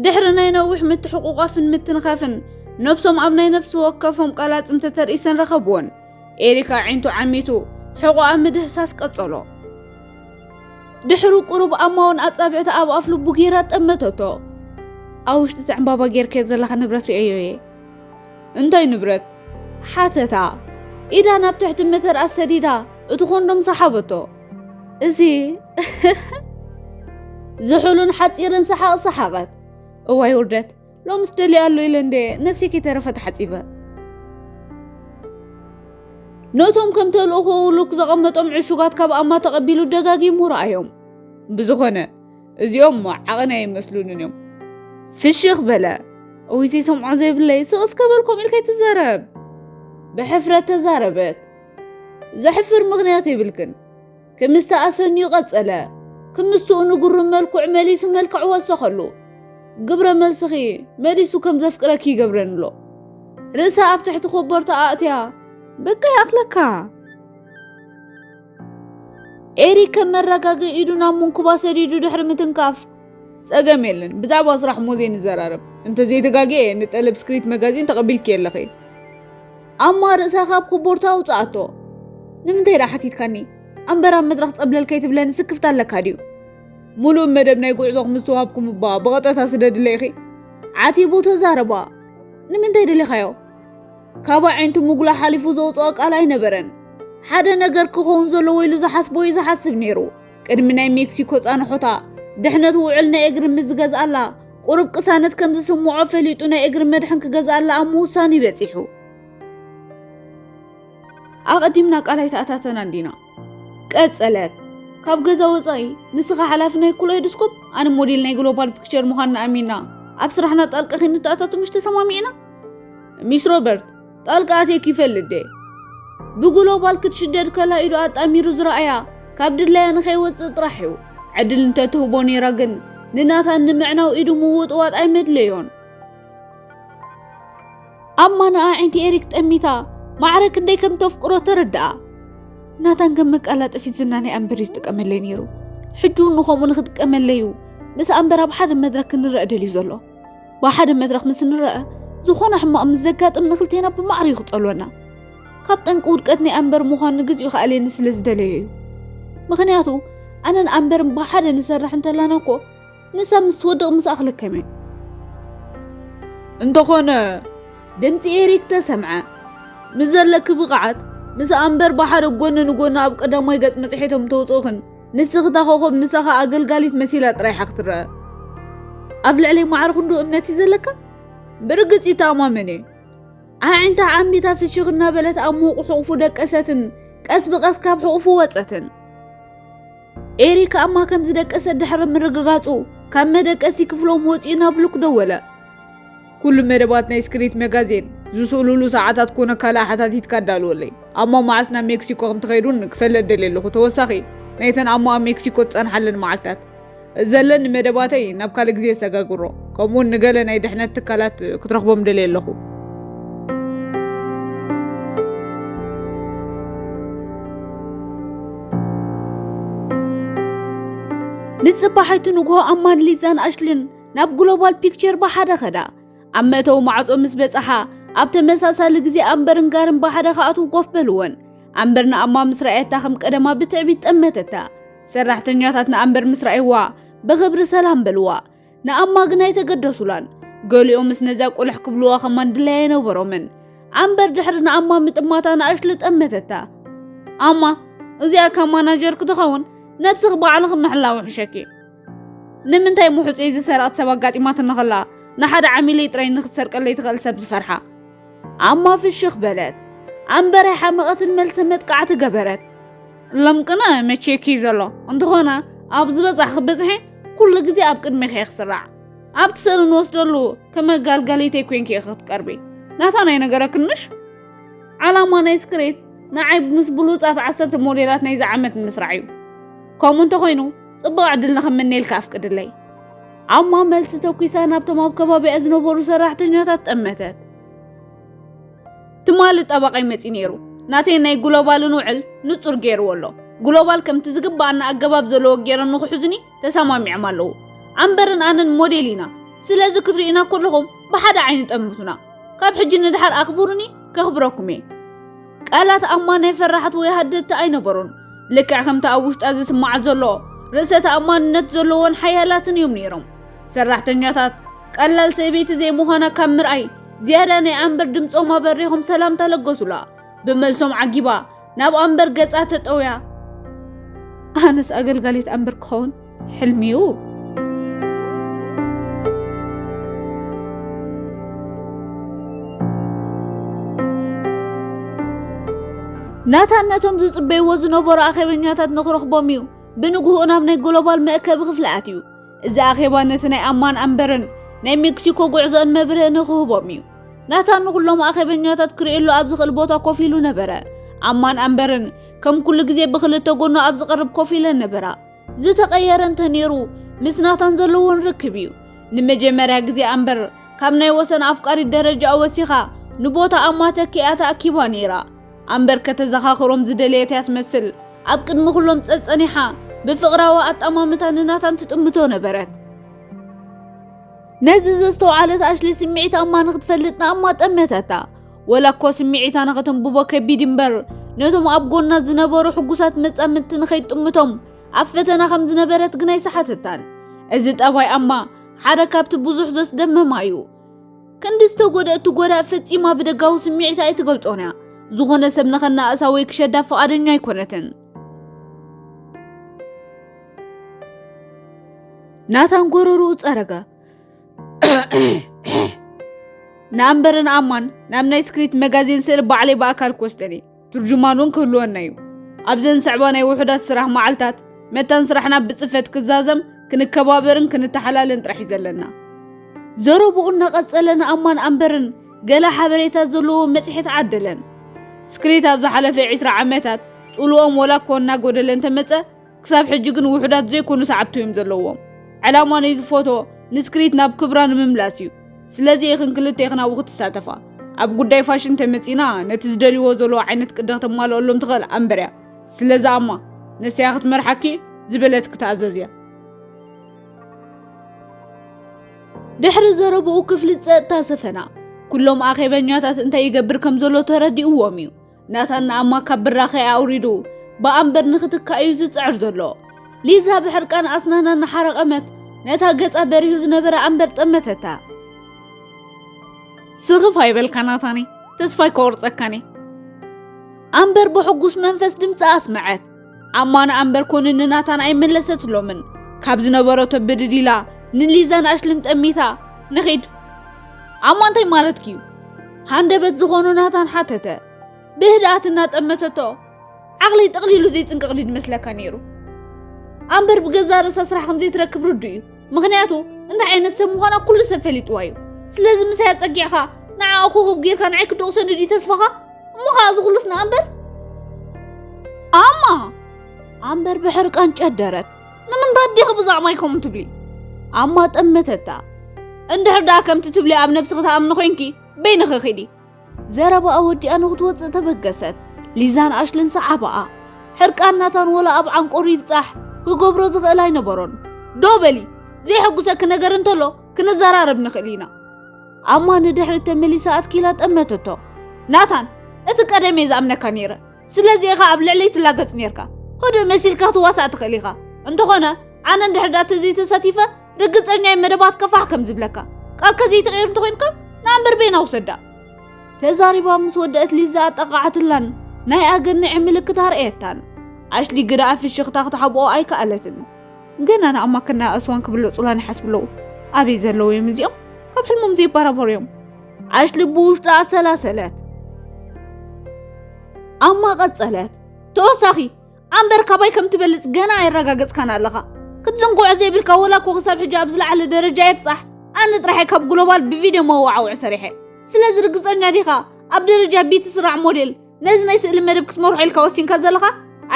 ድሕሪ ናይ ነዊሕ ምትሕቑቋፍን ምትንኻፍን ነብሶም ኣብ ናይ ነፍሲ ወከፎም ቀላጽም ተተርኢሰን ረኸብወን። ኤሪክ ኣዒንቱ ዓሚቱ ሕቖኣ ምድህሳስ ቀጸሎ። ድሕሪ ቁሩብ ኣማውን ኣጻብዕታ ኣብ ኣፍ ልቡ ጌራ ጠመተቶ። ኣብ ውሽጢ እቲ ዕምባባ ጌርካዮ ዘለኻ ንብረት ርእየዮ እየ። እንታይ ንብረት? ሓተታ። ኢዳ ናብ ትሕቲ መተርኣ ሰዲዳ እቲ ኮንዶም ሰሓበቶ። እዚ ዝሑልን ሓጺርን ሰሓቕ ሰሓቐት። እዋይ ውርደት፣ ሎምስ ደልየ ኣሎ ኢለ እንደ ነፍሰይ ከይተረፈ ተሓጺበ። ነቶም ከም ተልእኾኡ ልክ ዘቐመጦም ዕሹጋት ካብ ኣማ ተቐቢሉ ደጋጊሙ ረኣዮም። ብዝኾነ እዚኦም ዓቐን ኣይመስሉንን እዮም። ፍሽኽ በለ። እውይ ዘይሰምዖ ዘይብለይ ስቕ እስከ በል ከምኡ ኢልካ ኣይትዛረብ። ብሕፍረት ተዛረበት። ዘሕፍር ምኽንያት የብልክን። ክምስቲ ኣሰንዩ ቀጸለ። ክምስትኡ ንግሩ መልክዑ መሊሱ መልክዕ ወሰኸሉ። ግብረ መልስኺ መሊሱ ከም ዘፍቅረኪ ይገብረኒ ኣሎ። ርእሳ ኣብ ትሕቲ ኮቦርታ ኣእትያ፣ በቃ ይኣኽለካ። ኤሪክ ከም መረጋግኢ ኢዱ ናብ መንኩባ ሰዲዱ ድሕሪ ምትንካፍ፣ ጸገም የለን፣ ብዛዕባ ስራሕ ሞዜ ንዘራረብ። እንተ ዘይተጋግየ ንጠለብ ስክሪት መጋዚን ተቐቢልኪ ኣለኺ። ኣማ ርእሳ ካብ ኮቦርታ ኣውጽኣቶ። ንምንታይ ደኣ ሓቲትካኒ? ኣምበር ኣብ መድረኽ ጸብለል ከይትብለኒ ስክፍታ ኣለካ ድዩ? ሙሉእ መደብ ናይ ጉዕዞ ምስ ተዋህብኩም እባ ብቐጠታ ስደድለይ ኢኺ። ዓቲቡ ተዛረባ። ንምንታይ ደሊኻዮ? ካብ ኣዒንቱ ምጉላ ሓሊፉ ዘውጽኦ ቃል ኣይነበረን። ሓደ ነገር ክኸውን ዘለዎ ኢሉ ዝሓስቦ እዩ ዝሓስብ ነይሩ። ቅድሚ ናይ ሜክሲኮ ጻንሖታ፣ ድሕነት ውዕል ናይ እግሪ ምስ ዝገዝኣላ፣ ቁሩብ ቅሳነት ከም ዝስምዖ ፈሊጡ ናይ እግሪ መድሕን ክገዝኣላ ኣብ ምውሳን እዩ በጺሑ። ኣቐዲምና ቃል ኣይተኣታተናን ዲና? ቀጸለት። ካብ ገዛ ወጻኢ ንስኻ ሓላፊ ናይ ክሎይዶስኮፕ፣ ኣነ ሞዴል ናይ ግሎባል ፒክቸር ምዃንና ኣሚንና ኣብ ስራሕና ጣልቃ ከይንተኣታቱ ምሽ ተሰማሚዕና? ሚስ ሮበርት፣ ጣልቃ ኣትየኪ ይፈልጥ ድየ? ብግሎባል ክትሽደድ ከላ ኢዱ ኣጣሚሩ ዝረኣያ ካብ ድላያ ንኸይወጽእ ጥራሕ እዩ። ዕድል እንተትህቦ ነይራ ግን ንናታን ንምዕናው ኢዱ ምውጥዋጥ ኣይመድለዮን። ኣማ ንኣዒንቲ ኤሪክ ጠሚታ ማዕረ ክንደይ ከም ተፍቅሮ ተረድኣ። ናታን ከም መቃላጠፊት ዝና ናይ ኣምበር እዩ ዝጥቀመለይ ነይሩ። ሕጂ እውን ንኸምኡ ንኽጥቀመለይ እዩ ምስ ኣምበር ኣብ ሓደ መድረክ ክንረአ ደልዩ ዘሎ። ብሓደ መድረክ ምስ ንረአ ዝኾነ ሕማቕ ምስ ዘጋጥም ንክልቴና ብማዕረ እዩ ክጸልወና። ካብ ጠንቂ ውድቀት ናይ ኣምበር ምዃኑ ንግዚኡ ክኣልየኒ ስለ ዝደለየ እዩ። ምኽንያቱ ኣነን ኣምበርን ብሓደ ንሰርሕ እንተላና እኮ ንሳ ምስ ትወድቕ ምስ ኣኽለከመ። እንተኾነ ድምፂ ኤሪክ ተሰምዐ። ምስ ዘለኪ ብቕዓት ምስ ኣምበር ብሓደ ጎኒ ንጎኒ ኣብ ቀዳማይ ገጽ መጽሔቶም ተውፅእኽን ንስኺ እታ ኮኾብ ንሳ ኸኣ ኣገልጋሊት መሲላ ጥራይ ኢኻ ክትረአ። ኣብ ልዕለይ ማዕረ ክንዱ እምነት እዩ ዘለካ? ብርግጽ ይተኣማመን እየ። ኣዒንታ ዓሚታ ፍሽኽ እናበለት ኣብ ሙቕ ሕቑፉ ደቀሰትን ቀስ ብቐስ ካብ ሕቑፉ ወጸትን። ኤሪክ ኣማ ከም ዝደቀሰት ድሕሪ ምርግጋጹ ካብ መደቀሲ ክፍሎም ወጺኡ ናብ ሉክ ደወለ። ኩሉ መደባት ናይ ስክሪት መጋዜን ዝስእሉሉ ሰዓታት ኮነ ካልእ ሓታቲትካ ኣዳልወለይ። ኣማ መዓስ ናብ ሜክሲኮ ከም ትኸይዱን ክፈልጥ ደልየ ኣለኹ። ተወሳኺ ናይተን ኣማ ኣብ ሜክሲኮ ዝጸንሓለን መዓልታት። ዘለኒ መደባተይ ናብ ካልእ ግዜ የሰጋግሮ። ከምኡውን ንገለ ናይ ድሕነት ትካላት ክትረኽቦም ደልየ ኣለኹ። ንጽባሓይቲ ንግሆ ኣማን ሊዛን ኣሽልን ናብ ግሎባል ፒክቸር ብሓደ ኸዳ። ኣብ መእተዊ ማዕጾ ምስ በጽሓ፣ ኣብ ተመሳሳሊ ግዜ ኣምበርን ጋርን ብሓደ ክኣትዉ ኮፍ በልወን። ኣምበር ንኣማ ምስ ረኣየታ ከም ቀደማ ብትዕቢት ጠመተታ። ሰራሕተኛታት ንኣምበር ምስ ረኣይዋ፣ ብኽብሪ ሰላም በልዋ። ንኣማ ግን ኣይተገደሱላን። ገሊኦምስ ነዛ ቁልሕ ክብልዋ ከማን ድላይ ኣይነበሮምን። ኣምበር ድሕሪ ንኣማ ምጥማታ ንኣሽሊ ጠመተታ። ኣማ፣ እዚኣ ካብ ማናጀር ክትኸውን ነብስኺ ባዕልኺ ምሕላው ይሕሸኪ። ንምንታይ ምሑፀይ ዝሰርቐት ሰብ ኣጋጢማትኒ ኸላ ንሓደ ዓሚለይ ጥራይ ንኽትሰርቀለይ ትኽእል ሰብ ዝፈርሓ? ኣማ ፍሽኽ በለት። ኣምበር ኣይሓመቐትን፣ መልሰ መጥቃዕቲ ገበረት። ሎም ቅነ መቼኪ ዘሎ እንተኾነ ኣብ ዝበጻሕኺ ብጽሒ ኩሉ ግዜ ኣብ ቅድሚኺ እየ ክስራዕ። ኣብቲ ስእሊ ንወስደሉ ከም መጋልጋሊተይ ኮይንኪ ኢኺ ክትቀርቢ። ናታ ናይ ነገረክን ምሽ? ዓላማ ናይ ስክሪት ንዓይ ምስ ብሉጻት ዓሰርተ ሞዴላት ናይዚ ዓመት ንምስራዕ እዩ። ከምኡ እንተኾይኑ ጽቡቕ ዕድል ንኽምነየልካ ኣፍቅድለይ። ኣማ መልሲ ተኲሳ ናብቶም ኣብ ከባቢኣ ዝነበሩ ሰራሕተኛታት ጠመተት። ትማሊ ጠበቓይ መጺኡ ነይሩ። ናተይ ናይ ግሎባልን ውዕል ንጹር ገይርዎ ኣሎ። ግሎባል ከምቲ ዝግባኣና ኣገባብ ዘለዎ ገይሮም ንኽሕዙኒ ተሰማሚዖም ኣለዉ። ኣምበርን ኣነን ሞዴል ኢና። ስለዚ ክትርእዩና ከለኹም ብሓደ ዓይኒ ጠምቱና። ካብ ሕጂ ንድሓር ኣኽብሩኒ፣ ከኽብረኩም እየ። ቃላት ኣማ ናይ ፈራሓት ወይ ሃደድቲ ኣይነበሩን። ልክዕ ከምቲ ኣብ ውሽጣ ዝስማዓ ዘሎ ርእሰ ተኣማንነት ዘለዎን ሓያላትን እዮም ነይሮም። ሰራሕተኛታት ቀላል ሰበይቲ ዘይምዃና ካብ ምርኣይ ዝያዳ ናይ ኣምበር ድምጾም ኣበሪኾም ሰላምታ ለገሱላ። ብመልሶም ዓጊባ ናብ ኣምበር ገጻ ተጠውያ። ኣነስ ኣገልጋሊት ኣምበር ክኸውን ሕልሚዩ። ናታን ነቶም ዝጽበይዎ ዝነበሩ ኣኼበኛታት ንኽረኽቦም እዩ ብንግሆኡ ናብ ናይ ግሎባል መእከቢ ክፍሊ ኣትዩ። እዚ ኣኼባ ነቲ ናይ ኣማን ኣምበርን ናይ ሜክሲኮ ጉዕዞን መብርሂ ንኽህቦም እዩ። ናታን ንኹሎም ኣኼበኛታት ክርእየሉ ኣብ ዝኽእል ቦታ ኮፍ ኢሉ ነበረ። ኣማን ኣምበርን ከም ኩሉ ግዜ ብኽልተ ጎኑ ኣብ ዝቐርብ ኮፍ ኢለን ነበራ። ዝተቐየረ እንተ ነይሩ፣ ምስ ናታን ዘለዎን ርክብ እዩ። ንመጀመርያ ግዜ ኣምበር ካብ ናይ ወሰን ኣፍቃሪት ደረጃ ወሲኻ ንቦታ ኣማ ተኪኣ ተኣኪባ ነይራ። ኣምበር ከተዘኻኽሮም ዝደለየት እያ ትመስል። ኣብ ቅድሚ ኩሎም ጸጸኒሓ ብፍቕራዊ ኣጠማምታ ንናታን ትጥምቶ ነበረት። ነዚ ዘስተውዓለት ኣሽሊ ስምዒት ኣማ ንኽትፈልጥ ንኣማ ጠመተታ። ወላ እኮ ስምዒታ ንኸተንብቦ ከቢድ እምበር፣ ነቶም ኣብ ጎና ዝነበሩ ሕጉሳት መጻምድቲ ንኸይጥምቶም ኣብ ፈተና ከም ዝነበረት ግን ኣይሰሓተታን። እዚ ጠባይ ኣማ ሓደ ካብቲ ብዙሕ ዘስደመማ እዩ። ክንዲ ዝተጎድአ እቲ ጎዳእ ፈጺማ ብደጋዊ ስምዒታ ኣይትገልጾን እያ። ዝኾነ ሰብ ንኸናእሳ ወይ ክሸዳ ፍቓደኛ ኣይኮነትን። ናታን ጎረርኡ ጸረገ። ንኣምበርን ኣማን ናብ ናይ ስክሪት መጋዚን ስእሊ ባዕለይ ብኣካል ክወስደን እየ። ትርጅማን እውን ክህልወና እዩ። ኣብዘን ዝስዕባ ናይ ውሑዳት ስራሕ መዓልታት መታን ስራሕና ብጽፈት ክዛዘም፣ ክንከባበርን ክንተሓላለን ጥራሕ እዩ ዘለና። ዘረብኡ እናቐጸለ ንኣማን ኣምበርን ገለ ሓበሬታ ዘለዎ መጽሔት ዓደለን። ስክሪት ኣብ ዝሓለፈ ዕስራ ዓመታት ጽልኦም ወላ እኮ እናጎደለ እንተመጸ፣ ክሳብ ሕጂ ግን ውሑዳት ዘይኮኑ ሰዓብቲ እዮም ዘለዎም። ዕላማ ናይዚ ፎቶ ንስክሪት ናብ ክብራ ንምምላስ እዩ። ስለዚ ኢኽን ክልቴኽን ኣብኡ ክትሳተፋ። ኣብ ጉዳይ ፋሽን ተመጺና፣ ነቲ ዝደልይዎ ዘለዎ ዓይነት ቅዲ ከተማልኣሎም ትኽእል ኣምበር እያ። ስለዚ ኣማ፣ ንሰያ ክትመርሓኪ ዝበለት ክትኣዘዝ እያ። ድሕሪ ዘረብኡ ክፍሊ ጸጥታ ሰፈና። ኩሎም ኣኼበኛታት እንታይ ይገብር ከም ዘሎ ተረዲእዎም እዩ። ናታን ንኣማ ካብ ብራኸ ኣውሪዱ ብኣምበር ንኽትካእ እዩ ዝጽዕር ዘሎ። ሊዛ ብሕርቃን ኣስናና እናሓረቐመት ነታ ገጻ በሪሁ ዝነበረ ኣምበር ጠመተታ። ስኽፍ ኣይበልካ ናታኒ፣ ተስፋ ኣይኮርጸካኒ። ኣምበር ብሕጉስ መንፈስ ድምጻ ኣስመዐት። ኣማ ንኣምበር ኮነ ንናታን ኣይመለሰትሎምን። ካብ ዝነበረቶ ብድድ ኢላ ንሊዛን ኣሽልን ጠሚታ፣ ንኺድ። ኣማ እንታይ ማለትኪ እዩ? ሃንደበት ዝኾኑ ናታን ሓተተ። ብህድኣት እናጠመተቶ፣ ዓቕለይ ጠቕሊሉ ዘይጽንቀቕ ድዩ ዝመስለካ ነይሩ? ኣምበር ብገዛ ርእሳ ስራሕ ከም ዘይትረክብ ርዱእ እዩ። ምኽንያቱ እንታይ ዓይነት ሰብ ምዃና ኩሉ ሰብ ፈሊጥዋ እዩ። ስለዚ ምሳይ ኣጸጊዕኻ ንዓኣ ኮኸብ ጌርካ ንዓይ ክትወቕሰኒ ድዩ ተስፋኻ? እሞ ኸኣ እዚ ኩሉስ ንኣምበር? ኣማ! ኣምበር ብሕርቃን ጨደረት። ንምንታይ ዲኺ ብዛዕባይ ከምኡ ትብሊ? ኣማ ጠመተታ። እንድሕር ደኣ ከምቲ ትብሊ ኣብ ነብስኺ ትኣምኒ ኮይንኪ፣ በይንኺ ኺዲ። ዘረባኣ ወዲኣ ንኽትወጽእ ተበገሰት። ሊዛን ኣሽልን ሰዓባኣ። ሕርቃን ናታን ወላ ኣብ ዓንቆሩ ይብጻሕ፣ ክገብሮ ዝኽእል ኣይነበሮን። ዶ በሊ፣ ዘይሐጉሰኪ ነገር እንተሎ ክንዘራረብ ንኽእል ኢና። ኣማ ንድሕሪት ተመሊሳ ኣትኪላ ጠመተቶ። ናታን፣ እቲ ቀደም እየ ዝኣምነካ ነይረ። ስለዚ ኢኻ ኣብ ልዕለይ ትላገጽ ነይርካ። ህዱእ መሲልካ ክትዋሳእ ትኽእል ኢኻ። እንተኾነ፣ ኣነ እንድሕር ደኣ ተዘይተሳቲፈ፣ ርግጸኛ እየ መደባትካ ፋሕ ከም ዝብለካ። ቃልካ ዘይትቕይር እንተኾይንካ፣ ንኣምበር በይና ውሰዳ። ተዛሪባ ምስ ወደአት ሊዛ ኣጠቓዓትላን ናይ ኣገንዒ ምልክት ኣርእየታን። ኣሽሊ ግዳ ፍሽኽታ ክትሓብኦ ኣይከኣለትን። ገና ንኣማ ክናኣእስዋን ክብለጹላን ይሓስቡ ኣለዉ። ኣበይ ዘለዉ እዮም እዚኦም? ካብ ሕልሞም ዘይበራበሩ እዮም። ኣሽሊ ብውሽጣ ኣሰላሰለት። ኣማ ቀጸለት። ተወሳኺ፣ ኣምበር ካባይ ከም ትበልጽ ገና ኣየረጋገጽካን ኣለኻ። ክትዝንግዖ ዘይብልካ፣ ወላ እኮ ክሳብ ሕጂ ኣብ ዝለዓለ ደረጃ የብጻሕ፣ ኣነ ጥራሕ እየ ካብ ግሎባል ብቪድዮ መወዓውዒ ሰሪሐ። ስለዚ ርግጸኛ ዲኻ ኣብ ደረጃ ቢ ትስራዕ ሞዴል ነዚ ናይ ስእሊ መደብ ክትመርሖ ኢልካ ወሲንካ ዘለኻ?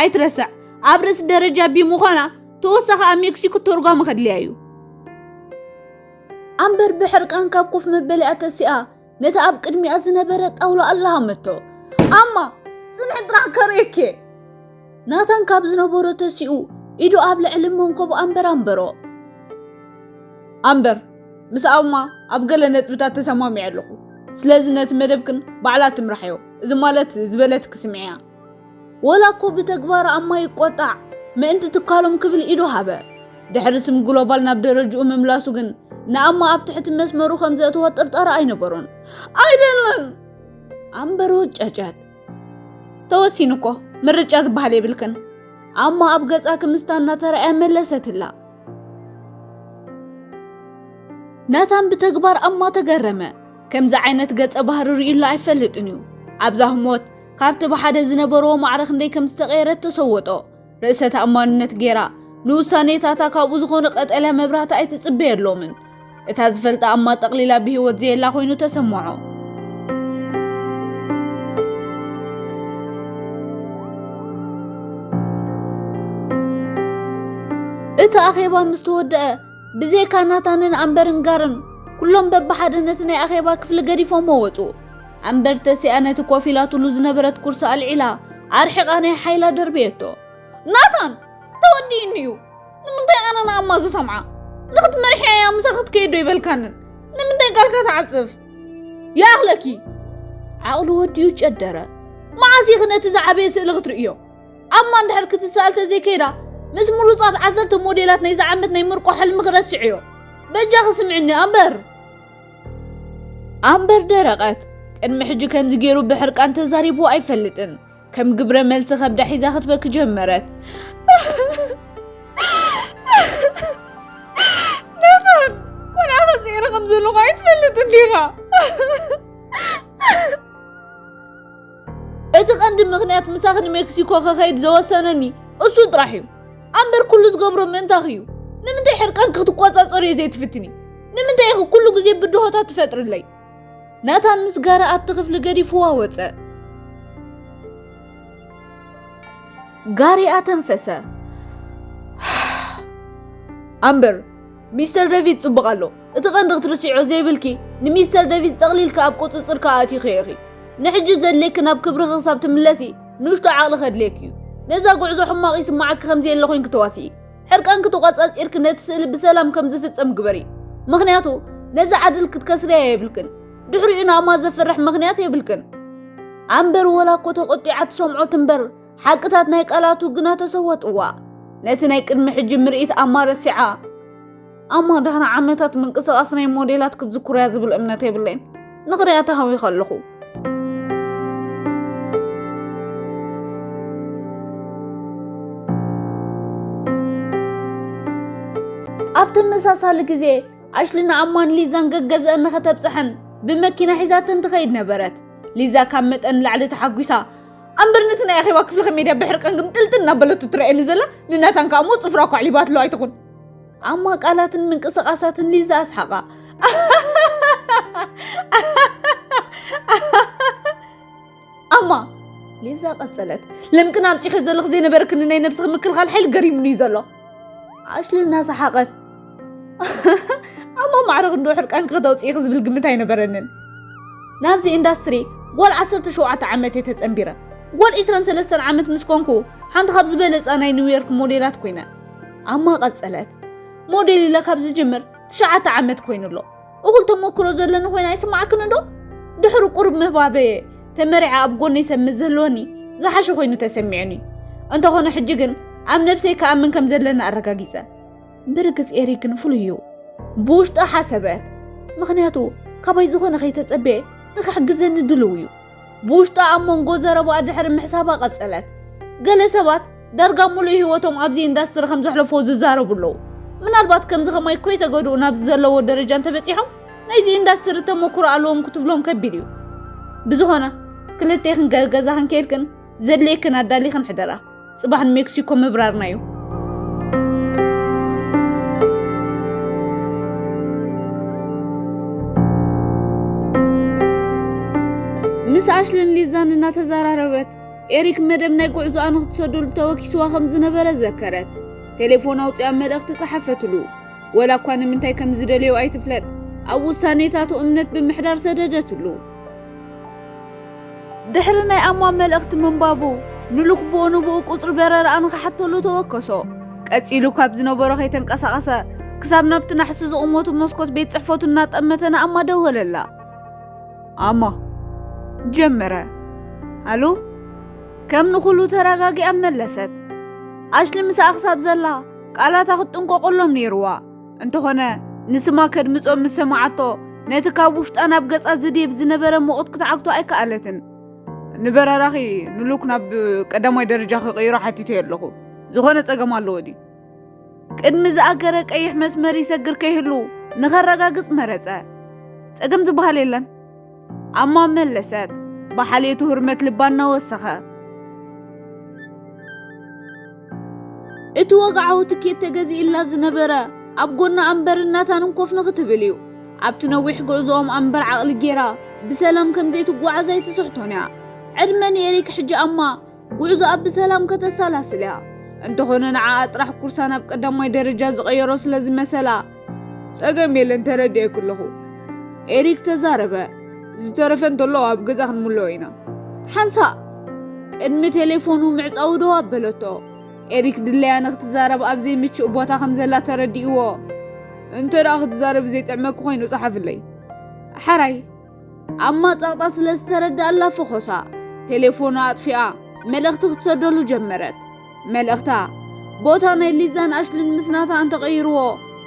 ኣይትረስዕ፣ ኣብ ርእሲ ደረጃ ቢ ምዃና ተወሳኺ ኣብ ሜክሲኮ ተርጓሚ ከድልያ እዩ። ኣምበር ብሕርቃን ካብ ኮፍ መበሊኣ ተሲኣ ነቲ ኣብ ቅድሚኣ ዝነበረ ጣውላ ኣላሃመቶ። ኣማ፣ ጽንሒ ጥራሕ ከርእየኪ። ናታን ካብ ዝነበሮ ተሲኡ ኢዱ ኣብ ልዕሊ መንኮብ ኣምበር ኣንበሮ። ኣምበር፣ ምስ ኣማ ኣብ ገለ ነጥብታት ተሰማሚዐ ኣለኹ። ስለዚ ነቲ መደብክን ባዕላ ትምራሕዮ። እዚ ማለት ዝበለትኪ ስምዕያ። ወላ እኮ ብተግባር ኣማ ይቆጣዕ፣ ምእንቲ ትካሎም ክብል ኢዱ ሃበ። ድሕሪ ስም ግሎባል ናብ ደረጅኡ ምምላሱ ግን ንኣማ ኣብ ትሕቲ መስመሩ ከም ዘእትዋ ጥርጠራ ኣይነበሮን። ኣይደለን! ኣምበር ወጨጨት። ተወሲኑ እኮ፣ ምርጫ ዝበሃል የብልክን። ኣማ ኣብ ገጻ ክምስታ እናተራእያ መለሰትላ። ናታን ብተግባር ኣማ ተገረመ። ከምዚ ዓይነት ገጸ ባህሪ ርእዩሉ ኣይፈልጥን እዩ። ኣብዛ ህሞት ካብቲ ብሓደ ዝነበርዎ ማዕረ ክንደይ ከም ዝተቐየረት ተሰወጦ። ርእሰ ተኣማንነት ገይራ ንውሳኔታታ ካብኡ ዝኾነ ቀጠልያ መብራህቲ ኣይትጽበየሎምን። እታ ዝፈልጣ ኣማ ጠቕሊላ ብህይወት ዘየላ ኮይኑ ተሰምዖ። እቲ ኣኼባ ምስ ተወደአ፣ ብዘይካ ናታንን ኣምበርን ጋርን፣ ኩሎም በብሓደ ነቲ ናይ ኣኼባ ክፍሊ ገዲፎሞ ወጹ። ኣምበር ተሲኣ ነቲ ኮፍ ኢላትሉ ዝነበረት ኩርሲ ኣልዒላ፣ ኣርሒቓ ናይ ሓይላ ደርብየቶ። ናታን! ተወዲእኒ እዩ! ንምንታይ ኣነ ንኣማ ዝሰምዓ? ንኽትመርሕያ እያ ምሳኺ ትከይድ ዶ ይበልካንን? ንምንታይ ቃልካ ትዓጽፍ? ይኣኽለኪ! ዓቕሉ ወዲኡ ጨደረ። መዓስ ኢኺ ነቲ ዝዓበየ ስእሊ ክትርእዮ? ኣማ እንድሕር ክትሰኣል ተዘይከይዳ፣ ምስ ምሩጻት ዓሰርተ ሞዴላት ናይዚ ዓመት ናይ ምርቆ ሕልሚ ክረስዕዮ። በጃኺ ስምዕኒ ኣምበር! ኣምበር ደረቐት። ቅድሚ ሕጂ ከምዚ ገይሩ ብሕርቃን ተዛሪቡ ኣይፈልጥን። ከም ግብረ መልሲ ከብዳ ሒዛ ክትበኪ ጀመረት። ናታን፣ ቆልዓ ከጽዒረ ከም ዘለኹ ኣይትፈልጥን ዲኻ? እቲ ቀንዲ ምኽንያት ምሳኺ ንሜክሲኮ ክኸይድ ዘወሰነኒ እሱ ጥራሕ እዩ። ኣምበር ኩሉ ዝገብሮ ምእንታኺ እዩ። ንምንታይ ሕርቃንኪ ክትቆጻጸርዮ ዘይትፍትኒ? ንምንታይ ኢኺ ኩሉ ግዜ ብድሆታት ትፈጥርለይ? ናታን ምስ ጋሪ ኣብቲ ክፍሊ ገዲፍዋ ወጸ። ጋሪ ኣተንፈሰ። ኣምበር፣ ሚስተር ዴቪድ ጽቡቕ ኣሎ። እቲ ቀንዲ ክትርስዕዮ ዘይብልኪ፣ ንሚስተር ዴቪድ ጠቕሊልካ ኣብ ቁጽጽርካ ኣእቲኺዮ ኢኺ። ንሕጂ ዘድልየኪ ናብ ክብርኺ ክሳብ ትምለሲ፣ ንእሽቶ ዓቕሊ ከድልየኪ እዩ። ነዛ ጉዕዞ ሕማቕ ይስምዓኪ ከም ዘየለ ኮይንኪ ተዋስኢ። ሕርቃንኪ ተቋጻጺርኪ ነቲ ስእሊ ብሰላም ከም ዝፍጸም ግበሪ። ምኽንያቱ፣ ነዚ ዓድል ክትከስርያ የብልክን። ድሕሪኡ ንኣማ ዘፍርሕ ምኽንያት የብልክን። ኣምበር ወላ እኮ ተቖጢዓ ትሰምዖ ትንበር፣ ሓቅታት ናይ ቃላቱ ግና ተሰወጥዋ። ነቲ ናይ ቅድሚ ሕጂ ምርኢት ኣማ ረሲዓ። ኣማ ድሕሪ ዓመታት ምንቅስቓስ ናይ ሞዴላት ክትዝክሮ'ያ ዝብል እምነት የብለይን። ንኽሪኣ ተሃዊኸ ኣለኹ። ኣብ ተመሳሳሊ ግዜ፣ ኣሽሊ ንኣማን ሊዛን ገገዝአን ንኸተብጽሐን ብመኪና ሒዛተን ትኸይድ ነበረት። ሊዛ ካብ መጠን ንላዕሊ ተሓጒሳ፣ ኣምበር ነቲ ናይ ኣኼባ ክፍሊ ከመይ ድያ ብሕርቃን ግምጥልጥል እናበለቱ ትረኣየኒ ዘላ፣ ንናታን ከኣ እሞ ጽፍራ እኳ ኣዕሊባትሉ ኣይትኹን። ኣማ ቃላትን ምንቅስቓሳትን ሊዛ ኣስሓቓ። ኣማ፣ ሊዛ ቀጸለት፣ ለምቅና ኣምጺኸ ዘለኹ ዘይነበረክኒ ናይ ነብስኺ ምክልኻል ሓይሊ ገሪሙኒ እዩ ዘሎ። ኣሽሊ እናሰሓቐት፣ ኣማ ማዕረ ክንድኡ ሕርቃንኪ ከተውጽኢኺ ዝብል ግምት ኣይነበረንን። ናብዚ ኢንዳስትሪ ጓል ዓሰርተ ሸውዓተ ዓመት እየ ተጸንቢረ። ጓል ዕስራን ሰለስተን ዓመት ምስ ኮንኩ፣ ሓንቲ ካብ ዝበለጻ ናይ ኒውዮርክ ሞዴላት ኮይነ። ኣማ ቀጸለት፣ ሞዴል ኢለ ካብ ዝጅምር ትሽዓተ ዓመት ኮይኑ ኣሎ። እኹል ተመክሮ ዘለኒ ኮይነ ኣይስምዓክን እንዶ? ድሕሪ ቁሩብ ምህባበየ ተመሪዐ ኣብ ጎነይ ሰብ ምስ ዝህልወኒ ዝሓሸ ኮይኑ ተሰሚዑኒ። እንተኾነ ሕጂ ግን ኣብ ነብሰይ ክኣምን ከም ዘለኒ ኣረጋጊጸ። ብርግጽ ኤሪክ ግን ፍሉይ እዩ። ብውሽጣ ሓሰበት። ምኽንያቱ ካባይ ዝኾነ ከይተጸበየ ንኽሕግዘኒ ድልው እዩ። ብውሽጣ ኣብ መንጎ ዘረባኣ ድሕሪ ምሕሳባ ቀጸለት። ገለ ሰባት ዳርጋ ሙሉእ ህይወቶም ኣብዚ ኢንዳስትሪ ከም ዘሕለፍዎ ዝዛረቡ ኣለዉ። ምናልባት ከምዚ ከማይ ኮይተገድኡ ናብዚ ዘለዎ ደረጃ እንተበጺሖም ናይዚ ኢንዳስትሪ ተመክሮ ኣለዎም ክትብሎም ከቢድ እዩ። ብዝኾነ ክልቴኽን ገገዛኽን ከይድክን ዘድልየክን ኣዳሊኽን ሕደራ። ጽባሕ ንሜክሲኮ ምብራርና እዩ። ምስ ኣሽልን ሊዛን እናተዘራረበት ኤሪክ መደብ ናይ ጉዕዞኣ ንኽትሰደሉ ተወኪስዋ ከም ዝነበረ ዘከረት። ቴሌፎን ኣውጺኣ መልእኽቲ ጸሓፈትሉ። ወላ እኳ ንምንታይ ከም ዝደልዮ ኣይትፍለጥ፣ ኣብ ውሳኔታቱ እምነት ብምሕዳር ሰደደትሉ። ድሕሪ ናይ ኣማ መልእኽቲ ምንባቡ፣ ንሉክ ብኡ ንብኡ ቁጽሪ በረራኣ ንኽሓተሉ ተወከሶ። ቀጺሉ ካብ ዝነበሮ ከይተንቀሳቐሰ፣ ክሳብ ናብቲ ናሕሲ ዝቕመቱ መስኮት ቤት ጽሕፈቱ እናጠመተ ንኣማ ደወለላ። ኣማ፣ ጀመረ። ኣሉ? ከም ንኹሉ ተረጋጊኣ መለሰት። ኣሽሊ ምስኣ ክሳብ ዘላ፣ ቃላታ ክትጥንቀቐሎም ነይርዋ። እንተኾነ፣ ንስማ ከድምጾ ምስ ሰማዓቶ፣ ነቲ ካብ ውሽጣ ናብ ገጻ ዝድይብ ዝነበረ ሙቐት ክትዓግቶ ኣይከኣለትን። ንበረራኺ ንሉክ ናብ ቀዳማይ ደረጃ ክቕይሮ ሓቲተዮ ኣለኹ። ዝኾነ ጸገም ኣለዎ ድዩ? ቅድሚ ዝኣገረ ቀይሕ መስመር ይሰግር ከይህሉ ንኸረጋግጽ መረጸ። ጸገም ዝበሃል የለን። ኣማ መለሰት፣ ብሓልዮቱ ህርመት ልባ እናወሰኸ። እቲ ወግዓዊ ትኬት ተገዚእላ ዝነበረ፣ ኣብ ጎና ኣምበርን ናታንን ኮፍ ንኽትብል እዩ። ኣብቲ ነዊሕ ጉዕዞኦም ኣምበር ዓቕሊ ጌራ፣ ብሰላም ከም ዘይትጓዓዝ ኣይትስሕቶን እያ። ዕድመ ንኤሪክ ሕጂ ኣማ፣ ጉዕዞኣ ብሰላም ከተሰላስል እያ። እንተኾነ ንዓኣ ጥራሕ ኩርሳ ናብ ቀዳማይ ደረጃ ዝቐየሮ ስለ ዝመሰላ፣ "ጸገም የለን፣ ተረዲኤኪ ኣለኹ," ኤሪክ ተዛረበ። "ዝተረፈ እንተሎ ኣብ ገዛ ክንምልኦ ኢና." ሓንሳእ ቅድሚ ቴሌፎኑ ምዕጻው ደው ኣበለቶ። ኤሪክ ድለያ ንክትዛረብ ኣብ ዘይምችእ ቦታ ከም ዘላ ተረዲእዎ። "እንተ ደኣ ክትዛረብ ዘይጥዕመኪ ኮይኑ ጸሓፍለይ." ሓራይ ኣብ ማጻቕጣ ስለ ዝተረድኣላ ፈኾሳ ቴሌፎኑ ኣጥፊኣ መልእኽቲ ክትሰደሉ ጀመረት። መልእኽታ፣ "ቦታ ናይ ሊዛን ኣሽልን ምስ ናታ እንተቐይርዎ፣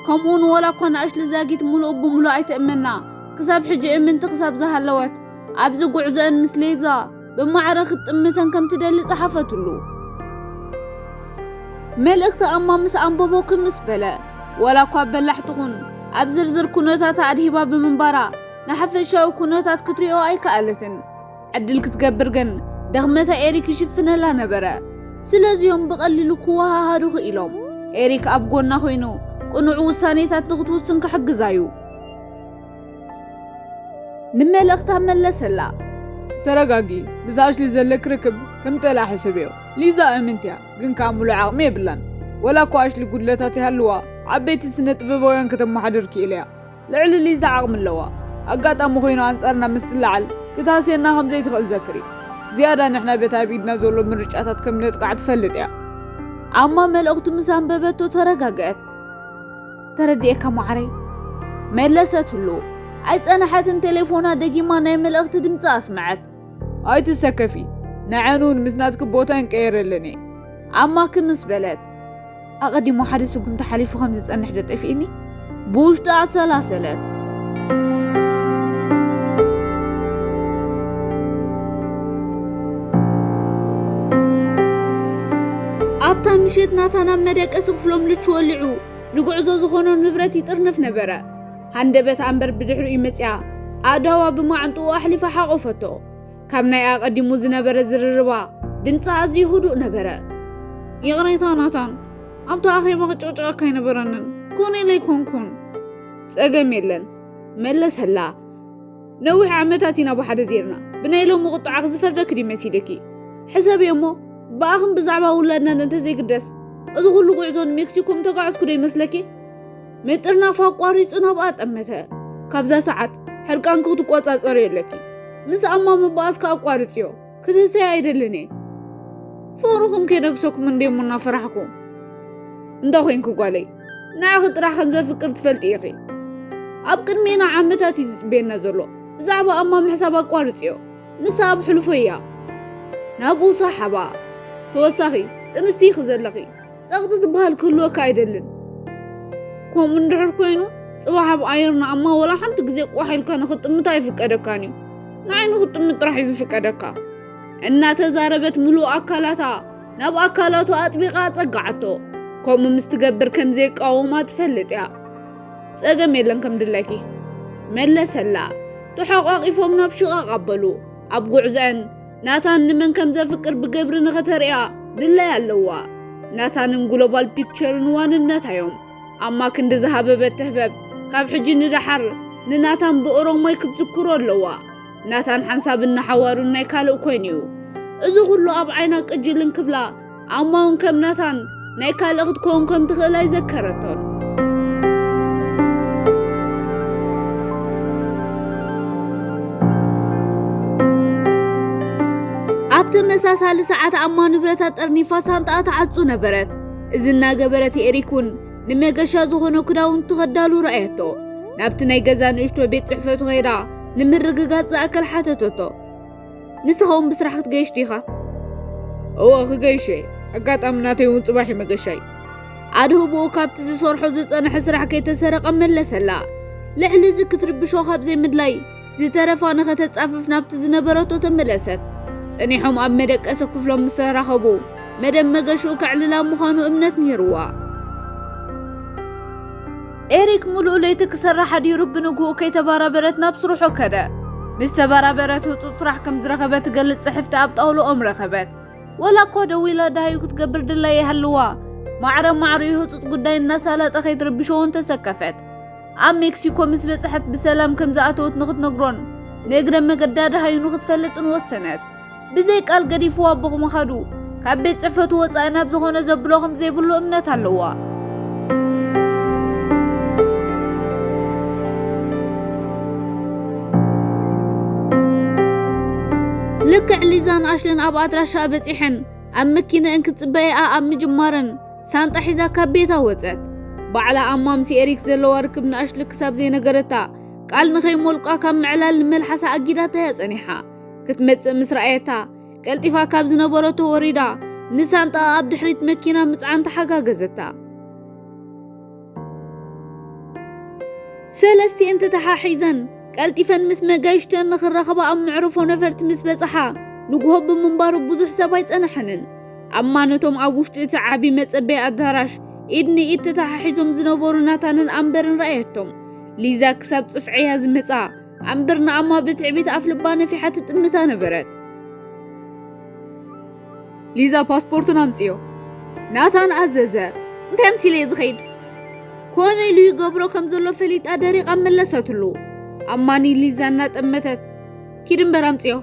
ከምኡውን ዋላ እኳ ንኣሽሊ ዛጊት ምሉእ ብምሉእ ኣይትእመና፣ ክሳብ ሕጂ እምንቲ ክሳብ ዝሃለወት፣ ኣብዚ ጉዕዞአን ምስ ሊዛ ብማዕረ ክትጥምተን ከም ትደሊ ጸሓፈትሉ." መልእኽቲ ኣማ ምስ ኣንበቦ ክምስ በለ። ዋላ እኳ በላሕ ትኹን፣ ኣብ ዝርዝር ኩነታታ ኣድሂባ ብምንባራ፣ ንሓፈሻዊ ኩነታት ክትሪኦ ኣይከኣለትን። ዕድል ክትገብር ግን፣ ድኽመታ ኤሪክ ይሽፍነላ ነበረ። ስለዚኦም ብቐሊሉ ክወሃሃዱ ክኢሎም። ኤሪክ ኣብ ጎና ኮይኑ፣ ቅኑዕ ውሳኔታት ንክትውስን ክሕግዛዩ። ንመልእኽታ መለሰላ። "ተረጋጊ፣ ምስ ኣሽሊ ዘለኪ ርክብ ከም ጠልኣ ሕሰብዮ። ሊዛ እምንትያ፣ ግን ከኣ ምሉእ ዓቕሚ የብላን። ወላ እኳ ኣሽሊ ጉድለታት ይሃልዋ፣ ዓበይቲ ስነ ጥበባውያን ከተመሓድር ክኢለያ። ልዕሊ ሊዛ ዓቕሚ ኣለዋ። ኣጋጣሚ ኮይኑ ኣንጻርና ምስ ትለዓል፣ ክትሃስየና ከም ዘይትኽእል ዘክሪ። ዝያዳ ንሕና በቲ ኣብ ኢድና ዘሎ ምርጫታት ከም ነጥቃዕ ትፈልጥ እያ." ኣማ መልእኽቱ ምስ ኣንበበቶ ተረጋግአት። "ተረዲኤካ ማዕረይ," መለሰትሉ። ኣይጸንሐትን ቴሌፎና ደጊማ ናይ መልእኽቲ ድምጺ ኣስመዐት። "ኣይትሰከፊ፣ ንዐን እውን ምስ ናትኪ ቦታ ይንቀየረለን እየ." ኣማ ክምስ በለት። ኣቐዲሙ ሓደ ስጉምቲ ሓሊፉ ከም ዝጸንሕ ዶ ጠፊእኒ? ብውሽጢ ኣሰላሰለት። ኣብታ ምሸት ናታን ኣብ መደቀሲ ክፍሎም ልቹ ወሊዑ ንጉዕዞ ዝኾኖ ንብረት ይጥርንፍ ነበረ። ሃንደበት ኣንበር ብድሕሪኡ መጽያ፣ ኣእዳዋ ብማዕንጥኡ ኣሕሊፋ ሓቆፈቶ። ካብ ናይ ኣቐዲሙ ዝነበረ ዝርርባ፣ ድምጻ ኣዝዩ ህዱእ ነበረ። "ይቕሬታ ናታን፣ ኣብቲ ኣኼባ ክጭቕጭቐካ ኣይነበረንን። ኮነ ኢለ ኣይኮንኩን." "ጸገም የለን," መለሰላ። "ነዊሕ ዓመታት ኢና ብሓደ ዜርና። ብናይ ሎሚ ቁጥዓኺ ዝፈርደኪ ድዩ መሲልኪ? ሕሰብዮ እሞ፣ ብኣኽን ብዛዕባ ውላድናን እንተዘይግደስ፣ እዚ ኩሉ ጉዕዞ ንሜክሲኮ ምተጓዕዝኩ ዶ ይመስለኪ?" ምጥርናፍ ኣቋሪጹ ናብኣ ጠመተ። ካብዛ ሰዓት ሕርቃንኪ ክትቆጻጸርዮ ኣለኪ። ምስ ኣማ ምባኣስ ከኣ ኣቋርጽዮ። ክትህሰይ ኣይደልን እየ። ፍቕርኹም ከይነግሰኩም እንደ እሞ እናፈራሕኩ። እንተ ኾይንኪ ጓለይ፣ ንዓኺ ጥራሕ ከም ዘፍቅር ትፈልጢ ኢኺ። ኣብ ቅድሜና ዓመታት እዩ ዝጽበየና ዘሎ። ብዛዕባ ኣማ ምሕሳብ ኣቋርጽዮ። ንሳ ኣብ ሕሉፎ እያ። ናብኡ ሰሓባ። ተወሳኺ፣ ጥንስቲ ኢኺ ዘለኺ። ጸቕጢ ዝበሃል ክህልወካ ኣይደልን። ከምኡ እንድሕር ኮይኑ፣ ጽባሕ ኣብ ኣየር ንኣማ ወላ ሓንቲ ግዜ ቋሕ ኢልካ ንኽጥምት ኣይፍቀደካን እዩ። ንዓይ ንኽጥምት ጥራሕ እዩ ዝፍቀደካ። እናተዛረበት ምሉእ ኣካላታ ናብ ኣካላቱ ኣጥቢቓ ኣጸጋዓቶ። ከምኡ ምስ ትገብር ከም ዘይቃወማ ትፈልጥ እያ። ጸገም የለን ከም ድላይኪ፣ መለሰላ። ተሓቋቒፎም ናብ ሽቓቕ ኣበሉ። ኣብ ጉዕዘአን ናታን ንመን ከም ዘፍቅር ብግብሪ ንኸተርእያ ድላይ ኣለዋ። ናታንን ግሎባል ፒክቸርን ዋንነታ እዮም። ኣማ ክንዲ ዝሃበበት ትህበብ። ካብ ሕጂ ንደሓር ንናታን ብኦሮሞይ ክትዝክሮ ኣለዋ። ናታን ሓንሳብን ንሓዋሩን ናይ ካልእ ኮይኑ እዩ። እዚ ኩሉ ኣብ ዓይና ቅጅል እንክብላ፣ ኣማ እውን ከም ናታን ናይ ካልእ ክትከውን ከም ትኽእል ኣይዘከረቶን። ኣብ ተመሳሳሊ ሰዓት ኣማ ንብረታ ጠርኒፋ ሳንጣኣ ትዓጹ ነበረት። እዚ እናገበረት ኤሪክ እውን ንመገሻ ዝኾነ ክዳውንቲ ከዳሉ ረኣየቶ። ናብቲ ናይ ገዛ ንእሽቶ ቤት ጽሕፈቱ ከይዳ ንምርግጋጽ ዝኣክል ሓተተቶ። "ንስኻ እውን ብስራሕ ክትገይሽ ዲኻ?" "እወ፣ ክገይሽ እየ። ኣጋጣሚ ናተይ እውን ጽባሕ እዩ መገሻይ." ኣድህቦኡ ካብቲ ዝሰርሖ ዝጸንሐ ስራሕ ከይተሰረቐ መለሰላ። ልዕሊ እዚ ክትርብሾ ካብ ዘይምድላይ፣ ዝተረፋ ንኸተጻፍፍ ናብቲ ዝነበረቶ ተመለሰት። ጸኒሖም ኣብ መደቀሲ ክፍሎም ምስ ተራኸቡ፣ መደብ መገሽኡ ከዕልላ ምዃኑ እምነት ነይርዋ። ኤሪክ ምሉእ ለይቲ ክሰርሕ ሓዲሩ ብንግሆ ከይተባራበረት ናብ ስርሖ ከደ። ምስ ተባራበረት ህጹጽ ስራሕ ከም ዝረኸበት ትገልጽ ጽሕፍቲ ኣብ ጣውላኦም ረኸበት። ወላ እኳ ደዊላ ደሃዩ ክትገብር ድላይ ይሃልዋ፣ ማዕረ ማዕሪኡ ህጹጽ ጉዳይ እናሳለጠ ከይትርብሾ እውን ተሰከፈት። ኣብ ሜክሲኮ ምስ በጽሐት ብሰላም ከም ዝኣተወት ንኽትነግሮን ንእግረ መገዳ ደሃዩ ንኽትፈልጥን ወሰነት። ብዘይ ቃል ገዲፍዋ ብምኻዱ፣ ካብ ቤት ጽሕፈቱ ወጻኢ ናብ ዝኾነ ዘብሎ ከም ዘይብሉ እምነት ኣለዋ። ልክዕ ሊዛን ኣሽልን ኣብ ኣድራሻ በጺሐን ኣብ መኪነአን ክጽበያኣ ኣብ ምጅማረን ሳንጣ ሒዛ ካብ ቤታ ወጸት። ባዕላ ኣማ ምስ ኤሪክ ዘለዋ ርክብ ንኣሽሊ ክሳብ ዘይነገረታ ቃል ንኸይሞልቋ ካብ ምዕላል ንመልሓሳ ኣጊዳታ እያ ጸኒሓ። ክትመጽእ ምስ ረኣየታ ቀልጢፋ ካብ ዝነበረቶ ወሪዳ ንሳንጣ ኣብ ድሕሪት መኪና ምጽዓን ተሓጋገዘታ። ሰለስቲኤን ተተሓሒዘን ቀልጢፈን ምስ መጋይሽተን ንኽራኸባ ኣብ መዕርፎ ነፈርቲ ምስ በጽሓ ንግሆ ብምንባሩ ብዙሕ ሰብ ኣይጸንሐንን። ኣማ ነቶም ኣብ ውሽጢ እቲ ዓቢ መጸበይ ኣዳራሽ ኢድ ንኢድ ተተሓሒዞም ዝነበሩ ናታንን ኣምበርን ረኣየቶም። ሊዛ ክሳብ ጽፍዐያ ዝመጻ ኣምበር ንኣማ ብትዕቢት ኣፍልባ ነፊሓ ትጥምታ ነበረት። ሊዛ ፓስፖርቱን ኣምጽዮ። ናታን ኣዘዘ። እንታይ ኣምሲለ እየ ዝኸይድ? ኮነ ኢሉ ይገብሮ ከም ዘሎ ፈሊጣ ደሪቓ መለሰትሉ። ኣማኒ ሊዛ እናጠመተት ኪድ እምበር ኣምጽዮ።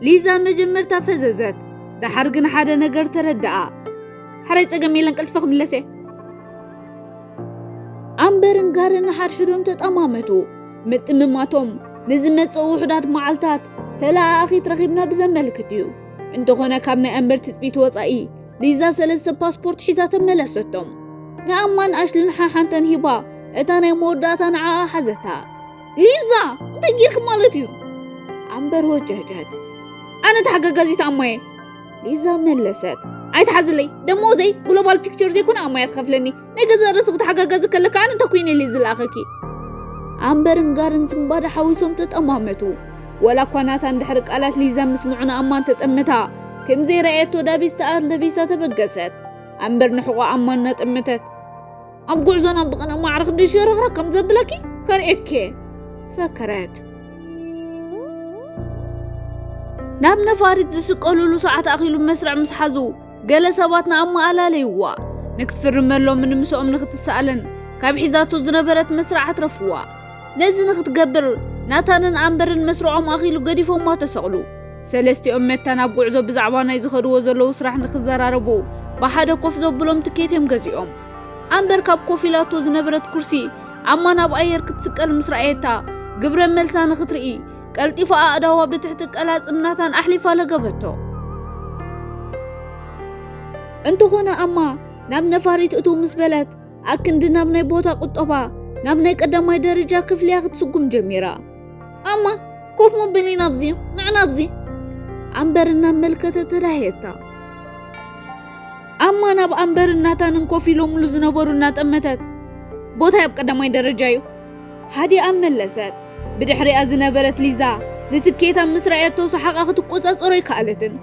ሊዛ መጀመርታ ፈዘዘት። ደሓር ግን ሓደ ነገር ተረድኣ። ሓራይ ጸገም የለን፣ ቀልጥፈ ክምለስ እየ። ኣምበርን ጋርን ንሓድሕዶም ተጠማመቱ። ምጥምማቶም ንዝመጽኡ ውሑዳት መዓልታት ተለኣኣኺት ረኺብና ብዘመልክት እዩ። እንተኾነ ካብ ናይ ኣምበር ትጽቢት ወጻኢ ሊዛ ሰለስተ ፓስፖርት ሒዛ ተመለሰቶም። ንኣማን ኣሽልን ሓሓንተን ሂባ እታ ናይ መወዳእታ ንዓኣ ሓዘታ። ሊዛ እንታይ ጌርክ ማለት እዩ? ኣምበር ወጨጨት። ኣነ ተሓጋጋዚት ኣማየ ሊዛ መለሰት። ኣይትሓዝለይ፣ ደሞዘይ ግሎባል ፒክቸር ዘይኮነ ኣማያ ትኸፍለኒ። ናይ ገዛእ ርእሲ ክትሓጋጋዚ ከለካ ኣነ እንታይ ኮይነ ኢለ ዝለኣኸኪ? ኣምበርን ጋርን ስንባደ ሓዊሶም ተጠማመቱ። ወላ እኳ ናታን ድሕሪ ቃላት ሊዛ ምስምዑ ንኣማን ተጠምታ፣ ከም ዘይረኣየቶ ዳቢስ ተኣ ለቢሳ ተበገሰት። ኣምበር ንሕቖ ኣማን እናጠመተት ኣብ ጉዕዞና ብቕንእ ማዕረ ክንደይ ሽርኽራኽ ከም ዘብለኪ ከርእየኪ እየ፣ ፈከረት። ናብ ነፋሪት ዝስቀሉሉ ሰዓት ኣኺሉ መስርዕ ምስ ሓዙ፣ ገለ ሰባት ንኣማ ኣላለይዋ። ንክትፍርመሎምን ንምስኦም ንክትሰኣልን ካብ ሒዛቶ ዝነበረት መስርዕ ኣትረፍዋ። ነዚ ንክትገብር ናታንን ኣምበርን መስርዖም ኣኺሉ ገዲፎማ ተሰቕሉ። ሰለስቲኦም መታን ኣብ ጉዕዞ ብዛዕባ ናይ ዝኸድዎ ዘለዉ ስራሕ ንክዘራረቡ ብሓደ ኮፍ ዘብሎም ትኬት እዮም ገዚኦም። ኣምበር ካብ ኮፍ ኢላቶ ዝነበረት ኩርሲ ኣማ ናብ ኣየር ክትስቀል ምስ ረኣየታ፣ ግብረ መልሳ ንክትርኢ ቀልጢፋ ኣእዳዋ ብትሕቲ ቀላጽም ናታን ኣሕሊፋ ለገበቶ። እንተኾነ ኣማ ናብ ነፋሪት እትው ምስ በለት፣ ኣክንዲ ናብ ናይ ቦታ ቁጠባ፣ ናብ ናይ ቀዳማይ ደረጃ ክፍልያ ክትስጉም ጀሚራ። ኣማ፣ ኮፍ ምበሊ ናብዚ፣ ንዕ ናብዚ። ኣምበር እናመልከተ ተዳህየታ። ኣማ ናብ ኣምበርን ናታንን ኮፍ ኢሎምሉ ዝነበሩ እናጠመተት፣ ቦታይ ኣብ ቀዳማይ ደረጃ እዩ። ሃዲኣ መለሰት። ብድሕሪኣ ዝነበረት ሊዛ ንትኬታ ምስ ረኣየቶ ሰሓቓ ክትቆጻጸሮ ኣይከኣለትን።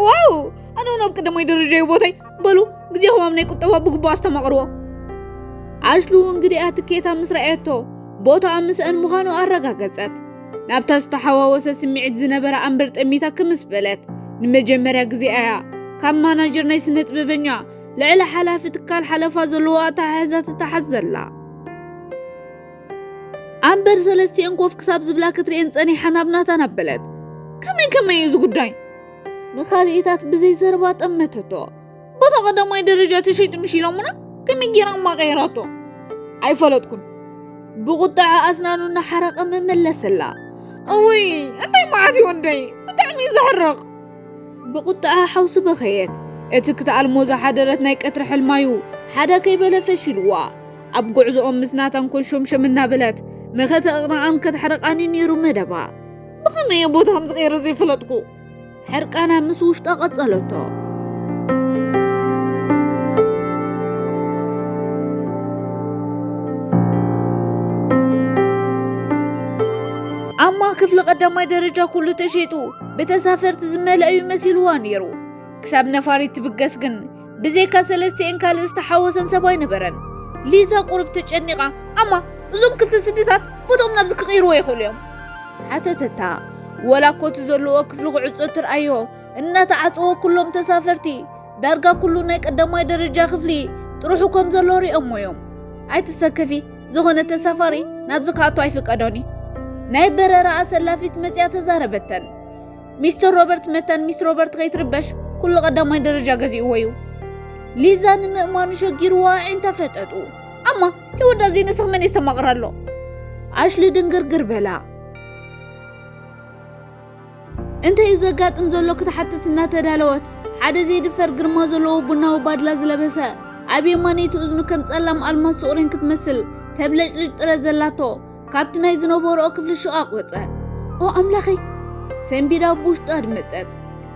ዋው! ኣነ እውን ኣብ ቀዳማይ ደረጃ እዩ ቦታይ። በሉ፣ ግዜኹም ኣብ ናይ ቁጠባ ብግቡእ ኣስተማቕርዎ። ኣሽሉ እውን ግዲኣ ትኬታ ምስ ረኣየቶ፣ ቦታኣ ምስአን ምዃኑ ኣረጋገጸት። ናብታ ዝተሓዋወሰ ስምዒት ዝነበራ ኣምበር ጠሚታ ክምስ በለት። ንመጀመርያ ግዜኣ እያ ካብ ማናጀር ናይ ስነ ጥበበኛ ልዕሊ ሓላፊ ትካል ሓለፋ ዘለዎ ኣተሓሕዛ ትተሓዝ ዘላ። ኣምበር ሰለስቲኤን ኮፍ ክሳብ ዝብላ ክትርእየን ጸኒሓ ናብ ናታን ኣበለት። ከመይ ከመይ እዩ እዚ ጉዳይ? ንኻልኢታት ብዘይ ዘረባ ጠመተቶ። ቦታ ቀዳማይ ደረጃ ተሸይጡ ምሽ ኢሎምና፣ ከመይ ጌራ እማ ቀይራቶ? ኣይፈለጥኩን። ብቁጥዐ ኣስናኑ እናሓረቐ መመለሰላ። እውይ፣ እንታይ መዓት እዩ ወደይ? ብጣዕሚ እዩ ዘሕርቕ። ብቁጥዐ ሓውሲ በኸየት። እቲ ክትኣልሞ ዝሓደረት ናይ ቀትሪ ሕልማዩ ሓደ ከይበለ ፈሺልዋ። ኣብ ጉዕዞኦም ምስ ናታን ኮሾምሸም እናበለት ንኸተቕንዓን ከተሕርቓን እዩ ነይሩ መደባ። ብኸመይ እየ ቦታ ከም ዝቐይሮ ዘይፈለጥኩ? ሕርቃና ምስ ውሽጣ ቀጸለቶ። ኣማ ክፍሊ ቀዳማይ ደረጃ ኩሉ ተሸይጡ ብተሳፈርቲ ዝመልአ እዩ መሲልዋ ነይሩ። ክሳብ ነፋሪት ትብገስ ግን ብዘይካ ሰለስቲኤን ካልእ ዝተሓወሰን ሰብ ኣይነበረን። ሊዛ ቁሩብ ተጨኒቓ፣ ኣማ፣ እዞም ክልተ ስድታት ቦታኦም ናብዚ ክቕይርዎ ይኽእሉ እዮም? ሓተተታ። ወላ እኮ እቲ ዘለዎ ክፍሊ ክዕጾ ትርኣዮ፣ እናተዓጸወ ኩሎም ተሳፈርቲ፣ ዳርጋ ኩሉ ናይ ቀዳማይ ደረጃ ክፍሊ ጥርሑ ከም ዘሎ ሪኦሞ እዮም። ኣይትሰከፊ፣ ዝኾነ ተሳፋሪ ናብዚ ክኣቱ ኣይፍቀዶን እዩ። ናይ በረራ ኣሰላፊት መጽያ ተዛረበተን። ሚስተር ሮበርት መታን ሚስ ሮበርት ከይትርበሽ ኩሉ ቀዳማይ ደረጃ ገዚእዎ እዩ። ሊዛ ንምእማኑ ሸጊርዋ ኣዒንታ ፈጠጡ። ኣማ፣ ህይወት ዳዚ ንስኽ መን የስተማቕር ኣሎ? ኣሽሊ ድንግርግር በላ። እንታይ እዩ ዘጋጥም ዘሎ ክትሓትት እናተዳለወት፣ ሓደ ዘይድፈር ግርማ ዘለዎ ቡናዊ ባድላ ዝለበሰ፣ ኣብ የማነይቲ እዝኑ ከም ጸላም ኣልማዝ ስቑሬን ክትመስል ተብለጭልጭ ጥረ ዘላቶ፣ ካብቲ ናይ ዝነበረኦ ክፍሊ ሽቓቕ ወጸ። ኦ ኣምላኸይ! ሰንቢዳ ብውሽጣ ኣድመጸት።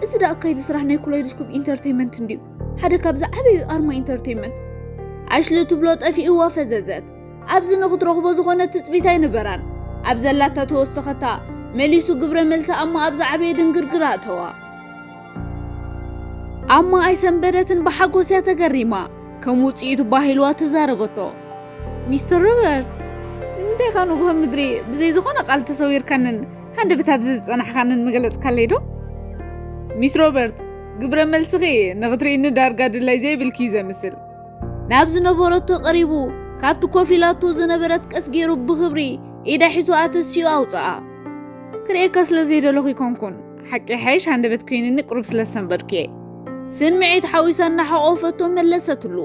እዚ ደኣ ኣካይዲ ስራሕ ናይ ኩላይዶስኮፕ ኢንተርቴይመንት እንድዩ። ሓደ ካብ ዝዓበዩ ኣርማ ኢንተርቴይመንት። ኣሽሊ ትብሎ ጠፊእዋ ፈዘዘት። ኣብዚ ንኽትረኽቦ ዝኾነ ትጽቢት ኣይነበራን። ኣብ ዘላታ ተወሰኸታ፣ መሊሱ ግብረ መልሲ ኣማ ኣብ ዝዓበየ ድንግርግር ኣእተዋ። ኣማ ኣይሰንበደትን ብሓጎስ እያ ተገሪማ። ከም ውጽኢቱ ባህ ኢልዋ ተዛረበቶ። ሚስተር ሮበርት፣ ንምንታይ ኢኻ ንግሆ ምድሪ ብዘይ ዝኾነ ቃል ተሰዊርካንን ሃንደበት ኣብዚ ዝጸናሕካንን ምገለጽካለይ ዶ? ሚስ ሮበርት፣ ግብረ መልስኺ ንኽትርእይኒ ዳርጋ ድላይ ዘይብልኪ እዩ ዘምስል። ናብ ዝነበረቶ ቀሪቡ፣ ካብቲ ኮፍ ኢላቶ ዝነበረት ቀስ ገይሩ ብኽብሪ ኢዳ ሒዙ ኣተሲኡ ኣውጽኣ። ክርእየካ ስለ ዘይደለኹ ይኮንኩን፣ ሓቂ ሓይሽ ሃንደበት ኮይንኒ ቁሩብ ስለ ዝሰንበድኩ እየ። ስምዒት ሓዊሳ እናሓቆፈቶ መለሰትሉ።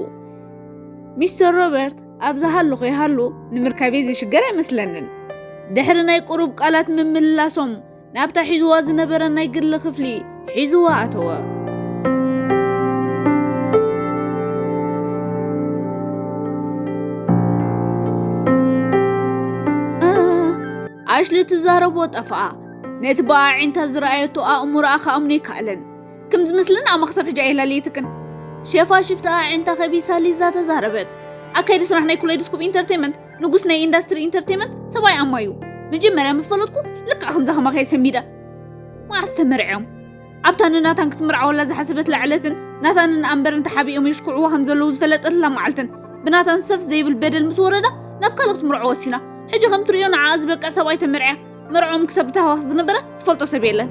ሚስተር ሮበርት፣ ኣብዛ ሃለኹ ይሃሉ ንምርካበይ ዝሽገር ኣይመስለንን። ድሕሪ ናይ ቁሩብ ቃላት ምምልላሶም፣ ናብታ ሒዝዋ ዝነበረ ናይ ግሊ ክፍሊ ሒዝዋ ኣተወ። ኣሽሊ ትዛረቦ ጠፍኣ። ነቲ ብኣዒንታ ዝረኣየቶ ኣእምሮኣ ክኣምኖ ኣይከኣለን። ከም ዝመስለኒ ኣማ ክሳብ ሕጂ ኣየላለየትክን። ሸፋሽፍቲ ኣዒንታ ከቢሳ ሊዛ ተዛረበት። ኣካይዲ ስራሕ ናይ ኩሌድስኮፕ ኢንተርቴይመንት፣ ንጉስ ናይ ኢንዳስትሪ ኢንተርቴይመንት ሰብኣይ ኣማ እዩ። መጀመርያ ምስ ፈለጥኩ ልክዕ ከምዛ ከማኻ እየ ሰንቢደ። መዓስ ተመርዕዮም? ኣብታ ንናታን ክትምርዓወላ ዝሓሰበትላ ዕለትን ናታንን ኣምበርን ተሓቢኦም የሽኩዕዋ ከም ዘለዉ ዝፈለጠትላ መዓልትን ብናታን ሰፍ ዘይብል በደል ምስ ወረዳ ናብ ካልእ ክትምርዖ ወሲና። ሕጂ ከም ትርእዮ ንዓኣ ዝበቅዕ ሰብኣይ ተመርዕያ። መርዖም ክሳብ ተሃዋስ ዝነበረ ዝፈልጦ ሰብ የለን።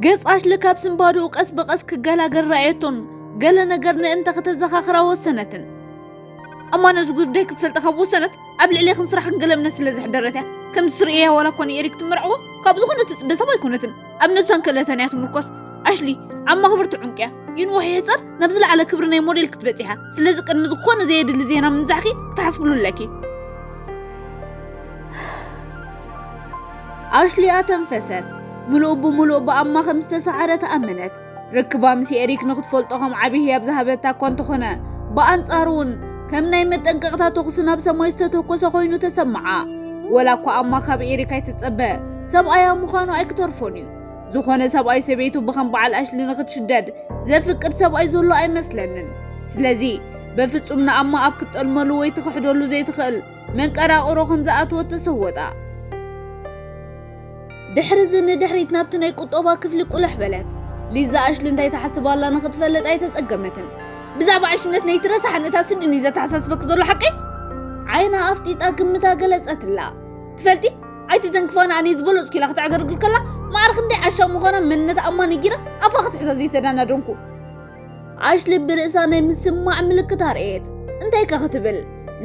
ገጽ ኣሽሊ ካብ ስንባድኡ ቀስ ብቐስ ክገላገል ረኣየቶን ገለ ነገር ንእንተ ከተዘኻኽራ ወሰነትን። ኣማ ነዚ ጉዳይ ክትፈልጥ ካብ ወሰነት ኣብ ልዕሌኽን ስራሕክን ገለ እምነት ስለ ዘሕደረት እያ። ከምዚ ትርእያ ዋላ እኳ ንኤሪክ ትምርዕዎ ካብ ዝኾነ ትጽበ ሰብ ኣይኮነትን። ኣብ ነብሳን ክእለታን እያ ትምርኮስ። ኣሽሊ ኣብ ማኽበርቲ ዑንቂ እያ። ይንውሕ ይሕጸር ናብ ዝለዓለ ክብሪ ናይ ሞዴል ክትበጽሕ እያ። ስለዚ ቅድሚ ዝኾነ ዘየድሊ ዜና ምንዛሕኪ ክትሓስብሉ ኣለኪ። ኣሽሊ ኣተንፈሰት። ምሉእ ብምሉእ ብኣማ ከም ዝተሳዕረ ተኣመነት። ርክባ ምስ ኤሪክ ንኽትፈልጦ ከም ዓቢ ህያብ ዝሃበታ እኳ እንተኾነ፣ ብኣንጻሩ እውን ከም ናይ መጠንቀቕታ ተኹሲ ናብ ሰማይ ዝተተኮሰ ኮይኑ ተሰምዓ። ወላ እኳ ኣማ ካብ ኤሪክ ኣይትጸበ፣ ሰብኣያ ምዃኑ ኣይክተርፎን እዩ። ዝኾነ ሰብኣይ ሰበይቱ ብኸም በዓል ኣሽሊ ንኽትሽደድ ዘፍቅድ ሰብኣይ ዘሎ ኣይመስለንን። ስለዚ በፍጹም ንኣማ ኣብ ክትጠልመሉ ወይ ትኽሕደሉ ዘይትኽእል መንቀራቕሮ ከም ዝኣትወት ተሰወጣ። ድሕሪ እዚ ንድሕሪት ናብቲ ናይ ቁጠባ ክፍሊ ቁልሕ በለት። ሊዛ ኣሽሊ እንታይ ትሓስብ ኣላ ንኽትፈልጥ ኣይተጸገመትን። ብዛዕባ ዕሽነት ነይቲ ረሳሕን እታ ስድን እዩ ዘተሓሳስበኪ ዘሎ ሓቀይ? ዓይና ኣፍጢጣ ግምታ ገለጸትላ። ትፈልጢ፣ ኣይትተንክፋና ኣነ ዝበለጽኩ ኢላ ክትዕገርግር ከላ ማዕረ ክንደይ ዓሻ ምዃና መንነት ኣማ ነጊራ ኣፋ ክትሕዛ ዘይተዳናደንኩ። ኣሽሊ ብርእሳ ናይ ምስማዕ ምልክት ኣርእየት። እንታይ ከ ክትብል?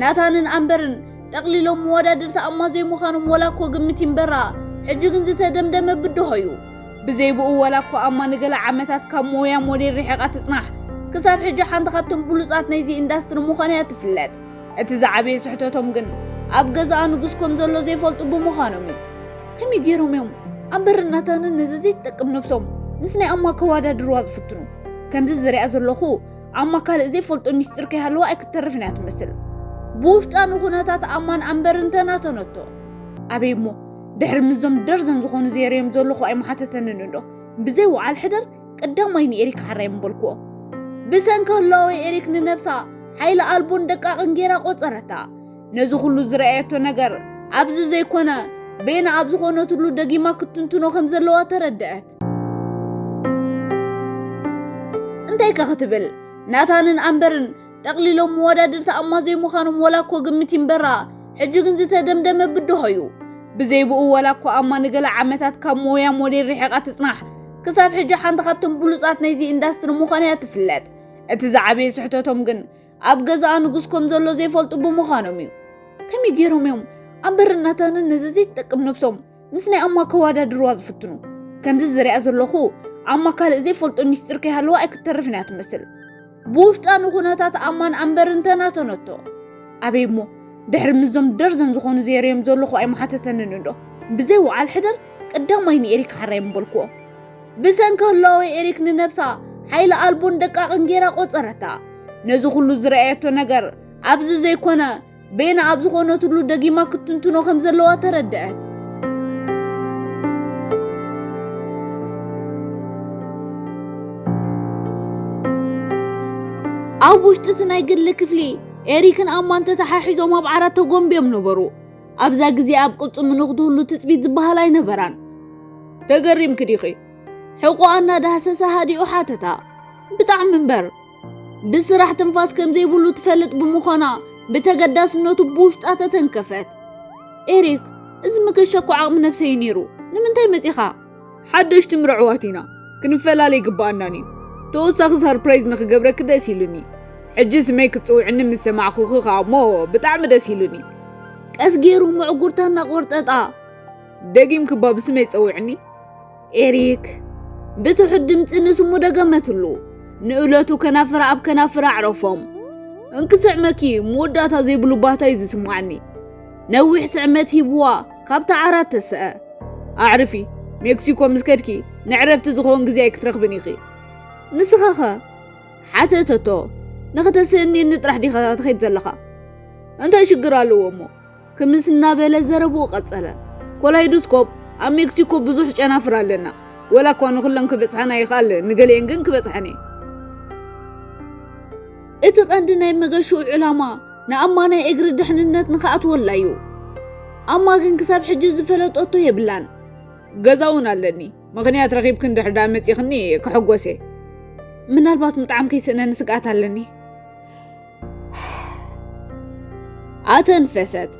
ናታንን ኣምበርን ጠቕሊሎም መወዳድርቲ ኣማ ዘይምዃኖም ወላ እኮ ግምት ይንበራ፣ ሕጂ ግን ዝተደምደመ ብድሆ እዩ። ብዘይ ብኡ ወላ እኮ ኣማ ንገለ ዓመታት ካብ ሞያ ሞዴል ርሒቓ ትጽናሕ፣ ክሳብ ሕጂ ሓንቲ ካብቶም ብሉጻት ናይዚ ኢንዳስትሪ ምዃና እያ ትፍለጥ። እቲ ዝዓበየ ስሕተቶም ግን ኣብ ገዛኣ ንጉስ ከም ዘሎ ዘይፈልጡ ብምዃኖም እዩ። ከመይ ገይሮም እዮም ኣምበርን ናታንን ነዚ ዘይትጠቅም ነብሶም ምስ ናይ ኣማ ከወዳድርዋ ዝፍትኑ? ከምዚ ዝሪኣ ዘለኹ ኣማ ካልእ ዘይፈልጦ ሚስጢር ከይሃለዋ ኣይክትተርፍን እያ ትመስል። ብውሽጣ ንኹነታት ኣማን ኣምበርን ተናተነቶ። ኣበይ እሞ ድሕሪ ምስዞም ደርዘን ዝኾኑ ዘይርዮም ዘለኹ ኣይመሓተተንን እንዶ? ብዘይ ውዓል ሕደር ቀዳማይ ንኤሪክ ሓራይ ምበልክዎ። ብሰንኪ ህላወ ኤሪክ ንነብሳ ሓይሊ ኣልቦን ደቃቕን ጌራ ቆጸረታ። ነዚ ኩሉ ዝረኣየቶ ነገር ኣብዚ ዘይኮነ ቤና ኣብ ዝኾነትሉ ደጊማ ክትትንትኖ ከም ዘለዋ ተረደአት። እንታይ ከ ክትብል? ናታንን ኣምበርን ጠቕሊሎም መወዳድርቲ ኣማ ዘይምዃኖም ወላ እኮ ግምት ይንበራ፣ ሕጂ ግን ዝተደምደመ ብድሆ እዩ። ብዘይ ብኡ ወላ እኮ ኣማ ንገለ ዓመታት ካብ ሞያ ሞዴል ርሒቓ ትጽናሕ፣ ክሳብ ሕጂ ሓንቲ ካብቶም ብሉጻት ናይዚ ኢንዳስትሪ ምዃና እያ ትፍለጥ። እቲ ዝዓበየ ስሕተቶም ግን ኣብ ገዛኣ ንጉስ ከም ዘሎ ዘይፈልጡ ብምዃኖም እዩ። ከመይ ገይሮም እዮም ኣንበርን ናታንን ነዚ ዘይትጠቅም ነብሶም ምስ ናይ ኣማ ከዋዳድርዋ ዝፍትኑ? ከምዚ ዝሪኣ ዘለኹ ኣማ ካልእ ዘይፈልጦ ሚስጢር ከይሃለዋ ኣይክተርፍን እያ ትመስል። ብውሽጣ ንኹነታት ኣማን ኣንበርን ተናተነቶ። ኣበይ እሞ ድሕሪ ምዞም ደርዘን ዝኾኑ ዜርዮም ዘለኹ ኣይመሓተተንን እንዶ። ብዘይ ውዓል ሕደር ቀዳማይ ንኤሪክ ሓራይ ምበልክዎ። ብሰንኪ ህላወ ኤሪክ ንነብሳ ሓይሊ ኣልቦን ደቃቕን ጌራ ቆጸረታ። ነዚ ኩሉ ዝረኣየቶ ነገር ኣብዚ ዘይኮነ ቤና ኣብ ዝኾነትሉ ደጊማ ክትትንትኖ ከም ዘለዋ ተረደአት። ኣብ ውሽጢ እቲ ናይ ግሊ ክፍሊ ኤሪክን ኣማን ተተሓሒዞም ኣብ ዓራት ተጎንብዮም ነበሩ። ኣብዛ ግዜ ኣብ ቅልጽሙ ንኽትህሉ ትጽቢት ዝበሃል ኣይነበራን። ተገሪምኪ ዲኺ? ሕቆኣ እናዳህሰሰ ሃዲኡ ሓተታ። ብጣዕሚ እምበር። ብስራሕ ትንፋስ ከም ዘይብሉ ትፈልጥ ብምዃና ብተገዳስነቱ ብውሽጣ ተተንከፈት። ኤሪክ፣ እዚ መገሻ እኮ ዓቕሚ ነብሰይ ነይሩ። ንምንታይ መጺኻ? ሓደሽቲ ምርዕዋት ኢና። ክንፈላለ ይግብኣናን እዩ። ተወሳኺ ሰርፕራይዝ ንኽገብረኪ ደስ ኢሉኒ። ሕጂ ስመይ ክትጽውዕኒ ምስ ሰማዕኹኺ ኸኣ እሞ ብጣዕሚ ደስ ኢሉኒ። ቀስ ገይሩ ምዕጉርታ እናቖርጠጣ። ደጊምኪ እባ ብስመይ ጸውዕኒ። ኤሪክ ብትሑት ድምጺ ንስሙ ደገመትሉ። ንእለቱ ከናፍራ ኣብ ከናፍራ ኣዕረፎም። እንክስዕመኪ መወዳእታ ዘይብሉ ባህታ እዩ ዝስምዓኒ። ነዊሕ ስዕመት ሂብዋ ካብታ ዓራት ተስአ። ኣዕርፊ፣ ሜክሲኮ ምስ ከድኪ ንዕረፍቲ ዝኸውን ግዜ ኣይክትረኽብን ኢኺ። ንስኻ ኸ? ሓተተቶ። ንኽተስእንየኒ ጥራሕ ዲኻ ትኸይድ ዘለኻ? እንታይ ሽግር ኣለዎ እሞ? ክምስ እናበለ ዘረብኡ ቀጸለ። ኮላይዶስኮፕ ኣብ ሜክሲኮ ብዙሕ ጨናፍር ኣለና። ወላ እኳ ንኹለን ክበጽሓና ይኽኣል፣ ንገሊአን ግን ክበጽሓን እየ። እቲ ቀንዲ ናይ መገሽኡ ዕላማ ንኣማ ናይ እግሪ ድሕንነት ንኽኣትወላ እዩ። ኣማ ግን ክሳብ ሕጂ ዝፈለጠቶ የብላን። ገዛ እውን ኣለኒ። ምኽንያት ረኺብኪ እንድሕር ደኣ መጺኽኒ ክሕጎስ እየ። ምናልባት ምጥዓም ከይስእነኒ ስግኣት ኣለኒ። ኣተንፈሰት።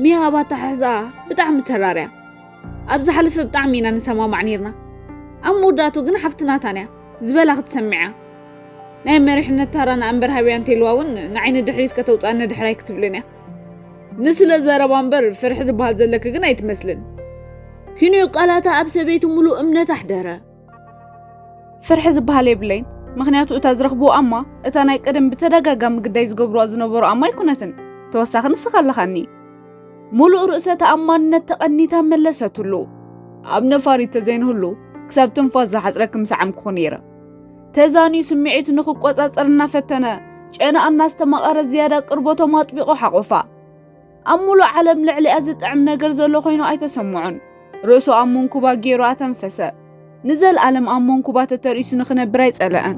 ሚያ ኣብ ኣተሓሕዛኣ ብጣዕሚ ተራርያ። ኣብ ዝሓለፈ ብጣዕሚ ኢና ንሰማማዕ ኔርና። ኣብ መወዳእቱ ግን ሓፍቲ ናታን እያ ዝበላ ክትሰምዕ እያ። ናይ መሪሕነት ታራ ንኣንበር ሃብያ እንተይልዋ እውን ንዓይ ንድሕሪት ከተውፅኣኒ ድሕር ኣይክትብልን እያ። ንስለ ዘረባ እምበር ፍርሒ ዝበሃል ዘለኪ ግን ኣይትመስልን። ኪንዮ ቃላታ ኣብ ሰበይቱ ሙሉእ እምነት ኣሕደረ። ፍርሒ ዝበሃል የብለይን፣ ምኽንያቱ እታ ዝረኽብዎ ኣማ እታ ናይ ቀደም ብተደጋጋሚ ግዳይ ዝገብርዋ ዝነበሩ ኣማ ኣይኮነትን። ተወሳኺ ንስኻ ኣለኻኒ። ሙሉእ ርእሰ ተኣማንነት ተቐኒታ መለሰትሉ። ኣብ ነፋሪት ተዘይንህሉ ክሳብ ትንፋስ ዝሓጽረኪ ምሰዓምኩኺ ነይረ። ተዛንዩ ስምዒቱ ንኽቆጻጸር እናፈተነ ጨናኣ እናስተማቐረ ዝያዳ ቅርበቶም ኣጥቢቑ ሓቖፋ። ኣብ ሙሉእ ዓለም ልዕሊኣ ዝጥዕም ነገር ዘሎ ኮይኑ ኣይተሰምዖን። ርእሱ ኣብ መንኩባ ገይሩ ኣተንፈሰ። ንዘለኣለም ኣብ መንኩባ ተተርኢሱ ንኽነብር ኣይጸለአን።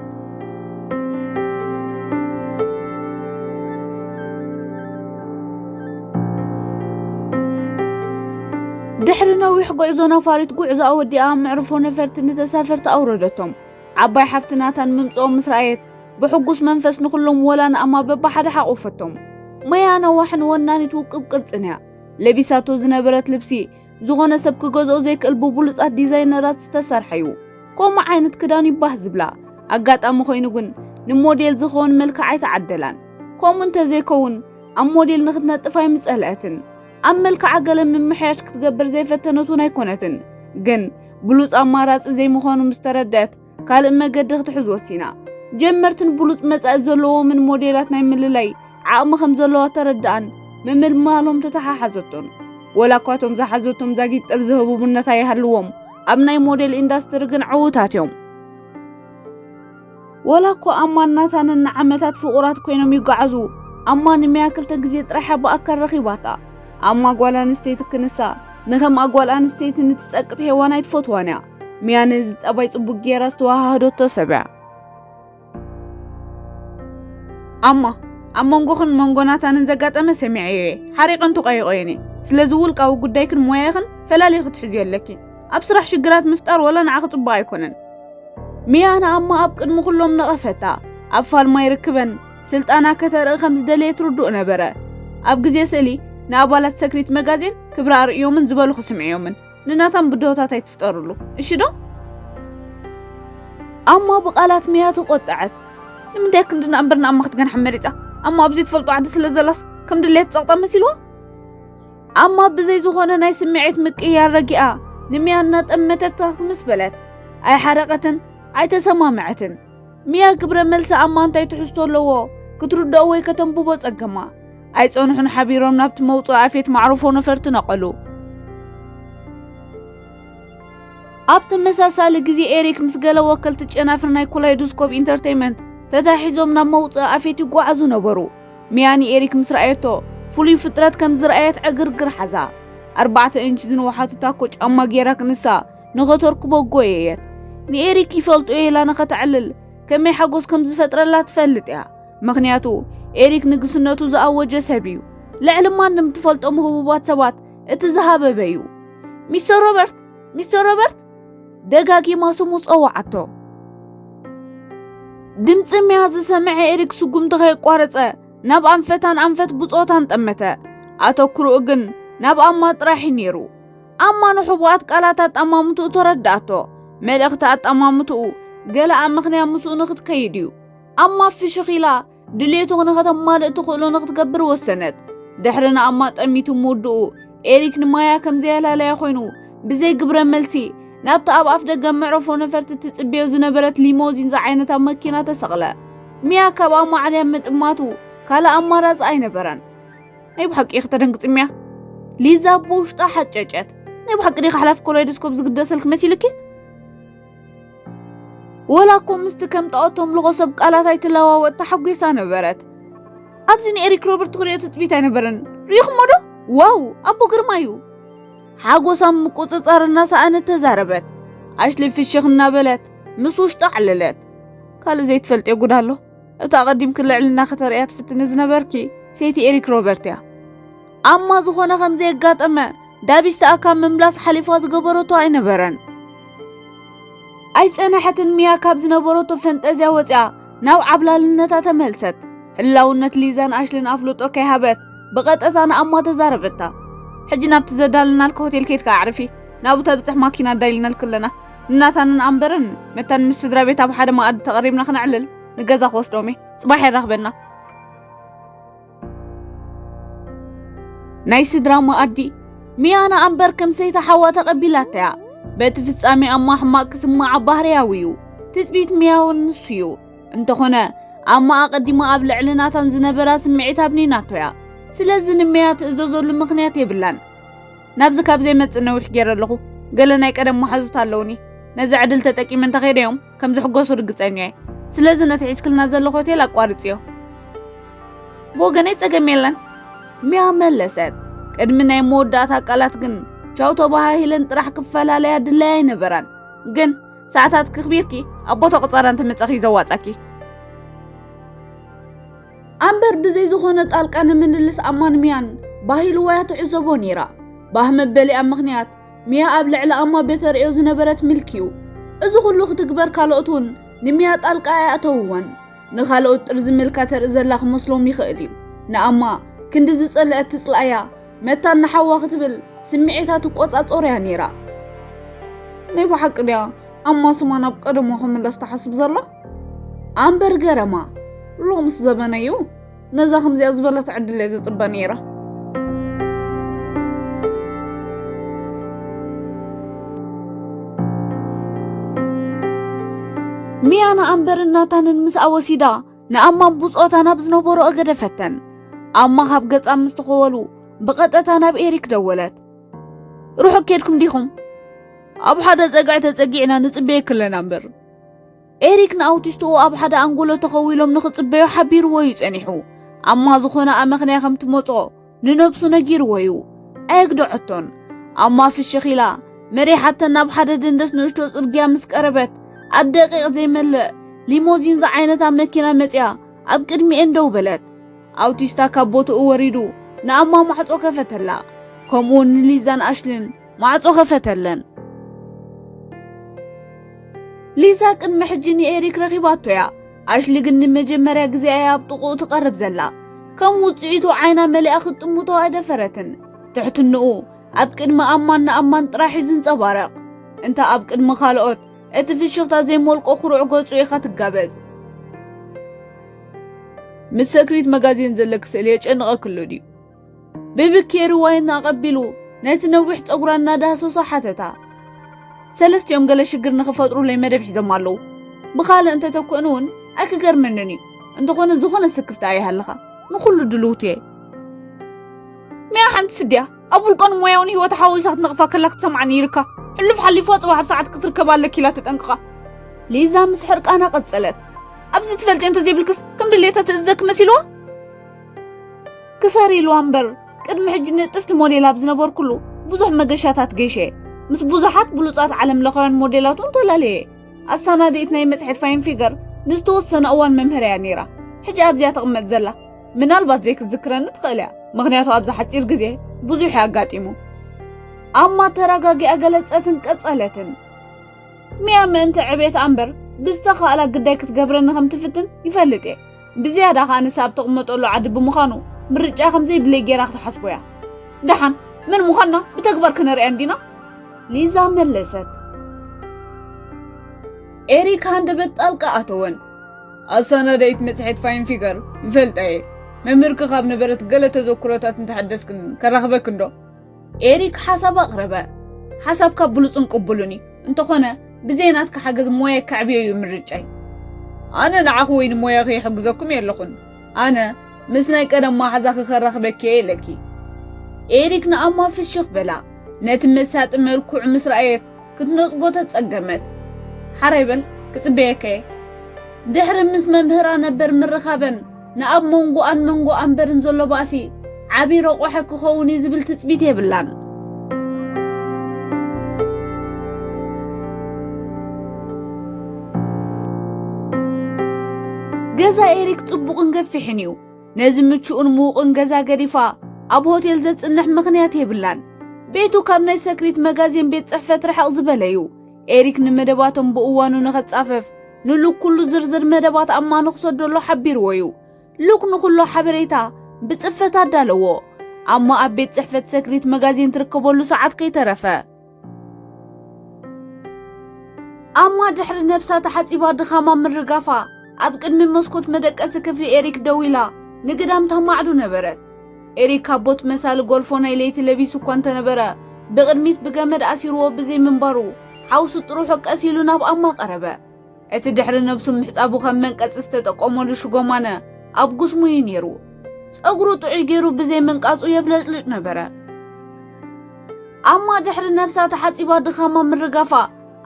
ድሕሪ ነዊሕ ጉዕዞ ነፋሪት ጉዕዞ ኣወዲኣ ኣብ መዕርፎ ነፈርቲ ንተሳፈርቲ ኣውረደቶም። ዓባይ ሓፍቲ ናታን ምምጽኦም ምስ ረኣየት ብሕጉስ መንፈስ ንኹሎም ወላ ንኣማ በብሓደ ሓቖፈቶም። መያ ነዋሕን ወናኒት ውቅብ ቅርጽን እያ። ለቢሳቶ ዝነበረት ልብሲ ዝኾነ ሰብ ክገዝኦ ዘይክእል ብብሉጻት ዲዛይነራት ዝተሰርሐ እዩ። ከምኡ ዓይነት ክዳን እዩ ባህ ዝብላ። ኣጋጣሚ ኮይኑ ግን ንሞዴል ዝኸውን መልክዕ ኣይተዓደላን። ከምኡ እንተዘይከውን ኣብ ሞዴል ንኽትነጥፍ ኣይምጸልአትን። ኣብ መልክዓ ገለ ምምሕያሽ ክትገብር ዘይፈተነት እውን ኣይኮነትን። ግን ብሉጽ ኣማራጺ ዘይምዃኑ ምስ ተረድአት ካልእ መገዲ ክትሕዝ ወሲና። ጀመርትን ብሉጽ መጻኢ ዘለዎምን ሞዴላት ናይ ምልላይ ዓቕሚ ከም ዘለዋ ተረድኣን ምምልማሎም ተተሓሓዘቶን። ወላ እኳ እቶም ዝሓዘቶም ዛጊድ ጥር ዝህቡ ቡነታ ይሃልዎም፣ ኣብ ናይ ሞዴል ኢንዳስትሪ ግን ዕዉታት እዮም። ወላ እኳ ኣማን ናታንን ንዓመታት ፍቑራት ኮይኖም ይጓዓዙ፣ ኣማ ንሚያ ክልተ ግዜ ጥራሕ እያ ብኣካል ረኺባታ። ኣማ ጓል ኣንስተይቲ ክንሳ ንኸምኣ ጓል ኣንስተይቲ ንትጸቅጥ ሄዋን ኣይትፈትዋን እያ። ሚያ ነዚ ጠባይ ጽቡቅ ጌራ ዝተወሃሃደቶ ሰብ እያ። ኣማ፣ ኣብ መንጎኽን መንጎ ናታንን ዘጋጠመ ሰሚዐዮ እየ። ሓሪቐን ተቋይቆየን እየ። ስለዚ ውልቃዊ ጉዳይክን ሞያኽን ፈላሊኺ ክትሕዝዮ ኣለኪ። ኣብ ስራሕ ሽግራት ምፍጣር ወላ ንዓኺ ጽቡቕ ኣይኮነን። ሚያ ንኣማ ኣብ ቅድሚ ኩሎም ነቐፈታ። ኣብ ፋልማ ይርክበን ስልጣና ከተርኢ ከም ዝደለየት ርዱእ ነበረ። ኣብ ግዜ ስእሊ ንኣባላት ሰክሪት መጋዜን ክብሪ ኣርእዮምን ዝበሉ ክስምዕዮምን። ንናታን ብድሆታት ኣይትፍጠርሉ፣ እሺ ዶ? ኣማ ብቓላት ሚያ ተቖጠዐት። ንምንታይ ክንድና እምበር ንኣማ ክትገንሓ መሪጻ? ኣማ ኣብ ዘይትፈልጦ ዓዲ ስለ ዘላስ ከም ድሌት ጸቕጣ መሲልዋ? ኣማ ብዘይ ዝኾነ ናይ ስምዒት ምቅያር ረጊኣ ንሚያ እናጠመተታ ምስ በለት፣ ኣይሓረቐትን፣ ኣይተሰማምዐትን። ሚያ ግብረ መልሲ ኣማ እንታይ ትሕዝቶ ኣለዎ ክትርድኦ ወይ ከተንብቦ ጸገማ። ኣይጸንሑን ሓቢሮም ናብቲ መውጽኢ ኣፌት ማዕርፎ ነፈርቲ ነቐሉ። ኣብ ተመሳሳሊ ግዜ ኤሪክ ምስ ገለ ወከልቲ ጨናፍር ናይ ኮላይዶስኮፕ ኢንተርቴይመንት ተታሒዞም ናብ መውጽኢ ኣፌት ይጓዓዙ ነበሩ። ሚያ ንኤሪክ ምስ ረኣየቶ ፍሉይ ፍጥረት ከም ዝረኣየት ዕግርግር ሓዛ። ኣርባዕተ ኢንች ዝንውሓቱ ታኮ ጫማ ጌራ ክንሳ ንኸተርክቦ ጎየየት። ንኤሪክ ይፈልጦ ኢላ ንኸተዕልል ከመይ ሓጎስ ከም ዝፈጥረላ ትፈልጥ እያ። ምኽንያቱ ኤሪክ ንግስነቱ ዝኣወጀ ሰብ እዩ። ልዕሊ ማንም ትፈልጦም ህቡባት ሰባት እቲ ዝሃበበ እዩ። ሚስተር ሮበርት፣ ሚስተር ሮበርት፣ ደጋጊማ ስሙ ጸውዓቶ። ድምጺ ሚያ ዝሰምዐ ኤሪክ ስጉምቲ ከየቋረጸ ናብ ኣንፈታን ኣንፈት ብጾታን ጠመተ። ኣተኩሮኡ ግን ናብ ኣማ ጥራሕ እዩ ነይሩ። ኣማ ንሕቡኣት ቃላት ኣጠማምትኡ ተረዳኣቶ። መልእኽቲ ኣጠማምትኡ ገለ ኣመኽንያ ምስኡ ንኽትከይድ እዩ። ኣማ ፍሽኽ ኢላ ድሌቱ ንኸተማልእ ትኽእሎ ንኽትገብር ወሰነት። ድሕሪ ንኣማ ጠሚቱ ምውድኡ፣ ኤሪክ ንማያ ከም ዘየላለያ ኮይኑ፣ ብዘይ ግብረ መልሲ ናብቲ ኣብ ኣፍ ደገ መዕረፎ ነፈርቲ ትጽበዮ ዝነበረት ሊሞዚን ዝዓይነታ መኪና ተሰቕለ። ሚያ ካብ ኣማ ዓልያ ምጥማቱ ካልእ ኣማራጺ ኣይነበረን። ናይ ብሓቂ ኢኺ ተደንግጺ ሚያ። ሊዛ ብውሽጣ ሓጨጨት። ናይ ብሓቂ ዲኻ ሓላፊ ኮሎይዶስኮፕ ዝግደሰልክ መሲልኪ? ወላ እኮ ምስቲ ከም ጣዖት ተምልኾ ሰብ ቃላት ኣይትለዋወጥ ተሓጒሳ ነበረት። ኣብዚ ንኤሪክ ሮበርት ትኽሪኦ ትጽቢት ኣይነበረን። ርኢኹሞ ዶ? ዋው፣ ኣቦ ግርማ እዩ። ሓጎሳ ምቁጽጻር እናሰኣነት ተዛረበት። ኣሽሊ ፍሽኽ እናበለት ምስ ውሽጣ ዓለለት። ካልእ ዘይትፈልጥዮ ጉድ ኣሎ። እታ ኣቐዲምኪ ልዕልና ከተርእያ ትፍትኒ ዝነበርኪ ሰይቲ ኤሪክ ሮበርት እያ። ኣማ ዝኾነ ከም ዘየጋጠመ ዳቢስ ተኣካ ምምላስ ሓሊፋ ዝገበረቶ ኣይነበረን። ኣይጸነሐትን ሚያ ካብ ዝነበረቶ ፈንጠዝያ ወጺኣ ናብ ዓብላልነታ ተመልሰት። ህላውነት ሊዛን ኣሽልን ኣፍልጦ ከይሃበት ብቐጥታ ንኣማ ተዛረበታ። ሕጂ ናብቲ ዘዳለናልኪ ሆቴል ከይድካ ኣዕርፊ። ናብኡ ተብጽሕ ማኪና ኣዳሊናልኪ ኣለና። ንናታንን ኣምበርን መታን ምስ ስድራ ቤት ኣብ ሓደ መኣዲ ተቐሪብና ክነዕልል ንገዛ ክወስዶም እየ። ጽባሕ የራኽበና። ናይ ስድራ መኣዲ ሚያ ንኣምበር ከም ሰይቲ ሓዋ ተቐቢላታ እያ። በቲ ፍጻሜ ኣማ ሕማቕ ክስምዓ ባህርያዊ እዩ። ትጽቢት ሚያ እውን ንሱ እዩ። እንተኾነ ኣማ ኣቐዲማ ኣብ ልዕሊ ናታን ዝነበራ ስምዒት ኣብኒናቶ እያ። ስለዚ ንሚያ ትእዘዘሉ ምኽንያት የብላን። ናብዚ ካብ ዘይመጽእ ነዊሕ ገይረ ኣለኹ። ገለ ናይ ቀደም መሓዙት ኣለውኒ። ነዚ ዕድል ተጠቂመ እንተኸይደዮም ከም ዝሕጎሱ ርግጸኛ እየ። ስለዚ ነቲ ሒዝክልና ዘለኹ ሆቴል ኣቋርጽዮ። ብወገነይ ጸገም የለን፣ ሚያ መለሰት። ቅድሚ ናይ መወዳእታ ቃላት ግን ቻው ተባሃሂለን ጥራሕ ክፈላለያ ድላያ ኣይነበራን። ግን ሰዓታት ክኽቢርኪ ኣብ ቦታ ቁጻራ እንተመጻኺ እዩ ዘዋጻኪ። ኣምበር ብዘይ ዝኾነ ጣልቃ ንምልልስ ኣማን ሚያን ባሂልዋያ ትዕዘቦ ነይራ። ባህ መበሊኣ ምኽንያት ሚያ ኣብ ልዕሊ ኣማ በተርእዮ ዝነበረት ምልኪ እዩ። እዚ ኩሉ ክትግበር ካልኦት እውን ንሚያ ጣልቃ ኣየእተውዎን። ንኻልኦት ጥርዚ ምልካ ተርኢ ዘላ ክመስሎም ይኽእል እዩ። ንኣማ ክንዲ ዝጸልአት ትጽልኣያ መታን ንሓዋ ክትብል ስምዒታ ትቆጻጸርያ ነይራ። ናይ ብሓቂ ድያ ኣማ ስማ ናብ ቀደሞ ክምለስ ትሓስብ ዘላ? ኣምበር ገረማ፣ ሎምስ ዘበነ እዩ። ነዛ ከምዚኣ ዝበለት ዕድል እየ ዝጽበ ነይረ። ሚያ ንኣምበርን ናታንን ምስኣ ወሲዳ ንኣማን ብጾታ ናብ ዝነበሮ ኣገደፈተን። ኣማ ካብ ገጻ ምስ ተኸወሉ ብቐጥታ ናብ ኤሪክ ደወለት። ርሑቕ ኬድኩም ዲኹም? ኣብ ሓደ ጸግዒ ተጸጊዕና ንጽበየኪ ኣለና እምበር። ኤሪክ ንኣውቲስትኡ ኣብ ሓደ ኣንጎሎ ተኸዊሎም ንኽጽበዮ ሓቢርዎ እዩ ጸኒሑ። ኣማ ዝኾነ ኣመኽንያ ከም ትመጾ ንነብሱ ነጊርዎ እዩ። ኣየግደዐቶን። ኣማ ፍሽኽ ኢላ መሪሓተን ናብ ሓደ ደንደስ ንእሽቶ ጽርግያ ምስ ቀረበት፣ ኣብ ደቂቕ ዘይመልእ ሊሞዚን ዝዓይነታ መኪና መጺኣ ኣብ ቅድሚኤን ደው በለት። ኣውቲስታ ካብ ቦትኡ ወሪዱ ንኣማ ማዕጾ ከፈተላ። ከምኡውን ንሊዛን ኣሽልን ማዕጾ ከፈተለን። ሊዛ ቅድሚ ሕጂ ንኤሪክ ረኺባቶ እያ። ኣሽሊ ግን ንመጀመርያ ግዜ እያ ኣብ ጥቕኡ ትቐርብ ዘላ። ከም ውጽኢቱ ዓይና መሊኣ ክትጥምቶ ኣይደፈረትን። ትሕትንኡ ኣብ ቅድሚ ኣማን ንኣማን ጥራሕ እዩ ዝንጸባረቕ። እንተ ኣብ ቅድሚ ካልኦት እቲ ፍሽኽታ ዘይመልቆ ኩሩዕ ገጹ ኢኻ ትጋበዝ። ምስ ሰክሪት መጋዚን ዘለኪ ስእሊ የጨንቐኪ ኣሎ ድዩ? ብብኬሪ ዋይን ኣቐቢሉ ነቲ ነዊሕ ጸጉራ እናዳህሰሶ ሓተታ። ሰለስቲኦም ገለ ሽግር ንኽፈጥሩለይ መደብ ሒዞም ኣለዉ። ብኻልእ እንተተኮእኑ እውን ኣይክገርመንን እዩ። እንተኾነ ዝኾነ ስክፍታ ኣይሃልኻ። ንኹሉ ድልውቲ እየ። ሚያ ሓንቲ ስድያ ኣብ ውልቆን ሞያውን ህይወት ሓዋዊሳ ክትነቕፋ ከላ ክትሰምዓኒ ይርካ። ሕሉፍ ሓሊፉ ጽባሕ ኣብ ሰዓት ክትርከብ ኣለኪ ኢላ ተጠንቅቓ። ሊዛ ምስ ሕርቃና ቀጸለት። ኣብዚ ትፈልጢ እንተዘይብልክስ ከም ድሌታ ትእዘኪ መሲልዋ? ክሰር ኢልዋ እምበር ቅድሚ ሕጂ ንጥፍቲ ሞዴል ኣብ ዝነበርኩሉ ብዙሕ መገሻታት ገይሸ ምስ ብዙሓት ብሉጻት ዓለም ለኻውያን ሞዴላት እውን ተላለየ። ኣሳናዳኢት ናይ መጽሔት ፋይን ፊገር ንዝተወሰነ እዋን መምህር እያ ነይራ። ሕጂ ኣብዚያ ትቕመጥ ዘላ ምናልባት ዘይክትዝክረኒ ትኽእል እያ፣ ምኽንያቱ ኣብዚ ሓጺር ግዜ ብዙሕ እዩ ኣጋጢሙ። ኣማ ተረጋጊኣ ገለጸትን ቀጸለትን። ሚያ ምእንቲ ዕቤት ኣምበር ብዝተኻእላ ግዳይ ክትገብረኒ ከም ትፍትን ይፈልጥ እየ። ብዝያዳ ኸኣ ንሳ ኣብ ተቕመጠሉ ዓዲ ብምዃኑ ምርጫ ከም ዘይብለይ ጌራ ክትሓስቦ እያ። ደሓን መን ምዃንና ብተግባር ክነርእያ እንዲና? ሊዛ መለሰት። ኤሪክ ሃንደበት ጣልቃ ኣተወን። ኣሳናዳኢት መጽሔት ፋይን ፊገር ይፈልጣ እየ። መምህርኪ ካብ ነበረት ገለ ተዘክሮታት እንተሐደስክን ከራኽበክን ዶ? ኤሪክ ሓሳብ ኣቕረበ። ሓሳብካ ብሉጽን ቅቡልን እዩ። እንተኾነ ብዘይ ናትካ ሓገዝ ሞያይ ከዕብዮ እዩ ምርጫይ። ኣነ ንዓኺ ወይ ንሞያኺ ይሕግዘኩም የለኹን። ኣነ ምስ ናይ ቀደም መሓዛኺ ከራኽበኪ እየ ኢለኪ። ኤሪክ ንኣማ ፍሽኽ በላ። ነቲ መሳጢ መልክዑ ምስ ረኣየት ክትነጽጎ ተጸገመት። ሓራይ በል ክጽበየካ እየ። ድሕሪ ምስ መምህራ ነበር ምርኻበን ንኣብ መንጎኣን መንጎ ኣምበርን ዘሎ ባእሲ ዓቢ ረቑሐ ክኸውን እዩ ዝብል ትጽቢት የብላን። ገዛ ኤሪክ ጽቡቕን ገፊሕን እዩ። ነዚ ምቹእን ምዉቕን ገዛ ገዲፋ ኣብ ሆቴል ዘጽንሕ ምኽንያት የብላን። ቤቱ ካብ ናይ ሰክሪት መጋዚን ቤት ጽሕፈት ርሕቕ ዝበለ እዩ። ኤሪክ ንመደባቶም ብእዋኑ ንኸጻፈፍ ንሉክ ኩሉ ዝርዝር መደባት ኣማ ንኽሰደሉ ሓቢርዎ እዩ። ሉክ ንኹሉ ሓበሬታ ብጽፈት ኣዳለዎ። ኣማ ኣብ ቤት ጽሕፈት ሰክሪት መጋዚን ትርከበሉ ሰዓት ከይተረፈ። ኣማ ድሕሪ ነብሳ ተሓጺባ ድኻማ ምርጋፋ ኣብ ቅድሚ መስኮት መደቀሲ ክፍሊ ኤሪክ ደው ኢላ ንግዳም ተማዕዱ ነበረት። ኤሪክ ካብ ቦት መሳሊ ጎልፎ ናይ ለይቲ ለቢሱ እኳ እንተነበረ ብቕድሚት ብገመድ ኣሲርዎ ብዘይ ምንባሩ ሓውሱ ጥሩሑ ቀስ ኢሉ ናብ ኣማ ቀረበ። እቲ ድሕሪ ነብሱ ምሕጻቡ ከም መንቀጺ ዝተጠቀመሉ ሽጎማነ ኣብ ጉስሙ እዩ ነይሩ። ጸጉሩ ጥዑይ ገይሩ ብዘይ ምንቃጹ የብለጭልጭ ነበረ። ኣማ ድሕሪ ነብሳ ተሓጺባ ድኻማ ምርጋፋ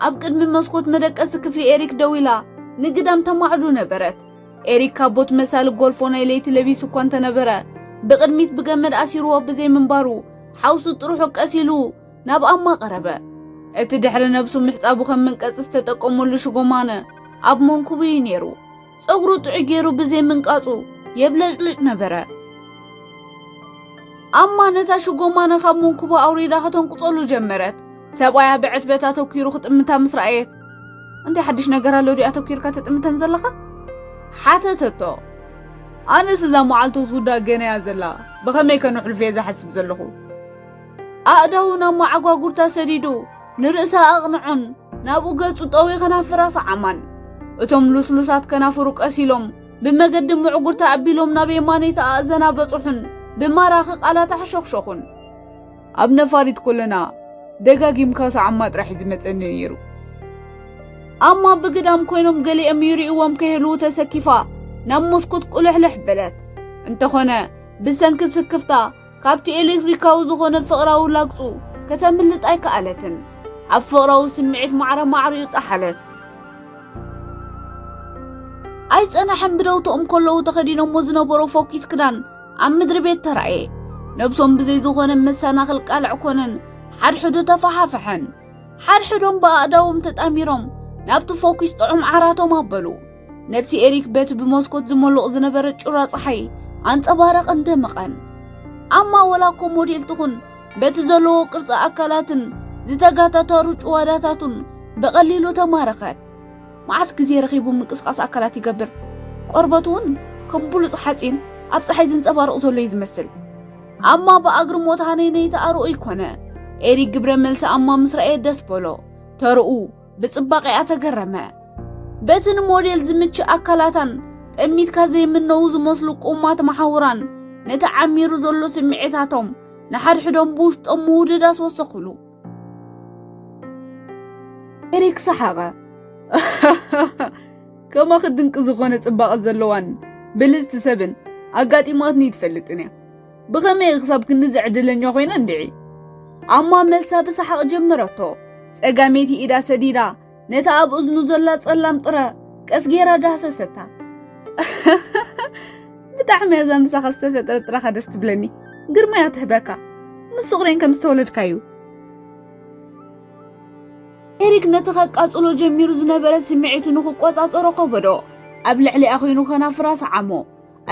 ኣብ ቅድሚ መስኮት መደቀሲ ክፍሊ ኤሪክ ደው ኢላ ንግዳም ተማዕዱ ነበረት። ኤሪክ ካብ ቦት መሳሊ ጎልፎ ናይ ለይቲ ለቢሱ እኳ እንተነበረ ብቕድሚት ብገመድ ኣሲርዎ ብዘይ ምንባሩ ሓውሱ ጥሩሑ ቀስ ኢሉ ናብ ኣማ ቀረበ። እቲ ድሕሪ ነብሱ ምሕጻቡ ከም መንቀጺ ዝተጠቀመሉ ሽጎማነ ኣብ መንኩቡ እዩ ነይሩ። ጸጉሩ ጥዑይ ገይሩ ብዘይ ምንቃጹ የብለጭልጭ ነበረ። ኣማ ነታ ሽጎማነ ካብ መንኩቡ ኣውሪዳ ከተንቁጸሉ ጀመረት። ሰብኣያ ብዕትበት ኣተኲሩ ክጥምታ ምስ ረኣየት፣ "እንታይ ሓድሽ ነገር ኣሎ ድዩ ኣተኲርካ ትጥምተን ዘለኻ?" ሓተተቶ። ኣነስ እዛ መዓልቲ ክትውዳእ ገና እያ ዘላ፣ ብኸመይ ከ ንሕልፎ እየ ዝሓስብ ዘለኹ። ኣእዳዉ ናብ መዓጓጉርታ ሰዲዱ ንርእሳ ኣቕንዖን ናብኡ ገጹ ጠዊ ከናፍራ ሰዓማን። እቶም ልስሉሳት ከናፍሩ ቀስ ኢሎም ብመገዲ ምዕጉርታ ኣቢሎም ናብ የማነይቲ ኣእዘና በጽሑን ብማራኺ ቃላት ኣሕሸኽሸኹን። ኣብ ነፋሪት ኮለና ደጋጊምካ ሰዓማ ጥራሕ እዩ ዝመጸኒ ነይሩ። ኣማ ብግዳም ኮይኖም ገሊኦም ይርእይዎም ከይህልዉ ተሰኪፋ ናብ መስኮት ቁልሕልሕ በለት። እንተኾነ ብሰንኪ ስክፍታ ካብቲ ኤሌክትሪካዊ ዝኾነ ፍቕራዊ ላግጹ ከተምልጥ ኣይከኣለትን። ኣብ ፍቕራዊ ስምዒት ማዕረ ማዕሪኡ ጠሓለት። ኣይጸናሕን ብደውተኦም ከለዉ ተኸዲኖሞ ዝነበሩ ፎኪስ ክዳን ኣብ ምድሪ ቤት ተራእየ። ነብሶም ብዘይ ዝኾነ መሰናኽል ቃልዕ ኮነን ሓድሕዱ ተፈሓፈሐን። ሓድሕዶም ብኣእዳዎም ተጣሚሮም ናብቲ ፎኪስ ጥዑም ዓራቶም ኣበሉ። ነብሲ ኤሪክ በቲ ብመስኮት ዝመልቕ ዝነበረ ጩራ ጸሓይ ኣንጸባረቐን ደመቐን። ኣማ ወላ እኮ ሞዴል ትኹን በቲ ዘለዎ ቅርጺ ኣካላትን ዝተጋታተሩ ጭዋዳታቱን ብቐሊሉ ተማረኸት። መዓስ ግዜ ረኺቡ ምንቅስቓስ ኣካላት ይገብር? ቆርበቱ እውን ከም ብሉጽ ሓጺን ኣብ ጸሓይ ዝንጸባረቕ ዘሎ እዩ ዝመስል። ኣማ ብኣግርሞት ሃነይነይቲ ኣርኡይ ኮነ። ኤሪክ ግብረ መልሲ ኣማ ምስ ረኣየ ደስ በሎ። ተርኡ ብጽባቐኣ ተገረመ። በቲ ንሞዴል ዝምችእ ኣካላታን ጠሚትካ ዘይምነዉ ዝመስሉ ቁማት መሓውራን ነቲ ዓሚሩ ዘሎ ስምዒታቶም ንሓድሕዶም ብውሽጦም ምውድዳስ ወሰኹሉ። ኤሪክ ሰሓቐ። ከማኺ ድንቂ ዝኾነ ጽባቐ ዘለዋን ብልጽቲ ሰብን ኣጋጢማትኒ ትፈልጥን እያ። ብኸመይ ክሳብ ክንድዚ ዕድለኛ ኮይነ እንድዒ? ኣማ መልሳ ብሰሓቕ ጀመረቶ። ጸጋመይቲ ኢዳ ሰዲዳ ነታ ኣብ እዝኑ ዘላ ጸላም ጥረ ቀስ ጌራ ዳህሰሰታ። ብጣዕሚ እያ እዛ ምሳኻ ዝተፈጥረ ጥረኻ ደስ ትብለኒ። ግርማ እያ ትህበካ። ምስ ስቑሬን ከም ዝተወለድካ እዩ። ኤሪክ ነቲ ከቃጽሎ ጀሚሩ ዝነበረ ስምዒቱ ንኽቆጻጸሮ ከበዶ። ኣብ ልዕሊኣ ኮይኑ ከናፍራ ሰዓሞ።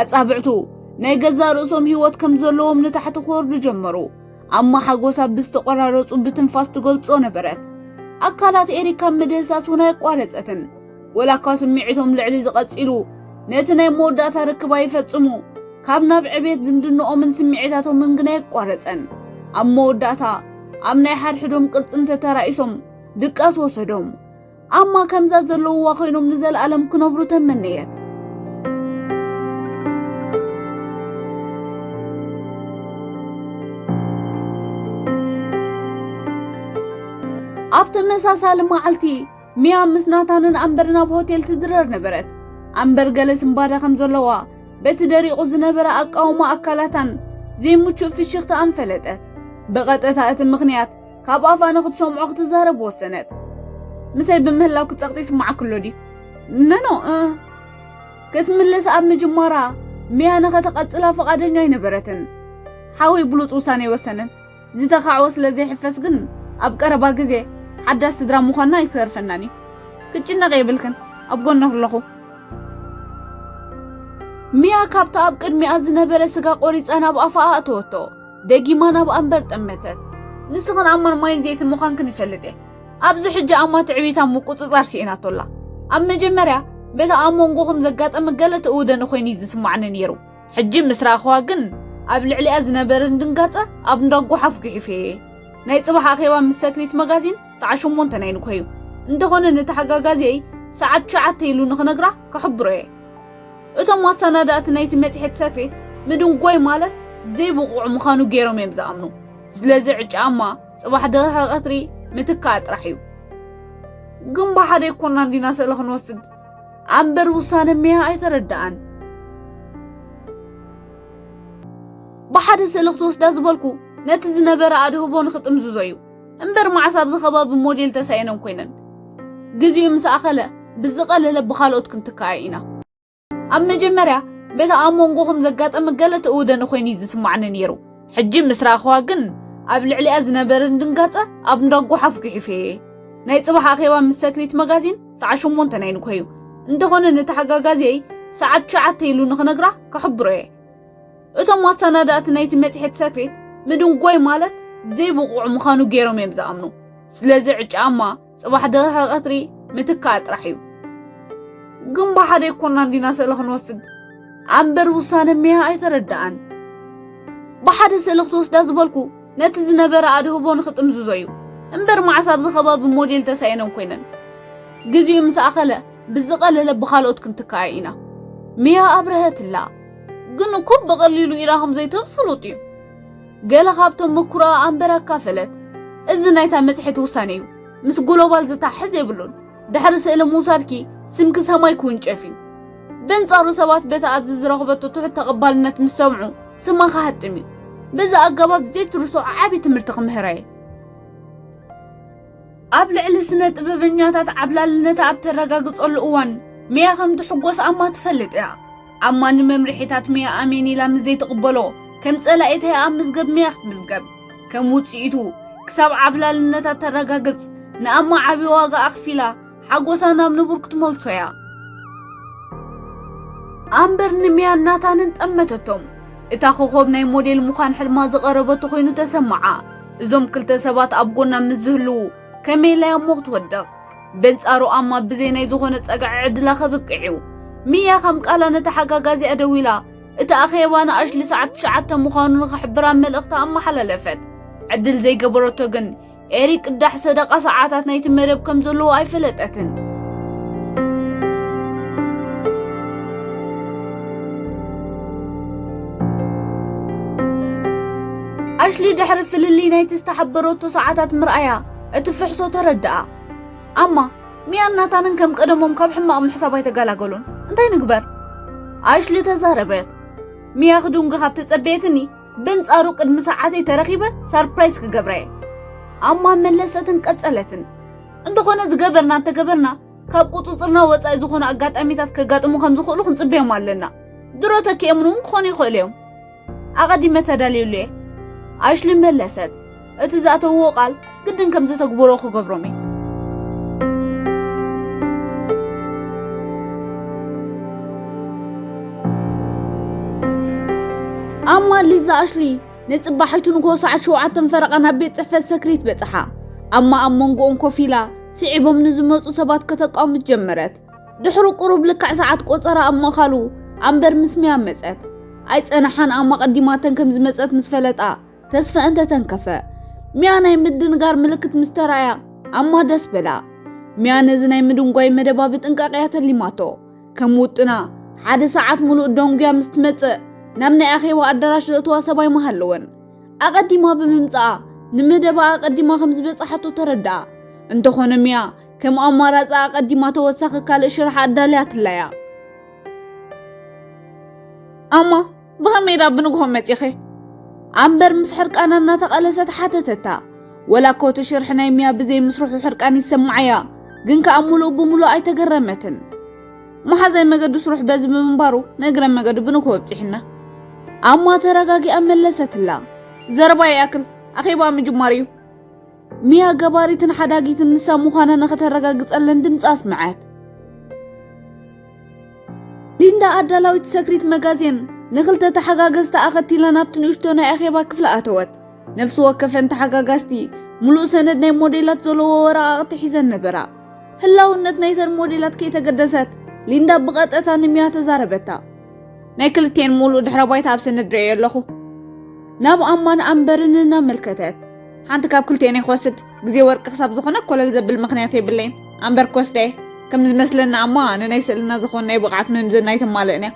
ኣጻብዕቱ ናይ ገዛእ ርእሶም ህይወት ከም ዘለዎም ንታሕቲ ክወርዱ ጀመሩ። ኣማ ሓጎሳ ብዝተቖራረጹ ብትንፋስ ትገልጾ ነበረት። ኣካላት ኤሪክ ካብ ምድህሳስ እውን ኣየቋረጸትን። ወላ እኳ ስምዒቶም ልዕሊ ዝቐጺሉ፣ ነቲ ናይ መወዳእታ ርክብ ኣይፈጽሙ። ካብ ናብ ዕቤት ዝምድንኦምን ስምዒታቶምን ግን ኣየቋረጸን። ኣብ መወዳእታ፣ ኣብ ናይ ሓድሕዶም ቅልጽም ተተራኢሶም፣ ድቃስ ወሰዶም። ኣማ ከምዛ ዘለውዋ ኮይኖም ንዘለኣለም ክነብሩ ተመነየት። ኣብ ተመሳሳሊ መዓልቲ፣ ሚያ ምስ ናታንን ኣምበርን ኣብ ሆቴል ትድረር ነበረት። ኣምበር ገለ ስምባደ ከም ዘለዋ፣ በቲ ደሪቑ ዝነበረ ኣቃውማ ኣካላታን ዘይምቹእ ፍሽኽታኣን ፈለጠት። ብቐጥታ እቲ ምኽንያት ካብ ኣፋ ንኽትሰምዖ ክትዛረብ ወሰነት። ምሳይ ብምህላው ክጸቕጢ ይስምዓኪ ኣሎ ድዩ? ነኖ፣ እ፣ ክትምልስ ኣብ ምጅማራ፣ ሚያ ንኸተቐጽላ ፍቓደኛ ኣይነበረትን። ሓወይ ብሉጽ ውሳኔ ወሰነን። ዝተኻዕወ ስለ ዘይሕፈስ ግን፣ ኣብ ቀረባ ግዜ ሓዳስ ስድራ ምዃንና ኣይክተርፈናን እዩ። ክትጭነቕ የብልክን፣ ኣብ ጎንኺ ኣለኹ። ሚያ ካብቲ ኣብ ቅድሚኣ ዝነበረ ስጋ ቆሪጻ ናብ ኣፋ ኣእተወቶ። ደጊማ ናብ ኣምበር ጠመተት። ንስኽን ኣማን ማይን ዘይትን ምዃንክን ይፈልጥ እየ። ኣብዚ ሕጂ ኣማ ትዕቢታ ምቁጽጻር ስኢናቶ ኣላ። ኣብ መጀመርያ፣ በቲ ኣብ መንጎኹም ዘጋጠመ ገለ ተእውደኒ ኮይኑ እዩ ዝስማዓኒ ነይሩ። ሕጂ ምስ ረኣኽዋ ግን፣ ኣብ ልዕሊኣ ዝነበረኒ ድንጋጸ ኣብ እንዳጓሓፍ ጉሒፈ እየ። ናይ ጽባሕ ኣኼባ ምስ ሰክሪት መጋዚን ሰዓት ሸሞንተ ናይ ንግሆ እዩ። እንተኾነ፣ ንተሓጋጋዚየይ ሰዓት ትሽዓተ ኢሉ ንኽነግራ ከሕብሮ እየ። እቶም ኣሰናዳእቲ ናይቲ መጽሔት ሰክሬት ምድንጓይ ማለት ዘይብቑዕ ምዃኑ ገይሮም እዮም ዝኣምኑ። ስለዚ ዕጫ ኣማ ጽባሕ ድሕሪ ቀትሪ ምትካኣ ጥራሕ እዩ። ግን ብሓደ ኣይኮናን ዲና ስእሊ ክንወስድ። ኣምበር ውሳነ ሚያ ኣይተረድኣን። ብሓደ ስእሊ ክትወስዳ ዝበልኩ ነቲ ዝነበረ ኣድህቦ ንኽጥምዝዞ እዩ። እምበር መዓስ ኣብዚ ከባቢ ሞዴል ተሳኢነን ኮይነን። ግዜኡ ምስ ኣኸለ ብዝቐለለ ብኻልኦት ክንትክኣ ኢና። ኣብ መጀመርያ በቲ ኣብ መንጎኹም ዘጋጠመ ገለ ተእውደኒ ኮይኑ እዩ ዝስማዓኒ ነይሩ። ሕጂ ምስ ረኣኽዋ ግን ኣብ ልዕሊኣ ዝነበረኒ ድንጋጸ ኣብ እንዳጓሓፍ ጉሒፈ እየ። ናይ ጽባሕ ኣኼባ ምስ ሰክሪት መጋዚን ሰዓት ሸሞንተ ናይ ንግሆ እዩ። እንተኾነ ነቲ ሓጋጋዚየይ ሰዓት ትሽዓተ ኢሉ ንኽነግራ ከሕብሮ እየ። እቶም ኣሰናዳእቲ ናይቲ መጽሔት ሰክሬት ምድንጓይ ማለት ዘይብቑዕ ምዃኑ ገይሮም እዮም ዝኣምኑ። ስለዚ ዕጫ ኣማ ጽባሕ ድሕሪ ቀትሪ ምትካኣ ጥራሕ እዩ። ግን ብሓደ ኣይኮናን ዲና ስእሊ ክንወስድ። ኣምበር ውሳነ ሚያ ኣይተረድኣን። ብሓደ ስእሊ ክትወስዳ ዝበልኩ ነቲ ዝነበረ ኣድህቦ ንኽጥምዝዞ እዩ። እምበር መዓስ ኣብዚ ከባቢ ሞዴል ተሳኢነን ኮይነን። ግዜኡ ምስ ኣኸለ ብዝቐለለ ብኻልኦት ክንትክኣ ኢና። ሚያ ኣብረሀትላ። ግን እኮ ብቐሊሉ ኢዳ ከም ዘይትህብ ፍሉጥ እዩ። ገለ ካብ ተመኩሮኣ ኣምበር ኣካፈለት። እዚ ናይታ መጽሔት ውሳኔ እዩ። ምስ ግሎባል ዝታሓዝ የብሉን። ድሕሪ ስእሊ ምውሳድኪ ስምኪ ሰማይ ክውንጨፍ እዩ። በንጻሩ ሰባት በቲ ኣብዚ ዝረኽበቶ ትሑት ተቐባልነት ምስ ሰምዑ ስማ ክሃጥም እዩ። በዚ ኣገባብ ዘይትርስዖ ዓቢ ትምህርቲ ክምህራ እየ። ኣብ ልዕሊ ስነ ጥበበኛታት ዓብላልነታ ኣብ ተረጋግጸሉ እዋን፣ ሚያ ከም ትሕጎስ ኣማ ትፈልጥ እያ። ኣማ ንመምርሒታት ሚያ ኣሜን ኢላ ምስ ዘይትቕበሎ፣ ከም ጸላኢት እያ ኣብ ምዝገብ ሚያ ክትምዝገብ። ከም ውጽኢቱ፣ ክሳብ ዓብላልነታ ተረጋግጽ፣ ንኣማ ዓቢ ዋጋ ኣኽፊላ፣ ሓጎሳ ናብ ንቡር ክትመልሶ እያ። ኣምበር ንሚያን ናታንን ጠመተቶም። እታ ኮኾብ ናይ ሞዴል ምዃን ሕልማ ዝቐረበቶ ኮይኑ ተሰምዓ። እዞም ክልተ ሰባት ኣብ ጎና ምስ ዝህልዉ፣ ከመይ ኢላ እያ እሞ ክትወድቕ? በንጻሩ ኣማ ብዘይ ናይ ዝኾነ ጸግዒ ዕድላ ከብቅዕ እዩ። ሚያ ከም ቃላ ነቲ ሓጋጋዚኣ ደዊላ፣ እቲ ኣኼባ ንኣሽሊ ሰዓት ትሽዓተ ምዃኑ ንኽሕብራ መልእኽቲ ኣመሓላለፈት። ዕድል ዘይገበረቶ ግን፣ ኤሪክ ቅዳሕ ሰደቓ ሰዓታት ናይቲ መደብ ከም ዘለዎ ኣይፈለጠትን። ኣሽሊ ድሕሪ ፍልልይ ናይቲ ዝተሓበረቶ ሰዓታት ምርኣያ፣ እቲ ፍሕሶ ተረድኣ። ኣማ፣ ሚያን ናታንን ከም ቀደሞም ካብ ሕማቕ ምሕሳብ ኣይተገላገሉን። እንታይ ንግበር? ኣሽሊ ተዛረበት። ሚያ ክድንጉ ካብ ተጸበየትኒ፣ በንጻሩ ቅድሚ ሰዓተይ ተረኺበ ሰርፕራይዝ ክገብራ እየ። ኣማ መለሰትን ቀጸለትን። እንተኾነ ዝገበርና እንተገበርና፣ ካብ ቁጽጽርና ወጻኢ ዝኾኑ ኣጋጣሚታት ከጋጥሙ ከም ዝኽእሉ ክንጽበዮም ኣለና። ድሮ ተኪኦምን እውን ክኾኑ ይኽእሉ እዮም። ኣቐዲመ ተዳልየሉ እየ። ኣሽሊ መለሰት። እቲ ዝኣተውዎ ቃል ግድን ከም ዘተግብሮ ክገብሮም እየ። ኣማ ሊዛ ኣሽሊ ንጽባሒቱ ንግሆ ሰዓት ሸውዓተን ፈረቓ ናብ ቤት ጽሕፈት ሰክሪት በጽሓ። ኣማ ኣብ መንጎኦም ኮፍ ኢላ ስዒቦም ንዝመጹ ሰባት ከተቃምት ጀመረት። ድሕሪ ቁሩብ ልክዕ ሰዓት ቆጸራ ኣብ ምእካሉ ኣምበር ምስ ሚያ መጸት። ኣይጸንሓን ኣማ ቀዲማተን ከም ዝመጸት ምስ ፈለጣ ተስፋ እንተ ተንከፈ። ሚያ ናይ ምድንጋር ምልክት ምስ ተራእያ ኣማ ደስ በላ። ሚያ ነዚ ናይ ምድንጓይ መደባ ብጥንቃቄ እያ ተሊማቶ። ከም ውጥና ሓደ ሰዓት ሙሉእ ደንጉያ ምስ ትመጽእ ናብ ናይ ኣኼባ ኣዳራሽ ዘእትዋ ሰብ ኣይምሃለወን። ኣቐዲማ ብምምጻኣ ንመደባ ኣቐዲማ ከም ዝበጻሓቶ ተረድኣ። እንተኾነ ሚያ ከም ኣማራጺ ኣቐዲማ ተወሳኺ ካልእ ሽርሒ ኣዳልያትላ እያ። ኣማ፣ ብኸመይ ዳ ብንግሆ መጺኺ? ኣምበር ምስ ሕርቃና እናተቓለሰት ሓተተታ። ወላ እኮ እቲ ሽርሒ ናይ ሚያ ብዘይ ምስርሑ ሕርቃን ይሰማዓያ፣ ግን ከኣ ሙሉእ ብሙሉእ ኣይተገረመትን። መሓዛይ መገዱ ስሩሕ በዚ ብምንባሩ ነግረ መገዱ ብንግሆ ኣብጺሕና። ኣማ ተረጋጊኣ መለሰትላ። ዘረባ ይኣክል፣ ኣኼባ ምጅማር እዩ። ሚያ ገባሪትን ሓዳጊትን ንሳ ምዃና ንኸተረጋግጸለን ድምጻ ኣስምዐት። ሊንዳ ኣዳላዊት ሰክሪት መጋዜን ንኽልተ ተሓጋገዝታ ኣኸቲላ ናብቲ ንእሽቶ ናይ ኣኼባ ክፍሊ ኣተወት። ነፍሲ ወከፈን ተሓጋጋዝቲ ምሉእ ሰነድ ናይ ሞዴላት ዘለዎ ወረቓቕቲ ሒዘን ነበራ። ህላውነት ናይተን ሞዴላት ከይተገደሰት ሊንዳ ብቐጥታ ንሚያ ተዛረበታ። ናይ ክልቴን ሙሉእ ድሕረ ባይታ ኣብ ሰነድ ርእየ ኣለኹ። ናብ ኣማን ኣምበርን እናመልከተት፣ ሓንቲ ካብ ክልቴን ክወስድ ግዜ ወርቂ ክሳብ ዝኾነ ኮለል ዘብል ምኽንያት የብለይን። ኣምበር ክወስዳ እየ። ከም ዝመስለኒ ኣማ ንናይ ስእልና ዝኾን ናይ ብቕዓት መምዘና ኣይተማልእን እያ።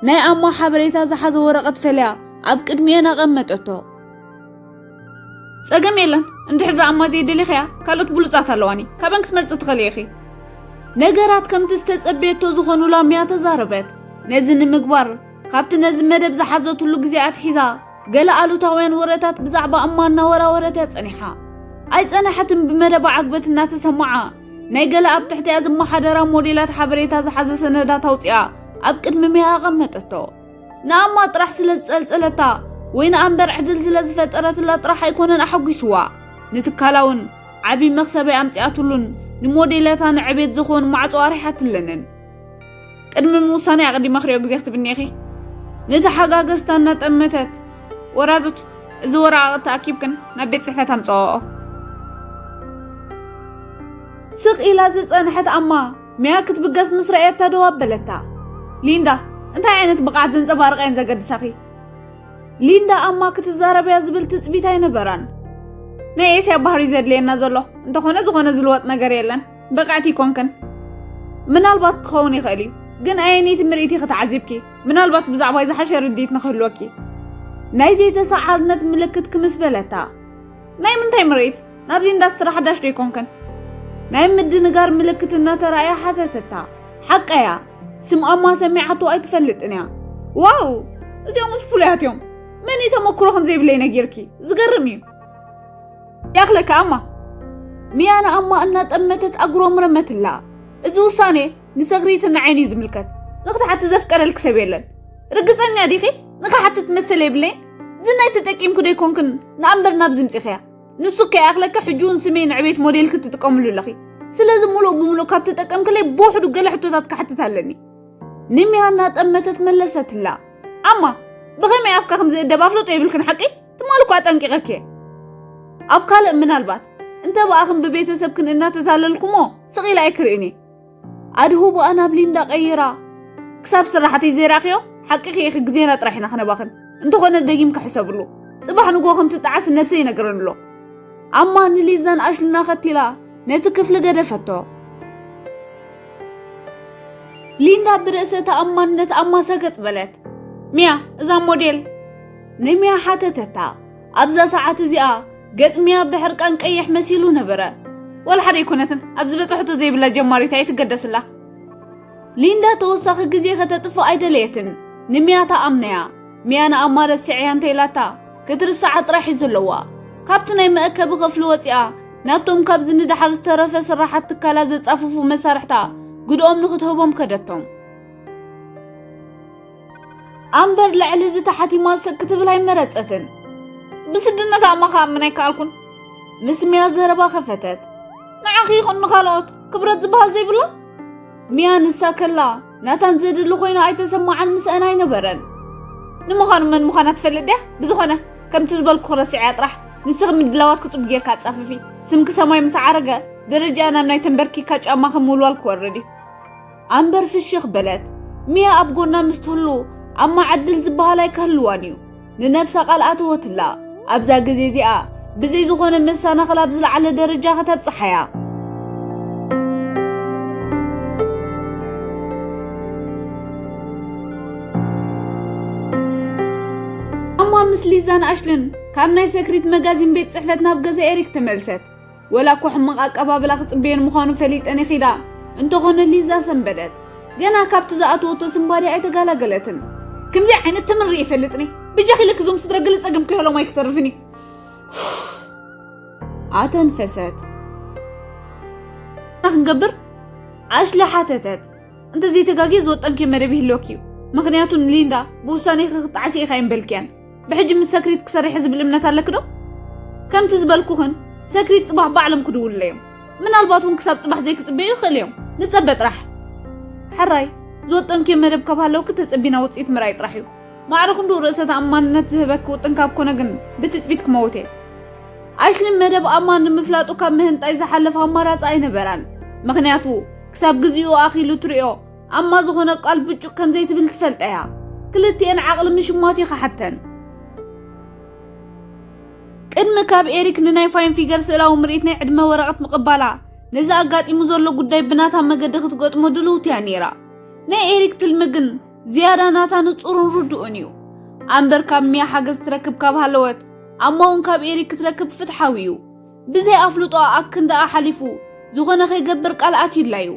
ናይ ኣማ ሓበሬታ ዝሓዘ ወረቐት ፈልያ ኣብ ቅድሚኤን ኣቐመጠቶ። ጸገም የለን፣ እንድሕር ደኣ ኣማ ዘይደሊኽያ ካልኦት ብሉጻት ኣለዋኒ፣ ካበን ክትመርጺ ትኽእሊ ኢኺ። ነገራት ከምቲ ዝተጸበየቶ ዝኾኑላ ሚያ ተዛረበት። ነዚ ንምግባር ካብቲ ነዚ መደብ ዝሓዘትሉ ግዜ ኣትሒዛ ገለ ኣሉታውያን ወረታት ብዛዕባ እማ እናወራወረት እያ ጸኒሓ። ኣይጸንሐትን ብመደባ ዓግበት እናተሰማዓ ናይ ገለ ኣብ ትሕቲኣ ዝመሓደራ ሞዴላት ሓበሬታ ዝሓዘ ሰነዳት ኣውጺኣ ኣብ ቅድሚ ሚያ ኣቐመጠቶ። ንኣማ ጥራሕ ስለ ዝጸልጸለታ ወይ ንኣምበር ዕድል ስለ ዝፈጠረትላ ጥራሕ ኣይኮነን ኣሐጒስዋ። ንትካላ እውን ዓቢ መኽሰበይ ኣምጺኣትሉን ንሞዴላታ ንዕቤት ዝኸውን ማዕጾ ኣሪሓትለንን። ቅድሚ ምውሳነይ ኣቐዲማ ክሪኦ ግዜ ክትብኒ ኢኺ። ንተሓጋገዝታ እናጠመተት፣ ወራዙት፣ እዚ ወረቓቕቲ ኣኪብክን ናብ ቤት ጽሕፈት ኣምጽኦኦ። ስቕ ኢላ ዝጸንሐት ኣማ፣ ሚያ ክትብገስ ምስ ረኣየታ ደው ኣበለታ። ሊንዳ፣ እንታይ ዓይነት ብቕዓት ዘንጸባርቕ እየን ዘገድሳኺ? ሊንዳ ኣማ ክትዛረብያ ዝብል ትጽቢት ኣይነበራን። ናይ ኤስያ ባህሪ ዘድልየና ዘሎ፣ እንተኾነ ዝኾነ ዝልወጥ ነገር የለን። ብቕዕቲ ይኮንክን። ምናልባት ክኸውን ይኽእል እዩ፣ ግን ኣየነይቲ ምርኢት ኢኺ ተዓዚብኪ? ምናልባት ብዛዕባይ ዝሓሸ ርድኢት ንኽህልወኪ። ናይ ዘይተሰዓርነት ምልክት ክምስ በለታ። ናይ ምንታይ ምርኢት? ናብዚ ኢንዳስትሪ ሓዳሽ ዶ ይኮንክን? ናይ ምድንጋር ምልክት እናተራእያ ሓተተታ። ሓቀያ፣ ስም ኣማ ሰሚዓቶ ኣይትፈልጥን እያ። ዋው! እዚኦምስ ፍሉያት እዮም። መን እዩ ተመክሮ ከም ዘይብለይ ነጊርኪ? ዝገርም እዩ። ያኽለካ ኣማ። ሚያ ንኣማ እናጠመተት ኣጉረምረመትላ። እዚ ውሳኔ ንሰክሪትን ንዓይን እዩ ዝምልከት። ንኽትሓቲ ዘፍቀደልኪ ሰብ የለን። ርግጸኛ ዲኺ? ንኽሓትት መሰል የብለይን። ዝናይ ተጠቂምኩ ዶ ኣይኮንክን ንኣምበር ናብዚ ምጺኽያ? ንሱ ከይኣኽለካ ሕጂ እውን ስመይ ንዕቤት ሞዴል ክትጥቀምሉ ኣለኺ። ስለዚ ሙሉእ ብሙሉእ ካብ ተጠቀምክለይ ብውሕዱ ገለ ሕቶታት ክሓትት ኣለኒ። ንሚያ እናጠመተት መለሰትላ። ኣማ፣ ብኸመይ ኣፍካ ከም ዝእደብ ኣፍልጦ የብልክን ሓቂ? ትማል እኳ ኣጠንቂቐኪ እየ። ኣብ ካልእ ምናልባት፣ እንተ ብኣኽን ብቤተሰብክን እናተታለልኩሞ ስቕ ኢለ ኣይክርእን እየ። ኣድህቦኣ ናብ ሊንዳ ቀይራ፣ ክሳብ ስራሕተይ ዘይረኣኽዮ፣ ሓቂኺ ኢኺ፣ ግዜና ጥራሕ ኢና ክነባኽን። እንተኾነ ደጊምካ ሕሰብሉ። ጽባሕ ንግሆ ከም ትጠዓስ ነብሰይ ይነግረን ኣሎ። ኣማ ንሊዛን ኣሽልን ኣኸቲላ ነቲ ክፍሊ ገደፈቶ። ሊንዳ ብርእሰ ተኣማንነት ኣማ ሰገጥ በለት። ሚያ፣ እዛ ሞዴል? ንሚያ ሓተተታ። ኣብዛ ሰዓት እዚኣ ገጽ ሚያ ብሕርቃን ቀይሕ መሲሉ ነበረ። ዋላ ሓደ ኣይኮነትን፣ ኣብ ዝበጽሐቶ ዘይብላ ጀማሪት እያ፣ ኣይትገደስላ። ሊንዳ ተወሳኺ ግዜ ከተጥፍእ ኣይደለየትን። ንሚያ ተኣምነያ። ሚያ ንኣማ ረሲዐያ እንተኢላታ፣ ክትርስዓ ጥራሕ እዩ ዘለዋ። ካብቲ ናይ መእከቢ ክፍሊ ወጺኣ፣ ናብቶም ካብዚ ንደሓር ዝተረፈ ስራሓት ትካላ ዘጻፍፉ መሳርሕታ ግድኦም ንኽትህቦም ከደቶም። ኣምበር ልዕሊ እዚ ተሓቲማ ስቅ ክትብል ኣይመረጸትን። ብስድነት ኣማ ክኣምን ኣይከኣልኩን። ምስ ሚያ ዘረባ ከፈተት። ንዓኺ ይኹን ንኻልኦት ክብረት ዝበሃል ዘይብላ? ሚያ ንሳ ከላ ናታን ዘድሊ ኮይና ኣይተሰማዓን፣ ምስአን ኣይነበረን። ንምዃኑ መን ምዃና ትፈልጥ ድያ? ብዝኾነ ከምቲ ዝበልኩ ክረስዕያ ጥራሕ። ንስኺ ምድላዋት ክጽቡ ጌርካ ኣጻፍፊ። ስምኪ ሰማይ ምስ ዓረገ ደረጃ ናብ ናይ ተንበርኪካ ጫማ ከም ውልዋል ክወርድ እዩ። ኣምበር ፍሽኽ በለት። ሚያ ኣብ ጎና ምስ ትህሉ ኣማ ዕድል ዝበሃል ኣይክህልዋን እዩ። ንነብሳ ቃል ኣተወትላ። ኣብዛ ግዜ እዚኣ ብዘይ ዝኾነ መሰናኽል ኣብ ዝለዓለ ደረጃ ከተብጽሓያ። ኣማ ምስ ሊዛን ኣሽልን ካብ ናይ ሰክሪት መጋዚን ቤት ጽሕፈት ናብ ገዛ ኤሪክ ተመልሰት። ወላ እኮ ሕማቕ ኣቀባብላ ክጽበየን ምዃኑ ፈሊጠን ይኺዳ። እንተኾነ ሊዛ ሰንበደት። ገና ካብቲ ዝኣተወቶ ስምባዲ ኣይተጋላገለትን። ከምዚ ዓይነት ተምሪ ይፈልጥኒ። ብጃኺ ኢለክ እዞም ስድራ ገለ ጸገም ክህሎም ኣይክተርፍን እዩ። ኣተንፈሰት። እና ክንገብር? ኣሽሊ ሓተተት። እንተዘይተጋግየ ዝወጠንኪ መደብ ይህልወኪ እዩ። ምኽንያቱ ንሊንዳ ብውሳኔኺ ክትጣዕሲ ኢኻ ይንበልክያን። ብሕጂ ምስ ሰክሪት ክሰርሕ ዝብል እምነት ኣለኪ ዶ? ከምቲ ዝበልኩኽን ሰክሪት ጽባሕ ባዕሎም ክድውሉለዮም። ምናልባት እውን ክሳብ ጽባሕ ዘይክጽበዩ ይኽእል እዮም። ንጸበ ጥራሕ። ሕራይ፣ ዝወጠንኪዮ መደብ ካብ ሃለውኪ ተጸቢና ውጽኢት ምርኣይ ጥራሕ እዩ። ማዕረ ክንድኡ ርእሰ ተኣማንነት ዝህበኪ ውጥን ካብ ኮነ ግን ብትጽቢት ክመውት እየ። ኣሽሊ መደብ ኣማ ንምፍላጡ ካብ ምህንጣይ ዝሓለፈ ኣማራጺ ኣይነበራን። ምኽንያቱ ክሳብ ግዚኡ ኣኺሉ ትርእዮ ኣማ ዝኾነ ቃል ብጩቕ ከም ዘይትብል ትፈልጥ እያ። ክልቲኤን ዓቕሊ ምሽማት ይኸሓተን። ቅድሚ ካብ ኤሪክ ንናይ ፋይን ፊገር ስእላዊ ምርኢት ናይ ዕድመ ወረቐት ምቕባላ፣ ነዚ ኣጋጢሙ ዘሎ ጉዳይ ብናታ መገዲ ክትገጥሞ ድልውቲ እያ ነይራ። ናይ ኤሪክ ትልሚ ግን ዝያዳ ናታ ንጹርን ርዱእን እዩ። ኣምበር ካብ ሚያ ሓገዝ ትረክብ ካብ ሃለወት፣ ኣማ እውን ካብ ኤሪክ ክትረክብ ፍትሓዊ እዩ። ብዘይ ኣፍልጦ ኣክንዳኣ ሓሊፉ ዝኾነ ከይገብር ቃል ኣትዩላ እዩ።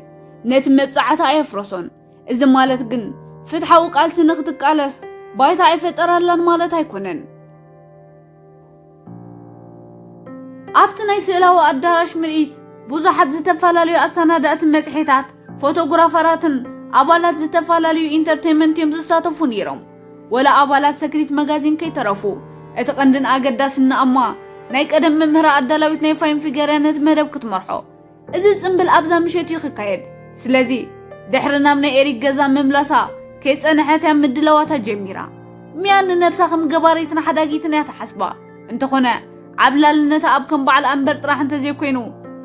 ነቲ መብጻዕታ ኣየፍረሶን። እዚ ማለት ግን ፍትሓዊ ቃልሲ ንኽትቃለስ ባይታ ኣይፈጠራላን ማለት ኣይኮነን። ኣብቲ ናይ ስእላዊ ኣዳራሽ ምርኢት ብዙሓት ዝተፈላለዩ ኣሰናዳእቲ መጽሔታት፣ ፎቶግራፈራትን ኣባላት ዝተፈላለዩ ኢንተርቴይመንት እዮም ዝሳተፉ ነይሮም። ወላ ኣባላት ሰክሪት መጋዚን ከይተረፉ። እቲ ቀንድን ኣገዳስን ንኣማ ናይ ቀደም መምህራ ኣዳላዊት ናይ ፋይን ፊገር እያ ነቲ መደብ ክትመርሖ። እዚ ጽምብል ኣብዛ ምሸት እዩ ክካየድ። ስለዚ ድሕሪ ናብ ናይ ኤሪክ ገዛ ምምላሳ ከይጸንሐት እያ ምድላዋታ ጀሚራ። ሚያ ንነብሳ ከም ገባሪትን ሓዳጊትን እያ ትሓስባ። እንተኾነ ዓብላልነታ ኣብ ከም በዓል ኣምበር ጥራሕ እንተዘይኮይኑ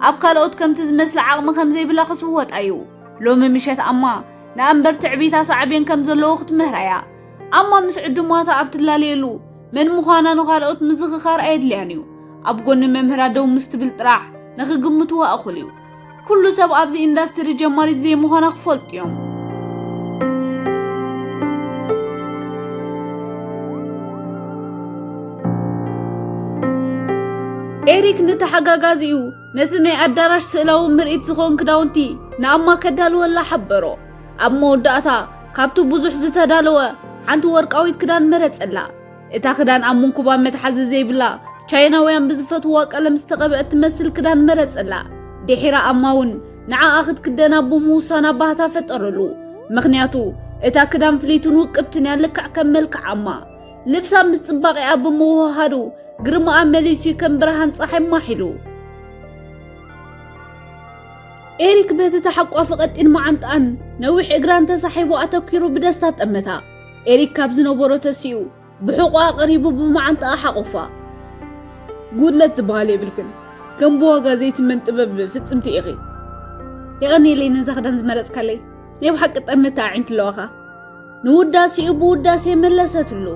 ኣብ ካልኦት ከምቲ ዝመስላ ዓቕሚ ከም ዘይብላ ክስወጣ እዩ። ሎሚ ምሸት ኣማ ንኣምበር ትዕቢታ ሳዕቤን ከም ዘለዎ ክትምህራ እያ። ኣማ ምስ ዕዱማታ ኣብ ትላለየሉ መን ምዃና ንኻልኦት ምዝኽኻር ኣየድልያን እዩ። ኣብ ጎኒ መምህራ ደው ምስ ትብል ጥራሕ ንኽግምትዋ እኹል እዩ። ኩሉ ሰብ ኣብዚ ኢንዳስትሪ ጀማሪት ዘይምዃና ክፈልጡ እዮም። ኤሪክ ንተሓጋጋዚኡ ነቲ ናይ ኣዳራሽ ስእላዊ ምርኢት ዝኾን ክዳውንቲ ንኣማ ከዳልወላ ሓበሮ። ኣብ መወዳእታ ካብቲ ብዙሕ ዝተዳለወ ሓንቲ ወርቃዊት ክዳን መረጸላ። እታ ክዳን ኣብ መንኩባ መትሓዚ ዘይብላ፣ ቻይናውያን ብዝፈትዋ ቀለም ዝተቐብአት ትመስል ክዳን መረጸላ። ድሒራ ኣማ እውን ንዓኣ ክትክደና ብምውሳና ባህታ ፈጠረሉ። ምኽንያቱ እታ ክዳን ፍልይትን ውቅብትን እያ፣ ልክዕ ከም መልክዕ ኣማ። ልብሳ ምስ ጽባቐኣ ብምውህሃዱ ግርማኣ መሊሱ ከም ብርሃን ጸሓይ ማሕ ኢሉ። ኤሪክ በቲ ተሓቋፊ ቀጢን መዓንጣኣን ነዊሕ እግራን ተሳሒቡ ኣተኲሩ ብደስታ ጠመታ። ኤሪክ ካብ ዝነበሮ ተሲኡ ብሕቖኣ ቀሪቡ ብመዓንጣኣ ሓቖፋ። ጉድለት ዝበሃል የብልክን። ከም ብዋጋ ዘይትመን ጥበብ ፍጽምቲ ኢኺ። የቐንየለይ ነዛ ክዳን ዝመረጽካለይ። ናይ ብሓቂ ጠመታ ኣዒንቲ ኣለዋኻ። ንውዳሴኡ ብውዳሴ መለሰትሉ።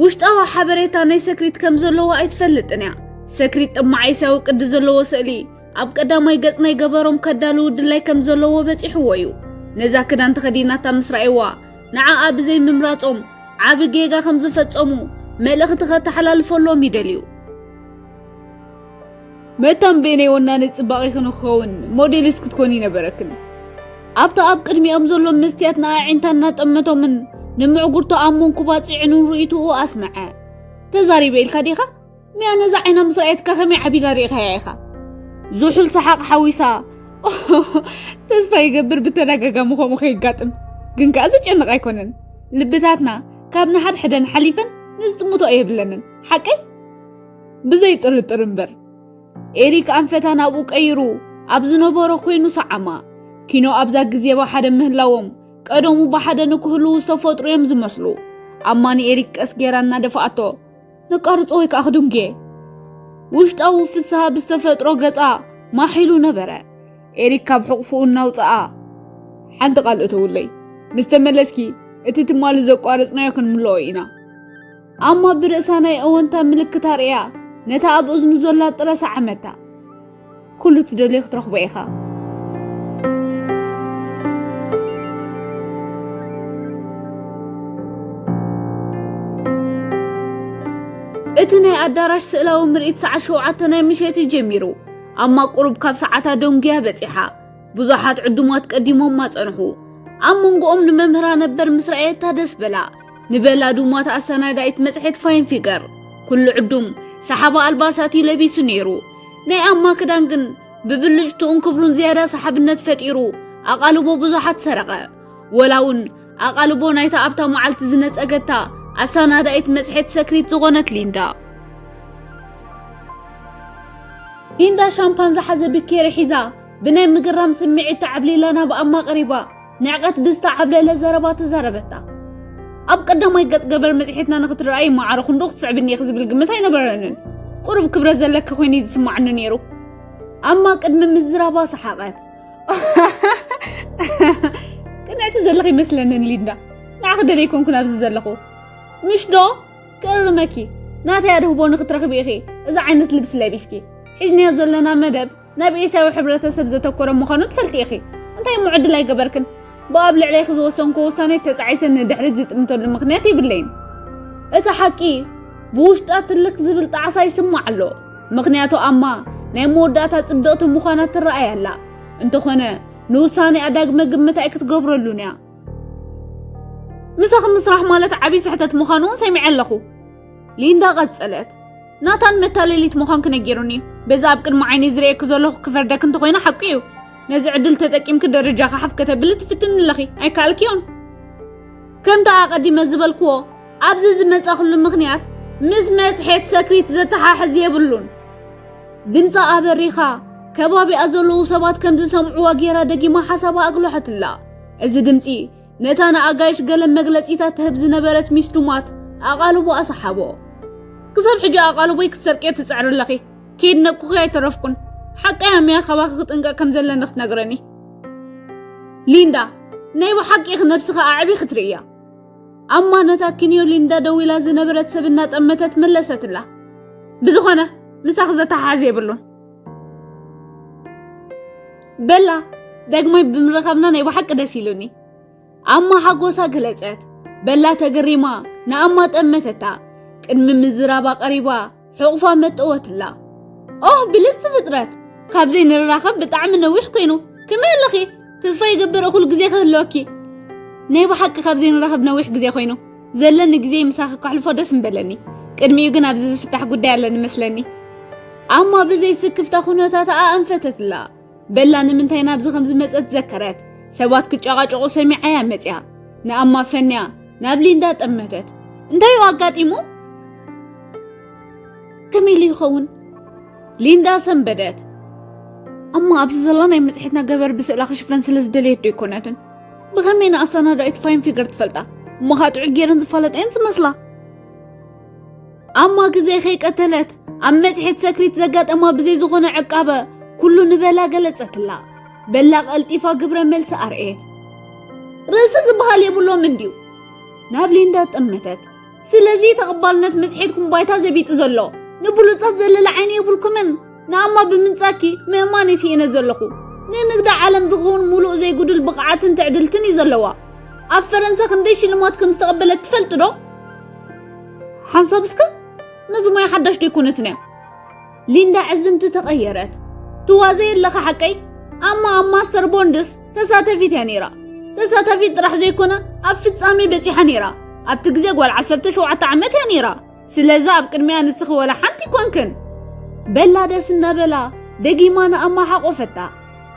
ውሽጣዊ ሓበሬታ ናይ ሰክሪት ከም ዘለዎ ኣይትፈልጥን እያ። ሰክሪት ጥማዕ ኤስያዊ ቅዲ ዘለዎ ስእሊ ኣብ ቀዳማይ ገጽ ናይ ገበሮም ከዳልው ድላይ ከም ዘለዎ በጺሕዎ እዩ። ነዛ ክዳን ተኸዲናታ ምስ ረኣይዋ፣ ንዓኣ ብዘይ ምምራጾም ዓቢ ጌጋ ከም ዝፈጸሙ መልእኽቲ ከተሓላልፈሎም ይደልዩ። መታን በይነይ ወናኒ ጽባቐ ክንኸውን ሞዴልስ ክትኮኒ ነበረክን። ኣብታ ኣብ ቅድሚኦም ዘሎ መስትያት ንኣዒንታ እናጠመቶምን ንምዕጉርቶ ኣብ መንኩባ ጽዒኑን ርእይትኡ ኣስመዐ። "ተዛሪበ ኢልካ ዲኻ? ሚያ ነዛ ዓይና ምስ ረኣየትካ ከመይ ዓቢላ ርኢኻያ ኢኻ?" ዝሑል ሰሓቕ ሓዊሳ፣ "ተስፋ ይገብር ብተደጋጋሚ ከምኡ ከይጋጥም። ግን ከኣ ዘጨንቕ ኣይኮነን። ልብታትና ካብ ንሓድሕደን ሓሊፈን ንዝጥምቶ የብለንን። ሓቀይ?" ብዘይ ጥርጥር እምበር። ኤሪክ ኣንፈታ ናብኡ ቀይሩ ኣብ ዝነበሮ ኮይኑ ሰዓማ። ኪኖ ኣብዛ ግዜ ብሓደ ምህላዎም ቀደሙ ብሓደ ንክህልዉ ዝተፈጥሩ እዮም ዝመስሉ። ኣማ ንኤሪክ ቀስ ጌራ እናደፍኣቶ፣ "ነቃርጾ ወይ ከኣ ክድንጉየ?" ውሽጣዊ ፍስሃ ብዝተፈጥሮ ገጻ ማሕ ኢሉ ነበረ። ኤሪክ ካብ ሕቑፍኡ እናውጽኣ፣ "ሓንቲ ቃል እተውለይ። ምስ ተመለስኪ እቲ ትማሊ ዘቋረጽናዮ ክንምልኦ ኢና።" ኣማ ብርእሳ ናይ እወንታ ምልክት ኣርእያ፣ ነታ ኣብ እዝኑ ዘላ ጥረ ሰዓመታ። "ኩሉ ትደልዮ ክትረኽቦ ኢኻ።" እቲ ናይ ኣዳራሽ ስእላዊ ምርኢት ሰዓት ሸውዓተ ናይ ምሸት እዩ ጀሚሩ። ኣማ ቁሩብ ካብ ሰዓታ ደንጉያ በጺሓ። ብዙሓት ዕዱማት ቀዲሞማ ጸንሑ። ኣብ መንጎኦም ንመምህራ ነበር ምስ ረኣየታ ደስ በላ። ንበላ ዱማት ኣሰናዳኢት መጽሔት ፋይን ፊገር። ኩሉ ዕዱም ሰሓባ ኣልባሳት እዩ ለቢሱ ነይሩ። ናይ ኣማ ክዳን ግን ብብልጭትኡን ክብሩን ዝያዳ ሰሓብነት ፈጢሩ ኣቓልቦ ብዙሓት ሰረቐ። ወላ እውን ኣቓልቦ ናይታ ኣብታ መዓልቲ ዝነጸገታ ኣሰናዳኢት መጽሔት ሰክሪት ዝኾነት ሊንዳ። ሊንዳ ሻምፓን ዝሓዘ ብኬሪ ሒዛ ብናይ ምግራም ስምዒት ተዓብሊላ ናብ ኣማ ቀሪባ ንዕቀት ብዝተዓብለለ ዘረባ ተዛረበታ። "ኣብ ቀዳማይ ገጽ ገበር መጽሔትና ንክትረኣይ ማዕረ ክንዶ ክትስዕብኒ ኢኺ ዝብል ግምት ኣይነበረንን። ቁሩብ ክብረት ዘለኪ ኮይኑ እዩ ዝስማዓኒ ነይሩ።" ኣማ ቅድሚ ምዝራባ ሰሓቐት። "ቅንዕቲ ዘለኺ ይመስለንን ሊንዳ። ንዓኺ ደለይ ኮንኩን ኣብዚ ዘለኹ። ምሽ ዶ? ክእርመኪ። ናተይ ኣድህቦ ንክትረኽቢ ኢኺ እዚ ዓይነት ልብሲ ለቢስኪ። ሒዝናዮ ዘለና መደብ ናብ ኤስያዊ ሕብረተሰብ ዘተኮረ ምዃኑ ትፈልጢ ኢኺ። እንታይ እሞ ዕድል ኣይገበርክን? ብኣብ ልዕለይኺ ዝወሰንኩ ውሳኔ ተጣዒሰ ንድሕሪት ዝጥምተሉ ምኽንያት የብለይን። እቲ ሓቂ ብውሽጣ ትልኽ ዝብል ጣዕሳ ይስማዕ ኣሎ። ምኽንያቱ ኣማ ናይ መወዳእታ ጽብቕቲ ምዃና ትረኣይ ኣላ። እንተኾነ ንውሳኔኣ ዳግመ ግምት ኣይክትገብረሉን እያ። ምሳኺ ምስራሕ ማለት ዓቢ ስሕተት ምዃኑ እውን ሰሚዐ ኣለኹ።" ሊንዳ ቀጸለት። "ናታን መታለሊት ምዃንኪ ነጊሩኒ እዩ። በዚ ኣብ ቅድሚ ዓይነይ ዝርእየኪ ዘለኹ ክፈርደኪ እንተኾይነ ሓቁ እዩ። ነዚ ዕድል ተጠቂምኪ ደረጃኺ ሓፍ ከተብሊ ትፍትኒ ኣለኺ። ኣይከኣልክዮን። ከምቲ ኣቐዲመ ዝበልክዎ፣ ኣብዚ ዝመጻኹሉ ምኽንያት ምስ መጽሔት ሰክሪት ዘተሓሕዝ የብሉን።" ድምጻ ኣበሪኻ፣ ከባቢኣ ዘለዉ ሰባት ከም ዝሰምዕዋ ጌራ ደጊማ ሓሳባ ኣግለሐትላ። እዚ ድምጺ ነታ ንኣጋይሽ ገለ መግለጺታት ትህብ ዝነበረት ሚስ ዱማት ኣቓልቦኣ ሰሓቦ። "ክሳብ ሕጂ ኣቓልቦይ ክትሰርቅዮ ትጽዕሪ ኣለኺ። ከይድነቅኩኺ ኣይተረፍኩን። ሓቀይ ኣሚያ ካባኺ ክጥንቀቕ ከም ዘለኒ ክትነግረኒ። ሊንዳ፣ ናይ ብሓቂ ኢኺ ነብስኺ ኣዕቢኺ ትርእያ።" ኣማ ነታ ኪንዮ ሊንዳ ደው ኢላ ዝነበረት ሰብ እናጠመተት መለሰትላ። "ብዝኾነ፣ ምሳኺ ዘተሓሕዝ የብሉን። በላ፣ ዳግማይ ብምርኻብና ናይ ብሓቂ ደስ ኢሉኒ።" ኣማ ሓጎሳ ገለጸት። በላ ተገሪማ ንኣማ ጠመተታ። ቅድሚ ምዝራባ ቀሪባ ሕቑፋ መጠወትላ። "ኦህ፣ ብልጽቲ ፍጥረት! ካብ ዘይንራኸብ ብጣዕሚ ነዊሕ ኮይኑ። ከመይ ኣለኺ? ተስፋ ይገብር እኹል ግዜ ክህልወኪ።" "ናይ ብሓቂ ካብ ዘይንራኸብ ነዊሕ ግዜ ኮይኑ። ዘለኒ ግዜ ምሳኺ ከሕልፎ ደስ ምበለኒ። ቅድሚኡ ግን ኣብዚ ዝፍታሕ ጉዳይ ኣለኒ መስለኒ።" ኣማ ብዘይ ስክፍታ ኩነታታ ኣንፈተትላ። በላ ንምንታይ ናብዚ ከም ዝመጸት ዘከረት። ሰባት ክጨቓጨቑ ሰሚዓያ መጽያ። ንኣማ ፈንያ ናብ ሊንዳ ጠመተት። "እንታይ እዩ ኣጋጢሙ? ከመይ ኢሉ ይኸውን?" ሊንዳ ሰንበደት። ኣማ ኣብዚ ዘላ ናይ መጽሔትና ገበር ብስእላ ክሽፈን ስለ ዝደለየት ዶ ኣይኮነትን? ብኸመይ ንኣሰናዳኢት ፋይን ፊገር ትፈልጣ? እሞ ኸኣ ጥዑይ ገይረን ዝፋለጣ እየን ዝመስላ። ኣማ ግዜ ከይቀተለት ኣብ መጽሔት ሰክሪት ዘጋጠማ ብዘይ ዝኾነ ዕቃበ ኩሉ ንበላ ገለጸትላ። በላ ቀልጢፋ ግብረ መልሲ ኣርኤት። "ርእሲ ዝበሃል የብሎምን ድዩ?" ናብ ሊንዳ ጠመተት። "ስለዚ ተቐባልነት መጽሔትኩም ባይታ ዘቢጡ ዘሎ፣ ንብሉጻት ዘለለ ዓይኒ የብልኩምን። ንኣማ ብምንጻኪ ምእማን እየ ስኢነ ዘለኹ። ንንግዲ ዓለም ዝኸውን ሙሉእ ዘይጉድል ብቕዓትን ትዕድልትን እዩ ዘለዋ። ኣብ ፈረንሳ ክንደይ ሽልማት ከም ዝተቐበለት ትፈልጢ ዶ? ሓንሳብ እስከ፣ ነዚ ሞያ ሓዳሽ ደይኮነትን እያ። ሊንዳ ዕዝምቲ ተቐየረት። ትዋዘ የለኻ ሓቀይ? ኣማ ኣብ ማስተር ቦንድስ ተሳተፊት እያ ነይራ። ተሳታፊት ጥራሕ ዘይኮነ፣ ኣብ ፍጻሜ በጺሓ ነይራ። ኣብቲ ግዜ ጓል ዓሰርተ ሸውዓተ ዓመት እያ ነይራ። ስለዚ ኣብ ቅድሚያ ንስኺ ወላ ሓንቲ ይኮንክን። በላ ደስ እናበላ ደጊማ ንኣማ ሓቆፈታ።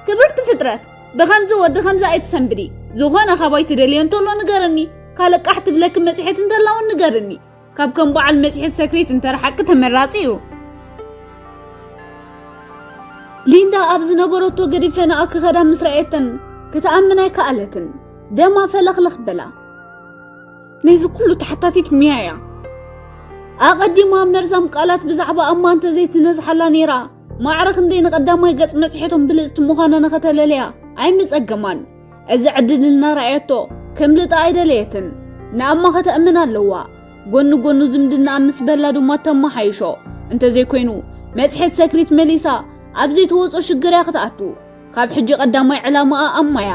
ክብርቲ ፍጥረት፣ ብኸምዚ ወዲ ኸምዚ ኣይትሰንብዲ። ዝኾነ ካባይ ትደልዮ እንተሎ ንገርኒ። ካልእ ቃሕ ትብለኪ መጽሔት እንተላ እውን ንገርኒ። ካብ ከም በዓል መጽሔት ሰክሪት እንተረሓቂ ተመራጺ እዩ። ሊንዳ ኣብ ዝነበረቶ ገዲፈንኣ ክኸዳ ምስ ረኣየተን ክትኣምን ኣይከኣለትን። ደማ ፈለኽለኽ በላ። ናይዚ ኩሉ ተሓታቲት ሚያ እያ። ኣቐዲማ መርዛም ቃላት ብዛዕባ ኣማ እንተ ዘይትነዝሓላ ነይራ፣ ማዕረ ክንደይ ንቐዳማይ ገጽ መጽሔቶም ብልጽቲ ምዃና ንኸተለልያ ኣይምጸገማን። እዚ ዕድል እናረኣየቶ ከምልጣ ኣይደለየትን። ንኣማ ከተእምን ኣለዋ። ጎኒ ጎኑ ዝምድናኣ ምስ በላ ድማ ተመሓይሾ። እንተዘይኮይኑ፣ መጽሔት ሰክሪት መሊሳ ኣብ ዘይትወጾ ሽግር እያ ክትኣቱ። ካብ ሕጂ ቀዳማይ ዕላማኣ ኣማ እያ።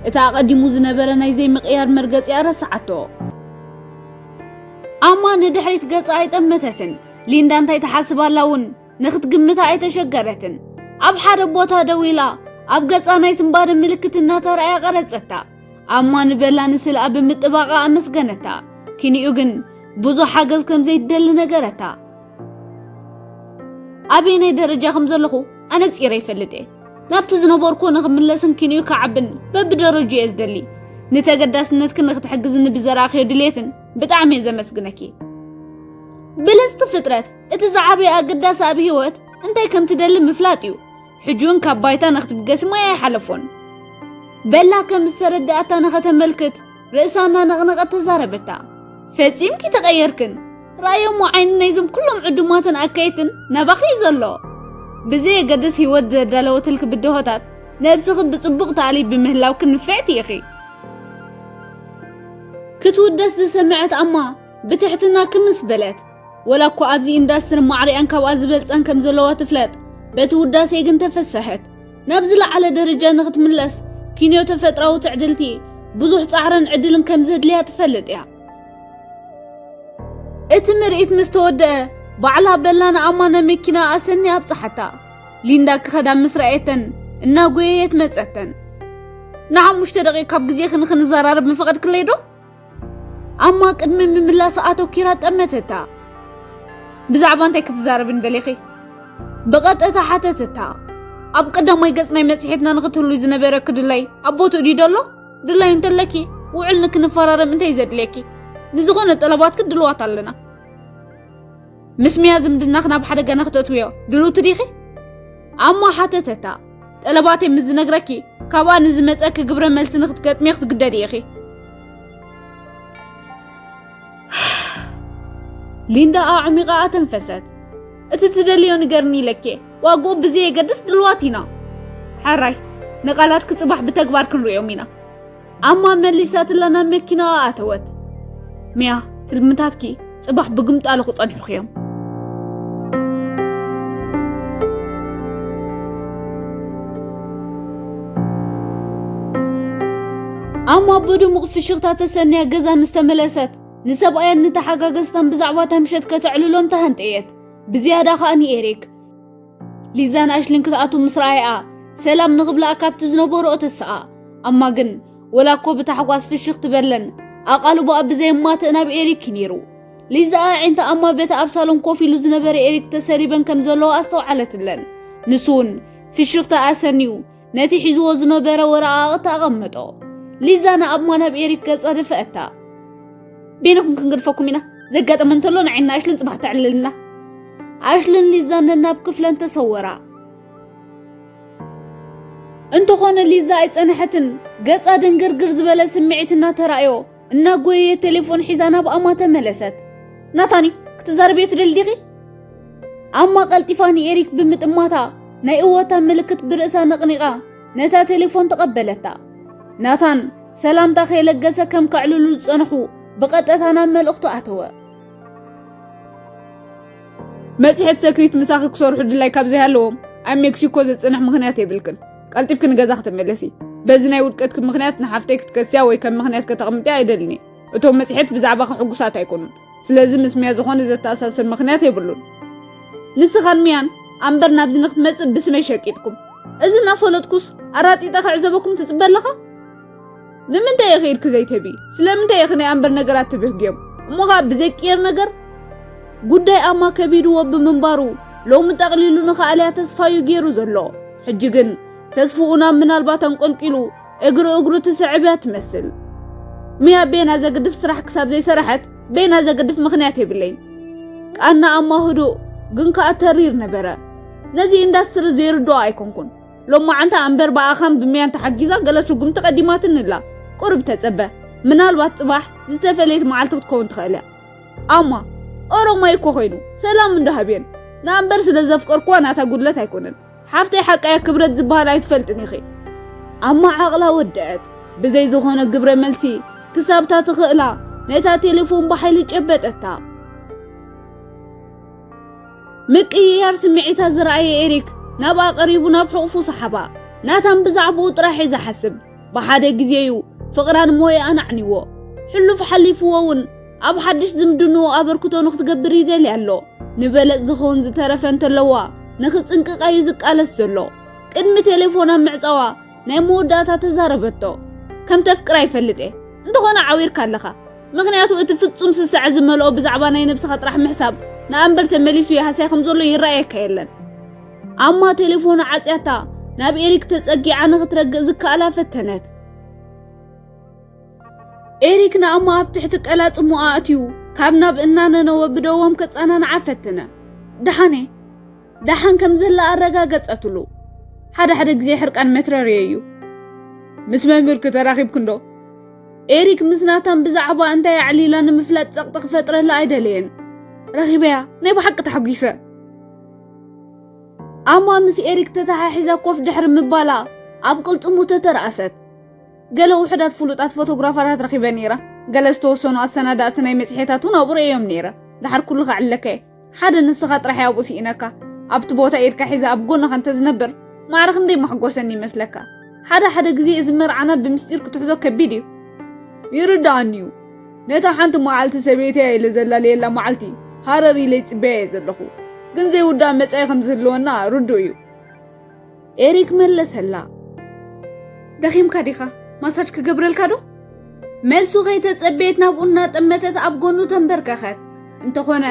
እቲ ኣቐዲሙ ዝነበረ ናይ ዘይምቕያር መርገጺኣ ረስዓቶ። ኣማ ንድሕሪት ገጻ ኣይጠመተትን። ሊንዳ እንታይ ትሓስብ ኣላ እውን ንኽትግምታ ኣይተሸገረትን። ኣብ ሓደ ቦታ ደው ኢላ ኣብ ገጻ ናይ ስንባደ ምልክት እናተረኣያ ቀረጸታ። ኣማ ንበላ ንስልኣ ብምጥባቓ ኣመስገነታ። ኪንኡ ግን ብዙሕ ሓገዝ ከም ዘይትደሊ ነገረታ። ኣበየናይ ደረጃ ከም ዘለኹ ኣነጺረ ይፈልጥ እየ። ናብቲ ዝነበርኩ ንኽምለስን ኪንኡ ክዓብን በብደረጁ እየ ዝደሊ። ንተገዳስነትኪ ንኽትሕግዝኒ ብዘርኣኽዮ ድሌትን ብጣዕሚ እየ ዘመስግነኪ። ብልጽቲ ፍጥረት፣ እቲ ዝዓበየ ኣገዳሲ ኣብ ህይወት እንታይ ከም ትደሊ ምፍላጥ እዩ። ሕጂ እውን ካብ ባይታ ንኽትብገሲ ማይ ኣይሓለፎን። በላ ከም ዝተረድኣታ ንኸተመልክት ርእሳ እናነቕነቐት ተዛረበታ። ፈጺምኪ ተቐየርክን። ራእዮሞ ዓይኒ ናይዞም ኩሎም ዕዱማትን ኣካየትን ናባኺ እዩ ዘሎ። ብዘየገድስ ህይወት ዘዳለወትልኪ ብድሆታት ነብስኺ ብጽቡቕ ተኣልዪ ብምህላውኪ ንፍዕቲ ኢኺ። ክትውደስ ዝሰምዐት ኣማ ብትሕትና ክምስ በለት። ወላ እኳ ኣብዚ ኢንዳስትሪ ማዕሪኣን ካብኣ ዝበልጸን ከም ዘለዋ ትፍለጥ፣ በቲ ውዳሴ ግን ተፈሰሐት። ናብ ዝለዓለ ደረጃ ንኽትምለስ ኪንዮ ተፈጥራዊ ትዕድልቲ ብዙሕ ጻዕርን ዕድልን ከም ዘድልያ ትፈልጥ እያ። እቲ ምርኢት ምስ ተወደአ፣ ባዕላ በላ ንኣማ ናብ መኪና ኣሰኒ ኣብጽሓታ። ሊንዳ ክኸዳ ምስ ረኣየተን እናጎየየት መጸተን። ንሓሙሽተ ደቂቕ ካብ ግዜኺ ንኽንዘራረብ ምፈቐድክለይ ዶ? ኣማ ቅድሚ ምምላሳ ኣተኲራ ጠመተታ። ብዛዕባ እንታይ ክትዛረብኒ ደሊኺ? ብቐጥታ ሓተተታ። ኣብ ቀዳማይ ገጽ ናይ መጽሔትና ንኽትህሉ ዝነበረኪ ድላይ ኣብ ቦትኡ ድዩ ደሎ? ድላይ እንተለኪ፣ ውዕል ንክንፈራረም እንታይ ዘድልየኪ? ንዝኾነ ጠለባትኪ ድልዋት ኣለና። ምስ ሚያ ዝምድናኺ ናብ ሓደጋ ንኽተእትውዮ ድልውቲ ዲኺ? ኣማ ሓተተታ። ጠለባተይ ምስ ዝነግረኪ፣ ካብኣ ንዝመጸኪ ግብረ መልሲ ንኽትገጥምዮ ክትግደዲ ኢኺ። ሊንዳ ኣዕሚቓ ኣተንፈሰት። እቲ ትደልዮ ንገርኒ ኢለኪ፣ ዋግኡ ብዘየገድስ ድልዋት ኢና። ሕራይ፣ ንቓላትኪ ጽባሕ ብተግባር ክንርእዮም ኢና። ኣማ መሊሳትላ ናብ መኪናኣ ኣተወት። ሚያ፣ ህልምታትኪ ጽባሕ ብግምጣሉ ክጸንሑኺ እዮም። ኣማ ብድሙቕ ፍሽኽታ ተሰንያ ገዛ ምስ ተመለሰት፣ ንሰብኣያን ንተሓጋገዝታን ብዛዕባ እታ ምሸት ከተዕልሎም ተሃንጠየት። ብዝያዳ ኸኣ ንኤሪክ። ሊዛን ኣሽሊን ክትኣቱ ምስ ረኣያ፣ ሰላም ንኽብላ ካብቲ ዝነበርኦ ተስኣ። ኣማ ግን፣ ወላ እኮ ብታሕጓስ ፍሽኽ ትበለን፣ ኣቓልቦኣ ብዘየማትእ ናብ ኤሪክ እዩ ነይሩ። ሊዛ ኣዒንታ ኣማ በቲ ኣብ ሳሎን ኮፍ ኢሉ ዝነበረ ኤሪክ ተሰሊበን ከም ዘለዋ ኣስተውዓለትለን። ንሱ እውን፣ ፍሽኽታ ኣሰንዩ፣ ነቲ ሒዝዎ ዝነበረ ወረቓቕቲ ኣቐመጦ። ሊዛ ንኣማ ናብ ኤሪክ ገጻ ደፈኣታ። በይንኹም ክንገድፈኩም ኢና። ዘጋጠመ እንተሎ ንዓይና ኣሽልን ጽባሕ ተዕልልና። ኣሽልን ሊዛን ነናብ ክፍለን ተሰወራ። እንተኾነ ሊዛ ኣይጸንሐትን። ገጻ ድንግርግር ዝበለ ስምዒት እናተራእዮ፣ እናጎየየት ቴሌፎን ሒዛ ናብ ኣማ ተመለሰት። ናታኒ፣ ክትዛረብዮ ትደሊ ዲኺ? ኣማ ቀልጢፋ ንኤሪክ ብምጥማታ፣ ናይ እወታ ምልክት ብርእሳ ነቕኒቓ፣ ነታ ቴሌፎን ተቐበለታ። ናታን፣ ሰላምታ ከይለገሰ ከም ከዕልሉ ዝጸንሑ፣ ብቐጥታ ናብ መልእኽቱ ኣተወ። መጽሔት ሰክሪት ምሳኺ ክሰርሑ ድላይ ካብ ዘይሃለዎም፣ ኣብ ሜክሲኮ ዘጽንሕ ምኽንያት የብልክን። ቀልጢፍኪ ንገዛ ክትመለሲ። በዚ ናይ ውድቀትኪ ምኽንያት ንሓፍተይ ክትከስያ ወይ ከም ምኽንያት ከተቕምጥያ ኣይደልን እየ። እቶም መጽሔት ብዛዕባኺ ሕጉሳት ኣይኮኑን። ስለዚ ምስ ሚያ ዝኾነ ዘተኣሳስር ምኽንያት የብሉን። ንስኻን ሚያን ኣምበር ናብዚ ንክትመጽእ ብስመይ ሸቂጥኩም። እዚ እናፈለጥኩስ ኣራጢጠ ክዕዘበኩም ትጽበ ኣለኻ? ንምንታይ ኢኺ ኢድኪ ዘይትህቢ? ስለምንታይ ኢኺ ናይ ኣምበር ነገራት ትብህግዮም? እሞ ኸኣ ብዘይቅየር ነገር? ጉዳይ ኣማ ከቢድዎ ብምንባሩ፣ ሎሚ ጠቕሊሉ ንኽኣልያ ተስፋዩ ገይሩ ዘሎ። ሕጂ ግን ተስፍኡ ናብ ምናልባት ኣንቆልቂሉ እግሪ እግሩ ትስዕብ እያ ትመስል። ሚያ ቤና ዘግድፍ ስራሕ ክሳብ ዘይሰራሐት ቤና ዘግድፍ ምኽንያት የብለይን። ቃና ኣማ ህዱእ ግን ከኣ ተሪር ነበረ። ነዚ ኢንዳስትሪ ዘይርድኦ ኣይኮንኩን። ሎማዓንቲ ኣምበር ብኣኻን ብሚያን ተሓጊዛ ገለ ስጉምቲ ቀዲማትኒ ኣላ። ቁሩብ ተጸበ። ምናልባት ጽባሕ ዝተፈለየት መዓልቲ ክትከውን ትኽእል እያ። ኣማ ኦሮማይ እኮ ኮይኑ ሰላም እንዳሃብየን ንኣምበር ስለ ዘፍቀርኩዋ ናታ ጉድለት ኣይኮነን። ሓፍተይ ሓቃያ ክብረት ዝበሃል ኣይትፈልጥን ኢኺ። ኣማ ዓቕላ ወደአት። ብዘይ ዝኾነ ግብረ መልሲ ክሳብታ ትኽእላ ነታ ቴሌፎን ብሓይሊ ጨበጠታ። ምቅይያር ስምዒታ ዝረኣየ ኤሪክ ናብኣ ቀሪቡ ናብ ሕቑፉ ሰሓባ። ናታን ብዛዕባኡ ጥራሕ እዩ ዝሓስብ። ብሓደ ግዜ እዩ ፍቕራን ሞያኣን ኣዕኒዎ። ሕሉፍ ሓሊፍዎ እውን ኣብ ሓድሽ ዝምድንኡ ኣበርክቶ ንክትገብር ይደልያ ኣሎ። ንበለጽ ዝኸውን ዝተረፈ እንተለዋ ንኽጽንቅቓ እዩ ዝቃለስ ዘሎ። ቅድሚ ቴሌፎን ኣብ ምዕጻዋ ናይ መወዳእታ ተዛረበቶ። ከም ተፍቅራ ይፈልጥ እየ። እንተኾነ ዓዊርካ ኣለኻ። ምኽንያቱ እቲ ፍጹም ስስዐ ዝመልኦ ብዛዕባ ናይ ነብስኻ ጥራሕ ምሕሳብ ንኣምበር ተመሊሱ ይሃስያ ከም ዘሎ ይረኣየካ የለን። ኣማ ቴሌፎኑ ዓጽያታ ናብ ኤሪክ ተጸጊዓ ንኽትረግእ ዝከኣላ ፈተነት። ኤሪክ ንኣማ ኣብ ትሕቲ ቀላጽሙ ኣእትዩ ካብ ናብ እናነነወ ብደዎም ከጸናንዓ ፈተነ። ደሓን እየ። ደሓን ከም ዘላ ኣረጋገጸትሉ። ሓደ ሓደ ግዜ ሕርቃን መትረሪ እዩ። ምስ መምህርኪ ተራኺብኪ እንዶ? ኤሪክ ምስ ናታን ብዛዕባ እንታይ ኣዕሊላ ንምፍላጥ ጸቕጢ ክፈጥረላ ኣይደለየን። ረኺበያ፣ ናይ ብሓቂ ተሓጒሰ። ኣማ ምስ ኤሪክ ተተሓሒዛ ኮፍ ድሕሪ ምባላ ኣብ ቅልጽሙ ተተርኣሰት። ገለ ውሑዳት ፍሉጣት ፎቶግራፈራት ረኺበ ነይረ። ገለ ዝተወሰኑ ኣሰናዳእቲ ናይ መጽሔታት እውን ኣብኡ ርእየዮም ነይረ። ደሓር ኩሉ ከዕልለካ እየ። ሓደ ንስኻ ጥራሕ እየ ኣብኡ ስኢነካ። ኣብቲ ቦታ ኢድካ ሒዘ ኣብ ጎንኻ እንተዝነብር ማዕረ ክንደይ መሕጎሰኒ ይመስለካ። ሓደ ሓደ ግዜ እዚ መርዓና ብምስጢር ክትሕዞ ከቢድ እዩ። ይርድኣኒ እዩ። ነታ ሓንቲ መዓልቲ ሰበይተይ ኢለ ዘላለየላ መዓልቲ ሃረር ኢለ ይጽበያ እየ ዘለኹ። ግን ዘይውዳእ መጻኢ ከም ዝህልወና ርዱእ እዩ። ኤሪክ መለሰላ። ደኺምካ ዲኻ? ማሳጅ ክገብረልካ ዶ? መልሱ ከይተጸበየት ናብኡ እናጠመተት ኣብ ጎኑ ተንበርከኸት። እንተኾነ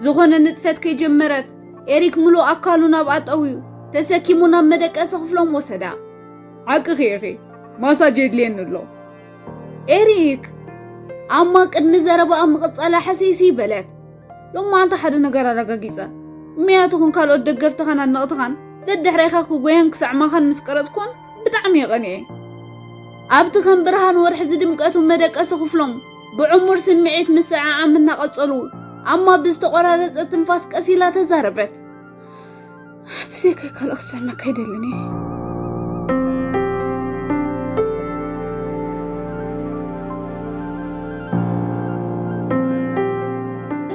ዝኾነ ንጥፈት ከይጀመረት ኤሪክ ምሉእ ኣካሉ ናብኣ ጠውዩ ተሰኪሙ ናብ መደቀሲ ክፍሎም ወሰዳ። ሓቅኺ ኢኺ፣ ማሳጅ የድልየኒ ኣሎ። ኤሪክ ኣማ ቅድሚ ዘረባኣ ምቕጻላ ሕስይስይ በለት። ሎማዓንቲ ሓደ ነገር ኣረጋጊጸ። ምኽንያቱ ኹን ካልኦት ደገፍትኻን ኣድነቕትኻን ደድሕሬኻ ክጎያን ክስዕማኻን ምስ ቀረጽኩን ብጣዕሚ እየ ቀኒኤ። ኣብቲ ከም ብርሃን ወርሒ ዝድምቀቱ መደቀሲ ክፍሎም ብዕሙር ስምዒት ምስዕዓም እናቐጸሉ ኣማ ብዝተቖራረጸ ትንፋስ ቀስ ኢላ ተዛረበት። ብዘይካይ ካልእ ክስዕመካ ኣይደልን እየ።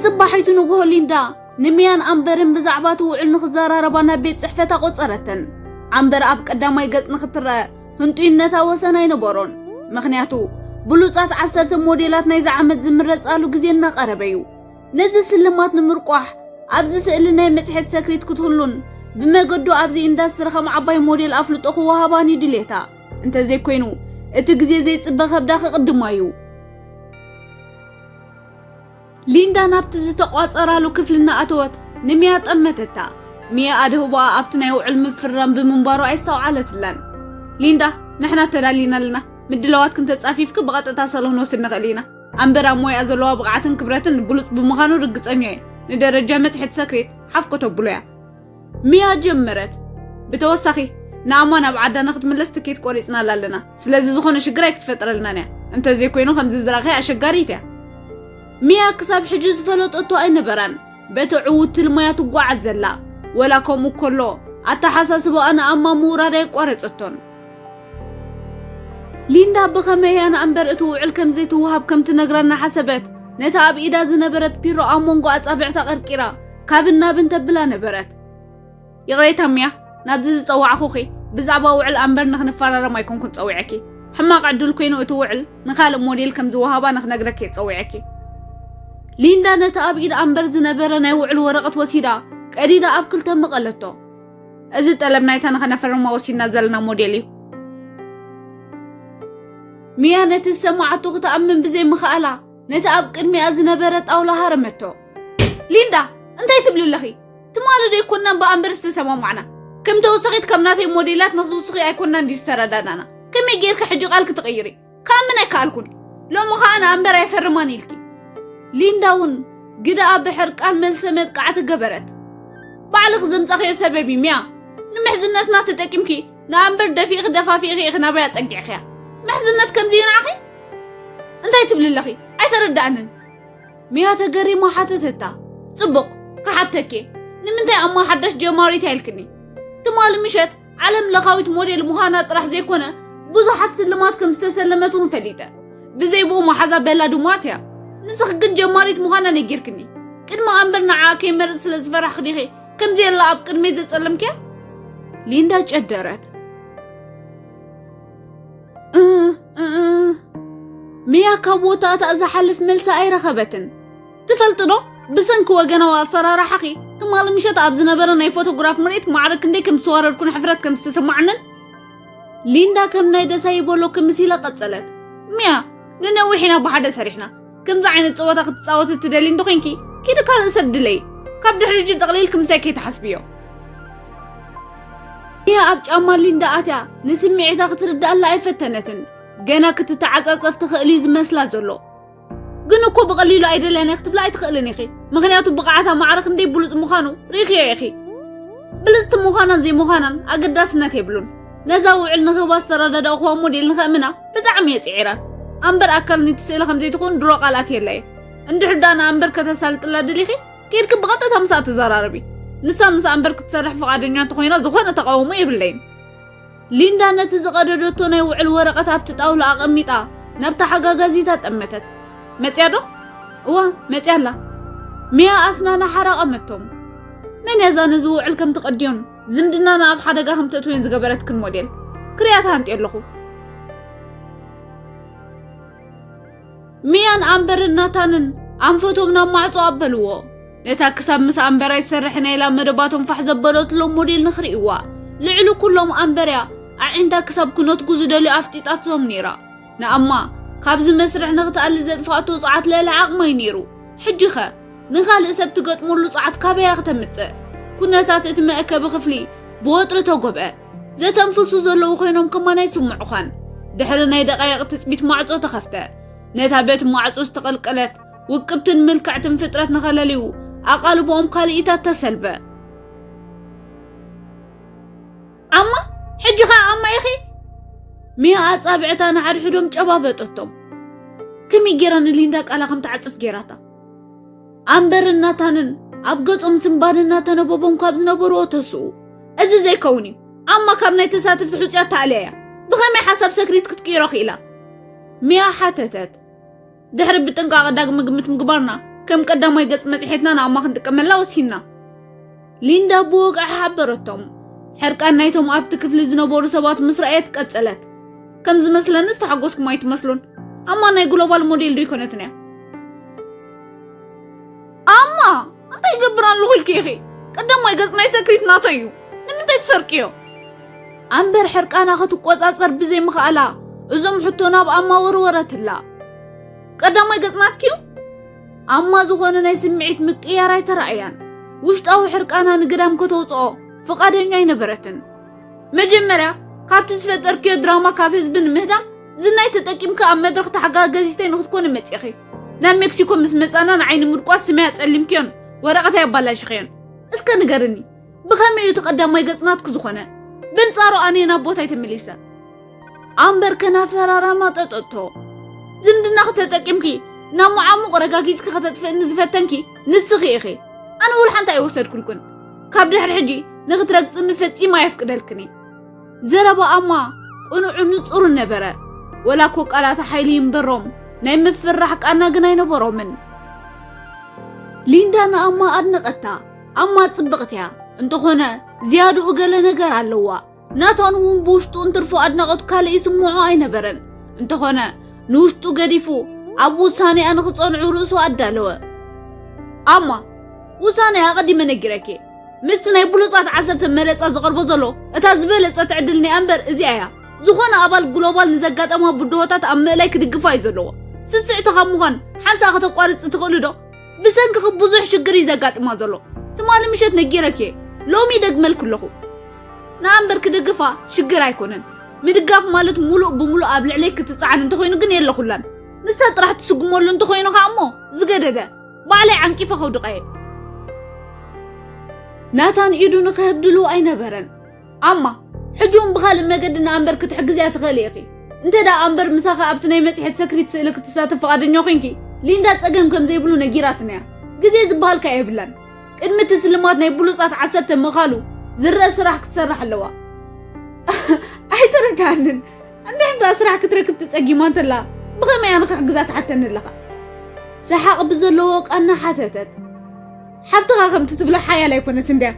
ጽባሒቱ ንግሆ ሊንዳ ንሚያን ኣምበርን ብዛዕባ እቲ ውዕል ንኽዘራረባ ናብ ቤት ጽሕፈት ኣቖጸረተን። ኣምበር ኣብ ቀዳማይ ገጽ ንኽትረአ ህንጡይነታ ወሰን ኣይነበሮን። ምኽንያቱ ብሉጻት ዓሰርተ ሞዴላት ናይዚ ዓመት ዝምረጻሉ ግዜ እናቐረበ እዩ። ነዚ ስልማት ንምርቋሕ ኣብዚ ስእሊ ናይ መጽሔት ሰክሪት ክትህሉን ብመገዱ ኣብዚ ኢንዳስትሪ ከም ዓባይ ሞዴል ኣፍልጦ ክወሃባን እዩ ድሌታ። እንተዘይኮይኑ እቲ ግዜ ዘይጽበ ከብዳ ክቕድማ እዩ። ሊንዳ ናብቲ ዝተቋጸራሉ ክፍሊ እናኣተወት ንሚያ ጠመተታ። ሚያ ኣድህቦኣ ኣብቲ ናይ ውዕል ምፍርራም ብምንባሩ ኣይስተውዓለትላን። ሊንዳ፣ ንሕና ተዳሊና ኣለና። ምድላዋትክን ተጻፊፍኪ ብቐጥታ ሰሎን ክንወስድ ንኽእል ኢና። ኣምበር ኣብ ሞያ ዘለዋ ብቕዓትን ክብረትን ብሉጽ ብምዃኑ ርግጸኛ እየ። ንደረጃ መጽሔት ሰክሬት ሓፍ ከተብሎ እያ። ሚያ ጀመረት። ብተወሳኺ ንኣማ ናብ ዓዳ ንክትምለስ ትኬት ቆሪጽናላ ኣለና። ስለዚ ዝኾነ ሽግር ኣይክትፈጥረልናን እያ። እንተዘይኮይኑ ከምዚ ዝረኣኽያ ኣሸጋሪት እያ። ሚያ ክሳብ ሕጂ ዝፈለጠቶ ኣይነበራን። በቲ ዕዉት ትልማያ ትጓዓዝ ዘላ። ወላ ከምኡ ከሎ ኣተሓሳስባኣ ንኣማ ምውራድ ኣየቋረጸቶን። ሊንዳ ብኸመይ እያ ንኣምበር እቲ ውዕል ከም ዘይትወሃብ ከም ትነግራ እናሓሰበት ነታ ኣብ ኢዳ ዝነበረት ፒሮ ኣብ መንጎ ኣጻብዕታ ቀርቂራ ካብን ናብን ተብላ ነበረት። ይቕሬታ ሚያ፣ ናብዚ ዝጸዋዕኹኺ ብዛዕባ ውዕል ኣምበር ንኽንፈራረም ኣይኮንኩን ጸዊዐኪ። ሕማቕ ዕድል ኮይኑ እቲ ውዕል ንኻልእ ሞዴል ከም ዝወሃባ ንኽነግረኪ እየ ጸዊዐኪ። ሊንዳ ነቲ ኣብ ኢድ ኣምበር ዝነበረ ናይ ውዕል ወረቐት ወሲዳ ቀዲዳ ኣብ ክልተ መቐለቶ። እዚ ጠለብ ናይታ ንኸነፈርማ ወሲድና ዘለና ሞዴል እዩ። ሚያ ነቲ ዝሰማዓቶ ክትኣምን ብዘይምኽኣላ ነቲ ኣብ ቅድሚኣ ዝነበረ ጣውላ ሃረመቶ። ሊንዳ፣ እንታይ ትብሊ ኣለኺ? ትማሊ ዶ ኣይኮናን ብኣምበር ዝተሰማማዕና? ከም ተወሳኺት ካብ ናተይ ሞዴላት ንኽትውስኺ ኣይኮናን ድዩ ዝተረዳዳና? ከመይ ጌርካ ሕጂ ቃል ክትቕይሪ? ክኣምን ኣይከኣልኩን። ሎሚ ኸኣ ንኣምበር ኣይፈርማን ኢልኪ። ሊንዳ እውን ግደኣ ብሕርቃን መልሰ መጥቃዕቲ ገበረት። ባዕልኺ ዘምጻኽዮ ሰበብ እዩ ሚያ። ንምሕዝነትና ተጠቂምኪ ንኣምበር ደፊእኺ ደፋፊእኺ ኢኺ ናበይ ኣጸጊዕኽያ። ምሕዝነት ከምዚ እዩ ንዓኺ? እንታይ ትብሊ ኣለኺ? ኣይተረዳእንን። ሚያ ተገሪማ ሓተተታ። ጽቡቕ፣ ክሓተኪ። ንምንታይ ኣማ ሓዳሽ ጀማሪት ኣኢልክኒ? ትማሊ ምሸት ዓለም ለኻዊት ሞዴል ምዃና ጥራሕ ዘይኮነ፣ ብዙሓት ስልማት ከም ዝተሰለመት እውን ፈሊጠ። ብዘይ ብኡ መሓዛ በላ ድማ ኣትያ። ንስኺ ግን ጀማሪት ምዃና ነጊርክኒ። ቅድሚ ኣምበር ንዓኣ ከይመርጽ ስለ ዝፈራሕኺ ዲኺ ከምዚ የላ ኣብ ቅድመይ ዘጸለምክያ? ሊንዳ ጨደረት። እ፣ እ፣ እ። ሚያ ካብ ወታእታእ ዝሓልፍ መልሲ ኣይረኸበትን። ትፈልጢ ዶ? ብሰንኪ ወገናዊ ኣሰራርሓኺ ትማሊ ምሸት ኣብ ዝነበረ ናይ ፎቶግራፍ ምርኢት ማዕረ ክንደይ ከም ዝተዋረድኩን ሕፍረት ከም ዝተሰማዓንን። ሊንዳ ከም ናይ ደሳይ በሎ ክምስ ኢላ ቀጸለት። ሚያ፣ ንነዊሕ ኢና ብሓደ ሰሪሕና። ከምዚ ዓይነት ጸወታ ክትጻወቲ ትደሊ እንተኾይንኪ፣ ኪዲ ካልእ ሰብ ድለይ። ካብ ድሕሪ ሕጂ ጠቕሊልኪ ምሳይ ከይትሓስብዮ። ሚያ ኣብ ጫማ ሊንዳ ኣትያ ንስምዒታ ክትርድኣላ ኣይፈተነትን። ገና ክትተዓጻጸፍ ትኽእል እዩ ዝመስላ ዘሎ። ግን እኮ ብቐሊሉ ኣይደልያን እየ ክትብላ ኣይትኽእልን ኢኺ። ምኽንያቱ ብቕዓታ ማዕረ ክንደይ ብሉጽ ምዃኑ ርኢኽዮ ኢኺ። ብልጽቲ ምዃናን ዘይምዃናን ኣገዳስነት የብሉን። ነዛ ውዕል ንኽህባ ዝተረዳዳእኹዋ ሞዴል ንኸእምና ብጣዕሚ እየ ጽዒረ። ኣምበር ኣካል ናይቲ ስእሊ ከም ዘይትኸውን ድሮ ቃል ኣትየላ እየ። እንድሕር ደኣ ንኣምበር ከተሳልጥላ ደሊኺ፣ ኬድኪ ብቐጥታ ምስኣ ተዘራረቢ። ንሳ ምስ ኣምበር ክትሰርሕ ፍቓደኛ እንተኾይና ዝኾነ ተቓውሞ የብለይን። ሊንዳ ነቲ ዝቐደደቶ ናይ ውዕል ወረቐት ኣብቲ ጣውላ ኣቐሚጣ ናብታ ሓጋጋዚታ ጠመተት። መጽያ ዶ? እዋ፣ መጽያ ኣላ። ሚያ ኣስናና ሓራቐመቶም። መን እያ እዛ ነዚ ውዕል ከም ትቐድዮን ዝምድናና ኣብ ሓደጋ ከም ተእትውዮን ዝገበረትክን ሞዴል? ክሪኣ ተሃንጥየ ኣለኹ። ሚያን ኣምበርን ናታንን ኣንፈቶም ናብ ማዕጾ ኣበልዎ። ነታ ክሳብ ምስ ኣምበር ኣይሰርሕን ኢላ መደባቶም ፋሕ ዘበለትሎም ሞዴል ንኽርእይዋ፣ ልዕሊ ኩሎም ኣምበር እያ ኣዒንታ ክሳብ ክነትጉ ዝደልዩ ኣፍጢጣቶም ነይራ። ንኣማ ካብዚ መስርሕ ንኽትኣሊ ዘጥፋእቶ ጸዓት ልዕሊ ዓቕማ እዩ ነይሩ። ሕጂኸ ንኻልእ ሰብ ትገጥመሉ ጸዓት ካበይ እያ ክተምጽእ? ኩነታት እቲ መእከቢ ክፍሊ ብወጥሪ ተጎብአ። ዘተንፍሱ ዘለዉ ኮይኖም ከማን ኣይስምዑኻን። ድሕሪ ናይ ደቓይቕ ትጽቢት ማዕጾ ተኸፍተ። ነታ በቲ ማዕጾ ዝተቐልቀለት ውቅብትን ምልክዕትን ፍጥረት ንኸለልዩ ኣቓልቦኦም ካልኢታት ተሰልበ። ኣማ፣ ሕጂ ኸኣ ኣማ ኢኺ? ሚያ ኣጻብዕታ ንሓድሕዶም ጨባበጠቶም። ከመይ ጌራ ንሊንዳ ቃላ ከም ትዓጽፍ ጌራታ። ኣምበርን ናታንን ኣብ ገጾም ስንባደ እናተነበቦም ካብ ዝነበርዎ ተስኡ። እዚ ዘይከውን እዩ። ኣማ ካብ ናይ ተሳተፍቲ ሕጹያት ተኣልያ እያ። ብኸመይ ሓሳብ ሰክሪት ክትቅይሮ ክኢላ? ሚያ ሓተተት። ድሕሪ ብጥንቃቐ ዳግመ ግምት ምግባርና፣ ከም ቀዳማይ ገጽ መጽሔትና ንኣማ ክንጥቀመላ ወሲንና። ሊንዳ ብወግዒ ሓበረቶም። ሕርቃን ናይቶም ኣብቲ ክፍሊ ዝነበሩ ሰባት ምስ ረኣየት ቀጸለት። ከም ዝመስለኒ ዝተሓጎስኩም ኣይትመስሉን። ኣማ ናይ ግሎባል ሞዴል ዶ ኣይኮነትን እያ? ኣማ፣ እንታይ ይገብር ኣለኹ ኢልኪ ኢኺ? ቀዳማይ ገጽ ናይ ሰክሪት ናተይ እዩ። ንምንታይ ትሰርቅዮ? ኣምበር ሕርቃና ክትቆጻጸር ብዘይምኽኣላ እዞም ሕቶ ናብ ኣማ ወርወረትላ። ቀዳማይ ገጽ ናትኪ እዩ? ኣማ ዝኾነ ናይ ስምዒት ምቅያር ኣይተራእያን። ውሽጣዊ ሕርቃና ንግዳም ከተውጽኦ ፍቓደኛ ኣይነበረትን። መጀመርያ ካብቲ ዝፈጠርክዮ ድራማ ካብ ህዝቢ ንምህዳም ዝናይ ተጠቂምኪ ኣብ መድረኽ ተሓጋገዚተይ ንክትኮኒ መጺእኺ። ናብ ሜክሲኮ ምስ መጻና ንዓይ ንምድቋስ ስመይ ኣጸሊምክዮን ወረቐተይ ኣባላሽኽዮን። እስከ ንገርኒ፣ ብኸመይ እዩ እቲ ቀዳማይ ገጽ ናትኪ ዝኾነ? በንጻሩ ኣነ ናብ ቦታይ ተመሊሰ። ኣምበር ከናፈራራማ ጠጠቶ። ዝምድናኺ ተጠቂምኪ ናብ መዓሙቕ ረጋጊጽኪ ከተጥፍእኒ ዝፈተንኪ ንስኺ ኢኺ። ኣነ ወላ ሓንቲ ኣይወሰድኩልኩን። ካብ ድሕሪ ሕጂ ንኽትረግጽኒ ፈጺመ ኣየፍቅደልክን እየ። ዘረባ ኣማ ቅኑዕን ንጹርን ነበረ። ወላ እኮ ቃላታ ሓይሊ ይንበሮም፣ ናይ ምፍርራሕ ቃና ግን ኣይነበሮምን። ሊንዳ ንኣማ ኣድነቐታ። ኣማ ጽብቕቲ እያ፣ እንተኾነ ዝያድኡ ገለ ነገር ኣለዋ። ናታን እውን ብውሽጡ እንትርፎ ኣድናቖት ካልእ ይስምዖ ኣይነበረን። እንተኾነ ንውሽጡ ገዲፉ ኣብ ውሳኔኣ ንኽጸንዑ ርእሱ ኣዳለወ። ኣማ፣ ውሳነ ኣቐዲመ ነጊረኪ። ምስቲ ናይ ብሉጻት ዓሰርተ መረጻ ዝቐርቦ ዘሎ፣ እታ ዝበለጸት ዕድል ናይ ኣንበር እዚኣ እያ። ዝኾነ ኣባል ግሎባል ንዘጋጠማ ብድሆታት ኣብ ምእላይ ክድግፋ እዩ ዘለዎ። ስስዕቲ ካብ ምዃን ሓንሳእ ከተቋርጽ ትኽእሉ ዶ? ብሰንክኺ ብዙሕ ሽግር እዩ ዘጋጥማ ዘሎ። ትማሊ ምሸት ነጊረኪ እየ። ሎሚ ይደግመልኪ ኣለኹ። ንኣንበር ክድግፋ ሽግር ኣይኮነን። ምድጋፍ ማለት ሙሉእ ብሙሉእ ኣብ ልዕለይ ክትጸዓን እንተኾይኑ ግን የለኹላን። ንሳ ጥራሕ ትስጉመሉ እንተኾይኑ ኸኣ እሞ ዝገደደ። ባዕለይ ዓንቂፈ ከውድቐየ። ናታን ኢዱ ንኽህብ ድሉው ኣይነበረን። ኣማ፣ ሕጂ እውን ብኻልእ መገዲ ንኣንበር ክትሕግዝያ ትኽእሊ ኢኺ። እንተ ደኣ ኣንበር ምሳኺ ኣብቲ ናይ መጽሔት ሰክሪት ስእሊ ክትሳተፍ ፍቓደኛ ኮይንኪ፣ ሊንዳ ጸገም ከም ዘይብሉ ነጊራትና እያ። ግዜ ዝበሃል ከኣ የብላን። ቅድሚ እቲ ስልማት ናይ ብሉጻት ዓሰርተ ምእካሉ ዝረአ ስራሕ ክትሰርሕ ኣለዋ። ኣይተረድኣንን። እንድሕር ደኣ ስራሕ ክትረክብ ተጸጊማ እንተላ፣ ብኸመይ ኣነ ክሕግዛ ትሓተኒ ኣለኻ? ሰሓቕ ብዘለዎ ቃና ሓተተት። ሓፍትኻ ከምቲ ትብሎ ሓያል ኣይኮነትን ድያ?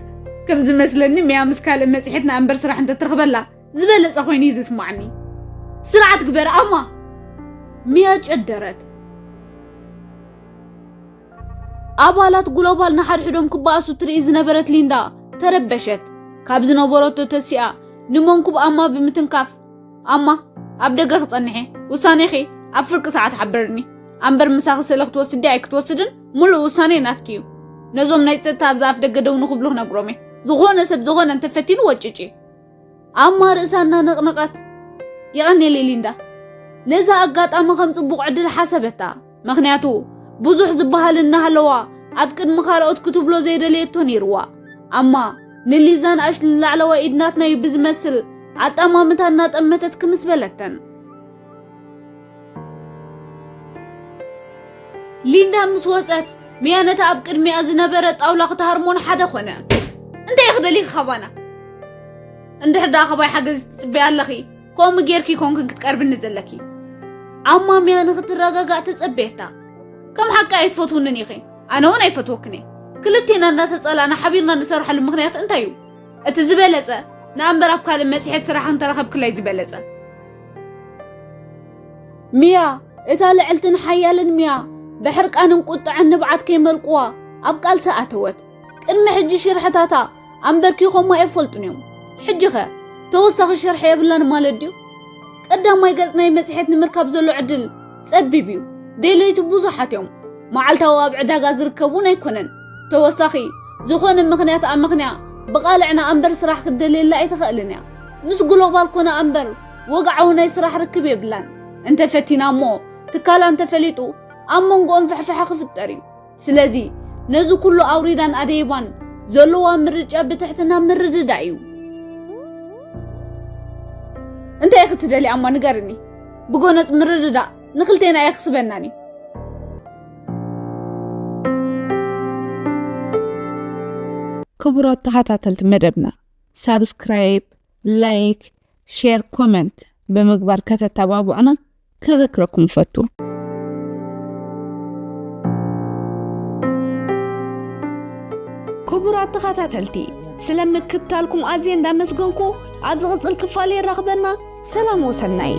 ከም ዝመስለኒ ሚያ ምስ ካልእ መጽሔት ንኣንበር ስራሕ እንተትረኽበላ ዝበለጸ ኮይኑ እዩ ዝስማዓኒ። ስርዓት ግበር ኣማ። ሚያ ጨደረት። ኣባላት ግሎባል ንሓድሕዶም ክበኣሱ ትርኢ ዝነበረት ሊንዳ ተረበሸት። ካብ ዝነበረቶ ተሲኣ ንመንኩብ ኣማ ብምትንካፍ፣ ኣማ፣ ኣብ ደገ ክጸንሕ እየ። ውሳኔኺ ኣብ ፍርቂ ሰዓት ሓብርኒ። ኣንበር ምሳኺ ስእሊ ክትወስድ ድያ ኣይክትወስድን ምሉእ ውሳኔ ናትኪ እዩ። ነዞም ናይ ጸጥታ ኣብዚ ኣፍ ደገ ደው ንኽብሉ ክነግሮም እየ። ዝኾነ ሰብ ዝኾነ እንተፈቲኑ ወጭጭ። ኣማ ርእሳ እናነቕነቐት፣ የቐንየለይ ሊንዳ። ነዛ ኣጋጣሚ ከም ጽቡቕ ዕድል ሓሰበታ። ምኽንያቱ ብዙሕ ዝበሃል እናሃለዋ ኣብ ቅድሚ ካልኦት ክትብሎ ዘይደለየቶ ነይርዋ። ኣማ ንሊዛን ኣሽልን ላዕለዋይ ኢድ ናትና እዩ ብዝመስል ኣጠማምታ እናጠመተት ክምስ በለተን። ሊንዳ ምስ ወጸት፣ ሚያ ነቲ ኣብ ቅድሚኣ ዝነበረ ጣውላ ክትሃርሞን ሓደ ኾነ። "እንታይ ኢኺ ደሊኺ ካባና? እንድሕር ደኣ ካባይ ሓገዝ ትጽበያ ኣለኺ፣ ከምኡ ጌርኪ ኮንክን ክትቀርብኒ ዘለኪ። ኣማ ሚያ ንኽትረጋጋእ ተጸበየታ። ከም ሓቂ ኣይትፈትውንን ኢኺ፣ ኣነ እውን ኣይፈትወክን እየ። ክልቴና እናተጸላእና ሓቢርና ንሰርሓሉ ምኽንያት እንታይ እዩ? እቲ ዝበለጸ ንኣንበር ኣብ ካልእ መጽሔት ስራሕ እንተረኸብክላይ ዝበለጸ." ሚያ፣ እታ ልዕልትን ሓያልን ሚያ፣ ብሕርቃንን ቁጥዐን ንብዓት ከይመልቅዋ ኣብ ቃልሲ ኣተወት። ቅድሚ ሕጂ ሽርሕታታ ኣንበርኪኾማ ኣይፈልጡን እዮም። ሕጂኸ ተወሳኺ ሽርሒ የብላን ማለት ድዩ? ቀዳማይ ገጽ ናይ መጽሔት ንምርካብ ዘሎ ዕድል ጸቢብ እዩ። ደለይቲ ብዙሓት እዮም። መዓልታዊ ኣብ ዕዳጋ ዝርከብ እውን ኣይኮነን። ተወሳኺ ዝኾነ ምኽንያት ኣመኽንያ ብቓልዕ ንኣንበር ስራሕ ክትደልየላ ኣይትኽእልን እያ። ምስ ግሎባል ኮነ ኣንበር ወግዓዊ ናይ ስራሕ ርክብ የብላን። እንተፈቲና እሞ ትካላ እንተፈሊጡ ኣብ መንጎኦም ፍሕፍሐ ክፍጠር እዩ። ስለዚ ነዚ ኩሉ ኣውሪዳን ኣደይባን ዘለዋ ምርጫ ብትሕትና ምርድዳእ እዩ። እንታይ ኢኺ ትደልያ እሞ ንገርኒ? ብጎነጽ ምርድዳእ ንኽልቴና እየ ክስበናኒ። ክቡራት ተኸታተልቲ መደብና፣ ሳብስክራይብ፣ ላይክ፣ ሼር፣ ኮመንት ብምግባር ከተተባብዑና ከዘክረኩም እፈቱ። ክቡራት ተኸታተልቲ፣ ስለ ምክትታልኩም ኣዝየ እንዳመስገንኩ፣ ኣብ ዝቕጽል ክፋል የራኽበና። ሰላም ወሰናይ።